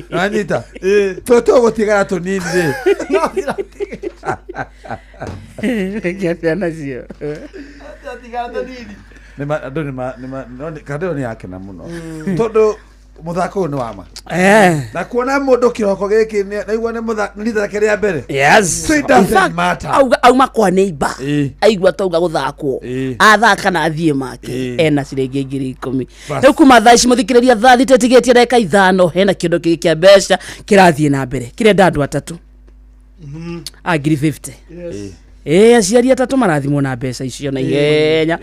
nanyita tũ tũgũtigara tũnini rĩ.
Reke atĩa nacio?
Ciatigara tũnini.
Andũ nĩma no kanda ĩyo nĩ yakena mũno tondũ mũthako ũyũ nĩ wa ma na kuona mũndũ kĩroko gĩkĩ naigua nĩ nĩ rita rĩake rĩa mbere.
Yes.
So it
In
doesn't
fact,
matter.
auga auma kwa neighbor
Ĩĩ.
aigua tauga gũthakwo
Ĩĩ.
athaka na athiĩ make
Ĩĩ.
ena ciringi 10,000.
Bas.
Rĩu kuma thaa ici mũthikĩrĩria thaa 6 ĩtigĩtie ndagĩka 5 hena kĩndũ kĩngĩ kĩa mbeca kĩrathiĩ na mbere kĩrenda andũ atatũ a 50,000.
Yes.
Ĩĩ, aciari atatũ marathimwo na mbeca icio na ihenya.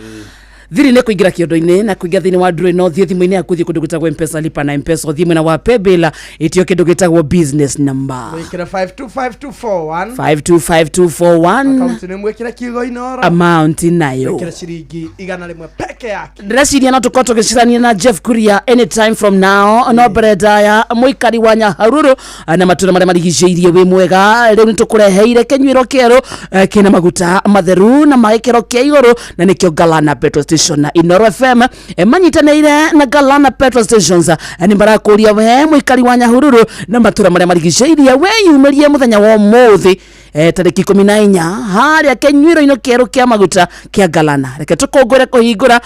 Thiri nĩ kũingĩra kĩondo-inĩ na kũingĩra thĩinĩ wa ndũrĩ no thiĩ thimũ-inĩ yaku thiĩ kũndũ gwĩtagwo mpesa lipa na mpesa ũthiĩ mwena wa paybill ĩtio kĩndũ gĩtagwo business number.
Wĩkĩre 525241.
525241.
Akaunti nĩ mwĩkĩre kiugo Inoro.
Amount nayo
wĩkĩre ciringi 100 peke yake.
Ndĩreciria no tũkorwo tũgĩcirania na Jeff Kuria anytime from now, no mbere ndaya mũikari wa Nyaharuru na matũra marĩa marigicĩirie, wĩ mwega. Rĩu nĩ tũkũreheire kĩnyuĩro kĩerũ kĩna maguta matheru na ma gĩkĩro kĩa igũrũ, na nĩkĩo Galana Petrol Station. Na Inoro FM manyitanĩire na Galana Petrol Stations nĩ marakũria we mũikari wa Nyahururu na matũra marĩa marigicĩirie weyumĩrie mũthenya wa ũmũthĩ tarĩki 14 harĩa kĩnyuĩro-inĩ kĩerũ kĩa maguta kĩa Galana. Reke tũkũngũĩre kũhingũra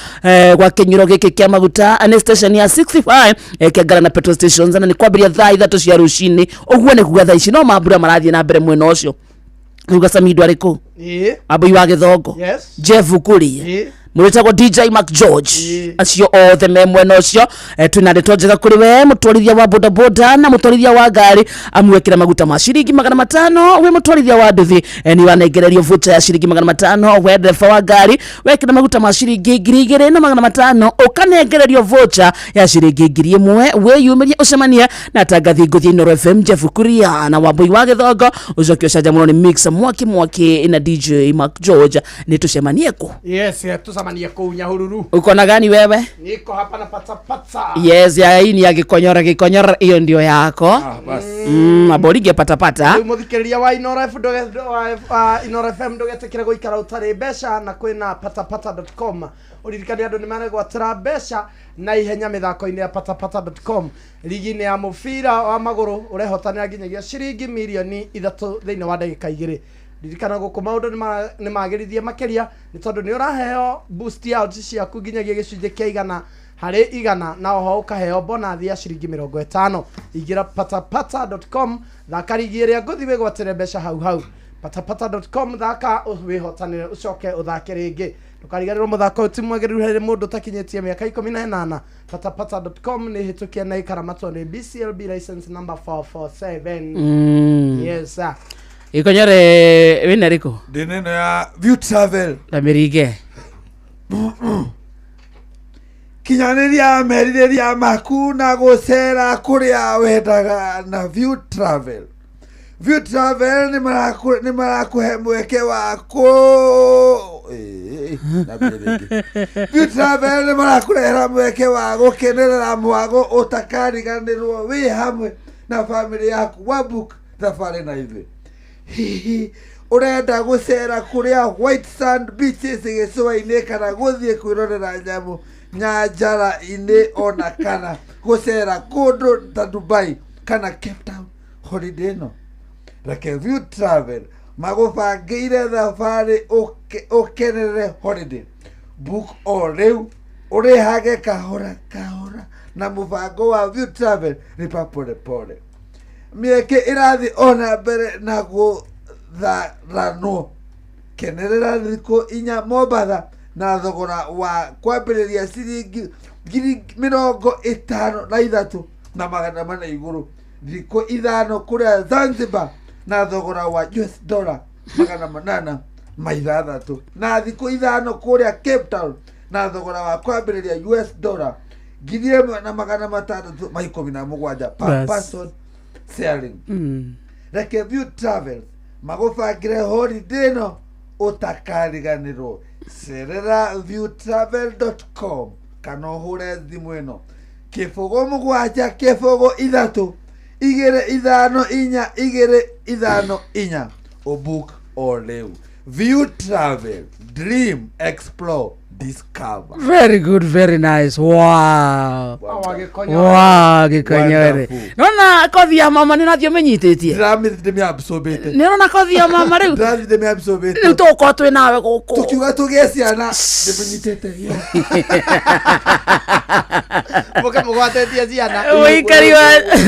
gwa kĩnyuĩro gĩkĩ kĩa maguta, nĩ station ya 65 kĩa Galana Petrol Stations, na nĩ kwambĩrĩria thaa 3 cia rũcinĩ. Ũguo nĩ kuga thaa ici no mambura marathiĩ na mbere mwena ũcio. Rĩu Gacamindo arĩ kũ?
Ĩĩ.
Ambũi wa Gĩthongo.
Yes.
Jeff Kuria.
Ĩĩ.
Mũrĩtagwo DJ Mark George, acio othe me mwena ũcio. Twĩna ndeto njega kũrĩ we mũtwarithia wa bodaboda na mũtwarithia wa ngari, amwĩkĩra maguta ma ciringi 500. Wĩ mũtwarithia wa nduthi nĩ wanengererio voucher ya ciringi 500. We ndereba wa ngari wekĩra maguta ma ciringi 2500, ũkanengererio voucher ya ciringi 1000. Wĩyumĩrie ũcemanie na tangathi ngũthi Inoro FM Jeff Kuria na Wambui wa Gĩthongo, ũcoke ũcanjamũrwo nĩ mix mwaki mwaki na DJ Mark George. Nĩ tũcemanie kũ?
Yes, tucemanie kũu Nyahururu.
Uko na gani wewe?
Niko hapa na pata pata.
Yes, ya hii ni ya Gikonyora. Gikonyora hiyo ndio yako. Aboringe patapata.
Rĩu mũthikĩrĩria wa Inoro F wa Inoro FM, ndũgetĩkĩre gũikara ũtarĩ mbeca, na kwĩna patapata.com. Ũririkane andũ nĩ maregwatĩra mbeca na ihenya mĩthako-inĩ ya patapata.com. Ligi-inĩ ya mũbira wa magũrũ ũrehotanĩra nginyagia ciringi mirioni 3 thĩinĩ wa ndagĩka 2. Ririkana gũkũ maũndũ nĩ magĩrithie makĩria, nĩ tondũ nĩ ũraheo boost ya odds ciaku nginyagia gĩcunjĩ kĩa 100% na oho ũkaheo bonathi ya ciringi 50. Ingĩra patapata.com, thaka ligi ĩrĩa ngũthi, wĩgwatĩre mbeca hau hau. patapata.com, thaka wĩhotanĩre, ũcoke ũthake rĩngĩ. Ndũkariganĩrwo mũthako ũyũ ti mwagĩrĩru harĩ mũndũ ũtakinyĩtie mĩaka 18. patapata.com nĩ hĩtũkie na ĩkaramatwo nĩ BCLB license number 447. Yes sir.
Gikonyore wĩna rĩkũ?
Ndĩna ĩno ya View Travel.
Na mĩringe.
Kinyanĩria merirĩria maku na gũcera kũrĩa wendaga na View Travel. View Travel nĩ marakũhe mweke wa kũ Ĩĩ, nyambie rĩngĩ. View Travel nĩ marakũrehera mweke wa gũkenerera mwago ũtakariganĩrwo wĩ hamwe na bamĩrĩ yaku. Wa book thabarĩ na ithuĩ, hihi ũrenda gũcera kũrĩa White Sand Beaches gĩcũa-inĩ, kana gũthiĩ kwĩrorera nyamũ nyanjara-inĩ, ona kana gũcera kũndũ ta Dubai kana Cape Town holiday ĩno? Reke View Travel magũbangĩire thabarĩ ũkenerere holiday. Book o rĩu, ũrĩhage kahora kahora na mũbango wa View Travel lipa pole pole. Mĩeke ĩrathiĩ ona mbere na gũtharanwo. Kenerera thikũ 4 Mombatha na thogora wa kwambĩrĩria ciringi 53,400 igũrũ, thikũ 5 kũrĩa Zanzibar na thogora wa US dollar 806, na thikũ 5 kũrĩa Cape Town na thogora wa kwambĩrĩria US dollar 1617 per person sharing. Reke View Travel magũbangĩre holiday ĩno ũtakariganĩrwo. Cerera viewtravel.com kana ũhũre thimũ ĩno 0 7 0 3 2 5 4 2 5 4, ũbook o rĩu. View Travel, dream, explore, discover.
Very good, very nice. Wow. Wow, Gĩkonyore.
Wonderful.
Nona kothi ya mama nĩ ũrathiĩ ũmĩnyitĩtie.
Ndĩramĩabsorbĩte.
Nĩ ũrona kothi ya mama rĩu?
Ndĩrathiĩ ndĩmĩabsorbĩte.
Rĩu tũgũkorwo twĩ nawe gũkũ.
Tũkiuga tũgĩe ciana ndĩmĩnyitĩte.
Mũke mũgwatĩtie ciana.
Mũikari wa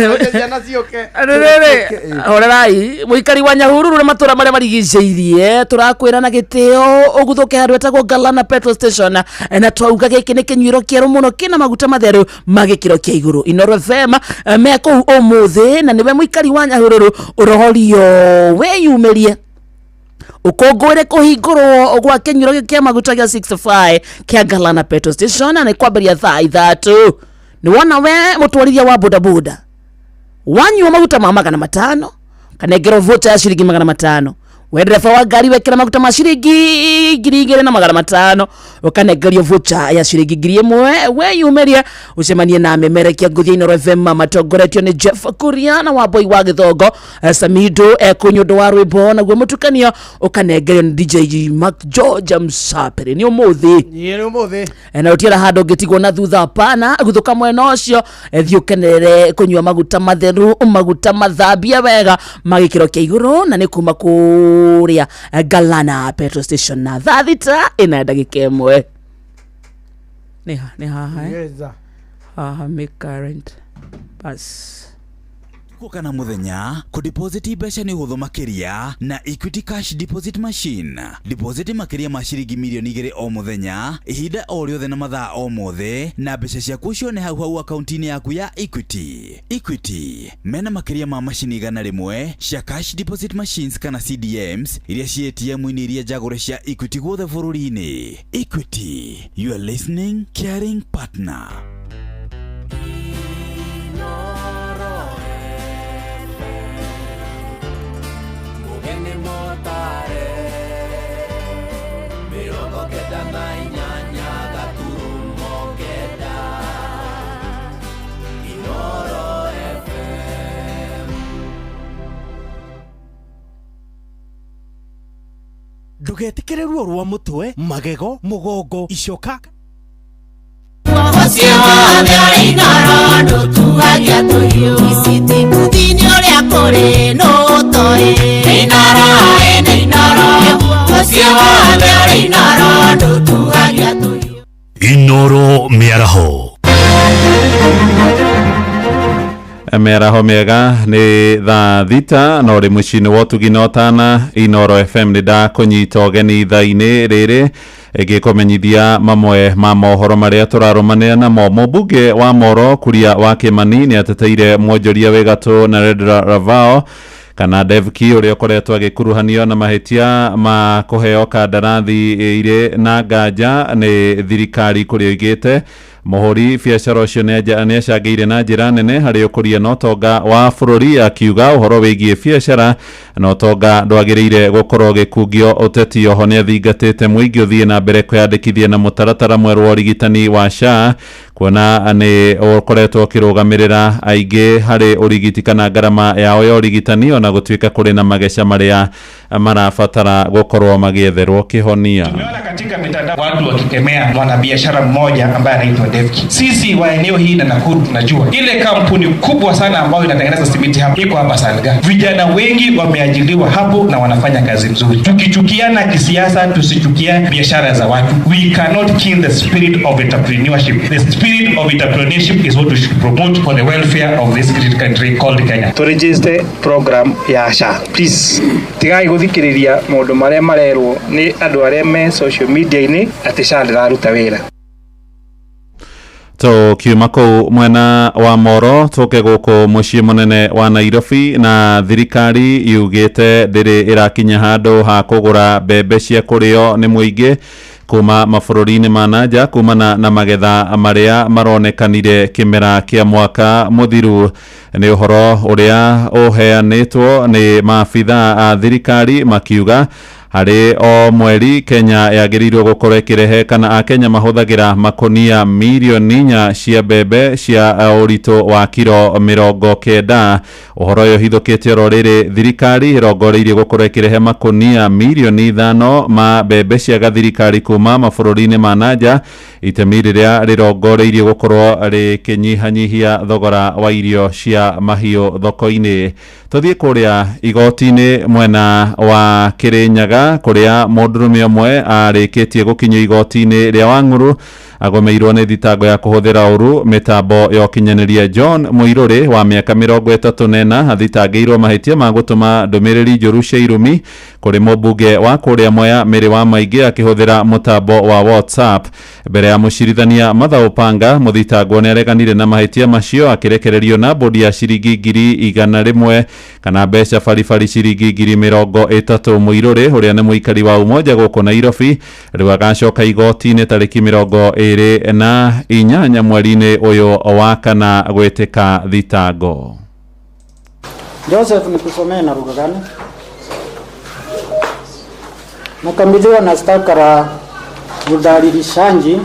Mũke ciana ciũke.
Rĩrĩ, horerai mũikari wa Nyahururu na matũra marĩa marigicĩirie, tũrakwĩra na gĩtĩo ũguthũke handũ etagwo Galana Petrol Station, na twauga gĩkĩ nĩ kĩnyuĩro kĩerũ mũno kĩna maguta matheru ma gĩkĩro kĩa igũrũ. Inoro FM me kũu ũmũthĩ, na nĩwe mũikari wa Nyahururu ũrohorio wĩyumĩrie. Ũkũngũĩre kũhingũrwo gwa kĩnyuĩro gĩkĩ kĩa maguta gĩa 65 kĩa Galana Petrol Station, na nĩ kwambĩrĩria thaa 3. Nĩ wona we mũtwarithia wa bodaboda wanyua maguta ma 500 kanengerwo voucher ya ciringi 500. We ndereba wa ngari wekĩra maguta ma ciringi 2500 ũkanengerio voucher ya ciringi 1000. Weyumĩrie ũcemanie na memerekia ngũthia Inooro FM matongoretio nĩ Jeff Kuria na Wamboi wa Gĩthongo. Samido ekũnyũndũ wa rwĩmbo, naguo mũtukanio ũkanengerio nĩ DJ Mark George Msapere. Nĩ ũmũthĩ.
Ĩĩ, nĩ ũmũthĩ.
Na ũtiara handũ ũngĩtigwo na thutha, hapana. Guthũka mwena ũcio, thiĩ ũkenerere kũnyua maguta matheru, maguta mathambie wega ma gĩkĩro kĩa igũrũ, na nĩ kuma kũrĩa Galana Petrol Station na thaa 6 ĩna ndagĩka 1. Nĩ haha, eh?
Yes.
Haha make current bas.
Ũtukũ kana mũthenya, kũdeposit mbeca nĩ ũhũthũ makĩria na Equity Cash Deposit Machine. Deposit makĩria ma ciringi mirioni 2 o mũthenya, ihinda o rĩothe na mathaa o mothe, na mbeca ciaku ũcione hau hau akaunti-inĩ yaku ya Equity. Equity mena makĩria ma macini 100 cia cash deposit machines kana CDMs iria ci ATM-inĩ iria njagũre cia Equity guothe bũrũri-inĩ. Equity, your listening, caring partner.
Mũgeni mũtare 98.9 Inooro FM.
Ndũgetĩkĩre ruo rwa mũtwe, magego, mũgongo, icoka.
Mũciĩ wothe ũrĩ Inooro ndũtuagia tũhiũ. Iciti ũrĩa kũrĩ nũtoĩ. Nĩ Inooro, ĩ nĩ Inooro. Mũciĩ wothe ũrĩ Inooro ndũtuagia tũhiũ.
Inoro mĩaraho.
Mĩaraho mĩega, nĩ thaa 6 na ũrĩ mũciĩ-inĩ wa ũtugi na ũtana Inooro FM. Nĩ ndakũnyita ũgeni thaa-inĩ rĩrĩ ĩgĩkũmenyithia mamwe ma mohoro marĩa tũrarũmanĩra namo. Mũmbunge wa Moro Kuria wa Kĩmani nĩ ateteire mwonjoria wĩ gatũ Narendra Ravao kana Devki ũrĩa ũkoretwo agĩkuruhanio na mahĩtia ma kũheo kandarathi irĩ na nganja nĩ thirikari, kũrĩa oigĩte mũhũri biacara ũcio nĩ acangĩire na njĩra nene harĩ ũkũria na ũtonga wa bũrũri, akiuga ũhoro wĩgiĩ biacara na ũtonga ndwagĩrĩire gũkorwo ũgĩkungio ũteti. Oho nĩ athingatĩte mũingĩ ũthiĩ na mbere kwĩyandĩkithia na mũtaratara mwerũ wa ũrigitani wa SHA, kuona nĩ ũkoretwo ũkĩrũgamĩrĩra aingĩ harĩ ũrigiti kana ngarama yao ya ũrigitani, ona gũtuĩka kũrĩ na mageca marĩa marabatara gũkorwo magĩetherwo kĩhonia.
Tumeona katika mitandao watu wakikemea mwanabiashara mmoja ambaye anaitwa Devki. Sisi wa eneo hii na Nakuru tunajua ile kampuni kubwa sana ambayo inatengeneza simiti hapa iko hapa Salga. Vijana wengi wameajiriwa hapo na wanafanya kazi mzuri. Tukichukiana kisiasa, tusichukie biashara za watu. We cannot kill the spirit of entrepreneurship. The spirit of entrepreneurship is what we should promote for the welfare of this great country called Kenya.
Tũregister program ya SHA, please tigai gũthikĩrĩria maũndũ marĩa marerwo nĩ andũ arĩa me social media-inĩ atĩ SHA ndĩraruta wĩra.
Tũkiuma kũu mwena wa Moro, tũke gũkũ mũciĩ mũnene wa Nairobi, na thirikari yugĩte ndĩrĩ ĩrakinya handũ ha kũgũra mbembe cia kũrĩo nĩ mũingĩ kuma mabũrũri-inĩ ma nanja kumana na magetha marĩa maronekanire kĩmera kĩa mwaka mũthiru. Nĩ ũhoro ũrĩa ũheanĩtwo nĩ maabitha a thirikari, makiuga harĩ o mweri Kenya yagĩrĩirwo gũkorwo ĩkĩrehe kana akenya mahũthagĩra makonia mirioni 4 cia mbembe cia ũritũ wa kiro 90. Ũhoro ũyũ ũhithũkĩte oro rĩrĩ thirikari ĩrongoreirie gũkorwo ĩkĩrehe makonia mirioni 5 ma mbembe cia gathirikari kuma mabũrũri-inĩ ma nanja, itemi rĩrĩa rĩrongoreirie gũkorwo rĩkĩnyihanyihia thogora wa irio cia mahiũ thoko-inĩ. Tũthiĩ kũrĩa igoti-inĩ mwena wa Kĩrĩnyaga, kũrĩa mũndũrũme ũmwe arĩkĩtie gũkinyio igoti-inĩ rĩa Wang'uru. Agomeirwo nĩ thitango ya kũhũthĩra ũru mĩtambo ya ũkinyanĩria. John Mũirũrĩ wa mĩaka 34 athitangĩirwo mahĩtia ma gũtũma ndũmĩrĩri njũru cia irumi kũrĩ mũmbunge wa kũrĩa Mwea Mĩrĩ wa Maingĩ akĩhũthĩra mũtambo wa WhatsApp. Mbere ya mũcirithania Martha Upanga, mũthitangwo nĩ areganire na mahĩtia macio akĩrekererio na bodi ya ciringi 100,000 kana mbeca baribari ciringi 30,000. Mũirũrĩ ũrĩa nĩ mũikari wa Umoja gũkũ Nairobi rĩu agacoka igoti-inĩ tarĩki 28 mweri-inĩ ũyũ wa kana gwĩtĩka thitango.
Joseph, nikusomee na lugha gani? Nakabidhiwa na shtaka la udhalilishaji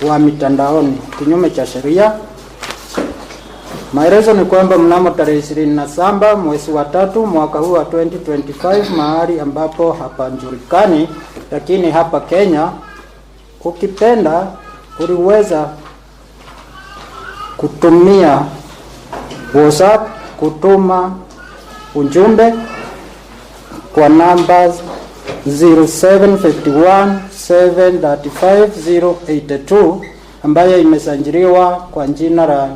wa mitandaoni kinyume cha sheria. Maelezo ni kwamba mnamo tarehe 27 mwezi wa 3 mwaka huu wa 2025, mahali ambapo hapajulikani, lakini hapa Kenya, ukipenda uliweza kutumia WhatsApp kutuma ujumbe kwa namba 0751 735 082 ambayo imesajiliwa kwa jina la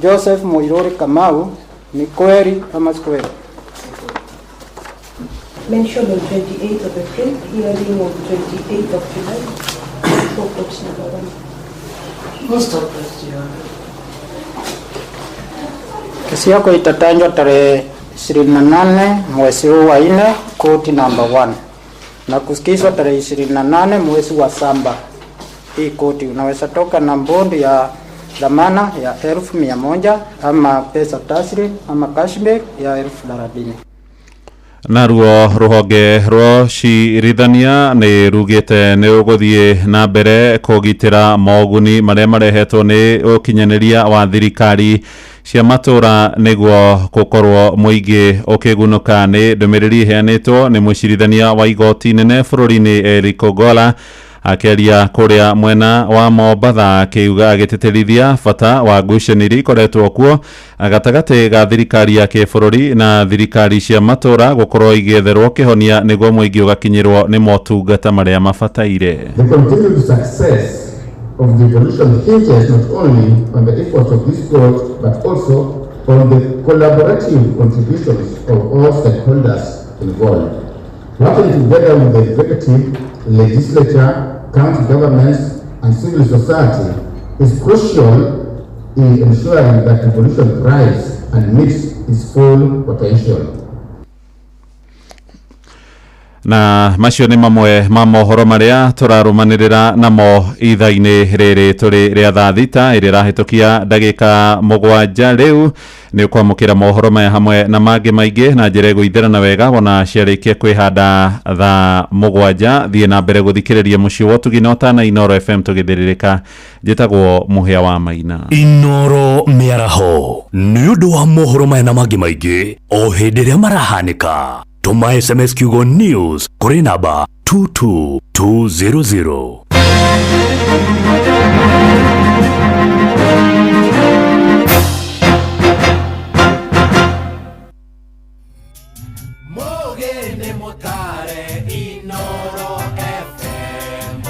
Joseph Muiruri Kamau. Ni kweli ama si kweli?
Mentioned on 28th of April, hearing on 28th of July, for court number 1.
Kesi yako itatajwa tarehe 28 mwezi huu wa 4, koti namba 1, na kusikizwa tarehe 28 mwezi wa 7. Hii koti unaweza toka na bondi ya dhamana ya 100,000 ama pesa taslim ama cashback ya 30,000.
Naruo ruhonge rwa cirithania nĩ rugĩte nĩ ũgũthiĩ na mbere kũgitĩra moguni marĩa marehetwo nĩ ũkinyanĩria wa thirikari cia matũra nĩguo gũkorwo mũingĩ ũkĩgunũka. Nĩ ndũmĩrĩri ĩheanĩtwo nĩ mũcirithania wa igoti nene bũrũri-inĩ Eric Ogolla akĩaria kũrĩa mwena wa Mombatha, akiuga agĩtĩtĩrithia bata wa ngucanio iria ikoretwo kuo gatagatĩ ga thirikari ya kĩbũrũri na thirikari cia matũra gũkorwo igĩetherwo kĩhonia nĩguo mũingĩ ũgakinyĩrwo nĩ motungata marĩa mabataire.
The continued success of the devolution hinges not only on the efforts of this court but also on the collaborative contributions of all stakeholders involved. Working together with the executive, legislature, county governments, and civil society is crucial in ensuring that devolution thrives and meets its full potential.
Na macio nĩ mamwe ma mohoro marĩa tũrarũmanĩrĩra namo ithaa-inĩ rĩrĩ tũrĩ rĩa thaa 6 ĩrĩa ĩrahĩtũkia ndagĩka 7. Rĩu nĩ ũkwamũkĩra mohoro maya hamwe na mangĩ maingĩ na njĩra ĩgũithĩrana wega wona ciarĩkia kwĩhanda thaa 7. Thiĩ na mbere gũthikĩrĩria mũciĩ wa ũtugi na ũtana Inooro FM tũgĩthĩrĩrĩka. Njĩtagwo Mũhĩa wa Maina.
Inooro mĩaraho nĩ ũndũ wa mohoro maya na mangĩ maingĩ o hĩndĩ ĩrĩa marahanĩka. Tũma SMS kiugo news kũrĩ namba 22200.
Mugene mutare Inooro FM.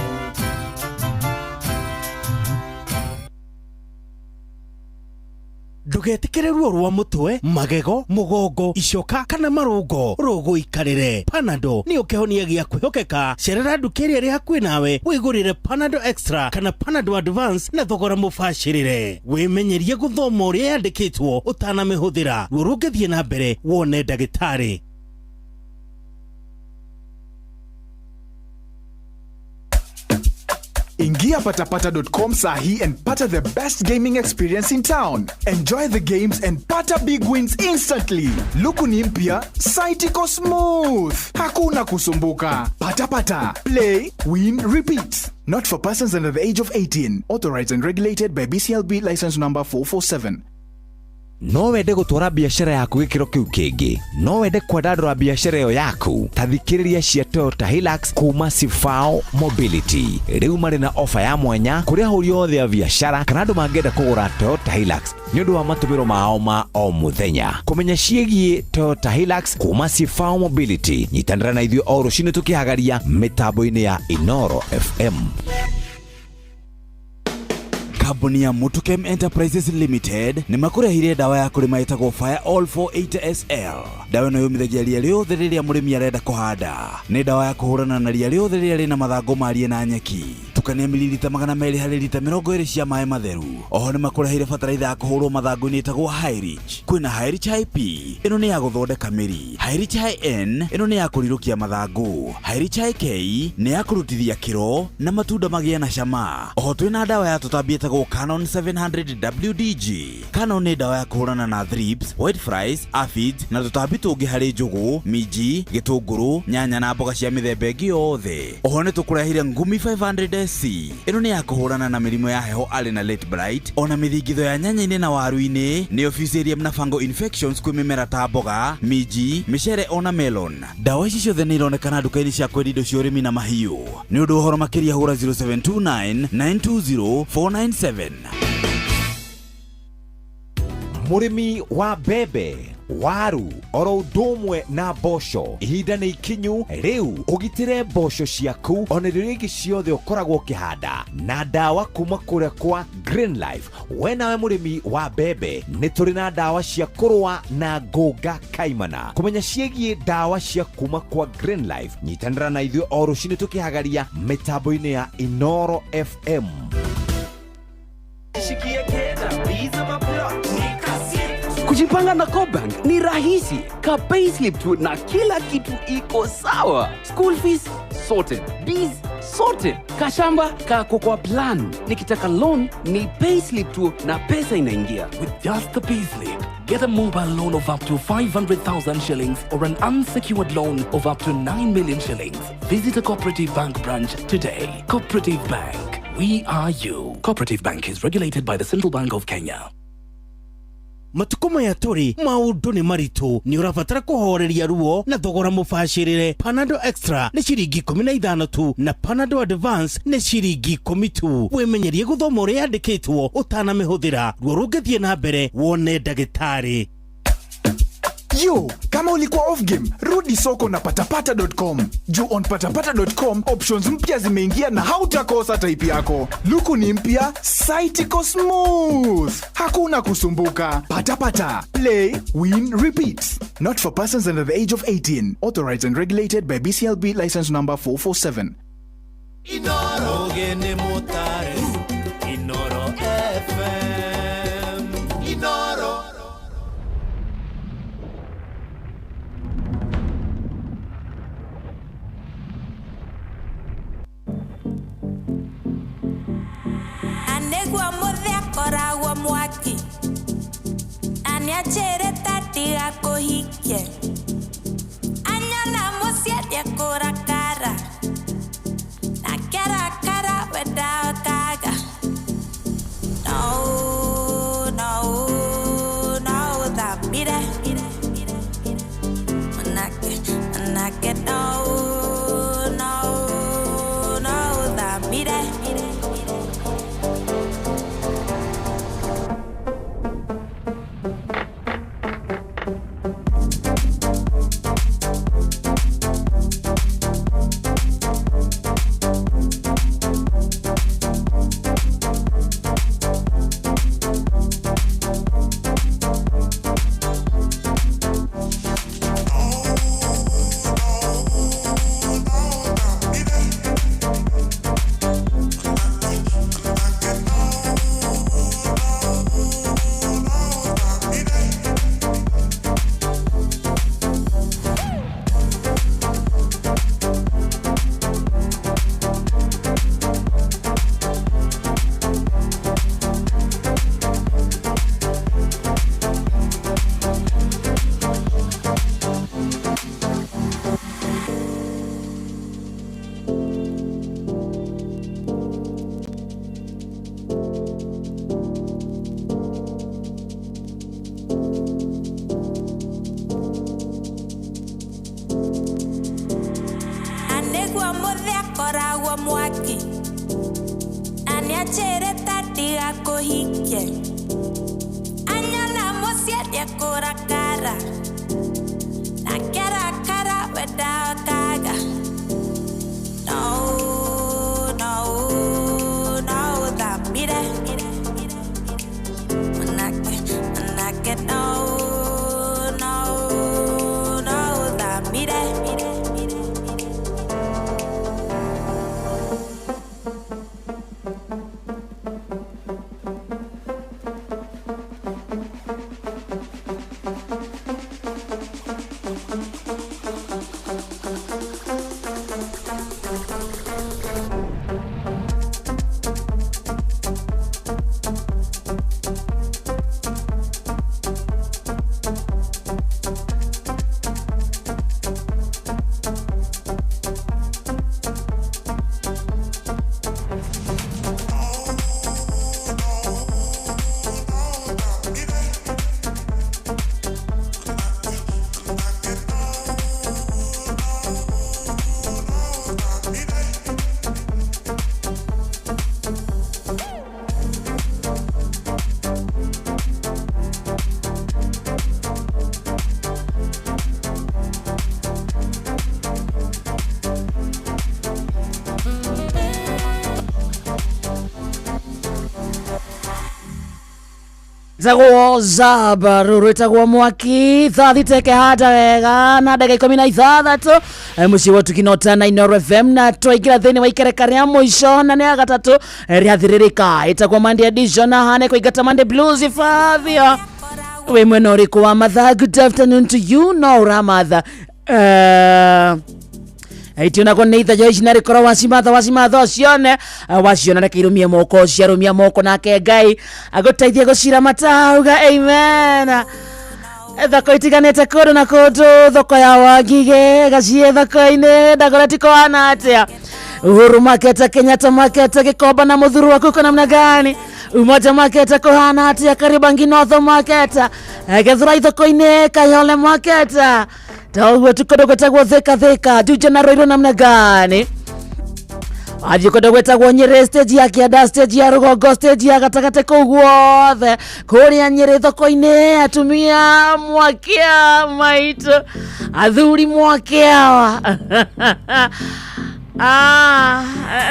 Ndũgetĩkĩre ruo rwa mũtwe, magego, mũgongo, icoka kana marũngo rũgũikarĩre. Panado nĩyo kĩhonia gĩa kwĩhokeka. Cerera nduka ĩrĩa ĩrĩ hakuhĩ nawe wĩgũrĩre Panado Extra kana Panado Advance na thogora mũbacĩrĩre. Wĩmenyerie gũthoma ũrĩa yandĩkĩtwo ũtanamĩhũthĩra. Ruo rũngĩthiĩ na mbere wone ndagĩtarĩ.
Ingia patapata.com sahi and pata the best gaming experience in town. Enjoy the games and pata big wins instantly. Luku ni mpya, site iko smooth. Hakuna kusumbuka. Pata pata. Play, win, repeat. Not for persons under the age of 18. Authorized and regulated by BCLB license number 447.
No wende gũtwara biacara yaku gĩkĩro kĩu kĩngĩ, no wende kwandandũra biacara ĩyo yaku, ta thikĩrĩria cia Toyota Hilux kuma Sifao Mobility. Rĩu marĩ na ofa ya mwanya kũrĩ ahũri othe a biacara kana andũ mangĩenda kũgũra Toyota Hilux nĩ ũndũ wa matũmĩro mao ma o mũthenya. Kũmenya ciĩgiĩ Toyota Hilux kuma Sifao Mobility, nyitanĩra na ithuĩ o rũcinĩ tũkĩhagaria mĩtambo-inĩ ya Inoro FM.
Kambuni ya Mutukem Enterprises Limited nĩ makũrehire ndawa ya kũrĩma ĩtagwo Fire All 480 SL. Ndawa ĩno yũmithagia ria rĩothe rĩrĩa mũrĩmi arenda kũhanda. Nĩ ndawa ya kũhũrana na ria rĩothe rĩrĩa rĩna mathangũ marie na nyeki. Tukania mililita 200 harĩ lita 20 cia maĩ matheru. Oho nĩ makũreheire bataraitha ya kũhũrwo mathangũ-inĩ ĩtagwo Highrich. Kwĩna Highrich IP, ĩno nĩ ya gũthondeka mĩri. Highrich IN, ĩno nĩ ya kũrirũkia mathangũ. Highrich IK nĩ ya kũrutithia kĩro na matunda magĩe na cama. Oho twĩna ndawa ya tũtambi ĩtagwo Canon 700 WDG. Canon nĩ ndawa ya kũhũrana na thrips, white flies, aphids na tũtambi tũngĩ harĩ njũgũ, minji, gĩtũngũrũ, nyanya na mboga cia mĩthemba ĩngĩ yothe. Oho nĩ tũkũrehire Ngumi 500 SC. Ĩno nĩ ya kũhũrana na mĩrimũ ya heho arĩ na late blight, ona mĩthingitho ya nyanya-inĩ na waru-inĩ, nĩyo Fusarium na fungal infections kwĩ mĩmera ta mboga, minji, mĩcere ona melon. Ndawa ici ciothe nĩ ironekana nduka-inĩ cia kwendia indo cia ũrĩmi na mahiũ. Nĩ ũndũ wa ũhoro makĩria hũra 0729 920 497.
Mũrĩmi wa mbembe, waru oro ũndũ ũmwe na mboco, ihinda nĩ ikinyu rĩu ũgitĩre mboco ciaku ona irio iria ingĩ ciothe ũkoragwo ũkĩhanda na ndawa kuma kũrĩa kwa Green Life. We nawe mũrĩmi wa mbembe, nĩ tũrĩ na ndawa cia kũrũa na ngũnga kaimana. Kũmenya ciĩgiĩ ndawa cia kuma kwa Green Life, nyitanĩra na ithuĩ o rũcinĩ tũkĩhagaria mĩtambo-inĩ ya Inoro FM.
Kujipanga na CoBank ni rahisi. Ka payslip tu na kila kitu iko sawa. School fees sorted, biz sorted, kashamba kako kwa plan. Nikitaka loan ni payslip tu na pesa inaingia.
With just the payslip, get a mobile loan of up to 500,000 shillings or an unsecured loan of up to 9 million shillings. Visit a Cooperative Bank branch today. Cooperative Bank. We are you. Cooperative Bank is regulated by the Central Bank of Kenya.
Matukũ maya tũrĩ maũndũ nĩ maritũ, nĩ ũrabatara kũhoreria ruo na thogora mũbacĩrĩre. Panadol Extra nĩ ciringi 15 tu na Panadol Advance nĩ ciringi 10 tu. Wĩmenyerie gũthoma ũrĩa yandĩkĩtwo ũtanamĩhũthĩra. Ruo rũngĩthiĩ na mbere wone ndagĩtarĩ.
Yo, kama ulikuwa off game, rudi soko na patapata.com. Juu on patapata.com options mpya zimeingia na hautakosa type yako. Luku ni mpya, site iko smooth. Hakuna kusumbuka. Patapata, play, win, repeat. Not for persons under the age of 18. Authorized and regulated by BCLB license number 447.
Inoro gene motare, Inoro FM, Inoro.
Anegwa muthe akoragwo mwaki, na nĩanjĩrĩte ndigakũhikie. Anyona mũciĩ nĩekũrakara, na kĩrakara we ndahotaga. No, no, no ũthambire. Manake, manake no, no, no ũthambire. Nĩanjĩrĩte ndigakũhikie Anyona mũciĩ nĩekũrakara Na kĩrakara we ndahotaga No, no, no ũthamire Manake, manake no, no, no ũthamire
Tagwo zaba rũrũ ĩtagwo mwaki thaa thita ĩkĩhanda wega na ndagĩka ikũmi na ithathatũ. Mũciĩ wa ũtugi na ũtana Inooro FM na twaingĩra thĩinĩ wa ikereka rĩa mũico na nĩ ya gatatũ, rĩathĩrĩrĩka ĩtagwo Monday edition na hane kũingata Monday Blues Fabio wĩ mwena ũrĩkũ wa mathaa? Good afternoon to you no ũramatha itionagwo nä ithayo ici narä korwo wacimatha wacimatha ũcione. Waciona reke irũmie moko ciarũmia moko nake ngai agũteithie gũcira matauga amen. Thoko itiganĩte kũndũ na kũndũ, thoko ya Wangige gaciĩ thoko-inĩ ndagora tikohana atĩa, Uhuru Market, Kenyatta Market, Gikomba na Muthuru waku iko namna gani? Umoja Market kuhana atĩa? Kariobangi North Market, Githurai thoko-inĩ, Kayole Market, ta ũguo tu kũndũ gwĩtagwo Thika Thika, Juja na Ruiru namna gani? Wathiĩ kũndũ gwĩtagwo Nyĩrĩ, stage ya kĩanda, stage ya rũgongo, stage ya gatagatĩ, kũu guothe kũrĩa Nyĩrĩ thoko-inĩ, atumia mwakia maitũ, athuri mwakia. Ah,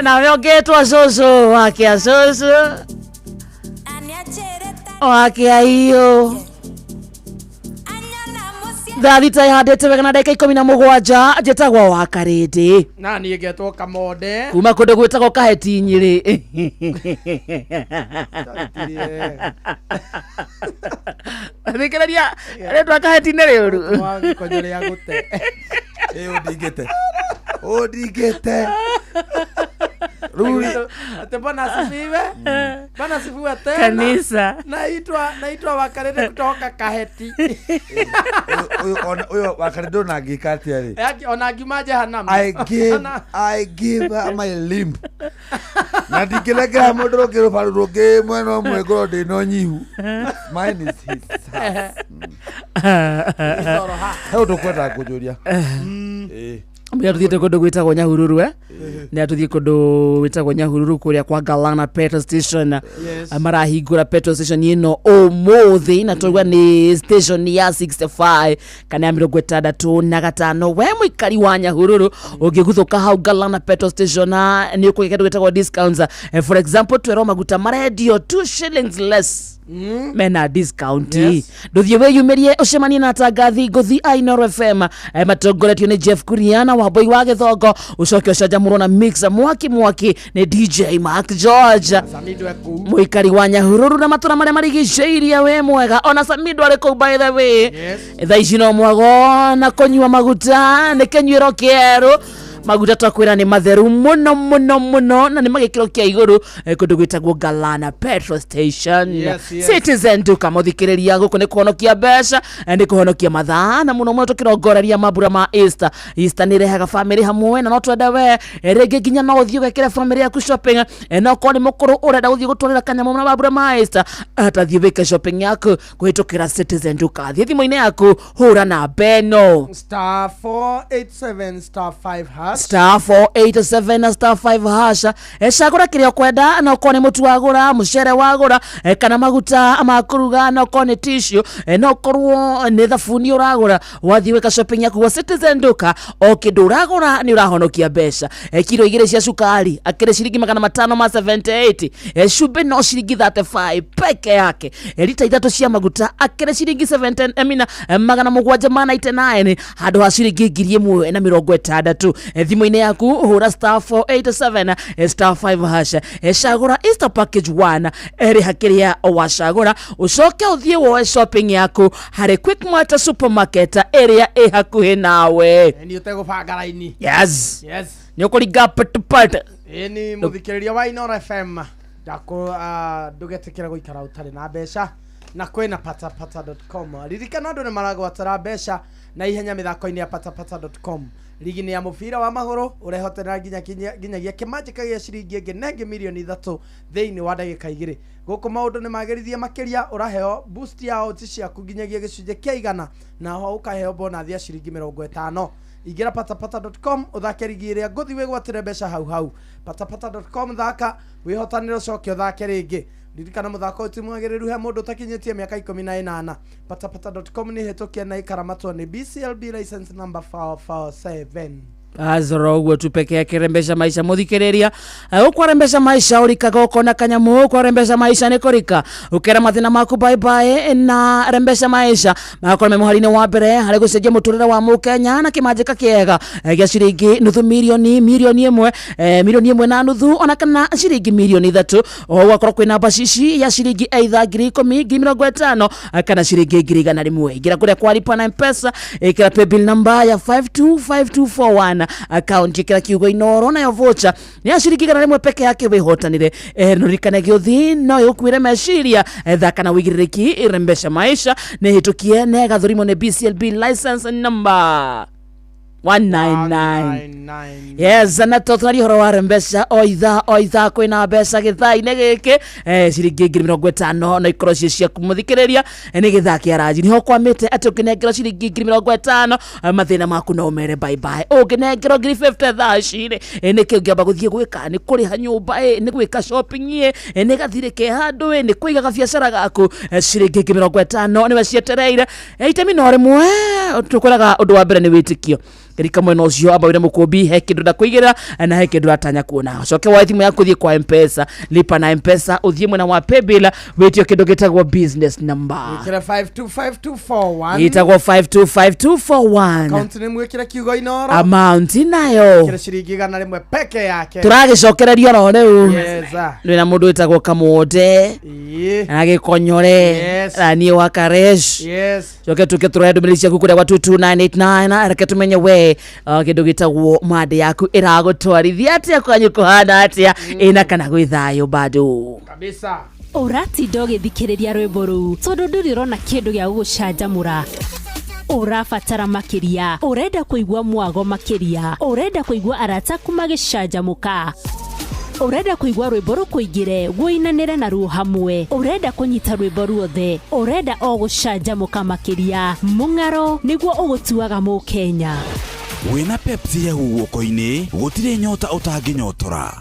nawe ũngĩtwo cũcũ wakia cũcũ wakia iyo thaa thita ĩhandĩte wega na ndagĩka 17 njĩtagwo wa karĩndĩ
Na niĩ ngetwo Kamonde.
Kuma kũndũ gwĩtagwo Kaheti Nyĩrĩ. Thikĩrĩria rĩtwa Kaheti nĩ rĩũru.
Gĩkonyo rĩa gũte.
Ĩ ũndingĩte ũndingĩte rĩu.
Ate bwana asifiwe. Bwana asifiwe tena.
Kanisa.
Naitwa Wakarede kutoka Kaheti.
Ũyũ ũyũ wakarĩndũ na ngĩka atĩa rĩ?
Yaki ona ngiuma jehanamu.
I give her my limb na ndingĩnengera mũndũ rũngĩ rũbaru rũngĩ mwena ũmwe ngorwo ndĩ na ũnyihu. Mine is his. He ũndũ kwenda ngũnjũria. Ĩĩ.
Mbia tuthiĩte kũndũ gwĩtagwo Nyahururu, nĩ atũthiĩ kũndũ gwĩtagwo Nyahururu kũrĩa kwa Galana petrol station.
Yes.
Marahingũra petrol station ĩno ũmũthĩ na twaigua nĩ station ya 65 kana ya 65. We mũikari wa Nyahururu ũngĩguthũka hau Galana petrol station nĩ ũkũgĩa kĩndũ gĩtagwo discounts. For example, twerwo maguta marendio 2 shillings less, mena discount.
Yes.
Ndũthiĩ wĩyumĩrie ũcemanie na atangathi ngũthi a Inooro FM, matongoretio nĩ Jeff Kuriana wa Mboi wa Gĩthongo, ũcoke ũcanjamũrwo na mix mwaki mwaki nĩ DJ Mark George.
Samido kũu.
Mũikari wa Nyahururu na matũra marĩa marigicĩirie wĩ mwega, ona Samido arĩ kũu by the way.
Yes.
Thaa ici no mwago na kũnyua maguta nĩ kĩnyuĩro kĩerũ, maguta twakwĩra nĩ matheru mũno mũno mũno na nĩ magĩkĩro kĩa igũrũ, kũndũ gwĩtagwo Galana petrol station.
Yes.
Citizen Duka mũthikĩrĩria, gũkũ nĩ kũhonokia mbeca, nĩ kũhonokia mathaa na mũno mũno tũkĩrongoreria mambura ma Easter. Easter nĩ ĩrehaga bamĩrĩ hamwe na no twende we, rĩngĩ nginya no ũthiĩ ũgekĩre bamĩrĩ yaku shopping, no korwo nĩ mũkũrũ ũrenda gũthiĩ gũtwarĩra kanyamũ na mambura ma Easter, tathiĩ wĩke shopping yaku kũhĩtũkĩra Citizen Duka. Thiĩ thimũ-inĩ yaku hũra namba ĩno
Star 487 star 5 hash. hash.
Star 487 na star 5 hash. Cagũra kĩrĩa ũkwenda, na ũkorwo nĩ mũtu wagũra, mũcere wagũra, kana maguta ma kũruga, na ũkorwo nĩ tissue, na ũkorwo nĩ thabuni ũragũra. Wathiĩ gwĩka shopping yaku gwa Citizen Duka, o kĩndũ ũragũra nĩ ũrahonokia mbeca. Kiro 2 cia cukari akĩrĩ ciringi 500 ma 78, cumbĩ no ciringi 35 peke yake, rita 3 cia maguta akĩrĩ ciringi 70, mina 799 handũ ha ciringi 1060. Thimũ-inĩ yaku hũra star 487 star 5 hash, cagũra Easter package 1, rĩha kĩrĩa wacagũra, ũcoke ũthiĩ woe shopping yaku harĩ Quickmart supermarket ĩrĩa ĩ hakuhĩ nawe.
Nĩ ũtegũbanga raini.
Yes.
Yes.
Nĩ ũkũringa patpat.
Ĩni mũthikĩrĩria wa Inoro FM, ndakũ ndũgetĩkĩre gũikara ũtarĩ na mbeca, na kwĩna patapata.com. Ririkana andũ nĩ maragwatĩra mbeca na ihenya mĩthako-inĩ ya patapata.com. Ligi-inĩ ya mũbira wa magũrũ ũrehotera nginyagia kĩmanjĩka gĩa ciringi ĩngĩ nengĩ mirioni 3 thĩinĩ wa ndagĩka 2. Gũkũ maũndũ nĩ magĩrithie makĩria, ũraheo boost ya odds ciaku nginyagia gĩcunjĩ kĩa 100, na ho ũkaheo bonus ya ciringi 50. Ingĩra patapata.com ũthake ligi ĩrĩa ngũthi wĩgwatĩre mbeca hau hau. Patapata.com, thaka wĩhotanĩre ũcoke ũthake rĩngĩ. Ririkana mũthako ũyũ ti mwagĩrĩru he mũndũ ũtakinyĩtie mĩaka 18. Patapata.com nĩ hĩtũkie na ĩkaramatwo nĩ BCLB license number 447.
Azoro ũguo tu peke yake. Rembesha maisha, mũthikĩrĩria, ũkwarembesha maisha ũrikaga ũkona kanyamũ. Ũkwarembesha maisha nĩ kũrika ũkera mathĩna maku bye bye, na rembesha maisha magakorwo me mũhari-inĩ wa mbere harĩ gũcenjia mũtũrĩre wa mũkenya na kĩmanjĩka kĩega gĩa ciringi nuthu mirioni, mirioni 1, mirioni 1.5, ona kana ciringi mirioni 3. O gwakorwo kwĩna bacici ya ciringi either 10,000, 50,000, kana ciringi 100,000. Ingĩra kũrĩa kwa lipa na Mpesa, ĩkĩra paybill number ya 525241, account ĩkĩra kiugo Inoro, nayo voucher nĩ ya ciringi 100 peke yake wĩhotanĩre. Nũririkane gĩũthi no ĩgũkuĩre meciria. Thaka na wĩigĩrĩrĩki. Rembesha maisha nĩ hĩtũkie na ĩgathũrimwo nĩ BCLB license number 199. Yes, na to tũraria ũhoro wa rembesha o ithaa o ithaa kwĩna mbeca gĩthaa-inĩ gĩkĩ, ciringi 50,000 no ikorwo ciĩ ciaku, mũthikĩrĩria. Nĩ gĩthaa kĩa ranji, nĩho kwamĩte atĩ ũngĩnengerwo ciringi 50,000, mathĩna maku no ũmere bye bye. Ũngĩnengerwo 50,000 thaa ici rĩ, nĩkĩ ũngĩamba gũthiĩ gwĩka? Nĩ kũrĩha nyũmba, nĩ gwĩka shopping, nĩ gathirĩ ke handũ, nĩ kũiga gabiacara gaku? Ciringi 50,000 nĩwe cietereire. Itemi no rĩmwe tũkwĩraga, ũndũ wa mbere nĩ wĩtĩkio. Ngerika mwena ũcio amba wĩre mũkũmbi he kĩndũ ndakũigĩrĩra na he kĩndũ ũratanya kuona. Ũcoke woe thimũ yaku, ũthiĩ kwa Mpesa, lipa na Mpesa, ũthiĩ mwena wa paybill, wĩtio kĩndũ gĩtagwo business number.
Wĩkĩre 525241.
Ĩtagwo 525241.
Account nĩ mwĩkĩre kiugo Inoro.
Amount nayo
Wĩkĩre ciringi 100 peke yake.
Tũragĩcokereria oro rĩu.
Yes, ah.
Nĩ mũndũ wĩtagwo Kamũnde
Ĩĩ.
na Gĩkonyore
Yes.
na niĩ wa Karesh.
Yes.
Coke tuke tũroe ndũmĩrĩri ciaku kũrĩa gwa 22989. Reke tũmenye we, kĩndũ gĩtagwo mande yaku ĩragũtwarithia atĩa, kwanyu kũhana atĩa, ĩna kana gwĩ thayũ bado.
Kabisa.
Ũratinda ũgĩthikĩrĩria rwĩmbo rũu tondũ ndũrĩ ũrona kĩndũ gĩa gũgũcanjamũra. Ũrabatara makĩria, ũrenda kũigua mwago makĩria, ũrenda kũigua arata aku magĩcanjamũka, ũrenda kũigua rwĩmbo rũkũingĩre wũinanĩre naruo hamwe, ũrenda kũnyita rwĩmbo ruothe, ũrenda o gũcanjamũka makĩria. Mũng'aro nĩguo ũgũtuaga mũkenya.
Wĩna Pepsi hehu guoko-inĩ, gũtirĩ nyota ũtangĩnyotora.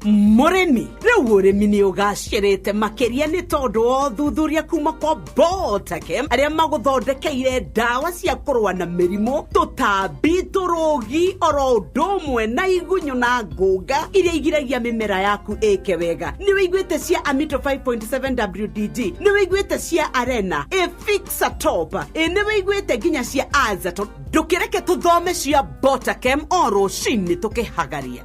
Mũrĩmi, rĩu ũrĩmi nĩ ũgacĩrĩte makĩria nĩ tondũ wa ũthuthuria kuma kwa Botakem, arĩa magũthondekeire ndawa cia kũrũa na mĩrimũ, tũtambi, tũrũgi, oro ũndũ ũmwe na igunyũ na ngũnga iria igiragia mĩmera yaku ĩke wega. Nĩ wĩiguĩte cia Amito 5.7 WDG? Nĩ wĩiguĩte cia Arena Efixa Top? Ĩ nĩ wĩiguĩte nginya cia Azaton? Ndũkĩreke tũthome cia Botakem o rũcinĩ tũkĩhagaria.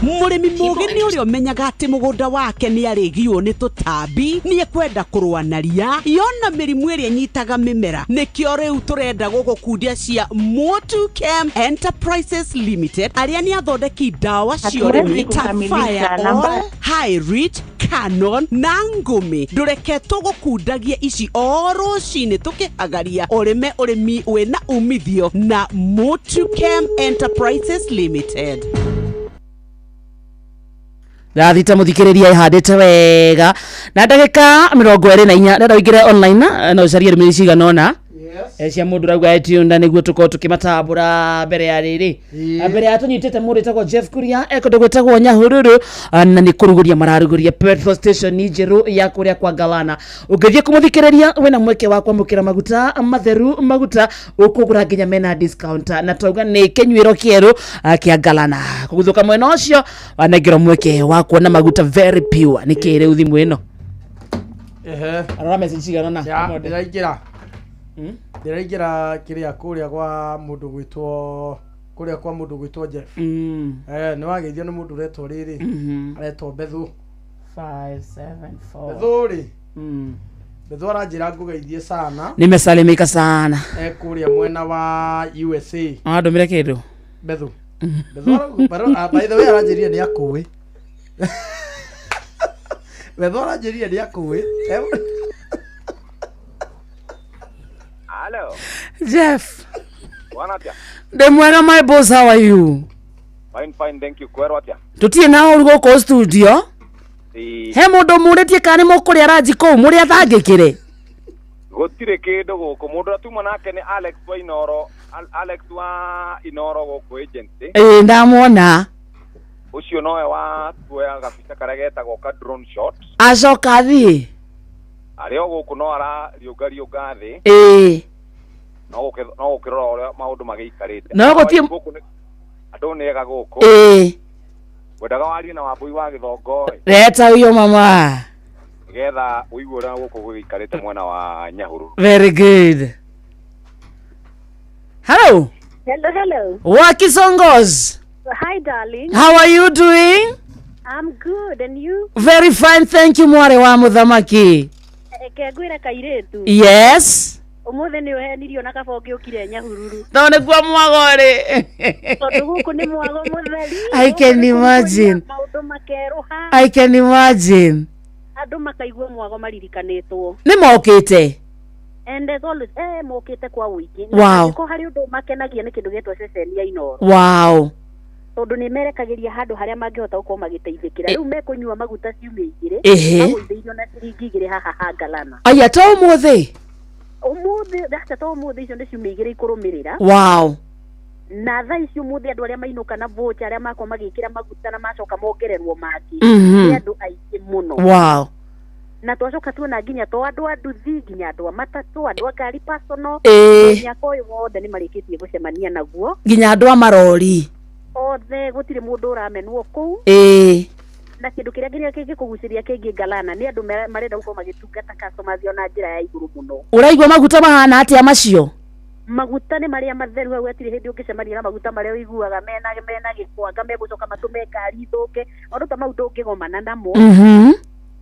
Mũrĩmi mũũgĩ nĩ ũrĩa ũmenyaga atĩ mũgũnda wake nĩ arĩgiwo nĩ tũtambi, nĩ ekwenda kũrũa na ria yona mĩrimũ ĩrĩa ĩnyitaga mĩmera. Nĩkĩo rĩu tũrenda gũgũkundia cia Motu Chem Enterprises Limited, arĩa nĩ athondeki ndawa cia ũrĩmi ta
kukamilisha
Fire
namba
All, High Rich, Canon na Ngũmi. Ndũreke tũgũkundagie ici o rũcinĩ tũkĩhagaria, ũrĩme ũrĩmi wĩna umithio na Motu Chem Enterprises Limited.
Ndathita mũthikĩrĩria ĩhandĩte wega na ndagĩka 24. Ndenda ũingĩre online, na ũcarie ndũmĩrĩri cigana ũna. Cia mũndũ ũrauga etiunda nĩguo tũkorwo tũkĩmatambũra mbere ya rĩrĩ. Mbere ya tũnyitĩte mũndũ wĩtagwo Jeff Kuria ekũndũ gwĩtagwo Nyahururu, na nĩ kũrugũria mararugũria petrol station njerũ ya kũrĩa kwa Galana. Ũngĩthiĩ kũmũthikĩrĩria wĩna mweke wa kwamũkĩra maguta matheru, maguta ũkũgũra nginya mena discount, na twauga nĩ kĩnyuĩro kĩerũ kĩa Galana. Kũguthũka mwena ũcio wanengerwo mweke wa kuona maguta very pure. Nĩ kĩ rĩu thimũ ĩno?
Ehe.
Arora message cigana na
Ya, ndĩraingĩra ndĩraingĩra kĩrĩa kũrĩa kwa mũndũ gwĩtwo kũrĩa kwa mũndũ gwĩtwo Jeff. Eh, nĩ wageithio nĩ mũndũ ũretwo rĩrĩ aretwo Bethu.
5 7 4
Bethu rĩ, Bethu aranjĩra ngũgeithie sana.
Nimesalimika sana.
E kũrĩa mwena wa USA.
Andũmĩre kĩndũ.
Bethu Bethu by the way aranjĩrire nĩ akũĩ. Bethu aranjĩrire nĩ akũĩ.
Hello.
Jeff.
Bwana atia?
Ndĩ mwega, my boss, how are you?
Fine, fine, thank you. Kwerwo atia?
Tũtirĩ na ũru gũkũ studio.
Ĩĩ.
He mũndũ mũrĩtie kana nĩ mũkũrĩa ranji kũu mũrĩ athangĩkĩre.
Gũtirĩ kĩndũ gũkũ. Mũndũ ũrĩa tuma nake nĩ Alex wa Inoro, Alex wa Inoro gũkũ agency.
Ĩĩ, ndamwona.
Ũcio nowe wa tuoya gabica karĩa getagwo ka drone shot.
Acoka athiĩ.
Arĩ o gũkũ no arariũnga riũnga thĩ.
Ĩĩ.
No gũkĩrora ũrĩa maũndũ magĩikarĩte.
No gũtirĩ-
Gũkũ nĩ- andũ nĩ ega gũkũ.
Ĩĩ.
Wendaga warie na Wambũi wa Gĩthongo ĩ,
Leta huyo mama.
nĩgetha ũigue ũrĩa gũkũ gũgĩikarĩte mwena wa Nyahururu.
Very good. Hello.
Hello, hello.
Wakisongos.
Hi, darling.
How are you doing?
I'm good, and you?
Very fine, thank you, mwarĩ wa mũthamaki.
Reke ngwĩre kairĩtu.
Yes.
Ũmũthĩ nĩ ũhenirio na kaba ũngĩũkire Nyahururu.
Tondũ nĩkuo mwago rĩ.
Tondũ gũkũ nĩ mwago mũtheri.
I can imagine.
Maũndũ makerũha.
I can imagine.
Andũ makaigua mwago maririkanĩtwo.
Nĩ mokĩte.
And as always, mokĩte kwa ũingĩ.
Wow.
Angĩkorwo harĩ ũndũ makenagia nĩ kĩndũ gĩtwo ceceni ya Inooro.
Wow.
Tondũ nĩ merekagĩria handũ harĩa mangĩhota gũkorwo magĩteithĩkĩra. Rĩu mekũnyua maguta ciumia igĩrĩ.
Ehe.
Magũithĩirio na ciringi igĩrĩ haha ha Galana.
Aya to ũmũthĩ.
Ũmũthĩ, aca to ũmũthĩ, icio nĩ ciumia igĩrĩ ikũrũmĩrĩra.
Wow.
Na thaa ici ũmũthĩ andũ arĩa mainũka na voucher, arĩa makorwo magĩkĩra maguta na macoka mongererwo mangĩ, nĩ andũ aingĩ mũno.
Wow.
Na twacoka tuona nginya to andũ a nduthi, nginya andũ a matatũ, andũ a ngari personal, mũnyaka ũyũ wothe nĩ marĩkĩtie gũcemania naguo.
Nginya andũ a marori.
Othe gũtirĩ mũndũ ũramenwo kũu. Na kĩndũ kĩrĩa nginya kĩngĩkũgucĩria kĩngĩ Galana nĩ andũ marenda gũkorwo magĩtungata customers o na njĩra ya igũrũ mũno.
Ũraigua maguta mahana atĩa macio?
Maguta nĩ marĩa matheru, hau hatirĩ hĩndĩ ũngĩcemania na maguta marĩa ũiguaga mena gĩkwanga megũcoka matũme ngari ithũke, maũndũ ta mau ndũngĩgomana namo.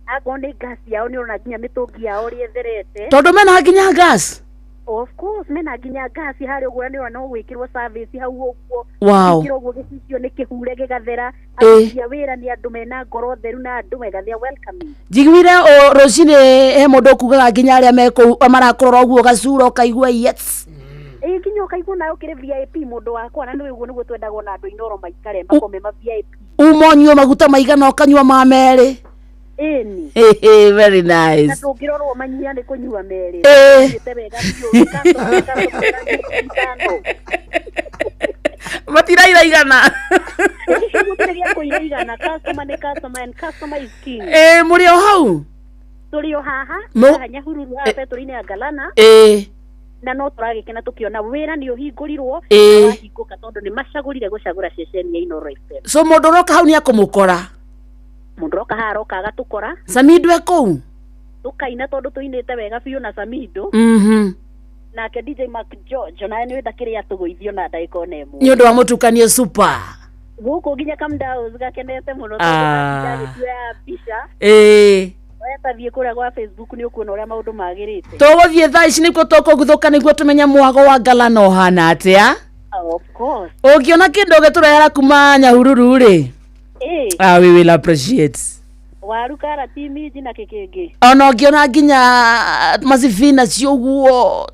Akorwo nĩ gas yao nĩ ũrona nginya mĩtũngi yao ũrĩa ĩtherete.
Tondũ mena nginya gas.
Of course mena nginya gas harĩa ũguo, nĩ ũrona no gwĩkĩrwo service hau ũguo.
Wow.
Gwĩkĩrwo ũguo gĩcicio nĩ kĩhure gĩgathera. Aruti a wĩra nĩ andũ mena ngoro theru na andũ mega, they are welcoming.
Njiguire rũcinĩ he mũndũ ũkugaga nginya arĩa me kũu marakũrora ũguo gacura ũkaigua yes.
Ĩĩ, nginya ũkaigua nawe ũkĩrĩ VIP mũndũ wakwa, na nĩ ũguo nĩguo twendaga ona andũ Inooro maikare makorwo me ma VIP.
Uma ũnyue maguta maigana ũkanyua ma merĩ.
Ĩni.
Very
Na
nice.
ndũngĩrorwo manyia nĩ kũnyua merĩ. Ũthiĩte wega biũ, customer, customer ithano.
Matiraira igana.
Gũtirĩ gĩa kũira igana, customer nĩ customer and customer is king.
Ĩĩ, mũrĩ o hau?
Tũrĩ o haha, haha Nyahururu, haha betũrũ-inĩ ya Galana. Na no tũragĩkena tũkĩona wĩra nĩ ũhingũrirwo, na wahingũka tondũ nĩ macagũrire gũcagũra ceceni ya Inooro FM.
So mũndũ ũroka hau nĩ akũmũkora.
Mũndũ ũroka haha aroka agatũkora.
Samido e kũu?
Tũkaina tondũ tũinĩte wega biũ na Samido. Nake DJ Mark George onawe nĩ ndakĩrĩ atũgũithio na ndagĩka ona ĩmwe.
Nĩ ũndũ wa mũtukanio super.
Gũkũ nginya Kamdaus gakenete mũno tondũ agĩtuoya mbica. We tathiĩ kũrĩa gwa Facebook nĩ ũkuona ũrĩa maũndũ magĩrĩte.
Tũgũthiĩ thaa ici nĩkuo tũkũguthũka nĩguo tũmenye mwago wa Galana ũhana atĩa.
Of course.
Ũngĩona kĩndũ ũgĩtũrehera kuma Nyahururu rĩ, we will appreciate.
Waru, karati, minji na kĩkĩngĩ.
Ona ũngĩona nginya macibina ũguo,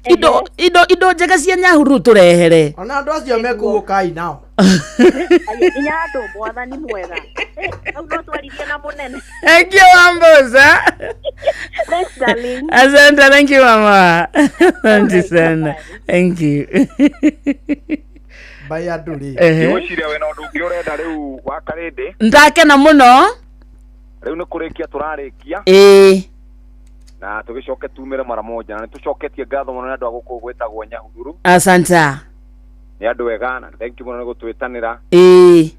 indo indo indo njega cia Nyahururu tũrehere.
Ona andũ acio mekũu ũkai nao.
Nginya andũ mwathani mwega. Hau no twaririe na mũnene.
Thank you, Wamboza.
Thanks, darling.
Asante, thank you mama. Asante sana. Thank you.
Bai andũ rĩ.
Ehe.
Ngwĩciria wĩna ũndũ ũngĩ ũrenda rĩu wa Karĩndĩ.
Ndakena mũno.
Rĩu nĩ kũrĩkia tũrarĩkia.
Ĩĩ.
Na tũgĩcoke tumĩre mara moja na nĩ tũcoketie ngatho mũno nĩ andũ a gũkũ gwĩtagwo Nyahururu.
Asante.
Nĩ andũ ega na thank you mũno nĩ gũtwĩtanĩra.
Ĩĩ.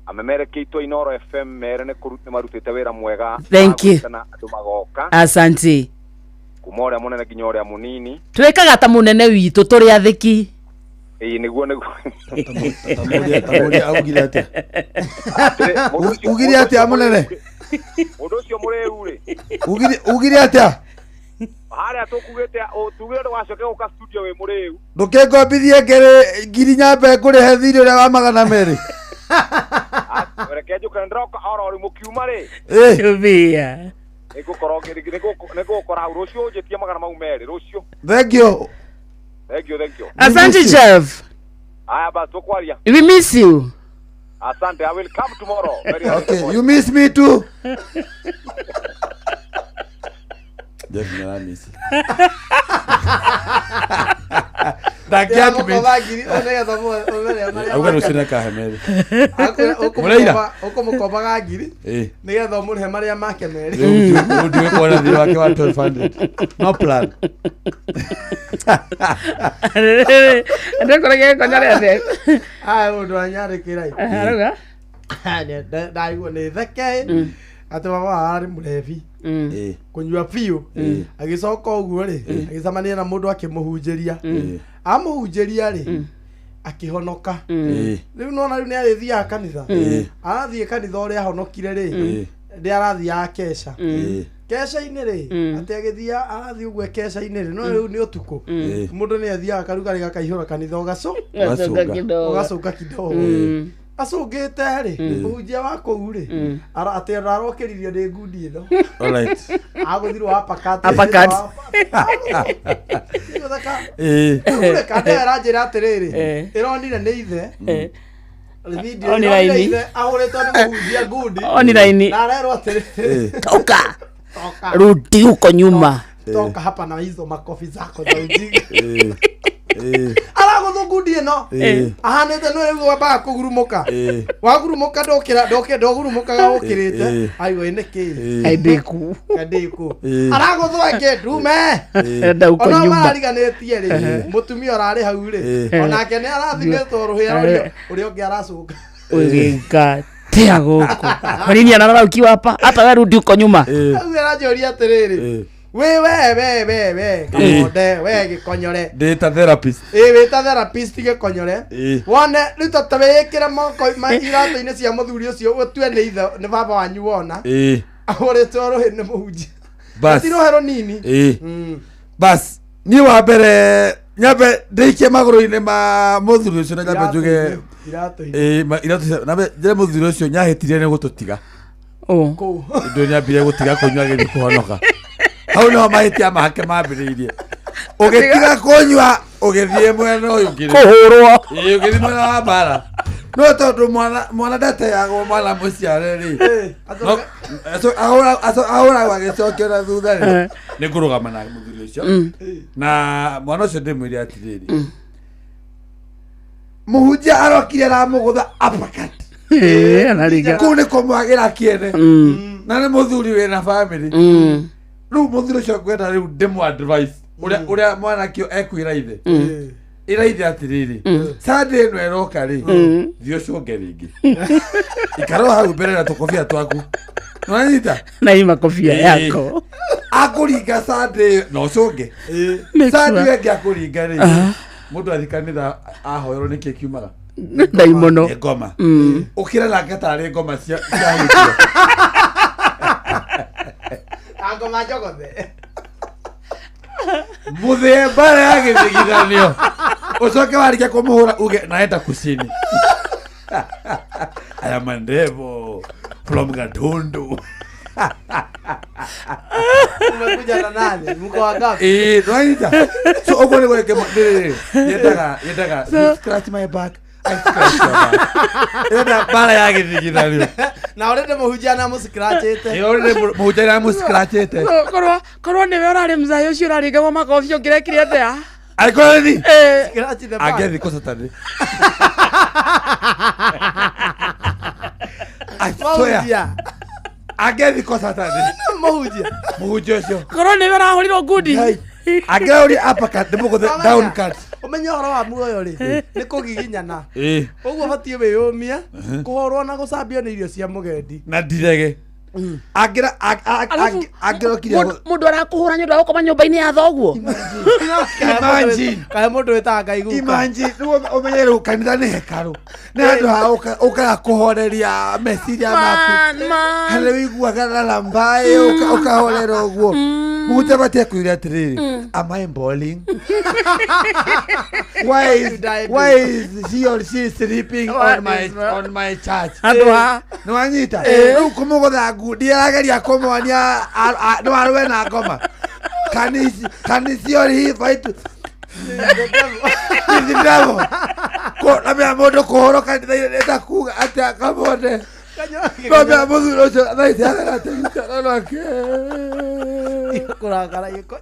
Amemerekia itũ a Inooro FM mere nĩ marutĩte wĩra mwega.
Thank you.
Wa gwĩtana andũ magoka.
Asante.
Kuma ũrĩa mũnene nginya ũrĩa mũnini.
Twĩkaga ta mũnene witũ tũrĩ athĩki.
Ĩĩ nĩguo nĩguo.
Tamũria augire atĩa? Ugire atĩa mũnene?
Mũndũ ũcio mũrĩu rĩ.
Ugire atĩa?
Harĩa tũkugĩte tugire ndũgacoke gũka studio wĩ mũrĩu.
Ndũkĩngombithie ngiri ngiri nyambe ngũrĩhe thirĩ ũrĩa wa 200.
Reke njũke nĩ ndĩroka oro rĩu mũkiuma rĩ.
Tubia.
Nĩngũkorwo nĩngũgũkora hau rũciũ ũnjĩtie 200 rũciũ.
Thank you.
Thank you, thank you.
Asante Jeff.
Haya basi tukwaria.
We miss you.
Asante, I will come tomorrow. Very early in the
Okay,
morning.
you miss me too. Jeff nĩaramisi.
Ndangĩamũkoba ngiri ũnĩgetha ũmere marĩa
Auga
make.
rũciũ nĩakahemeri. Mũraira?
Ũkũmũkobaga ngiri
Ĩĩ.
nĩgetha ũmũrĩhe marĩa make merĩ.
Rĩu ndiũĩ kuona thirĩ wake wa 1200. No plan.
Ndĩkũrĩkia gĩkonyorete.
Aya mũndũ anyarĩkĩra.
Arauga?
Ndaigua nĩ theke atĩ baba wao arĩ mũrebi kũnyua biũ agĩcoka ũguo rĩ agĩcemania na mũndũ akĩmũhunjĩria amũhunjĩria rĩ akĩhonoka. Rĩu nona rĩu nĩ arĩthiaga kanitha, arathiĩ kanitha ũrĩa ahonokire rĩ ndĩ arathiaga keca keca-inĩ rĩ atĩ agĩthiĩ arathiĩ ũguo keca-inĩ rĩ no rĩu nĩ ũtukũ mũndũ nĩ athiaga karugarĩ gakaihũra kanitha ũgacũ
Ũgacũnga kidogo.
ũgacũnga kidogo acũngĩte rĩ mũhunjia wa kũu rĩ atĩ ona arokĩririo nĩ ngundi ĩno.
Alright.
Agũthirwo uppercut.
Uppercut.
Ĩĩ.
Kanda ĩranjĩra atĩrĩrĩ ĩronire nĩ ithe video
Oni
ĩronire
raini.
ithe ahũrĩtwo nĩ mũhunjia ngundi
Oni raini.
na arerwo atĩrĩrĩ
Toka.
Toka.
Rudi huko nyuma.
Toka hapa na hizo makofi zako za ujinga. Aragũthwo ngundi ĩno ahanĩte nĩ rĩu wambaga kũgurumũka wagurumũka ndũkĩra ndũkĩ ndũgurumũkaga ũkĩrĩte aigua ĩ nĩkĩ
Kaindĩku.
kandĩku aragũthwo ĩngĩ ndume.
Enda huko
Ona
nyuma.
marariganĩtie rĩ mũtumia ũrarĩ hau rĩ onake nĩ arathimĩtwo rũhĩa ũrĩa ũrĩa ũngĩ aracũnga.
Ũgĩka tia gũkũ. Kwa nini anarara ukiwa hapa? Hata wewe rudi huko nyuma.
Hau aranjũria atĩrĩrĩ wĩ we we we we kamonde we gĩkonyore.
Ndĩ ta therapist.
Ĩ wĩ ta therapist gĩkonyore
Ĩĩ.
wone rĩu ta wĩĩkĩre moko iratũ-inĩ cia mũthuri ũcio ũtue nĩ ithe nĩ baba wanyu wona
Ĩĩ.
ahũrĩtwo rũhĩ nĩ mũhunjia.
Bas.
Ti rũhĩ rũnini.
Ĩĩ. Bas, niĩ wa mbere nyambe ndĩikie magũrũ-inĩ ma mũthuri ũcio na nyambe njuge
iratũ-inĩ.
Ĩĩ, iratũ nyambe njĩre mũthuri ũcio nyahĩtirie nĩ gũtũtiga.
Kũu.
Ndũ nyambire gũtiga kũnyua gĩthiĩ kũhonoka. Hau nĩho mahĩtia make mambĩrĩirie. Ũgĩtiga kũnyua ũgĩthiĩ mwena ũyũ ũngĩ.
Kũhũrwo.
Ĩĩ, ũgĩthiĩ mwena wa mbara. No tondũ mwana ndateagwo mwana mũciare rĩ. Ahũragwo agĩcokio na thutha rĩ. Nĩ ngũrũgama na mũthuri ũcio. Na mwana ũcio ndĩmwĩre atĩrĩrĩ. Mũhunjia arokire aramũgũtha uppercut.
Ĩĩ, anariga.
Kũu nĩ kũmwagĩra kĩene. Na nĩ mũthuri wĩna family. Rĩu mũthuri ũcio ngwenda rĩu ndĩmũ advice ũrĩa mwanake ũyũ ekwĩra ithe. Ĩra ithe atĩrĩrĩ Sunday ĩno ĩroka rĩ thiĩ ũcũnge rĩngĩ ikara o hau mbere na tũkobia twaku nĩwanyita
Na hii makobia
Ĩĩ.
yako.
Akũringa Sunday na ũcũnge
Make
Sunday
sure.
ĩngĩ akũringa rĩ
Aha.
mũndũ athiĩ kanitha ahoerwo nĩkĩ kiumaga
Ndaimono.
Nĩ ngoma ũkĩra nake tarĩ ngoma ciahutio.
Ngoma njogothe.
Mũthĩe mbara ya gĩthigithanio ũcoke warĩkia kũmũhũra uge naenda kusini aya mandevo from Gatundu.
Umekuja na nani? Mko wangapi?
Ĩĩ, nĩwanyita so ũguo nĩguo yendaga yendaga
So-
scratch my back Ĩrenda mbara ya gĩthigithanio.
Na already mũhunjia na mũscratchĩte.
Ĩ, already mũhunjia na mũscratchĩte.
Korwo korwo nĩwe ũrarĩ mzai ũcio ũraringagwo makobi ũngĩrekire atĩa?
Angĩkorwo nĩ
Eh.
Scratch the back.
Angĩathiĩ kũ Saturday. I swear.
Mũhunjia.
Angĩathiĩ kũ Saturday.
Mũhunjia.
Mũhunjia ũcio.
Korwo nĩwe ũrahũrirwo ngundi.
Angĩrahũria uppercut ndĩmũgũthe down cut.
Ũmenye ũhoro wa muoyo rĩ, nĩ kũgiginyana.
Ĩ.
Ũguo ũbatiĩ wĩyũmie, kũhũrwo na gũcambio nĩ irio cia mũgendi.
Na ndirege. Angĩra
Alafu,
angĩrokire
Mũndũ arakũhũra nĩ ũndũ wa gũkoma nyũmba-inĩ ya thoguo.
Imagine.
Kahe mũndũ wĩtaga Ngai guka.
Imagine, rĩu ũmenye rĩu kanitha nĩ hekarũ nĩ handũ ha ũkaga kũhoreria meciria maku
Man, man.
harĩa wĩiguaga rarambaĩ ũkahorera ũguo mũhunjia abatie kwĩra atĩrĩrĩ, am I balling? Why is he or she sleeping on my on my church?
Handũ ha-
nĩ wanyita
Eh.
rĩu kũmũgũtha ngundi arageria kũmonia no arũe na ngoma. Can he or he fight with the devil? Namenya mũndũ kũhũrwo kanitha-inĩ nĩ ta kuga atĩa kamone nomenya mũthuri ũcio thaa ici agarate gĩcoro nake.
Kũrakara gĩko.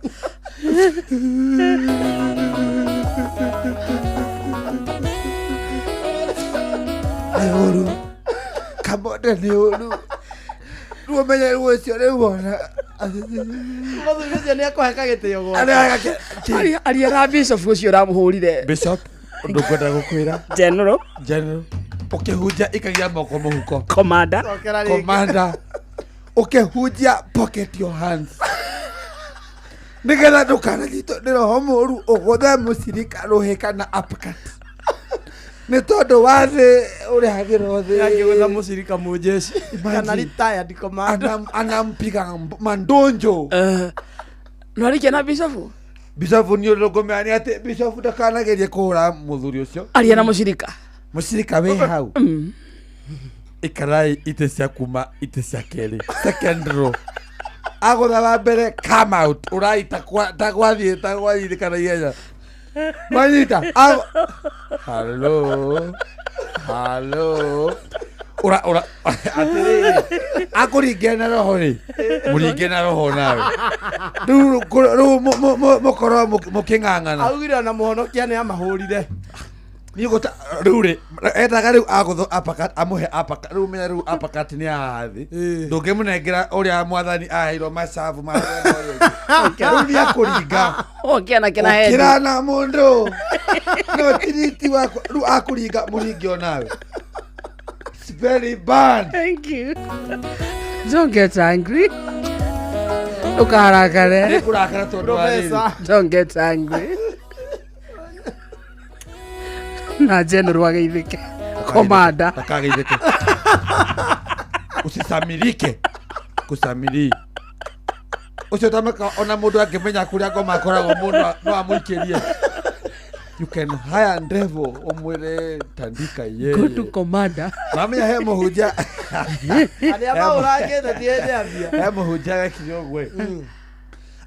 Nĩ ũru kamonde, nĩ ũru. Rĩu ũmenye rĩu ũcio rĩu wona
Mũthuri ũcio nĩ ekũheka gĩtĩo gwake.
Aria na bishop ũcio ũramũhũrire.
Bishop, ũndũ ngwenda gũkwĩra.
General.
General, ũkĩhunjia ikagia moko mũhuko.
Commander.
Cokera rĩngĩ.
Commander, ũkĩhunjia pocket your hands nĩgetha ndũkananyitwo nĩ roho mũru ũgũthe mũcirika rũhĩ kana uppercut nĩ tondũ wa thĩ ũrehagĩrwo thĩ.
Angĩgũtha mũcirika mũjeshi. Kana retired commander.
Anampiga mandonjo.
Nĩwarikia na bishop?
Bishop nĩ ũndũ ngũmenya nĩ atĩ bishop ndakanagerie kũhũra mũthuri ũcio.
Aria na mũcirika.
Mũcirika wĩ hau, ikarai itĩ cia kuma itĩ cia kerĩ, second row. Agũtha wa mbere, come out ũraita ta gwathiĩ ta gwathiĩ kana ihenya manyita. Hello, hello, ura ura atĩrĩrĩ, akũringia na roho rĩ, mũringie na roho nawe rĩu rĩu mũkorwo mũkĩng'ang'ana.
Augire ona mũhonokia nĩ amahũrire.
Niĩ rĩu rĩ endaga rĩu agũthwo uppercut amũhe uppercut. Rĩu menya rĩu uppercut nĩ haha thĩ, ndũngĩmũnengera ũrĩa mwathani aheirwo macabu ma rĩu nĩ akũringa.
Ũkĩana kĩna hendi.
Ũkĩra na mũndũ no tiriti wakwa rĩu akũringa mũringe onawe. It's very bad.
Thank you. Don't get angry. Ndũkarakare.
Nĩngũrakara tondũ wa rĩrĩ.
Don't get angry. Na general ageithĩke. Commander.
Ndakageithĩke, usisamirike kusamiri ũcio tamaka ona mũndũ angĩmenya kũrĩa ngoma akoragwo mũndũ no amũikĩrie. You can hire devil ũmwĩre tandika yeye.
Go to commander.
Mamenya he mũhunjia
Arĩa mahũrangĩte ti hĩndĩ ambia.
He mũhunjia gekire ũguo ĩ.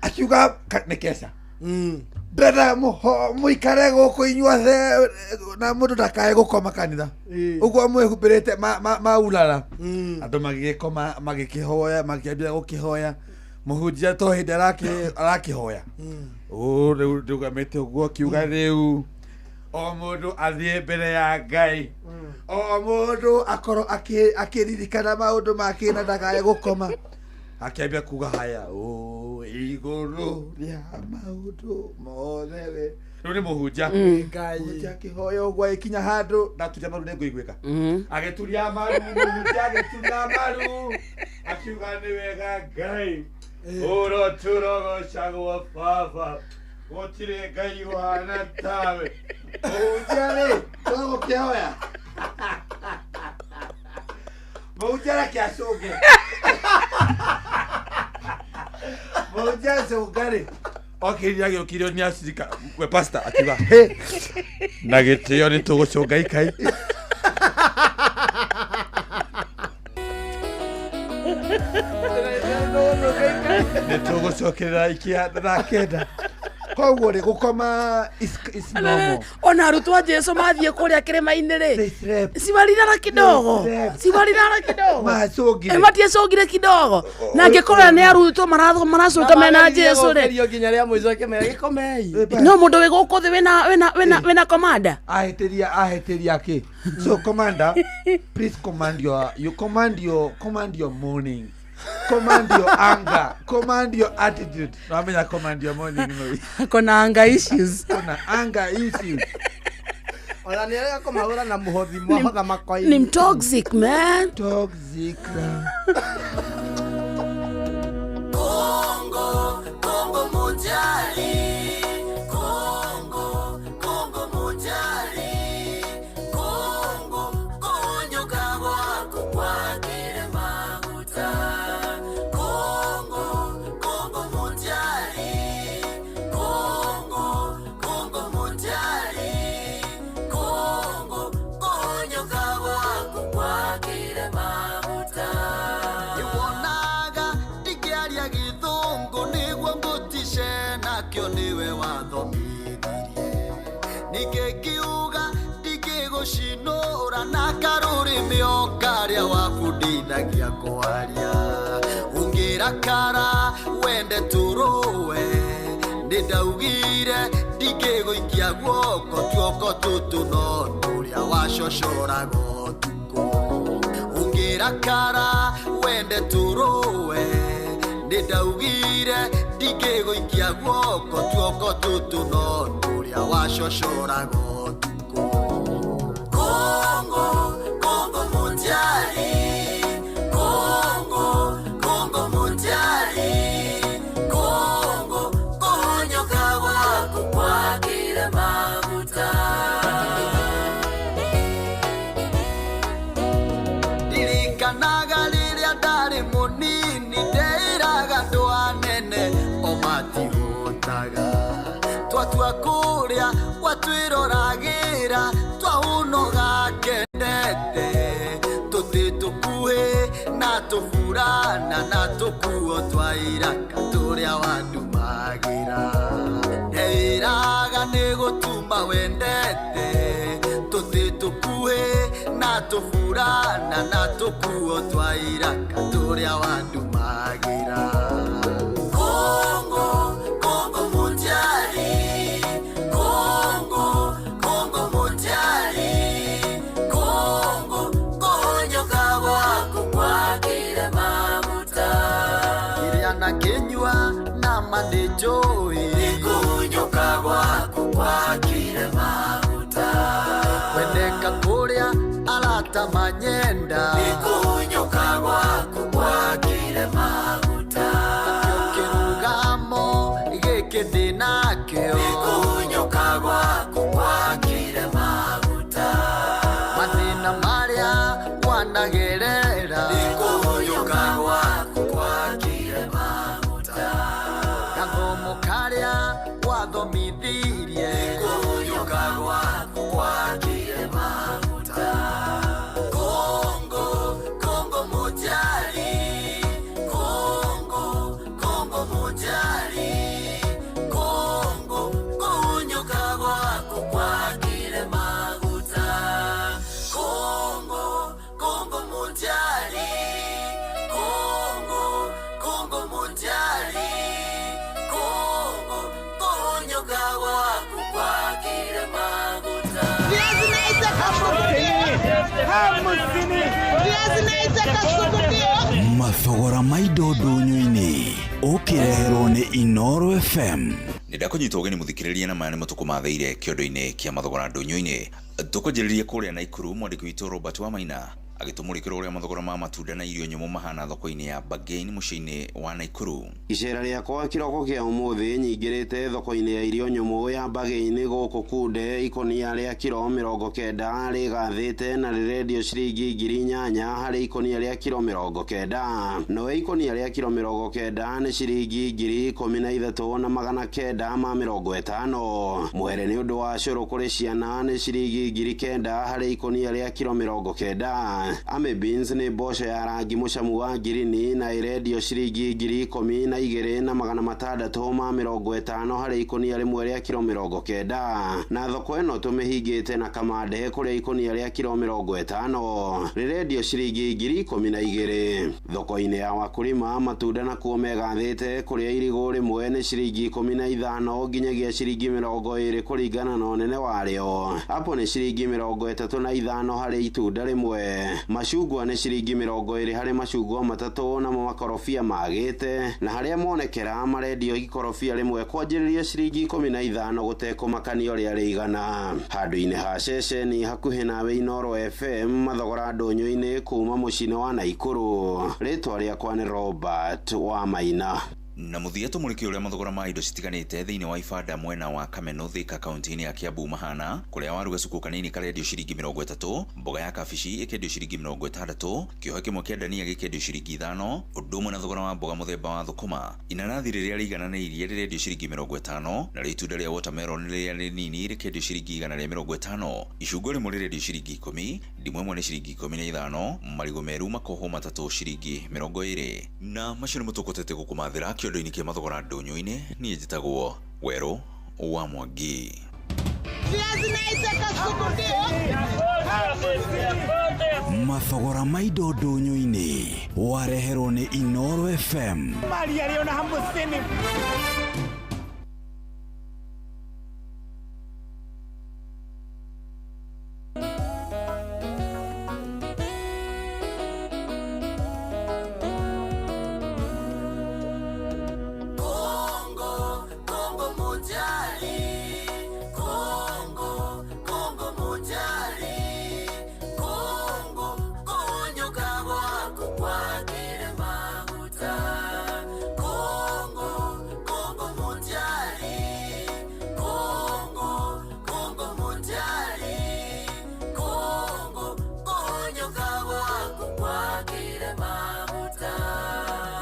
Akiuga nĩ keca ndĩrenda mũikare gũkũ inyuothe na mũndũ ndakae gũkoma kanitha ũguo mwĩhumbĩrĩte maurara. Andũ magĩgĩkoma magĩkĩhoya makĩambia gũkĩhoya. Mũhunjia to hĩndĩ arakĩhoya ũ rĩu ndũgamĩte ũguo akiuga rĩu o mũndũ athiĩ mbere ya Ngai, o mũndũ akorwo akĩririkana maũndũ make na ndakae gũkoma. Akĩambia kuga haya ũ igũrũ rĩa maũndũ mothe we rĩu nĩ mũhunjia. Mũhunjia akĩhoya ũguo agĩkinya handũ ndaturia maru nĩ ngũiguĩka. Agĩturia maru mũhunjia agĩturia maru akiuga nĩ wega Ngai ũrotũrogocagwo baba gũtirĩ Ngai ũhana tawe. Mũhunjia rĩ tũgũkĩhoya mũhunjia reke acũnge mũhunjia acũnga rĩ okĩrire agĩũkirio nĩ acirika we pastor akiuga he na gĩtĩo nĩ tũgũcũnga ikai. Nĩ tũgũcokerera ikia thaa 9. Koguo rĩ gũkoma is normal.
Ona arutwo a Jesu mathiĩ kũrĩa kĩrĩma-inĩ rĩ, siwarilala kidogo, siwarilala kidogo.
Macũngire.
Matiacũngire kidogo. Na angĩkorwo nĩ arutwo maracũnga mena Jesu rĩ,
Gũkĩrio nginya rĩa mũico akĩmera gĩkomei.
No mũndũ wĩ gũkũ thĩ wĩna commander.
Ahĩtĩria kĩ? So commander, please command your you command your command your morning. Command your anger, command your attitude. Ramenya command your morning no.
Kona anger issues.
Kona anger issues.
Ona nĩ arega kũmahũra na mũhothi mwahotha makoini.
Ni toxic man.
Toxic.
Kongo, Kongo mujali. Kongo, Kongo mujali. Kongo, konyoka wako kwa kile maguta. Kongo, Kongo mujali. Kongo, Kongo mujali. Kongo, konyoka wako kwa kile maguta.
Iwonaga ndikĩaria gĩthũngũ nĩguo ngũtice nakĩo nĩwe wathomithirie ningĩ ngiuga ndingĩgũcinũra na karũrĩmĩ o karĩa wabundithagia kwaria ũngĩrakara wende tũrũe nĩndaugire ndingĩgũikia guoko tuoko tũtũ no tũrĩa wacocoraga ũtukũ ũngĩrakara wende tũrũe nĩndaugire ndingĩgũikia guoko tuoko tũtũ no tũrĩa wacocoraga ũtukũ.
Kongo, Kongo mujali. Kongo, Kongo mujali. Kongo, konyoka wako kwa kile maguta.
Ndirikanaga rĩrĩa ndarĩ mũnini ndeĩraga andũ anene o matihũtaga twatua kũrĩa watwĩroragĩra twahunoga kenete tũtĩ tũkuhĩ na tũburana na tũkuo twa iraka tũrĩa wandumagĩra ndeĩraga nĩ gũtuma wendete tũtĩ tũkuhĩ na tũburana na tũkuo twa iraka tũrĩa wandumagĩra.
Kongo, Kongo mujali. Kongo, Kongo mujali. Kongo, konyoka wako kwa kile maguta.
Iria na kĩnyua na mandĩnjũĩ
Nĩkũnyũka gwaku kwa kile maguta.
Wendeka kũrĩa arata manyenda
Nĩkũnyũka gwaku kwa kile maguta.
Kĩrũgamo gĩkĩ ndĩnakĩo
Nĩkũnyũka gwaku kwa kile maguta.
Mathĩna marĩa wanagerera
Nĩkũnyũka gwaku kwa kile maguta.
Gathomo karĩa wathomithirie
Nĩkũnyũka gwaku kwa kile maguta. Kongo, Kongo mujali. Kongo, Kongo mujali. Kongo, kunyuka gwaku kwa kile maguta. Kongo, Kongo mujali. Kongo, Kongo mujali. Kongo, kunyuka gwaku kwa kile maguta.
Mathogora ma indo ndũnyũ-inĩ ũkĩreherwo nĩ Inoro FM.
Nĩ ndakũnyita ũgeni mũthikĩrĩria na maya nĩ matukũ mathĩire kĩondo-inĩ kĩa mathogora ndũnyũ-inĩ. Tũkwanjĩrĩria kũrĩa Naikuru mwandĩki witũ Robert Wamaina agĩtũmũrĩkĩra ũrĩa mathogora ma matunda na irio nyũmũ mahana thoko-inĩ ya Bargain mũciĩ-inĩ wa Naikuru.
Icera rĩakwa kĩroko kĩa ũmũthĩ nyingĩrĩte thoko-inĩ ya irio nyũmũ ya Bargain gũkũ Kunde ikũnia rĩa kiro 90 rĩgathĩte na rĩrendio ciringi 8,000 harĩ ikũnia rĩa kiro 90 no ikũnia rĩa kiro 90 nĩ ciringi 13,950 mwere nĩ ũndũ wa cũrũ kũrĩ ciana nĩ ciringi 9,000 harĩ ikũnia rĩa kiro 90 Army beans nĩ mboco ya rangi mũcamu wa ngirini na ĩrendio ciringi 12,650 harĩ ikũnia rĩmwe rĩa kiro 90, na thoko ĩno tũmĩhingĩte na Kamande kũrĩa ikũnia rĩa kiro 50 rĩrendio ciringi 12,000. Thoko-inĩ ya wakulima matunda nakuo megathĩte kũrĩa irigũ rĩmwe nĩ ciringi 15 nginyagia ciringi 20 kũringana na ũnene warĩo. Apple nĩ ciringi 35 harĩ itunda rĩmwe, macungwa nĩ ciringi 20 harĩ macungwa matatũ, namo makorobia magĩte na harĩa monekera marendio ikorobia rĩmwe kwanjĩrĩria ciringi 15 gũtekũmakania ũrĩa rĩigana. Handũ-inĩ ha ceceni hakuhĩ nawe Inooro FM mathogora ndũnyũ-inĩ kuma mũciĩ-inĩ wa Naikuru. Rĩtwa rĩakwa nĩ Robert wa Maina.
Na mũthia tũmũrĩke ũrĩa mathogora ma indo citiganĩte thĩinĩ wa ibanda mwena wa Kameno Thika kaunti-inĩ ya Kiambu mahana, kũrĩa waru gacuku kanini karendio ciringi 30, mboga ya kabici ĩkendio ciringi 60, kĩohe kĩmwe kĩa ndania gĩkendio ciringi 5, ũndũ ũmwe na thogora wa mboga mũthemba wa thũkũma. Inanathi rĩrĩa rĩigananĩirie rĩrendio ciringi 50, narĩo itunda rĩa watermelon rĩrĩa rĩnini rĩkendio ciringi 150, icungwa rĩmwe rĩrendio ciringi 10, ndimũ ĩmwe nĩ ciringi 15, marigũ meru makohwo matatũ ciringi 20. Na macio nĩmo tũkũtete gũkũmathĩra kĩondo-inĩ kĩa mathogora ndũnyũ-inĩ. Niĩ njĩtagwo Werũ wa Mwangi.
Mathogora ma indo ndũnyũ-inĩ wareherwo nĩ Inooro FM.
Kongo, Kongo mujali, Kongo, Kongo mujali, Kongo, konyo kawako kwagire maguta. Kongo, Kongo mujali, Kongo, Kongo mujali, Kongo, konyo kawako kwagire maguta.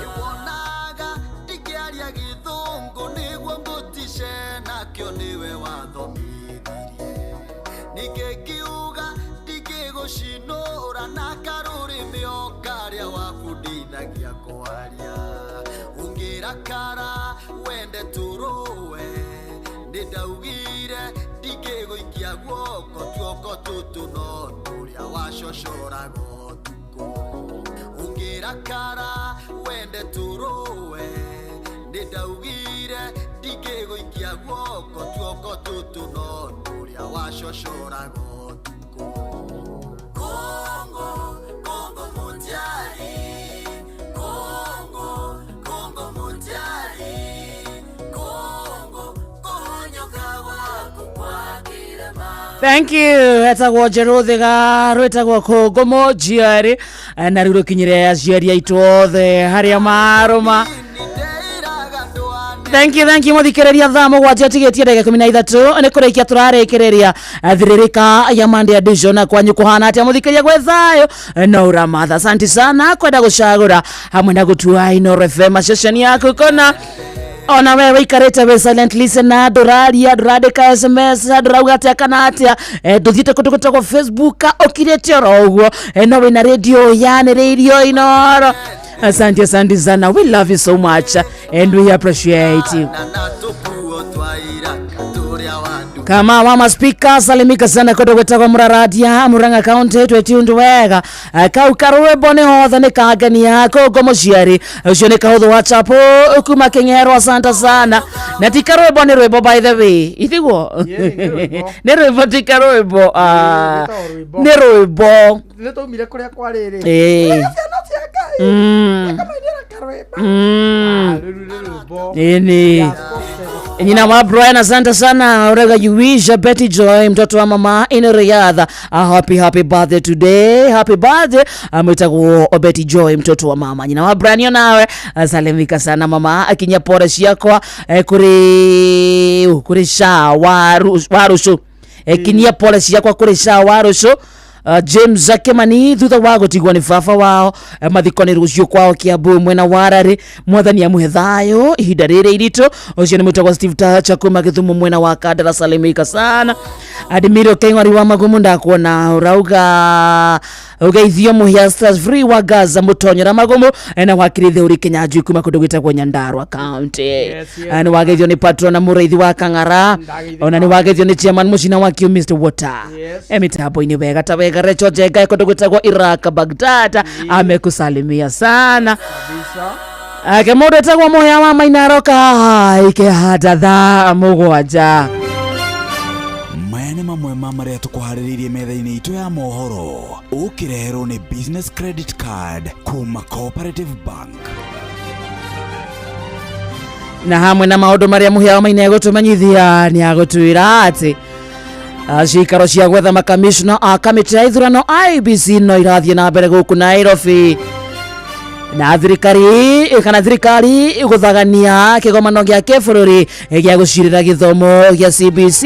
Iwonaga ndikĩaria gĩthũngũ nĩguo ngũtice nakĩo nĩwe wathomithirie, ningĩ ngiuga ndingĩgũcinũra na karũrĩmĩ o karĩa wabundithagia kwaria. Ũngĩrakara wende tũrũe, nĩndaugire ndingĩgũikia guoko, tuoko tũtũ no tũrĩa wacocoraga ũtukũ. Ũngĩrakara wende tũrũe, nĩndaugire ndingĩgũikia guoko, tuoko tũtũ no tũrĩa wacocoraga ũtukũ. Kongo, Kongo mujali, Kongo, Kongo mujali, Kongo, konyo kawako kwagire ma.
Thank you. Etagwo Njerũ Thiga, rwĩtagwo Kũngũ Mũnjiari, na rĩu rũkinyire aciari aitũ othe harĩa marũma. Thank you, thank you mũthikĩrĩria. Thaa 7 tigĩtie ndagĩka 13 nĩ kũrĩkia tũrarĩkĩrĩria thirĩrĩka ya Monday edition. Na kwanyu kũhana atĩa mũthikĩrĩria? Gwĩ thayũ no ũramatha. Asante sana kwenda gũcagũra hamwe na gũtua Inooro FM session yaku kona ona we wĩikarĩte wĩ silent listener, ndũraria, ndũrandĩka SMS, ndũrauga atĩa kana atĩa, ndũthiĩte kũndũ gwĩtagwo Facebook, ũkirĩte oro ũguo, no wĩna radio yanĩrĩirio Inooro. Asante, asante sana. We love you so much and we appreciate you. Kama mama speaker, salimika sana kũndũ gwĩtagwo Mũraradia, Murang'a County, twĩtundu wega. Kau karwĩmbo nĩ hothe nĩ kangenia. Kũngũ mũciari ũcio nĩ kahũthũ wa chapo kuma Kĩng'erwo, asante sana. Na ti karwĩmbo, nĩ rwĩmbo, by the way, itiguo nĩ rwĩmbo, ti karwĩmbo. Ah, nĩ rwĩmbo.
Nĩ twaumire kũrĩa kwarĩrĩ.
Ĩni nyina wa Brian, asante sana. Urega you wish Betty Joy, mtoto wa mama in Riyadh, a happy happy birthday today. Happy birthday. Amwitagwo Betty Joy, mtoto wa mama, nyina wa Brian. Yo nawe salimika sana mama. Akinya pore ciakwa kuri kuri sha waru warucu, kinyia pore ciakwa kuri sha warucu. James Kimani thutha wa gũtigwo nĩ baba wao. Mathiko nĩ rũciũ kwao Kiambu mwena wa Rari. Mwathani amũhe thayũ ihinda rĩrĩ iritũ. Ũcio nĩ mwĩtagwo Steve Tacha kuma Gĩthumo mwena wa Kandara. Salimika sana Admiro Keng'ori wa Magumu, ndakuona ũrauga ũgeithio mũhĩa stress free wa Gaza mũtonyera Magumu, na wakiri Theuri Kinyanjui kuma kũndũ gwĩtagwo Nyandarua County.
Yes.
Nĩ wageithio nĩ patron na mũrĩithi wa Kang'ara, ona nĩ wageithio nĩ chairman mũcina wa Q Mr Water. Mitambo-inĩ wega ta wega. Recho Njenga kũndũ gwĩtagwo Iraq Baghdad amekusalimia sana. Ake mũndũ etagwo mũhĩa wa Maina aroka haha ikĩhanda thaa 7.
Maya nĩ mamwe ma marĩa tũkũharĩrĩirie metha-inĩ itũ ya mohoro, ũkĩreherwo nĩ business credit card kuma Cooperative Bank.
Na hamwe na maũndũ marĩa mũhĩa wa Maina egũtũmenyithia, nĩ agũtwĩra atĩ cikaro cia gwetha makamishna a kamĩtĩ ya ithurano IEBC no irathiĩ na mbere gũkũ Nairobi, na thirikari kana thirikari gũthagania kĩgomano gĩa kĩbũrũri gĩa gũcirĩra gĩthomo gĩa CBC,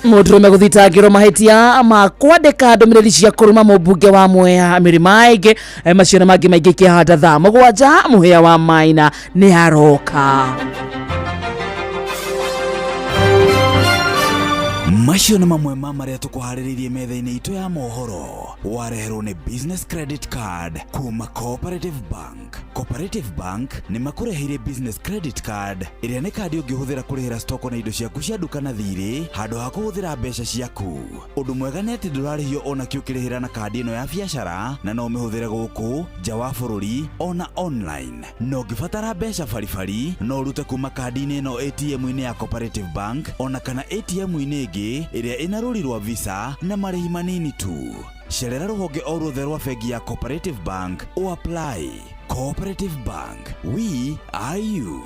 mũndũrũme gũthitangĩrwo mahĩtia ma kwandĩka ndũmĩrĩri cia kũruma mũmbunge wa Mwea mĩrĩma ĩngĩ. Macio na mangĩ maingĩ kĩhanda thaa 7. Mũhĩa wa Maina nĩ aroka.
Macio nĩ mamwe ma marĩa tũkũharĩrĩirie metha-inĩ itũ ya mohoro, wareherwo nĩ business credit card kuma Cooperative Bank. Cooperative Bank nĩ makũreheire business credit card, ĩrĩa nĩ kandi ũngĩhũthĩra kũrĩhĩra stoko na indo ciaku cia nduka na thirĩ handũ ha kũhũthĩra mbeca ciaku. Ũndũ mwega nĩ atĩ ndũrarĩhio ona kĩ ũkĩrĩhĩra na kandi ĩno ya biacara, na no ũmĩhũthĩre gũkũ nja wa bũrũri ona online. Na ũngĩbatara mbeca baribari, no ũrute kuma kandi-inĩ ĩno ATM-inĩ ya Cooperative Bank ona kana ATM-inĩ ĩngĩ ĩrĩa ĩna rũri rwa Visa na marĩhi manini tu. Cerera rũhonge o ruothe rwa bengi ya Cooperative Bank o apply. Cooperative Bank, we are you.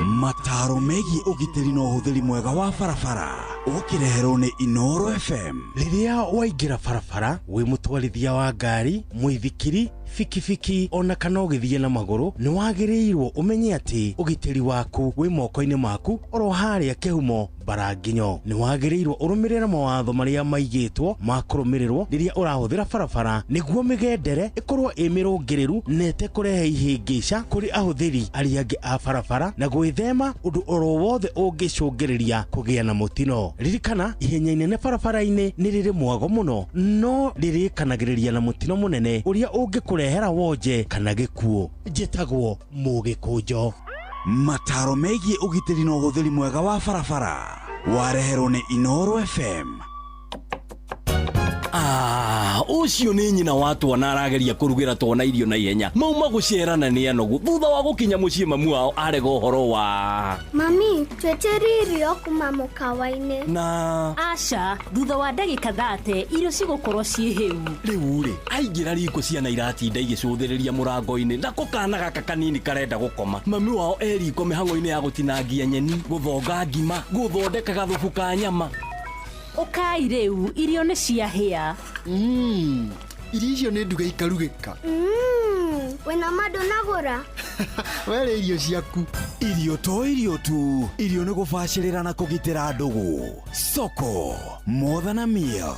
Mataro megiĩ ũgitĩri na ũhũthĩri mwega wa barabara, ũkĩreherwo nĩ Inoro FM.
Rĩrĩa waingĩra barabara wĩ mũtwarithia wa ngari, mũithikiri, bikibiki ona kana ũgĩthiĩ na magũrũ, nĩ wagĩrĩirwo ũmenye atĩ ũgitĩri waku wĩ moko-inĩ maku oro harĩa kĩhumo baranginyo. Nĩ wagĩrĩirwo ũrũmĩrĩre mawatho marĩa maigĩtwo ma kũrũmĩrĩrwo rĩrĩa ũrahũthĩra barabara, nĩguo mĩgendere ĩkorwo ĩ mĩrũngĩrĩru na ĩtekũrehe ihĩngĩca kũrĩ ahũthĩri arĩa angĩ a barabara, na gwĩthema ũndũ oro wothe ũngĩcũngĩrĩria kũgĩa na mũtino. Ririkana, ihenya inene barabara-inĩ nĩ rĩrĩ mwago mũno, no rĩrĩkanagĩrĩria na mũtino mũnene ũrĩa ũngĩkũrehera wonje kana gĩkuũ. Njĩtagwo Mũgĩkũnjo.
Mataro megiĩ ũgitĩri na ũhũthĩri mwega wa barabara, wareherwo nĩ Inoro FM.
Ah, ũcio nĩ nyina wa twana arageria kũrugĩra twana irio na ihenya. Mauma gũcerana nĩ anogu. Thutha wa gũkinya mũciĩ, mamu wao arega ũhoro wa
Mami, twĩtĩrie irio kuma mũkawa-inĩ.
Na
Aca, thutha wa ndagĩka 30 irio cigũkorwo ciĩ hĩu.
Rĩu rĩ, aingĩra riko, ciana iratinda igĩcũthĩrĩria mũrango-inĩ, nako kana gaka kanini karenda gũkoma. Mami wao e riko mĩhang'o-inĩ ya gũtinangia nyeni, gũthonga ngima, gũthondeka gathubu ka nyama.
Ũkai rĩu, irio nĩ ciahĩa.
Irio icio nĩ nduge ikarugĩka.
Wĩna ma ndũnagũra?
Werĩ irio ciaku.
Irio to irio tu, irio nĩ gũbacĩrĩra na kũgitĩra ndũgũ. Soko more than a meal.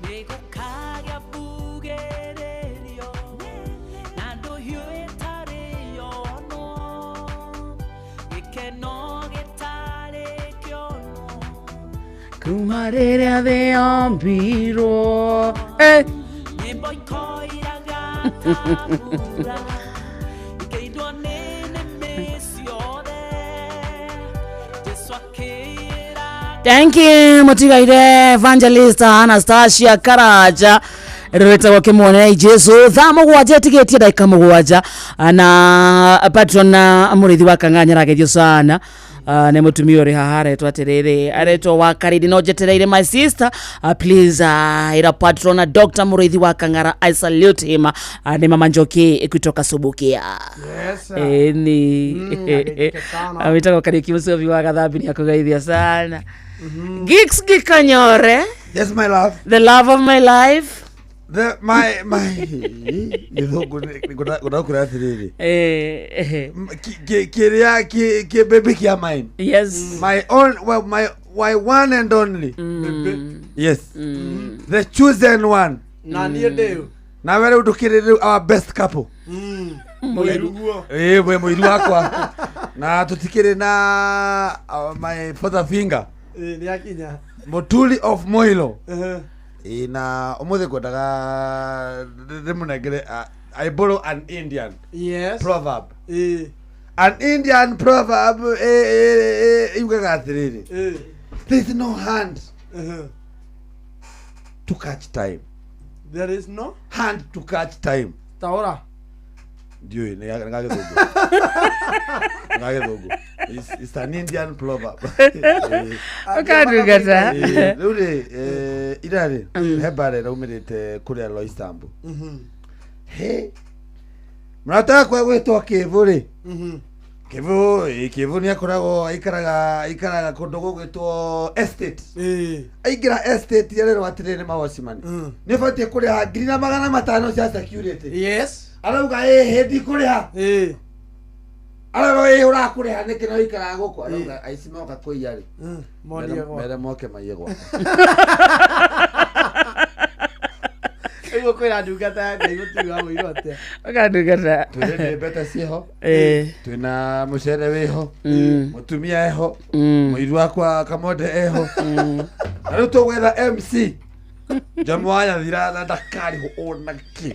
Nĩgũkagĩa mbugĩrĩrio na ndũhiũ ĩtarĩ yonwo, gĩkeno gĩtarĩ kĩonwo.
Kuma rĩrĩa thĩ yombirwo.
Nyĩmbo ikoiraga ta mbura ikĩindwo nĩ nĩmĩ ciothe. Jesũ akĩra.
Thank you mũtigaire Evangelist Anastasia Karaja, rwĩtagwo kĩmuonei Jesu. Thaa 7 ĩtigĩtie ndagĩka 7, na patron na mũrĩithi wa Kang'anya arageithio sana. Nĩ mũtumia ũrĩ haha aretwo atĩrĩrĩ, aretwo wa Karidi, no njetereire my sister. Please ĩra patron na Dr. Mũrĩithi wa Kang'ara I salute him. Nĩ mama Njoki kutoka Subukia.
Yes, sir.
Ĩni.
Ageithĩke sana.
Wĩtagwo Kariuki Mũcobi wa Gathambi nĩ akũgeithia sana. Gigs Gikanyore.
Yes, my love.
The love of my life.
The my my gĩthũngũ ngũndakũra atĩrĩrĩ. Kĩrĩa kĩ baby kĩa mine.
Yes.
My own, well, my one and only. Yes. The chosen one.
Na niĩ ndĩũ.
Nawe rĩu ndũkĩrĩ rĩu our best couple.
Mũiru guo.
Ĩĩ mwe mũiru wakwa. Na tũtikĩrĩ na my father finger.
Ĩĩ nĩ akinya.
Mutuli of Moilo. Ĩĩ na ũmũthĩ ngwendaga ndĩmũnengere I borrow an Indian
Yes.
proverb.
Ĩĩ.
An Indian proverb yugaga atĩrĩrĩ. There is no hand to catch time.
There is no
hand to catch time.
Taũra.
Ndiũĩ nĩ gagĩthũngũ. Gagĩthũngũ. It's an Indian proverb.
Ũkandungata.
Rĩu rĩ ira rĩ he mbara ĩraumĩrĩte kũrĩa Loisambu. He mũrata wakwa gwĩtwo Kĩvu rĩ. Kĩvu Kĩvu nĩ akoragwo aikaraga kũndũ gũgwĩtwo estate. Aingĩra estate arerwo atĩrĩrĩ nĩ mawacimani. Nĩ ũbatiĩ kũrĩha 1,500 cia security.
Yes.
Arauga ĩhĩ ndikũrĩha. Arauga ĩhĩ ũrakũrĩha nĩkĩ no ikaraga gũkũ. Arauga aici moka kũiya rĩ. Mere moke maiye gwakwa.
Ũguo kwĩra ndungata ya Ngai gũtiuga mũirũ atĩa.
Ũkandungata.
Twĩna mbete ciĩho. Twĩna mũcere wĩho. Mũtumia eho. Mũiru wakwa Kamonde eho. Na rĩu tũgwetha MC. Njomo wa Nyathira na ndakarĩhwo ona kĩ.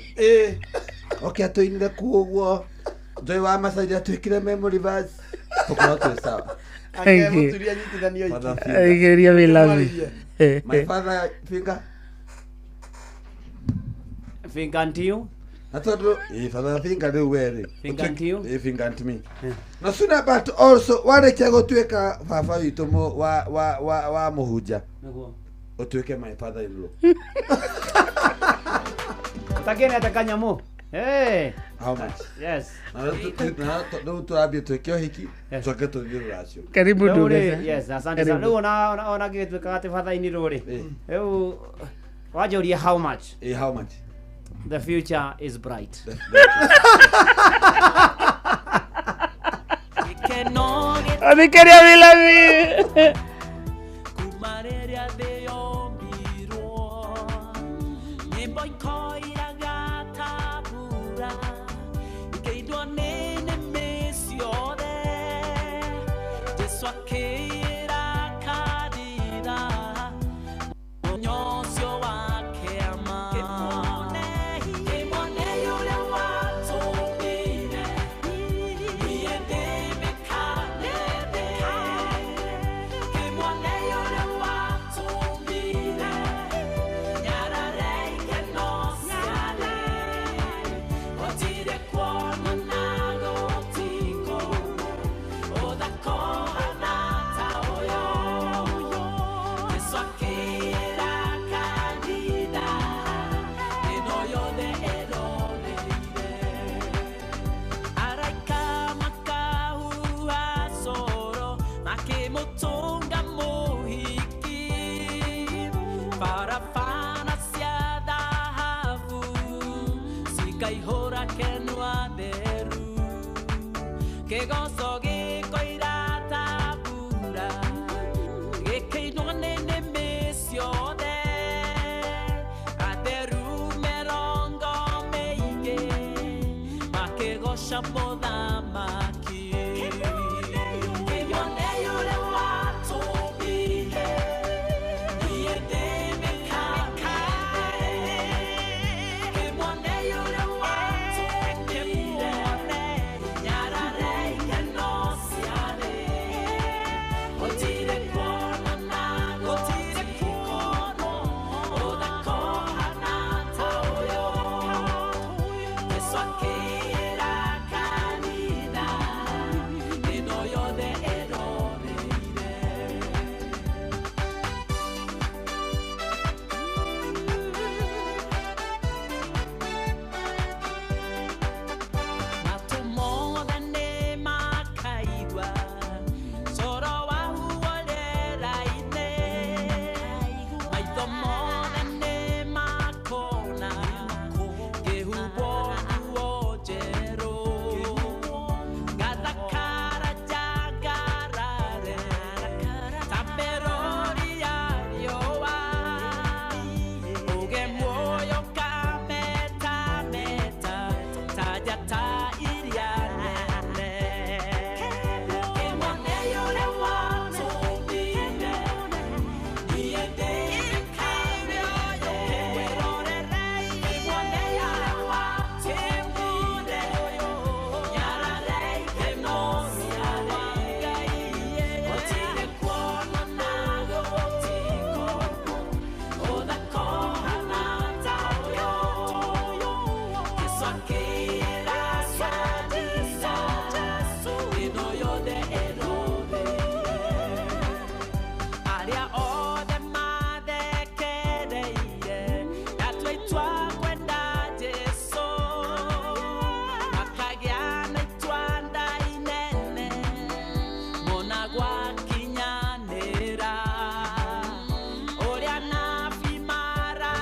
Oke atũinire kuo ũguo. Joy wa Masaidi atwĩkire memory verse. Tũkorwo twĩ sawa.
Ake mũturi anyitithanio
Father
iki.
Aigĩria wĩlavi.
My father finger.
Finger and you.
Na tondũ father finger rĩu we rĩ.
Finger and you.
Finger and me. Na sooner but also warĩkia gũtuĩka baba witũ wa mũhunja.
Nĩguo.
Ũtuĩke my father in law.
Ũtakĩnete kanyamũ. Hey.
How much?
Yes.
Na rĩu tũrambie twĩke ũhiki tũcoke tũthiĩ rũracio.
Karibu
Rĩu rĩ,
ndungata.
yes, asante sana.
Karibu.
Rĩu ona gĩgĩtuĩkaga atĩ batha-inĩ rĩ. Rĩu wanjũria how much?
How much?
The future is bright.
Athikĩrĩria wĩlavi.
Akira.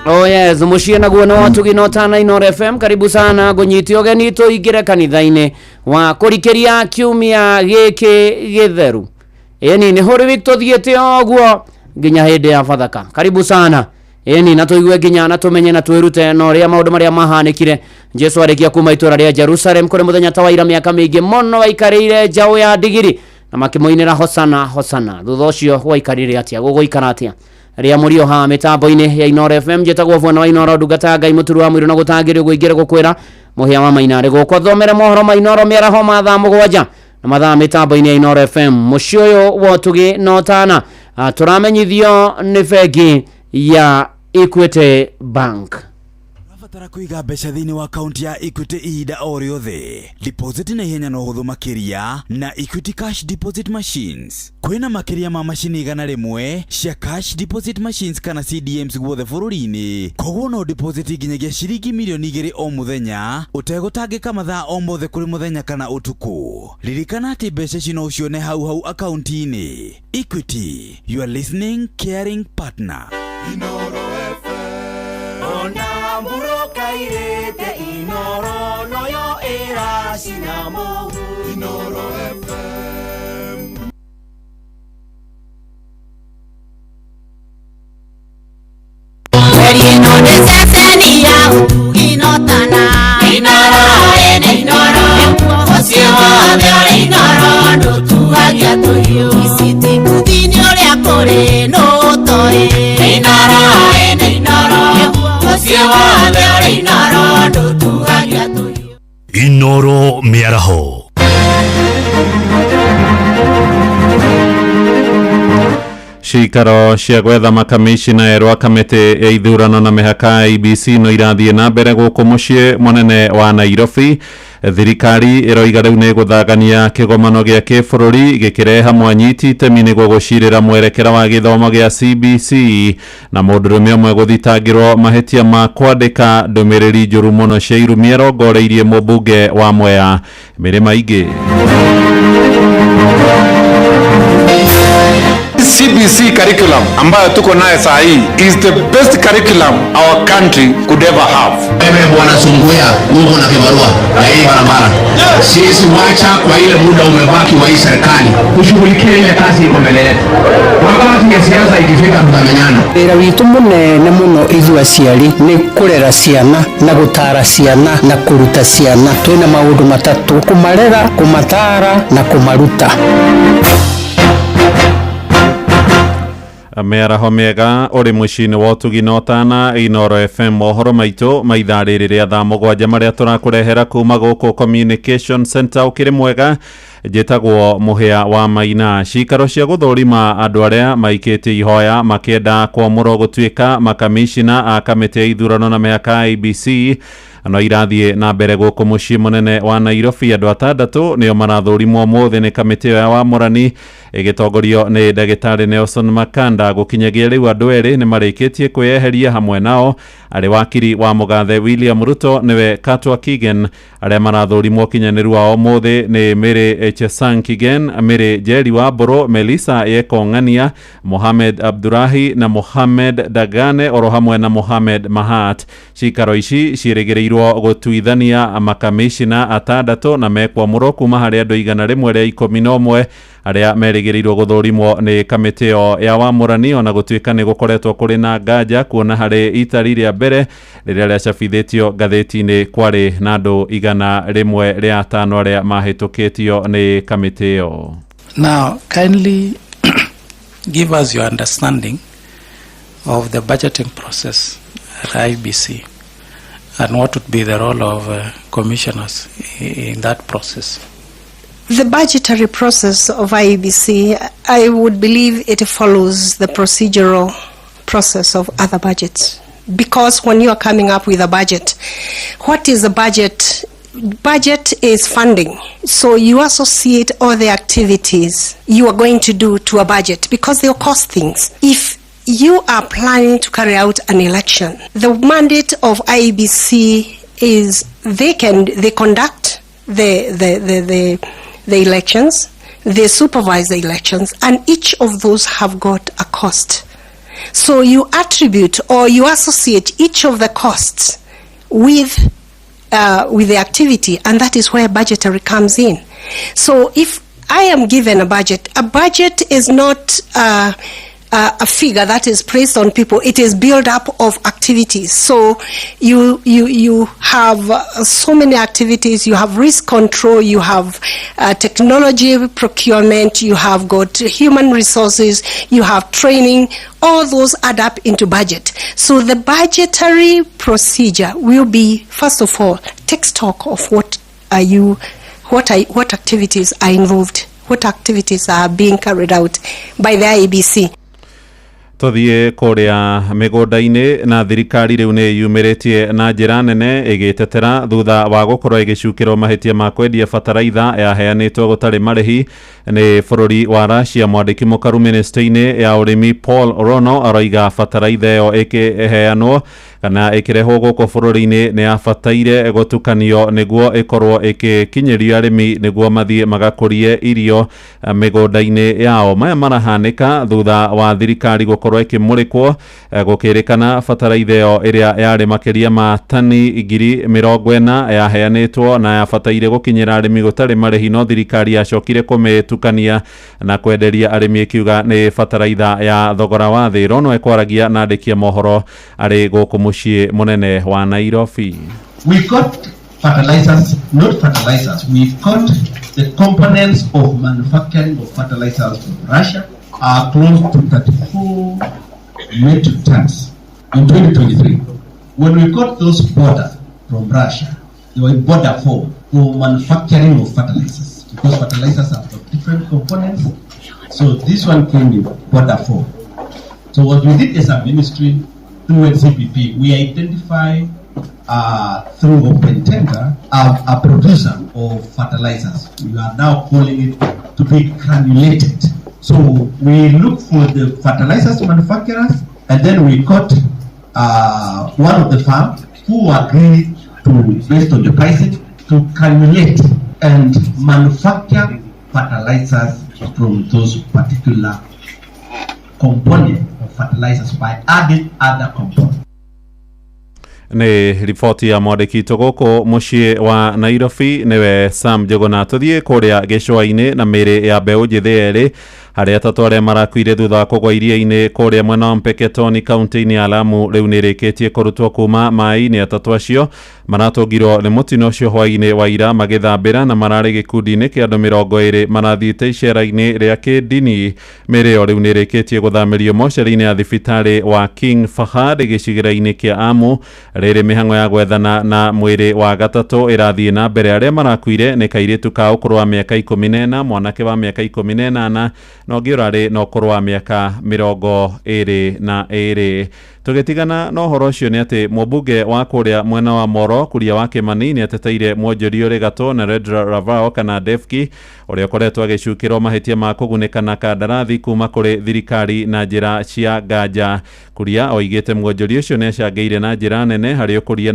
Oh yes, muciĩ naguo nĩ watugi no tana Inoro FM. Karibu sana ngũnyite ũgeni tũingĩre kanitha-inĩ wa kũrikĩria kiumia gĩkĩ gĩtheru. Ĩni nĩ Holy Week tũthiĩte ũguo nginya hĩndĩ ya Bathaka. Karibu sana. Ĩni na tũigue nginya na tũmenye na twĩrute na ũrĩa maũndũ marĩa mahanĩkire Jesu arĩkia kuma itũra rĩa Jerusalem kũrĩ mũthenya ta wa ira mĩaka mĩingĩ mũno aikarĩire njaũ ya ndigiri na makĩmũinĩra hosana hosana. Thutha ũcio gwaikarire atĩa? Gũgũikara atĩa? Rĩa mũrio haha mĩtambo-inĩ ya Inoro FM njĩtagwo Bwana wa Inoro ndungata ya Ngai mũturu wa mũirũ na gũtangĩrĩ ũguo gũkwĩra mũhĩa wa maina arĩ gũkũ thomere mohoro ma Inoro mĩaraho ma thaa 7 na mathaa mĩtambo-inĩ ya Inoro FM mũciĩ ũyũ wa ũtugi na ũtana. Tũramenyithio nĩ bengi ya Equity Bank.
Ũrabatara kũiga mbeca thĩinĩ wa akaunti ya Equity ihinda o rĩothe. Deposit na ihenya na ũhũthũ makĩria na Equity Cash Deposit Machines. Kwĩna makĩria ma macini 100 cia Cash Deposit Machines kana CDMs guothe bũrũri-inĩ. Koguo no deposit nginyagia ciringi mirioni 2 o mũthenya ũtegũtangĩka mathaa o mothe kũrĩ mũthenya kana ũtukũ. Ririkana atĩ mbeca ici no ũcione hau hau akaunti-inĩ. Equity, your listening, caring partner.
Ona mburoka irĩte Inoro noyo ĩracina mũhu Inoro FM. Mweri ĩno nĩ ceceni ya ũtugi na ũtana. Inoro ĩnĩ Inoro, mũciĩ wothe ũrĩ Inoro ndũtuagia tũhiũ. Ici ti kuthi-inĩ ũrĩa kũrĩ nũ ũtoĩ. Inoro ĩnĩ Inoro, mũciĩ wothe ũrĩ Inoro ndũtuagia tũhiũ.
Inoro mĩaraho.
Cikaro cia gwetha makamishina erũ a kamĩtĩ ya ithurano na mĩhaka ya IEBC no irathiĩ na mbere gũkũ mũciĩ mũnene wa Nairobi. Thirikari ĩroiga rĩu nĩ ĩgũthagania kĩgomano gĩa kĩbũrũri gĩkĩrehe mwanyiti itemi nĩguo gũcirĩra mwerekera wa gĩthomo gĩa CBC na mũndũrũme ũmwe gũthitangĩrwo mahĩtia ma kwandĩka ndũmĩrĩri njũru mũno cia irumi arongoreirie mũmbunge wa Mwea Mĩrĩma ingĩ.
CBC curriculum ambayo tuko naye saa hii is the best curriculum our country could ever have.
Wewe bwana Sunguya, uko na kibarua na hii barabara. Sisi wacha kwa ile muda umebaki wa hii serikali kushughulikia ile kazi iko mbele yetu. Wakati ya siasa ikifika tutamenyana.
Wĩra witũ mũnene mũno ithuĩ aciari nĩ kũrera ciana na gũtara ciana na kũruta ciana. Twĩna maũndũ matatũ: kũmarera, kũmatara na kũmaruta.
Mĩaraho mĩega ũrĩ mũciĩ-inĩ wa ũtugi na ũtana Inoro FM mohoro maitũ ma ithaa rĩrĩ rĩa thaa 7 marĩa tũrakũrehera kuma gũkũ Communication Center. Ũkĩrĩ mwega, njĩtagwo Mũhĩa wa Maina. Cikaro cia gũthũrima andũ arĩa maikĩtie ihoya makĩenda kwamũrwo gũtuĩka makamishina a kamĩtĩ ya ithurano na mĩhaka ya IEBC no irathiĩ na mbere gũkũ mũciĩ mũnene wa Nairobi. Andũ 6 nĩo marathũrimwo ũmũthĩ nĩ kamĩtĩ ĩyo ya wamũrani ĩgĩtongorio nĩ ndagĩtarĩ Nelson Makanda. Gũkinyagia rĩu andũ 2 nĩ marĩkĩtie kwĩyeheria, hamwe nao arĩ wakiri wa mũgathe William Ruto nĩwe Katwa Kigen. Arĩa marathũrimwo kinyanĩru wao ũmũthĩ nĩ Mary Chesang Kigen, Mary Njeri wa Mbũrũ, Melissa Yekong'ania, Mohamed Abdurahi na Mohamed Dagane oro hamwe na Mohamed Mahat. Cikaro ici ciĩrĩgĩrĩirwo gũtuithania makamishina 6 na mekwamũrwo kuma harĩ andũ 111 arĩa merĩgĩrĩirwo gũthũrimwo nĩ kamĩtĩ ĩyo ya wamũrani, ona gũtuĩka nĩ gũkoretwo kũrĩ na nganja kuona harĩ itari rĩa mbere rĩrĩa rĩacabithĩtio ngathĩti-inĩ kwarĩ na andũ 105 arĩa mahĩtũkĩtio nĩ kamĩtĩ ĩyo.
Now, kindly give us your understanding of the budgeting process at IEBC and what would be the role of commissioners in that process.
The budgetary process of IEBC, I would believe it follows the procedural process of other budgets. Because when you are coming up with a budget, what is a budget? Budget is funding. So you associate all the activities you are going to do to a budget because they cost things. If you are planning to carry out an election, the mandate of IEBC is they conduct the elections, they supervise the elections, and each of those have got a cost. So you attribute or you associate each of the costs with the activity, and that is where budgetary comes in. So if I am given a budget is not a figure that is placed on people. It is built up of activities. So you have so many activities. You have risk control, you have technology procurement, you have got human resources, you have training. All those add up into budget. So the budgetary procedure will be, first of all, take stock of what activities are involved, what activities are being carried out by the IEBC.
Tuthiĩ kũrĩa mĩgũnda-inĩ na thirikari rĩu nĩ yumĩrĩtie na njĩra nene ĩgĩtetera thutha wa gũkorwo ĩgĩcukĩrwo mahĩtia ma kwendia bataraitha yaheanĩtwo gũtarĩ marĩhi nĩ bũrũri wa Russia. Mwandĩki mũkaru ministry-inĩ ya ũrĩmi Paul Rono aroiga bataraitha ĩyo ĩkĩheanwo kana ĩkĩrehwo gũkũ bũrũri-inĩ nĩ yabataire gũtukanio nĩguo ĩkorwo ĩgĩkinyĩrio arĩmi nĩguo mathiĩ magakũrie irio mĩgũnda-inĩ yao. Maya marahanĩka thutha wa thirikari gũkorwo ĩkĩmũrĩkwo gũkĩrĩkana bataraitha ĩyo ĩrĩa yarĩ makĩria ma tani 40,000 yaheanĩtwo na yabataire gũkinyĩra arĩmi gũtarĩ marĩhi, no thirikari yacokire kũmĩtukania na kwenderia arĩmi ĩkiuga nĩ bataraitha ya thogora wa thĩ. Rono ekwaragia na andĩki a mohoro arĩ gũkũ mũciĩ mũnene wa Nairobi.
We got fertilizers, not fertilizers, we got the components of manufacturing of fertilizers from Russia are close to 34 metric tons in 2023. When we got those border from Russia, they were in border form for manufacturing of fertilizers, because fertilizers have got different components. So this one came in border form. So what we did as a ministry through NCPP, we identify through open tender a producer of fertilizers. We are now calling it to be granulated. So we look for the fertilizers manufacturers, and then we got one of the firm who agreed to, based on the pricing, to granulate and manufacture fertilizers from those particular component of fertilizers by adding other components.
Nĩ riboti ya mwandĩki witũ gũkũ mũciĩ wa Nairobi nĩwe Sam Njuguna. Tũthiĩ kũrĩa gĩcũa-inĩ na mĩĩrĩ ya mbeũ njĩthĩ erĩ harĩa atatũ arĩa marakuire thutha wa kũgwa iria-inĩ kũrĩa mwena wa Mpeketoni kaunti-inĩ ya Lamu rĩu nĩ ĩrĩkĩtie kũrutwo kuma maĩ-inĩ. Atatũ acio maratũngirwo nĩ mũtino ũcio hwaĩ-inĩ wa ira magĩthambĩra na mararĩ gĩkundi-inĩ kĩa andũ 20 marathiĩte icera-inĩ rĩa kĩndini. Mĩĩrĩ ĩyo rĩu nĩ ĩrĩkĩtie gũthamĩrio mocarĩ-inĩ ya thibitarĩ wa King Fahad gĩcigĩrĩra-inĩ kĩa Amu. Rĩrĩ mĩhang'o ya gwethana na mwĩrĩ wa gatatũ ĩrathiĩ na mbere. Arĩa marakuire nĩ kairĩtu ka ũkũrũ wa mĩaka 14, mwanake wa mĩaka 18 na ũngĩ ũrarĩ na ũkũrũ wa mĩaka 22. Tũgĩtigana na ũhoro ũcio nĩ atĩ mũmbunge wa kũrĩa mwena wa Moro Kuria wa Kĩmani nĩ ateteire mwonjoria ũrĩ gatũ Narendra Ravao kana Devki ũrĩa ũkoretwo agĩcukĩrwo mahĩtia ma kũgunĩka na kandarathi kuma kũrĩ thirikari na njĩra cia nganja. Kuria oigĩte mwonjoria ũcio nĩ acangĩire na njĩra nene harĩ ũkũria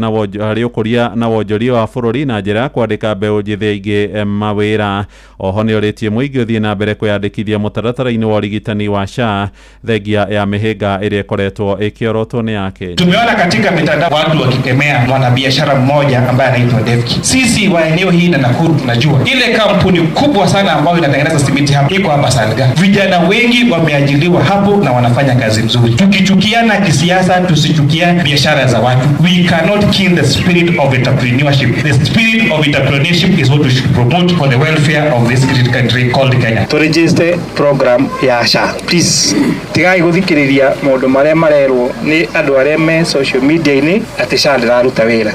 na wonjoria wa bũrũri na njĩra ya kwandĩka mbeũ njĩthĩ aingĩ mawĩra. Oho nĩ orĩtie mũingĩ ũthiĩ na mbere kwĩyandĩkithia mũtaratara-inĩ wa ũrigitani wa SHA thengia ya mĩhĩnga ĩrĩa ĩkoretwo ĩkĩorotwo nĩ yake.
Tumeona katika mitandao watu wakikemea mwanabiashara mmoja ambaye anaitwa Devki. Sisi wa eneo hii na Nakuru tunajua ile kampuni kubwa sana ambayo inatengeneza simiti hapa iko hapa Salga. Vijana wengi wameajiriwa hapo na wanafanya kazi nzuri. Tukichukiana kisiasa, tusichukiane biashara za watu. We cannot kill the spirit of entrepreneurship. The spirit of entrepreneurship is what we should promote for the welfare of this great country called Kenya.
To register program ya SHA. Please, tigai guthikiriria maundu maria marerwo ni andu aria me social media-ini ati SHA ndiraruta wira.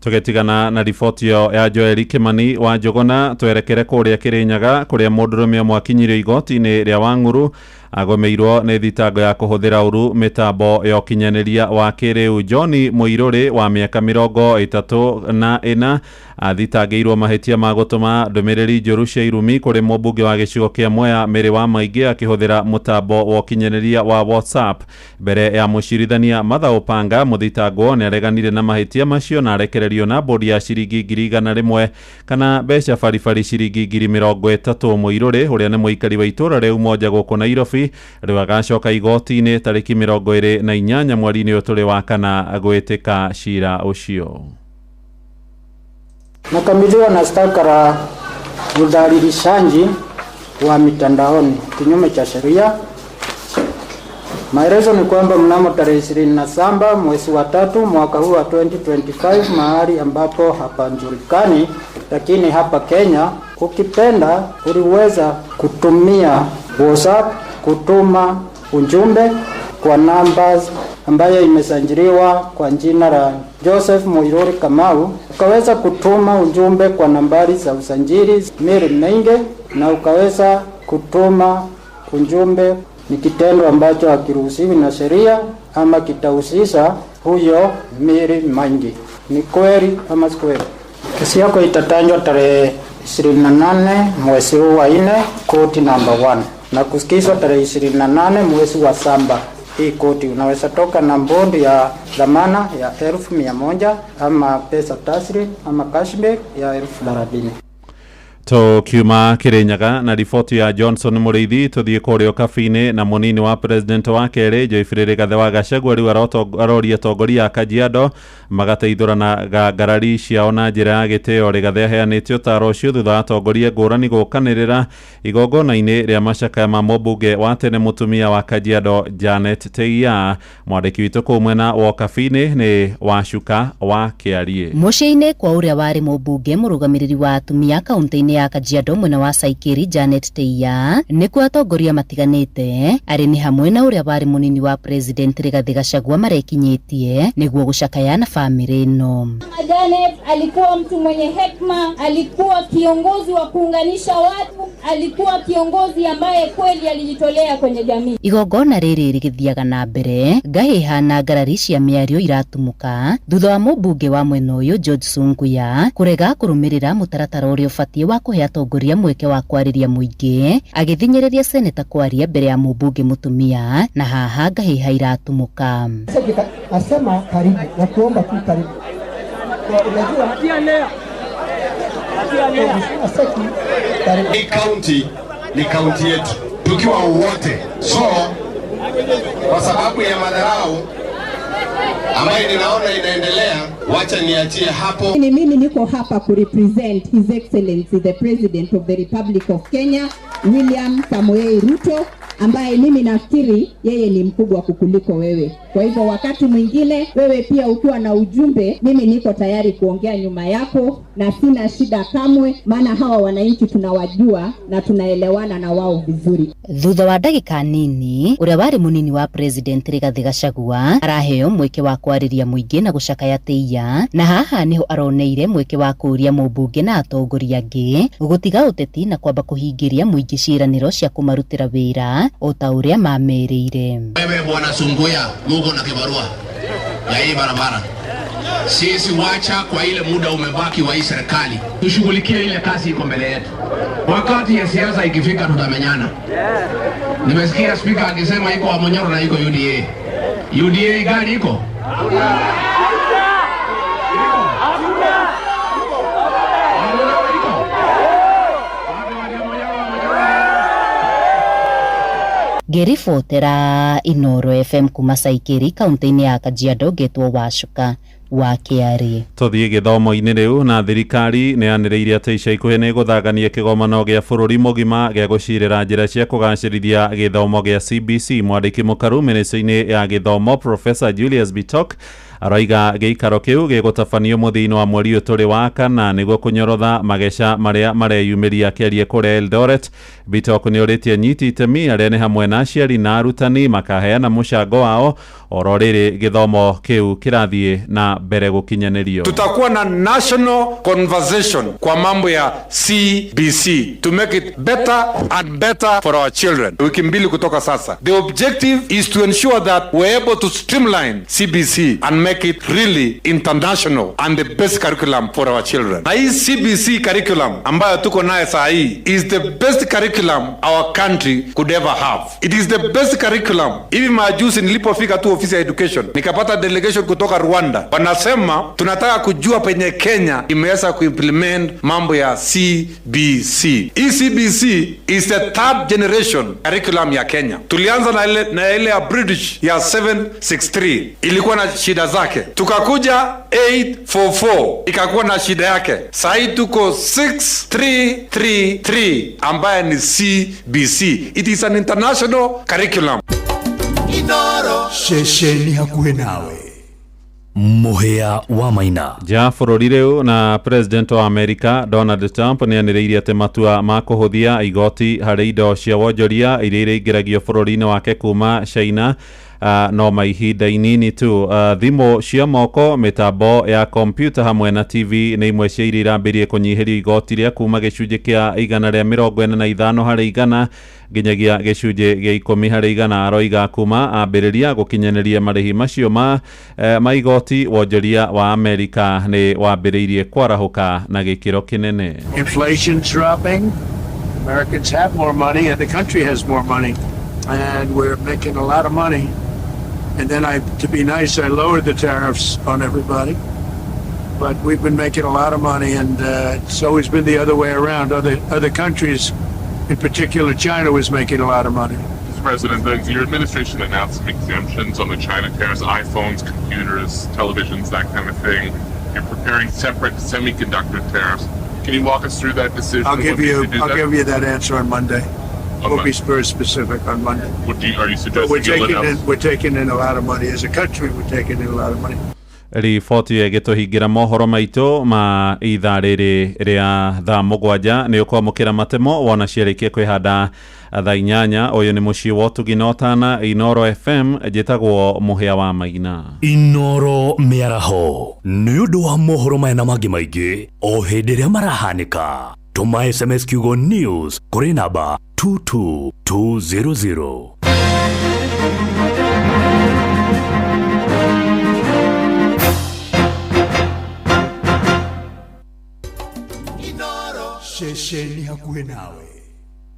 Tũgĩtigana na riboti ĩyo ya Joel Kimani wa Njuguna, twerekere kũrĩa Kĩrĩnyaga kũrĩa mũndũrũme ũmwe akinyirio igoti-inĩ rĩa Wang'uru agomeirwo nĩ thitango ya kũhũthĩra ũru mĩtambo ya ũkinyanĩria wa kĩrĩu. John Mũirũrĩ wa mĩaka 34 athitangĩirwo mahĩtia ma gũtũma ndũmĩrĩri njũru cia irumi kũrĩ mũmbunge wa gĩcigo kĩa Mwea Mĩrĩ wa Maingĩ akĩhũthĩra mũtambo wa ũkinyanĩria wa WhatsApp. Mbere ya mũcirithania Martha Opanga, mũthitangwo nĩ areganire na mahĩtia macio na arekererio na bodi ya ciringi 100,000 kana mbeca baribari ciringi 30,000. Mũirũrĩ ũrĩa nĩ mũikari wa itũũra rĩa Umoja gũkũ Nairobi Nairobi. Rĩu agacoka igoti-inĩ tarĩki 28 mweri-inĩ ũyũ tũrĩ wa kana gwĩtĩka cira ũcio.
Nakabidhiwa na shtaka la udhalilishaji wa mitandaoni kinyume cha sheria. Maelezo ni kwamba mnamo tarehe 27 mwezi wa tatu mwaka huu wa 2025 mahali ambapo hapajulikani, lakini hapa Kenya, ukipenda uliweza kutumia WhatsApp kutuma ujumbe kwa namba ambayo imesajiliwa kwa jina la Joseph Muiruri Kamau, ukaweza kutuma ujumbe kwa nambari za usajili Mary Mainge, na ukaweza kutuma ujumbe. Ni kitendo ambacho hakiruhusiwi na sheria ama kitahusisha huyo Mary Maingi. Ni kweli ama si kweli? Kesi yako itatajwa tarehe 28 mwezi huu wa 4, koti namba 1, na kusikizwa tarehe 28 mwezi wa 7. Hii koti unaweza toka na bondi ya dhamana ya 100,000 ama pesa taslim ama cashback ya 30,000.
Tũkiuma Kĩrĩnyaga na riboti ya Johnson Mũrĩithi, tũthiĩ kũrĩa Ũkabi-inĩ na mũnini wa president wa kerĩ Geoffrey Rigathĩ wa Gachagua rĩu aroria atongoria a Kajiado magateithũrana ngarari ciao na njĩra ya gĩtĩo. Rigathĩ aheanĩte ũtaro ũcio thutha wa atongoria ngũrani gũkanĩrĩra igongona-inĩ rĩa macakaya ma mũmbunge wa tene mũtumia wa Kajiado Janet Teia. Mwandĩki witũ kũu mwena wa Ũkabi-inĩ nĩ Wacuka wa Kĩariĩ.
Mũciĩ-inĩ kwa ũrĩa warĩ mũmbunge mũrũgamĩrĩri wa atumia kaunti-inĩ ya Kajiado mwena wa Saikiri Janet Teia nĩkuo atongoria matiganĩte arĩ nĩ hamwe na ũrĩa warĩ mũnini wa president Rigathĩ Gachagua marekinyĩtie nĩguo gũcakaya na famĩlĩ ĩno.
Janet alikuwa mtu mwenye hekima, alikuwa kiongozi wa kuunganisha watu, alikuwa kiongozi ambaye kweli alijitolea kwenye jamii.
Igongona rĩrĩ rĩgĩthiaga na mbere ngahĩha na ngarari cia mĩario iratumuka thutha wa mũmbunge wa mwena ũyũ George Sunguya kũrega kũrũmĩrĩra mũtaratara ũrĩa ũbatiĩ wa kũhe atongoria mweke wa kwarĩria mũingĩ, agĩthinyĩrĩria seneta kwaria mbere ya mũmbunge mũtumia, na haha ngahĩha iratumuka.
Asema karibu na kuomba tu karibu.
Hii kaunti ni kaunti yetu tukiwa wote, so kwa sababu ya madharau ambayo ninaona inaendelea, wacha niachie hapo.
Ni mimi niko hapa kurepresent His Excellency the President of the Republic of Kenya William Samoei Ruto, ambaye mimi nafikiri yeye ni mkubwa kukuliko wewe. Kwa hivyo wakati mwingine wewe pia ukiwa na ujumbe, mimi niko tayari kuongea nyuma yako na sina shida kamwe, maana hawa wananchi tunawajua na tunaelewana na wao vizuri.
Thutha wa ndagĩka nini ũrĩa warĩ mũnini wa president Rigathĩ Gachagua araheo mweke wa kwarĩria mũingĩ na gũcakaya Teia, na haha niho aroneire mweke wa kũũria mũmbunge na atongoria angĩ gũtiga ũteti na kwamba kũhingĩria mũingĩ ciĩranĩro cia kũmarutĩra wĩra o ta ũrĩa mamerĩire.
Wewe bwana Sunguya, muko na kibarua ya hii barabara. Sisi wacha kwa ile muda umebaki wa hii serikali tushughulikie ile kazi iko mbele yetu. Wakati ya siasa ikifika tutamenyana. Nimesikia speaker akisema iko Wamunyoro na iko UDA. UDA gani iko?
Ngĩribotera Inooro FM kuma Saikiri kaunti-inĩ ya Kajiado, ngetwo Wacuka wa Kĩarĩ.
Tũthiĩ gĩthomo-inĩ rĩu, na thirikari nĩ yanĩrĩire atĩ ica ikuhĩ nĩ ĩgũthagania kĩgomano gĩa bũrũri mũgima gĩa gũcirĩra njĩra cia kũgacĩrithia gĩthomo gĩa CBC. Mwandĩki mũkaru mĩnĩcĩ-inĩ ya gĩthomo Professor Julius Bitok araiga gĩikaro kĩu gĩgũtabanio mũthia-inĩ wa mweri ũyũ tũrĩ wa kana nĩguo kũnyorotha mageca marĩa mareyumĩria. Akĩaria kũrĩa Eldoret, Bitok nĩ orĩtie anyiti itemi arĩa nĩ hamwe na aciari na arutani makaheana mũcango wao oro rĩrĩ gĩthomo kĩu kĩrathiĩ na mbere gũkinyanĩrio.
Tutakuwa na national conversation kwa mambo ya CBC to make it better and better for our children. Wiki mbili kutoka sasa. The objective is to ensure that we're able to streamline CBC and make make it really international and the best curriculum for our children. Na hii CBC curriculum ambayo tuko naye saa hii is the best curriculum our country could ever have. It is the best curriculum. Hivi majuzi nilipofika tu ofisi ya education nikapata delegation kutoka Rwanda, wanasema tunataka kujua penye Kenya imeweza kuimplement mambo ya CBC. Hii CBC is the third generation curriculum ya Kenya. Tulianza na ile ya British ya 763, ilikuwa na shida zake, tukakuja 844, ikakuwa na shida yake. Sahii tuko 6333 ambaye ni CBC. It is an international curriculum.
Ceceni hakuhĩ nawe, Mũhĩa wa Maina.
Nja bũrũri rĩu, na president wa America Donald Trump nĩ anĩrĩirie atĩ matua ma kũhũthia igoti harĩ indo cia wonjoria iria iraingĩragio bũrũri-inĩ wake kuma China no ma ihinda inini tu. Thimũ cia moko, mĩtambo ya kompyuta hamwe na TV nĩ imwe cia iria irambĩrĩrie kũnyihĩrio igoti rĩa kuma gĩcunjĩ kĩa 145% nginyagia gĩcunjĩ gĩa 10%. Aroiga kuma ambĩrĩria gũkinyanĩria marĩhi macio ma igoti, wonjoria wa Amerika nĩ wambĩrĩirie kwarahũka na gĩkĩro kĩnene.
Inflation's dropping. Americans have more money, and the country has more money. And we're making a lot of money. And then I, to be nice, I lowered the tariffs on everybody. But we've been making a lot of money, and it's always been the other way around. Other countries, in particular China, was making a lot of money.
Mr. President, your administration announced some exemptions on the China tariffs, iPhones, computers, televisions, that kind of thing. You're preparing separate semiconductor tariffs. Can you walk us through that decision?
I'll
What
give
made
you
do
I'll
that?
Give you that answer on Monday.
On
We'll be
Monday.
very specific on Monday.
Are you
But
suggesting
we're
you'll
taking
announce?
in we're taking in a lot of money as a country. We're taking in a lot of money.
Riboti ĩyo ĩgĩtũhingĩra mohoro maitũ ma ithaa rĩrĩ rĩa thaa 7. Nĩ ũkwamũkĩra matemo wona ciarĩkia kwĩhanda thaa 8. Ũyũ nĩ mũciĩ wa ũtugi na ũtana, Inoro FM. Njĩtagwo Mũhĩa wa Maina.
Inoro mĩaraho nĩ ũndũ wa mohoro maya na mangĩ maingĩ o hĩndĩ ĩrĩa marahanĩka, tũma SMS kiugo news kũrĩ namba 22200. Ceceni hakuhĩ nawe.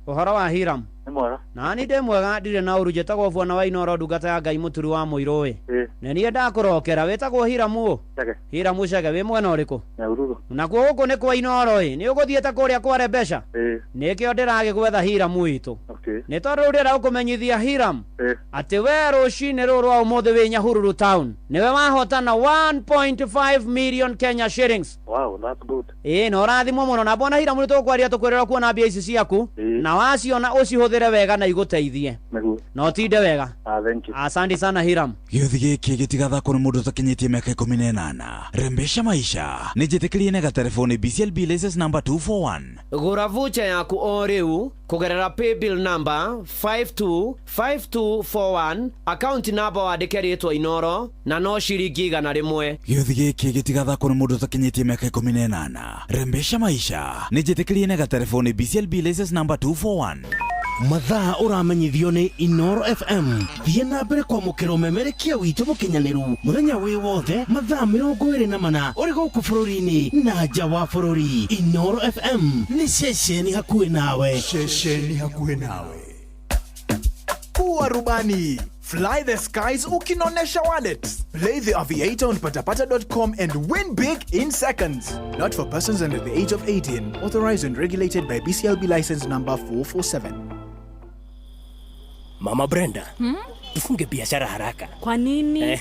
Ũhoro wa Hiram?
Nĩ mwega.
Nani ndĩ mwega, ndirĩ na ũru. Njĩtagwo bwana wa Inoro, ndungata ya Ngai mũturi wa mũirũ ĩ.
Ĩ.
Nĩ niĩ ndakũrokera. Wĩtagwo Hiramu ũ?
Chege.
Hiramu Chege, wĩ mwena ũrĩkũ?
Nyahururu.
Nakuo gũkũ nĩ kwa Inoro ĩ. Nĩ ũgũthiĩte kũrĩa kware mbeca?
Ĩ.
Nĩkĩo ndĩragĩgwetha Hiramu witũ.
Okay.
Nĩ tondũ rĩu ndĩrenda gũkũmenyithia Hiram
Ĩ.
atĩ we rũcinĩ rũrũ rwa ũmũthĩ wĩ Nyahururu town nĩwe wahotana 1.5 million Kenya shillings.
Wow, that's good.
Ĩĩ, na ũrathimwo mũno. Na mbona Hiramu, nĩ tũkwaria tũkwĩrĩra kuona mbia ici ciaku, na waciona ũcihũthĩre wega na igũteithie.
Nĩguo.
Na ũtinde wega.
Ah, thank you.
Asante sana Hiram.
Gĩũthi gĩkĩ gĩtigathakwo nĩ mũndũ ũtakinyĩtie mĩaka 18. Rembesha maisha nĩ njĩtĩkĩrie na gatelefoni BCLB license number 241.
Gũra vucha yaku o rĩu kũgerera paybill number 525241, akaunti namba wandĩke rĩtwa Inoro, na no ciringi 100.
Gĩũthi gĩkĩ gĩtigathakwo nĩ mũndũ ũtakinyĩtie mĩaka 18. Rembesha maisha nĩ njĩtĩkĩrie na gatelefoni BCLB license number 241.
Mathaa ũramenyithio nĩ Inoro FM. Thiĩ na mbere kwamũkĩra ũmemerekia witũ mũkinyanĩru mũthenya wĩ wothe, mathaa 24, ũrĩ gũkũ bũrũri-inĩ na nja wa bũrũri. Inoro FM nĩ ceceni hakuhĩ nawe. Ceceni hakuhĩ nawe.
Kuwa rubani. Fly the skies ukinonesha wallet. Play the Aviator on patapata.com and win big in seconds. Not for persons under the age of 18. Authorized and regulated by BCLB license number 447.
Mama Brenda,
Hmm?
Tufunge biashara haraka.
Kwa nini?
Eh,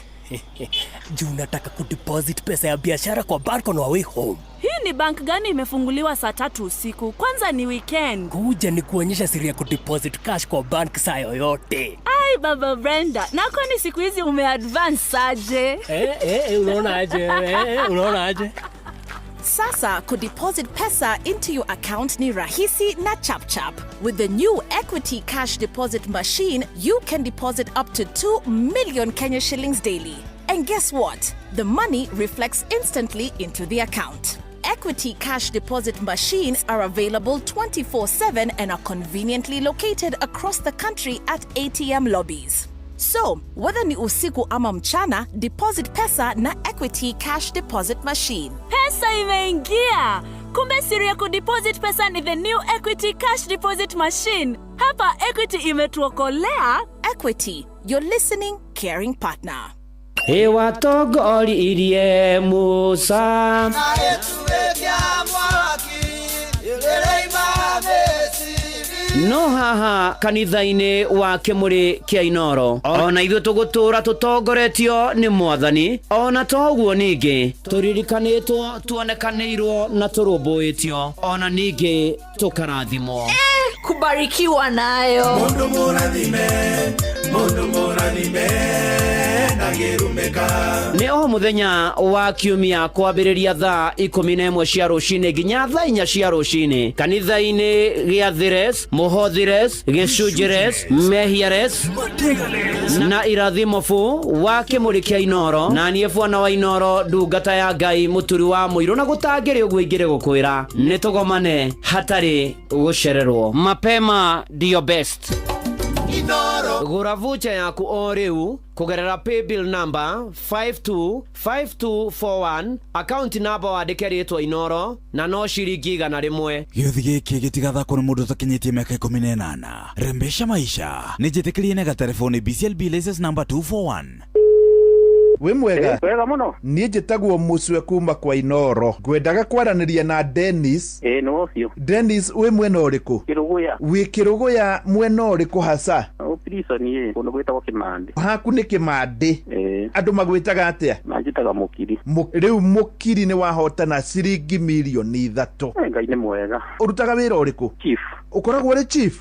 juu nataka kudeposit pesa ya biashara kwa bank on our way home.
Hii ni bank gani imefunguliwa saa 3 usiku? Kwanza ni weekend.
Kuja ni kuonyesha siri ya kudeposit cash kwa bank saa yoyote.
Ai, baba Brenda, na kwani siku hizi umeadvance aje?
Eh, eh, eh, unaona aje? Eh, unaona aje?
Sasa kudeposit pesa into your account ni rahisi na chapchap. With the new Equity Cash Deposit Machine, you can deposit up to 2 million Kenya shillings daily. And guess what? The money reflects instantly into the account. Equity Cash Deposit Machines are available 24/7 and are conveniently located across the country at ATM lobbies. So, whether ni usiku ama mchana, deposit pesa na Equity Cash Deposit Machine.
Pesa imeingia! Kumbe siri ya kudeposit pesa ni the new Equity Cash Deposit Machine. Hapa Equity imetuokolea.
Equity, your listening, caring partner.
Ĩwatongoririe Musa. No haha kanitha-inĩ wa kĩmũrĩ kĩa Inoro, ona ithuĩ tũgũtũra tũtongoretio nĩ Mwathani. Ona toguo ningĩ tũririkanĩtwo, tuonekanĩirwo na tũrũmbũĩtio, ona ningĩ tũkarathimwo.
Kubarikiwa nayo.
Mundu mũrathime, mundu mũrathime, ndangĩrumĩka.
Nĩ o mũthenya wa kiumia kwambĩrĩria thaa 11 cia rũcinĩ nginya thaa 4 cia rũcinĩ, kanitha-inĩ gĩathĩres, mũhothires, gĩcunjĩres, mehiares na irathimobu wa kĩmũrĩ kĩa Inoro. Na niĩ bwana wa Inoro, ndungata ya Ngai, mũturi wa mũirũ, na gũtangĩrĩ ũguo ingĩrĩ gũkwĩra nĩ tũgomane hatarĩ gũcererwo. Mapema ndio best. Gũra vucha yaku o rĩu kũgerera paybill number 525241, account number wandĩke rĩtwa Inoro, na no ciringi 100.
Gĩũthi gĩkĩ gĩtigathakwo nĩ mũndũ ũtakinyĩtie mĩaka 18. Rembesha maisha nĩ njĩtĩkĩrie na gatelefoni BCLB license number 241.
Wĩ mwega?
Wega mũno.
Niĩ njĩtagwo Mũcwe kuma kwa Inoro, ngwendaga kwaranĩria na Dennis.
Ĩĩ nĩ ũcio.
Dennis, wĩ mwena ũrĩkũ?
Kĩrũgũya.
Wĩ Kĩrũgũya mwena ũrĩkũ hasa?
Prison ĩ kũndũ gwĩtagwo Kĩmandĩ.
Haku nĩ Kĩmandĩ?
Ĩĩ.
Andũ magwĩtaga atĩa?
Manjĩtaga Mũkiri.
Rĩu Mũkiri, nĩ wahotana ciringi mirioni 3.
Ngai nĩ mwega.
Ũrutaga wĩra ũrĩkũ?
Chief.
Ũkoragwo ũrĩ chief?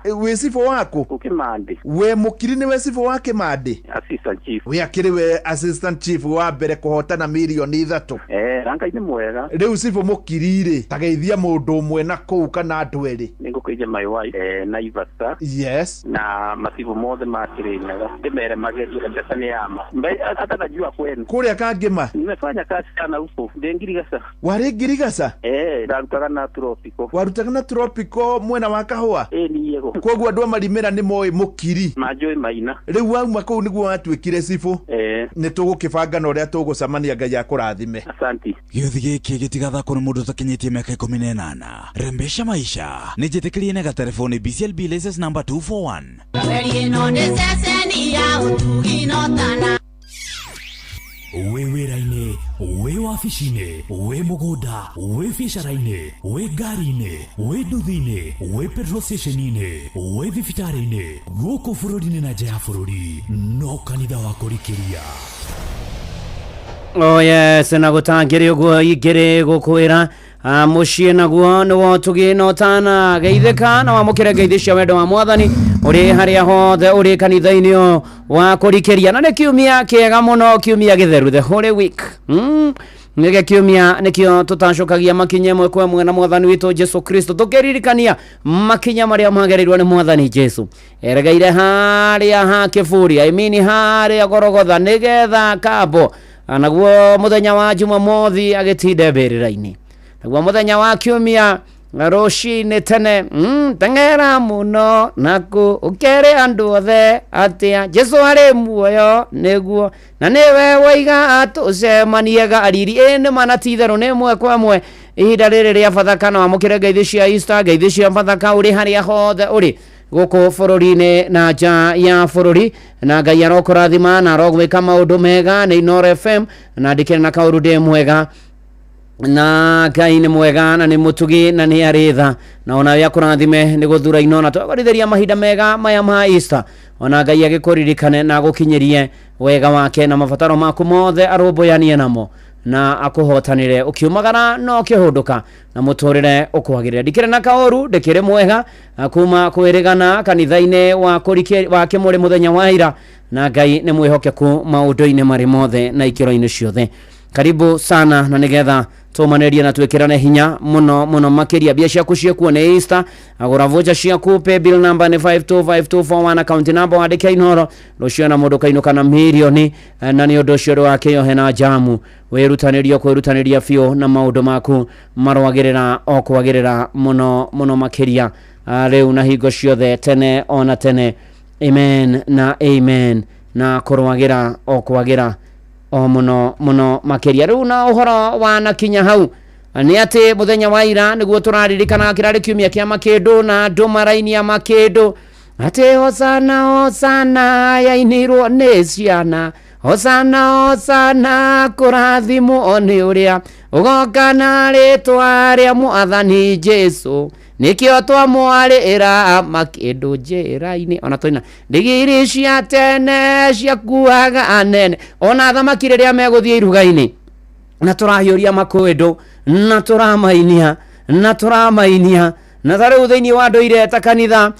Wĩ cibũ waku?
Kĩmandĩ.
We Mũkiri nĩwe cibũ wa Kĩmandĩ?
Assistant chief.
We akĩrĩ we assistant chief wa mbere kũhotana mirioni 3.
Ĩĩ, na Ngai nĩ mwega.
Rĩu cibũ Mũkiri rĩ, tageithia mũndũ ũmwe na kũu kana andũ erĩ.
Nĩ ngũkĩria my wife Naivasha.
Yes.
Na macibũ mothe ma Kĩrĩnyaga ndĩmere magerie mbeca nĩ yama. Hata najua kwenu.
Kũrĩa Kangĩma?
Nimefanya kazi sana huko ndĩ Ngirigaca.
Warĩ Ngirigaca?
Ĩĩ, ndarutaga na Tropico.
Warutaga na Tropico mwena wa Kahũa?
Ĩĩ niĩ.
Koguo andũ a Marimĩra nĩ moĩ Mũkiri?
Manjũĩ maina.
Rĩu wauma kũu nĩguo watuĩkire cibũ?
Ĩĩ.
Nĩ tũgũkĩbanga na ũrĩa tũgũcemania, Ngai akũrathime.
Asanti.
Gĩũthi gĩkĩ gĩtigathakwo nĩ mũndũ ũtakinyĩtie mĩaka 18. Rembesha maisha nĩ njĩtĩkĩrie na gatelefoni BCLB license number 241.
Ĩno nĩ ceceni ya ũtugi na ũtana.
Wĩ wĩra-inĩ, wĩ wabici-inĩ, wĩ mũgũnda, wĩ biacara-inĩ, wĩ ngari-inĩ, wĩ nduthi-inĩ, wĩ petrol station-inĩ, wĩ thibitarĩ-inĩ, gũkũ bũrũri-inĩ na nja ya bũrũri, no kanitha wa kũrikĩria.
Oh yes, na gũtangĩrĩ ũguo ingĩrĩ gũkwĩra mũciĩ naguo nĩ wotugi na ũtana. Geithĩka na wamũkĩre ngeithi cia wendo wa Mwathani ũrĩ harĩa hothe ũrĩ kanitha-inĩ ũyũ wa kũrikĩria. Na nĩ kiumia kĩega mũno, kiumia gĩtheru, the Holy Week. Nĩgĩ kiumia nĩkĩo tũtacũkagia makinya ĩmwe kwa ĩmwe na Mwathani witũ Jesu Kristo, tũkĩririkania makinya marĩa magereirwo nĩ Mwathani Jesu eregeire harĩa ha kĩburi, I mean harĩa Gorogotha, nĩgetha kambo naguo mũthenya wa Jumamothi agĩtinde mbĩrĩra-inĩ, naguo mũthenya wa kiumia rũcinĩ tene, teng'era mũno naku ũkere andũ othe atĩa Jesu arĩ muoyo, nĩguo na nĩwe waiga tũcemanie gariri. Ĩ nĩ mana, ti itherũ nĩ ĩmwe kwa ĩmwe ihinda rĩrĩ rĩa Bathaka, na wamũkĩre ngeithi cia Easter, ngeithi cia Bathaka ũrĩ harĩa hothe ũrĩ gũkũ bũrũri-inĩ na nja ya bũrũri, na Ngai arokũrathima na arogwĩka maũndũ mega. Nĩ Inoro FM na ndikĩrĩ na kaũndũ, ndĩ mwega na Ngai nĩ mwega na nĩ mũtugi na nĩ arĩ tha, na onawe akũrathime nĩ gũthura ino na twagorithĩria mahinda mega maya ma Easter. Ona Ngai agĩkũririkane na agũkinyĩrie wega wake na mabataro maku mothe arũmbũyanie namo na akũhotanĩre ũkiumagara na ũkĩhũndũka na mũtũrĩre ũkwagĩrĩre. Ndikĩrĩ na kaũru, ndĩkĩrĩ mwega kuma kwĩrĩgana kanitha-inĩ wa kũrikĩ wa kĩmũrĩ mũthenya wa ira, na Ngai nĩ mwĩhokeku maũndũ-inĩ marĩ mothe na ikĩro-inĩ ciothe. Karibu sana, na nĩgetha tũmanĩrie na twĩkĩrane hinya mũno mũno makĩria. Mbia ciaku ciĩkuo nĩ Easter, agũra vocha ciaku, paybill number nĩ 525241, account number wandĩke Inoro. Rũciũ na mũndũ kainũka na mirioni, na nĩ ũndũ ũcio ndũgakĩyohe na njamu, wĩrutanĩrio kwĩrutanĩria biũ na maũndũ maku marwagĩrĩra o kwagĩrĩra mũno mũno makĩria, rĩu na hingo ciothe, tene ona tene. Amen na amen. Na kũrwagĩra o kwagĩra o mũno mũno makĩria. Rĩu na ũhoro wanakinya hau nĩ atĩ mũthenya wa ira nĩguo tũraririkanaga kĩrarĩ kiumia kĩa makĩndũ, na andũ marainia makĩndũ atĩ hosana hosana yainirwo nĩ ciana, hosana hosana kũrathimwo nĩ ũrĩa ũgoka na rĩtwa rĩa mwathani Jesu, nĩkĩo twamwarĩra makĩndũ njĩra-inĩ. Ona tũina ndigiri cia tene ciakuaga anene, ona athamaki rĩrĩa megũthiĩ iruga-inĩ, na tũrahiũria makwĩndũ na tũramainia na tũramainia. Na ta rĩu thĩinĩ wa ndũire ta kanitha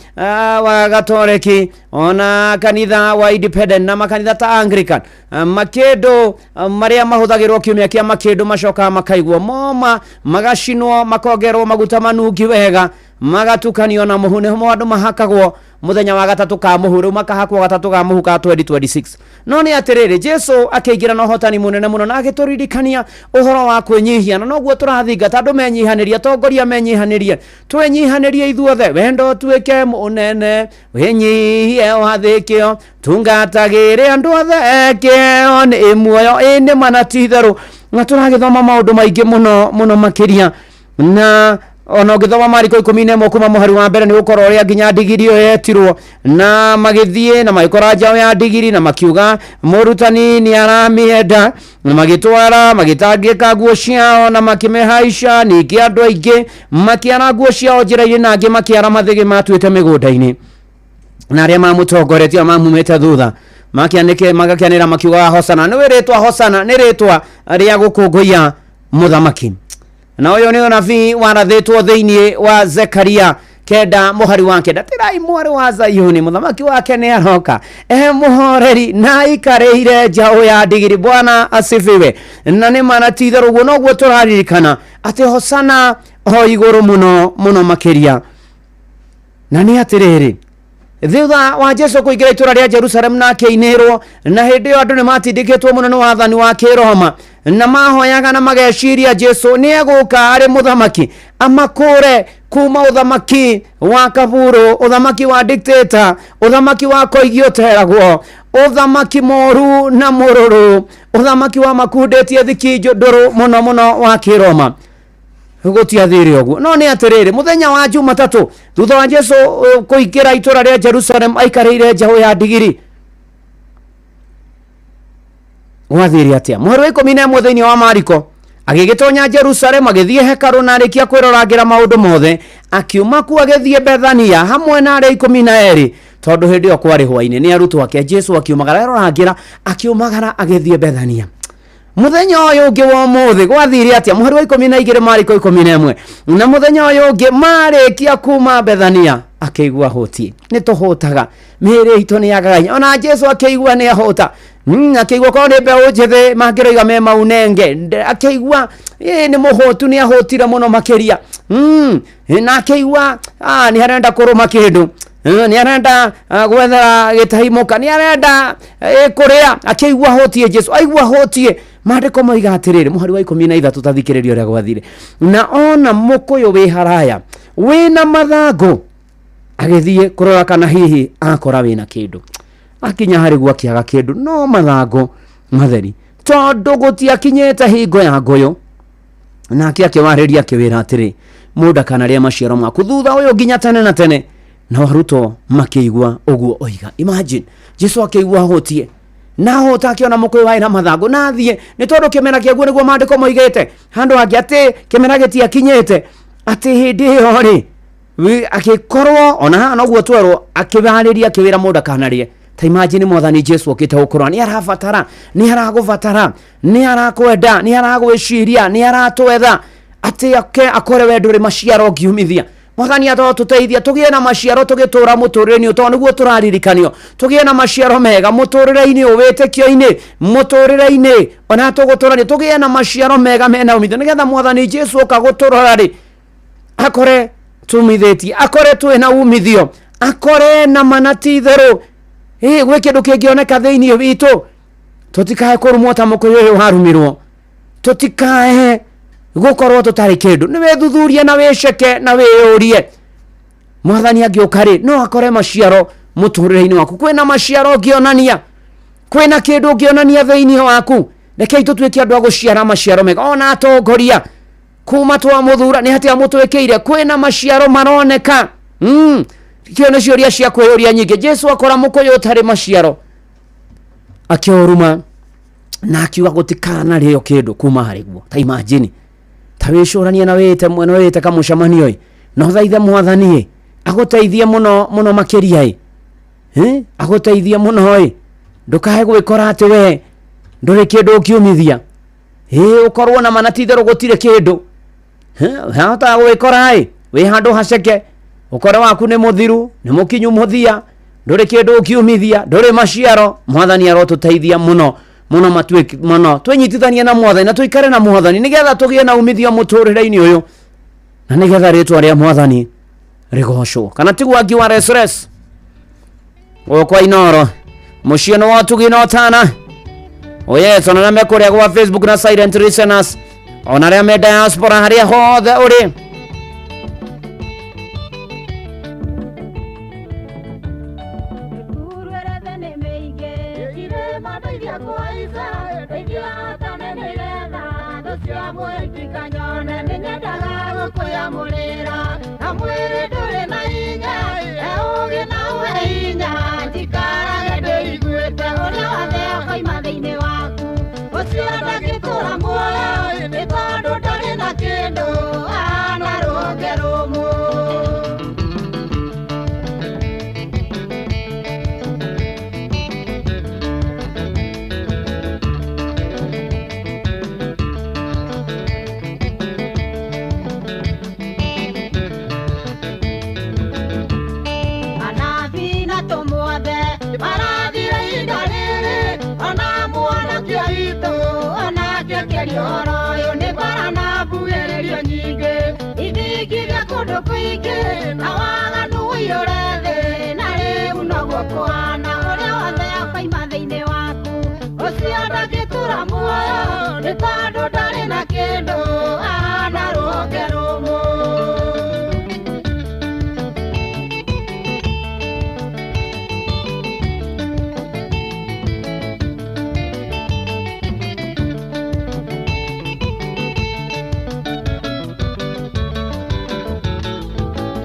wa Gatoreki, ona kanitha wa Independent, na makanitha ta Anglican, makĩndũ marĩa mahũthagĩrwo kiumia kĩa makĩndũ macokaga makaigwo moma, magacinwo, makongerwo maguta manungi wega, magatukanio na mũhu. Nĩho andũ mahakagwo mũthenya wa gatatũ ka mũhu, rĩu makahakwo gatatũ ka mũhu ka 2026. No nĩ atĩrĩrĩ, Jesu akĩingĩra na ũhotani mũnene mũno na agĩtũririkania ũhoro wa kwĩnyihia, na noguo tũrathingata andũ menyihanĩrie, atongoria menyihanĩrie, twĩnyihanĩrie ithuothe, wendo ũtuĩke mũnene, wĩnyihie wathĩkĩo, tungatagĩre andũ othe, kĩo nĩ muoyo. Ĩ nĩ mana ti itherũ, na tũragĩthoma maũndũ maingĩ mũno mũno makĩria. Na ona ũngĩthoma Mariko 11 kuma mũhari wa mbere, nĩ gũkorwo ũrĩa nginya ndigiri ĩyo yetirwo, na magĩthiĩ na magĩkora njaũ ya ndigiri, na makiuga mũrutani nĩ aramĩenda, na magĩtwara magĩtangĩka nguo ciao na makĩmĩhaica. Ningĩ andũ aingĩ makĩara nguo ciao njĩra-inĩ, na angĩ makĩara mathĩgĩ matuĩte mĩgũnda-inĩ, na arĩa mamũtongoretie mamumĩte thutha makianĩke magakĩanĩra makiugaga hosana. Nĩ rĩtwa hosana nĩ rĩtwa rĩa gũkũngũiya mũthamaki. Na ũyũ nĩ ũnabii warathĩtwo thĩinĩ wa Zekaria 9 mũhari wa 9, tirai mwarĩ wa Zayuni, mũthamaki wake nĩ aroka e mũhoreri na aikarĩire njaũ ya ndigiri. Bwana asifiwe. Na nĩ mana ti itherũ, ũguo noguo tũraririkana atĩ hosana o igũrũ mũno mũno makĩria. Na nĩ atĩrĩrĩ, thutha wa Jesu kũingĩra itũra rĩa Jerusalemu na akĩinĩrwo, na hĩndĩ ĩyo andũ nĩ matindĩkĩtwo mũno nĩ wathani wa kĩroma, na mahoyaga na mageciria Jesu nĩ egũka arĩ mũthamaki amakũre kuma ũthamaki wa kaburu, ũthamaki wa dictator, ũthamaki wa koigi ũteragwo, ũthamaki moru na mũrũrũ, ũthamaki wa makundĩtie thiki ndũrũ mũno mũno wa kĩroma. Gũtiathire ũguo. No nĩ atĩrĩrĩ, mũthenya wa Jumatatũ thutha wa Jesu kũingĩra itũra rĩa Jerusalem aikarĩire njaũ ya ndigiri, gwathire atĩa? Mũhari wa 11 thĩinĩ wa Mariko, agĩgĩtonya Jerusalemu, agĩthiĩ hekarũ, na arĩkia kwĩrorangĩra maũndũ mothe, akiuma kuo agĩthiĩ Bethania hamwe na arĩa 12, tondũ hĩndĩ ĩyo kwarĩ hwainĩ. Nĩ arutwo ake. Jesu akiumagara, erorangĩra, akiumagara agĩthiĩ Bethania. Mũthenya ũyũ ũngĩ wa ũmũthĩ gwathire atĩa? Mũhari wa 12 Mariko 11, na mũthenya ũyũ ũngĩ marĩkia kuma Bethania akĩigua hũti. Nĩ tũhũtaga, mĩĩrĩ itũ nĩ yagaga hinya. Ona Jesu akĩigua nĩ ahũta, akĩigua korwo nĩ mbeũ njĩthĩ mangĩroiga me maunenge, akĩigua nĩ mũhũtu, nĩ ahũtire mũno makĩria, na akĩigua nĩ arenda kũrũma kĩndũ, nĩ arenda gwethera gĩtahimũka, nĩ arenda kũrĩa, akĩigua hũtie. Jesu aigua hũtie, maandĩko moiga atĩrĩrĩ, mũhari wa 13, tathikĩrĩria ũrĩa gwathire. Na ona mũkũyũ wĩ haraya wĩna mathangũ, agĩthiĩ kũrora kana hihi akora wĩna kĩndũ. Akinya harĩ guo akĩaga kĩndũ no mathangũ matheri, tondũ gũtiakinyĩte hingo ya ngũyũ. Nake akĩwarĩria akĩwĩra atĩrĩ, mũndũ akanarĩa maciaro maku thutha ũyũ nginya tene na tene. Nao arutwo makĩigua ũguo oiga. Imagine, Jesu akĩigua ahũtie, na ahũta akĩona mũkũyũ warĩ na mathangũ, na athiĩ, nĩ tondũ kĩmera kĩaguo nĩguo maandĩko moigĩte handũ hangĩ atĩ kĩmera gĩtiakinyĩte, atĩ hĩndĩ ĩyo rĩ akĩkorwo ona haha noguo twerwo, akĩwarĩria akĩwĩra mũndũ akanarĩe. Ta imagine mwathani Jesu okĩte gũkũrora, nĩ arabatara, nĩ aragũbatara, nĩ arakwenda, nĩ aragwĩciria, nĩ aratwetha atĩ ake akore we ndũrĩ maciaro ũngiumithia. Mwathani atotũteithia tũgĩe na maciaro tũgĩtũra mũtũrĩre-inĩ ũyũ, tondũ nĩguo tũraririkanio tũgĩe na maciaro mega mũtũrĩre-inĩ ũyũ, wĩtĩkio-inĩ, mũtũrĩre-inĩ ona tũgũtũrania, tũgĩe na maciaro mega mena umithio, nĩgetha mwathani Jesu oka gũtũrora rĩ, akore tumithĩtie, akore twĩna umithio, akore na mana ti itherũ gwĩ kĩndũ kĩngĩoneka thĩinĩ witũ. Tũtikae kũrumwo ta mũkũyũ ũyũ warumirwo, tũtikae gũkorwo tũtarĩ kĩndũ. Nĩ wĩthuthurie na wĩceke na wĩyũrie, mwathani angĩũka rĩ, no akore maciaro Mũtũrĩre-inĩ waku kwĩna maciaro ũngĩonania, kwĩna kĩndũ ũngĩonania thĩinĩ waku. Rekei tũtuĩke andũ a gũciara maciaro mega. Ona atongoria kuma twamũthura nĩ atĩa mũtwĩkĩire? Kwĩna maciaro maroneka? Kĩo nĩ ciũria cia kwĩyũria nyingĩ. Jesu akora mũkũyũ ũtarĩ maciaro akĩũruma na akiuga gũtikanarĩo kĩndũ kuma harĩ guo. Ta imagine, ta wĩcũranie na wĩte mwena wĩte kamũcemanio ĩ, na ũthaithe mwathani ĩ agũteithie mũno mũno makĩria ĩ, agũteithie mũno ĩ, ndũkae gwĩkora atĩ we ndũrĩ kĩndũ ũkiumithia, ĩ ũkorwo na mana ti itherũ gũtirĩ kĩndũ. Hotaga gwĩkora ĩ wĩ handũ haceke, ũkore waku nĩ mũthiru, nĩ mũkinyu mũthia, ndũrĩ kĩndũ ũkiumithia, ndũrĩ maciaro. Mwathani arotũteithia mũno mũno matuĩke mũno, twĩnyitithanie na mwathani na tũikare na mwathani nĩgetha tũgĩe na umithio mũtũrĩre-inĩ ũyũ, na nĩgetha rĩtwa rĩa mwathani rĩgocwo. Kana tiguo angiwa resres gũkwa Inoro mũciĩ nĩ wotugi na ũtana oyeso, ona arĩa me kũrĩa gwa Facebook na silent listeners, ona arĩa me diaspora harĩa hothe ũrĩ.
Anabii na tũmwathe marathire ihinda rĩrĩ, ona mwanake witũ onake akĩaria ũhoro ũyũ, nĩ mbara na mbugĩrĩrio nyingĩ, ithingithia kũndũ kũingĩ na waganu ũiyũre thĩ, na rĩu noguo kũhana. Ũrĩa wothe akoima thĩinĩ waku ũcio ndangĩtũra muoyo, nĩ tondũ ndarĩ na kĩndũ, ahana rũhonge rũmũ.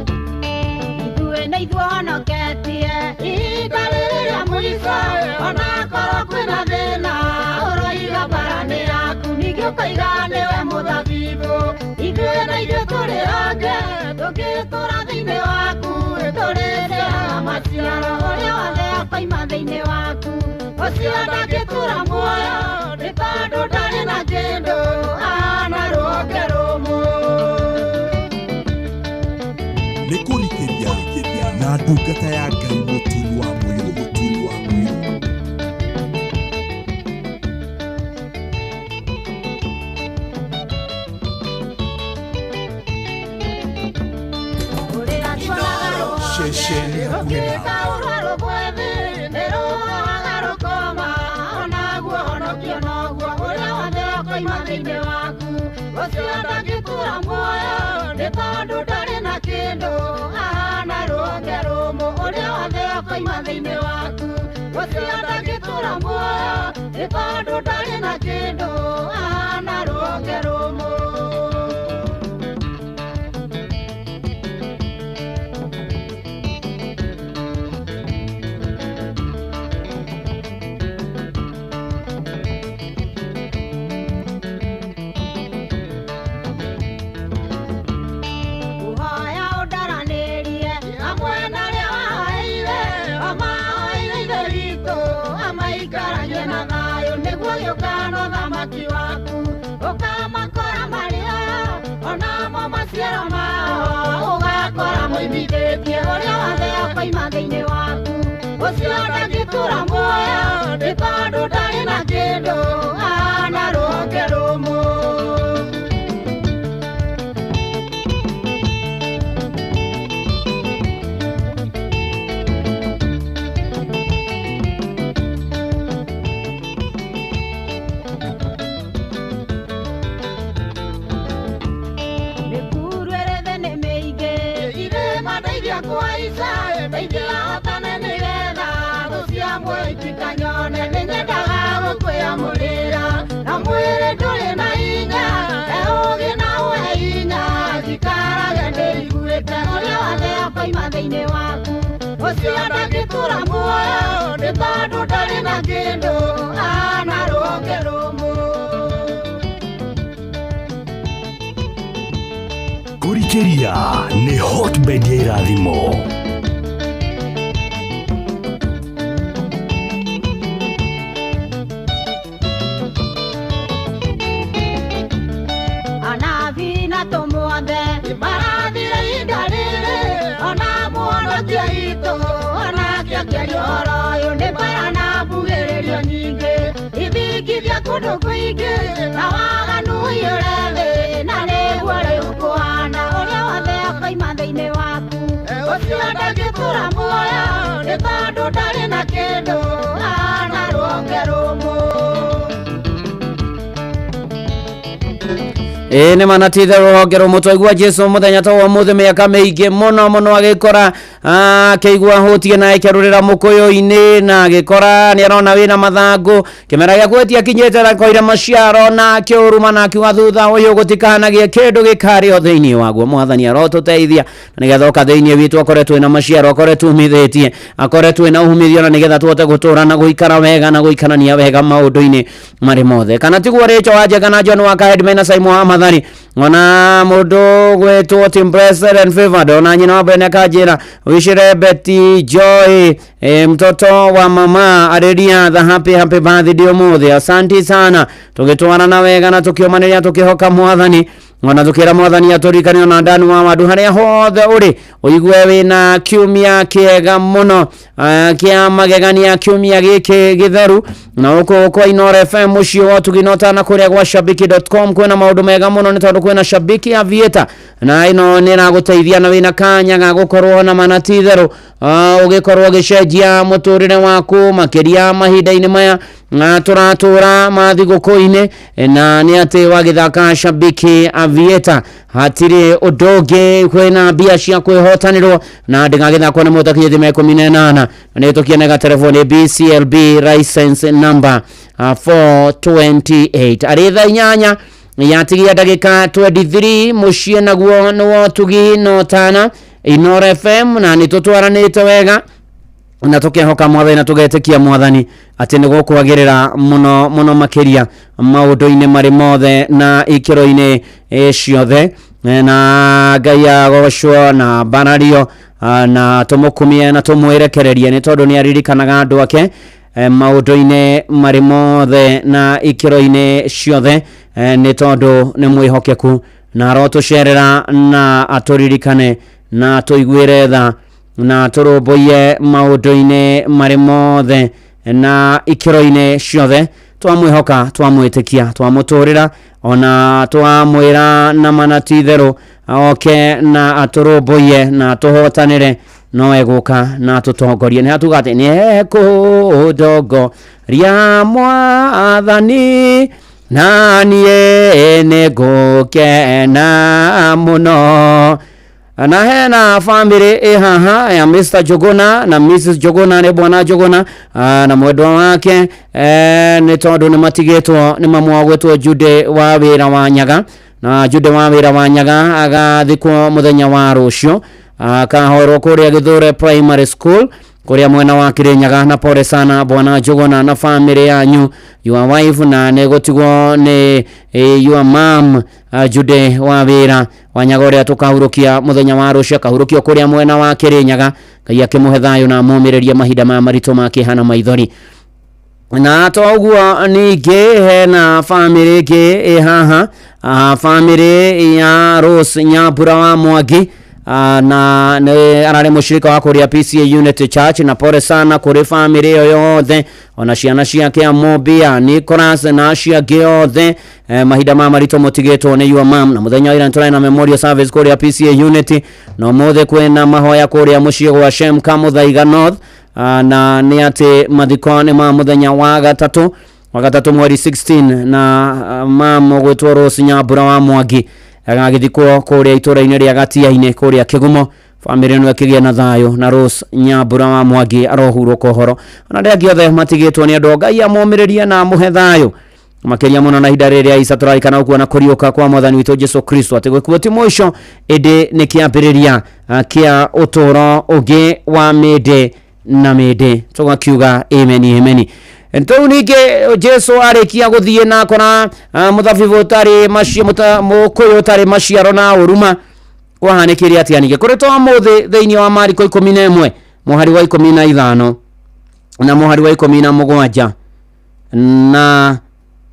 Ithuĩ nĩ ithuĩ honoketie ihinda rĩrĩ rĩa mũico, ona korwo kwĩna thĩna ũroiga mbara nĩ yaku, ningĩ ũkoiga nĩwe mũthabibũ. Ithuĩ na ithuĩ tũrĩ onge tũngĩtũra thĩinĩ waku, tũrĩciaraga maciaro. Ũrĩa wothe akoima thĩinĩ waku ũcio ndangĩtũra muoyo, nĩ tondũ ndarĩ na kĩndũ, ahana rũhonge rũmũ.
Nĩ kũrikĩria na ndungata ya Ngai Mũturi wa Mũirũ, Mũturi wa Mũirũ.
Ũrĩa tuonaga rũhonge
Ceceni hakuhĩ nawe.
rũgĩtaũrwo rũgwethĩ nĩ rũhohaga rũkoma, onaguo honokio noguo. Ũrĩa wothe ũkoima thĩinĩ waku ũcio ndangĩtũra muoyo, nĩ tondũ ndarĩ na kĩndũ, ahana rũhonge rũmũ. Ũrĩa wothe ũkoima thĩinĩ waku ũcio ndangĩtũra muoyo, nĩ tondũ ndarĩ na kĩndũ, ahana rũhonge rũmũ. Kũhoya ũndaranĩrie hamwe na arĩa waheire, amahoire Ithe witũ amaikaranie na thayũ, nĩguo gĩũkano thamaki waku ũkamakora marĩa onamo maciaro mao ũgakora moimithĩtie. Ũrĩa wothe akoima thĩinĩ waku ũcio ndangĩtũra muoyo, nĩ tondũ ndarĩ na kĩndũ, ahana rũhonge rũmũ. Mĩkuru ĩrĩ thĩ nĩ mĩingĩ, irĩma ndeithia kũhaica, ndeithia hotane nĩgetha Ũcio ndangĩtũra muoyo nĩ tondũ ndarĩ na kĩndũ ana rũhonge rũmũ.
Kũrikĩria nĩ hotbed ya irathimo.
Anabii na tũmwathe marathire ihinda rĩrĩ ona mũhonokia witũ onake akĩaria ũhoro ũyũ nĩ mbara na mbugĩrĩrio nyingĩ ithingithia kũndũ kũingĩ na waganu ũiyũre thĩ na nĩguo rĩu kũhana ũrĩa wothe akoima thĩinĩ waku ũcio ndangĩtũra muoyo nĩ tondũ ndarĩ na kĩndũ ana rũhonge rũmũ.
Ĩĩ nĩ mana ti itherũ rũhonge rũmũ twaigua Jesu mũthenya ta wa ũmũthĩ mĩaka mĩingĩ mũno mũno agĩkora akĩigua hũtie na ĩkerũrĩra mũkũyũ-inĩ na agĩkora nĩ arona wĩna mathangũ kĩmera gĩaku gĩtiakinyĩte na koire maciaro na akĩũruma na akiuga thutha ũyũ gũtikanagie kĩndũ gĩkarĩo thĩinĩ waguo. Mwathani arotũteithia na nĩgetha oka thĩinĩ witũ akore twĩna maciaro, akore tumithĩtie, akore twĩna umithio na nĩgetha tũhote gũtũra na gũikara wega na gũikarania wega maũndũ-inĩ marĩ mothe. Kana tiguo Rachel wa Njenga na John wa Kahedman na Simon wa Mathari ona mũndũ gwĩtwo Tim Blessed and Favored ona nyina wa mbere nĩakanjĩra wishire Betty Joy mtoto wa mama arĩria the happy happy birthday ũmũthĩ. Asanti sana, tũgĩtwarana wega na tũkĩũmanĩria tũkĩhoka mwathani ona tukĩra mwathani atũririkane ona ndani wa wandu harĩa hothe ũrĩ ũigue wĩna kiumia kĩega mũno kĩa magegania kiumia gĩkĩ gĩtheru na ũkũ kwa Inoro FM mũciĩ wa ũtugi na ũtana kũrĩa gwa shabiki.com kwĩna maũndũ mega mũno nĩ tondũ kwĩna Shabiki Aviator na ĩno nĩ ĩragũteithia na wĩna kanya ga gũkorwo na mana ti itherũ ũgĩkorwo ũgĩcenjia mũtũrĩre waku makĩria mahinda-inĩ maya na tũratũra ma thigũkũ-inĩ na nĩ atĩ wagĩthaka Shabiki Aviator hatirĩ ũndũ ũngĩ kwĩna mbia cia kwĩhotanĩrwo na ndĩgagĩthakwo nĩ mũtakinyĩtie mĩaka 18 na nĩ tũkione telefoni BCLB license number 428 arĩ thaa 8 yatigia ndagĩka 23 mũciĩ naguo nĩ wa ũtugi na ũtana Inoro FM na nĩ tũtwaranĩte wega na tukehoka mwathani na tugetĩkia mwathani atĩ nĩ gũkwagĩrĩra mũno mũno makĩria maũndũ-inĩ marĩ mothe na ikĩro-inĩ ciothe na Ngai agocwo na mbarario na tũmũkumie na tũmwĩrekererie nĩ tondũ nĩ aririkanaga andũ ake maũndũ-inĩ marĩ mothe na ikĩro-inĩ ciothe nĩ tondũ nĩ mwĩhokeku na arotũcerera na atũririkane na tũiguĩre tha na tũrũmbũiye maũndũ-inĩ marĩ mothe na ikĩro-inĩ ciothe twamwĩhoka twamwĩtĩkia twamũtũrĩra ona twamwĩra na mana ti itherũ oke na atũrũmbũiye na atũhotanĩre no egũka na atũtongorie nĩ hatuga atĩ nĩ ekũndongoria mwathani na niĩ nĩ ngũkena mũno. Na hena family ĩ haha ya Mr. Jogona na Mrs. Jogona nĩ bwana Jogona na mwendwa wake nĩ tondũ nĩ matigĩtwo nĩ mamu wao gwĩtwo Jude wa wĩra wa Nyaga na Jude wa wĩra wa Nyaga agathikwo mũthenya wa rũciũ akahoerwo kũrĩa Gĩthũre Primary School kũrĩa mwena wa Kirinyaga na pole sana bwana Jogona na family yanyu your wife na nĩ gũtigwo nĩ your mom Jude wa wĩra wa Nyaga ũrĩa tũkahurũkia mũthenya wa rũciũ akahurũkio kũrĩa mwena wa Kirinyaga. Ngai akĩmũhe thayũ na amũmĩrĩrie mahinda maya maritũ ma kĩeha na maithori. Na to ũguo ningĩ hena family ĩngĩ ĩ haha family ya Rose Nyambura wa Mwangi na nĩ ararĩ mũshirika wa kũrĩa PCA Unity Church na pole sana kũrĩ family ĩyo yothe ona ciana ciake Amobia Nicholas na acio angĩ othe mahinda ma maritũ mũtigĩtwo nĩ your mom na mũthenya wa ira nĩtũrarĩ na memorial service kũrĩa PCA Unity na ũmũthĩ kwĩna mahoya kũrĩa mũciĩ gwa Shem Kamuthaiga North na nĩ atĩ mathiko nĩ ma mũthenya wa gatatũ mweri 16 na mam gwĩtwo Rose Nyambura wa Mwangi agagĩthikwo kũrĩa itũra-inĩ rĩa Gatia-inĩ kũrĩa Kĩgumo. Family ĩno ĩkĩgĩa na thayũ na Rose Nyambura wa Mwangi arohurũka ũhoro ona arĩa angĩ othe matigĩtwo nĩ andũ Ngai amomĩrĩrie na amũhe thayũ. Makĩria mũno na ihinda rĩrĩa Isa tũrarikana gũkua na kũriũka kwa mwathani witũ Jesu Kristo, atĩ gĩkuũ ti mũico ĩndĩ nĩ kĩambĩrĩria kĩa ũtũũro ũngĩ wa mĩndĩ na mĩndĩ. Tũgakiuga amen, amen. Rĩu ningĩ Jesu arĩkia gũthiĩ na akora mũthabibũ ũtarĩ macio, mũkũyũ ũtarĩ maciaro na ũruma, kwahanĩkire atĩa? Ningĩ kũrĩ twa mũthĩ thĩinĩ wa Mariko 11 mũhari wa 15 na mũhari wa 17, na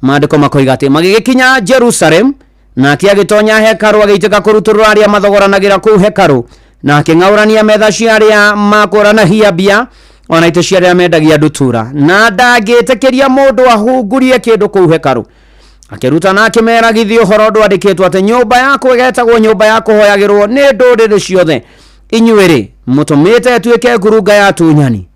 maandĩko makoiga atĩ magĩgĩkinya Jerusalem, nake agĩtonya hekarũ, agĩitĩka kũrutũrũra arĩa mathogoranagĩra kũu hekarũ, na akĩng'aũrania metha cia arĩa makũranagia mbia ona itĩ cia arĩa mendagia ndutura, na ndangĩtĩkĩria mũndũ ahungurie kĩndũ kũu hekarũ. Akĩrutana akĩmera, githĩ ũhoro ndwandĩkĩtwo atĩ nyũmba yakwa ĩgetagwo nyũmba ya kũhoyagĩrwo nĩ ndũrĩrĩ ciothe? Inyuĩ-rĩ, mũtũmĩte ĩtuĩke ngurunga ya atunyani.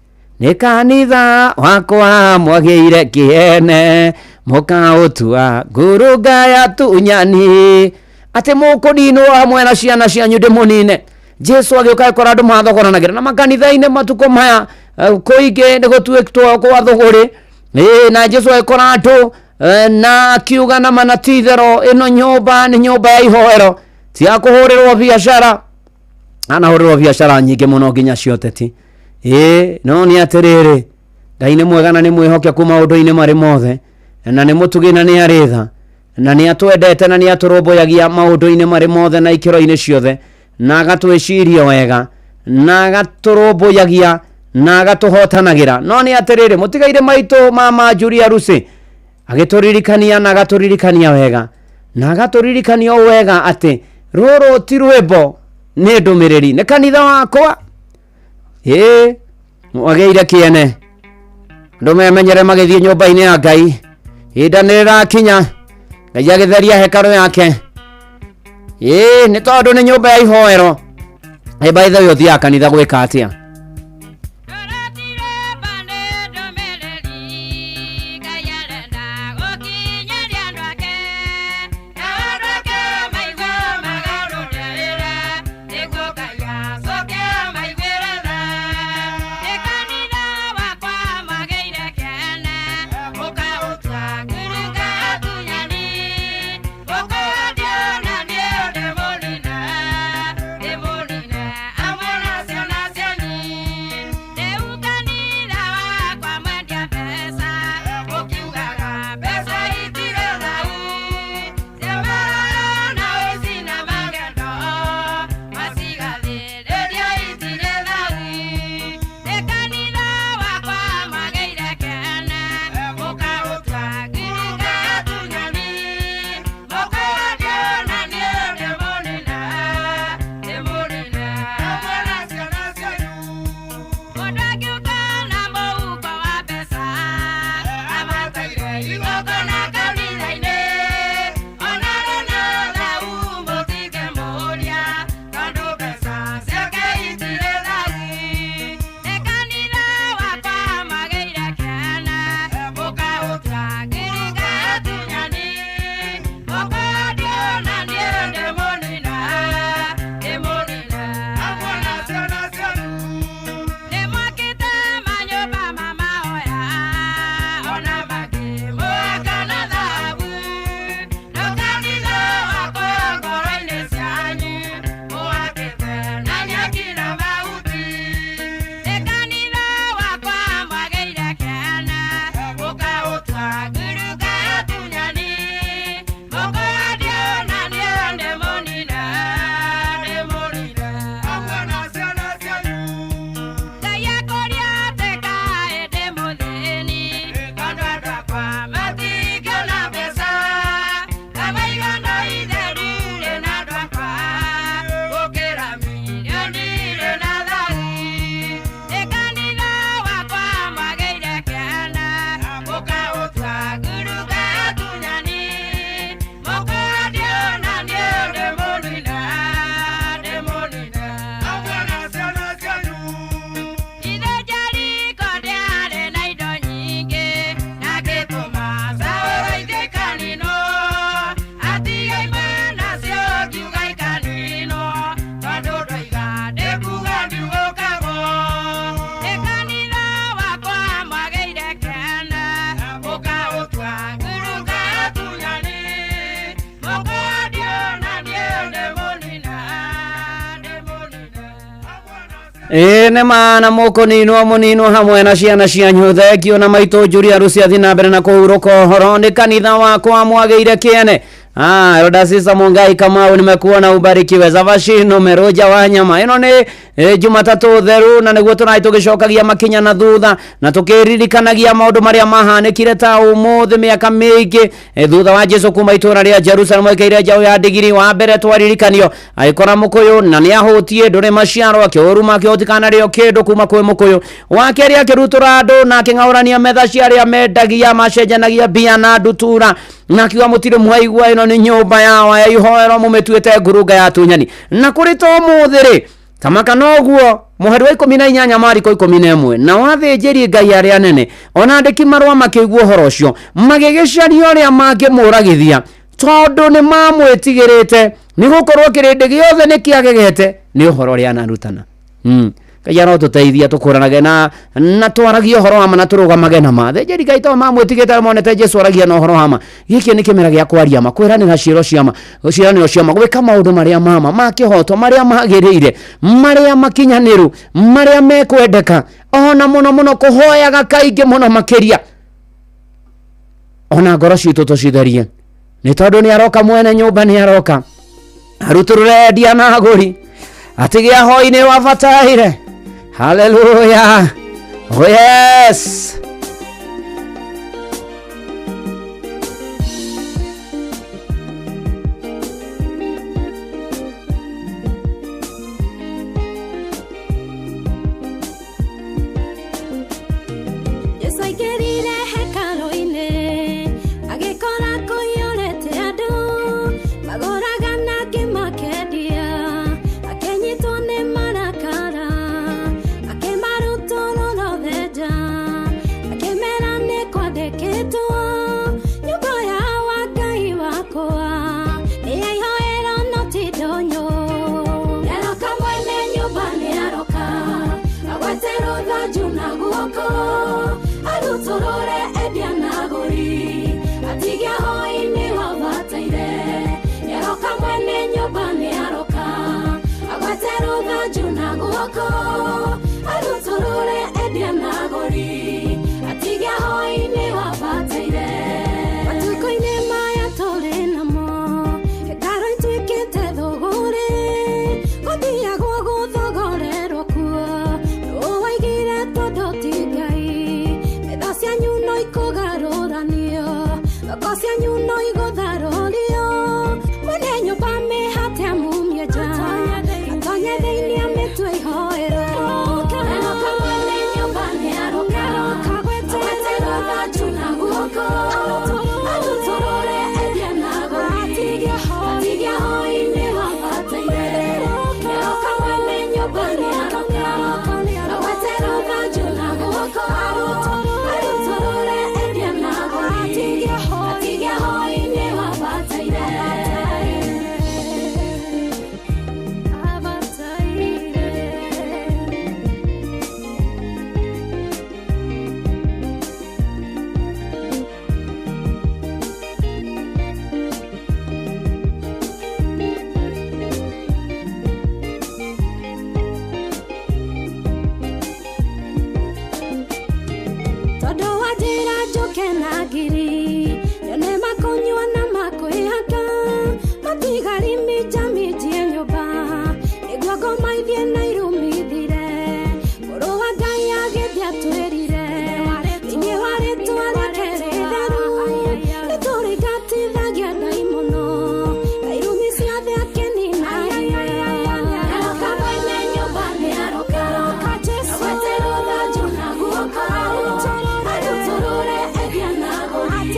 Nĩ kanitha wakwa mwagĩire kĩene, mũkaũtua ngurunga ya atunyani, atĩ mũkũninwo hamwe na ciana cianyu ndĩmũnine. Jesu agĩũka agĩkora andũ mathogoranagĩra na makanitha-inĩ matukũ maya, kũingĩ nĩ gũtuĩtwo kwa thũgũrĩ. Ĩĩ, na Jesu agĩkora andũ na akiuga na mana ti itherũ ĩno nyũmba nĩ nyũmba ya ihoero, ti ya kũhũrĩrwo biacara. Anahũrĩrwo biacara nyingĩ mũno nginya cia ũteti. Ĩĩ, no nĩ atĩrĩrĩ, Ngai nĩ mwega na nĩ mwĩhokeku maũndũ-inĩ marĩ mothe, na nĩ mũtugi na nĩ arĩ tha, na nĩ atwendete na nĩ atũrũmbũyagia maũndũ-inĩ marĩ mothe na ikĩro-inĩ ciothe, na agatwĩciria wega, na agatũrũmbũyagia na agatũhotanagĩra. No nĩ atĩrĩrĩ, mũtigaire maitũ mama Julia Lucy agĩtũririkania na agatũririkania wega na agatũririkania o wega atĩ rũrũ ti rwĩmbo, nĩ ndũmĩrĩri, nĩ kanitha wakwa. Ĩĩ, wagĩire kĩene, andũ memenyere magĩthiĩ nyũmba-inĩ ya Ngai. Ihinda nĩ rĩrakinya Ngai agĩtheria hekarũ yake. Ĩĩ, nĩ tondũ nĩ nyũmba ya ihoero. Ĩ, by the way, ũthiaga kanitha gwĩka atĩa? Ĩĩ nĩ ma na mũkũninwo mũninwo hamwe na ciana cianyu. Thengio na maitũ Julia Rusi na mbere na kũhurũka ũhoro. Nĩ kanitha wakwa mwagĩire kĩene. Elder Sister Mungai Kamau, nimekuona, ubarikiwe. Zavashino Meroja wa nyama ĩno nĩ Jumatatũ theru, na nĩguo tũrathiĩ tũgĩcokagia makinya na thutha na tũkĩririkanagia maũndũ marĩa mahanĩkire ta ũmũthĩ mĩaka mĩingĩ thutha wa Jesu kuma itũra rĩa Jerusalem ekaire njaũ ya ndigiri. Wa mbere twaririkanio agĩkora mũkũyũ na nĩ ahũtiĩ ndũrĩ maciaro, akĩũruma akĩũtikanarĩo kĩndũ kuma kwĩ mũkũyũ. Wa kerĩ akĩrutũra andũ na akĩng'aũrania metha cia arĩa mendagia macenjanagia mbia na ndutura, na akiuga mũtirĩ mwaigua ĩno nĩ nyũmba yawa ya ihoero mũmĩtuĩte ngurunga ya atunyani. Na kũrĩ ta ũmũthĩ rĩ, tamaka noguo mũhari wa 18 Mariko 11, na wathĩnjĩri Ngai arĩa anene ona andĩki marũa makĩigua ũhoro ũcio magĩgĩcaria ũrĩa mangĩmũragithia, tondũ nĩ mamwĩtigĩrĩte, nĩ gũkorwo kĩrĩndĩ gĩothe nĩ kĩagegete nĩ ũhoro ũrĩa anarutana. Ngai arotũteithia tũkũranage na twaragie ũhoro wa ma na tũrũgamage na ma. Thĩnjĩri Ngai to mamwĩtigĩte monete Jesu aragia na ũhoro wa ma. Gĩkĩ nĩ kĩmera gĩa kwaria ma, kwĩranĩra ciĩro cia ma, ciĩranĩro cia ma, gwĩka maũndũ marĩa mama ma kĩhoto, marĩa magĩrĩire, marĩa makinyanĩru, marĩa mekwendeka, ona mũno mũno kũhoyaga kaingĩ mũno makĩria, ona ngoro citũ tũcitherie, nĩ tondũ nĩ aroka mwene nyũmba, nĩ aroka arutũrũre endia na agũri, atige ahoi-inĩ wabataire. Haleluya. Oh yes.
Yesu aingĩrire hekarũ-inĩ agĩkora kũiyũrĩte andũ magũraga na angĩ makendia, akĩnyitwo nĩ marakara akĩmarutũrũra othe nja, akĩmera nĩ kwandĩkĩtwo nyũmba ya wa Ngai wakwa nĩ ya ihoero no ti ndũnyũ. Nĩaroka mwene nyũmba, nĩaroka agwate rũthanju na guoko arutũrũre endia na agũri, atige ahoi-inĩ wabataire. Nĩaroka mwene nyũmba, nĩaroka agwate rũthanju na guoko arutũrũre endia na agũri, atige ahoi-inĩ wabataire. Matukũ-inĩ maya tũrĩ namo hekarũ ituĩkĩte thũgũrĩ, gũthiagwo gũthogorerwo kuo, nũ waigire tondũ ti Ngai. Metha cianyu no ikũgarũranio, thoko cianyu no igũtharũrio, mwene nyũmba mĩhate amumie nja, atonye thĩinĩ amĩtue ihoero. Nĩaroka mwene nyũmba, nĩaroka agwete rũthanju na guoko arutũrũre endia na agũri, atige ahoi-inĩ wabataire. Nĩaroka mwene nyũmba, nĩaroka agwete rũthanju na guoko arutũrũre endia na agũri, atige ahoi-inĩ wabataire. Tondũ wa njĩra njũke na ngiri nyone makũnyua na makwĩhaka, matigari minjaminjie nyũmba nĩguo ngoma ithiĩ na irumithire. Mũrũ wa Ngai agĩthiĩ atwĩrire thĩinĩ wa rĩtwa rĩake rĩtheru nĩtũrĩngatithagia ndaimono na irumi ciothe akĩnina. Nĩaroka mwene nyũmba, nĩaroka agwete rũthanju na guoko arutũrũre endia na agũri,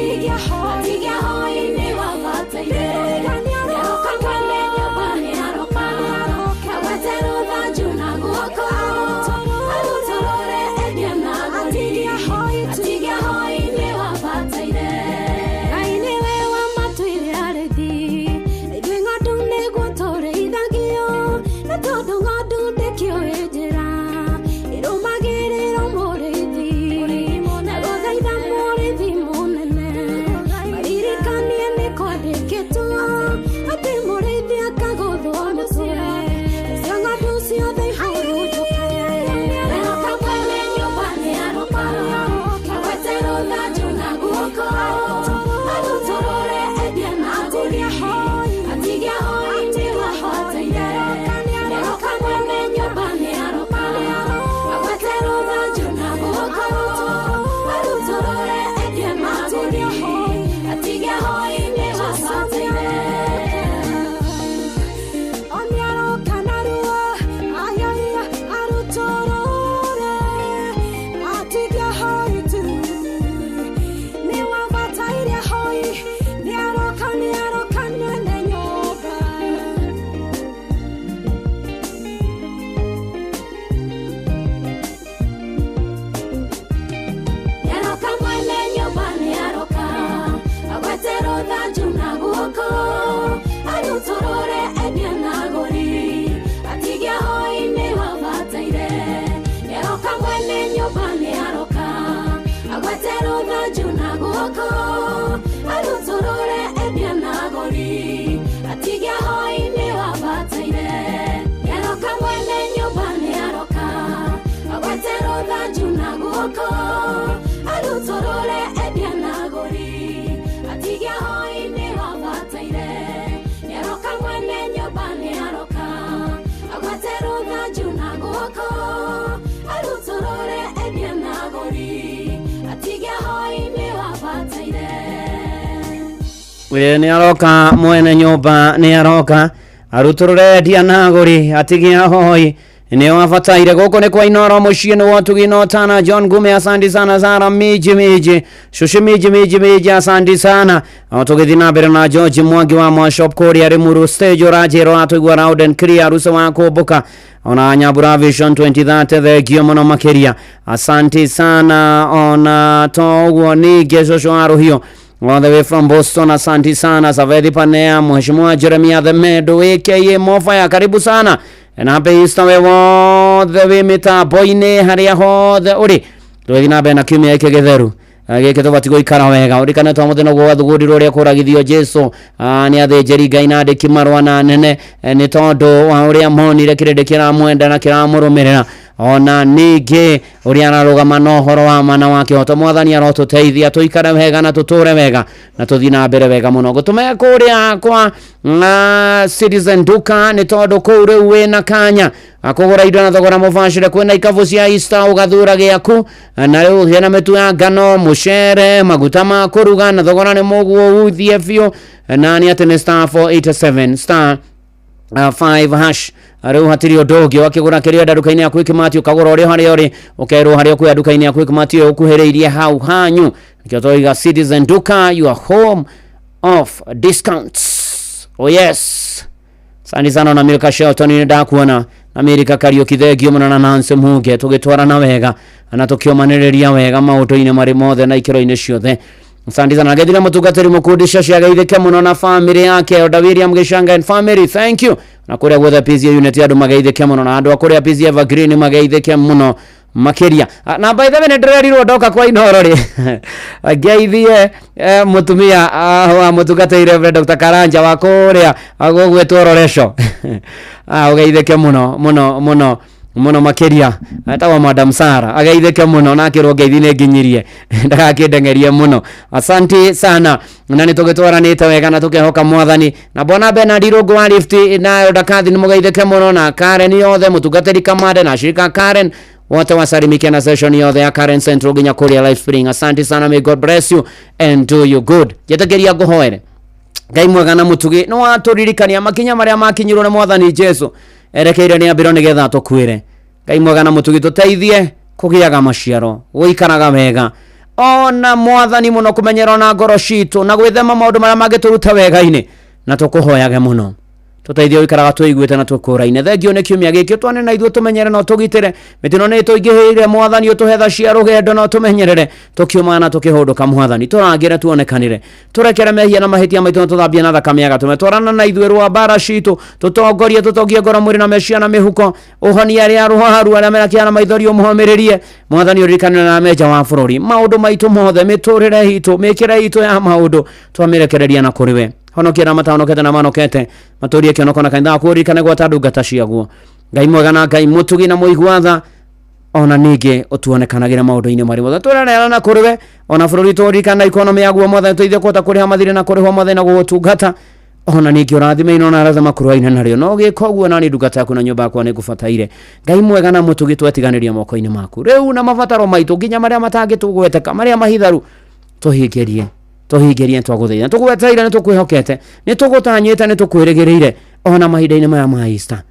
Nĩ aroka mwene nyũmba, nĩ aroka arutũrũre endia na agũri atigie ahoi nĩo abataire. Gũkũ nĩ kwa Inoro mũciĩ nĩ wotugi no tana. John Gume, asante sana. Zara miji miji shushi miji miji miji, asante sana. O tũgĩthiĩ na mbere na George Mwangi wa Mwashop kũrĩa Limuru stage, ũranjĩra ũratũigua loud and clear, ruca wa kũmbũka ona Nyambura Vision 2030, thengio mũno makĩria, asante sana. Ona to ũguo ningĩ cũcũ wa rũhiũ all the way from Boston, asante sana. Savethi Panea, Mheshimiwa Jeremia the Medo wĩkĩie Mofaya, karibu sana na happy Easter we wothe wĩ mĩtambo-inĩ harĩa hothe ũrĩ. Tũgĩthiĩ na mbere na kiumia gĩkĩ gĩtheru gĩkĩ tũbatiĩ gũikara wega. Ũririkane twa mũthenya ũguo wathugũrirwo ũrĩa kũragithio Jesu nĩ athĩnjĩri Ngai na andĩki marũa na nene, nĩ tondũ wa ũrĩa monire kĩrĩndĩ kĩramwenda na kĩramũrũmĩrĩra, ona ningĩ ũrĩa ararũgama na ũhoro wa ma na wa kĩhoto. Mwathani arotũteithia tũikare wega na tũtũre wega na tũthiĩ na mbere wega mũno. Gũtũme kũrĩa kwa Citizen Duka nĩ tondũ kũu rĩu wĩna kanya kũgũra indo na thogora mũbacĩre. Kwĩna ikabu cia Easter, ũgathura gĩaku, na rĩu hena mĩtu ya ngano, mũcere, maguta ma kũruga, na thogora nĩ mũguo uthie biũ. Na nĩ atĩ nĩ star 487 star 5 hash. Rĩu hatirĩ ũndũ ũngĩ, wakĩgũra kĩrĩa ũrenda nduka-inĩ ya Quickmart, ũkagũra ũrĩ harĩa ũrĩ, ũkerwo harĩa ũkuoya nduka-inĩ ya Quickmart ĩyo ũkuhĩrĩirie hau hanyu. Nĩkĩo tũroiga Citizen Duka, your home of discounts. Oh yes, asante sana. Na Milka Shelton nĩ ndakuona, na Milka Kariuki, thengio mũno, na Nancy Muge, tũgĩtwarana wega na tũkĩũmanĩrĩria wega maũndũ-inĩ marĩ mothe na ikĩro-inĩ ciothe. Asante sana. Ngethire mũtungatĩri mũkundisha ciageithĩke mũno na family yake, Oda William Gĩchanga and family, thank you. Na kũrĩa guothe PCA unit andũ mageithĩke mũno, na andũ a kũrĩa PCA Evergreen mageithĩke mũno makĩria. Na by the way, nĩ ndĩrerirwo ndoka kwa Inoro rĩ ngeithie mũtumia wa mũtungatĩri Reverend Dr. Karanja wa kũrĩa gũgwĩtwo Roresho. Ũgeithĩke mũno mũno mũno mũno makĩria, etagwo Madam Sara, ageithĩke mũno na akĩrwo ngeithi nĩ nginyirie, ndagakĩndengerie mũno. Asante sana, na nĩ tũgĩtwaranĩte wega na tũkehoka Mwathani. Na bwana Bernard Irũngũ wa lift na Ndakathi, nĩ mũgeithĩke mũno, na Karen yothe, mũtungatĩri Kamande na shirika Karen wote wasalimike na session yothe ya Karen Central nginya kũrĩa Life Spring. Asante sana, may God bless you and do you good. Njetĩkĩria ngũhoere. Ngai mwega na mũtugi, nĩ watũririkania makinya marĩa makinyirwo nĩ Mwathani Jesu erekeire nĩ ambĩro nĩgetha tũkuĩre. Ngai mwega na mũtugi, tũteithie kũgĩaga maciaro, gũikaraga wega, ona Mwathani mũno kũmenyerwo na ngoro citũ na gwĩthema maũndũ marĩa mangĩtũruta wega-inĩ, na tũkũhoyage mũno tũteithie gũikaraga twĩiguĩte na tũkũraine. Thengio nĩ kiumia gĩkĩ, twane na ithuĩ, tũmenyere na ũtũgitĩre. Mĩtino nĩ tũingĩhĩire, Mwathani, ũtũhe tha cia rũgendo na ũtũmenyerere tũkiumana na tũkĩhũndũka. Mwathani, tũrangĩre, tuonekanĩre, tũrekere mehia na mahĩtia maitũ na tũthambie na thakame ya gatũme. Twarana na ithuĩ rwa mbara citũ, tũtongorie, tũtongie ngoro, mwĩrĩ na meciria na mĩhuko. Ũhonie arĩa arwaru, arĩa mena kĩeha na maithori ũmomĩrĩrie. Mwathani, ũririkane na menja wa bũrũri. Maũndũ maitũ mothe, mĩtũrĩre itũ, mĩkĩre itũ ya maũndũ, twamĩrekereria na kũrĩ we. Honokia arĩa matahonokete na manokete, matũrie kĩonoko na kanitha waku, ũririkane gwata ndungata ciaguo. Ngai mwega na Ngai mũtugi na mũigua tha, ona ningĩ ũtuonekanagĩre maũndũ-inĩ marĩ mothe tũrereana na kũrĩ we. Ona bũrũri tũririkana ikonomĩ yaguo, Mwathani, tũteithie kũhota kũrĩha mathirĩ na kũrĩhwo mothe na gũgũtungata. Ona ningĩ ũrathime ino na arĩa makuruhaine narĩo, no gĩka ũguo nani ndungata yaku na nyũmba yakwa nĩ ngũbataire. Ngai mwega na mũtugi, twetiganĩria moko-inĩ maku rĩu na mabataro maitũ nginya marĩa matangĩtũgweteka, marĩa mahitharu, tũhingĩrie, tũhingĩrie, twagũthaitha, tũgwetereire, nĩ tũkwĩhokete, nĩ tũgũtanyĩte, nĩ tũkwĩrĩgĩrĩire. Ona mahinda-inĩ maya ma Easter,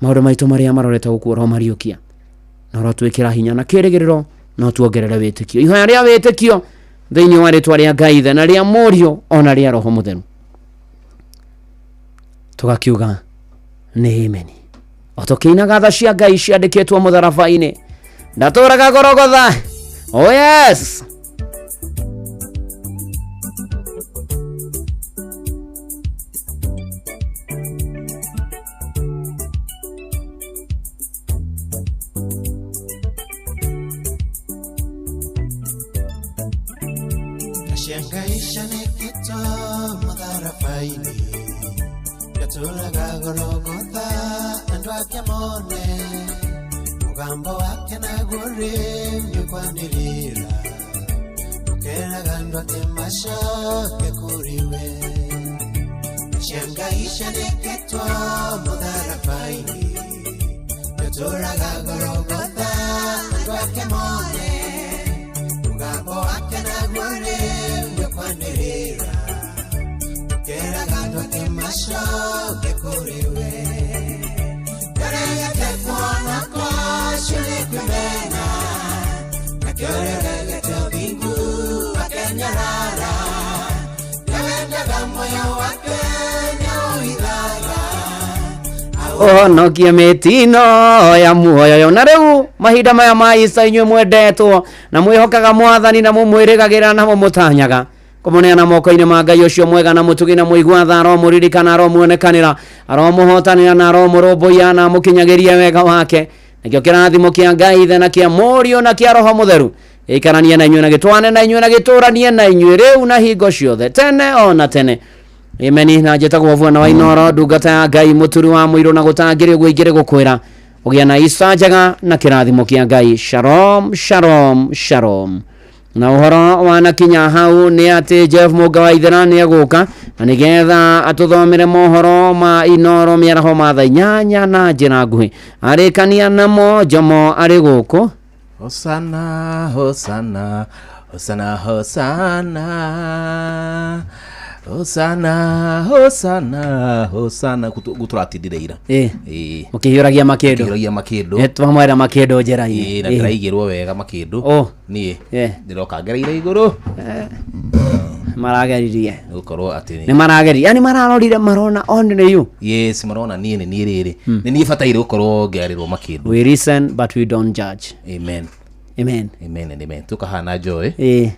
maũndũ maitũ marĩa marorete gũkũ ũromariũkia na ũrotwĩkĩra hinya na kĩrĩgĩrĩro no tuongerere wĩtĩkio. Ihoya rĩa wĩtĩkio thĩinĩ wa rĩtwa rĩa Ngai Ithe na rĩa Mũriũ ona rĩa Roho Mũtheru, tũgakiuga nĩ ameni, o tũkĩinaga tha cia Ngai ciandĩkĩtwo mũtharaba-inĩ. Ndatũraga Gorogotha. Oh yes.
Nashangaisha nikitwa mũtharaba-inĩ, ndatũraga Gologotha andũ ake mone mũgambo wake naguo rĩu nĩũkwanĩrĩra ũkeraga andũ ake macoke kũrĩ we. Nashangaisha nikitwa mũtharaba-inĩ, ndatũraga Gologotha andũ ake mone mũgambo wake naguo rĩu nĩũkwanĩrĩra. Macoke kũrĩ we. Nĩaregete kuona kwacio nĩ kwĩmena, nakĩo rĩregete ũthingu akenyarara. Nĩwendaga muoyo wake nĩaũhithaga.
Ũhonokie mĩtino ya muoyo. Na rĩu mahinda maya ma Isa, inyuĩ mwendetwo na mwĩhokaga mwathani na mũmwĩrĩgagĩra na mũmũtanyaga, kũmũneana moko-inĩ ma Ngai ũcio mwega na mũtugi na mũigua tha, aromũririkana, aromuonekanĩra, aromũhotanĩra na aromũrũmbũiya na amũkinyagĩrie wega wake. Nakĩo kĩrathimo kĩa Ngai Ithe na kĩa Mũriũ na kĩa Roho Mũtheru gĩikaranie na inyuĩ na gĩtwane na inyuĩ na gĩtũranie na inyuĩ rĩu na hingo ciothe, tene o na tene. Ameni. Na njĩtagwo Bwana wa Inoro, ndungata ya Ngai, mũturi wa mũirũ na gũtangĩrĩ ũguo ingĩrĩ gũkwĩra ũgĩa na Isa njega na kĩrathimo kĩa Ngai. Shalom, shalom, shalom. Na ũhoro wanakinya hau nĩ atĩ Jeff Mũnga wa Ithera nĩ egũka na nĩgetha atũthomere mohoro ma Inoro mĩaraho ma thaa 8 na njĩra nguhĩ. Arĩkania namo Jomo arĩ gũkũ.
Hosana, Hosana, Hosana, Hosana, Hosana, Hosana, Hosana. Gũtũratindire ira.
Mũkĩhiũragia makĩndũ.
Mũkĩhiũragia makĩndũ.
Nĩ twamwera makĩndũ njĩra-inĩ.
Ĩĩ, na ndĩraigĩrwo wega makĩndũ.
Oh.
Niĩ ndĩroka ngereire igũrũ.
Marageririe.
Nĩgũkorwo atĩ
Nĩ marageririe. Yani mararorire marona only you.
Yes, marona niĩ nĩ niĩ rĩrĩ. Nĩ niĩ bataire gũkorwo ngĩarĩrwo makĩndũ.
We listen but we don't judge.
Amen.
Amen.
Amen and amen. Tũkahana Joy.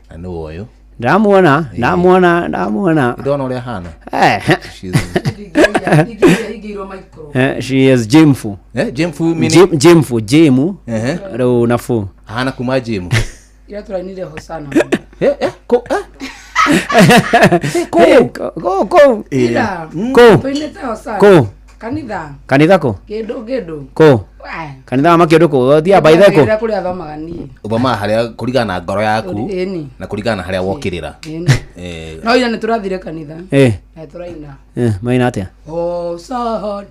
Na nĩwe ũyũ.
Ndamuona, ndamuona, ndamuona.
Ndona ũrĩa ahana.
She is Jimfu.
Jimfu meaning?
Jimfu, Jimu. Rĩu na fu.
Ahana kuma Jimu.
Ira tũrainire Hosana.
Kũ, kũ.
Ira.
Kũ.
Tũinĩte Hosana.
Kũ.
Kanitha.
Kanitha kũ?
Kĩndũ kĩndũ.
Kũ? Kanitha wa makĩndũ kũ? Ũthiaga baithe kũ?
Kũrĩa kũrĩa thomaga niĩ.
Ũthomaga harĩa kũringana na ngoro yaku
Ĩni.
na kũringana na harĩa wokĩrĩra.
Ĩni. No ira nĩ tũrathire kanitha. Na tũraina.
Maina atĩa?
Hosana.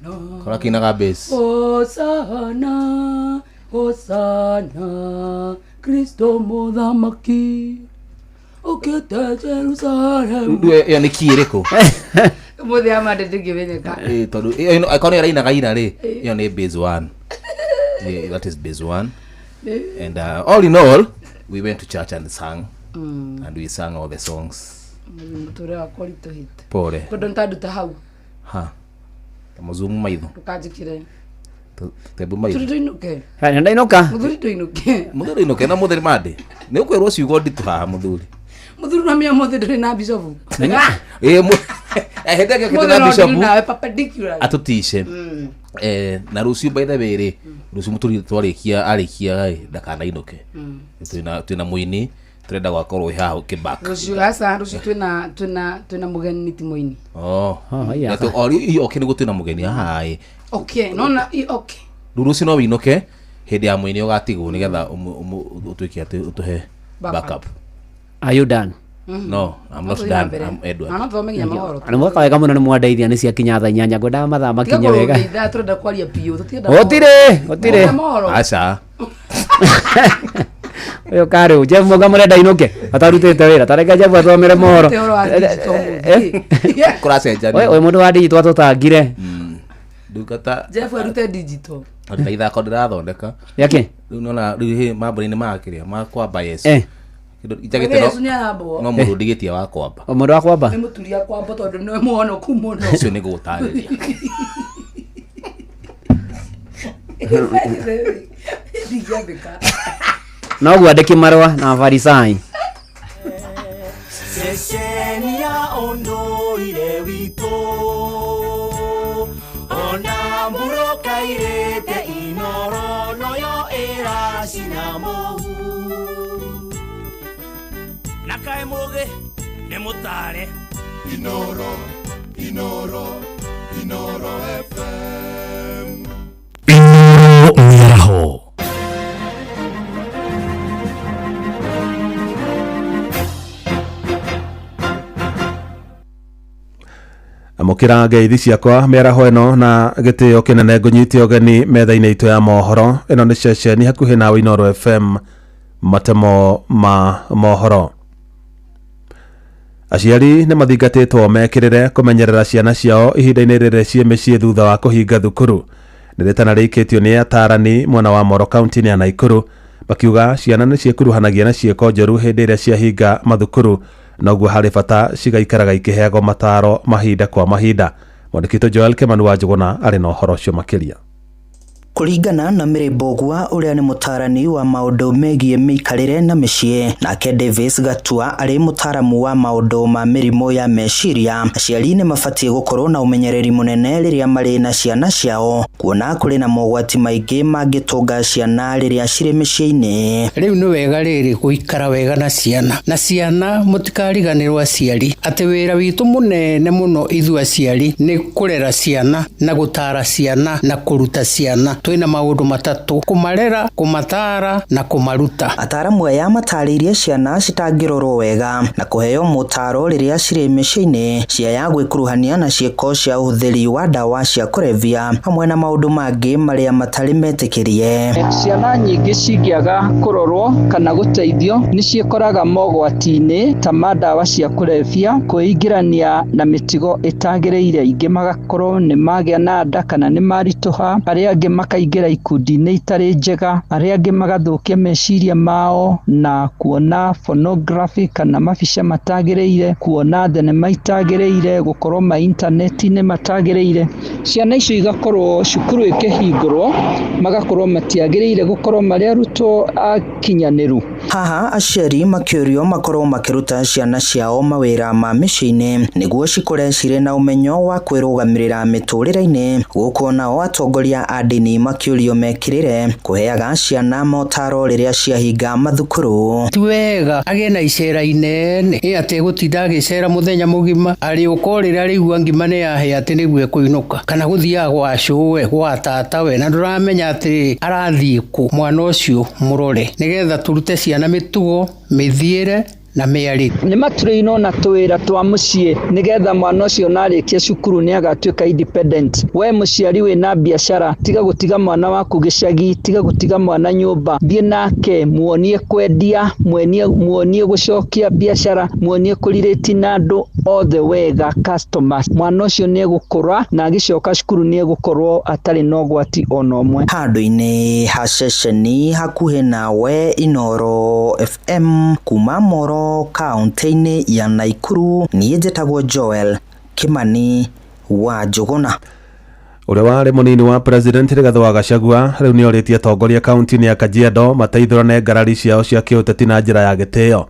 Kora kĩinaga bass.
Hosana. Hosana. Kristo mũthamaki. Ũkĩte Jerusalem.
Rĩu ĩyo nĩ key ĩrĩkũ?
Ũmũthĩ amande ndĩngĩmenyeka.
Tondũ ĩyo angĩkorwo nĩyo ĩrainaga ira rĩ, ĩyo nĩ bass one. That is bass one. And all in all, we went to church and sang. And we sang all the songs.
Mũtũrĩre wakwa ũritũhĩte.
Pole.
Tondũ nĩtanduta hau.
Ha. Ta mũzumu maitho.
Ndũkanjĩkĩre.
Tembu maitho.
Mũthuri ndũinũke.
Ndainũka.
Mũthuri ndũinũke.
Mũthuri inũke na mũthuri mande. Nĩ ũkwĩrwo ciugo nditũ haha mũthuri.
Mũthuri na mĩa mũthĩ ndũrĩ na bishofu.
Hĩndĩ ĩngĩ
Mũthĩ
na
no
bishop
ndiri nawe perpendicular.
atũtice. Na rũciũ by the way rĩ, rũciũ mũtũri twarĩkia arĩkia rĩ, ndakanainũke. Twĩna mũini tũrenda gwakorwo wĩ haha ũkĩback.
Rũciũ aca rũciũ twĩna twĩna twĩna mũgeni ti mũini.
Oh.
haiya.
Na o oke nĩguo twĩna mũgeni haha ĩ.
Okay, nona i okay.
Rĩu rũciũ no wĩinũke hĩndĩ ya mũini ũgatigwo nĩgetha ũtuĩke atĩ ũtũhe
Backup.
backup.
Are you done?
No, I'm not
No tũthiĩ na
done.
mbere.
I'm Edward.
Na no thome nginya mohoro.
Na mwaka wega mũno nĩ mwandeithia nĩ ciakinya thaa 8 ngwendaga mathaa
Tiga
makinye wega.
kũrũnga ithaa tũrenda kwaria biũ. Tũtirenda
Gũtirĩ, gũtirĩ.
Mohoro. Mohoro.
Aca.
Ũyũ karĩ Jeff Mũga mũrenda inũke atarutĩte wĩra tareke Jeff athomere mohoro.
Ũhoro wa digital ũmũthĩ.
Kũracenjania.
Ũyũ mũndũ wa digital atũtangire.
Ndungata
Jeff erute digital.
na ithako ndĩrathondeka.
Yake?
Rĩu nona rĩu hĩ mambura-inĩ ma kĩrĩa ma kwamba Yesu. Kĩndũ njagĩte
Wewe Yesu nĩarambwo.
no mũndũ ndigĩtie wa kwamba.
O mũndũ wa kwamba?
Nĩ mũturi akwamba tondũ nĩwe mũhonoku mũno.
Ũcio nĩ gũgũtarĩria.
Ndingĩambĩka.
Noguo andĩki marũa na Farisai.
Ceceni ya ũndũire witũ ona mbura kairĩte Inoro noyo ĩracina mũhu.
Na kaĩ mũgĩ nĩ mũtare.
Inoro, Inoro, Inoro FM.
Inoro mĩaraho.
Amũkĩra ngeithi ciakwa mĩaraho ĩno na gĩtĩo kĩnene ngũnyite ũgeni metha-inĩ itũ ya mohoro. Ĩno nĩ ceceni hakuhĩ nawe Inoro FM, matemo ma mohoro.
Aciari nĩ mathingatĩtwo mekĩrĩre kũmenyerera ciana ciao ihinda-inĩ rĩrĩ ciĩ mĩciĩ thutha wa kũhinga thukuru. Nĩ rĩtana rĩikĩtio nĩ atarani mwena wa Moro kaunti-inĩ ya Naikuru, makiuga ciana nĩ ciĩkuruhanagia na ciĩko njoru hĩndĩ ĩrĩa ciahinga mathukuru, noguo harĩ bata cigaikaraga ikĩheagwo mataro mahinda kwa mahinda. Mwandĩki witũ Joel Kimani wa Njũgũna arĩ na ũhoro ũcio makĩria.
Kũringana na Mary Mbũgua ũrĩa nĩ mũtaarani wa maũndũ megiĩ mĩikarĩre na mĩciĩ, nake Davis Gatua arĩ mũtaaramu wa maũndũ ma mĩrimũ ya meciria, aciari nĩ mabatiĩ gũkorwo na ũmenyereri mũnene rĩrĩa marĩ na ciana ciao, kuona kũrĩ na mogwati maingĩ mangĩtũnga ciana rĩrĩa cirĩ mĩciĩ-inĩ.
Rĩu nĩ wega rĩrĩ gũikara wega na ciana, na ciana mũtikariganĩrwo aciari atĩ wĩra witũ mũnene mũno ithuĩ aciari nĩ kũrera ciana na gũtara ciana na kũruta ciana. Twĩna maũndũ matatũ: kũmarera, kũmatara na kũmaruta.
Ataaramu aya matarĩirie ciana citangĩrorwo wega na kũheo motaro rĩrĩa cirĩ mĩciĩ-inĩ ciaya gwĩkuruhania na ciĩko cia ũhũthĩri wa ndawa cia kũrebia hamwe na maũndũ mangĩ marĩa matarĩ metĩkĩrie.
Ciana nyingĩ cingĩaga kũrorwo kana gũteithio nĩ ciĩkoraga mogwati-inĩ ta ma ndawa cia kũrebia, kwĩingĩrania na mĩtugo ĩtagĩrĩire, ingĩ magakorwo nĩ magĩa na nda kana nĩ maritũha, arĩa angĩ makaingĩra ikundi-inĩ itarĩ njega, arĩa angĩ magathũkia meciria mao na kuona pornography kana mabica matagĩrĩire, kuona thenema itagĩrĩire, gũkorwo ma intaneti-inĩ matagĩrĩire. Ciana icio igakorwo cukuru ĩkĩhingũrwo, magakorwo matiagĩrĩire gũkorwo marĩ arutwo akinyanĩru.
Haha aciari makĩũrio makorwo makĩruta ciana ciao mawĩra ma mĩciĩ-inĩ nĩguo cikũre cirĩ na ũmenyo wa kwĩrũgamĩrĩra mĩtũrĩre-inĩ. Gũkũ nao atongoria a ndini makĩũrio mekĩrĩre kũheaga ciana motaro rĩrĩa ciahinga mathukuru.
Ti wega agĩe na icera inene ĩ atĩ egũtinda agĩcera mũthenya mũgima, arĩũka o rĩrĩa arĩigua ngima nĩ yahĩa atĩ nĩguo ekũinũka, kana gũthiaga gwa cũwe gwa tatawe na ndũramenya atĩ arathiĩ kũ. Mwana ũcio mũrore nĩgetha tũrute ciana mĩtugo, mĩthiĩre na mĩario.
Nĩ matũrĩinwo na tũwĩra twa mũciĩ nĩgetha mwana ũcio na arĩkia cukuru nĩ agatuĩka independent. We mũciari wĩna biacara, tiga gũtiga mwana waku gĩcagi, tiga gũtiga mwana nyũmba, thiĩ nake muonie kwendia, muonie gũcokia biacara, muonie kũrirĩti na andũ othe wega customers. Mwana ũcio nĩ egũkũra na agĩcoka cukuru nĩ egũkorwo atarĩ na ũgwati ona ũmwe.
Handũ-inĩ ha ceceni hakuhĩ nawe Inooro FM kuma Moro kaunti-inĩ ya Naikuru, niĩ njĩtagwo Joel Kimani wa Njũgũna.
Ũrĩa warĩ mũnini wa president Rigathĩ wa Gachagua rĩu nĩ orĩtie atongoria kaunti-inĩ ya Kajiado mateithũrane ngarari ciao cia kĩũteti na njĩra ya gĩtĩo.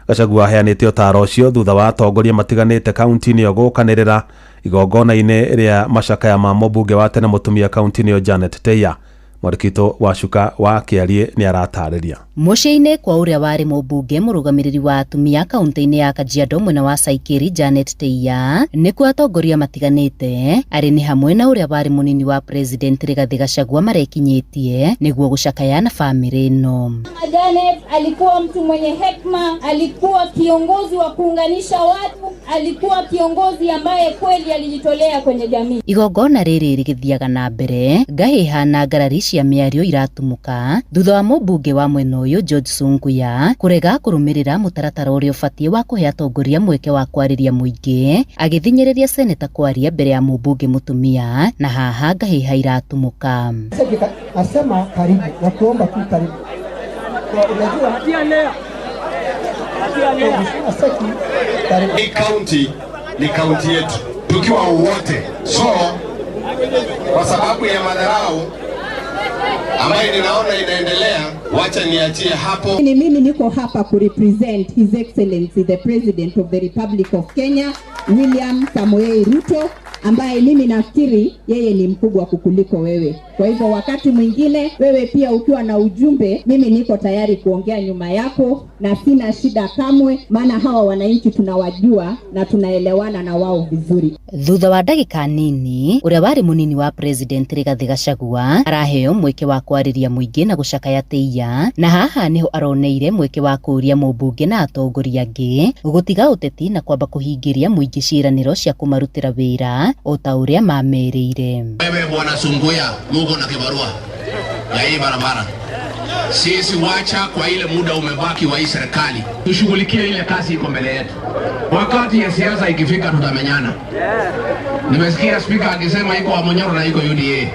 Gachagua aheanĩte ũtaaro ũcio thutha wa atongoria matiganĩte kaunti-inĩ ĩyo gũkanĩrĩra igongona-inĩ rĩa macakaya ma mũmbunge wa tene mũtumia kaunti-inĩ ĩyo Janet Teia. Mwandĩki wa Cuka wa Kĩariĩ nĩ aratarĩria.
Mũciĩ-inĩ kwa ũrĩa warĩ mũmbunge mũrũgamĩrĩri wa atumia kaunti-inĩ ya Kajiado mwena wa Saikiri Janet Teia nĩkuo atongoria matiganĩte arĩ nĩ hamwe na ũrĩa warĩ mũnini wa president Rigathĩ Gachagua marekinyĩtie nĩguo gũcakaya na famĩlĩ ĩno.
Janet alikuwa mtu mwenye hekima, alikuwa kiongozi wa kuunganisha watu, alikuwa kiongozi ambaye kweli alijitolea kwenye jamii.
Igongona rĩrĩ rĩgĩthiaga na mbere ngahĩha na ngarari cia mĩario iratumuka thutha wa mũmbunge wa mwena ũyũ George Sunguya kũrega kũrũmĩrĩra mũtaratara ũrĩa ũbatiĩ wa kũhe atongoria mweke wa kwarĩria mũingĩ, agĩthinyĩrĩria seneta kwaria mbere ya mũmbunge mũtumia, na haha ngahĩha iratumuka.
Asema karibu na kuomba tu karibu.
Hii kaunti ni kaunti yetu tukiwa wote, so kwa sababu ya madharau ambayo ninaona inaendelea, wacha niachie hapo.
Ni mimi niko hapa ku represent His Excellency the President of the Republic of Kenya William Samoei Ruto, ambaye mimi nafikiri yeye ni mkubwa kukuliko wewe. Kwa hivyo wakati mwingine wewe pia ukiwa na ujumbe, mimi niko tayari kuongea nyuma yako na sina shida kamwe, maana hawa wananchi tunawajua na tunaelewana na wao vizuri.
Thutha wa ndagĩka nini ũrĩa warĩ mũnini wa president Rigathĩ Gachagua araheo mweke wa kwarĩria mũingĩ na gũcakaya Teia, na haha niho aroneire mweke wa kũũria mũmbunge na atongoria angĩ gũtiga ũteti na kwamba kũhingĩria mũingĩ ciĩranĩro cia kũmarutĩra wĩra o ta ũrĩa mamerĩire.
Wewe bwana Sunguya, muko na kibarua ya hii barabara. Sisi wacha kwa ile muda umebaki wa hii serikali tushughulikie ile kazi iko mbele yetu. Wakati ya siasa ikifika, tutamenyana. Nimesikia spika akisema iko Wamunyoro na iko UDA.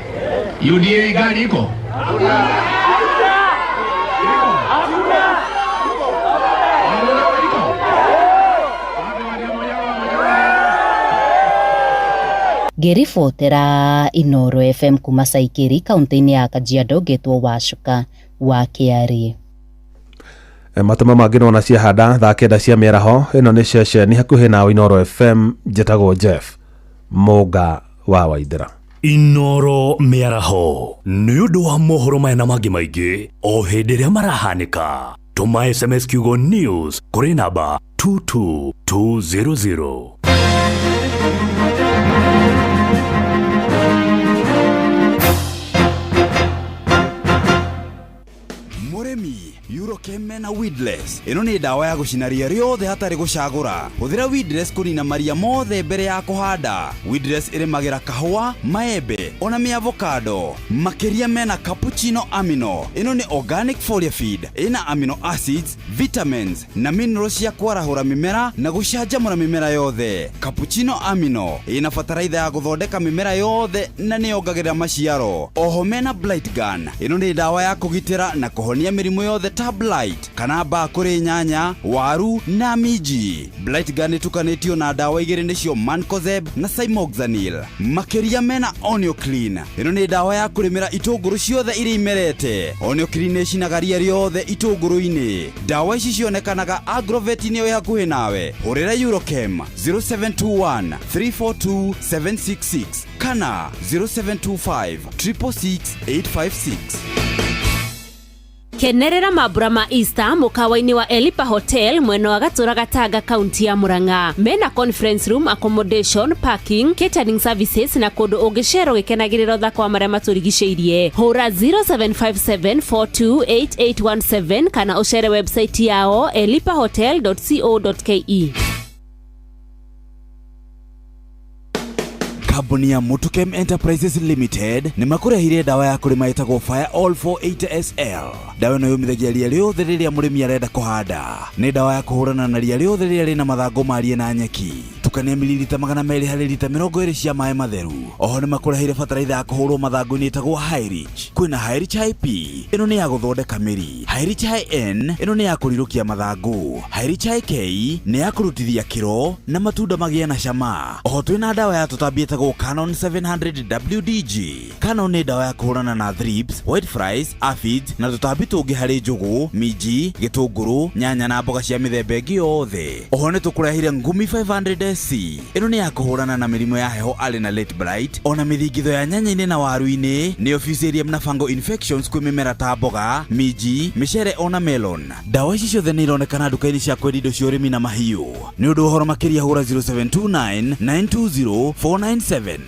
UDA gani iko?
Ngĩribotera Inoro FM kuma Saikiri kaunti-inĩ ya Kajiado, ngetwo Wacuka wa Kĩarĩ.
Matũma mangĩ nona ciahanda thaa 9 cia mĩaraho. Ĩno nĩ ceceni hakuhĩ na Inoro FM. Njĩtagwo Jeff Mũnga wa Waithĩra.
Inoro mĩaraho nĩ ũndũ wa mohoro maya na mangĩ maingĩ o hĩndĩ ĩrĩa marahanĩka. Tũma SMS kiugo news kũrĩ namba 22200.
Mũrĩmi, Eurochem na Weedless ĩno nĩ ndawa ya gũcina ria rĩothe hatarĩ gũcagũra. Hũthĩra Weedless kũnina maria mothe mbere ya kũhanda. Weedless ĩrĩmagĩra kahũa, maembe ona mĩavocado. Makĩria mena cappuccino amino. Ĩno nĩ organic foliar feed ĩna amino acids, vitamins na minerals cia kwarahũra mĩmera na gũcanjamũra mĩmera yothe. Cappuccino amino ĩna bataraitha ya gũthondeka mĩmera yothe na nĩyongagĩrĩra maciaro. Oho mena blight gun. Ĩno nĩ ndawa ya kũgitĩra na kũhonia mĩrimũ yothe ta blight kana mbaa kũrĩ nyanya, waru na minji. Blight gun ĩtukanĩtio na ndawa igĩrĩ nĩcio mancozeb na cymoxanil. Makĩria mena Onioclean. Ĩno nĩ ndawa ya kũrĩmĩra itũngũrũ ciothe iria imerete. Onioclean nĩĩcinaga ria rĩothe itũngũrũ-inĩ. Ndawa ici cionekanaga agrovet-inĩ ĩ hakuhĩ nawe. Hũrĩra Eurochem 0721 342 766 kana 0725 666 856.
Kenerera mambura ma Easter mukawa-inĩ wa Elipa Hotel mwena wa Gatũra Gatanga kaunti ya Murang'a. Mena conference room, accommodation, parking, catering services na kũndũ ũngĩcera ũgĩkenagĩrĩra ũthaka wa marĩa matũrigicĩirie. Hũra 0757428817 kana ũcere website yao elipahotel.co.ke.
Kambuni ya Mutukem Enterprises Limited nĩ makũrehire ndawa ya kũrĩma ĩtagwo Fire All 480 SL. Ndawa ĩno yũmithagia ria rĩothe rĩrĩa mũrĩmi arenda kũhanda. Nĩ ndawa ya kũhũrana na ria rĩothe rĩrĩa rĩna mathangũ marie na nyeki. Tukania mililita 200 harĩ lita 20 cia maĩ matheru. Oho nĩ makũrehire bataraitha ya kũhũrwo mathangũ-inĩ ĩtagwo Highrich. Kwĩna Highrich IP, ĩno nĩ ya gũthondeka mĩri. Highrich IN, ĩno nĩ ya kũrirũkia mathangũ. Highrich IK nĩ ya kũrutithia kĩro na matunda magĩe na cama. Oho twĩna ndawa ya tũtambi ĩtagwo Canon 700 WDG. Canon nĩ ndawa ya kũhũrana na thrips, white flies, aphids na tũtambi tũngĩ harĩ njũgũ, minji, gĩtũngũrũ, nyanya na mboga cia mĩthemba ĩngĩ yothe. Oho nĩ tũkũrehire Ngumi 500 SC. Ĩno nĩ ya kũhũrana na mĩrimũ ya heho arĩ na late blight, ona mĩthingitho ya nyanya-inĩ na waru-inĩ, nĩyo Fusarium na fungal infections kwĩ mĩmera ta mboga, minji, mĩcere ona melon. Ndawa ici ciothe nĩ ironekana nduka-inĩ cia kwendia indo cia ũrĩmi na mahiũ. Nĩ ũndũ wa ũhoro makĩria hũra 0729 920 497.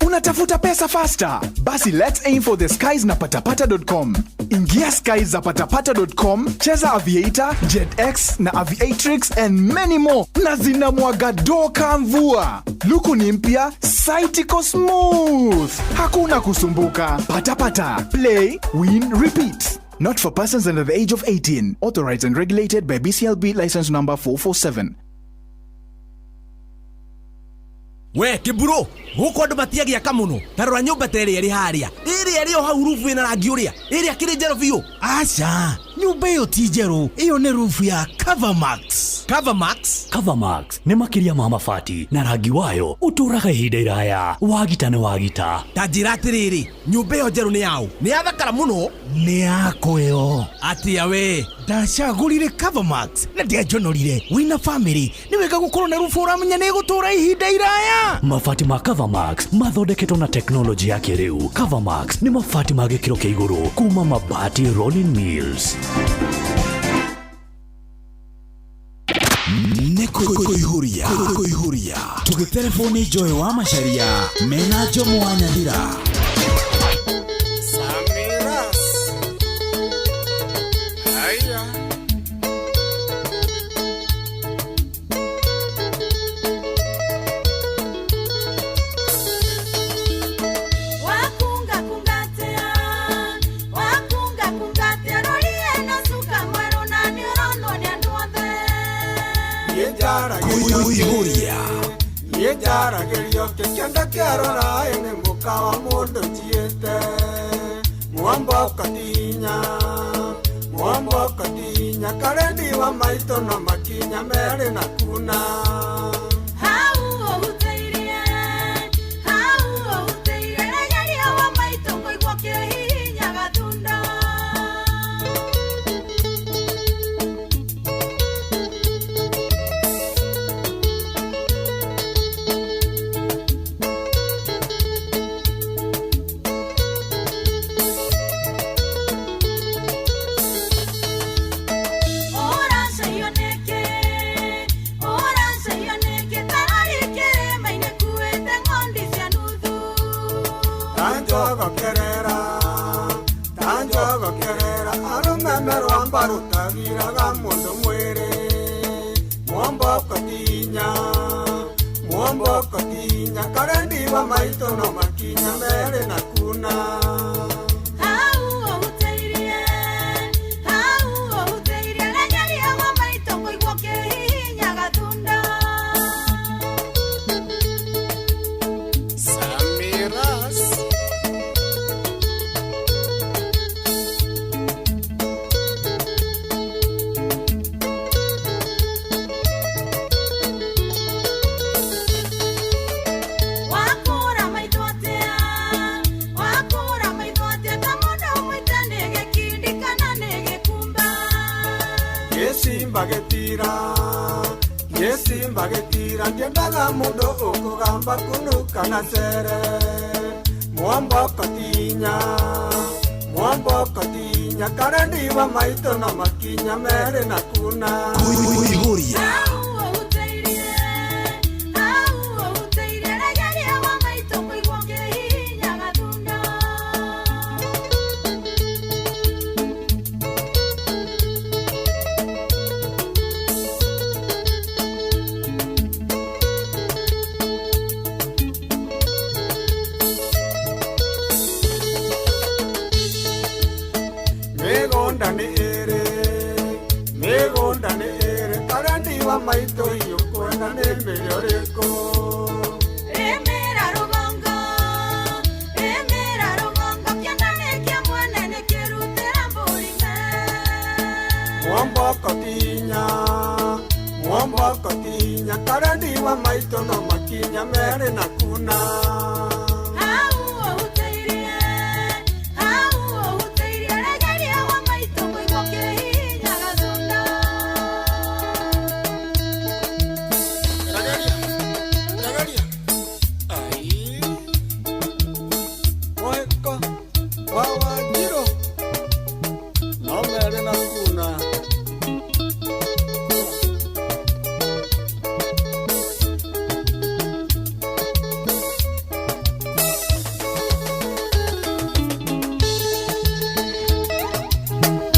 Unatafuta pesa faster? Basi let's aim for the skies na patapata.com. Ingia skies za patapata.com, cheza Aviator, JetX na Aviatrix and many more, na zinamwaga doka mvua. Luku ni mpya, site iko smooth. Hakuna kusumbuka. Patapata, play, win, repeat. Not for persons under the age of 18. Authorized and regulated by BCLB license number 447.
We kiburo guku andu matiagia muno tarora nyumba ta ĩrĩa ĩrĩ harĩa ĩrĩa ĩrĩ o hau rubu ĩna rangi ũrĩa ĩrĩa kĩrĩ njerũ biũ.
Aca, nyumba ĩyo ti njerũ, ĩyo nĩ rubu ya Covermax.
Covermax?
Covermax nĩ makĩria ma mabati na rangi wayo ũtũraga ihinda iraya. Wagita nĩ wagita.
Ta njĩra atĩrĩrĩ, nyumba ĩyo njerũ nĩ yaũ? Nĩ yathakara mũno.
Nĩ yakwa ĩyo.
Atĩa we?
Ndacagũrire Covermax na ndianjonorire. Wĩna family nĩ wega gũkorwo na rubu ũramenya nĩ ĩgũtũra ihinda iraya.
Mabati ma Covermax mathondeketwo na teknolojĩ ya kĩrĩu. Covermax nĩ mabati ma gĩkĩro kĩa igũrũ kuma Mabati Rolling Mills.
Nĩ kũihũria kũihũria tũgĩtelefoni Joy wa Macharia mena Jomo wa Nyathira.
Wakunga
Kũihũria.
Niĩ njaragĩrio kĩkĩenda kĩarora nĩ mũka wa mũndũ njiĩte mwombo katinya mwombo katinya karendi wa maitũ no makinya merĩ na kuna. Tanjogokerera arũme merwamba rũtagiraga mũndũ mwĩrĩ mwombo katinya karendi wa maitũ no makinya merĩ na kuna. Yesimba getira ndiendaga mũndũ ũkũgamba kunuka na cere mwombo katinya karendi wa maitũ no makinya merĩ na kuna.
Kũihũria. Mĩgũnda nĩ ĩrĩ karendi wa maitũ ũkwenda nĩ mĩrĩ ũrĩkũ.
Rĩmĩra rũgongo kĩanda nĩ kĩa mwene nĩ kĩrutĩra mbũri me.
Mwombo katinya karendi wa maitũ no makinya merĩ na kuna.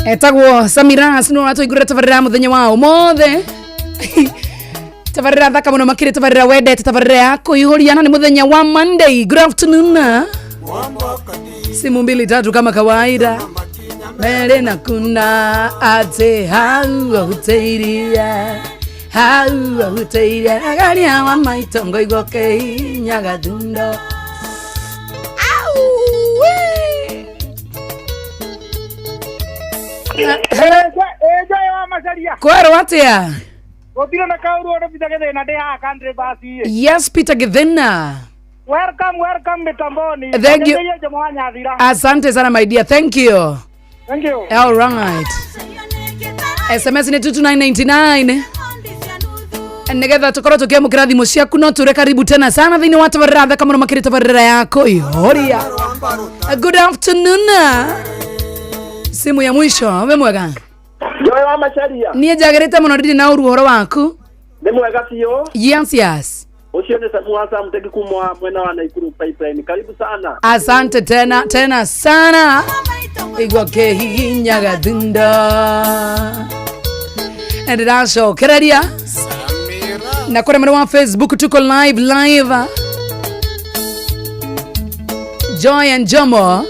Etagwo Samiras no atũigũrĩra tabarĩra mũthenya wa ũmũthĩ. Tabarĩra thaka mũno makĩria, tabarĩra wendete, tabarĩra ya kũihũria, na nĩ mũthenya wa Monday. Good afternoon. Simu mbili tatu kama kawaida. Mbele na kuna ate hau uteiria hau uteiria agaria wa maitongo igoke nyagathundo. Kwero atia?
Gutire na kauru ona Peter Githina ndi haha country bus.
Yes, Peter Githina.
Welcome, welcome mitamboni.
Thank you. Asante sana my dear. Thank you.
Thank you.
All right. SMS ni 22999. Nigetha tukorwo tukiamukira thimu ciaku no ture karibu tena sana thiini wa tabarĩra thaka mũno makĩria tabarĩra yako ihoria. Good afternoon. Simu ya mwisho we mwega.
Joy wa Macharia.
Niĩ njagĩrĩte mũno ndirĩ na ũru ũhoro waku.
Nĩ mwega biũ.
Yes, yes.
Ucio ni Samu wa Sam Teki kuma mwena wa Nakuru Pipeline. Karibu sana.
Asante tena tena sana. Igwa kehinya gathunda. Ndĩracokereria na kũrĩa mwena wa Facebook tuko live live. Joy and Jomo.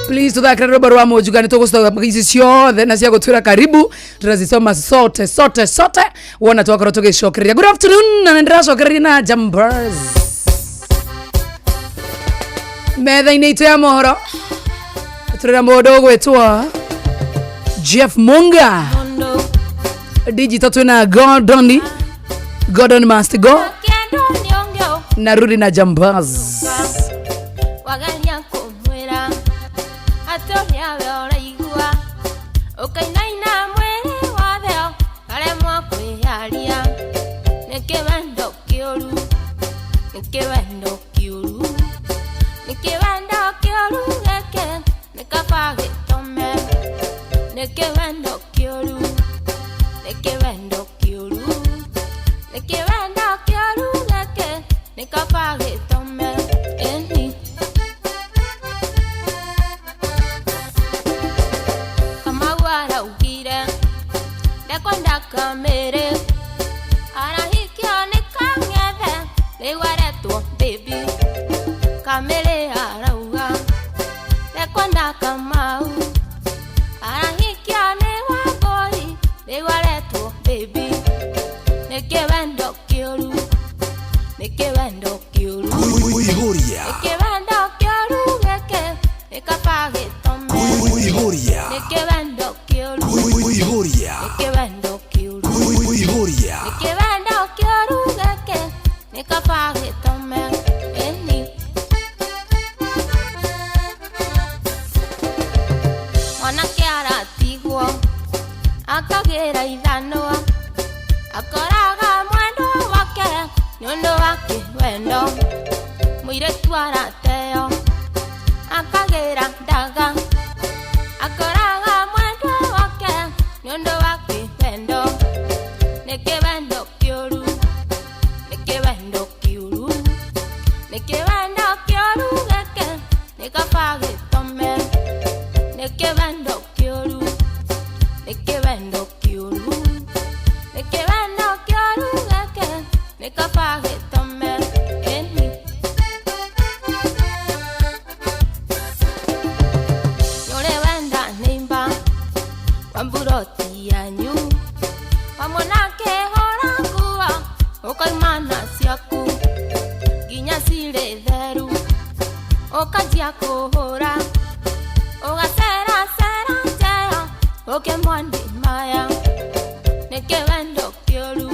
Please tuthakĩre rwĩmbo rwa Mũnjuga, nĩ tũgũcoka ici ciothe na cia gũtwĩra karibu, tutazisoma sote sote sote wona twakorwo tũgĩcokereria. Good afternoon, na nĩ ndĩracokereria na Jumpers metha-inĩ itũ ya mohoro. Tũrĩ na mũndũ ũgwĩtwo Jeff Munga, digital twĩna Gordon, Gordon must go, narudi na Jambaz.
Wagaria kũmwĩra atĩ ũrĩa we ũraigua ũkainaina mwĩrĩ wothe ũkaremwo kwĩyaria nĩ kĩwendo kĩũru, nĩ kĩwendo kĩũru, nĩ kĩwendo kĩũru gĩkĩ nĩ kaba gĩtome, nĩ kĩwendo kĩũru, nĩ kĩwendo kĩũru, nĩ kĩwendo kĩũru gĩkĩ nĩ kaba gĩtome ĩni. Kamau araugire ndekwenda kamĩrĩ arahikio nĩ kang'ethe rĩu aretwo baby. Kamĩrĩ arauga ndekwenda Kamau arahikio nĩ Wambũi rĩu aretwo baby. Nĩ kĩwendo kĩũru, nĩ kĩwendo kĩũru,
Kuihuria.
nĩ kĩwendo kĩũru gĩkĩ nĩ kaba gĩtome,
Kuihuria.
nĩ kĩwendo kĩũru,
Kuihuria.
nĩ kĩwendo kĩũru,
Kuihuria.
nĩ kĩwendo kĩũru gĩkĩ nĩ kaba gĩtome ĩni. Mwanake aratigwo akagĩra ithanwa akoraga mwendwa wake nĩ ũndũ wa kĩwendo, mũirĩtu arateo akagĩra ndaga akoraga mwendwa wake nĩ ũndũ wa kĩwendo, nĩ kĩwendo kĩũru, nĩ kĩwendo kĩũru, nĩ kĩwendo kĩũru gĩkĩ nĩ kaba gĩtome, nĩ kĩwendo kĩũru, nĩ kĩwendo kĩũru, nĩ kĩwendo kĩũru gĩkĩ nĩ kaba gĩtome ĩni. Nĩũrĩ wenda nĩimba wa mburoti yanyu wamwona akĩhũra nguo ũkauma na ciaku nginya cirĩ theru ũkanjia kũhũra ũgaceracera njera ũkĩmwandi maya nĩ kĩwendo kĩũru,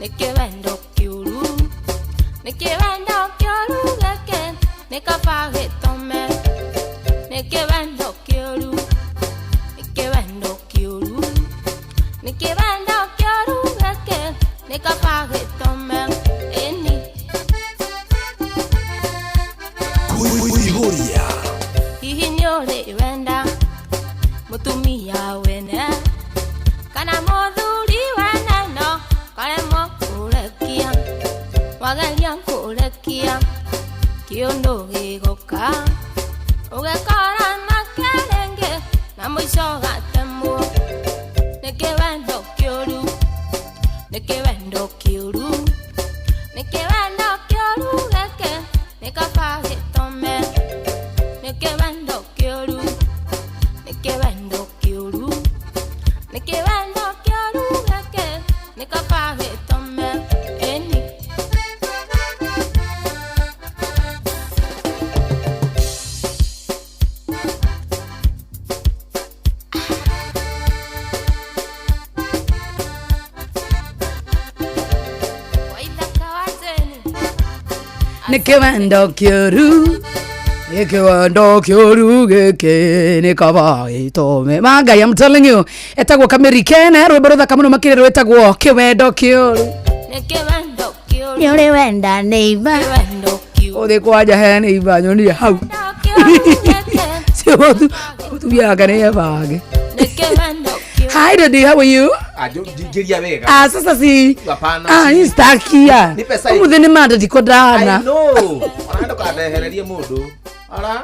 nĩ kĩwendo kĩũru, nĩ kĩwendo kĩũru gĩkĩ nĩ kaba gĩtome, nĩ kĩwendo kĩũru, nĩ kĩwendo kĩũru, nĩ kĩwendo kĩũru gĩkĩ nĩ kaba gĩtome ĩni.
Kuihuria.
Hihi nĩ ũrĩ wenda mũtumia wene kana mũthuri wene no karemwo kũrekia wageria kũrekia kĩũndũ gĩgoka ũgekora nake rĩngĩ na mũico gatemwo nĩ kĩwendo kĩũru, nĩ kĩwendo kĩũru, nĩ kĩwendo kĩũru gĩkĩ nĩ kaba gĩtome, nĩ kĩwendo kĩũru, nĩ kĩwendo kĩũru, nĩ kĩwendo kĩũru gĩkĩ nĩ kaba gĩtome ĩni. Waithaka wa Jane.
Nĩ kĩwendo kĩũru, nĩ kĩwendo kĩũru gĩkĩ nĩ kaba gĩtome. Mangai, I'm telling you, etagwo Kamĩri Kene, rwĩmbo rũthaka mũno makĩria rwĩtagwo kĩwendo kĩũru.
Nĩ kĩwendo kĩũru,
nĩ ũrĩ wenda neighbor
kĩwendo kĩũru,
Ũthĩ kwanja he neighbor nyonire hau
kĩũru gĩkĩ
cio mũtumia wake nĩ ebange.
nĩ kĩwendo kĩũru.
Hi Daddy, how are you?
Njiria wega.
Ah, sasa si
Hapana.
ah, ni stakia.
Ni pesa hii.
Umuthi ni manda ndikondana.
I know. Ona ndukandehererie mundu. Ara.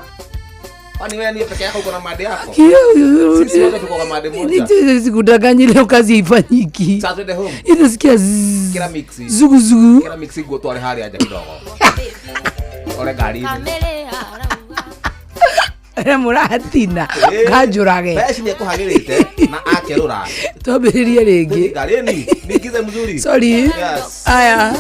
Kwani wewe niwe peke yako uko na mande yako? Sisi wote tuko kwa mande moja.
Sikudanganyile kazi ifanyiki.
Sasa twende home.
Inasikia
Kila mix.
zugu zugu.
Kila mix nguo tware haria nja kidogo. Ore ngari-inĩ.
Kamĩrĩ arauga
Arĩa mũratina kanjũrage.
Beshi nĩ ekũhagĩrĩte na akerũra.
Twambĩrĩrie rĩngĩ.
Ngarĩni, niingize mzuri.
Sorry.
Yes.
Aya.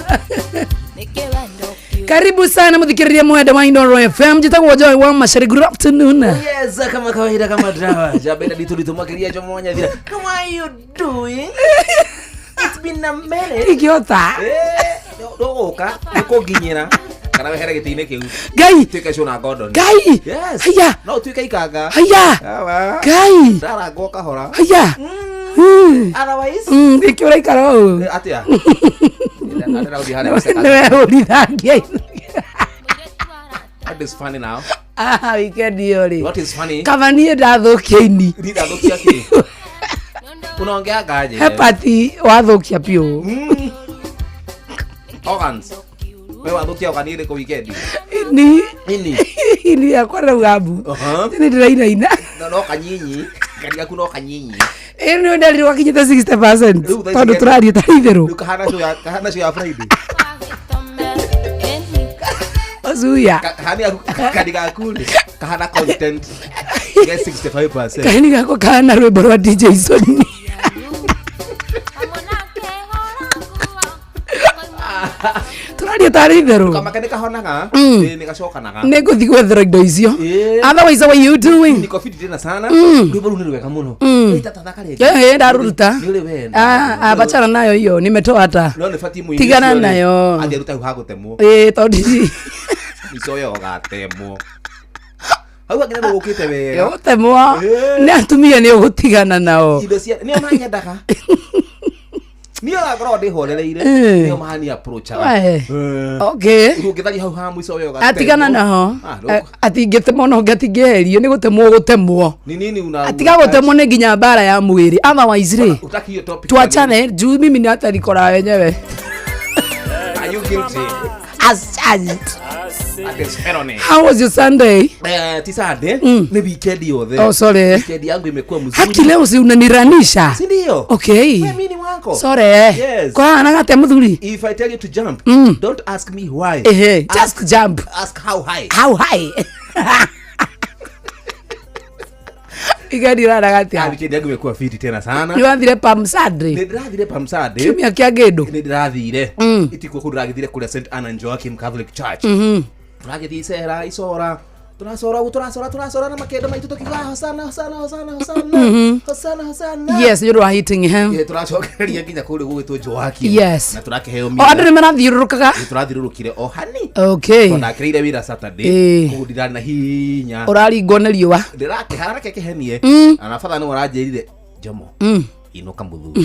Karibu sana muthikiriria mwende wa Inooro FM. Njĩtagwo Joy wa Macari. Good afternoon.
Yes, kama kawaida kama dawa. Jabenda ditu ditu makiria jomo nyathira. How are you doing? It's been a minute.
Ingĩhota.
Ndũgũka, nĩkũnginyĩra kana wehere gĩtĩ-inĩ kĩu.
Ngai.
Tuĩke Shona Gordon.
Ngai.
Yes.
Haya.
No ũtuĩke ikanga.
Haya.
Sawa.
Ngai.
Ndarangwo kahora.
Haya.
Otherwise.
Nĩkĩo ũraikara ũũ?
Atĩa? Ndĩrathiĩ harĩa gũceka.
Nĩwehũrithangia.
What is funny now?
Ah, weekend ĩyo rĩ.
What is funny?
Kaba niĩ ndathũkia ini.
Niĩ ndathũkia kĩ? Unaongeaga aje?
Hepati wathũkia biũ.
Organs. We wathũkia organ ĩrĩkũ weekend?
Ini.
Ini.
Ini yakwa rauga mbu.
Aha.
Nĩ ndĩrainaina.
No no kanyinyi. Kani gaku no kanyinyi.
Ĩĩ nĩ nderirwo gakinyĩte 60%
Rĩu thaa ici
tondũ tũraria tarĩ itherũ.
Rĩu kahana show ya kahana show ya Friday.
Ozuya.
Kahani gaku kani gaku rĩ kahana content. Get 65%.
Kahini gakwa kahana rwĩmbo rwa DJ Sony. Tũraria tarĩ itherũ.
Kamake nĩ kahonaga.
Mm.
Ĩĩ nĩ gacokanaga.
Nĩ ngũthiĩ gwetherwo indo icio.
Ĩĩ.
Otherwise, how are you doing?
Niko fiti tena sana.
Mm.
Rwĩmbo rũu nĩ rwega mũno.
Mm.
Ĩ, tata thaka rĩngĩ.
Eh, ndaruruta.
Nĩ ũrĩ wenda.
Ah, ah, bachana nayo hiyo nimetoa hata.
No nĩ batiĩ mũini
Tigana
ũcio rĩ,
nayo.
athiĩ arute hau ha gũtemwo.
Ĩĩ tondũ ici-
Ico yo gatemwo. Hau hangĩ nĩ gũkĩte wega.
Gũtemwo nĩ atumia nĩ ũgũtigana nao.
Indo cia nĩo manyendaga. Niĩ ona ngoragwo ndĩhorereire
Eh.
nĩo mahani approachaga.
We.
Eh.
Okay.
Rĩu ũngĩtharia hau ha mũico ũyũ gatemwo.
Atigana naho.
Ah, rĩu-
Atingĩtemwo no ngatingĩeherio nĩ gũtemwo gũtemwo.
Ni nini una
Atiga gũtemwo nĩ nginya mbara ya mwĩrĩ. Otherwise rĩ.
Utaki hiyo topic.
Tuachane juu mimi ni hata niko na wenyewe.
Are you guilty?
Asante.
That is felony.
How was your Sunday?
Eh, ti Sunday. Ni weekend yothe.
Oh, sorry.
Weekend yangu imekuwa mzuri.
Haki leo si unaniranisha.
Si ndio?
Okay.
Wewe mimi ni wako.
Sorry.
Yes.
Kwa ate muthuri.
If I tell you to jump,
Mm.
don't ask me why.
Ehe, just jump.
Ask how high.
How high? Weekend iranaga
Ah,
atia?
weekend yangu imekuwa fiti tena sana.
Nĩ wathire Palm Sunday?
Nĩ ndĩrathire Palm Sunday.
Kiumia kĩa ngĩndũ.
Nĩ ndĩrathire.
Mm.
Itikuo kũu ndĩragĩthire kũrĩa St Anna and Joachim Catholic Church.
Mhm.
Tũragĩthiĩ icera icora. Tũracora ũguo tũracora tũracora na makendo maitũ tũkiuga hosana hosana hosana hosana.
Mhm.
Hosana hosana.
Yes, nĩ ũndũ wa heating he.
Eh, tũracokereria nginya kũrĩa gũgwĩtwo Joachim.
Yes.
Na tũrakĩheo
O andũ nĩ marathiũrũrũkaga.
Nĩ tũrathiũrũrũkire o hani.
Okay.
Tondũ ndakĩrĩire wĩra Saturday.
Ĩĩ.
Koguo ndirarĩ na hinya.
Ũraringwo nĩ riũa.
Ndĩrakĩhara reke kĩhenie.
Mm.
Na batha nĩwe ũranjĩrire Jomo.
Mm.
Inũka mũthuri.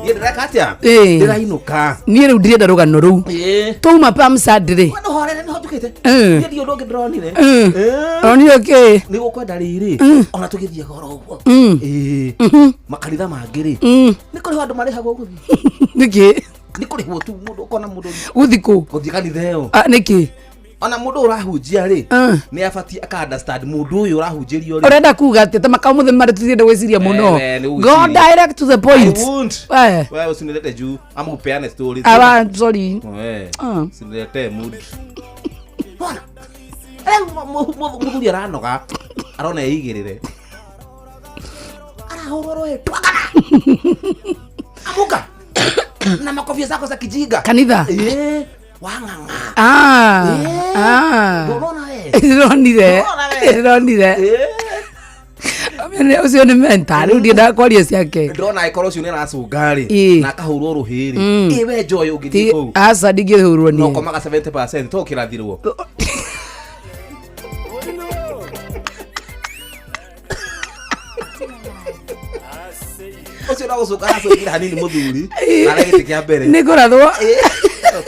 Niĩ ndĩreka atĩa?
Ĩĩ.
Ndĩrainũka.
Niĩ rĩu ndirenda rũgano rũu.
Ĩĩ.
Twauma Palm Sunday rĩ.
Ndũhorere nĩho njũkĩte.
Mm.
Niĩ ndirĩ ũndũ ũngĩ ndĩronire.
Mm.
Ĩĩ.
Onire kĩ?
Nĩ gũkwenda rĩrĩ.
Mm.
Ona tũgĩthiaga oro ũguo.
Mm.
Ĩĩ.
Mhm.
Makanitha mangĩ rĩ.
Mm.
Nĩ kũrĩhwo andũ marĩhagwo gũthiĩ.
Nĩkĩ?
Nĩ kũrĩhwo tu mũndũ ũkona mũndũ.
Gũthiĩ kũ?
Gũthiĩ kanitha ĩyo.
Ah, nĩkĩ?
Ona mũndũ ũrahunjia rĩ.
Mm.
Nĩ abatiĩ aka understand mũndũ ũyũ ũrahunjĩrio rĩ.
Ũrenda kuga atĩ ta makau mũthĩ marĩ tũthiĩte gwĩciria mũno.
Eh, nĩ
Go
ũgwĩciria.
direct to the point.
I won't.
Eh.
Wewe usinilete juu ama upeane stories.
Awa, sorry.
Eh.
Ah.
Usinilete mood. Bwana. Rĩu mũthuri aranoga. Arona eigĩrĩre. Arahũrwo rũĩ. Twakana. Amuka. Na makofia zako za kijinga.
Kanitha?
Eh. Wang'ang'a.
Ah. Ah.
Ndũrona we.
Ndĩronire.
Ndũrona we.
Ndĩronire. Amene ũcio nĩ mental rĩu ndiendaga kwaria ciake.
Ndĩrona angĩkorwo ũcio nĩ aracũnga rĩ
Ĩĩ.
na akahũrwo rũhĩ rĩ
Mm.
ĩ we Joy ũngĩthiĩ
Ti
kũu
aca ndingĩhũrwo
no
niĩ.
komaga 70% to kĩrathirwo ũcio no gũcũnga aracũngire hanini mũthuri na arĩ gĩtĩ kĩa mbere
Nĩ ngũrathwo.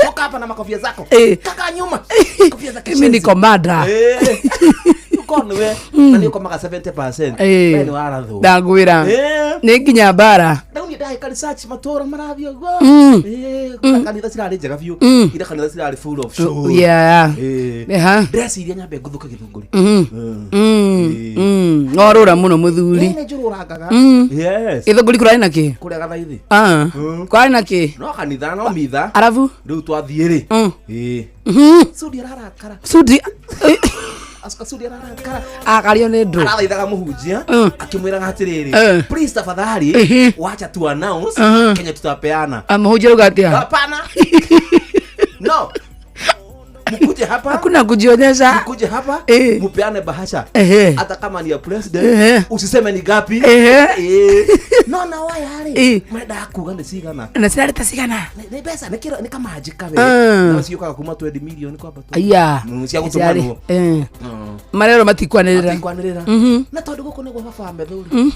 Toka hapa na makofia zako
Ĩĩ.
kaka nyuma kofia za
Mimi
kishenzi.
niko mada.
Ĩĩ. Ũkorwo nĩwe na nĩ ũkomaga 70%
Ĩĩ.
we nĩ warathwo
Ndangwĩra.
Ĩĩ.
Nĩ nginya mbara.
Rĩu niĩ ndagĩka research matũra marathiĩ ũguo
Mm.
Ĩĩ, kuna kanitha cirarĩ njega biũ
Mm.
ira kanitha cirarĩ full of show
Yeah.
Ĩĩ.
Eha.
ndĩreciria nyambe ngũthũke gĩthũngũri
Mhm. Mm. Mm. Norũra mũno mũthuri.
Ĩĩ, nĩ njũrũrangaga
Mm.
Yes.
Gĩthũngũri kũrarĩ na kĩ?
kũrĩa gathaithi
Ah.
Mm.
Kwarĩ na kĩ?
no kanitha no mitha
Arabu?
rĩu twathiĩ rĩ
Mm.
Ĩĩ.
Mhm.
Sudi ararakara
Sudi.
Kasudi ararakara.
Akario nĩ ndũ.
Arathaithaga mũhunjia akĩmwĩraga atĩrĩrĩ, please tafadhali wacha tu announce Kenya tutapeana.
Mũhunjia auga atĩa?
Hapana. No. Mkuje hapa.
Hakuna kujionyesha.
Mkuje hapa. Mupeane bahasha. Hata kama ni ya president, usiseme ni gapi. No na waya rĩ. Marenda kuga nĩ cigana.
Na cirarĩ ta cigana?
Nĩ mbeca nĩ kĩro nĩ kamanjĩ kawe. Na ciũkaga kuma 20 million kwambata.
Aya.
Cia gũtũmanwo.
Marerwo matikwanĩrĩra.
Matikwanĩrĩra. Na tondũ gũkũ nĩguo baba wa methũri.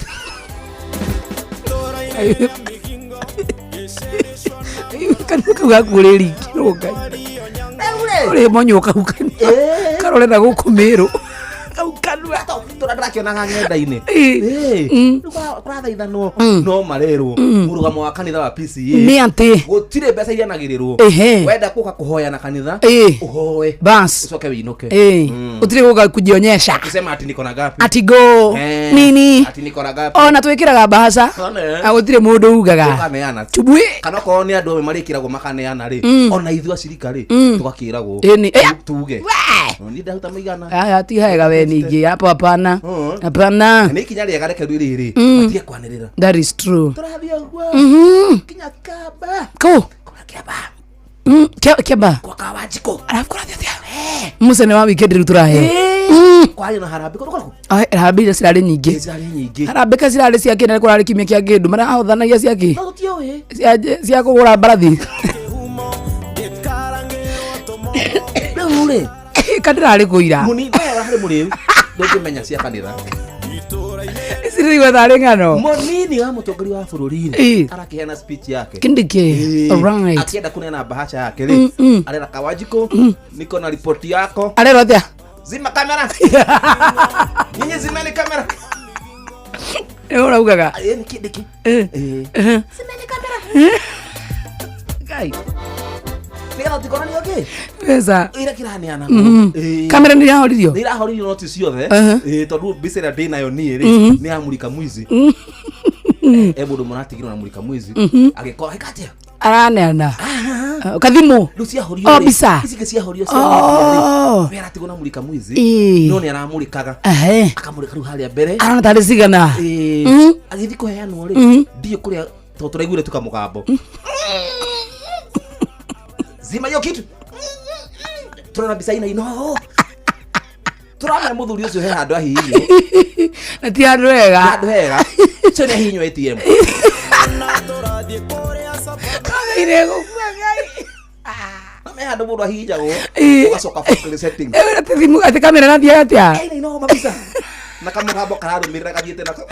Kanua kau gaku ũrĩ rikirwo Ngai. Ũrĩ monywo kau kanua. Karore na gũkũ Mĩrũ. Kau kanua.
Tũrĩa ndĩrakĩonaga ng'enda-inĩ. Rĩu kũrathaithanwo no marerwo mũrũgamo wa kanitha wa PCA
Nĩ atĩ.
Gũtirĩ mbeca irianagĩrĩrwo. Wenda gũka kũhoya na kanitha ũhoe.
Bas.
Ũcoke wĩinũke.
Ũtirĩ gũka kujionyesha.
Kusema ati niko na gapi.
Ati go. Nini.
Ati niko na gapi.
Ona twĩkĩraga mbahaca.
One.
Na gũtirĩ mũndũ ugaga.
Ũkaneana.
Chubui.
Kana okorwo nĩ andũ amwe marĩkĩragwo makaneana rĩ, ona ithuĩ acirika rĩ, tũgakĩragwo.
Ĩni.
Tuge. Niĩ ndaruta mũigana.
Aya ti hega we ningĩ hapo hapana. Hapana.
Nĩ ikinya rĩega reke rĩu rĩrĩ matige kwanĩrĩra.
That is true.
Tũrathiĩ ũguo. Kinya Kĩamba.
Kũ? Kĩamba.
Kwa Kawanjikũ.
Arabu kũrathiĩ atĩa? Mũcene wa weekend rĩu tũrahe.
Kwarĩ na harambĩ kũndũ kũrĩkũ?
Ai, harambĩ iria cirarĩ nyingĩ.
Cirarĩ nyingĩ.
Harambĩ ka cirarĩ cia kĩ na kũrarĩ kiumia kĩa kĩndũ marahothanagia cia kĩ?
No tũtiũĩ.
Cia kũgũra mbarathi.
Rĩu rĩ.
Ka ndĩrarĩ kũ ira.
Mũnini we harĩ mũrĩu. Ndũngĩmenya cia kanitha.
Ici ndĩraigua tarĩ ng'ano.
Mũnini wa mũtongoria wa bũrũri rĩ, arakĩheana speech yake.
Kindiki. Alright.
Akienda kuneana bahasha yake rĩ, arera Kawanjikũ, niko na ripoti yako.
Arerwo atĩa?
Zima kamera. Nyinyi zimeni kamera.
Nĩ ũraugaga?
Nĩkĩ nĩkĩ?
Zimeni kamera. Ngai.
Nĩgetha ũtikonanio kĩ?
Mbeca.
Ira kĩraneana.
Kamera nĩ irahoririo?
Nĩ irahoririo no ti ciothe. Tondũ mbica ĩrĩa ndĩnayo niĩ rĩ, nĩ ya Mũrika Mwizi. E mũndũ mũratigirwo na Mũrika Mwizi. Agĩkorwo ĩka atĩa?
Araneana. Kathimũ.
Rĩu ciahorio
Oh,
rĩ,
mbica.
ici ingĩ ciahorio
Oh.
we aratigwo na Mũrika Mwizi. No nĩ aramũrĩkaga. Akamũrĩka rĩu harĩa mbere.
Arona tarĩ cigana.
Agĩthiĩ kũheanwo rĩ, ndiũ kũrĩa tondũ tũraiguire tu kamũgambo. Zima hiyo kitu. Turona mbica ina ino. Turamenya mũthuri ũcio he handũ ahihinywo.
Na ti handũ hega.
Handũ hega. Ũcio nĩ ahihinywo ATM.
Ire gũkua Ngai.
Na me handũ mũndũ ahihinyagwo. Ũgacoka factory settings.
Atĩ thimũ atĩ kamera ĩrathiĩ atĩa?
Ina ino mabica. Na kamũgambo kararũmĩrĩra gathiĩte nako.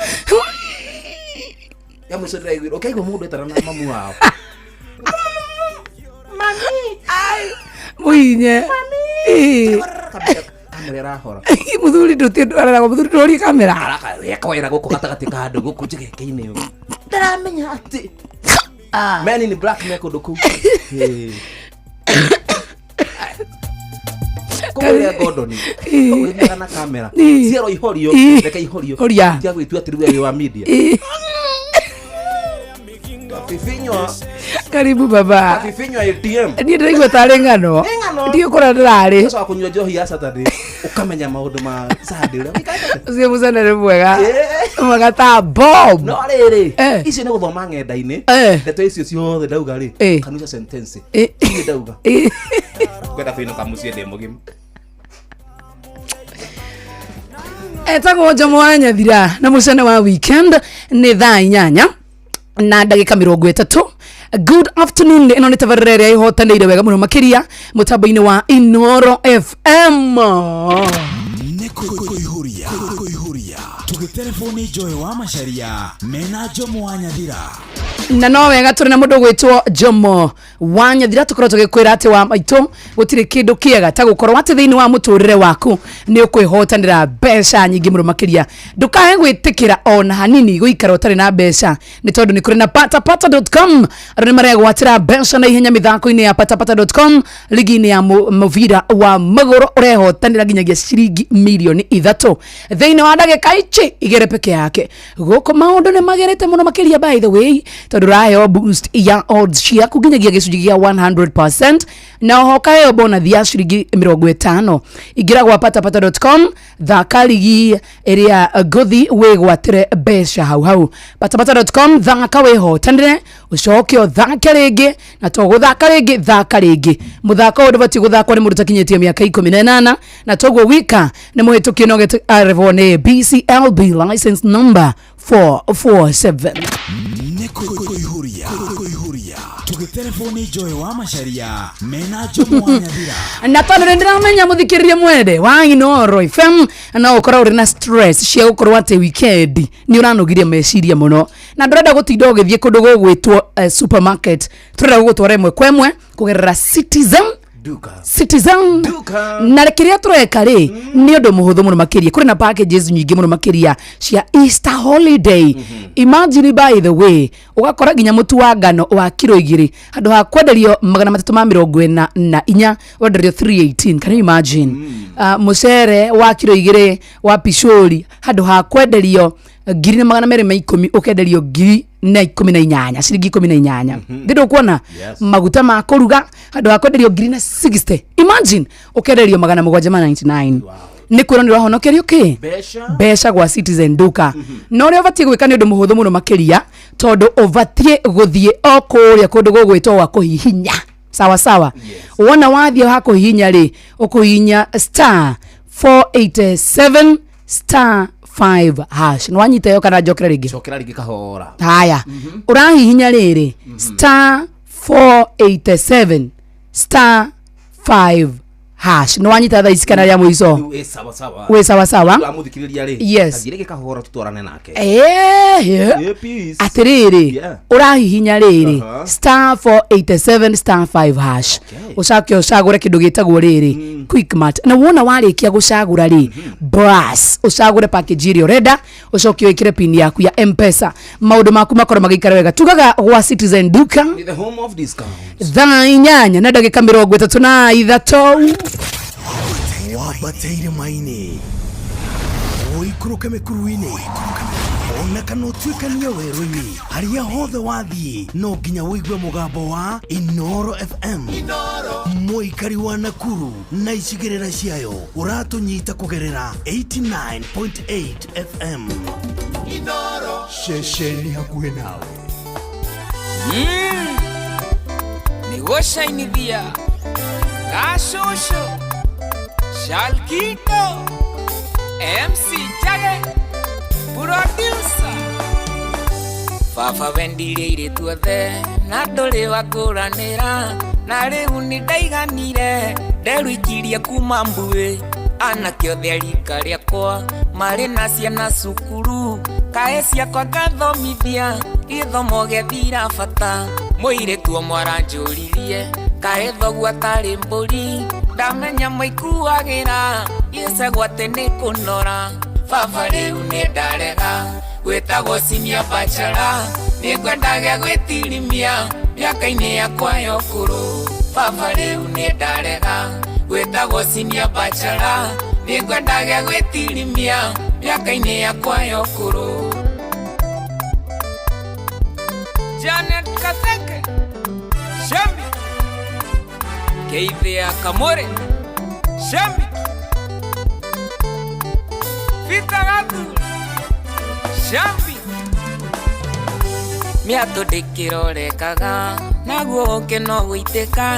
Ya mũico ndĩraiguire. Ũkĩaigua mũndũ etana na mamu wao.
Mami. Ai. Mũhinye.
Kamera ĩrahora.
Mũthuri ndũti areragwo mũthuri ndũrie kamera.
Araka wĩra gũkũ gatagatĩ ka andũ gũkũ njĩgeke-inĩ ũguo. Ndaramenya atĩ Men in black me kũndũ kũu. Kũrĩa Gordon. Ũgĩthiaga na kamera. Ciero ihorio, reke ihorio.
Horia.
Tiga gwĩtua atĩ rĩu we wĩ wa media. Kabibinywa.
Karibu baba.
Kabibinywa ATM.
Niĩ ndĩraigua tarĩ ng'ano.
Nĩ ng'ano.
Ndiũĩ kũrĩa ndĩrarĩ.
Ũcoka kũnyua njohi ya Saturday, ũkamenya maũndũ ma Sunday ũrĩa wĩikaga.
Ũcio mũcene nĩ mwega. Mwega ta bomb.
No rĩrĩ, icio nĩ gũthoma ng'enda-inĩ. Ndeto icio ciothe ndauga rĩ, kanusha sentence. Niĩ ndauga. Ngwenda kũinũka mũciĩ ndĩ mũgima.
Etagwo Njomo wa Nyathira na mũcene wa weekend nĩ thaa 8 na ndagĩka 30. Good afternoon, ĩno nĩ tabarĩra ĩrĩa ĩhotanĩire wega mũno makĩria mũtambo-inĩ wa Inoro FM.
Nĩ kũihũria kũihũria tũgĩterebwo nĩ Joy wa Macharia mena Njomo wa Nyathira.
Na no wega tũrĩ na mũndũ gwĩtwo Jomo wa Nyathira, tũkorwo tũgĩkwĩra atĩ wa maitũ gũtirĩ kĩndũ kĩega ta gũkorwo atĩ thĩinĩ wa mũtũrĩre waku nĩ ũkwĩhotanĩra mbeca nyingĩ mũno makĩria. Ndũkae gwĩtĩkĩra ona hanini gũikara ũtarĩ na mbeca, nĩ tondũ nĩ kũrĩ na patapata.com. Andũ nĩ maregwatĩra mbeca na ihenya mĩthako-inĩ ya patapata.com ligi-inĩ ya mũbira wa magũrũ, ũrehotanĩra nginyagia ciringi mirioni 3 thĩinĩ wa ndagĩka ici igĩrĩ peke yake. Gũkũ maũndũ nĩ magerete mũno makĩria, by the way, Tondu uraheo boost ya odds ciaku nginyagia gĩcunjĩ gĩa 100% na oho ũkaheo bonus ya ciringi 50. Ingĩra gwa patapata.com, thaka ligi ĩrĩa ngũthi wĩgwatĩre mbeca hau hau. Patapata.com, thaka wĩhotanĩre, ũcoke ũthake rĩngĩ, na to gũthaka rĩngĩ, thaka rĩngĩ. Mũthako ũyũ ndũbatiĩ gũthakwo nĩ mũndũ ũtakinyĩtie mĩaka 18, na toguo wika nĩ mũhĩtũkie no arĩvwo nĩ BCLB license number 447.
Nĩ kũihũria kũihũria tũgĩterebwo nĩ Joy wa Macharia mena Jomo wa Nyathira.
Na tondũ nĩ ndĩramenya mũthikĩrĩria mwende wa Inooro FM no ũkorwo ũrĩ na stress cia gũkorwo atĩ weekend nĩ ũranogirie meciria mũno na ndũrenda gũtinda ũgĩthiĩ kũndũ gũgwĩtwo supermarket, tũrenda gũgũtwara ĩmwe kwa ĩmwe kũgerera Citizen
Duka.
Citizen na kĩrĩa tũreka rĩ nĩ ũndũ mũhũthũ mũno makĩria. Kũrĩ na packages nyingĩ mũno makĩria cia Easter holiday. Imagine, by the way, ũgakora nginya mũtu wa ngano wa kiro 2 handũ ha kwenderio 344 wenderio 318. Can you imagine? Mũcere wa kiro 2 wa pishori handũ ha kwenderio 1210 ũkenderio 1018, ciringi 18. Ndĩ kuona maguta ma kũruga handũ ha kwenderio 1060, imagine, ũkenderio 799. Nĩ kwĩrwo nĩ ũrahonokerio kĩ mbeca gwa Citizen Duka. Na ũrĩa ũbatiĩ gwĩka nĩ ũndũ mũhũthũ mũno makĩria, tondũ ũbatiĩ gũthiĩ o kũrĩa kũndũ gũgwĩtwo gwa kũhihinya. Sawa sawa. Wona wathiĩ ha kũhihinya rĩ, ũkũhihinya star 487 star 5 hash. Nĩ wanyita ĩyo kana njokere rĩngĩ?
Cokera rĩngĩ kahora.
Haya, ũrahihinya rĩrĩ star 487 star 5 hash. Nĩ wanyita thaa ici kana rĩa mũico?
Wĩ sawa sawa.
Wĩ sawa sawa.
Ũramũthikĩrĩria rĩ,
Yes.
athiĩ rĩngĩ kahora tũtwarane nake.
Eh,
peace.
Atĩrĩrĩ,
Yeah.
ũrahihinya rĩrĩ star 487 star 5 hash, ũcoke ũcagũre kĩndũ gĩtagwo rĩrĩ Quickmart. Na wona warĩkia gũcagũra rĩ, bas ũcagũre package ĩrĩa ũrenda, ũcoke wĩkĩre pin yaku ya M-Pesa, maũndũ maku makorwo magĩikara wega. Tugaga gwa Citizen Duka
Ni the home of discount.
Thaa 8:33.
Wambate irĩma-inĩ, ũikũrũke mĩkuru-inĩ, ona kana ũtuĩkanie werũ-inĩ, harĩa hothe wathiĩ no nginya ũigue mũgambo wa Inooro FM. Mũikari wa Nakuru na icigĩrĩra ciayo ũratũnyita kũgerera 89.8 FM.
Ceceni hakuhĩ nawe.
Nĩgũcainithia gacũcũ Shalkito MC Jage producer. Baba wendirie airĩtu othe na ndũrĩ wakũranĩra, na rĩu nĩ ndaiganire nderuikirie kuma mbuĩ. Anake othe a rika rĩakwa marĩ na ciana cukuru, kaĩ ciakwa ngathomithia gĩthomo gĩathira bata. Mũirĩtu ũmwe aranjũririe kaĩ thoguo atarĩ mbũri, ndamenya maikuagĩra gĩcegwo atĩ nĩ kũnora. Baba rĩu nĩ ndarega gwĩtagwo senior bachelor, nĩngwendaga gwĩtirimia mĩaka-inĩ yakwa ya ũkũrũ. Baba rĩu nĩ ndarega gwĩtagwo senior bachelor, nĩngwendaga gwĩtirimia mĩaka-inĩ yakwa ya ũkũrũ. Janet Katheke Shembi Keithia Kamore Shembi Peter Gathu Shambi. Mĩatũ ndĩkĩrorekaga naguo ũkĩ no gũitĩka,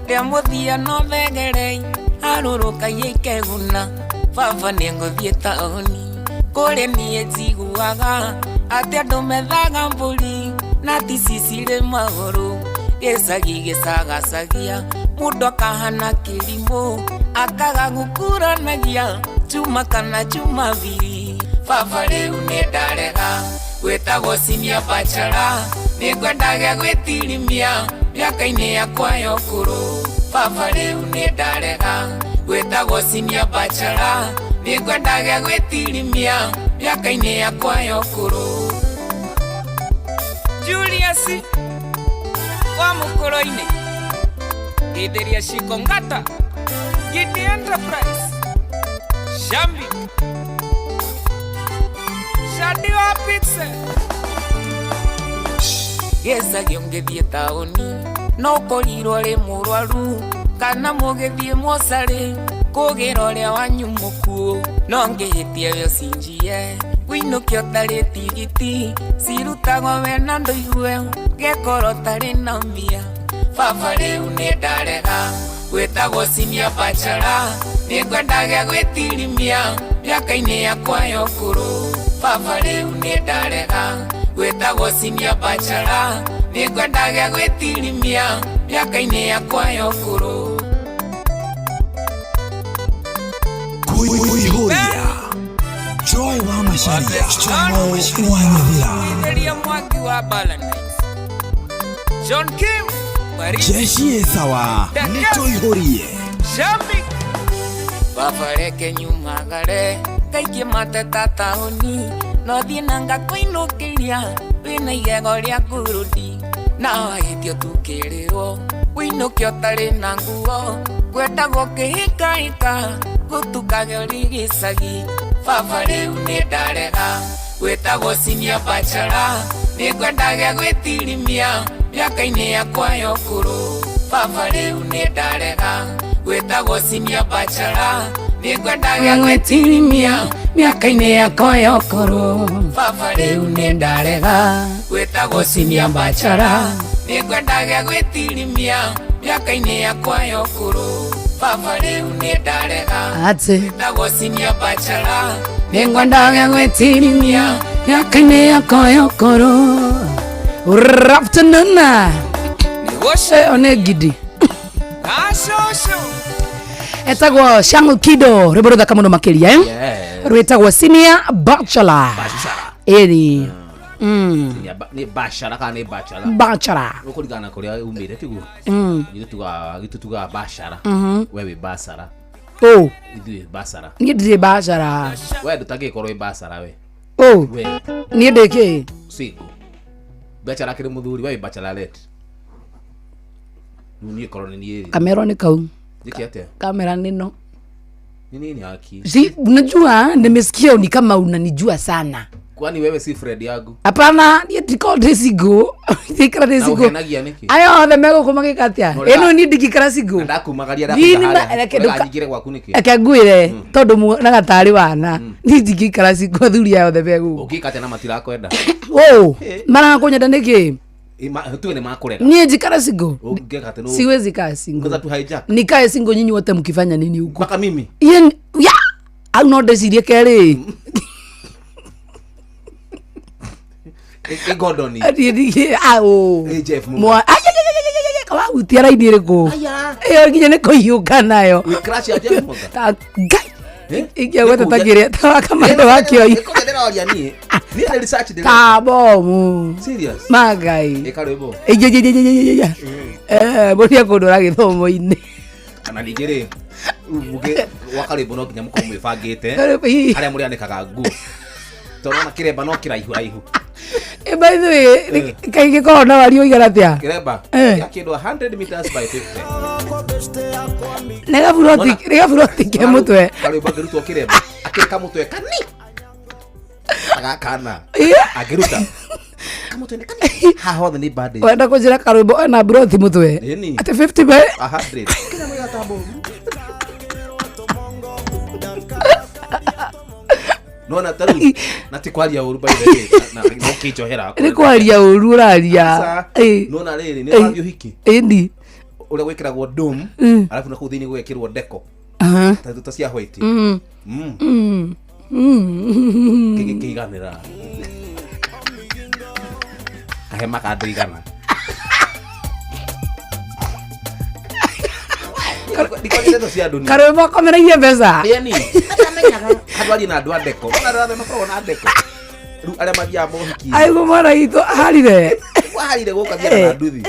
rĩa mũthia no thegerei harũrũkagia ikeguna. Baba nĩngũthiĩ taũni kũrĩa niĩ njiguaga atĩ andũ methaga mbũri na ti cicirĩ magũrũ. Gĩcagi gĩcagacagia mũndũ akahana kĩrimũ akaga gũkuranagia chuma kana chuma mbiri. Baba rĩu nĩ ndarega gwĩtagwo senior bachelor, nĩngwendaga gwĩtirimia mĩaka-inĩ yakwa ya ũkũrũ. Baba rĩu nĩ ndarega gwĩtagwo senior bachelor, nĩngwendaga gwĩtirimia mĩaka-inĩ yakwa ya ũkũrũ. Julius wa mũkũrũ-inĩ Gĩthĩria Shikongata Gidi Enterprise Shambi Shadi wa Pixel. Gĩcagi ũngĩthiĩ taũni no ũkorirwo rĩ mũrwaru kana mũgĩthiĩ mocarĩ kũgĩra ũrĩa wanyu mũkuũ no ngĩhĩtie we ũcinjie wĩinũke ũtarĩ tigiti cirutagwo we na ndũigue gekorwo ũtarĩ na mbia baba rĩu nĩ ndarega gwĩtagwo senior bachelor nĩngwendaga gwĩtirimia mĩaka-inĩ yakwa ya ũkũrũ baba rĩu nĩ ndarega gwĩtagwo senior bachelor nĩngwendaga gwĩtirimia mĩaka-inĩ yakwa ya ũkũrũ.
Kuihuria Joy wa Macharia Joy wa Nyithira
Ithĩria mwaki wa Balanites John Kim Paris
Jeshi sawa nĩtũihũrie
Shambi Baba reke nyumagare ngaikie mateta taũni no thiĩ na ngakũinũkĩria wĩna igego rĩa ngurudi na wahĩtio tukĩrĩrwo wĩinũke ũtarĩ na nguo ngwendagwo kĩhĩkahĩka gũtukage ũrĩ gĩcagi baba rĩu nĩ ndarega gwĩtagwo senior bachelor nĩngwendaga gwĩtirimia mĩaka-inĩ yakwa ya ũkũrũ baba rĩu nĩ ndarega gwĩtagwo senior bachelor nĩngwendaga gwĩtirimia mĩaka-inĩ yakwa ya ũkũrũ baba rĩu nĩ ndarega gwĩtagwo senior bachelor nĩngwendaga gwĩtirimia mĩaka-inĩ yakwa ya ũkũrũ baba rĩu nĩ ndarega
Atĩ.
gwĩtagwo senior bachelor
Nĩngwendaga gwĩtirimia mĩaka-inĩ yakwa ya ũkũrũ. Good afternoon. Ĩyo nĩ ngidi.
Gacũcũ
Etagwo Shangu Kido rwĩmbo rũthaka mũno makĩria eh?
Yes.
Rwĩtagwo Senior Bachelor.
Bachelor.
Ĩni. Mm.
Senior nĩ bachelor kana nĩ bachelor?
Bachelor.
Ũkũringana na kũrĩa umĩte tiguo?
Mm.
Ithuĩ tugaga ithuĩ tugaga bachelor.
Mhm.
We wĩ bachelor.
Oh,
Ithuĩ bachelor.
niĩ ndirĩ bachelor.
We ndũtangĩkorwo wĩ bachelor we.
Oh.
We
Niĩ ndĩ kĩ?
single. Bachelor akĩrĩ mũthuri, we wĩ bachelorette. Rĩu niĩ korwo nĩ niĩ.
Kamero nĩ kau.
Njĩke atĩa?
Kamera nĩno.
Ni nini haki?
Si, unajua nimesikia ni kama unanijua sana.
Kwani wewe si friend yangu?
Hapana, niĩ ndikorwo ndĩ single. Ndikara ndĩ
Na
single.
ũhenagia nĩkĩ?
Aya othe megũkũ magĩka atĩa?
No, rega-
Ĩno niĩ ndingĩikara single.
Ndakumagaria
Niĩ nĩ ma- reke nduka-
ndakũnyingĩre gwaku nĩkĩ?
Reke ngwĩre tondũ muonaga tarĩ wana. Niĩ ndingĩikara single athuri aya othe megũkũ.
Ũngĩka atĩa na matirakwenda?
Ũ, marakũnyenda nĩkĩ?
Tuge nĩ makũrega.
Niĩ njikara single.
Ũngĩka atĩa?
Siwezi kaa single.
Unaweza tu hijack.
Nikae single nyinyi wote mkifanya nini huko?
Mpaka mimi.
Iye ya au no ndecirie kerĩ.
Ĩ Gordon.
Niĩ ndigĩ au.
Ĩ Jeff Munga.
Mwa kawahutia raini ĩrĩkũ? Ĩyo nginya nĩ kũhiũka nayo.
Wĩ crush ya Jeff Munga?
Ta Ngai. Ingĩagweta ta kĩrĩa ta wa kamande wa kĩoi.
Nĩkũrĩa ndĩroria niĩ. Niĩ nĩ research ndĩreka.
Ta bomu.
Serious?
Mangai.
Ĩka rwĩmbo.
Ijijijijijija. Eh, mũria kũndwara gĩthomo-inĩ.
Kana ningĩ rĩ, rĩu mũngĩ gwaka rwĩmbo no nginya mũkorwo mwĩbangĩte
Ĩ.
harĩa mũrĩanĩkaga nguo. Tondũ ona kĩremba no kĩraihu raihu.
Eh, by the way, kaingĩ korwo na waria ũigana atĩa?
Kĩremba
Eh.
gĩa kĩndũ 100 meters by 50.
Nĩ gaburoti nĩ gaburoti ke mũtwe.
Karwĩmbo angĩrutwo kĩremba akĩrĩ kamũtwe kani agakana
Iya.
angĩruta kamũtwe nĩ kani haha hothe nĩ bandage.
Wenda kũnjĩra karwĩmbo ena buroti mũtwe.
Ĩni.
Atĩ 50 by
100. Nona ta rĩu na ti kwaria ũru by the way na na ũkĩnjohera
nĩ kwaria ũru ũraria. Ĩ.
Nona rĩrĩ nĩ
Ĩ.
ũrathiĩ ũhiki
Ĩni.
ũrĩa gwĩkĩragwo dome
Mm.
arabu na kũu thĩinĩ gwekĩrwo deco
Aha.
ta ta cia white
Mm.
Mm.
Mm. Mm.
Kĩngĩkĩiganĩra kahema ka andũ igana Ndikwaria ndeto cia andũ niĩ.
Karwĩmbo komereirie mbeca.
Ĩni. Andũ arie na andũ a ndeko Ona andũ othe makoragwo na ndeko rĩu arĩa mathiaga mohiki
Aigua mwana witũ aharire.
waharire gũka thiaga na nduthi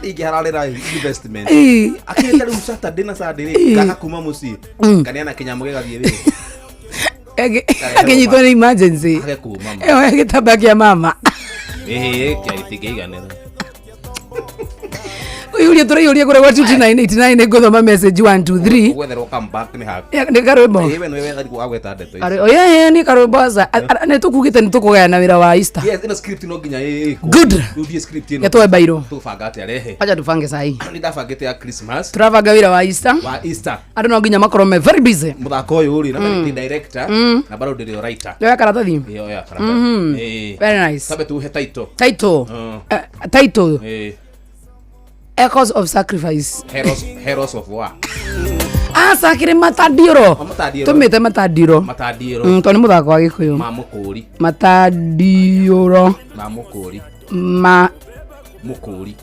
ningĩ hararĩra investment
Ĩ.
akĩrĩte rĩu Saturday na Sunday rĩ
Ĩ.
ngaka kuma mũciĩ
Mm.
nganeana kĩnyamũ gĩgathiĩ wĩra
Akĩnyitwo nĩ emergency.
Age kuma ma
Ĩyo ya gĩtambaya kĩa mama.
ĩhĩ kĩa gĩtingĩiganĩra.
Kũiyũria tũraiyũria kũrĩa gwa 2989 ngũthoma message 1 2 3.
Gwetherwo comeback nĩ haku.
Nĩ karwĩmbo.
Ĩĩ, we nĩwe wetharigwo agweta ndeto ici.
Arĩ oye nĩ karwĩmbo aca. Nĩ tũkugĩte nĩ tũkũgayana wĩra wa Easter.
Yes, ĩno script no nginya ĩĩkwo.
Good.
Rĩu thiĩ script ĩno.
Yatwoe bairo.
Tũbanga atĩa rehe?
Acha tubange sahi.
Nĩ ndabangĩte ya Christmas.
Turabanga wĩra wa Easter.
Wa Easter.
Andũ no nginya makorwo me very busy.
Mũthako ũyũ rĩ, na ndĩ director na bado ndĩrĩ o writer.
Yoya karatathi.
Ĩĩ, oya karatathi. Ĩĩ.
Very nice.
Tambe tuhe title.
Title. Title.
Ĩĩ.
Echoes of Sacrifice.
Heroes of War.
Aca kĩrĩ matandiũro.
Matandiũro.
Tũmĩte matandiũro.
Matandiũro.
Tondũ nĩ mũthako wa Gĩkũyũ.
Ma mũkũri.
Matandiũro.
Ma mũkũri.
Ma
Mũkũri.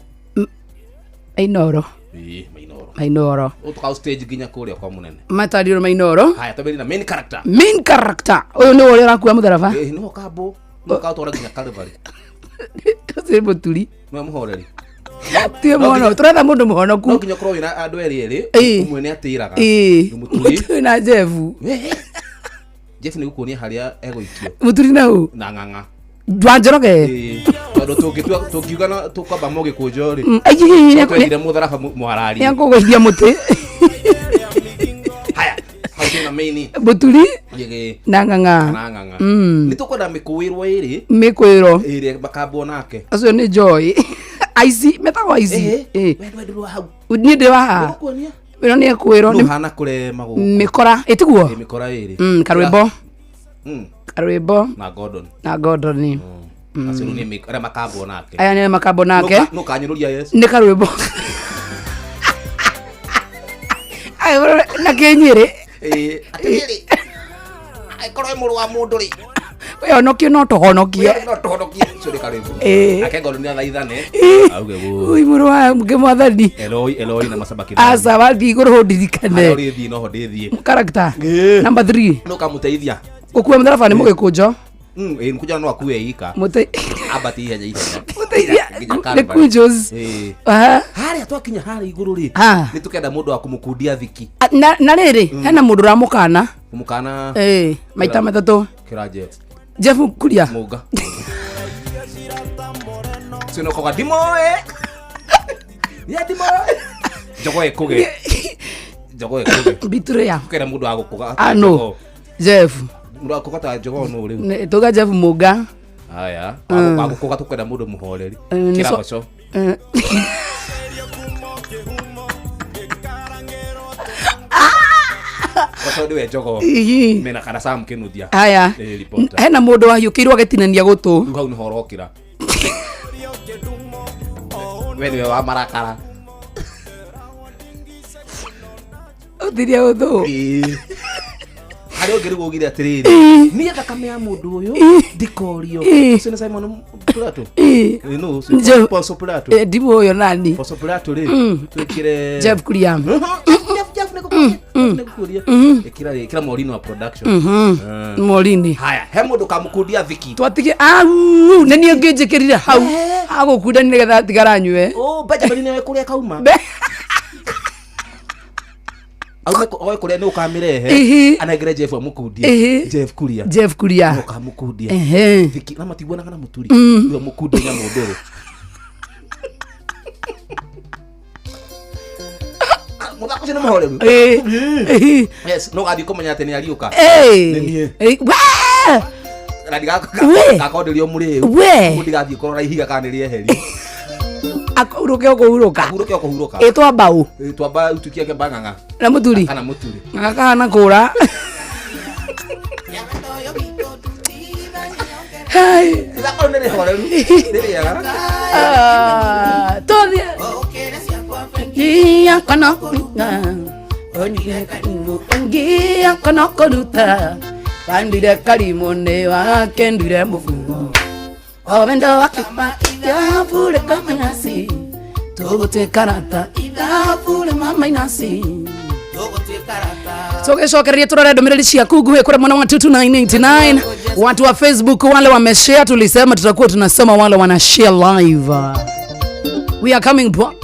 Mainoro.
Ĩĩ, Mainoro.
Mainoro.
Ũtũka stage nginya kũrĩa kwa mũnene.
Matandiũro Mainoro.
Haya, twambĩrĩrie na main character.
Main character. Ũyũ nĩ ũrĩa ũrakua mũtharaba.
Ĩĩ, nĩwe ũkambũ. Nĩwe ũkatwara nginya Calvary.
Ũcio nĩ mũturi.
Nĩwe mũhoreri.
Tiwe mũhono. Tũretha mũndũ mũhonoku.
No nginya ũkorwo wĩna andũ erĩ erĩ.
Ĩĩ.
Ũmwe nĩ atĩraga.
Ĩĩ.
Nĩ mũturi.
Mũturi na Jeff.
Jeff nĩ gũkuonia harĩa egũikio.
Mũturi na ũ?
Na ng'ang'a.
Wa Njoroge.
Ĩĩ. Tondũ tũngĩtua tũngiuga no tũkwamba mũgĩkũnjo rĩ.
Ai, ai, ai,
Twendire mũtharaba mũhararie.
Nĩakũgũithia mũtĩ.
Haya, hau twĩna main.
Mũturi
Ĩĩ.
na ng'ang'a.
Na ng'ang'a. Nĩ tũkwenda mĩkũĩrwo ĩrĩ.
Mĩkũĩrwo.
Ĩrĩa makambwo nake.
Acio nĩ Joy. Aici, metagwo aici. Ĩĩ.
We ndũrĩ wa hau.
Niĩ ndĩ wa haha.
Nĩgũkuonia.
Ĩno nĩ ĩkwĩrwo
Nũ hana kũrema gũkũ.
mĩkora ĩtiguo.
Ĩĩ, mĩkora ĩrĩ.
Karwĩmbo. Karwĩmbo
Na Gordon.
na Gordon.
Acio rĩu nĩ arĩa makambwo nake.
Aya nĩ makambwo nake.
Nũ kanyũrũria Yesu.
Nĩ karwĩmbo. Aya, na kĩnyĩrĩ.
Ĩĩ, atĩrĩrĩ. Angĩkorwo wĩ mũrũ wa mũndũ rĩ.
We honokio no tũhonokie.
No tũhonokie. Ũcio nĩ karwĩmbo.
Ĩĩ.
Nake Gordon nĩ athaithane. Auge wũ.
Ui mũrũ wa ngĩmwathani.
Eloi, Eloi na masabaki.
Aca wathiĩ igũrũ
Harĩa
ũndirikane.
ũrĩthiĩ noho ndĩthiĩ.
Character. Number 3.
Nũ kamũteithia.
Gũkua mũtharaba nĩ mũgĩkũnjo.
Ĩĩ, mũkũnjo no akue ika.
Mũte
Ambate ihenya ihenya.
Mũteithia.
Nginya
Nĩ
Calvary.
kunjos.
Ĩĩ.
Aha.
Harĩa twakinya harĩa igũrũ rĩ.
Ah.
Nĩ tũkenda mũndũ wa kũmũkundia thiki.
Na rĩrĩ hena mũndũ ũramũkana.
Kũmũkana.
Ĩĩ, maita matatũ.
Kĩra Jeff.
Jeff Kuria.
Mũnga. Ũcio nĩ ũkoiga ndimoĩ. Niĩ ndimoĩ. Njogoo ĩkũge. Njogoo ĩkũge.
Bituria.
Tũkenda mũndũ wa gũkũga.
Ah no. Jeff.
Mũndũ wa gũkũga ta njogoo nũ rĩu.
Tuga Jeff Mũnga.
Haya. Wa gũkũga tũkwenda mũndũ mũhoreri.
Nĩ
Kĩra goco. Goco nĩwe njogoo.
Ihi.
Mena kana Sam Kĩnuthia.
Haya.
Ĩĩ, reporter.
Hena mũndũ wahiũkĩirwo agĩtinania gũtũ.
Rĩu hau nĩho ũrokĩra. We nĩwe wa marakara.
Ũtiria gũtũ.
Ĩĩ. Harĩa ũngĩ rĩu augire atĩrĩrĩ, niĩ thakame ya mũndũ ũyũ ndikorio. Ũcio nĩ Simon Pilato.
Ĩĩ.
Ĩĩ, nũ ũcio?
Jeff-
Poncio Pilato.
Ndimũ ũyũ nani.
Poncio Pilato rĩ, twĩkĩre
Jeff Kuria.
Jeff nĩgũkũria. Nĩgũkũria. Ĩkĩra rĩ, ĩkĩra Maureen wa production.
Maureen.
Haya, he mũndũ kamũkundia thiki.
Twatige au nĩ niĩ ngĩnjĩkĩrire hau. Agũkunda nĩgetha atigara anyue.
Oh, Benjamin nĩwe kũrĩa kauma. Aume oe kũrĩa nĩ ũkamĩrehe.
Ihi.
Anengere Jeff amũkundie.
Ihi.
Jeff Kuria.
Jeff Kuria.
Nĩ ũkamũkundia.
Ehe.
Thiki na matiguanaga na mũturi. Nĩwe mũkundie nyamũ ndũrũ. Mũthako ũcio nĩ mũhoreru.
Ĩĩ.
Yes, no gathiĩ kũmenya atĩ nĩ ariũka.
Ĩĩ.
Nĩ niĩ.
Ĩĩ. Wee!
Na
We.
ndigakonderio mũrĩu.
We.
Ũguo ndigathiĩ kũrora ihiga kana nĩ rĩeherio.
Akahurũke o kũhurũka.
Ahurũke o kũhurũka.
Ĩ twamba ũ.
Ĩ, twamba utukie kemba ng'ang'a.
Na mũturi.
Kana mũturi.
Ng'ang'a kahana kũra. Hai.
Ithako nĩ rĩhoreru. Nĩ rĩega.
Ah, tũthiĩ. Ngia kana kũruta. Onire karimũ. Ngia kana kũruta. Bandire karimũ nĩ wake ndire mũbugo. Obendo wakipa ithabure kama nyasi. Tũgũtuĩka rata ithabure mama inasi. Tugecokereria turore ndũmĩrĩri ciaku nguhĩ kũrĩa mwena wa 22989. Watu wa Facebook wale wameshare, tulisema tutakuwa tunasoma wale wana share live. We are coming back.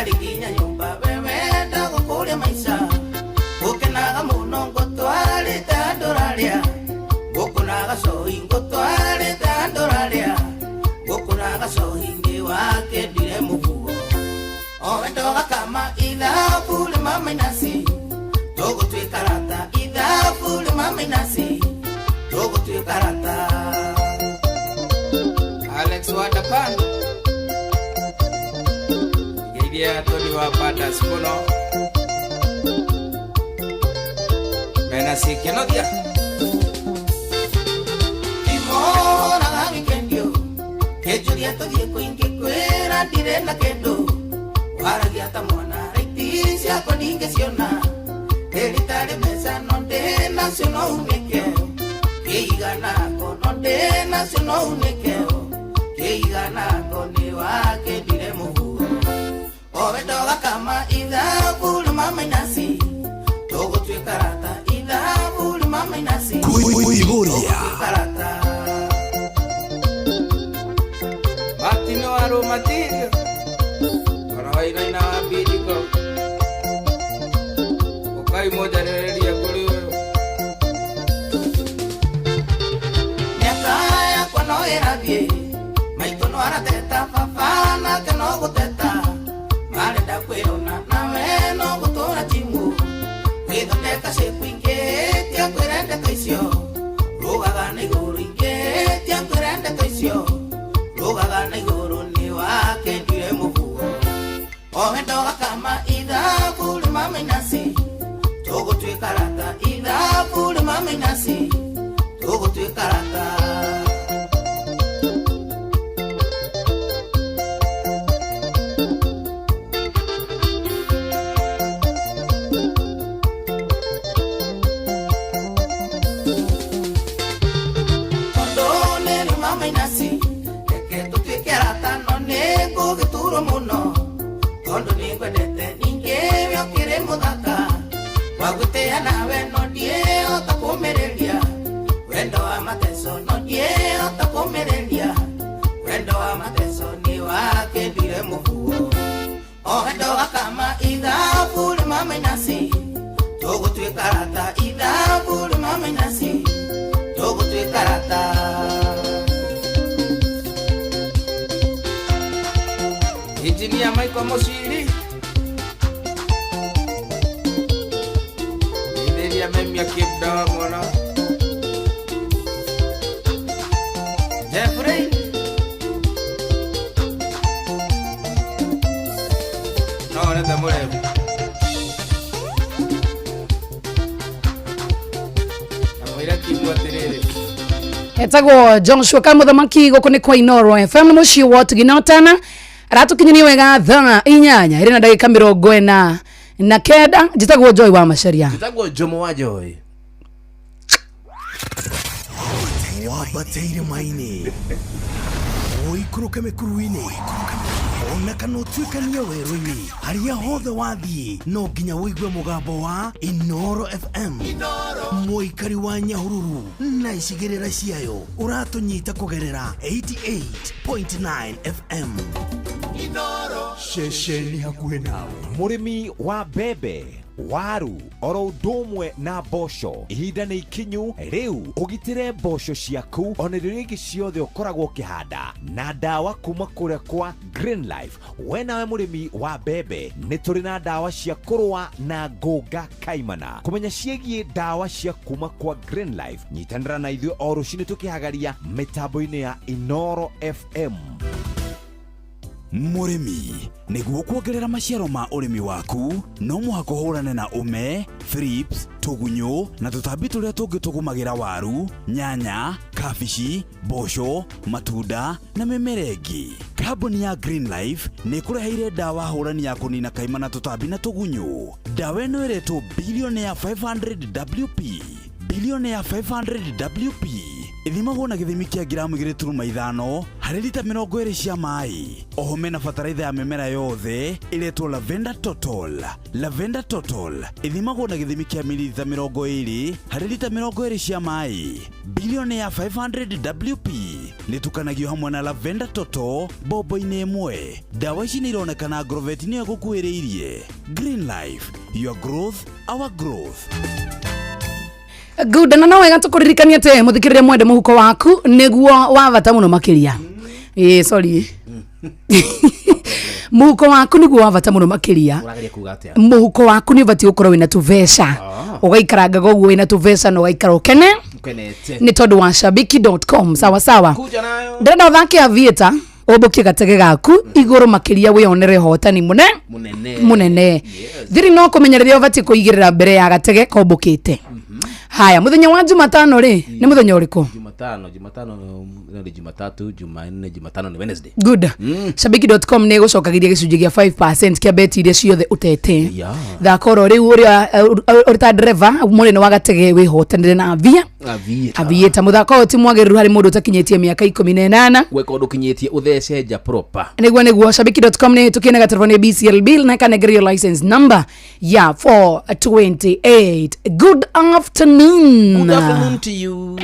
Nginya nyũmba we wenda gũkũria maica ũkenaga mũno.
Tũgũtuĩka rata. Alex Wadapan Geithia Tony wa Badas mũno mena cikenogia Imoraga gĩkendio kĩnjũria tũthiĩ kũingĩ kwĩra ndirĩ na kĩndũ waragia ta mwana raiti ciakwa ndingĩciona ndĩritarĩ mbeca no ndĩ nacio no unĩke kĩigana ko no ndĩ nacio no unĩke kĩigana ko nĩ wakĩndire mũhuko owe ndogakama ithabu rĩma mainasi tũgũtuĩka rata ithabu rĩma mainasi
Kuihuria.
Karata Martino Aromatirio Oroiraina wa Bidiko Ukai moja rereria kũrĩ ũyũ Mĩaka yakwa no ĩrathiĩ maitũ no arateta baba nake no gũteta marenda kwĩona nawe no gũtũra timu gwĩthondeka ciĩku ingĩ tia kwĩra ndeto icio rũgaga na igũrũ ingĩ tia kwĩra ndeto icio rũgaga na igũrũ nĩ wakĩndire mũhuko owe ndogakama ithabu rĩma mainasi tũgũtuĩka rata ithabu rĩma mainasi tũgũtuĩka rata. Tondũ nĩ rĩma mainasi reke tũtuĩke arata no nĩ ngũgĩturwo mũno tondũ nĩ ngwendete ningĩ we ũkĩrĩ mũthaka wagwĩtĩa nawe no ndiĩhota kũmĩrĩria wendo wa mateso no ndiĩhota kũmĩrĩria wendo wa mateso nĩ wakĩndire mũhuo o wendo wakama ithabu rĩma mainasi tũgũtuĩka rata ithabu rĩma mainasi tũgũtuĩka rata. Engineer Michael Musiri Ithĩria memia kĩmdawa mũno Jeffrey No onete mũremu na mwĩre kimu atĩrĩrĩ
Etagwo Joshua Kamuthamaki gũkũ nĩ kwa Inoro FM nĩ mũciĩ wa ũtugi na ũtana aratukinyĩria wega thaa 8 ĩrĩ na ndagĩka 49 njĩtagwo Joy wa Macharia.
Njĩtagwo Jomo wa Joy.
Wambateire maini ũikũrũke mĩkuru-inĩ ona kana ũtuĩkanie werũ-inĩ harĩa hothe wathiĩ no nginya ũigue mũgambo wa Inoro FM mũikari wa Nyahururu na icigĩrĩra ciayo ũratũnyita kũgerera 88.9 FM.
Ceceni hakuhĩ nawe.
Mũrĩmi wa mbembe, waru oro ũndũ ũmwe na mboco, ihinda nĩ ikinyu rĩu ũgitĩre mboco ciaku ona irio iria ingĩ ciothe ũkoragwo ũkĩhanda na ndawa kuma kũrĩa kwa Green Life. We nawe mũrĩmi wa mbembe, nĩ tũrĩ na ndawa cia kũrũa na ngũnga kaimana. Kũmenya ciĩgiĩ ndawa cia kuma kwa Green Life, nyitanĩra na ithuĩ o rũcinĩ tũkĩhagaria mĩtambo-inĩ ya Inoro FM.
Mũrĩmi, nĩguo kuongerera maciaro ma ũrĩmi waku no mũhaka ũhũrane na ũme, thrips, tũgunyũ na tũtambi tũrĩa tũngĩ tũgũmagĩra waru, nyanya, kabici, mboco, matunda na mĩmera ĩngĩ. Kambuni ya Green Life nĩ ĩkũreheire ndawa hũrani ya kũnina kaimana tũtambi na tũgunyũ. Ndawa ĩno ĩretwo Billionaire 500 WP. Billionaire 500 WP ithimagwo na gĩthimi kĩa ngiramu 2.5 harĩ lita 20 cia maĩ. Oho mena bataraitha ya mĩmera yothe ĩretwo Lavender Total. Lavender Total ithimagwo na gĩthimi kĩa mililita 20 harĩ lita 20 cia maĩ. Billionaire 500 WP nĩtukanagio hamwe na Lavender Total bombo-inĩ ĩmwe. Ndawa ici nĩ ironekana Agrovet nĩyo ĩgũkuhĩrĩirie. Green Life, your growth, our growth.
Good, na no wega tũkũririkania atĩ mũthikĩrĩria mwende mũhuko waku nĩguo wa bata mũno makĩria. Ĩĩ, sorry. Mũhuko waku nĩguo wa bata mũno makĩria.
Ũrageria kuga atĩa?
Mũhuko waku nĩ ũbatiĩ gũkorwo wĩna tũbeca, ũgaikarangaga ũguo wĩna tũbeca na ũgaikara ũkene.
Kenete.
Nĩ tondũ wa shabiki.com. Sawa sawa.
Kuja nayo.
Ndĩrenda ũthake aviator, ũmbũkie gatege gaku igũrũ makĩria, wĩonere hotani mũne
Munene.
Mũnene. Thiri no kũmenya rĩrĩa ũbatiĩ kũigĩrĩra mbere ya gatege kombũkĩte. Haya, mũthenya wa Jumatano rĩ, nĩ mũthenya ũrĩkũ?
Jumatano, leo ni Jumatatu, Jumanne, Jumatano ni Wednesday.
Good. Shabiki.com nĩ ĩgũcokagĩria gĩcunjĩ gĩa 5% kĩa beti iria ciothe ũtete. Thaka oro rĩu ũrĩa ũrĩ ta dereva mũnene wa gatege, wĩhotanĩre na avia.
Aviator.
Aviator, mũthako ũyũ ti mwagĩrĩru harĩ mũndũ ũtakinyĩtie mĩaka 18.
Gweka ũndũ kinyĩtie ũthece nja proper.
Nĩguo shabiki.com nĩ tũkĩne gaterebo nĩ BCLB na ĩkanengerio license number ya 428. Good afternoon.
Good afternoon to you.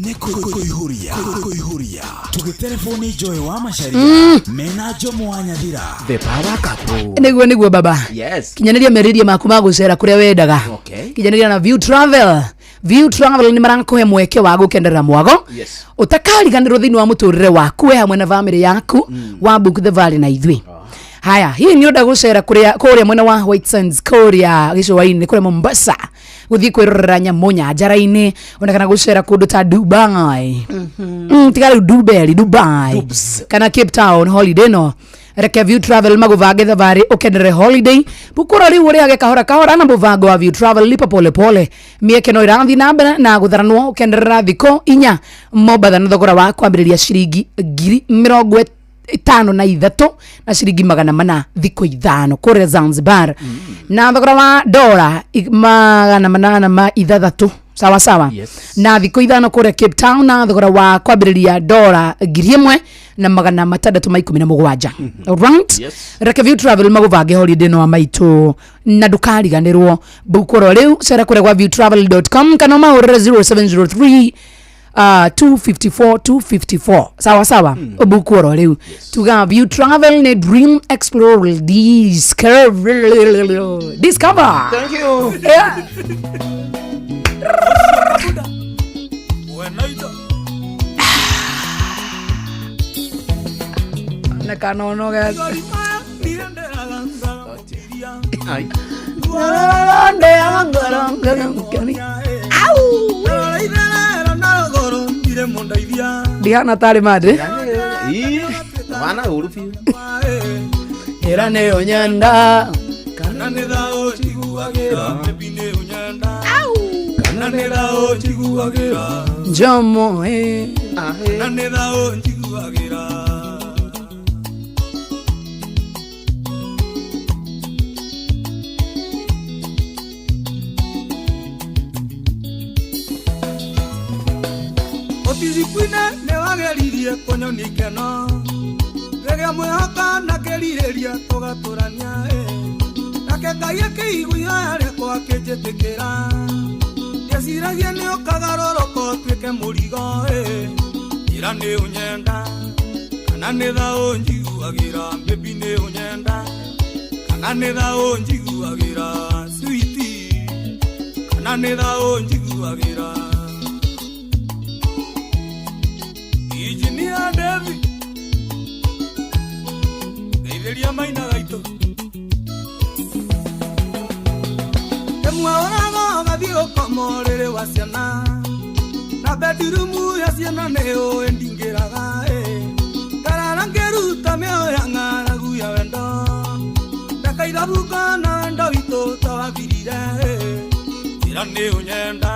Nĩ kũihũria kũihũria tũgĩterebwo Joy wa Macharia mena Jomo wa Nyathira.
The power couple.
Nĩguo baba.
Yes.
Kinyanĩria meriria maku ma gũcera kũrĩa wendaga.
Okay.
Kinyanĩria na View Travel. View Travel nĩ marakũhe mweke wa gũkenerera mwago ũtakariganĩrwo thĩinĩ wa mũtũrĩre waku we hamwe na bamĩrĩ yaku wa book the valley na ithuĩ. Haya, hihi nĩ ũnda gũcera kũrĩa mwena wa White Sands, kũrĩa gĩcũa-inĩ, kũrĩa Mombasa, gũthiĩ kwĩrorera nyamũ nyanjara-inĩ, ona kana gũcera kũndũ ta Dubai, tiga rĩu Dubeli, Dubai kana Cape Town holiday? No reke View Travel magũbange thabarĩ ũkenere holiday. Bukũra rĩu ũrĩage kahora kahora na mũbango wa View Travel, lipa pole pole. Mĩeke no ĩrathiĩ na mbere na gũtharanwo. Ũkenerera thikũ 4 Mombatha na thogora wa kwambĩrĩria ciringi 53,400, thikũ 5 kũrĩa Zanzibar na thogora wa dora 806. Sawa sawa.
Yes.
Na thikũ 5 kũrĩa Cape Town na thogora wa kwambĩrĩria dora 1617. Alright.
Yes.
Reke View Travel magũbange holiday no maitũ na ndũkariganĩrwo. Bukũro rĩu, cera kũrĩa kwa viewtravel.com kana ũmahũrĩre 0703 254 254. Sawa sawa. Ũbukũro rĩu tuga View Travel nĩ dream, explore, discover, discover.
Thank you.
Yeah. Na kanono ga
Ai.
Ndihana tarĩ mandĩ.
Ii, wana ũru biũ.
Ĩra nĩ ũnyenda.
Kana nĩ thaũ njiguagĩra, baby nĩ ũnyenda. Kana nĩ thaũ njiguagĩra.
Njomo eh.
Kana nĩ thaũ njiguagĩra. Ũticikwine nĩ wageririe kũnyonia ikeno rĩrĩa mwĩhoka na kĩrirĩria tũgatũrania ĩ. Nake Ngai akĩigua ihoya rĩakwa akĩnjĩtĩkĩra. Ndeciragia nĩ ũkagarũrũka ũtuĩke mũrigo ĩ. Njĩra nĩ ũnyenda kana nĩ thaũ njiguagĩra, baby nĩ ũnyenda kana nĩ thaũ njiguagĩra, sweetie kana nĩ thaũ njiguagĩra. Engineer David ngeithĩria maina gaitũ ĩmwe ũraga ũgathiĩ gũkoma ũrĩrĩ wa ciana na bedroom ya ciana nĩ ũĩ ndingĩraga ĩ. Ngarara ngĩruta mĩoyo ya ng'aragu ya wendo ndakaithabuka na wendo witũ tawathirire ĩ. Njĩra nĩ ũnyenda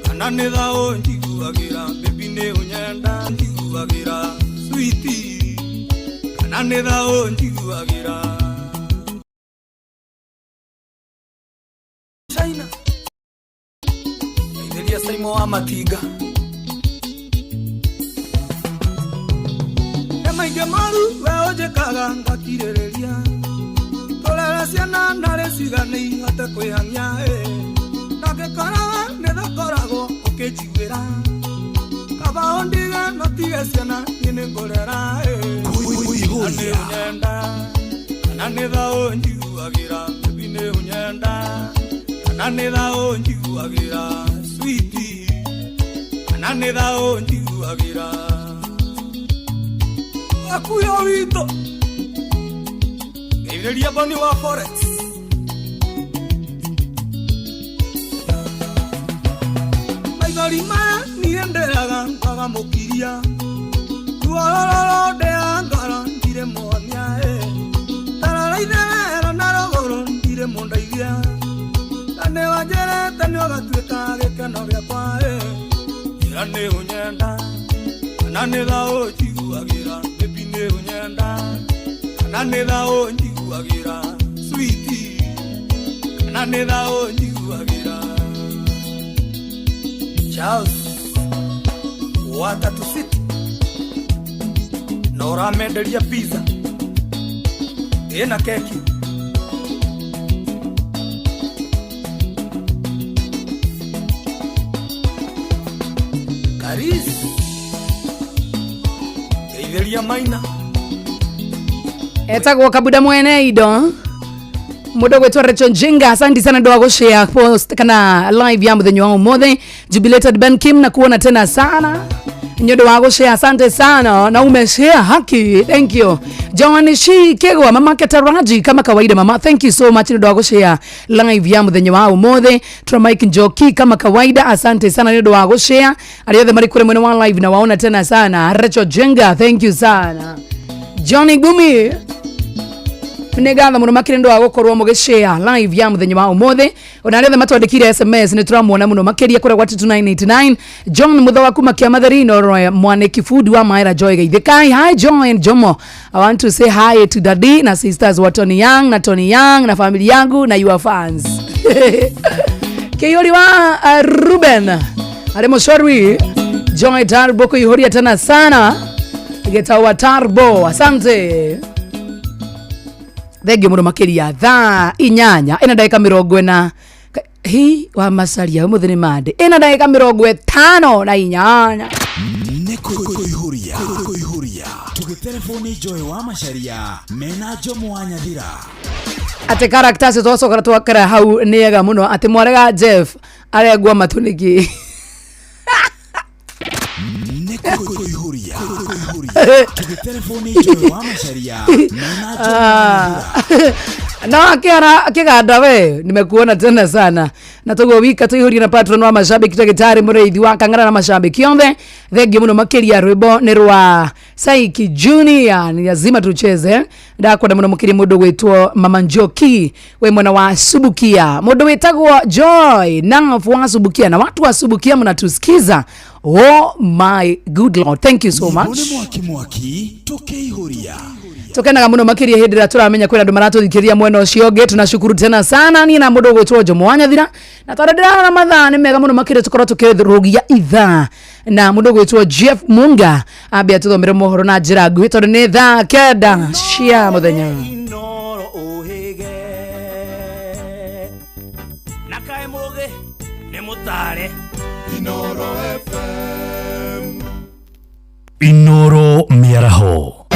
kana nĩ thaũ njiguagĩra, baby nĩ ũnyenda njiguagĩra, sweetie kana nĩ thaũ njiguagĩra. China ngeithĩria Saimo wa Matinga. Nĩ maingĩ moru we ũnjĩkaga ngakirĩrĩria, tũrere ciana narĩ cigane ihote kwĩhang'ia ĩ. Na ngĩkora we nĩ thakoragwo ũkĩnjiguĩra kaba ũndige no tige ciana niĩ nĩ ngũrera ĩ. Kana nĩ ũnyenda kana nĩ thaũ njiguagĩra, baby nĩ ũnyenda kana nĩ thaũ njiguagĩra, sweetie kana nĩ thaũ njiguagĩra. Akuya witũ ngeithĩria Boni wa Forex. Maithori. Mathũri maya niĩ ndĩraga kwaga mũkiria ruorororo ndĩa ngoro ndirĩ muonia ĩ tarora itherero na rũgũrũ ndirĩ mũndeithia na nĩ wanjĩrĩte nĩ ũgatuĩka gĩkeno gĩakwa ĩ njĩra nĩ ũnyenda kana nĩ tha ũnjiguagĩra baby nĩ ũnyenda kana nĩ tha ũnjiguagĩra sweetie kana nĩ tha ũnjiguagĩra. Charles Watatu City na ũramenderia pizza ĩna keki. Karis geithĩria Maina.
Etagwo Kabuda mwene indo mundu gwitwo Rachel Njinga, asante sana ndo gushare post kana live ya muthenya wa umuthi. Jubilated Ben Kim na kuona tena sana nyondo wa gushare, asante sana na umeshare haki, thank you. Joan Shi Kegwa, mama Ketaraji kama kawaida mama, thank you so much ndo wa gushare live ya muthenya wa umuthi. Tra Mike Njoki kama kawaida, asante sana ndo wa gushare. Ariothe mari kure mwena wa live na waona tena sana. Rachel Jenga, thank you sana. Johnny Gumi nä ngatho må no makä ndå wa gå korwo må gä share live ya må thenya wa å ona arä othe matwandä SMS nä tå ramuona må no makä ria kå rä a gwa 2989 John Mutho wa kuma Kia Matherino mwanä fundi wa Maera Joy Geithikai. Hi Joy and Jomo, I want to say hi to daddy na sisters wa Tony Young na Tony Young na family yangu na your fans. Kiyori wa Ruben arä må corwi Joy Tarbo kuihuria tena sana getawa Tarbo, asante. Thengio muno makiria thaa 8 ina ndagika 40 hi wa macaria umuthi ni mande ina ndagika 58.
Nĩ kũihũria kũihũria tũgĩtelefoni Joy wa Macharia mena Jomo wa Nyathira
ate characters twacokera twakera hau nĩ ega mũno atĩ mwarega Jeff arengwa matũ nĩkĩ.
Nĩ kũihũria kũihũria tũgĩtelefoni Joy wa Macharia mena Jomo wa Nyathira.
Na akiara akiganda we nimekuona tena sana na toguo wika tuihuria na patron wa mashabiki tagitari mureithi wa Kang'ara na mashabiki onthe thengio muno makiria rwimbo ni rwa Saiki Junior ni lazima tucheze ndakwenda muno mukiria mundu gwitwo Mama Njoki we mwana wa Subukia mundu witagwo Joy na wa Subukia na watu wa Subukia mnatusikiza. Oh my good Lord, thank you so much.
Mwaki mwaki tukeihuria
tukenaga muno makiria hindi ria turamenya kwina andu maratuthikiria mwena ucio ungi tunashukuru tena sana ni na mundu gwitwo Jomo wa Nyathira na tondu ndirarora mathaa ni mega muno makiria tukorwo tukirugia ithaa na mundu gwitwo Jeff Munga ambia tuthomere mohoro na njira nguhi tondu ni thaa 9 cia muthenya.
Inoro Miaraho.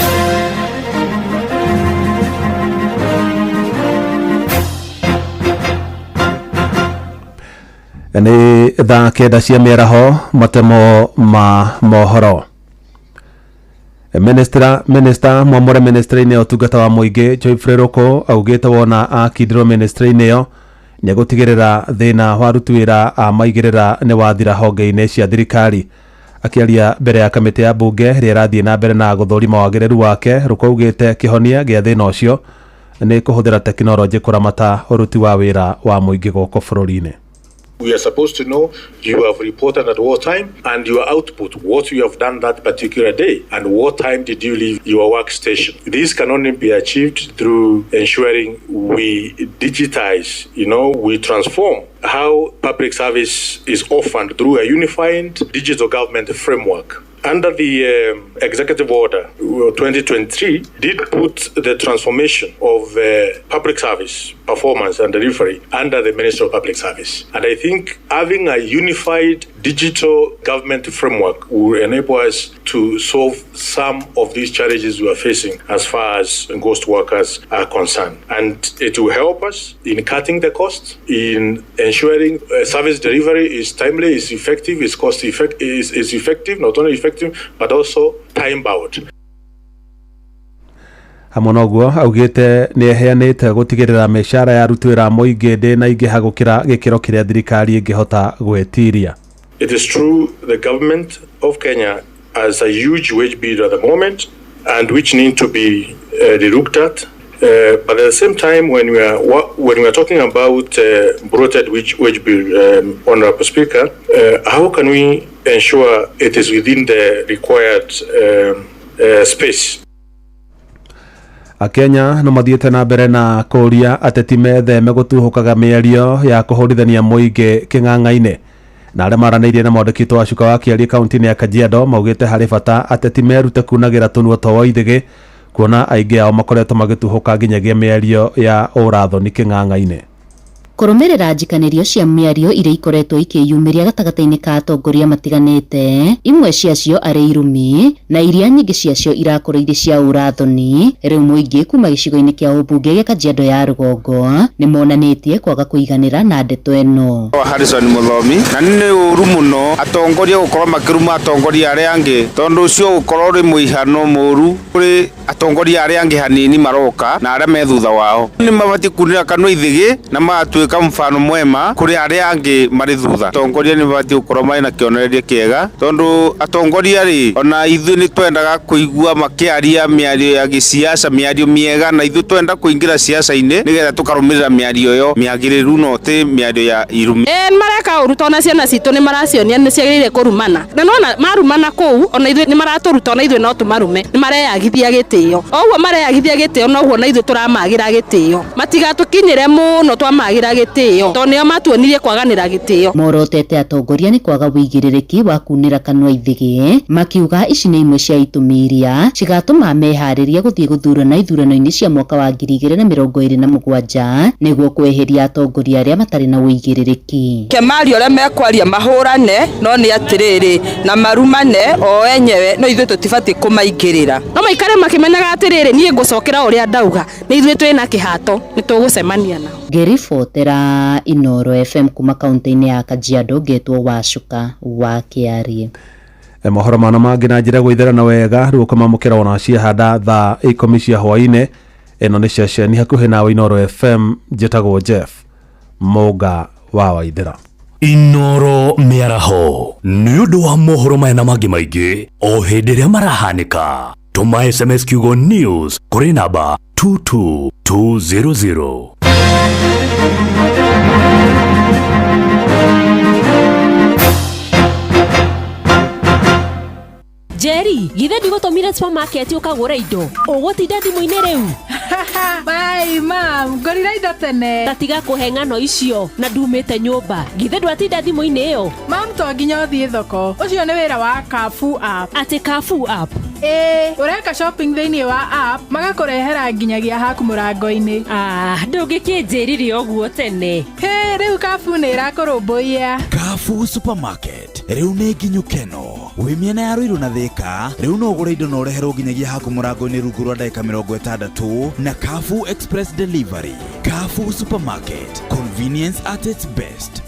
Nĩ thaa 9 cia mĩaraho matemo ma mohoro. Minister mwamũre ministry-inĩ ya ũtungata wa mũingĩ Geoffrey Ruku augĩte wona akindĩrwo ministry-inĩ ĩyo nĩegũtigĩrĩra thĩna wa aruti wĩra a maigĩrĩra nĩ wathira honge-inĩ cia thirikari. Akĩaria mbere ya kamĩtĩ ya bunge ĩrĩa ĩrathiĩ na mbere na gũthũrima wagĩrĩru wake, Ruku augĩte kĩhonia gĩa thĩna ũcio nĩ kũhũthĩra tekinoronjĩ kũramata ũruti wa wĩra wa mũingĩ gũkũ bũrũri-inĩ.
We are supposed to know you have reported at what time and your output, what you have done that particular day, and what time did you leave your workstation. This can only be achieved through ensuring we digitize, we transform how public service is offered through a unified digital government framework. Under the executive order 2023 did put the transformation of public service performance and delivery under the Ministry of Public Service. And I think having a unified digital government framework will enable us to solve some of these challenges we are facing as far as ghost workers are concerned. And it will help us in cutting the cost, in ensuring service delivery is timely, is effective, is cost effective, is effective, not only effective, but also time bound.
Hamwe noguo augite ni eheanite gutigirira mishara ya aruti wira muingi ndinaingiha gukira gikiro kiria thirikari ingihota gwitiria.
It is true the government of Kenya has a huge wage bill at the moment and which need to be relooked at. But at the same time, when we are when we are talking about bloated wage bill, Honorable Speaker, how can we ensure it is within the required space?
Akenya no mathiĩte na mbere na kũũria ateti metheme gũtuhũkaga mĩario ya kũhũrithania mũingĩ kĩng'ang'a-inĩ. Na arĩa maranĩirie na mwandĩki witũ wa Cuka wa Kĩarie kaunti-inĩ ya Kajiado maugĩte harĩ bata ateti merute kunagĩra tũnua twa waithĩgĩ kuona aingĩ ao makoretwo magĩtuhũka nginyagia mĩario ya ũrathoni kĩng'ang'a-inĩ.
Kũrũmĩrĩra njikanĩrio cia mĩario iria ikoretwo ikĩyumĩria gatagatĩ-inĩ ka atongoria matiganĩte, imwe ciacio arĩ irumi na iria nyingĩ ciacio irakorwo irĩ cia ũrathoni, rĩu mũingĩ kuma gĩcigo-inĩ kĩa ũmbunge gĩa Kajiado ya rũgongo nĩ monanĩtie kwaga kũiganĩra na ndeto ĩno.
Harrison Muthomi, na nĩ ũru mũno atongoria gũkorwo makĩruma atongoria arĩa angĩ, tondũ ũcio gũkorwo ũrĩ mũihano mũru kũrĩ atongoria arĩa angĩ hanini maroka na arĩa me thutha wao. Nĩ mabatiĩ kunĩra kanua ithĩgĩ na magatuĩka mfano mwema kũrĩ arĩa angĩ marĩ thutha. Atongoria nĩ mabatiĩ gũkorwo marĩ na kĩonereria kĩega, tondũ atongoria rĩ, ona ithuĩ nĩ twendaga kũigua makĩaria mĩario ya gĩsiasa, mĩario mĩega, na ithuĩ twenda kũingĩra siasa-inĩ nĩgetha tũkarũmĩrĩra mĩario ĩyo mĩagĩrĩru, no ti mĩario ya irumi.
Nĩ mareka ũru tondũ ona ciana citũ nĩ maracionia nĩ ciagĩrĩire kũrumana, na nona marumana kũu ona ithuĩ nĩ maratũruta, ona ithuĩ no tũmarume. Nĩ mareyagithia gĩtĩo, o ũguo mareyagithia gĩtĩo noguo na ithuĩ tũramagĩra gĩtĩo. Matigatũkinyĩre mũno twamagĩra gĩtĩo, tondũ nĩo matuonirie kwaganĩra gĩtĩo.
Morotete atongoria nĩ kwaga wĩigĩrĩrĩki wa kunĩra kanua ithĩgĩ, makiuga ici nĩ imwe cia itũmi iria cigatũma meharĩrie gũthiĩ gũthurana ithurano-inĩ cia mwaka wa 2027 nĩguo kweheria atongoria arĩa matarĩ na wĩigĩrĩrĩki.
Kemario ũrĩa mekwaria mahũrane, no nĩ atĩrĩrĩ na marumane o enyewe, no ithuĩ tũtibatiĩ kũmaingĩrĩra.
No maikare makĩmenyaga atĩrĩrĩ, niĩ ngũcokera ũrĩa ndauga, nĩ ithuĩ twĩna kĩhato, nĩ tũgũcemania nao.
Ngĩribotera Inoro FM kuma kaunti-inĩ ya Kajiado, ngetwo Wacuka wa Kĩarie.
Mohoro mana mangĩ na njĩra gũitherana wega rĩu ũkamamũkĩra ona ciahanda thaa 10 cia hwaĩ-inĩ. Ĩno nĩ ceceni hakuhĩ nawe Inoro FM, njĩtagwo Jeff Mũnga wa Waithĩra.
Inoro mĩaraho nĩ ũndũ wa mohoro maya na mangĩ maingĩ o hĩndĩ ĩrĩa marahanĩka. Tũma SMS kiugo news kũrĩ namba 22200.
Jerry, githĩ ndigũtũmire supermarket ũkagũre indo? Ũgũtinda thimũ-inĩ rĩu?
Bye mam, ngorire indo tene.
Ta tiga kũhe ng'ano icio na ndumĩte nyũmba. Githĩ ndwatinda thimũ-inĩ ĩyo?
Mam, to nginya ũthiĩ thoko. Ũcio nĩ wĩra wa Carrefour app.
Atĩ Carrefour app?
Ĩĩ, ũreka shopping thĩinĩ wa app, magakũrehera nginyagia haku mũrango-inĩ.
Ah, ndũngĩkĩnjĩrire ũguo tene.
Hĩ, rĩu Carrefour nĩ ĩrakũrũmbũiya.
Carrefour Supermarket rĩu nĩ nginyu keno. Wĩ mĩena ya Ruiru na Thika, rĩu no ũgũre indo na ũreherwo nginyagia haku mũrango-inĩ rungu rwa ndagĩka 60 na Carrefour Express Delivery. Carrefour Supermarket, convenience at its best.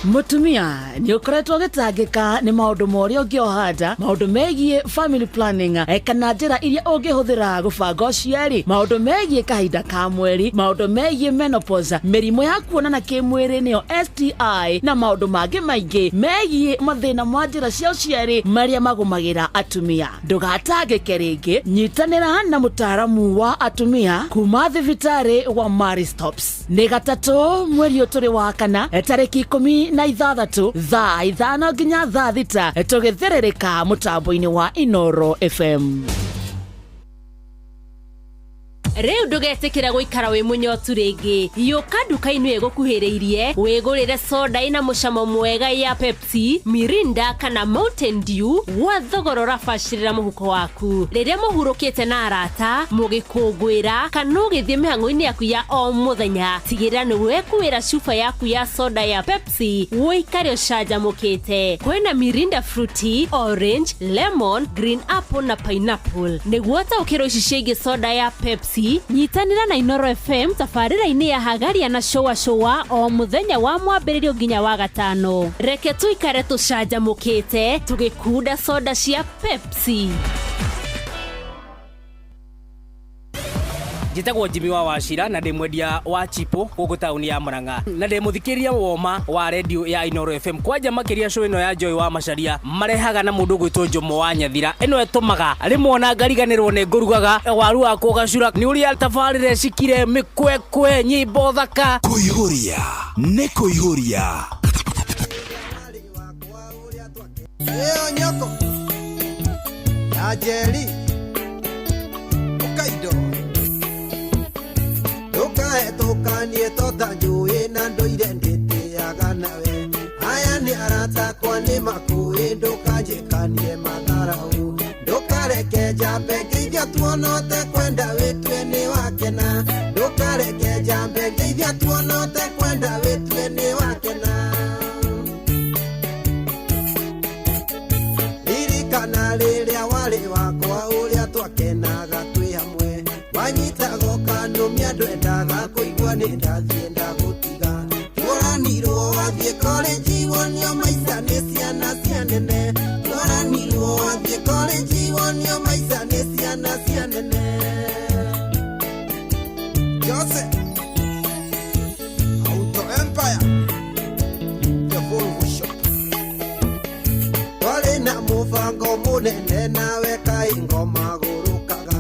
Mutumia nĩ ũkoretwo ũgĩtangĩka nĩ maũndũ ma ũrĩa ũngĩoha nda, maũndũ megiĩ family planning, kana njĩra iria ũngĩhũthĩra gũbanga ũciari, maũndũ megiĩ kahinda ka mweri, maũndũ megiĩ menopause, mĩrimũ ya kuonana kĩmwĩrĩ nĩyo STI, na maũndũ mangĩ maingĩ megiĩ mathĩna ma njĩra cia ũciari marĩa magũmagĩra atumia. Ndũgatangĩke rĩngĩ, nyitanĩra na mũtaaramu wa atumia kuma thibitarĩ wa Marie Stopes. Nĩ gatatũ mweri ũyũ tũrĩ wa kana, tarĩki 16 thaa 5 nginya thaa 6, tũgĩthĩrĩrĩka mũtambo-inĩ wa Inoro FM.
Rĩu ndũgetĩkĩra gũikara wĩ mũnyotu rĩngĩ. Yũka nduka-inĩ ĩgũkuhĩrĩirie wĩgũrĩre soda ĩna mũcamo mwega ya Pepsi, Mirinda kana Mountain Dew gwa thogora ũrabacĩrĩra mũhuko waku. Rĩrĩa mũhurũkĩte na arata, mũgĩkũngũĩra kana ũgĩthiĩ mĩhang'o-inĩ yaku ya o mũthenya, tigĩrĩra nĩ wekuĩra cuba yaku ya soda ya Pepsi ũikare ũcanjamũkĩte. Kwĩna Mirinda Fruity, Orange, Lemon, Green Apple na Pineapple. Nĩguo ũtaũkĩrwo ici ciĩgiĩ soda ya Pepsi, nyitanĩra na Inoro FM tabarĩra-inĩ ya Hagaria na Shoa Shoa o mũthenya wa mwambĩrĩrio nginya wa gatano. Reke tũikare tũcanjamũkĩte tũgĩkunda soda cia Pepsi.
Njĩtagwo Jimmy wa Wachira na ndĩ mwendia wa chipo gũkũ taũni ya Murang'a na ndĩ mũthikĩrĩria woma wa redio ya Inooro FM. Kwanja makĩria show ĩno ya Joy wa Macharia marehaga na mũndũ ũgwĩtwo Jomo wa Nyathira. Ĩno ĩtũmaga rĩmwe ona ngariganĩrwo nĩ ngũrugaga waru wakwa ũgacura nĩ ũrĩa tabarĩra cikire mĩkwekwe nyĩmbo thaka.
Kũihũria nĩ kũihũria.
Ĩyo nyoko ya Njeri ũkaindo ndũkahetũkanie tota njũĩ na ndũire ndĩtĩaga nawe aya nĩ arata akwa nĩ makũĩ ndũkanjĩkanie matharaũ ndũkareke njambe ngeithia tuonote kwenda wĩtue nĩ wakena ndũkareke njambe ngeithia tuonote kwenda wĩtue nĩ wakena. Ririkana rĩrĩa warĩ wakwa ũrĩa twakenaga twĩ hamwe wanyitaga ũkanũmia ndwendaga kũigua nĩ ndathiĩ ndagũtiga tworanirwo wathiĩ korenji wonio maica nĩ ciana cia nene tworanirwo wathiĩ korenji wonio maica nĩ ciana cia nene. Jose Auto Empire the Volvo Shop twarĩ na mũbango mũnene nawe kaĩ ngoma gũrũkaga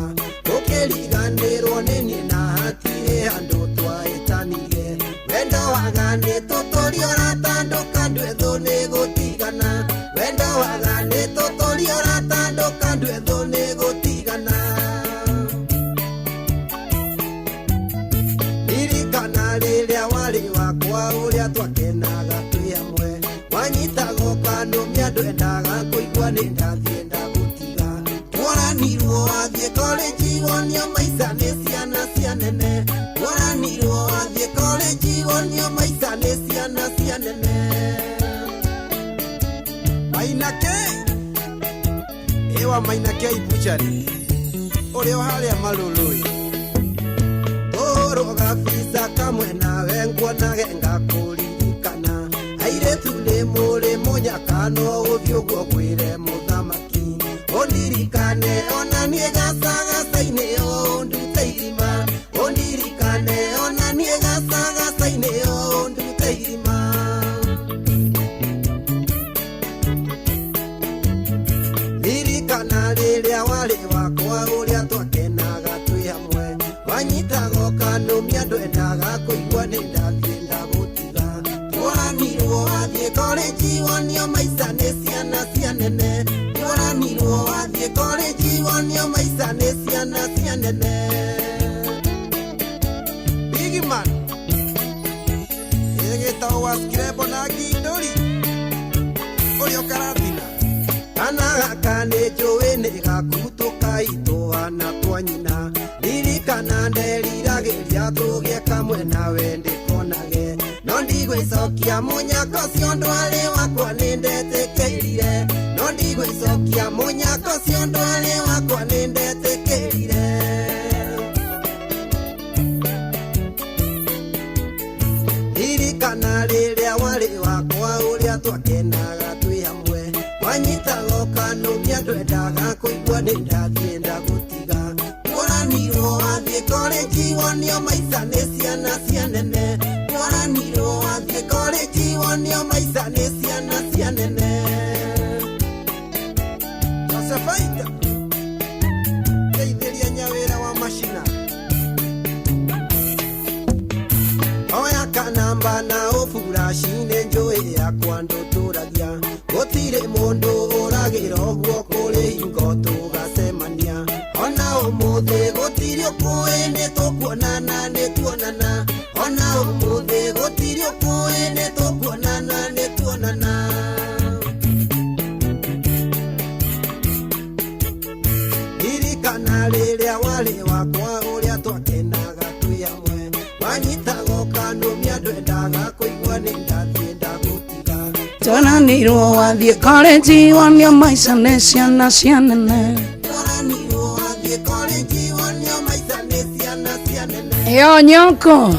ũkĩriganĩrwo nĩ niĩ na hatirĩ handũ twahĩtanire wendo waga nĩ tũtũrio ũratandũka ndwethũ nĩ gũtigana wendo waga nĩ tũtũrio ũratandũka ndwethũ nĩ gũtigana. Ririkana rĩrĩa warĩ wakwa ũrĩa twakenaga twĩ hamwe wanyitaga ũkanũmia ndwendaga kũigua nĩ ndathiĩ ndagũtiga tworanirwo wathiĩ korenji wonio maica nĩ ciana cia nene tworanirwo wathiĩ korenji wonio maica nĩ ciana cia nene. Maina K ewa Maina K buchari ũrĩa o harĩa Malũlũĩ tũrũga bica kamwe nawe nguonage ngakũririkana airĩtu nĩ mũrĩ mũnyakano ũthiĩ ũguo ngwĩre mũthamaki ũndirikane ona niĩ gacagaca-inĩ ũndute irima ũndirikane ona niĩ gacagaca-inĩ ũndute irima. Ririkana rĩrĩa warĩ wakwa ũrĩa twakenaga twĩ hamwe wanyitaga ũkanũmia ndwendaga kũigua nĩ ndathiĩ ndagũtiga tworanirwo wathiĩ korenji wonio maica nĩ ciana cia nene tworanirwo wathiĩ korenji wonio maica nĩ ciana cia nene. Big man ĩgĩtagwo wa Skirebo na Ngindũri ũrĩa ũkaratina kana gaka nĩ njũĩ nĩ gaku tũkaitũhana twa nyina ririkana nderiragĩria tũgĩe kamwe nawe ndĩkonage no ndigwĩcokia mũnyaka ũcio ndwarĩ wakwa nĩ ndetĩkĩrire no ndigwĩcokia mũnyaka ũcio ndwarĩ wakwa nĩ ndetĩkĩrire. Ririkana rĩrĩa warĩ wakwa ũrĩa twakenaga twĩ hamwe wanyitaga ũkanũmia ndwendaga kũigua nĩ ndathiĩ ndagũtiga tworanirwo wathiĩ korenji wonio maica nĩ ciana cia nene tworanirwo wathiĩ korenji wonio maica nĩ ciana cia nene. Josefaita ndeithĩria nyawĩra wa macina oya kanamba na ũburaci nĩ njũĩ yakwa ndũtũragia gũtirĩ mũndũ ũragĩra ũguo kũrĩ hingo tũgacemania ona ũmũthĩ gũtirĩ ũkũĩ nĩ tũkuonana nĩ tuonana ona ũmũthĩ gũtirĩ ũkũĩ nĩ tũkuonana nĩ tuonana. Ririkana rĩrĩa warĩ wakwa ũrĩa twakenaga twĩ hamwe wanyitaga ũkanũmia ndwendaga kũigua nĩ ndathiĩ ndagũtiga
tworanirwo wathiĩ korenji wonio maica nĩ ciana cia nene
tworanirwo wathiĩ korenji wonio maica nĩ ciana cia nene.
Ĩyo nyoko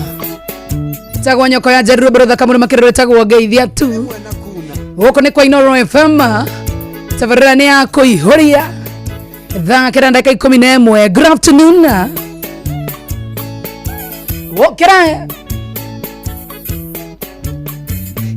tagwo nyoko ya Njeru rwĩmbo rũthaka mũno makĩria rwĩtagwo ngeithia tu gũkũ nĩ kwa Inooro FM tabarĩra nĩ ya kũihũria thaa kenda ndagĩka 11. Good afternoon. Wokĩra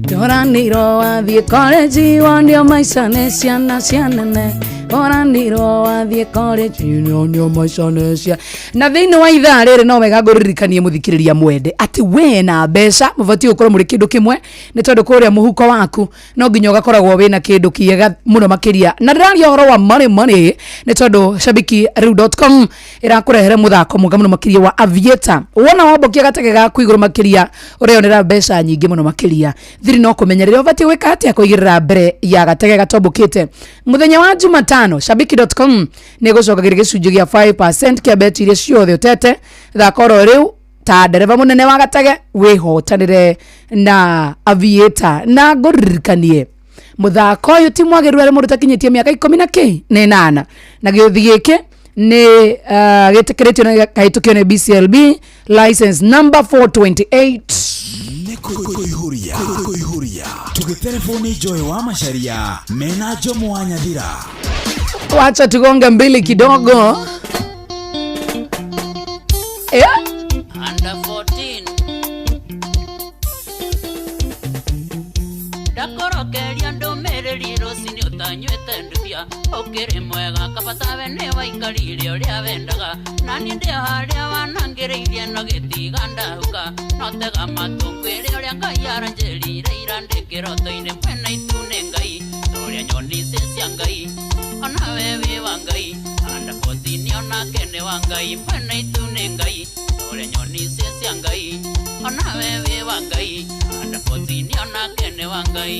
Toranirwo wathiĩ college wonio maica nĩ ciana cia nene oranirwo wathiĩ college wonio maica nĩ cia na thĩinĩ wa ithaa rĩrĩ no wega ngũririkanie mũthikĩrĩria mwende atĩ we na mbeca mũbatiĩ gũkorwo mũrĩ kĩndũ kĩmwe nĩ tondũ kũrĩa mũhuko waku no nginya ũgakoragwo wĩna kĩndũ kĩega mũno makĩria na ndĩraria ũhoro wa money money nĩ tondũ shabiki riu.com ĩrakũrehere mũthako mwega mũno makĩria wa aviator wona wambokia gatege gaku igũrũ makĩria ũreyonera mbeca nyingĩ mũno makĩria thiri no kũmenya rĩrĩa ũbatiĩ gwĩka atĩa kũigĩrĩra mbere ya gatege gatombũkĩte mũthenya wa Jumatano shabiki.com nĩ ĩgũcokagĩria gĩcunjĩ gĩa 5% kĩa beti iria ciothe ũtete thaka oro rĩu ta ndereba mũnene wa gatege wĩhotanĩre na aviator na ngũririkanie mũthako ũyũ ti mwagĩrĩru arĩ mũndũ ũtakinyĩtie mĩaka 18 na gĩũthi gĩkĩ nĩ gĩtĩkĩrĩtio na gĩkahĩtũkio nĩ BCLB license number 428
nĩ kũihũria kũihũria tũgĩtelefoni Joy wa Macharia mena Jomo wa Nyathira.
Wacha tugonge mbili kidogo. Yeah.
Under 14 ndakorokeria ndũmĩrĩri rũcinĩ ũtanyuĩte nduthia ũkĩrĩ mwega kabatawe nĩ waikarire ũrĩa wendaga na niĩ ndĩ harĩa wanangĩrĩirie no gĩtiga ndahuka no tega matũ ngwĩre ũrĩa Ngai aranjĩrire ira ndĩ kĩroto-inĩ mwena itu nĩ Ngai ũrĩa nyoni ici cia Ngai onawe wĩ wa Ngai under 14 onake nĩ wa Ngai mwena itu nĩ Ngai ũrĩa nyoni ici cia Ngai onawe wĩ wa Ngai under 14 onake nĩ wa Ngai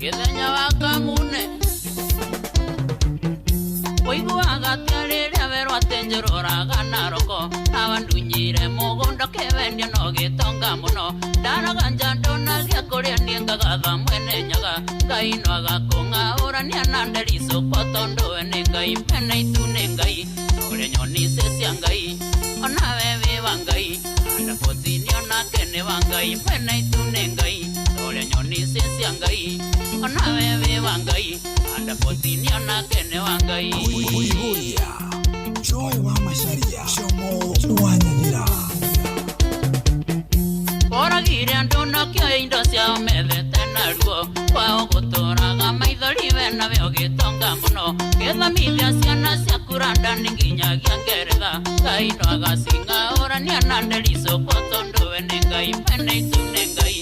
gĩthenya wa kamune ũiguaga atĩa rĩrĩa werwo atĩ njũrũraga Naroko nawe ndunyire mũgũnda ũkĩwendia no gĩtonga mũno ndaraga nja ndũnagĩa kũrĩa niĩ ngagatha mwene nyaga Ngai no agakũng'aũrania na ndericũkwo tondũ we nĩ Ngai mwene itu nĩ Ngai ũrĩa nyoni ici cia Ngai onawe wĩ wa Ngai under 14 onake nĩ wa Ngai mwene itu nĩ Ngai ũrĩa nyoni ici cia Ngai onawe wĩ wa Ngai under 14 onake nĩ wa Ngai
Kũihũria Joy wa Macharia Jomo wa Nyathira
oragire andũ nakĩoya indo ciao methete naruo kwao gũtũraga maithori we nawe ũgĩtonga mũno gĩthomithia ciana ciaku London nginyagia Ngeretha Ngai no agacing'aũrania na ndericũkwo tondũ we nĩ Ngai mwene itu nĩ Ngai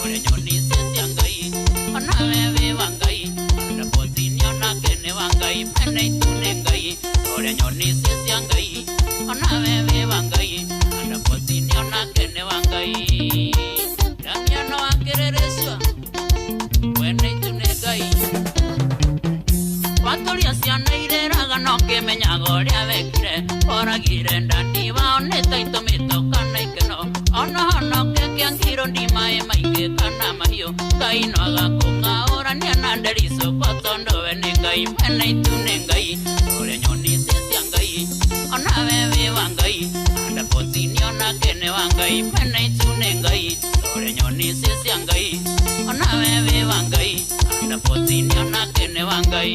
ũrĩa nyoni ici cia Ngai onawe wĩ wa Ngai under 14 onake nĩ wa Ngai mwene itu nĩ Ngai ũrĩa nyoni ici cia Ngai onawe wĩ wa Ngai under 14 onake nĩ wa Ngai Damiano wa kĩrĩrĩcua mwene itu nĩ Ngai watũria ciana irĩraga no kĩmenyaga ũrĩa wekire oragire ndandi wao nĩ ta itũmĩtwo kana ikeno ona honoke kĩangirũ ndi maĩ maingĩ kana mahiũ Ngai no agakũng'aũrania na ndericũkwo tondũ we nĩ Ngai mwene itu nĩ Ngai ũrĩa nyoni ici cia Ngai onawe wĩ wa Ngai under 14 onake nĩ wa Ngai mwene itu nĩ Ngai ũrĩa nyoni ici cia Ngai onawe wĩ wa Ngai under 14 onake nĩ wa Ngai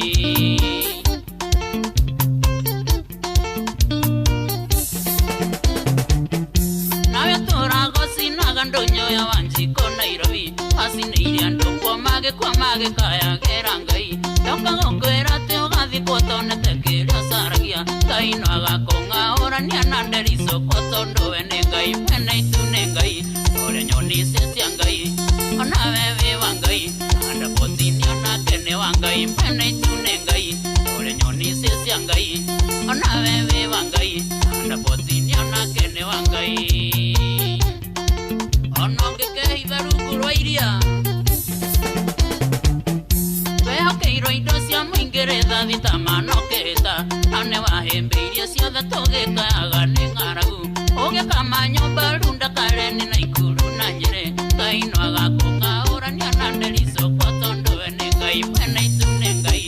nawe tũrago cinaga ndũnyũ ya Wanjikũ Nairobi wacinĩire andũ kuo magĩkua magĩkayagĩra Ngai ndoka gũkwĩra atĩ ũgathikwo ũtonete kĩrĩa ũcaragia Ngai no agakũng'aũrania na ndericũkwo tondũ we nĩ Ngai mwene itu nĩ Ngai ũrĩa nyoni ici cia Ngai onawe wĩ wa Ngai under 14 onake nĩ wa Ngai mwene itu nĩ Ngai ũrĩa nyoni ici cia Ngai onawe wĩ wa Ngai under 14 onake nĩ wa Ngai ona ũngĩkehitha rungu rwa iria wehokeirwo indo cia mũingĩ rithathi ta mana ũkĩhĩta na nĩ wahĩmbĩirie ciothe tũgĩkayaga nĩ ng'aragu ũgĩkama nyũmba Runda Kareni na Ikuru na Nyĩrĩ Ngai no agakũng'aũrania na ndericũkwo tondũ we nĩ Ngai mwene itu nĩ Ngai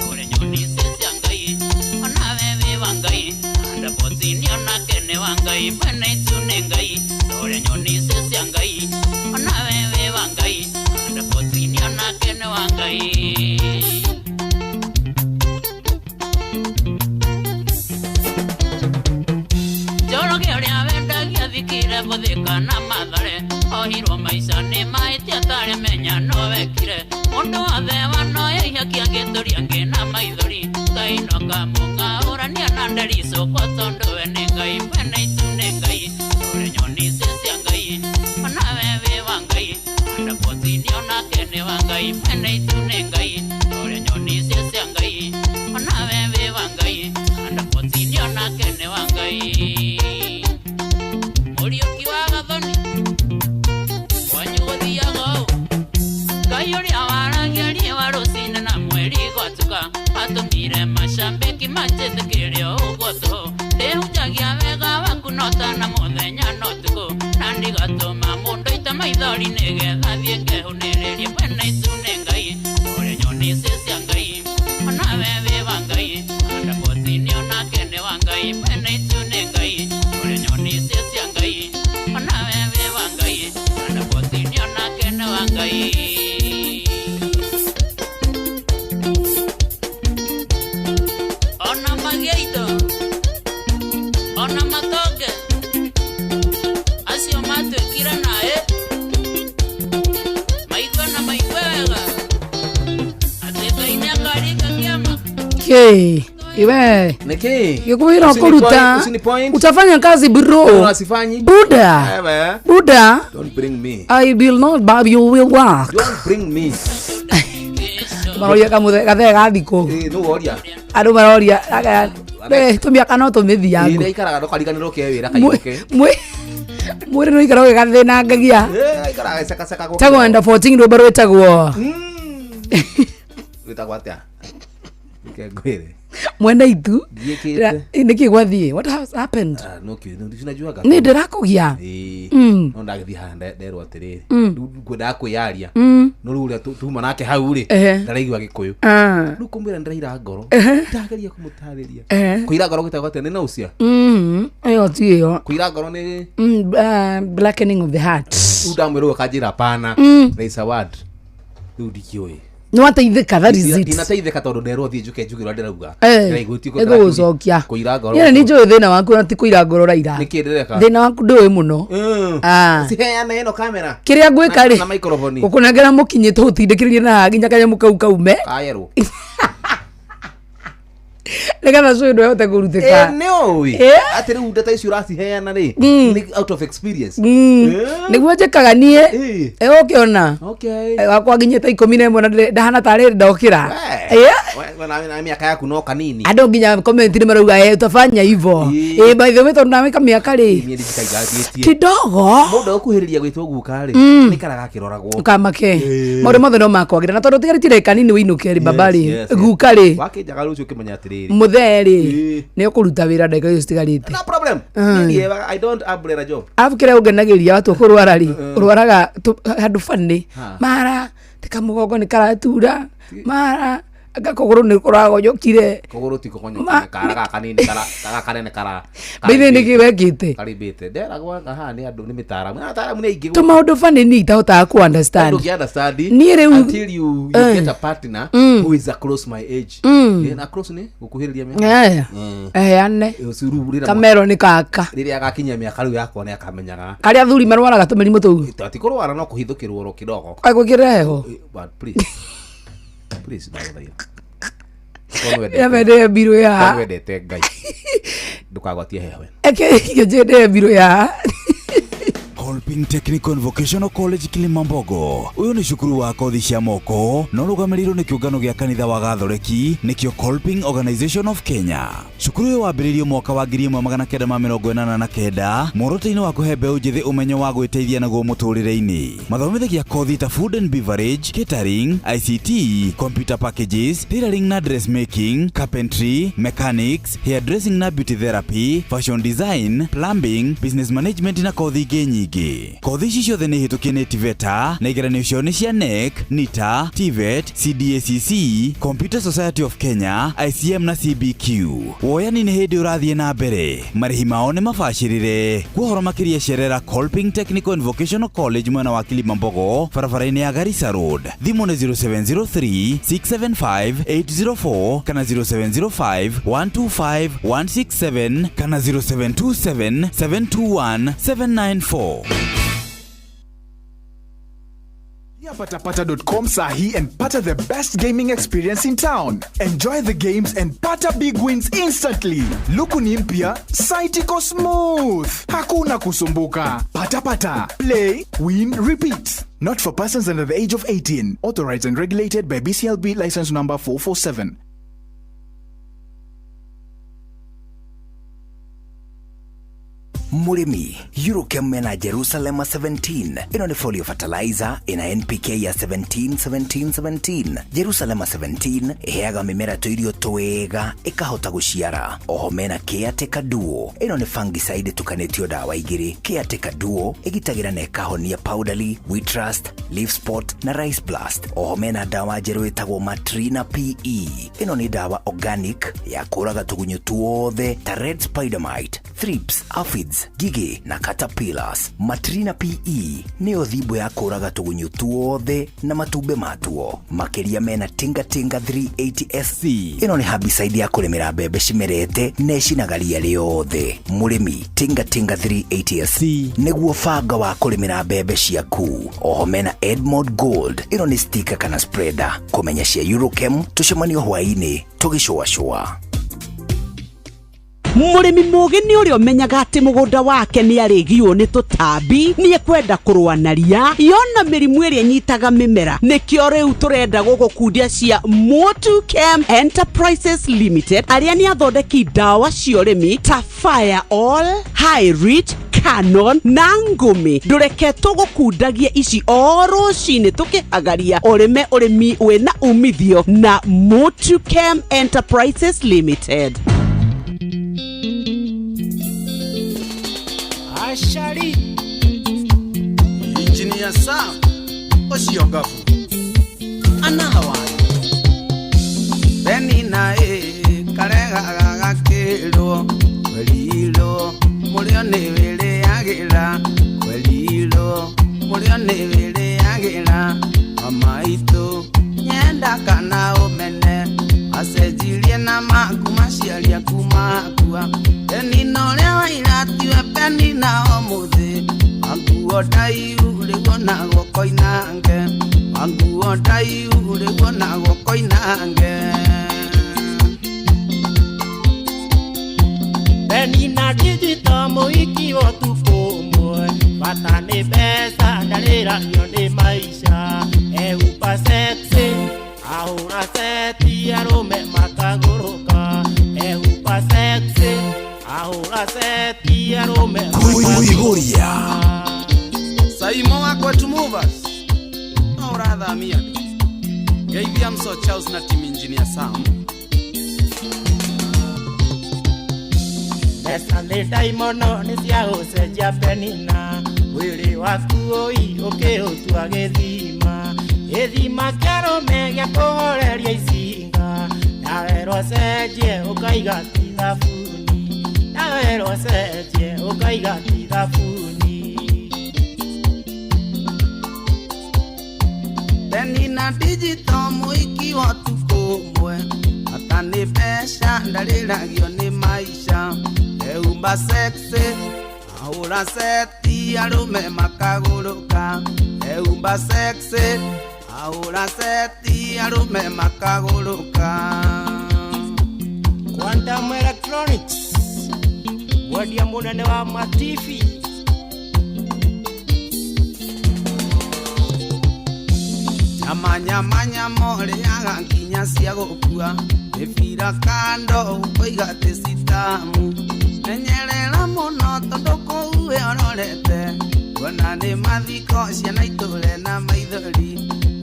ũrĩa nyoni ici cia Ngai onawe wĩ wa Ngai under 14 onake nĩ wa Ngai mwene itu nĩ Ngai ũrĩa nyoni ici cia Ngai onawe wĩ wa Ngai under 14 onake nĩ wa Ngai Athikire gũthika na mathare ohirwo maica nĩ mahĩtia atarĩ menya no wekire mũndũ wothe wanoya ihaki angĩtũria ngĩ na maithori Ngai no kamũng'aũrania na ndericũkwo tondũ we nĩ Ngai mwene itu nĩ Ngai tũrĩ nyoni icio cia Ngai ona we wĩ wa Ngai andabotini onake nĩ wa Ngai mwene itu nĩ Ngai tũrĩ nyoni icio cia Ngai ona we wĩ wa Ngai andabotini onake nĩ wa Ngai. Mũriũki wa Gathoni wanyu gũthiaga ũũ Ngai ũrĩa waragia riũa rũcinĩ na mweri gwatuka atũmire macambĩki manjĩtĩkĩre ũguo tũhũ ndĩhunjagia wega waku no ta na mũthenya no ũtukũ na ndigatũma mũndũ aite maithori nĩgetha thiĩ ngehũnĩrĩrie mwene itu nĩ Ngai ũrĩa nyoni icio cia Ngai ona we wĩ wa Ngai andabotini onake nĩ wa Ngai mwene itu nĩ Ngai ũrĩa nyoni icio cia Ngai ona we wĩ wa Ngai andabotini onake nĩ wa Ngai. Ona magĩito ona matonge acio matuĩkire naĩ maigue na maigue wega atĩ Ngai nĩakaringa kĩama.
Ke, iwe
Niki?
Gĩkwĩra kũruta
Usinipoint.
utafanya kazi bro.
No, sifanyi.
Buda.
Ewe.
Buda.
Don't bring me.
I will not but you will work.
Don't bring me.
Maroria kamuthe gathee ga thikũ.
Eh, no woria.
Andũ maroria tũmĩaka no
Ĩ,
tũmĩthiangu.
Nĩ ndũkariganĩrwo ke wĩra kainũke.
Mwĩrĩ no ikara ũgĩgathĩnangagia.
Eh, aikaraga gĩcekaceka gũkũ.
Tagwo under 14 rwĩmbo rwĩtagwo
Rwĩtagwo atĩa? Reke ngwĩre.
Mwene itu.
Ndiĩkĩte.
Nĩkĩ gwathiĩ? What has happened?
Ah, no kĩ, no sinajuaga.
Nĩ ndĩrakũgia.
Ĩĩ. No ndagĩthiĩ haha nderwo atĩrĩrĩ. Rĩu ngwendaga kwĩyaria. No rĩu ũrĩa tuma nake hau rĩ, ndaraigua Gĩkũyũ. Rĩu kũmwĩra nĩndĩraira ngoro. Ndageria kũmũtarĩria. Kũira ngoro gwĩtagwo atĩa? Nĩ nausea?
Ĩyo ti ĩyo.
Kũira ngoro nĩ
Blackening of the heart.
Rĩu ndamwĩra ũguo akanjĩra pana. There is a word. Rĩu ndikĩũĩ.
Nĩ wateithĩka, that is it.
Ndinateithĩka tondũ nderwo thiĩ njuke njuge ũrĩa ndĩrauga. Ndĩraigua ti
Ĩgũgũcokia.
Kũira ngoro.
Niĩ nĩ njũĩ thĩna waku na ti kũira ngoro ũraira.
Nĩkĩ ndĩreka?
Thĩna waku ndũĩ mũno.
Ciheane ĩno kamera.
Kĩrĩa ngwĩka rĩ
Na microphone.
gũkũnengera mũkinyĩ tũũtindĩkĩrĩrie na haha nginya kanyamũ kau kaume
Kayerwo.
nĩgetha cũĩ ndũ ĩhote kũrutĩka.
Nĩ ũĩ atĩ rĩu ndata icio ũraciheana rĩ nĩ out of experience.
Nĩguo njĩkaga niĩ ũkĩona
Okay.
Wakwa nginyĩte 11 na ndahana tarĩ ndokĩra.
We na mĩaka yaku no kanini.
Andũ nginya comment nĩ marauga utafanya hivyo. By the way tondũ nawe kamĩaka rĩ
Niĩ ndikaigangĩtie.
kidogo.
Mũndũ agũkuhĩrĩria gwĩtwo guka rĩ nĩikaraga akĩroragwo.
Ũkamake maũndũ mothe no makwagĩra na tondũ ũtigarĩtie ndagĩka nini wĩinũke rĩ baba rĩ
Yes, yes,
guka rĩ
Wakĩnjaga rũciũ ũkĩmenya atĩrĩrĩ.
mũthee rĩ nĩ ũkũruta wĩra ndagĩka icio citigarĩte.
No problem. Niĩ I don't umbrella job.
Arabu kĩrĩa ũngenagĩria watua kũrwara rĩ ũrwaraga handũ bani
Ha.
mara tika mũgongo nĩ karatura mara anga kũgũrũ nĩ kũragonyokire.
Kũgũrũ ti kũgonyoka kara gaka kanini kara gaka kanene kara.
Mbithe nĩkĩ wekĩte?
Karibĩte. Nderagwo haha nĩ andũ nĩ mĩtaaramu. Na Ataaramu nĩ aingĩ.
Tũ maũndũ bani niĩ itahotaga kũ understand.
Ndũngĩ understand
Niĩ rĩu
until you get a partner who is across my age. Na across nĩ gũkuhĩrĩria mĩaka.
Eheane.
Ũcio rĩu rĩrĩa
Kamero nĩ kaka.
Rĩrĩa agakinyia mĩaka rĩu yakwa nĩ akamenyaga.
Karĩa athuri marwaraga tũmĩrimũ tũu.
Ti kũrwara no kũhithũkĩrwo oro kidogo.
Gwĩkĩrĩra heho.
But please. Please ndagũthaitha.
Yamende mbirũ ya
Korwo wendete Ngai. Ndũkagwatie heho.
Eke njende mbirũ ya
Kolping Technical and Vocational College Kilimambogo. Ũyũ nĩ cukuru wa kothi cia moko na ũrũgamĩrĩirwo nĩ kĩũngano gĩa kanitha wa Gatholeki nĩkĩo Kolping Organization of Kenya. Cukuru ũyũ wambĩrĩirio mwaka wa 1989 muoroto-inĩ wa kũhe mbeũ njĩthĩ ũmenyo wa gwĩteithia naguo mũtũrĩre-inĩ. Mathomithagia kothi ta food and beverage, catering, ICT, computer packages, tailoring na dressmaking, carpentry, mechanics, hairdressing na beauty therapy, fashion design, plumbing, business management na kothi ingĩ nyingĩ. ingĩ. Kothi ici ciothe nĩ hĩtũkie nĩ TVETA na igeranio ciao nĩ cia KNEC, NITA, TVET, CDACC, Computer Society of Kenya, ICM na CBQ. Woyani nĩ hĩndĩ ũrathiĩ na mbere. Marĩhi mao nĩ mabacĩrĩre. Kwa ũhoro makĩria cerera Kolping Technical and Vocational College mwena wa Kilimambogo, barabara-inĩ ya Garissa Road. Thimũ nĩ 0703 675 804 kana 0705 125 167 kana 0727 721 794.
Patapata.com sahi and pata the best gaming experience in town. Enjoy the games and pata big wins instantly. Luku ni mpya, site iko smooth. Hakuna kusumbuka. Patapata. Play, win, repeat. Not for persons under the age of 18. Authorized and regulated by BCLB license number 447.
Mũrĩmi, Eurochem mena Jerusalema 17. Ĩno nĩ folio fertilizer ĩna NPK ya 17 17 17. Jerusalema 17 ĩheaga mĩmera tũirio twega ĩkahota gũciara. Oho mena Caretaker Duo. Ĩno nĩ fungicide ĩtukanĩtio ndawa igĩrĩ. Caretaker Duo ĩgitagĩra na ĩkahonia powdery, wheat rust, leaf spot na rice blast. Oho mena ndawa njerũ ĩtagwo Matrina PE. Ĩno nĩ ndawa organic ya kũraga tũgunyũ tuothe ta red spider mite, thrips, aphids, ngigĩ na caterpillars. Matrina PE nĩyo thimbo ya kũraga tũgunyũ tuothe na matumbĩ matuo. Makĩria mena Tinga Tinga 380 SC. Ĩno nĩ herbicide ya kũrĩmĩra mbembe cimerete na ĩcinaga ria rĩothe. Mũrĩmi, Tinga Tinga 380 SC nĩguo banga wa kũrĩmĩra mbembe ciaku. Oho mena Edmond Gold. Ĩno nĩ sticker kana spreader. Kũmenya cia Eurochem tũcemanio hwaĩ-inĩ tũgĩcũacũa.
Mũrĩmi mũgĩ nĩ ũrĩa ũmenyaga atĩ mũgũnda wake nĩ arĩgiwo nĩ tũtambi, nĩ ekwenda kũrũa na ria yona mĩrimũ ĩrĩa ĩnyitaga mĩmera. Nĩkĩo rĩu tũrenda gũgũkundia cia Motu Chem Enterprises Limited, arĩa nĩ athondeki ndawa cia ũrĩmi ta Fire All, High Rich, Canon na Ngũmi. Ndũreke tũgũkundagie ici o rũcinĩ tũkĩhagaria ũrĩme ũrĩmi wĩna umithio na Motu Chem Enterprises Limited.
Ashari Engineer Sam ũcio ngabu another one
Benina ĩ karegaga gakĩrwo kwerirwo mũrĩo nĩ wĩrĩagĩra kwerirwo mũrĩo nĩ wĩrĩagĩra mama itũ nyenda kana ũmene acenjirie na maku maciaria kumakua Penina ũrĩa wairatiwe Penina ũmũthĩ wanguo ndaihu rĩu ona guoko inange wanguo ndaihu rĩu ona guoko inange.
Penina digital mũhiki wa ũtukũ ũmwe bata nĩ mbeca ndarĩragio nĩ maica ehumba sexy ahũra seti arũme makagũrũka ehumba sexy ahũra seti arũme
Kuihuria Saimo wa kwetu movers no ũrathamia andũ ngeithia Mso Charles na team Engineer Sam.
Mbeca nĩ ndaimono nĩ cia gũcenjia Penina mwĩrĩ waku ũi ũkĩũtua gĩthima gĩthima kĩa arũme gĩa kũhoreria icinga nawerwo cenjie ũkaiga ti thabuni nawerwo cenjie ũkaiga ti thabuni.
Penina digital mũhiki wa ũtukũ ũmwe bata nĩ mbeca ndarĩragio nĩ maica ehumba sexy ahũra seti arũme makagũrũka ehumba sexy ahũra seti arũme makagũrũka.
Quantum Electronics mwendia mũnene wa matibi.
Nyama nyama nyama ũrĩaga nginya cia gũkua mĩbira kando ũkoiga atĩ citamu menyerera mũno tondũ kũu ũrorete kuona nĩ mathiko ciana itũre na maithori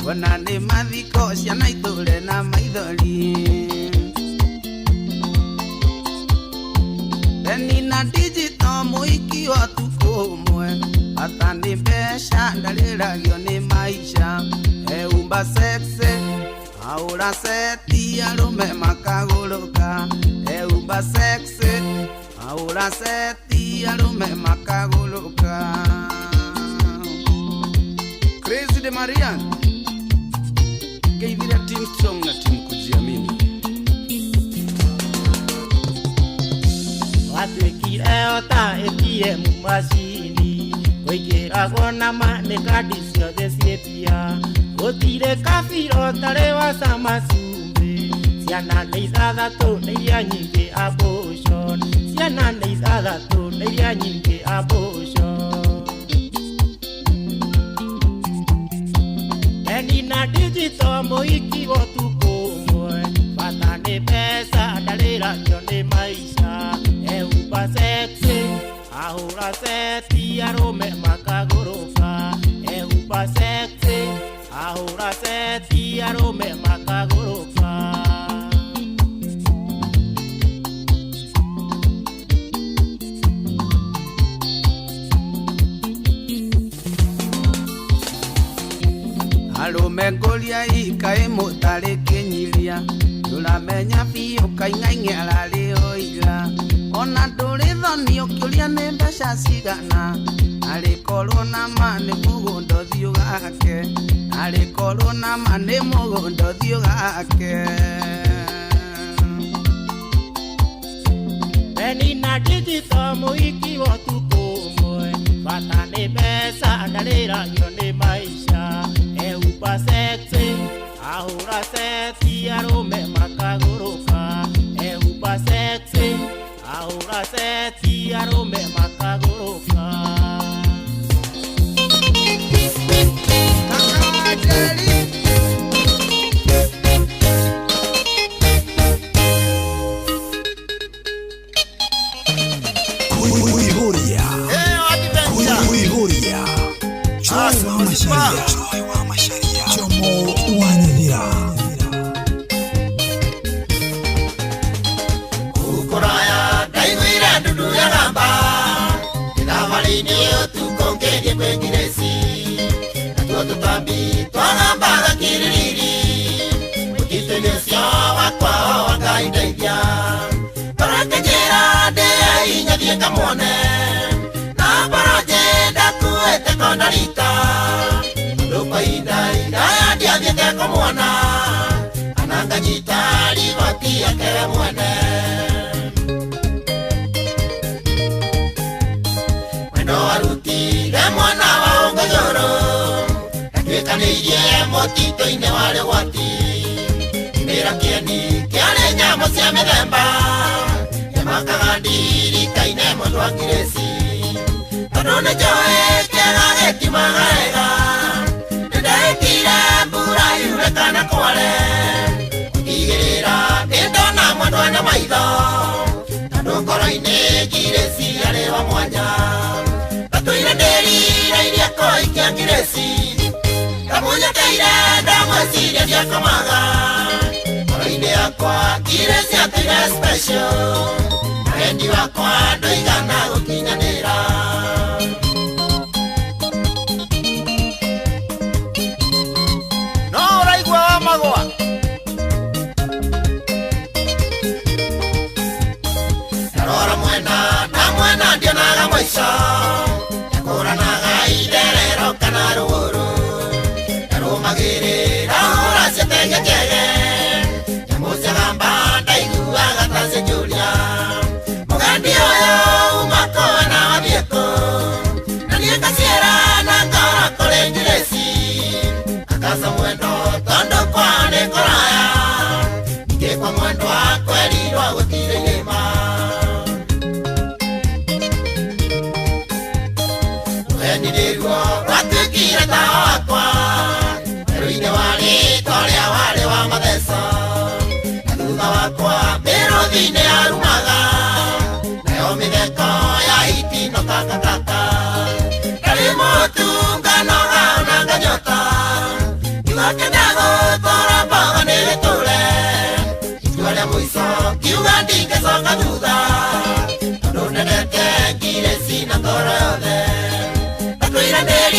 kuona nĩ mathiko ciana itũre na maithori. Penina digital mũhiki wa ũtukũ ũmwe Bata nĩ mbeca ndarĩragio nĩ maica eumba sexy ahũra seti arũme makagũrũka eumba sexy ahũra seti arũme makagũrũka.
Crazy de Marian ngeithiria team strong na team kujiamini.
Watuĩkire ota ATM macini kũingĩragwo na ma nĩ kandi ciothe ciĩ mbia gũtirĩ kabira ũtarĩ wa cama cumbĩ ciana nĩ ithathatũ nĩ iria nyingĩ abortion ciana nĩ ithathatũ nĩ iria nyingĩ abortion. Nina digital mũhiki wa ũtukũ ũmwe bata nĩ mbeca ndarĩragio nĩ maica eumba sexy ahũra seti arũme makagũrũka eumba sexy ahũra seti arũme makagũrũka.
Arũme ngũria ikaĩ mũtarĩ kĩnyiria ndũramenya biũ kaing'aing'e ararĩ o ira ona ndũrĩ thoni ũkĩũria nĩ mbeca cigana arĩkorwo na ma nĩ mũgũnda ũthiũ gake arĩkorwo na ma nĩ mũgũnda ũthiũ gake.
Penina digital mũhiki wa ũtukũ ũmwe bata nĩ mbeca ndarĩragio nĩ maica eumba sexy ahũra seti arũme makagũrũka eumba sexy ahũra seti arũme makagũrũka.
Kuihuria Kuihuria Joy wa Macharia Jomo wa Nyathira
Ukuraya ndaiguire ndundu ya gamba Thabarĩ-inĩ ũtukũ ngĩthiĩ kwĩ Ngiresi natuo tũtambi twagambaga kĩrĩrĩri mũtitũ-inĩ ũcio wakwa wa Ngai ndeithia ngoro ĩkĩnjĩra ndĩe hinya thiĩ ngamuone na ngoro ndakuĩte kona rita tondũ kwa ihinda iraya ndiathiĩte kũmuona kana nganyita riboti yake we mwene. Mwendo warutire mwana wa Ũngũyũrũ ndatuĩkanĩirie mũtitũ-inĩ warĩ ũgwati kĩmĩra kĩeni kĩarĩ nyamũ cia mĩthemba yamakaga ndirikaine mũndũ wa Ngiresi tondũ nĩnjũĩ kĩega gĩtiumaga wega nĩndehĩtire mbura yure kana kware gũtigĩrĩra nĩndona mwendwa na maitho tondũ ngoro-inĩ Ngiresi arĩ wa mwanya ndatũire ndĩrirĩirie kũhikia Ngiresi ndamũnyeteire ndamwĩciria ndiakomaga ngoro-inĩ yakwa Ngiresi atũire special na wendi wakwa ndũigana gũkinyanĩra.
No ũraigua wa magũa
ndarora mwena na mwena ndionaga mũico yakũranaga itherero kana rũgũrũ ndarũmagĩrĩra hũra ciatenge njege nyamũ ciagamba ndaiguaga ta cianjũria mũgendi ũyũ uma kũ na wathiĩ kũ na niĩ ngaciĩra na ngoro kũrĩ Ngiresi akaca mwendo tondũ kwao nĩ kũraya ningĩ kwa mwendwa kwerirwo gũtirĩ irĩma. Rũheni nĩruo rwatuĩkire tawa wakwa werũ-inĩ warĩ ta ũrĩa warĩ wa matheco na thutha wakwa mĩrũthi-inĩ yarumaga nayo mĩtheko ya hiti no kakakaka ndarĩ mũtunganoga ona nganyota kiuga kĩenda gũtũra mbogo nĩ gĩtũre itua rĩa mũico kiuga ndingĩcoka thutha tondũ nendete Ngiresi na ngoro yothe.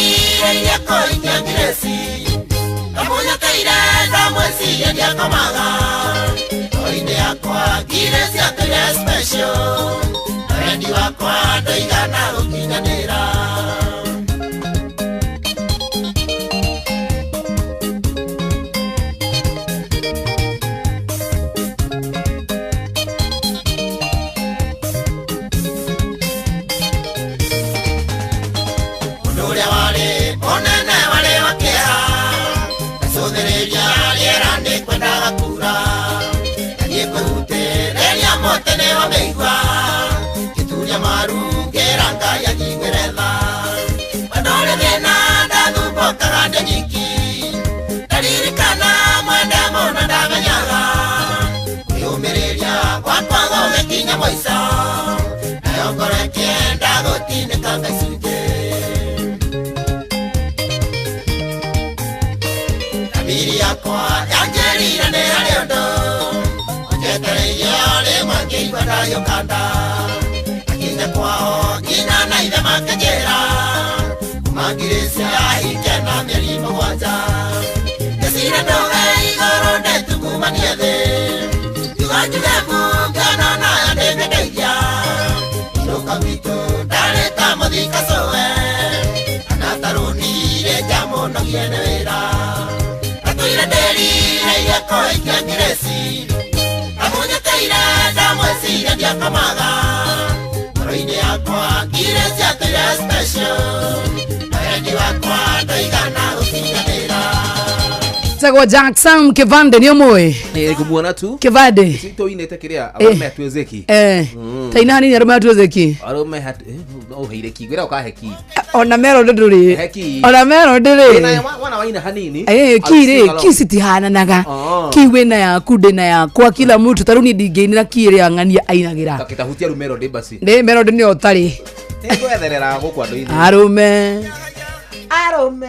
Ndĩrirĩirie kũhikia Grace, ndamũnyeteire ndamwĩciria ndiakomaga. Ngoro-inĩ yakwa Grace atũire special, na wendi wakwa ndũigana gũkinyanĩra. Ũndũ ũrĩa warĩ mũnene warĩ wa kĩeha, ngacũthĩrĩria rĩera nĩ kwendaga kuura. Na niĩ kwĩhutĩrĩria mũtĩ nĩ wa mĩigua, ngĩturia maru ngĩra Ngai anjiguĩre tha. Wendo ũrĩ thĩna ndathumbũkaga ndĩ nyiki, ndaririkana mwende mũno ndamenyaga. Kwĩyũmĩrĩria gwakwa gũgĩkinya mũico, nayo ngoro ĩkĩenda gũtinĩkanga icunjĩ. Thamiri yakwa yanjĩrire nĩ harĩ ũndũ ũnjetereire o rĩmwe ngĩigua ndayũka nda. Akinya kwao nginya na ithe makĩnjĩra kuma Grace ahike na mĩeri 7. Ngĩcira ndũge igũrũ ndĩtungumanie thĩ, ngiuga njuge mbu ngĩona nayo ndĩngĩndeithia. Inũka gwitũ ndarĩ ta mũthika cũwe, kana ta rũni rĩngĩamũnogie nĩ wĩra. Ndatũire ndĩrirĩirie kũhikia Grace, ndamũnyeteire ndamwĩciria ndiakomaga. Ngoro-inĩ yakwa Grace atũire special, na wendi wakwa ndũigana gũkinyanĩra.
Tagwo Jackson Kivande nĩ ũmũĩ?
Kumuona tu.
Kivande.
Sitoinete kiria arume hatuwezeki.
Ta ina hanini arume hatuwezeki.
Arume hatu no uheire ki gwira ukahe ki.
Ona Melody ndũrĩ.
He ki.
Ona Melody rĩ.
Na wana waina hanini.
Ki rĩ, ki citihananaga. Ki wĩna yaku ndĩna yakwa kila mtu ta rĩu niĩ ndingĩinĩra ki ĩrĩa ng'ania ainagĩra.
Takitahutia ru Melody basi.
Nĩ Melody nĩyo ũtarĩ.
Nĩngwetherera gũkũ andũ-inĩ.
Arume.
Arume.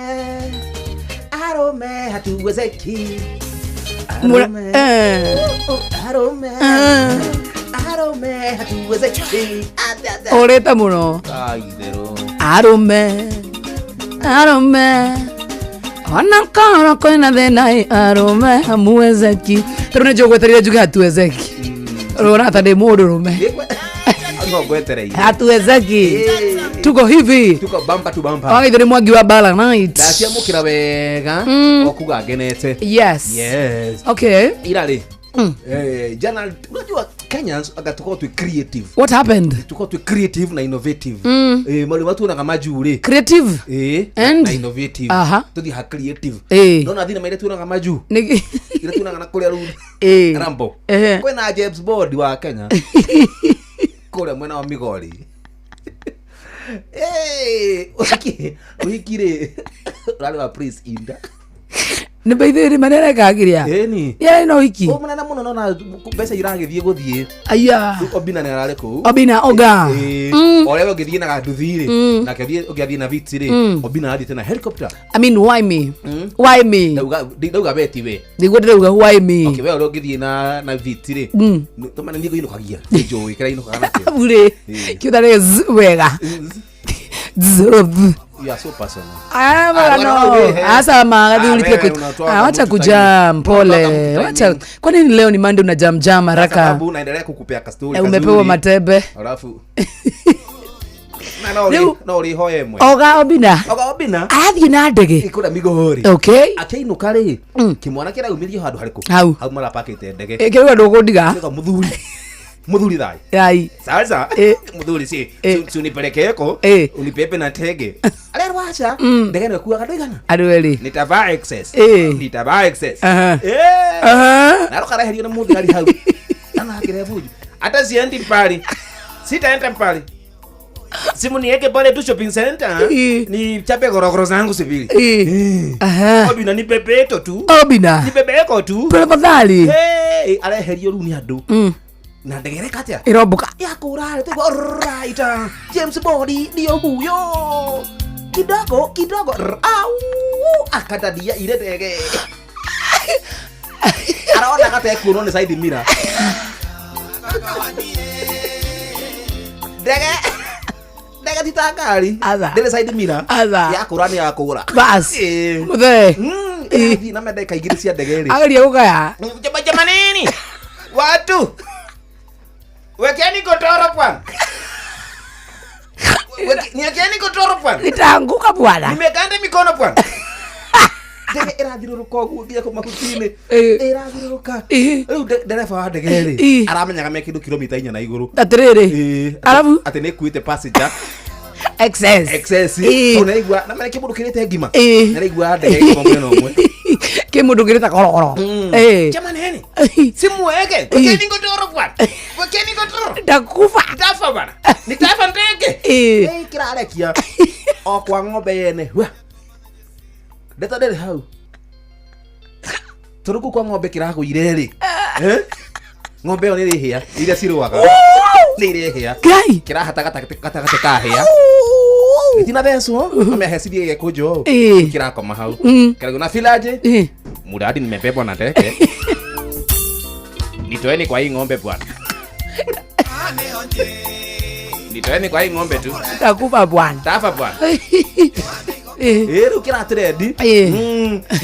Arume hatuwezeki. Arume. Arume. Arume hatuwezeki.
Ũrĩte mũno.
Ai itherũ.
Arume. Arume. Ona korwo kwĩna thĩna ĩ, arume hamuwezeki. Ta rĩu nĩ njũgwetereire njuge hatuwezeki. Ũrona ta ndĩ mũndũrũme.
Ngo ngwetereire.
Hatuwezeki. Tuko hivi.
Tuko bumper to bumper.
Wagithĩ nĩ Mwangi wa Bala Night.
Ndaciamũkĩra wega o kuga ngenete.
Yes.
Yes.
Okay.
Ira rĩ. Jana unajua Kenyans aga tuko tu creative.
What happened?
Tuko tu creative na innovative. Maũndũ marĩa tuonaga majuu rĩ.
Creative? And?
Na innovative.
Aha.
Tuthi ha creative. Ndona thina marĩa tuonaga majuu.
Nĩ
Ira tuonaga na kũrĩa rĩu. Rambo. Kwĩna James Bond wa Kenya. Kũrĩa mwena wa Migori. Ũhiki rĩ. Ũrarĩ wa Prince Inda.
Nĩ baithe rĩ marĩa arekagĩria.
Ĩni.
Nĩ arĩ na ũhiki.
Ũ mũnene mũno nona mbeca iragĩthiĩ gũthiĩ.
Aya.
Rĩu Obina nĩ ararĩ kũu.
Obina Oga.
O ũrĩa we ũngĩthiĩ na nduthi rĩ, nake ũngĩathiĩ na Vitz rĩ, Obina arathiĩte na helicopter.
I mean, why me? Why me?
Ndauga we ti we.
Nĩguo ndĩrauga why me?
Okay, we ũrĩa ũngĩthiĩ na Vitz rĩ, tũmane nĩ ngũinũkagia. Nĩ njũĩ kĩrĩa inũkaga nakĩo.
Abu rĩ, kĩu tarĩ z wega. Z, v.
You are so personal.
Ah, bwana,
Bwana,
no.
wewe.
Asa magathi
Ah,
ulitie
wewe
kwetu.
unatoa
Ah, wacha
mtu
kujam,
time.
pole.
Unatoa mtu
Wacha.
time.
Kwa nini leo ni Monday una jam jam haraka?
Sababu naendelea kukupea ka story
Umepewa
kazuri.
matebe.
Alafu Na
Rĩu-
no uri hoye mwe.
Oga Obina.
Oga Obina.
Athiĩ na ndege.
Ikura Migori.
Okay.
Akĩinũka rĩ, kĩmwana kĩraumirio handũ harĩkũ?
Hau.
Hau marapakĩte ndege.
Kĩrĩa ndũkũndiga.
Kĩga mũthuri. Mũthuri thai.
Thai.
Sasa mũthuri si si unipeleke unipepe na tege. Arerwo aca. Ndege nĩ kuaga andũ aigana?
Andũ erĩ.
Nitavaa excess. Nitavaa excess.
Aha.
Na rũkareherio nĩ mũthigari hau. Ana akĩrehe bunju. Hata siendi mbali. Sitaenda mbali. Simu niweke pale tu shopping center. Ni chape gorogoro zangu sivili.
Aha.
Obina ni pepeto tu.
Obina.
Ni pepeko tu.
Tafadhali.
Hey, areherio rĩu nĩ andũ. Na ndege ĩreka atĩa?
Ĩrombũka.
Yakũra, tũigua, right. James Bond ndio huyo. Kidogo, kidogo. Au, akatadia ile ndege. Araona kata ekuonwo nĩ side mirror. Ndege. Ndege ti ta ngari. Ndĩrĩ side mirror. Yakũra nĩ yakũra.
Bas. Muthee.
Ĩrathiĩ na ndagĩka igĩrĩ cia ndege rĩ.
Ageria gũkaya.
Jamanini. Watu. Wekeni godoro bwana. Niwekeni godoro bwana.
Nitaanguka bwana.
Nimeganda mikono bwana. Ndege ĩrathiũrũrũka ũguo nginya kũ mahuti-inĩ. Ĩrathiũrũrũka. Rĩu ndereba wa ndege rĩ aramenyaga me kĩndũ kilomita 4 na igũrũ.
Atĩrĩrĩ. Arabu
atĩ nĩ ĩkuĩte passenger
excess.
Excess. Tondũ nĩaraigua na mena kĩmũndũ kĩrĩte ngima. Nĩaraigua ndege ĩkuma mwena ũmwe.
Kĩmũndũ kĩrĩte korokoro.
Jamaneni. Simuweke. Wekeni godoro bwana. Wekeni godoro.
Nitakufa.
Nitafa bwana. Nitafa ndege. Kĩrarekia o kwa ng'ombe yene. Ndeto ndĩrĩ hau. Tondũ kũu kwa ng'ombe kĩragũire rĩ. Ng'ombe ĩyo nĩ ĩrĩ hĩa iria cirũaga. Nĩ irĩ hĩa. Kĩrahata gatagatĩ ka hĩa. Gĩtinathecwo amehecirie gĩkũnjwo ũũ. Kĩrakoma hau. Kĩraigua na filaje. Muradi nimebebwa na ndege. Nitoeni kwa hii ng'ombe bwana. Nitoeni kwa hii ng'ombe tu.
Nitakufa bwana.
Tafa bwana. Rĩu kĩratrendi.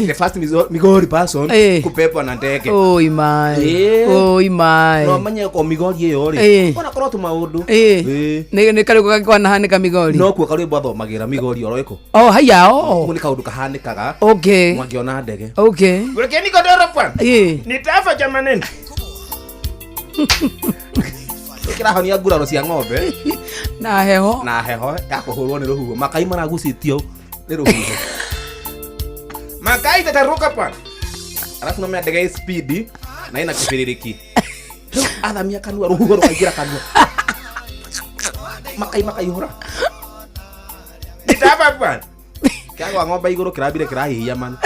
The first Migori person kupepwa na ndege.
Oi my. Oi my.
No menye ko Migori ĩyo rĩ. Ona korwo tu maũndũ.
Nĩ karĩko gakĩkanahanĩka Migori.
No kuo karwĩmbo athomagĩra Migori oro ĩko.
Oh haya o.
Kũu nĩ kaũndũ kahanĩkaga.
Okay.
Mwangĩona ndege.
Okay.
Wekeni godoro bwana. Nitafa jamaneni. Kĩrahonia nguraro cia ng'ombe.
Na heho.
Na heho ya kũhũrwo nĩ rũhuho. Makai maragucĩtio nĩ rũhuho. Makai tataruka bwana. Alafu na ndege speed na ina kĩbĩrĩrĩki. Rĩu athamia kanua rũhuho rũkaingĩra kanua. Makai makaihũra. Nitafa bwana. Kĩagwa ng'ombe igũrũ kĩrambire kĩrahihia man.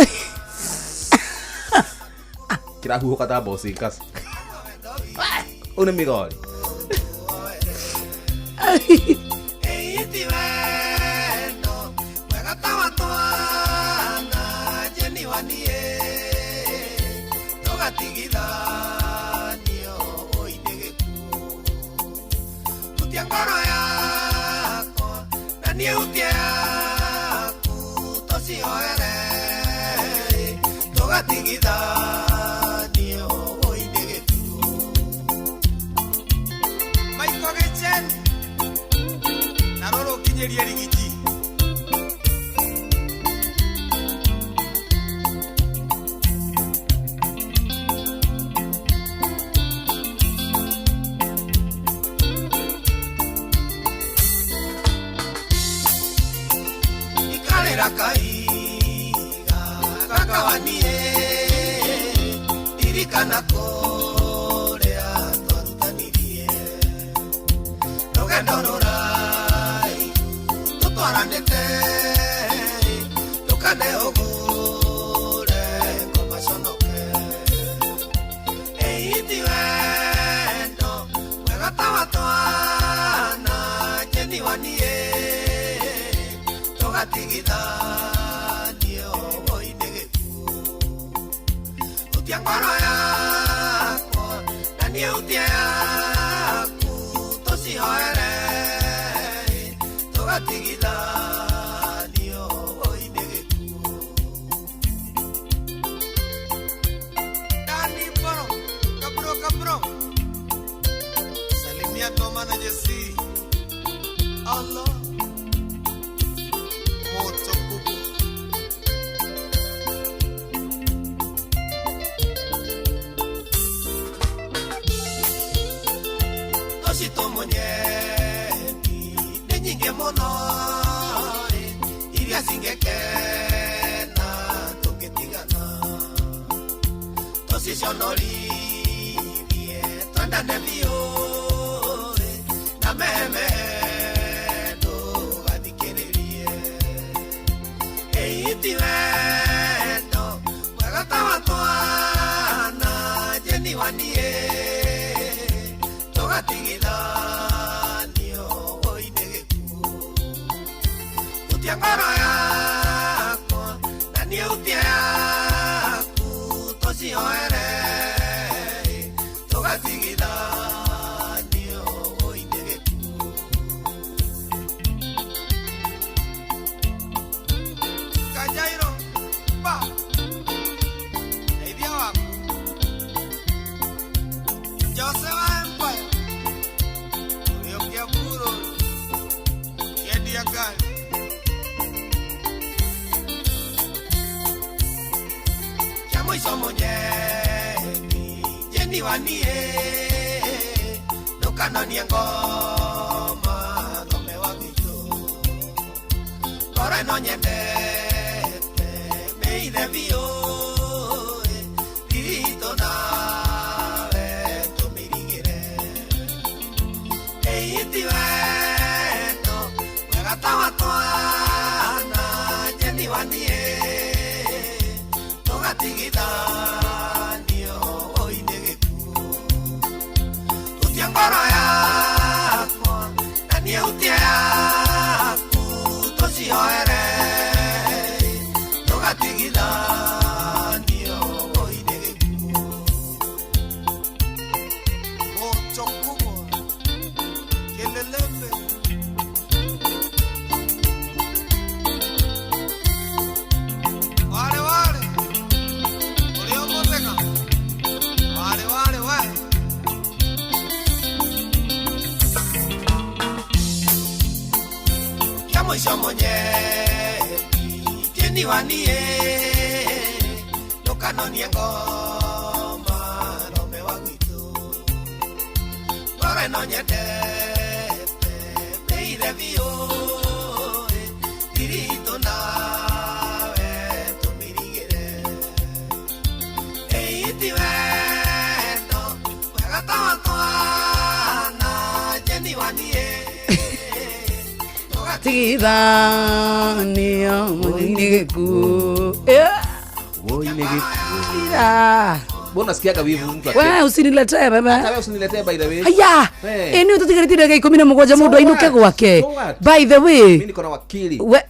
Kĩrahuhũka ta bosinkas. Ũyũ nĩ Migori.
ngari. Kĩa mũico mũnyeni jeni wa niĩ ndũkanonie ngoma thome wa gwitũ ngoro ĩno nyendete mĩithe biũ thiritũ nawe tũmĩrigĩre ĩĩ ti wendo wega ta wa twana jeni wa niĩ tũgatigithanio oi nĩ gĩkuũ hutia ngoro yakwa na niĩ hutie yaku tũcihoere tũgatigithanio oi nĩ gĩkuũ. Moto kubwa Kelelembe. Wale wale uliomoteka wale wale we kĩa mũico mũnyeni jeni wa niĩ ndũkanonie ngoma thome wa gwitũ ngoro ĩno nyendete mĩithe biũ thiritũ nawe tũmĩrigĩre ĩĩ ti wendo wega ta wa twana jeni wa niĩ
Tigithanio mũthini gĩkuũ.
Woi nĩ gĩkuũ.
Ah.
Mbona sikiaga wivu mtu
We usiniletee baba.
Hata wewe usiniletee by the way.
Haya.
Eh.
Ĩ nĩ tũtigarĩtie ndagĩka 17 mũndũ ainũke gwake.
So what?
By the way.
Mimi niko na wakili.
We,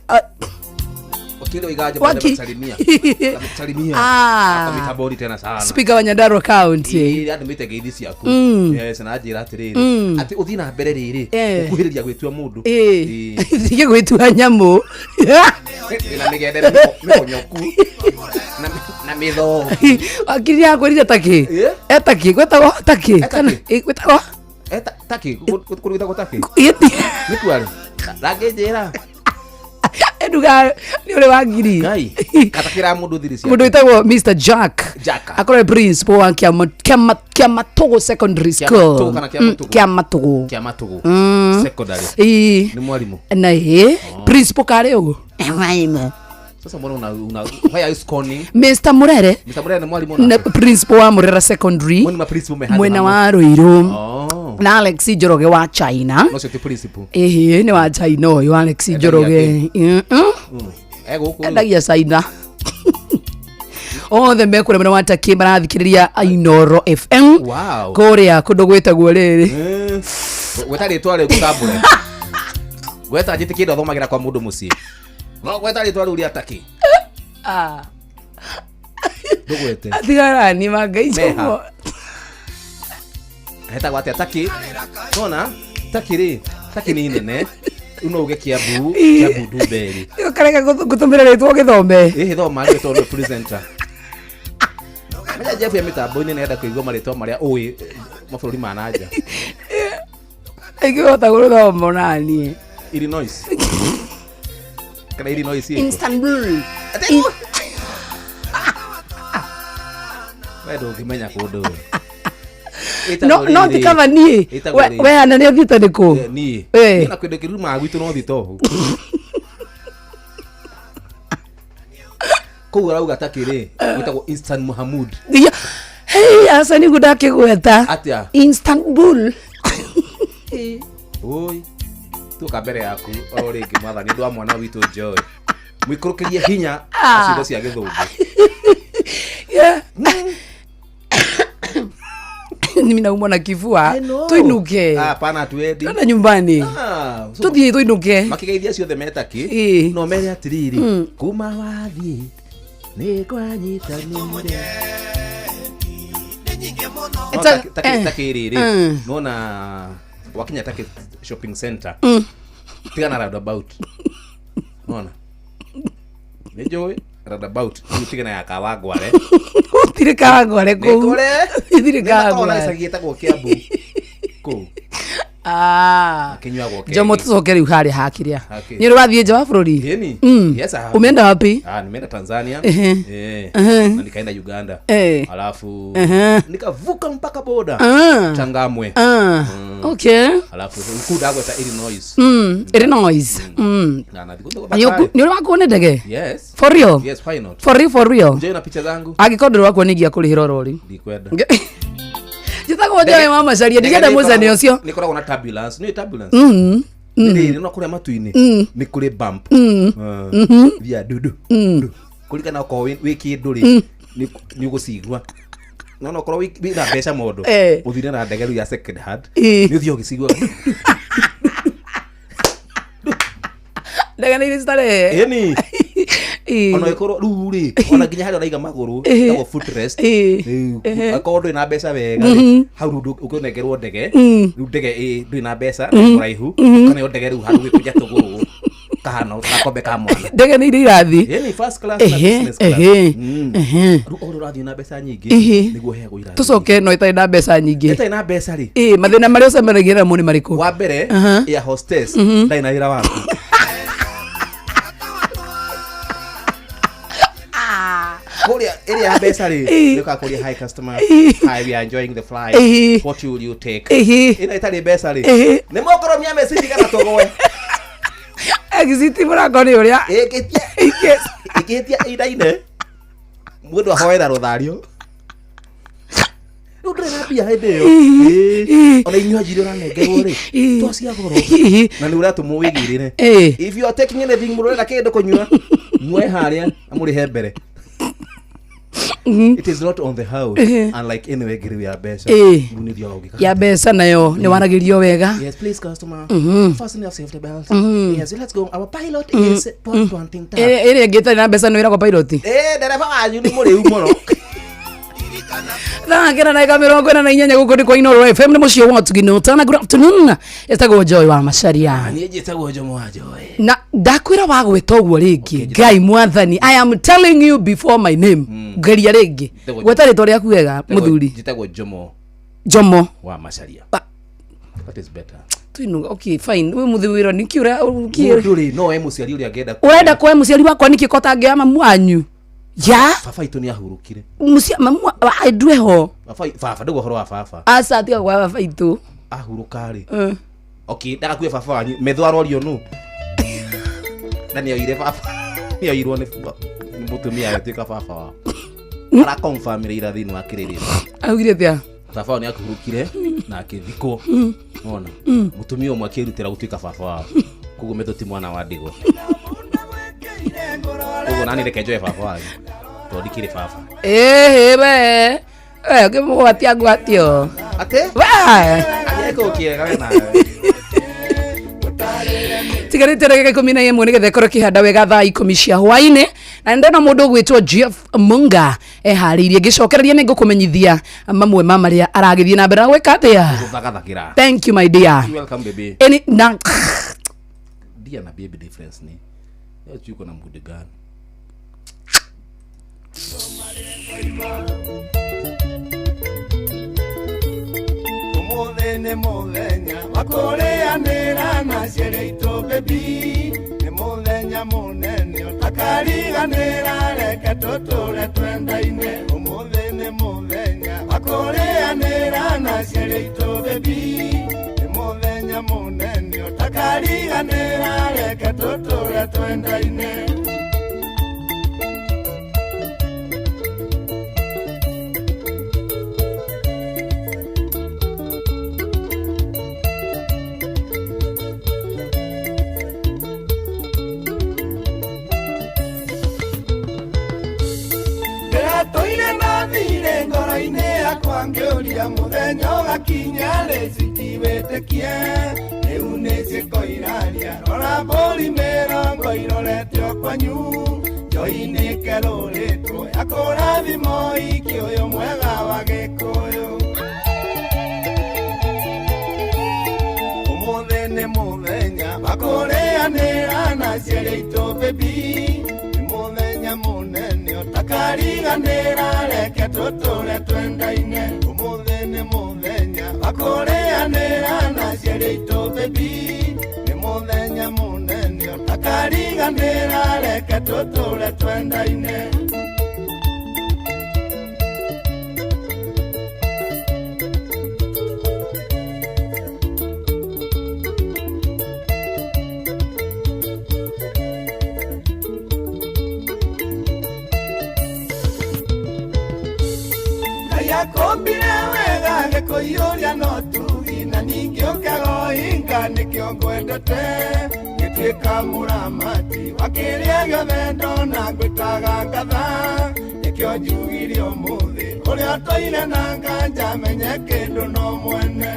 Wakili wa Iganja
Wakili.
amekusalimia. Amekusalimia.
Ah.
Hapa mitamboni tena sana.
Speaker wa Nyandarua County.
Ĩĩ andũmĩte ngeithi ciaku. Yes, na anjĩra atĩrĩrĩ atĩ ũthiĩ na mbere rĩrĩ ũkuhĩrĩria gwĩtua mũndũ.
Ĩĩ. Tige gwĩtua nyamũ.
Na mĩgendere mĩhonyoku na mĩthoo.
Wakiri akwĩrire takĩ. Etakĩ gwĩtagwo takĩ. Kana ĩ, gwĩtagwo
Takĩ kũrĩ gwĩtagwo takĩ.
Ĩti.
Nĩ kuarĩ. Rangĩnjĩra.
Nduga nĩ ũrĩ wa ngiri.
Ngai. Katakĩra mũndũ thiri ciake.
Mũndũ wĩtagwo Mr Jack.
Jack.
Akorwo principal wa Kĩamatũgũ Secondary School.
Kĩamatũgũ kana Kĩamatũgũ?
Kĩamatũgũ.
Kĩamatũgũ. Secondary.
Ĩĩ.
Nĩ mwarimũ.
Na ĩ principal karĩ ũguo. Mwarimũ.
Sasa mbona una why are you scorning?
Mr Murere.
Mr Murere nĩ mwarimũ
Na
nake.
principal wa Murera Secondary.
Mwena ma principal me handũ
Mwena
hamwe.
wa Ruiru.
Oh.
Na Alex Njoroge wa China.
No cio ti principal.
Ĩhĩ nĩ wa China ũyũ Alex Njoroge.
Eh gũkũ.
Endagia China. Othe mekũrĩa mwena wa Takĩ marathikĩrĩria Inooro FM.
Wow.
Kũrĩa kũndũ gwĩtagwo rĩrĩ.
Gweta rĩtwa rĩu ngũtambũre. Gweta njĩtĩkie ndathomagĩra kwa mũndũ mũciĩ. No gweta rĩtwa rĩu rĩa Takĩ.
Ah.
Ndũgwete.
Atigarani mangai
Meha.
jomo.
Hetagwo atĩa Takĩ? Nona Takĩ rĩ, Takĩ nĩ nene. Rĩu no uge Kiambu, Kiambu Ndumberi.
Ũkarega gũtũmĩra rĩtwa ũgĩthome.
Ĩhĩ thoma rĩu tondũ nĩwe presenter. Menya Jeff ya mĩtambo-inĩ nĩenda kũigua marĩtwa marĩa ũĩ mabũrũri ma na nja.
Ingĩhota gũthoma naniĩ.
Illinois. Kana Illinois ĩkũ?
Istanbul.
We ndũngĩmenya kũndũ we.
No no ti kaba niĩ.
Ĩtagwo rĩrĩ.
We hana nĩ ũthiĩte nĩ kũ?
Niĩ.
Eh.
Niĩ na kĩndũ kĩrumaga gwitũ no thito. Kũu arauga Takĩ rĩ, gwĩtagwo Instan Muhammad.
Ya. Hey, aca nĩguo ndakĩgweta.
Atĩa?
Istanbul.
Oi. Tuoka mbere yaku oro rĩngĩ mwathani ũndũ wa mwana witũ Joy. Mũikũrũkĩrie hinya
Ah.
na ciugo cia gĩthũngũ.
Yeah. Mimi naumwa na kifua. Tuinuke.
Ah, hapana hatuendi.
Twende nyumbani.
Ah, so
Tuthiĩ tuinuke.
Makĩgeithia ciothe me Takĩ.
Ĩĩ.
No mere atĩrĩrĩ, kuma wathiĩ nĩ kwanyitanĩire. No, Takĩ rĩrĩ, nona wakinya Takĩ shopping center. Tigana roundabout. Nona. Nĩ njũĩ roundabout. Rĩu tigana ya Kawangware.
Gũtirĩ Kawangware kũu.
Nĩ kũrĩ.
Gũtirĩ
Nĩ makoragwo na
Kawangware.
gĩcagi gĩtagwo Kiambu. Kũu.
Ah.
Kĩnyuagwo keki.
Jomo tucoke rĩu harĩa hakĩrĩa.
Hakĩ.
Nĩ ũrĩ wathiĩ nja wa bũrũri?
Ĩni. Yes, I have.
Umeenda wapi?
Ah, nimeenda Tanzania.
Ehe.
Eh.
Ehe.
Na nikaenda Uganda.
Eh.
Alafu
Ehe.
nikavuka mpaka boda.
Ah.
Changamwe.
Ah. Okay.
Alafu kuu ndagweta Illinois.
Illinois.
Na nathiĩ kũndũ
Nĩ ũrĩ wakuo nĩ ndege?
Yes.
For real?
Yes, why not?
For real, for real?
Njũĩ na picha zangu.
Angĩkorwo ndũrĩ wakuo nĩ ingĩakũrĩhĩra oro rĩ.
Ndikwenda.
Njĩtagwo Joy wa Macharia, ndingĩenda mũcene ũcio.
Nĩ koragwo na turbulence. Nĩ turbulence? Nĩ no kũrĩa matu-inĩ. Nĩ kũrĩ bump. Ah. Thia dudu. Du. Kũringana okorwo wĩ kĩndũ rĩ, nĩ ũgũcigua. No no okorwo wĩ na mbeca mũndũ, ũthire na ndege rĩu ya second hand, nĩ ũthiĩ ũgĩcigua.
Ndege nĩ irĩ starehe.
Ĩni. Ona ĩkorwo rĩu rĩ, ona nginya harĩa ũraiga magũrũ, ĩtagwo footrest. Rĩu, akorwo ndũrĩ na mbeca wega rĩ, hau rĩu ũkũnengerwo ndege, rĩu ndege ndũrĩ na mbeca, kũraihu, ũkaneo ndege rĩu handũ gwĩkũnja tũgũrũ, kahana gakombe ka mwana.
Ndege nĩ irĩ irathiĩ.
Ĩni, first class na business class. Rĩu o ũrĩa ũrathiĩ na mbeca nyingĩ, nĩguo ũheagwo irathi.
Tũcoke no ĩtarĩ na mbeca nyingĩ.
Ĩtarĩ na mbeca rĩ.
Mathĩna marĩa ũcemanagia namo nĩ marĩkũ?
Wa mbere, air hostess, ndarĩ na wĩra waku. Kũrĩa ĩrĩa ya mbeca rĩ, nĩ ũkaga kũria hi customer, hi we are enjoying the flight, what will you take? Ĩno ĩtarĩ mbeca rĩ, nĩ mũkũrũmia meciria kana tũgwe.
Exit mũrango nĩ ũrĩa.
Ĩngĩhĩtia ĩinaine, mũndũ ahoera rũthario. Rĩu ndũrĩ na mbia hĩndĩ ĩyo. Ona inywaji iria ũranengerwo rĩ, to cia goro. Na nĩ ũratũmwo wĩgĩrĩre. If you are taking anything, mũndũ ũrenda kĩndũ kũnyua, muoe harĩa na mũrĩhe mbere. It is not on the house. Unlike anyway ngiri ya mbeca. Rĩu nĩ thiaga ũgĩka.
Ya mbeca nayo nĩ waragĩrio wega.
Yes, please customer. Fasten your safety belt. Yes, let's go. Our pilot is Paul Twantington.
Ĩrĩa ĩngĩ ĩtarĩ na mbeca nĩ wĩragwo pilot.
Ndereba wanyu nĩ mũrĩu mũno.
Thaa kenda na ndagĩka 48 gũkũ nĩ kwa Inooro FM nĩ mũciĩ wa Ũtugino. Tana, good afternoon. Ĩtagwo Joy wa Macharia.
Niĩ njĩtagwo Jomo wa Joy.
Na ndakwĩra wagwĩta ũguo rĩngĩ, Ngai mwathani, I am telling you before my name. Geria rĩngĩ. Gweta rĩtwa rĩaku wega mũthuri.
Njĩtagwo Jomo
Jomo.
wa Macharia. That is better.
Tuinuga, okay, fine. Wĩ mũthĩ wĩra nĩkĩ ũra
Mũndũ rĩ, no we mũciari ũrĩa angĩenda.
Ũrenda kuoya mũciari wakwa nĩkĩ ko tangĩoya mamu wanyu? Ya?
Baba itũ nĩ ahurũkire.
Mũcia mamu ndue ho.
Baba ndauga ũhoro wa baba.
Aca tiga kuoya baba itũ.
Ahurũka rĩ. Okay, ndagakue baba wanyu. Metho arorio nũ? Na nĩ oire baba. Nĩ oirwo nĩ mũtumia agĩtuĩka baba wao. Arakonfirmire ira thĩinĩ wa kĩrĩrĩ.
Augire atĩa?
Baba wao nĩ akuhurũkire na akĩthikwo. Ona mũtumia ũmwe akĩrutĩra gũtuĩka baba wao. Koguo metho ti mwana wa ndigwa. Koguo nani reke njoe baba wanyu. Tondũ ndikĩrĩ baba.
Ĩhĩ we. Ũkĩmũgwatia ngwatio.
Atĩ?
We.
Agĩka kĩega we nawe.
Tigarĩte ndagĩka 11 nĩgetha ĩkorwo ĩkĩhanda wega thaa 10 cia hwaĩ-inĩ. Na ndĩrona mũndũ ũgwĩtwo Jeff Munga eharĩirie. Ngĩcokereria nĩ ngũkũmenyithia mamwe ma marĩa aragĩthiĩ na mbere na gwĩka atĩa.
Gũthagathagĩra.
Thank you my dear.
You welcome baby.
Any na
Dear na baby difference ni. Leo sijui uko na mood gani.
Ũmũthĩ nĩ mũthenya wa kũrĩanĩra na ciana itũ baby. Nĩ mũthenya mũnene ũtakariganĩra, reke tũtũre twendaine. Ũmũthĩ nĩ mũthenya wa kũrĩanĩra na ciana itũ baby. Nĩ mũthenya mũnene ũtakariganĩra, reke tũtũre twendaine. Ndĩratũire na thirĩ ngoro-inĩ yakwa ngĩũria mũthenya ũgakinya rĩ citiwĩtĩkie. Rĩu nĩ ciĩko iraria, rora mbũri mĩrongo irorete o kwanyu. Njoi nĩkerũrĩtwo ya kũrathimwo iki ũyũ mwega wa Gĩkũyũ. Ũmũthĩ nĩ mũthenya wa kũrĩanĩra na ciana itũ baby. Nĩ mũthenya mũnene ũtakariganĩra, reke tũtũre twendaine. Ũmũthĩ nĩ mũthenya wa kũrĩanĩra na ciana ciarĩ itũ baby nĩ mũthenya mũnene ũtakariganĩra reke tũtũre twendaine. Yakombire wega gĩkũiyũria no tugi na ningĩ ũkegoinga nĩkĩo ngwendete ngĩtuĩka mũramati wa kĩrĩa gĩothe ndona ngwĩtaga ngatha nĩkĩo njugire ũmũthĩ ũrĩa ũtũire na nganja menye kĩndũ no mwene.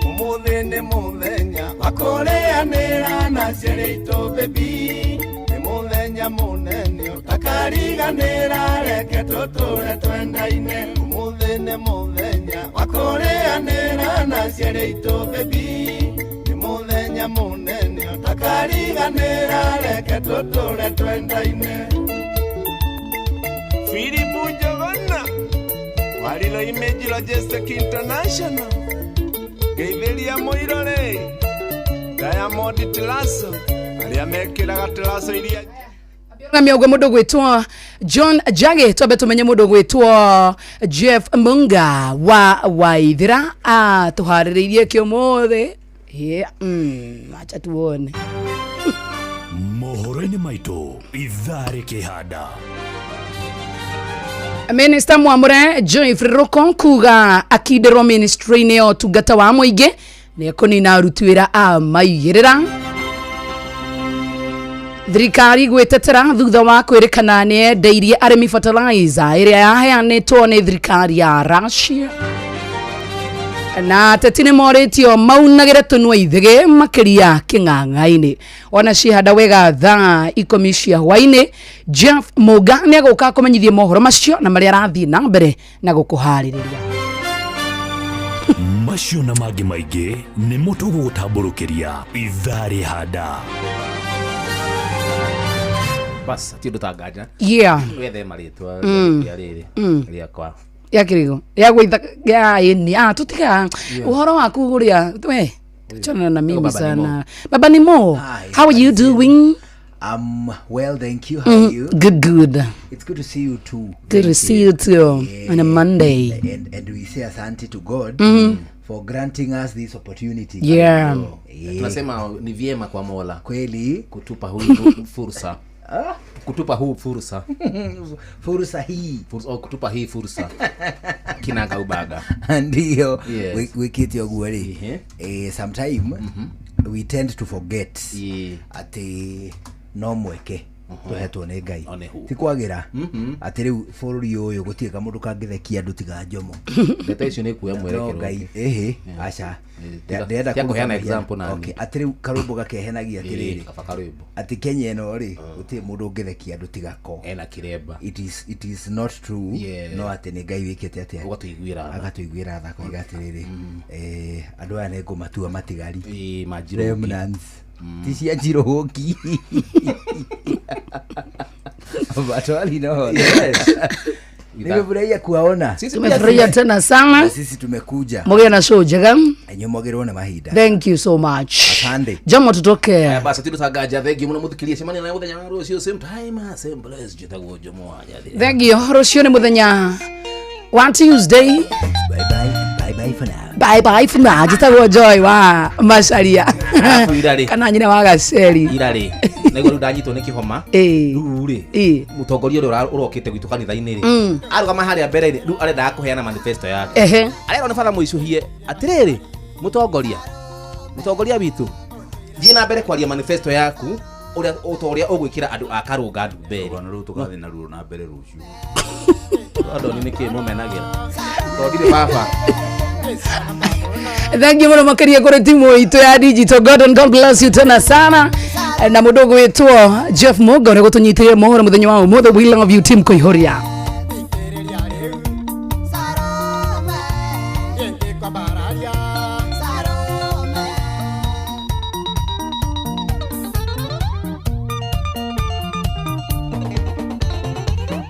Ũmũthĩ nĩ mũthenya wa kũrĩanĩra na ciarĩ itũ baby nĩ mũthenya mũnene ũtakariganĩra reke tũtũre twendaine. Ũmũthĩ nĩ mũthenya wa kũrĩanĩra na ciarĩ itũ baby nĩ mũthenya mũnene ũtakariganĩra reke tũtũre twendaine. Philip Njogona Warilo Image Logistic International Geithĩria mũirore Diamond Tilaso arĩa mekĩraga tilaso iria
ngamia ũguo mũndũ gwĩtwo John Jage twambe tũmenye mũndũ gwĩtwo Jeff Munga wa Waithira tũharĩrĩirie kĩũmũthĩ. Yeah, acha tuone
mohoro-inĩ maitũ ithaa rĩkĩhanda.
Minister Mwamure Joyfrey Ruko kuga akindĩrwo ministry-inĩ ya ũtungata wa mũingĩ nĩ ekũnina aruti wĩra a maigĩrĩra. Thirikari gwĩtetera thutha wa kwĩrĩkana nĩ yendeirie arĩmi fertilizer ĩrĩa yaheanĩtwo nĩ thirikari ya Russia. Na ateti nĩ morĩtio maunagĩre tũnua ithĩgĩ makĩria kĩng'ang'a-inĩ. Ona cihanda wega thaa 10 cia hwaĩ-inĩ Jeff Muga nĩ egũka kũmenyithia mohoro macio na marĩa arathiĩ na mbere na gũkũharĩrĩria.
Macio na mangĩ maingĩ nĩmo tũgũgũtambũrũkĩria ithaa rĩhanda.
Bas ti ũndũ ta nganja.
Yeah.
Wethe marĩtwa rĩa rĩrĩ rĩakwa.
Ya kĩrĩgo ya gwĩtha ya ĩni tũtiga ũhoro waku ũrĩa we chana na mimi sana. Baba ni Mo, how are you doing?
I'm well, thank you. How are you?
Good, good.
It's good to see you too.
Good to see you too. Yeah. On a Monday.
And we say asante to God for granting us this opportunity.
Yeah.
Tunasema ni vyema kwa Mola
kweli
kutupa huu fursa. Kutupa huu fursa.
Fursa hii.
Kutupa hii fursa. Kinaga ubaga.
Ndio. Wikite ũguo rĩ. Sometime we tend to forget atĩ no mweke tũhetwo nĩ Ngai ti kwagĩra atĩ rĩu bũrũri ũyũ gũtirĩ kamũndũ kangĩthekia andũ tiga Njomo.
Ndeto icio nĩ kuoya mwerekero.
No Ngai ĩhĩ aca ndĩrenda
kũheana example na
okay atĩ rĩu karũmbo gakehenagia atĩrĩrĩ atĩ Kenya ĩno rĩ gũtirĩ mũndũ ũngĩthekia andũ tiga ko
ena kĩremba.
It is not true. No atĩ nĩ Ngai wĩkĩte atĩa
ũgatũiguĩra
agatũiguĩra tha koiga atĩrĩrĩ andũ aya nĩ ngũmatua matigari
remnants
ti cia Njirũgũki. But all in all,
yes.
Nimefurahia kuwaona.
Tumefurahia tena sana.
Na sisi tumekuja.
Mũgĩe na show njega.
Inyuĩ mwagĩrĩirwo nĩ mahinda.
Thank you so much.
Asante.
Jomo tutoke.
Basi tilo tagaja thank you mũno mũthikĩrie cemania na mũthenya wa rũciũ same time same place njĩtagwo Jomo wa Nyathira.
Thank you. Rũciũ nĩ mũthenya wa Tuesday.
Bye bye. Bye bye for now.
Bye bye for now. Njĩtagwo Joy wa Macharia. Kana nyina wa Gaceri.
Irarĩ. Naigua rĩu ndanyitwo nĩ kĩhoma. Rĩu rĩ mũtongoria ũrĩa ũrokĩte gwitũ kanitha-inĩ rĩ arũgama harĩa mbere rĩ rĩu arendaga kũheana manifesto yake. Arerwo nĩ batha mũicũhie atĩrĩrĩ mũtongoria witũ thiĩ na mbere kwaria manifesto yaku ũrĩa ũrĩa ũgwĩkĩra andũ a Karũnga Ndumberi.
Ona rĩu tũgathiĩ na ruo na mbere rũciũ.
Andũ nĩ nĩkĩ mũmenagĩra tondũ ndirĩ baba.
Thank you mũno makĩria kũrĩ timu itũ ya digital. God and God bless you tena sana. Na mũndũ ũgwĩtwo Jeff Muga ũrĩa gũtũnyitĩrĩire mohoro mũthenya wa ũmũthĩ. We love you team Kũihũria.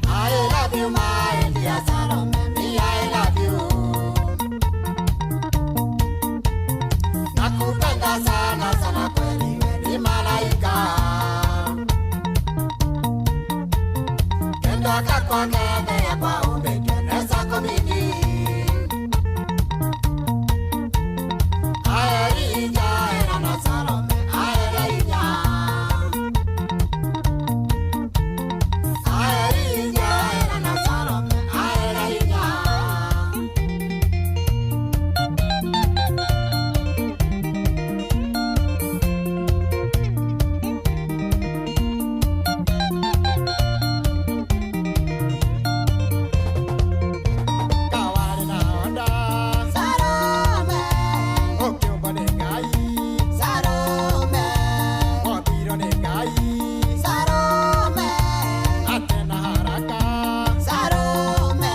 I love you, my dear Salome, me, I love you. Nakupenda sana sana kweli we ni malaika. Kendo kakwa kende kwa umbeke nesa komini. Aerija era na Salome aerija. Aerija era na Salome aerija. Salome, Salome, Salome, Salome, Salome, Salome, Salome,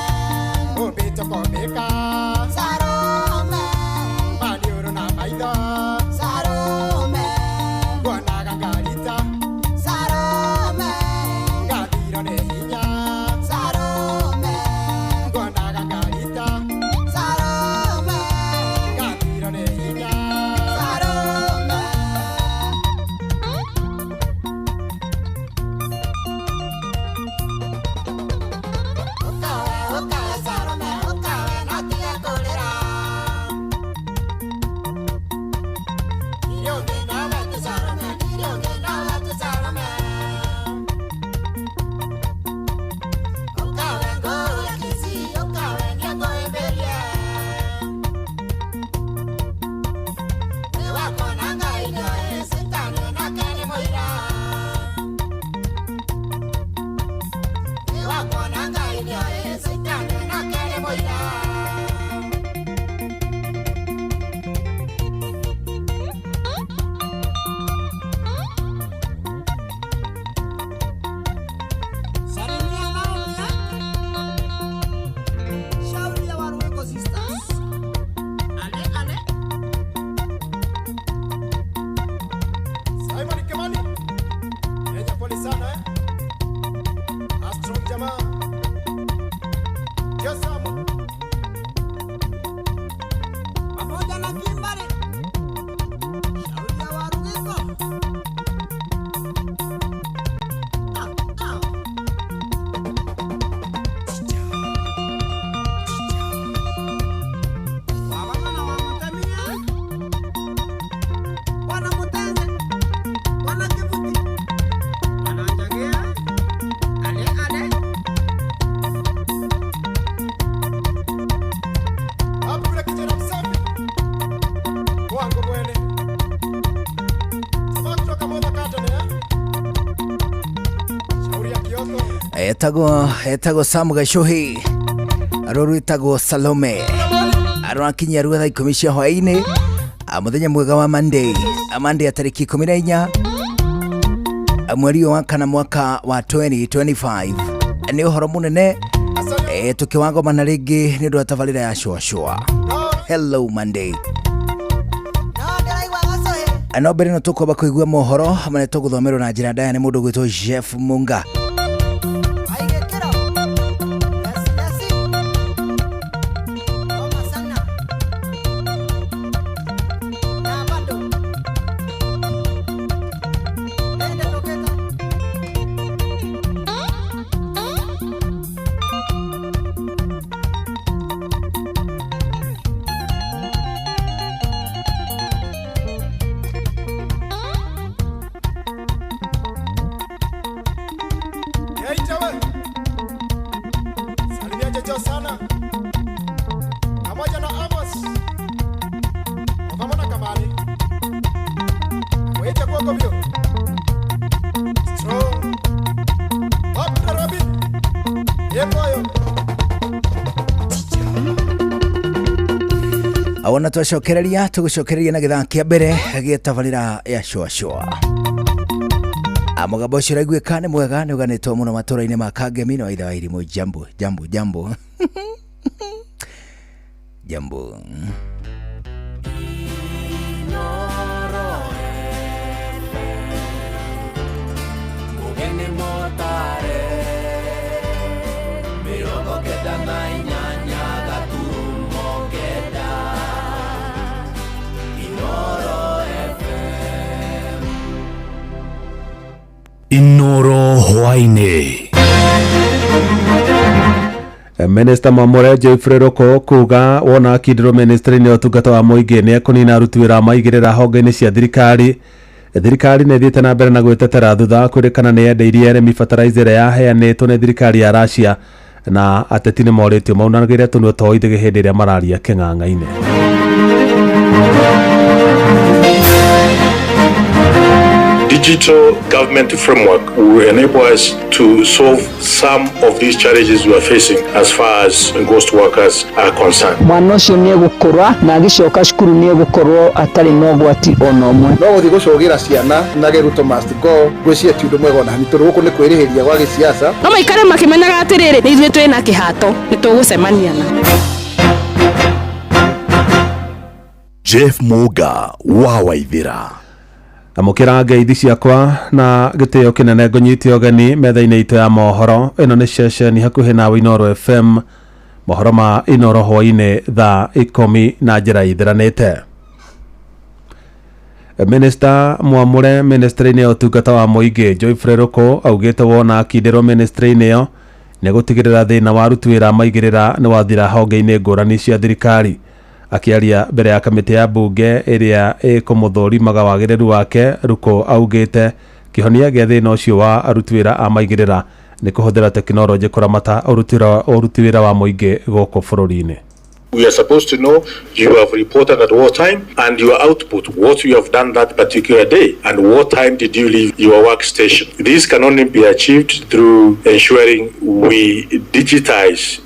Salome, Salome, Salome. Ukawe, ukawe, Salome, ukawe, natige kulira. Ndirionge nawe tu Salome, ndirionge nawe tu Salome. Ukawe nguru ya Kisii, ukawe nĩngũhĩmbĩrie. Wĩ wakwa na Ngai nĩoĩ, Sitani nake nĩ mũira. Wĩ wakwa na Ngai nĩoĩ, Sitani nake nĩ mũira.
Salimia Naomi yake. Shauri ya Waruweko Sisters. Ale ale.
Simon Kimani. Kenya pole sana eh. Astro jamaa. Josamu.
Pamoja na Kimbari. Shauri ya Waruweko. Ah, ah. Wabamana wa Mutamia. Wana Mutenge. Wana Kivuti. Wana Njagea. Ale ale.
Hapo kuna kijana msafi. Wangu mwene. Jamaa kutoka Mother Garden eh. Shauri ya Kioko.
Etagwo Sam Gacuhi, rũrũ rwĩtagwo Salome, arwakinyia ruo thaa 10 cia hwaĩ-inĩ, mũthenya mwega wa Monday, Monday ya tarĩki 14 mweri ũyũ wa kana mwaka wa 2025. Nĩ ũhoro mũnene tũkĩwagomana rĩngĩ nĩ ũndũ wa tabarĩra ya Shua. Hello Monday. No mbere no tũkwamba kũigua mohoro marĩa tũgũthomerwo na njĩra ndaya nĩ mũndũ ũgwĩtwo Jeff Munga.
Keita we. Salimia Jojo sana. Pamoja na Amos. Pamoja na Kamali. Wete kwako vyo. Strong. Hop na Robin. Yemoyo.
Awona twacokereria tũgũcokereria na gĩthaa kĩa mbere gĩa tabarĩra ya Shua Shua. Mũgambo ũcio ũraiguĩka nĩ mwega, nĩ ũganĩtwo mũno matũra-inĩ ma Kangemi na waitha wa Irimũ. Jambo jambo jambo jambo.
Mugeni motare 98 gaturumo kenda Inoro.
Wĩra-inĩ.
Minista Mwamũre Geoffrey Ruku kuga wona akindĩrwo ministry-inĩ ya ũtungata wa mũingĩ nĩ ekũnina aruti wĩra maigĩrĩra honge-inĩ cia thirikari. Thirikari nĩ ĩthiĩte na mbere na gwĩtetera thutha wa kwĩrĩkana nĩ yendeirie arĩmi fertilizer ĩrĩa yaheanĩtwo nĩ thirikari ya Russia, na ateti nĩ morĩtio maunagĩre tũnua twa ithĩgĩ hĩndĩ ĩrĩa mararia kĩng'ang'a-inĩ.
Digital government framework will enable us to solve some of these challenges we are facing as far as ghost workers are concerned.
Mwana ũcio nĩ egũkũra na agĩcoka cukuru nĩ egũkorwo atarĩ na ũgwati ona ũmwe.
No gũthiĩ gũcũgĩra ciana na Ruto must go, ngwĩciria ti ũndũ mwega ona hanini, tondũ gũkũ nĩ kwĩrĩhĩria gwa gĩsiasa.
No maikare makĩmenyaga atĩrĩrĩ, nĩ ithuĩ twĩ na kĩhato, nĩ tũgũcemania na
Jeff Muga wa Waithira.
Amũkĩra ngeithi ciakwa na gĩtĩo kĩnene ngũnyite ũgeni metha-inĩ itũ ya mohoro. Ĩno nĩ ceceni hakuhĩ nawe Inooro FM. Mohoro ma Inooro hwaĩ-inĩ thaa 10 na njĩra ĩtheranĩte. Minista Mwamũre ministry-inĩ ya ũtungata wa mũingĩ Geoffrey Ruku augĩte wona akindĩrwo ministry-inĩ ĩyo nĩ gũtigĩrĩra thĩna wa aruti wĩra maigĩrĩra nĩ wathira honge-inĩ ngũrani cia thirikari. Akĩaria mbere ya kamĩtĩ ya mbunge ĩrĩa ĩkũmũthũrimaga wagĩrĩru wake, Ruku augĩte kĩhonia gĩa thĩna ũcio wa aruti wĩra a maigĩrĩra nĩ kũhũthĩra tekinoronjĩ kũramata ũruti wĩra wa mũingĩ gũkũ bũrũri-inĩ.
We are supposed to know you have reported at what time and your output, what you have done that particular day, and what time did you leave your workstation. This can only be achieved through ensuring we digitize,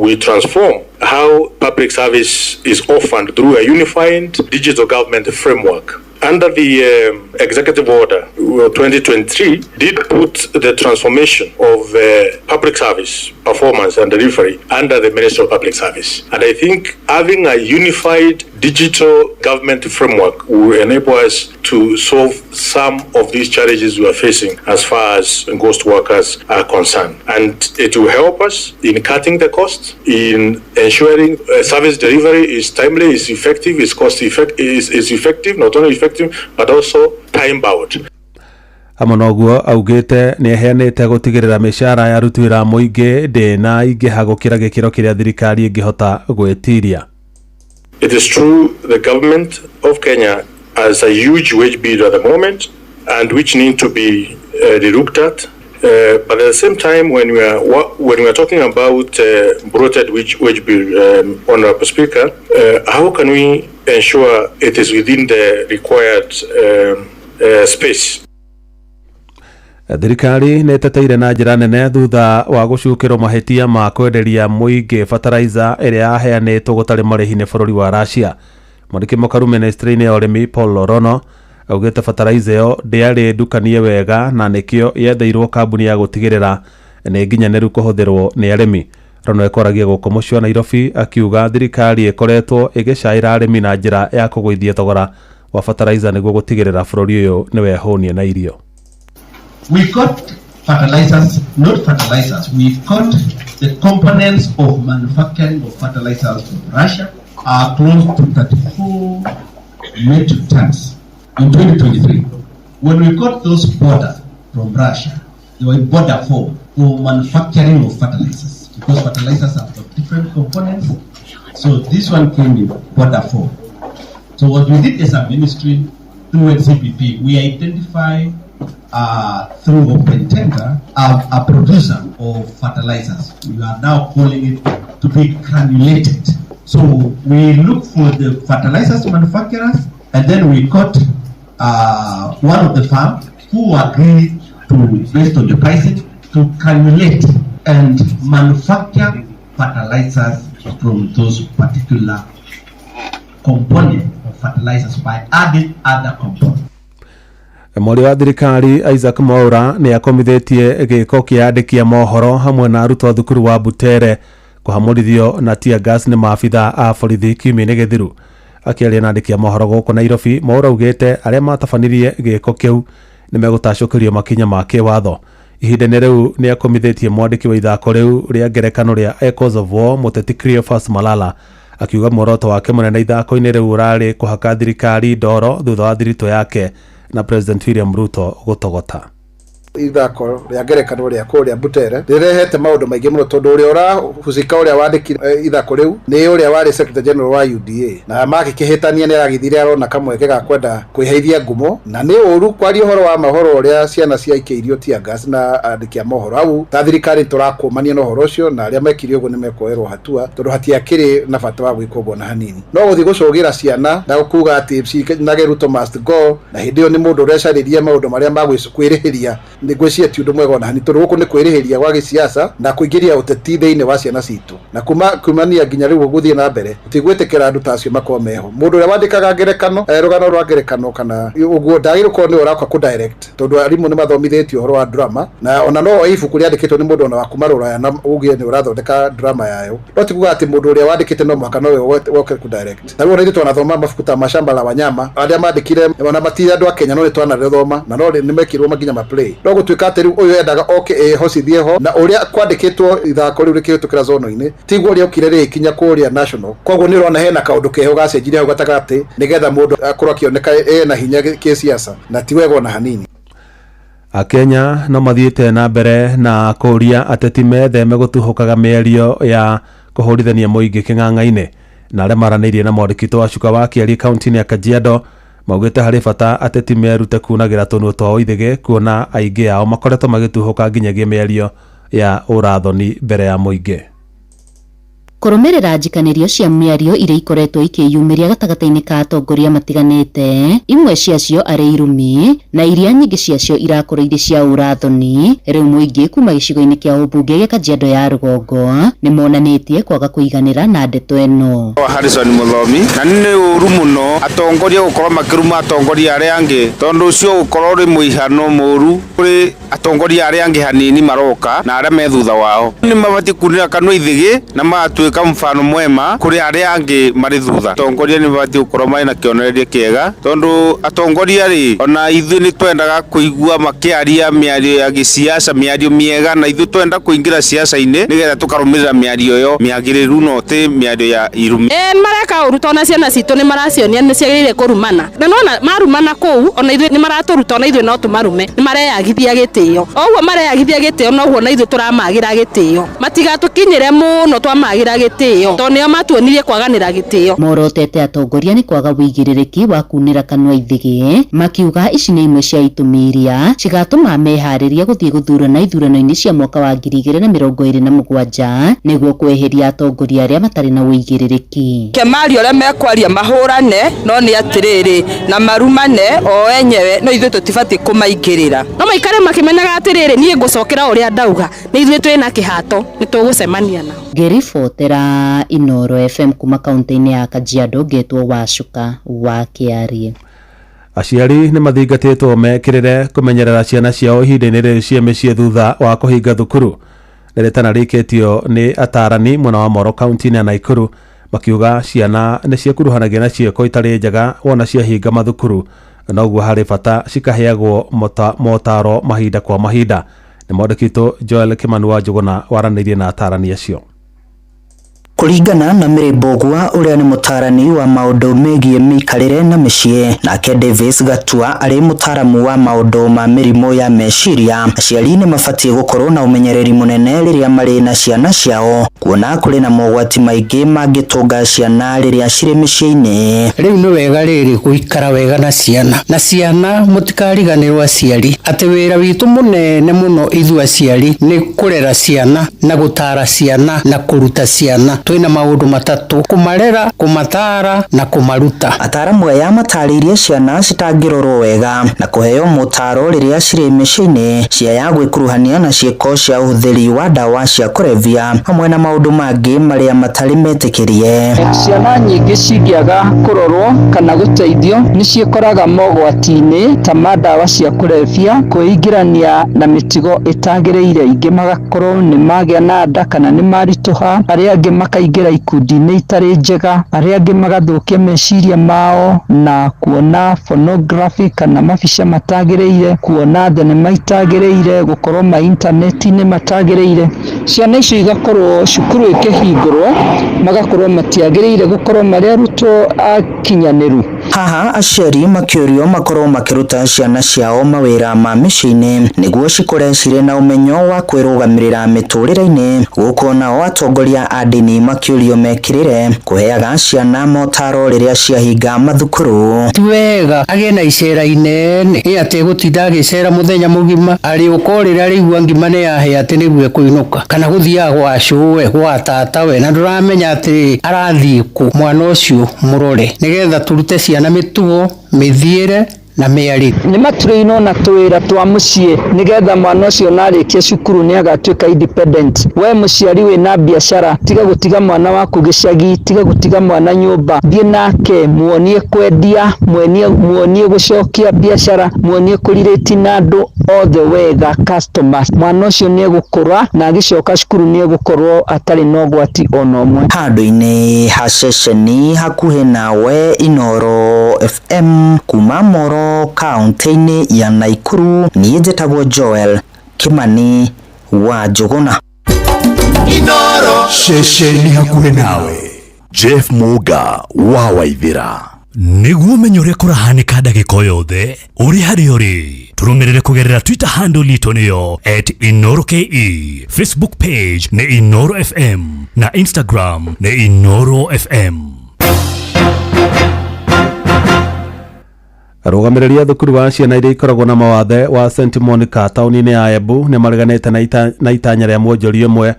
we transform how public service is offered through a unified digital government framework. Under the executive order 2023 did put the transformation of public service performance and delivery under the Ministry of Public Service. And I think having a unified digital government framework will enable us to solve some of these challenges we are facing as far as ghost workers are concerned. And it will help us in cutting the cost, in ensuring service delivery is timely, is effective, is cost effective, is effective, not only effective, but also time bound.
Hamwe na ũguo augĩte nĩ eheanĩte gũtigĩrĩra mĩcara ya aruti wĩra mũingĩ ndĩna ingĩha gũkĩra gĩkĩro kĩrĩa thirikari ĩngĩhota gwĩtiria.
It is true the government of Kenya has a huge wage bill at the moment and which need to be relooked at. But at the same time, when we are talking about bloated wage bill, Honorable Speaker, how can we ensure it is within the required space?
Thirikari nĩ ĩteteire na njĩra nene thutha wa gũcukĩrwo mahĩtia ma kwenderia mũingĩ fertilizer ĩrĩa yaheanĩtwo gũtarĩ marĩhi nĩ bũrũri wa Russia. Mwandĩki mũkaru ministry-inĩ ya ũrĩmi Paul Lorono augĩte fertilizer ĩyo ndĩarĩ ndukanie wega na nĩkĩo yetheirwo kambuni ya gũtigĩrĩra nĩ nginyanĩru kũhũthĩrwo nĩ arĩmi. Rono ekoragia gũkũ mũciĩ wa Nairobi akiuga thirikari ĩkoretwo ĩgĩcaĩra arĩmi na njĩra ya kũgũithia thogora wa fertilizer nĩguo gũtigĩrĩra bũrũri ũyũ nĩwehũnia na irio.
We got fertilizers, not fertilizers, we got the components of manufacturing of fertilizers from Russia are close to 34 metric tons in 2023. When we got those border from Russia, they were in border form for manufacturing of fertilizers, because fertilizers have got different components. So this one came in border form. So what we did as a ministry through NCPP, we identify through open tender a producer of fertilizers. We are now calling it to be granulated. So we look for the fertilizers manufacturers, and then we got one of the firm who agreed to, based on the pricing, to granulate and manufacture fertilizers from those particular component of fertilizers by adding other components.
Mwaria wa thirikari Isaac Mwaura nĩ akomithĩtie gĩko kĩa andĩki a mohoro hamwe na arutwo a thukuru wa Butere kũhamũrithio na tear gas nĩ maabitha a borithi kiumia-inĩ gĩthiru. Akĩaria na andĩki a mohoro gũkũ Nairobi, Mwaura augĩte arĩa matabanirie gĩko kĩu nĩ megũtacũkĩrio makinya ma kĩwatho. Ihinda-inĩ rĩu nĩ akomithĩtie mwandĩki wa ithako rĩu rĩa ngerekano rĩa Echoes of War mũteti Cleophas Malala akiuga muoroto wake mũnene ithako-inĩ rĩu ũrarĩ kũhaka thirikari ndoro thutha wa thiritũ yake na President William Ruto gũtogota.
Ithako rĩa ngerekano rĩa kũrĩa Butere rĩrehete maũndũ maingĩ mũno, tondũ ũrĩa ũrahusika, ũrĩa wandĩkire ithako rĩu nĩ ũrĩa warĩ Secretary General wa UDA, na makĩkĩhĩtania nĩ aragĩthire arona kamweke ga kwenda kwĩheithia ngumo, na nĩ ũru kwaria ũhoro wa mohoro ũrĩa ciana ciaikĩirio tear gas na andĩki a mohoro. Hau ta thirikari tũrakũmania na ũhoro ũcio, na arĩa mekire ũguo nĩ mekuoerwo hatua, tondũ hatiakĩrĩ na bata wa gwĩka ũguo na hanini. No gũthiĩ gũcũgĩra ciana na kuga atĩ nage Ruto must go, na hĩndĩ ĩyo nĩ mũndũ ũrecarĩria maũndũ marĩa ma kwĩrĩhĩria, nĩ ngwĩciria ti ũndũ mwega ona hanini, tondũ gũkũ nĩ kwĩrĩhĩria gwa gĩsiasa na kũingĩria ũteti thĩinĩ wa ciana citũ, na kuma kumania nginya rĩu gũthiĩ na mbere tũtigwĩtĩkĩra andũ ta acio makorwo meho. Mũndũ ũrĩa wandĩkaga ngerekano, rũgano rwa ngerekano kana ũguo, ndagĩrĩirwo gũkorwo nĩwe ũroka kũ direct, tondũ arimũ nĩ mathomithĩtio ũhoro wa drama, na ona no oe ibuku rĩandĩkĩtwo nĩ mũndũ ona wa kuma rũraya na uge nĩ ũrathondeka drama yayo, no ti kuga atĩ mũndũ ũrĩa wandĩkĩte no mũhaka nowe woke kũ direct. Na rĩu ona ithuĩ twanathoma mabuku ta Mashamba la Wanyama, arĩa mandĩkire ona mati andũ a Kenya, no nĩ twanarĩthoma na no nĩ mekirwo nginya ma play. No gũtuĩka atĩ rĩu ũyũ endaga oke ehocithie ho, na ũrĩa kwandĩkĩtwo ithako rĩu rĩkĩhĩtũkĩra zono-inĩ tiguo rĩokire rĩgĩkinya kũrĩa national. Koguo nĩ ũrona hena kaũndũ keho gacenjirie hau gatagatĩ, nĩgetha mũndũ akorwo akĩoneka ena hinya kĩsiasa, na ti wega ona hanini.
Akenya no mathiĩte na mbere na kũũria ateti metheme gũtuhũkaga mĩario ya kũhũrithania mũingĩ kĩng'ang'a-inĩ, na arĩa maranĩirie na mwandĩki wa Cuka wa Kĩarie kaunti-inĩ ya Kajiado maugĩte harĩ bata ateti merute kunagĩra tũnua twao ithĩgĩ, kuona aingĩ ao makoretwo magĩtuhũka nginyagia mĩario ya ũrathoni mbere ya mũingĩ.
Kũrũmĩrĩra njikanĩrio cia mĩario iria ikoretwo ikĩyumĩria gatagatĩ-inĩ ka atongoria matiganĩte, imwe ciacio arĩ irumi na iria nyingĩ ciacio irakorwo irĩ cia ũrathoni, rĩu mũingĩ kuma gĩcigo-inĩ kĩa ũmbunge gĩa Kajiado ya rũgongo nĩ monanĩtie kwaga kũiganĩra na ndeto ĩno.
Harrison Mũthomi, na nĩ ũru mũno atongoria gũkorwo makĩruma atongoria arĩa angĩ, tondũ ũcio gũkorwo ũrĩ mũihano mũru kũrĩ atongoria arĩa angĩ hanini maroka na arĩa me thutha wao. Nĩ mabatiĩ kunĩra kanua ithĩgĩ na magatuĩka mfano mwema kũrĩ arĩa angĩ marĩ thutha. Atongoria nĩ mabatiĩ gũkorwo marĩ na kĩonereria kĩega, tondũ atongoria rĩ, ona ithuĩ nĩ twendaga kũigua makĩaria mĩario ya gĩsiasa, mĩario mĩega, na ithuĩ twenda kũingĩra siasa-inĩ nĩgetha tũkarũmĩrĩra mĩario ĩyo mĩagĩrĩru, no ti mĩario ya irumi.
Mareka ũru tondũ ona ciana citũ nĩ maracionia nĩ ciagĩrĩire kũrumana, na nona marumana kũu ona ithuĩ nĩ maratũruta, ona ithuĩ no tũmarume. Nĩ mareyagithia gĩtĩo, o ũguo mareyagithia gĩtĩo noguo na ithuĩ tũramagĩra gĩtĩo, matigatũkinyĩre mũno twamagĩra gĩtĩo, tondũ nĩo matuonirie kwaganĩra gĩtĩo.
Morotete atongoria nĩ kwaga wĩigĩrĩrĩki wa kunĩra kanua ithĩgĩ, makiuga ici nĩ imwe cia itũmi iria cigatũma meharĩrie gũthiĩ gũthurana ithurano-inĩ cia mwaka wa 2027 nĩguo kweheria atongoria arĩa matarĩ na wĩigĩrĩrĩki.
Kemaria ũrĩa mekwaria mahũrane, no nĩ atĩrĩrĩ na marumane o enyewe, no ithuĩ tũtibatiĩ kũmaingĩrĩra.
No maikare makĩmenyaga atĩrĩrĩ, niĩ ngũcokera ũrĩa ndauga, nĩ ithuĩ twĩna kĩhato, nĩ tũgũcemania nao.
Ngĩribotera Inooro FM kuma kaunti-inĩ ya Kajiado, ngetwo Wacuka wa Kĩarie.
Aciari nĩ mathingatĩtwo mekĩrĩre kũmenyerera ciana ciao ihinda-inĩ rĩrĩ cia mĩciĩ thutha wa kũhinga thukuru. Rĩtana rĩikĩtio nĩ atarani mwena wa Moro kaunti-inĩ ya Naikuru, makiuga ciana nĩ ciĩkuruhanagia na ciĩko itarĩ njega wona ciahinga mathukuru, noguo harĩ bata cikaheagwo motaro mahinda kwa mahinda. Nĩ mwandĩki witũ Joel Kimani wa Njũgũna waranĩirie na atarani acio.
Kũringana na Mary Mbũgua ũrĩa nĩ mũtarani wa maũndũ megiĩ mĩikarĩre na mĩciĩ, nake Davis Gatua arĩ mũtaramu wa maũndũ ma mĩrimũ ya meciria, aciari nĩ mabatiĩ gũkorwo na ũmenyereri mũnene rĩrĩa marĩ na ciana ciao, kuona kũrĩ na mogwati maingĩ mangĩtũnga ciana rĩrĩa cirĩ mĩciĩ-inĩ.
Rĩu nĩ wega rĩrĩ gũikara wega na ciana, na ciana mũtikariganĩrwo aciari atĩ wĩra witũ mũnene mũno ithuĩ aciari nĩ kũrera ciana na gũtara ciana na kũruta ciana. Twĩna maũndũ matatũ: kũmarera, kũmatara na kũmaruta.
Ataramu aya matarĩirie ciana citangĩrorwo wega na kũheo motaro rĩrĩa cirĩ mĩciĩ-inĩ ciaya gwĩkuruhania na ciĩko cia ũhũthĩri wa ndawa cia kũrebia hamwe na maũndũ mangĩ marĩa matarĩ metĩkĩrie.
Ciana nyingĩ cingĩaga kũrorwo kana gũteithio nĩ ciĩkoraga mogwati-inĩ ta ma ndawa cia kũrebia, kwĩingĩrania na mĩtugo ĩtagĩrĩire, ingĩ magakorwo nĩ magĩa na nda kana nĩ maritũha, arĩa angĩ makaingĩra ikundi-inĩ itarĩ njega, arĩa angĩ magathũkia meciria mao na kuona pornography kana mabica matagĩrĩire, kuona thenema itagĩrĩire, gũkorwo ma intaneti-inĩ matagĩrĩire. Ciana icio igakorwo cukuru ĩkĩhingũrwo, magakorwo matiagĩrĩire gũkorwo marĩ arutwo akinyanĩru.
Haha aciari makĩũrio makorwo makĩruta ciana ciao mawĩra ma mĩciĩ-inĩ nĩguo cikũre cirĩ na ũmenyo wa kwĩrũgamĩrĩra mĩtũrĩre-inĩ. Gũkũ nao atongoria a ndini makĩũrio mekĩrĩre kũheaga ciana motaro rĩrĩa ciahinga mathukuru.
Ti wega agĩe na icera inene ĩ atĩ egũtinda agĩcera mũthenya mũgima arĩũka o rĩrĩa arĩigua ngima nĩ yahĩa atĩ nĩguo ekũinũka, kana gũthiaga gwa cũwe gwa tatawe na ndũramenya atĩ arathiĩ kũ. Mwana ũcio mũrore nĩgetha tũrute ciana mĩtugo, mĩthiĩre na mĩarĩrie.
Nĩ matũrĩinwo na tũwĩra twa mũciĩ nĩgetha mwana ũcio ona arĩkia cukuru nĩ agatuĩka independent. We mũciari wĩna biacara tiga gũtiga mwana waku gĩcagi, tiga gũtiga mwana nyũmba, thiĩ nake muonie kwendia, muonie gũcokia biacara, muonie kũrirĩti na andũ othe wega customers. Mwana ũcio nĩ egũkũra na agĩcoka cukuru nĩ egũkorwo atarĩ na ũgwati ona ũmwe.
Handũ-inĩ ha ceceni hakuhĩ nawe Inooro FM kuma Moro kaunti-inĩ ya Nakuru, niĩ njĩtagwo Joel Kimani wa Njũgũna.
Inooro ceceni hakuhĩ nawe. Jeff Muga wa Waithira. Nĩguo ũmenye ũrĩa kũrahanĩka ndagĩka o yothe ũrĩ harĩa ũrĩ, tũrũmĩrĩre kũgerera Twitter handle itũ nĩyo @InooroKE, Facebook page nĩ Inooro FM na Instagram nĩ Inooro FM.
Arũgamĩrĩri a thukuru wa ciana iria ikoragwo na mawathe wa St Monica taũni-inĩ ya Embu nĩ mareganĩte na itanya rĩa mwonjoria ũmwe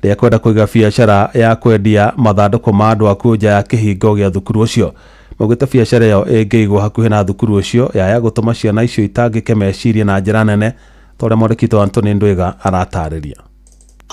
rĩa kwenda kũiga biacara ya kwendia mathandũkũ ma andũ akuũ nja ya kĩhingo gĩa thukuru ũcio. Maugĩte biacara ĩyo ĩngĩigwo hakuhĩ na thukuru ũcio yaya gũtũma ciana icio itangĩke meciria na njĩra nene, ta ũrĩa mwandĩki witũ Anthony Ndwiga aratarĩria.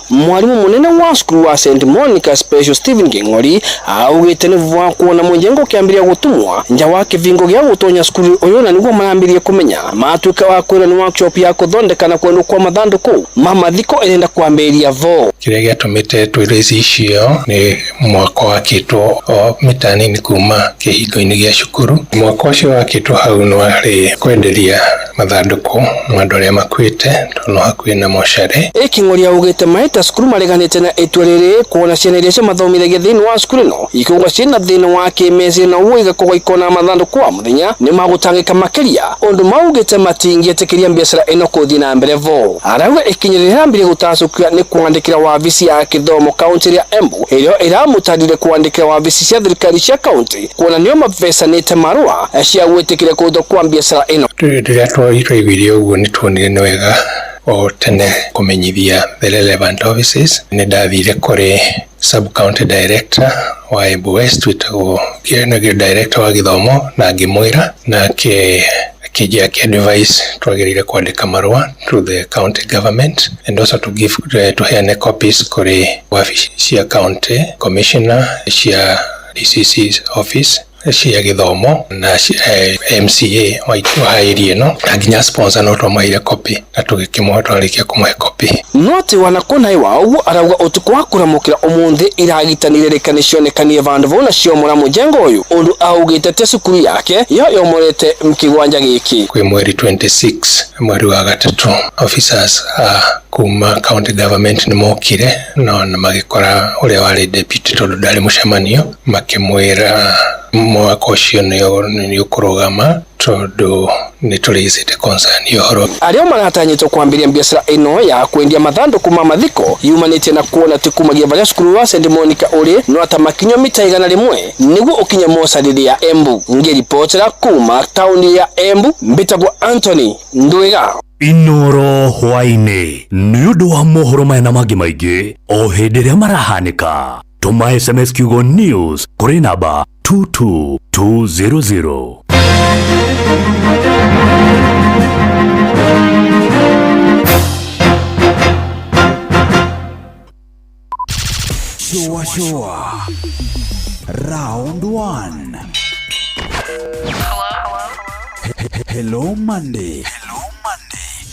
Mwalimu munene wa cukuru wa St Monica Special Stephen King'ori augite ni wa kuona mujengo kiambiria gutumwa nja wa kivingo gĩa gutonya cukuru uyu na niguo marambirie kumenya matuika wa kwira ni workshop ya kuthondeka na kwendwo kwa mathanduku ma mathiko irenda kwambiria vo.
Kĩrĩa gĩatũmĩte twĩre icio nĩ mwako wakĩtwo o mita nini kuma kĩhingo-inĩ gĩa cukuru. Mwako ũcio wakĩtwo hau nĩ warĩ kwenderia mathandũkũ ma andũ arĩa makuĩte tondũ hakuhĩ na mocarĩ.
King'ori augĩte maita cukuru mareganĩte na itua rĩrĩ kuona ciana iria ciamathomithagia thĩinĩ wa cukuru ĩno ikauga ciĩna thĩna wa kĩmeciria na ũguo igakorwo ikona mathandũkũ wa mũthenya nĩ magũtangĩka makĩria ũndũ maugĩte matingĩtĩkĩria biacara ĩno kũthiĩ na mbere vo. Arauga ikinya rĩrĩa rĩrambirie gũtacũkia nĩ kwandĩkĩra wabici ya gĩthomo kaunti ya Embu ĩrĩa ĩramũtarire kwandĩkĩra wabici cia thirikari cia kaunti kuona nĩo mabecanĩte marũa cia gwĩtĩkĩria kũrutwo kwa biacara ĩno.
Rĩrĩa twaiguire ũguo nĩ tuonire nĩ wega o tene kũmenyithia the relevant offices. Nĩ ndathire kũrĩ sub county director wa Embu West wĩtagwo director wa gĩthomo na ngĩmwĩra, nake akĩnjĩra advice twagĩrĩire kwandĩka marũa to the county government and also to give tũheane copies kũrĩ wabici cia county commissioner, cia DCC's office, cia gĩthomo na MCA wa area ĩno, na nginya sponsor no twamaheire copy na tũgĩkĩmũhe twarĩkia kũmũhe copy.
No ti wanakona wa ũguo arauga ũtukũ wa kũramũkĩra ũmũthĩ iragitanire rĩka nĩcionekanie vandũ vau na ciomora mũjengo ũyũ ũndũ augĩte te cukuru yake yo yomorete kĩwanja gĩkĩ.
Kwĩ mweri 26 mweri wa gatatũ officers a kuma county government nĩ mokire no na magĩkora ũrĩa warĩ deputy tondũ ndarĩ mũcemanio, makĩmwĩra mwaka ũcio nĩ ũkũrũgama tondũ nĩ tũrĩcĩte concern ũhoro.
Arĩa maratanyĩtwo kwambĩrĩria biacara ĩno ya kwendia mathandũkũ ma mathiko yumanĩte na kuona ti kumagia varia cukuru wa St Monica ũrĩ no ata makinyo mita 100 nĩguo ũkinye mocarĩ ya Embu. Ngĩribotera kuma taũni ya Embu mbĩtagwo Anthony Ndwiga.
Inooro hwaĩ-inĩ nĩ ũndũ wa mohoro maya na mangĩ maingĩ o hĩndĩ ĩrĩa marahanĩka. Tũma SMS kiugo news kũrĩ namba 22200.
Shua shua. Round 1. Hello Monday. Hello Monday.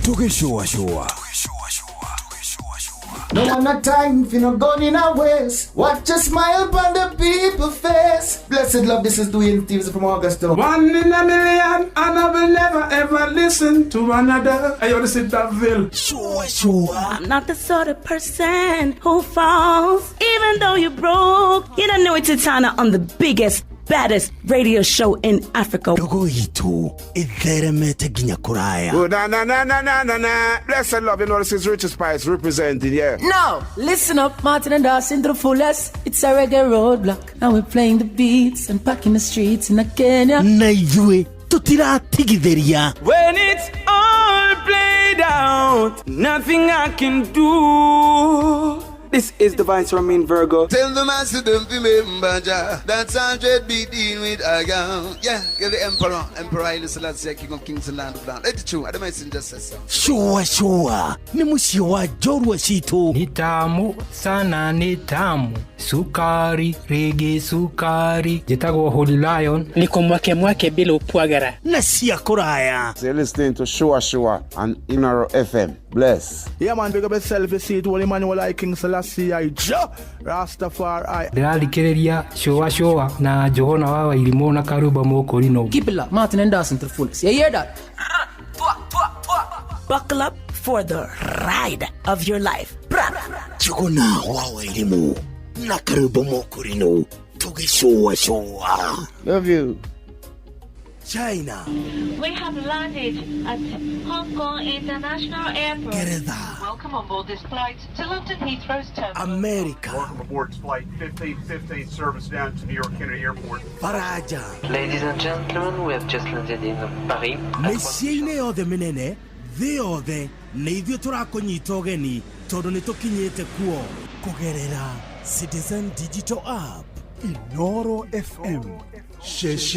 Tukishua shua.
No one no time for no gun in our waist. Watch a smile upon the people face. Blessed love, this is Dwayne Stevens from Augusta.
1 in a million, and I will never ever listen to another. I want to sit that bill.
Sure, sure.
I'm not the sort of person who falls, even though you're broke. You don't know it's Titana on the biggest
baddest radio show in Africa.
Ndogo itũ ĩtheremete nginya kũraya.
Oh, na na na na na na na. Blessed love, you know this is Richard Spice representing, yeah.
Now, listen up, Martin and Dawson to the fullest. It's a reggae roadblock, and we're playing the beats and packing the streets in Kenya.
Na ithuĩ tũtiratigithĩria.
When it's all played out, nothing I can do. This is the Vice Ramin Virgo.
Tell the master don't remember Jah. That's 100 be dealing with a gun. Yeah, get the Emperor, Emperor Haile Selassie, King of Kings and Land of Land. Let it true. I don't just say so.
Shua shua nĩ mũciĩ wa njorua citũ.
Ni tamu sana, ni tamu sukari rigi sukari. Njĩtagwo Holy Lion.
Niko mwake mwake bila upwagara
na cia kũraya.
So you're listening to Shua Shua and Inaro FM. Bless.
Yeah, man, big up yourself. You see it, Holy Emmanuel I King Selassie I Jah Rastafari.
Ndĩrathikĩrĩria Shua Shua na Johana wa Wairimũ na Karuba Mũkũrinũ.
Keep it locked, Martin and Dawson to the fullest. You hear that?
Buckle up for the ride of your life.
Njuguna wa Wairimũ na Karuba Mũkũrinũ tũgĩcũa cũa.
Love you.
China.
We have landed at Hong Kong International Airport.
Geretha.
Welcome on board this flight to London Heathrow's terminal.
America.
Welcome aboard flight 1515 service down to New York Kennedy Airport.
Faraja.
Ladies and gentlemen, we have just landed in Paris.
Mĩciĩ-inĩ yothe mĩnene thĩ yothe nĩ ithuĩ tũrakũnyita ũgeni tondũ nĩ tũkinyĩte kuo kũgerera Citizen Digital App.
Inoro FM.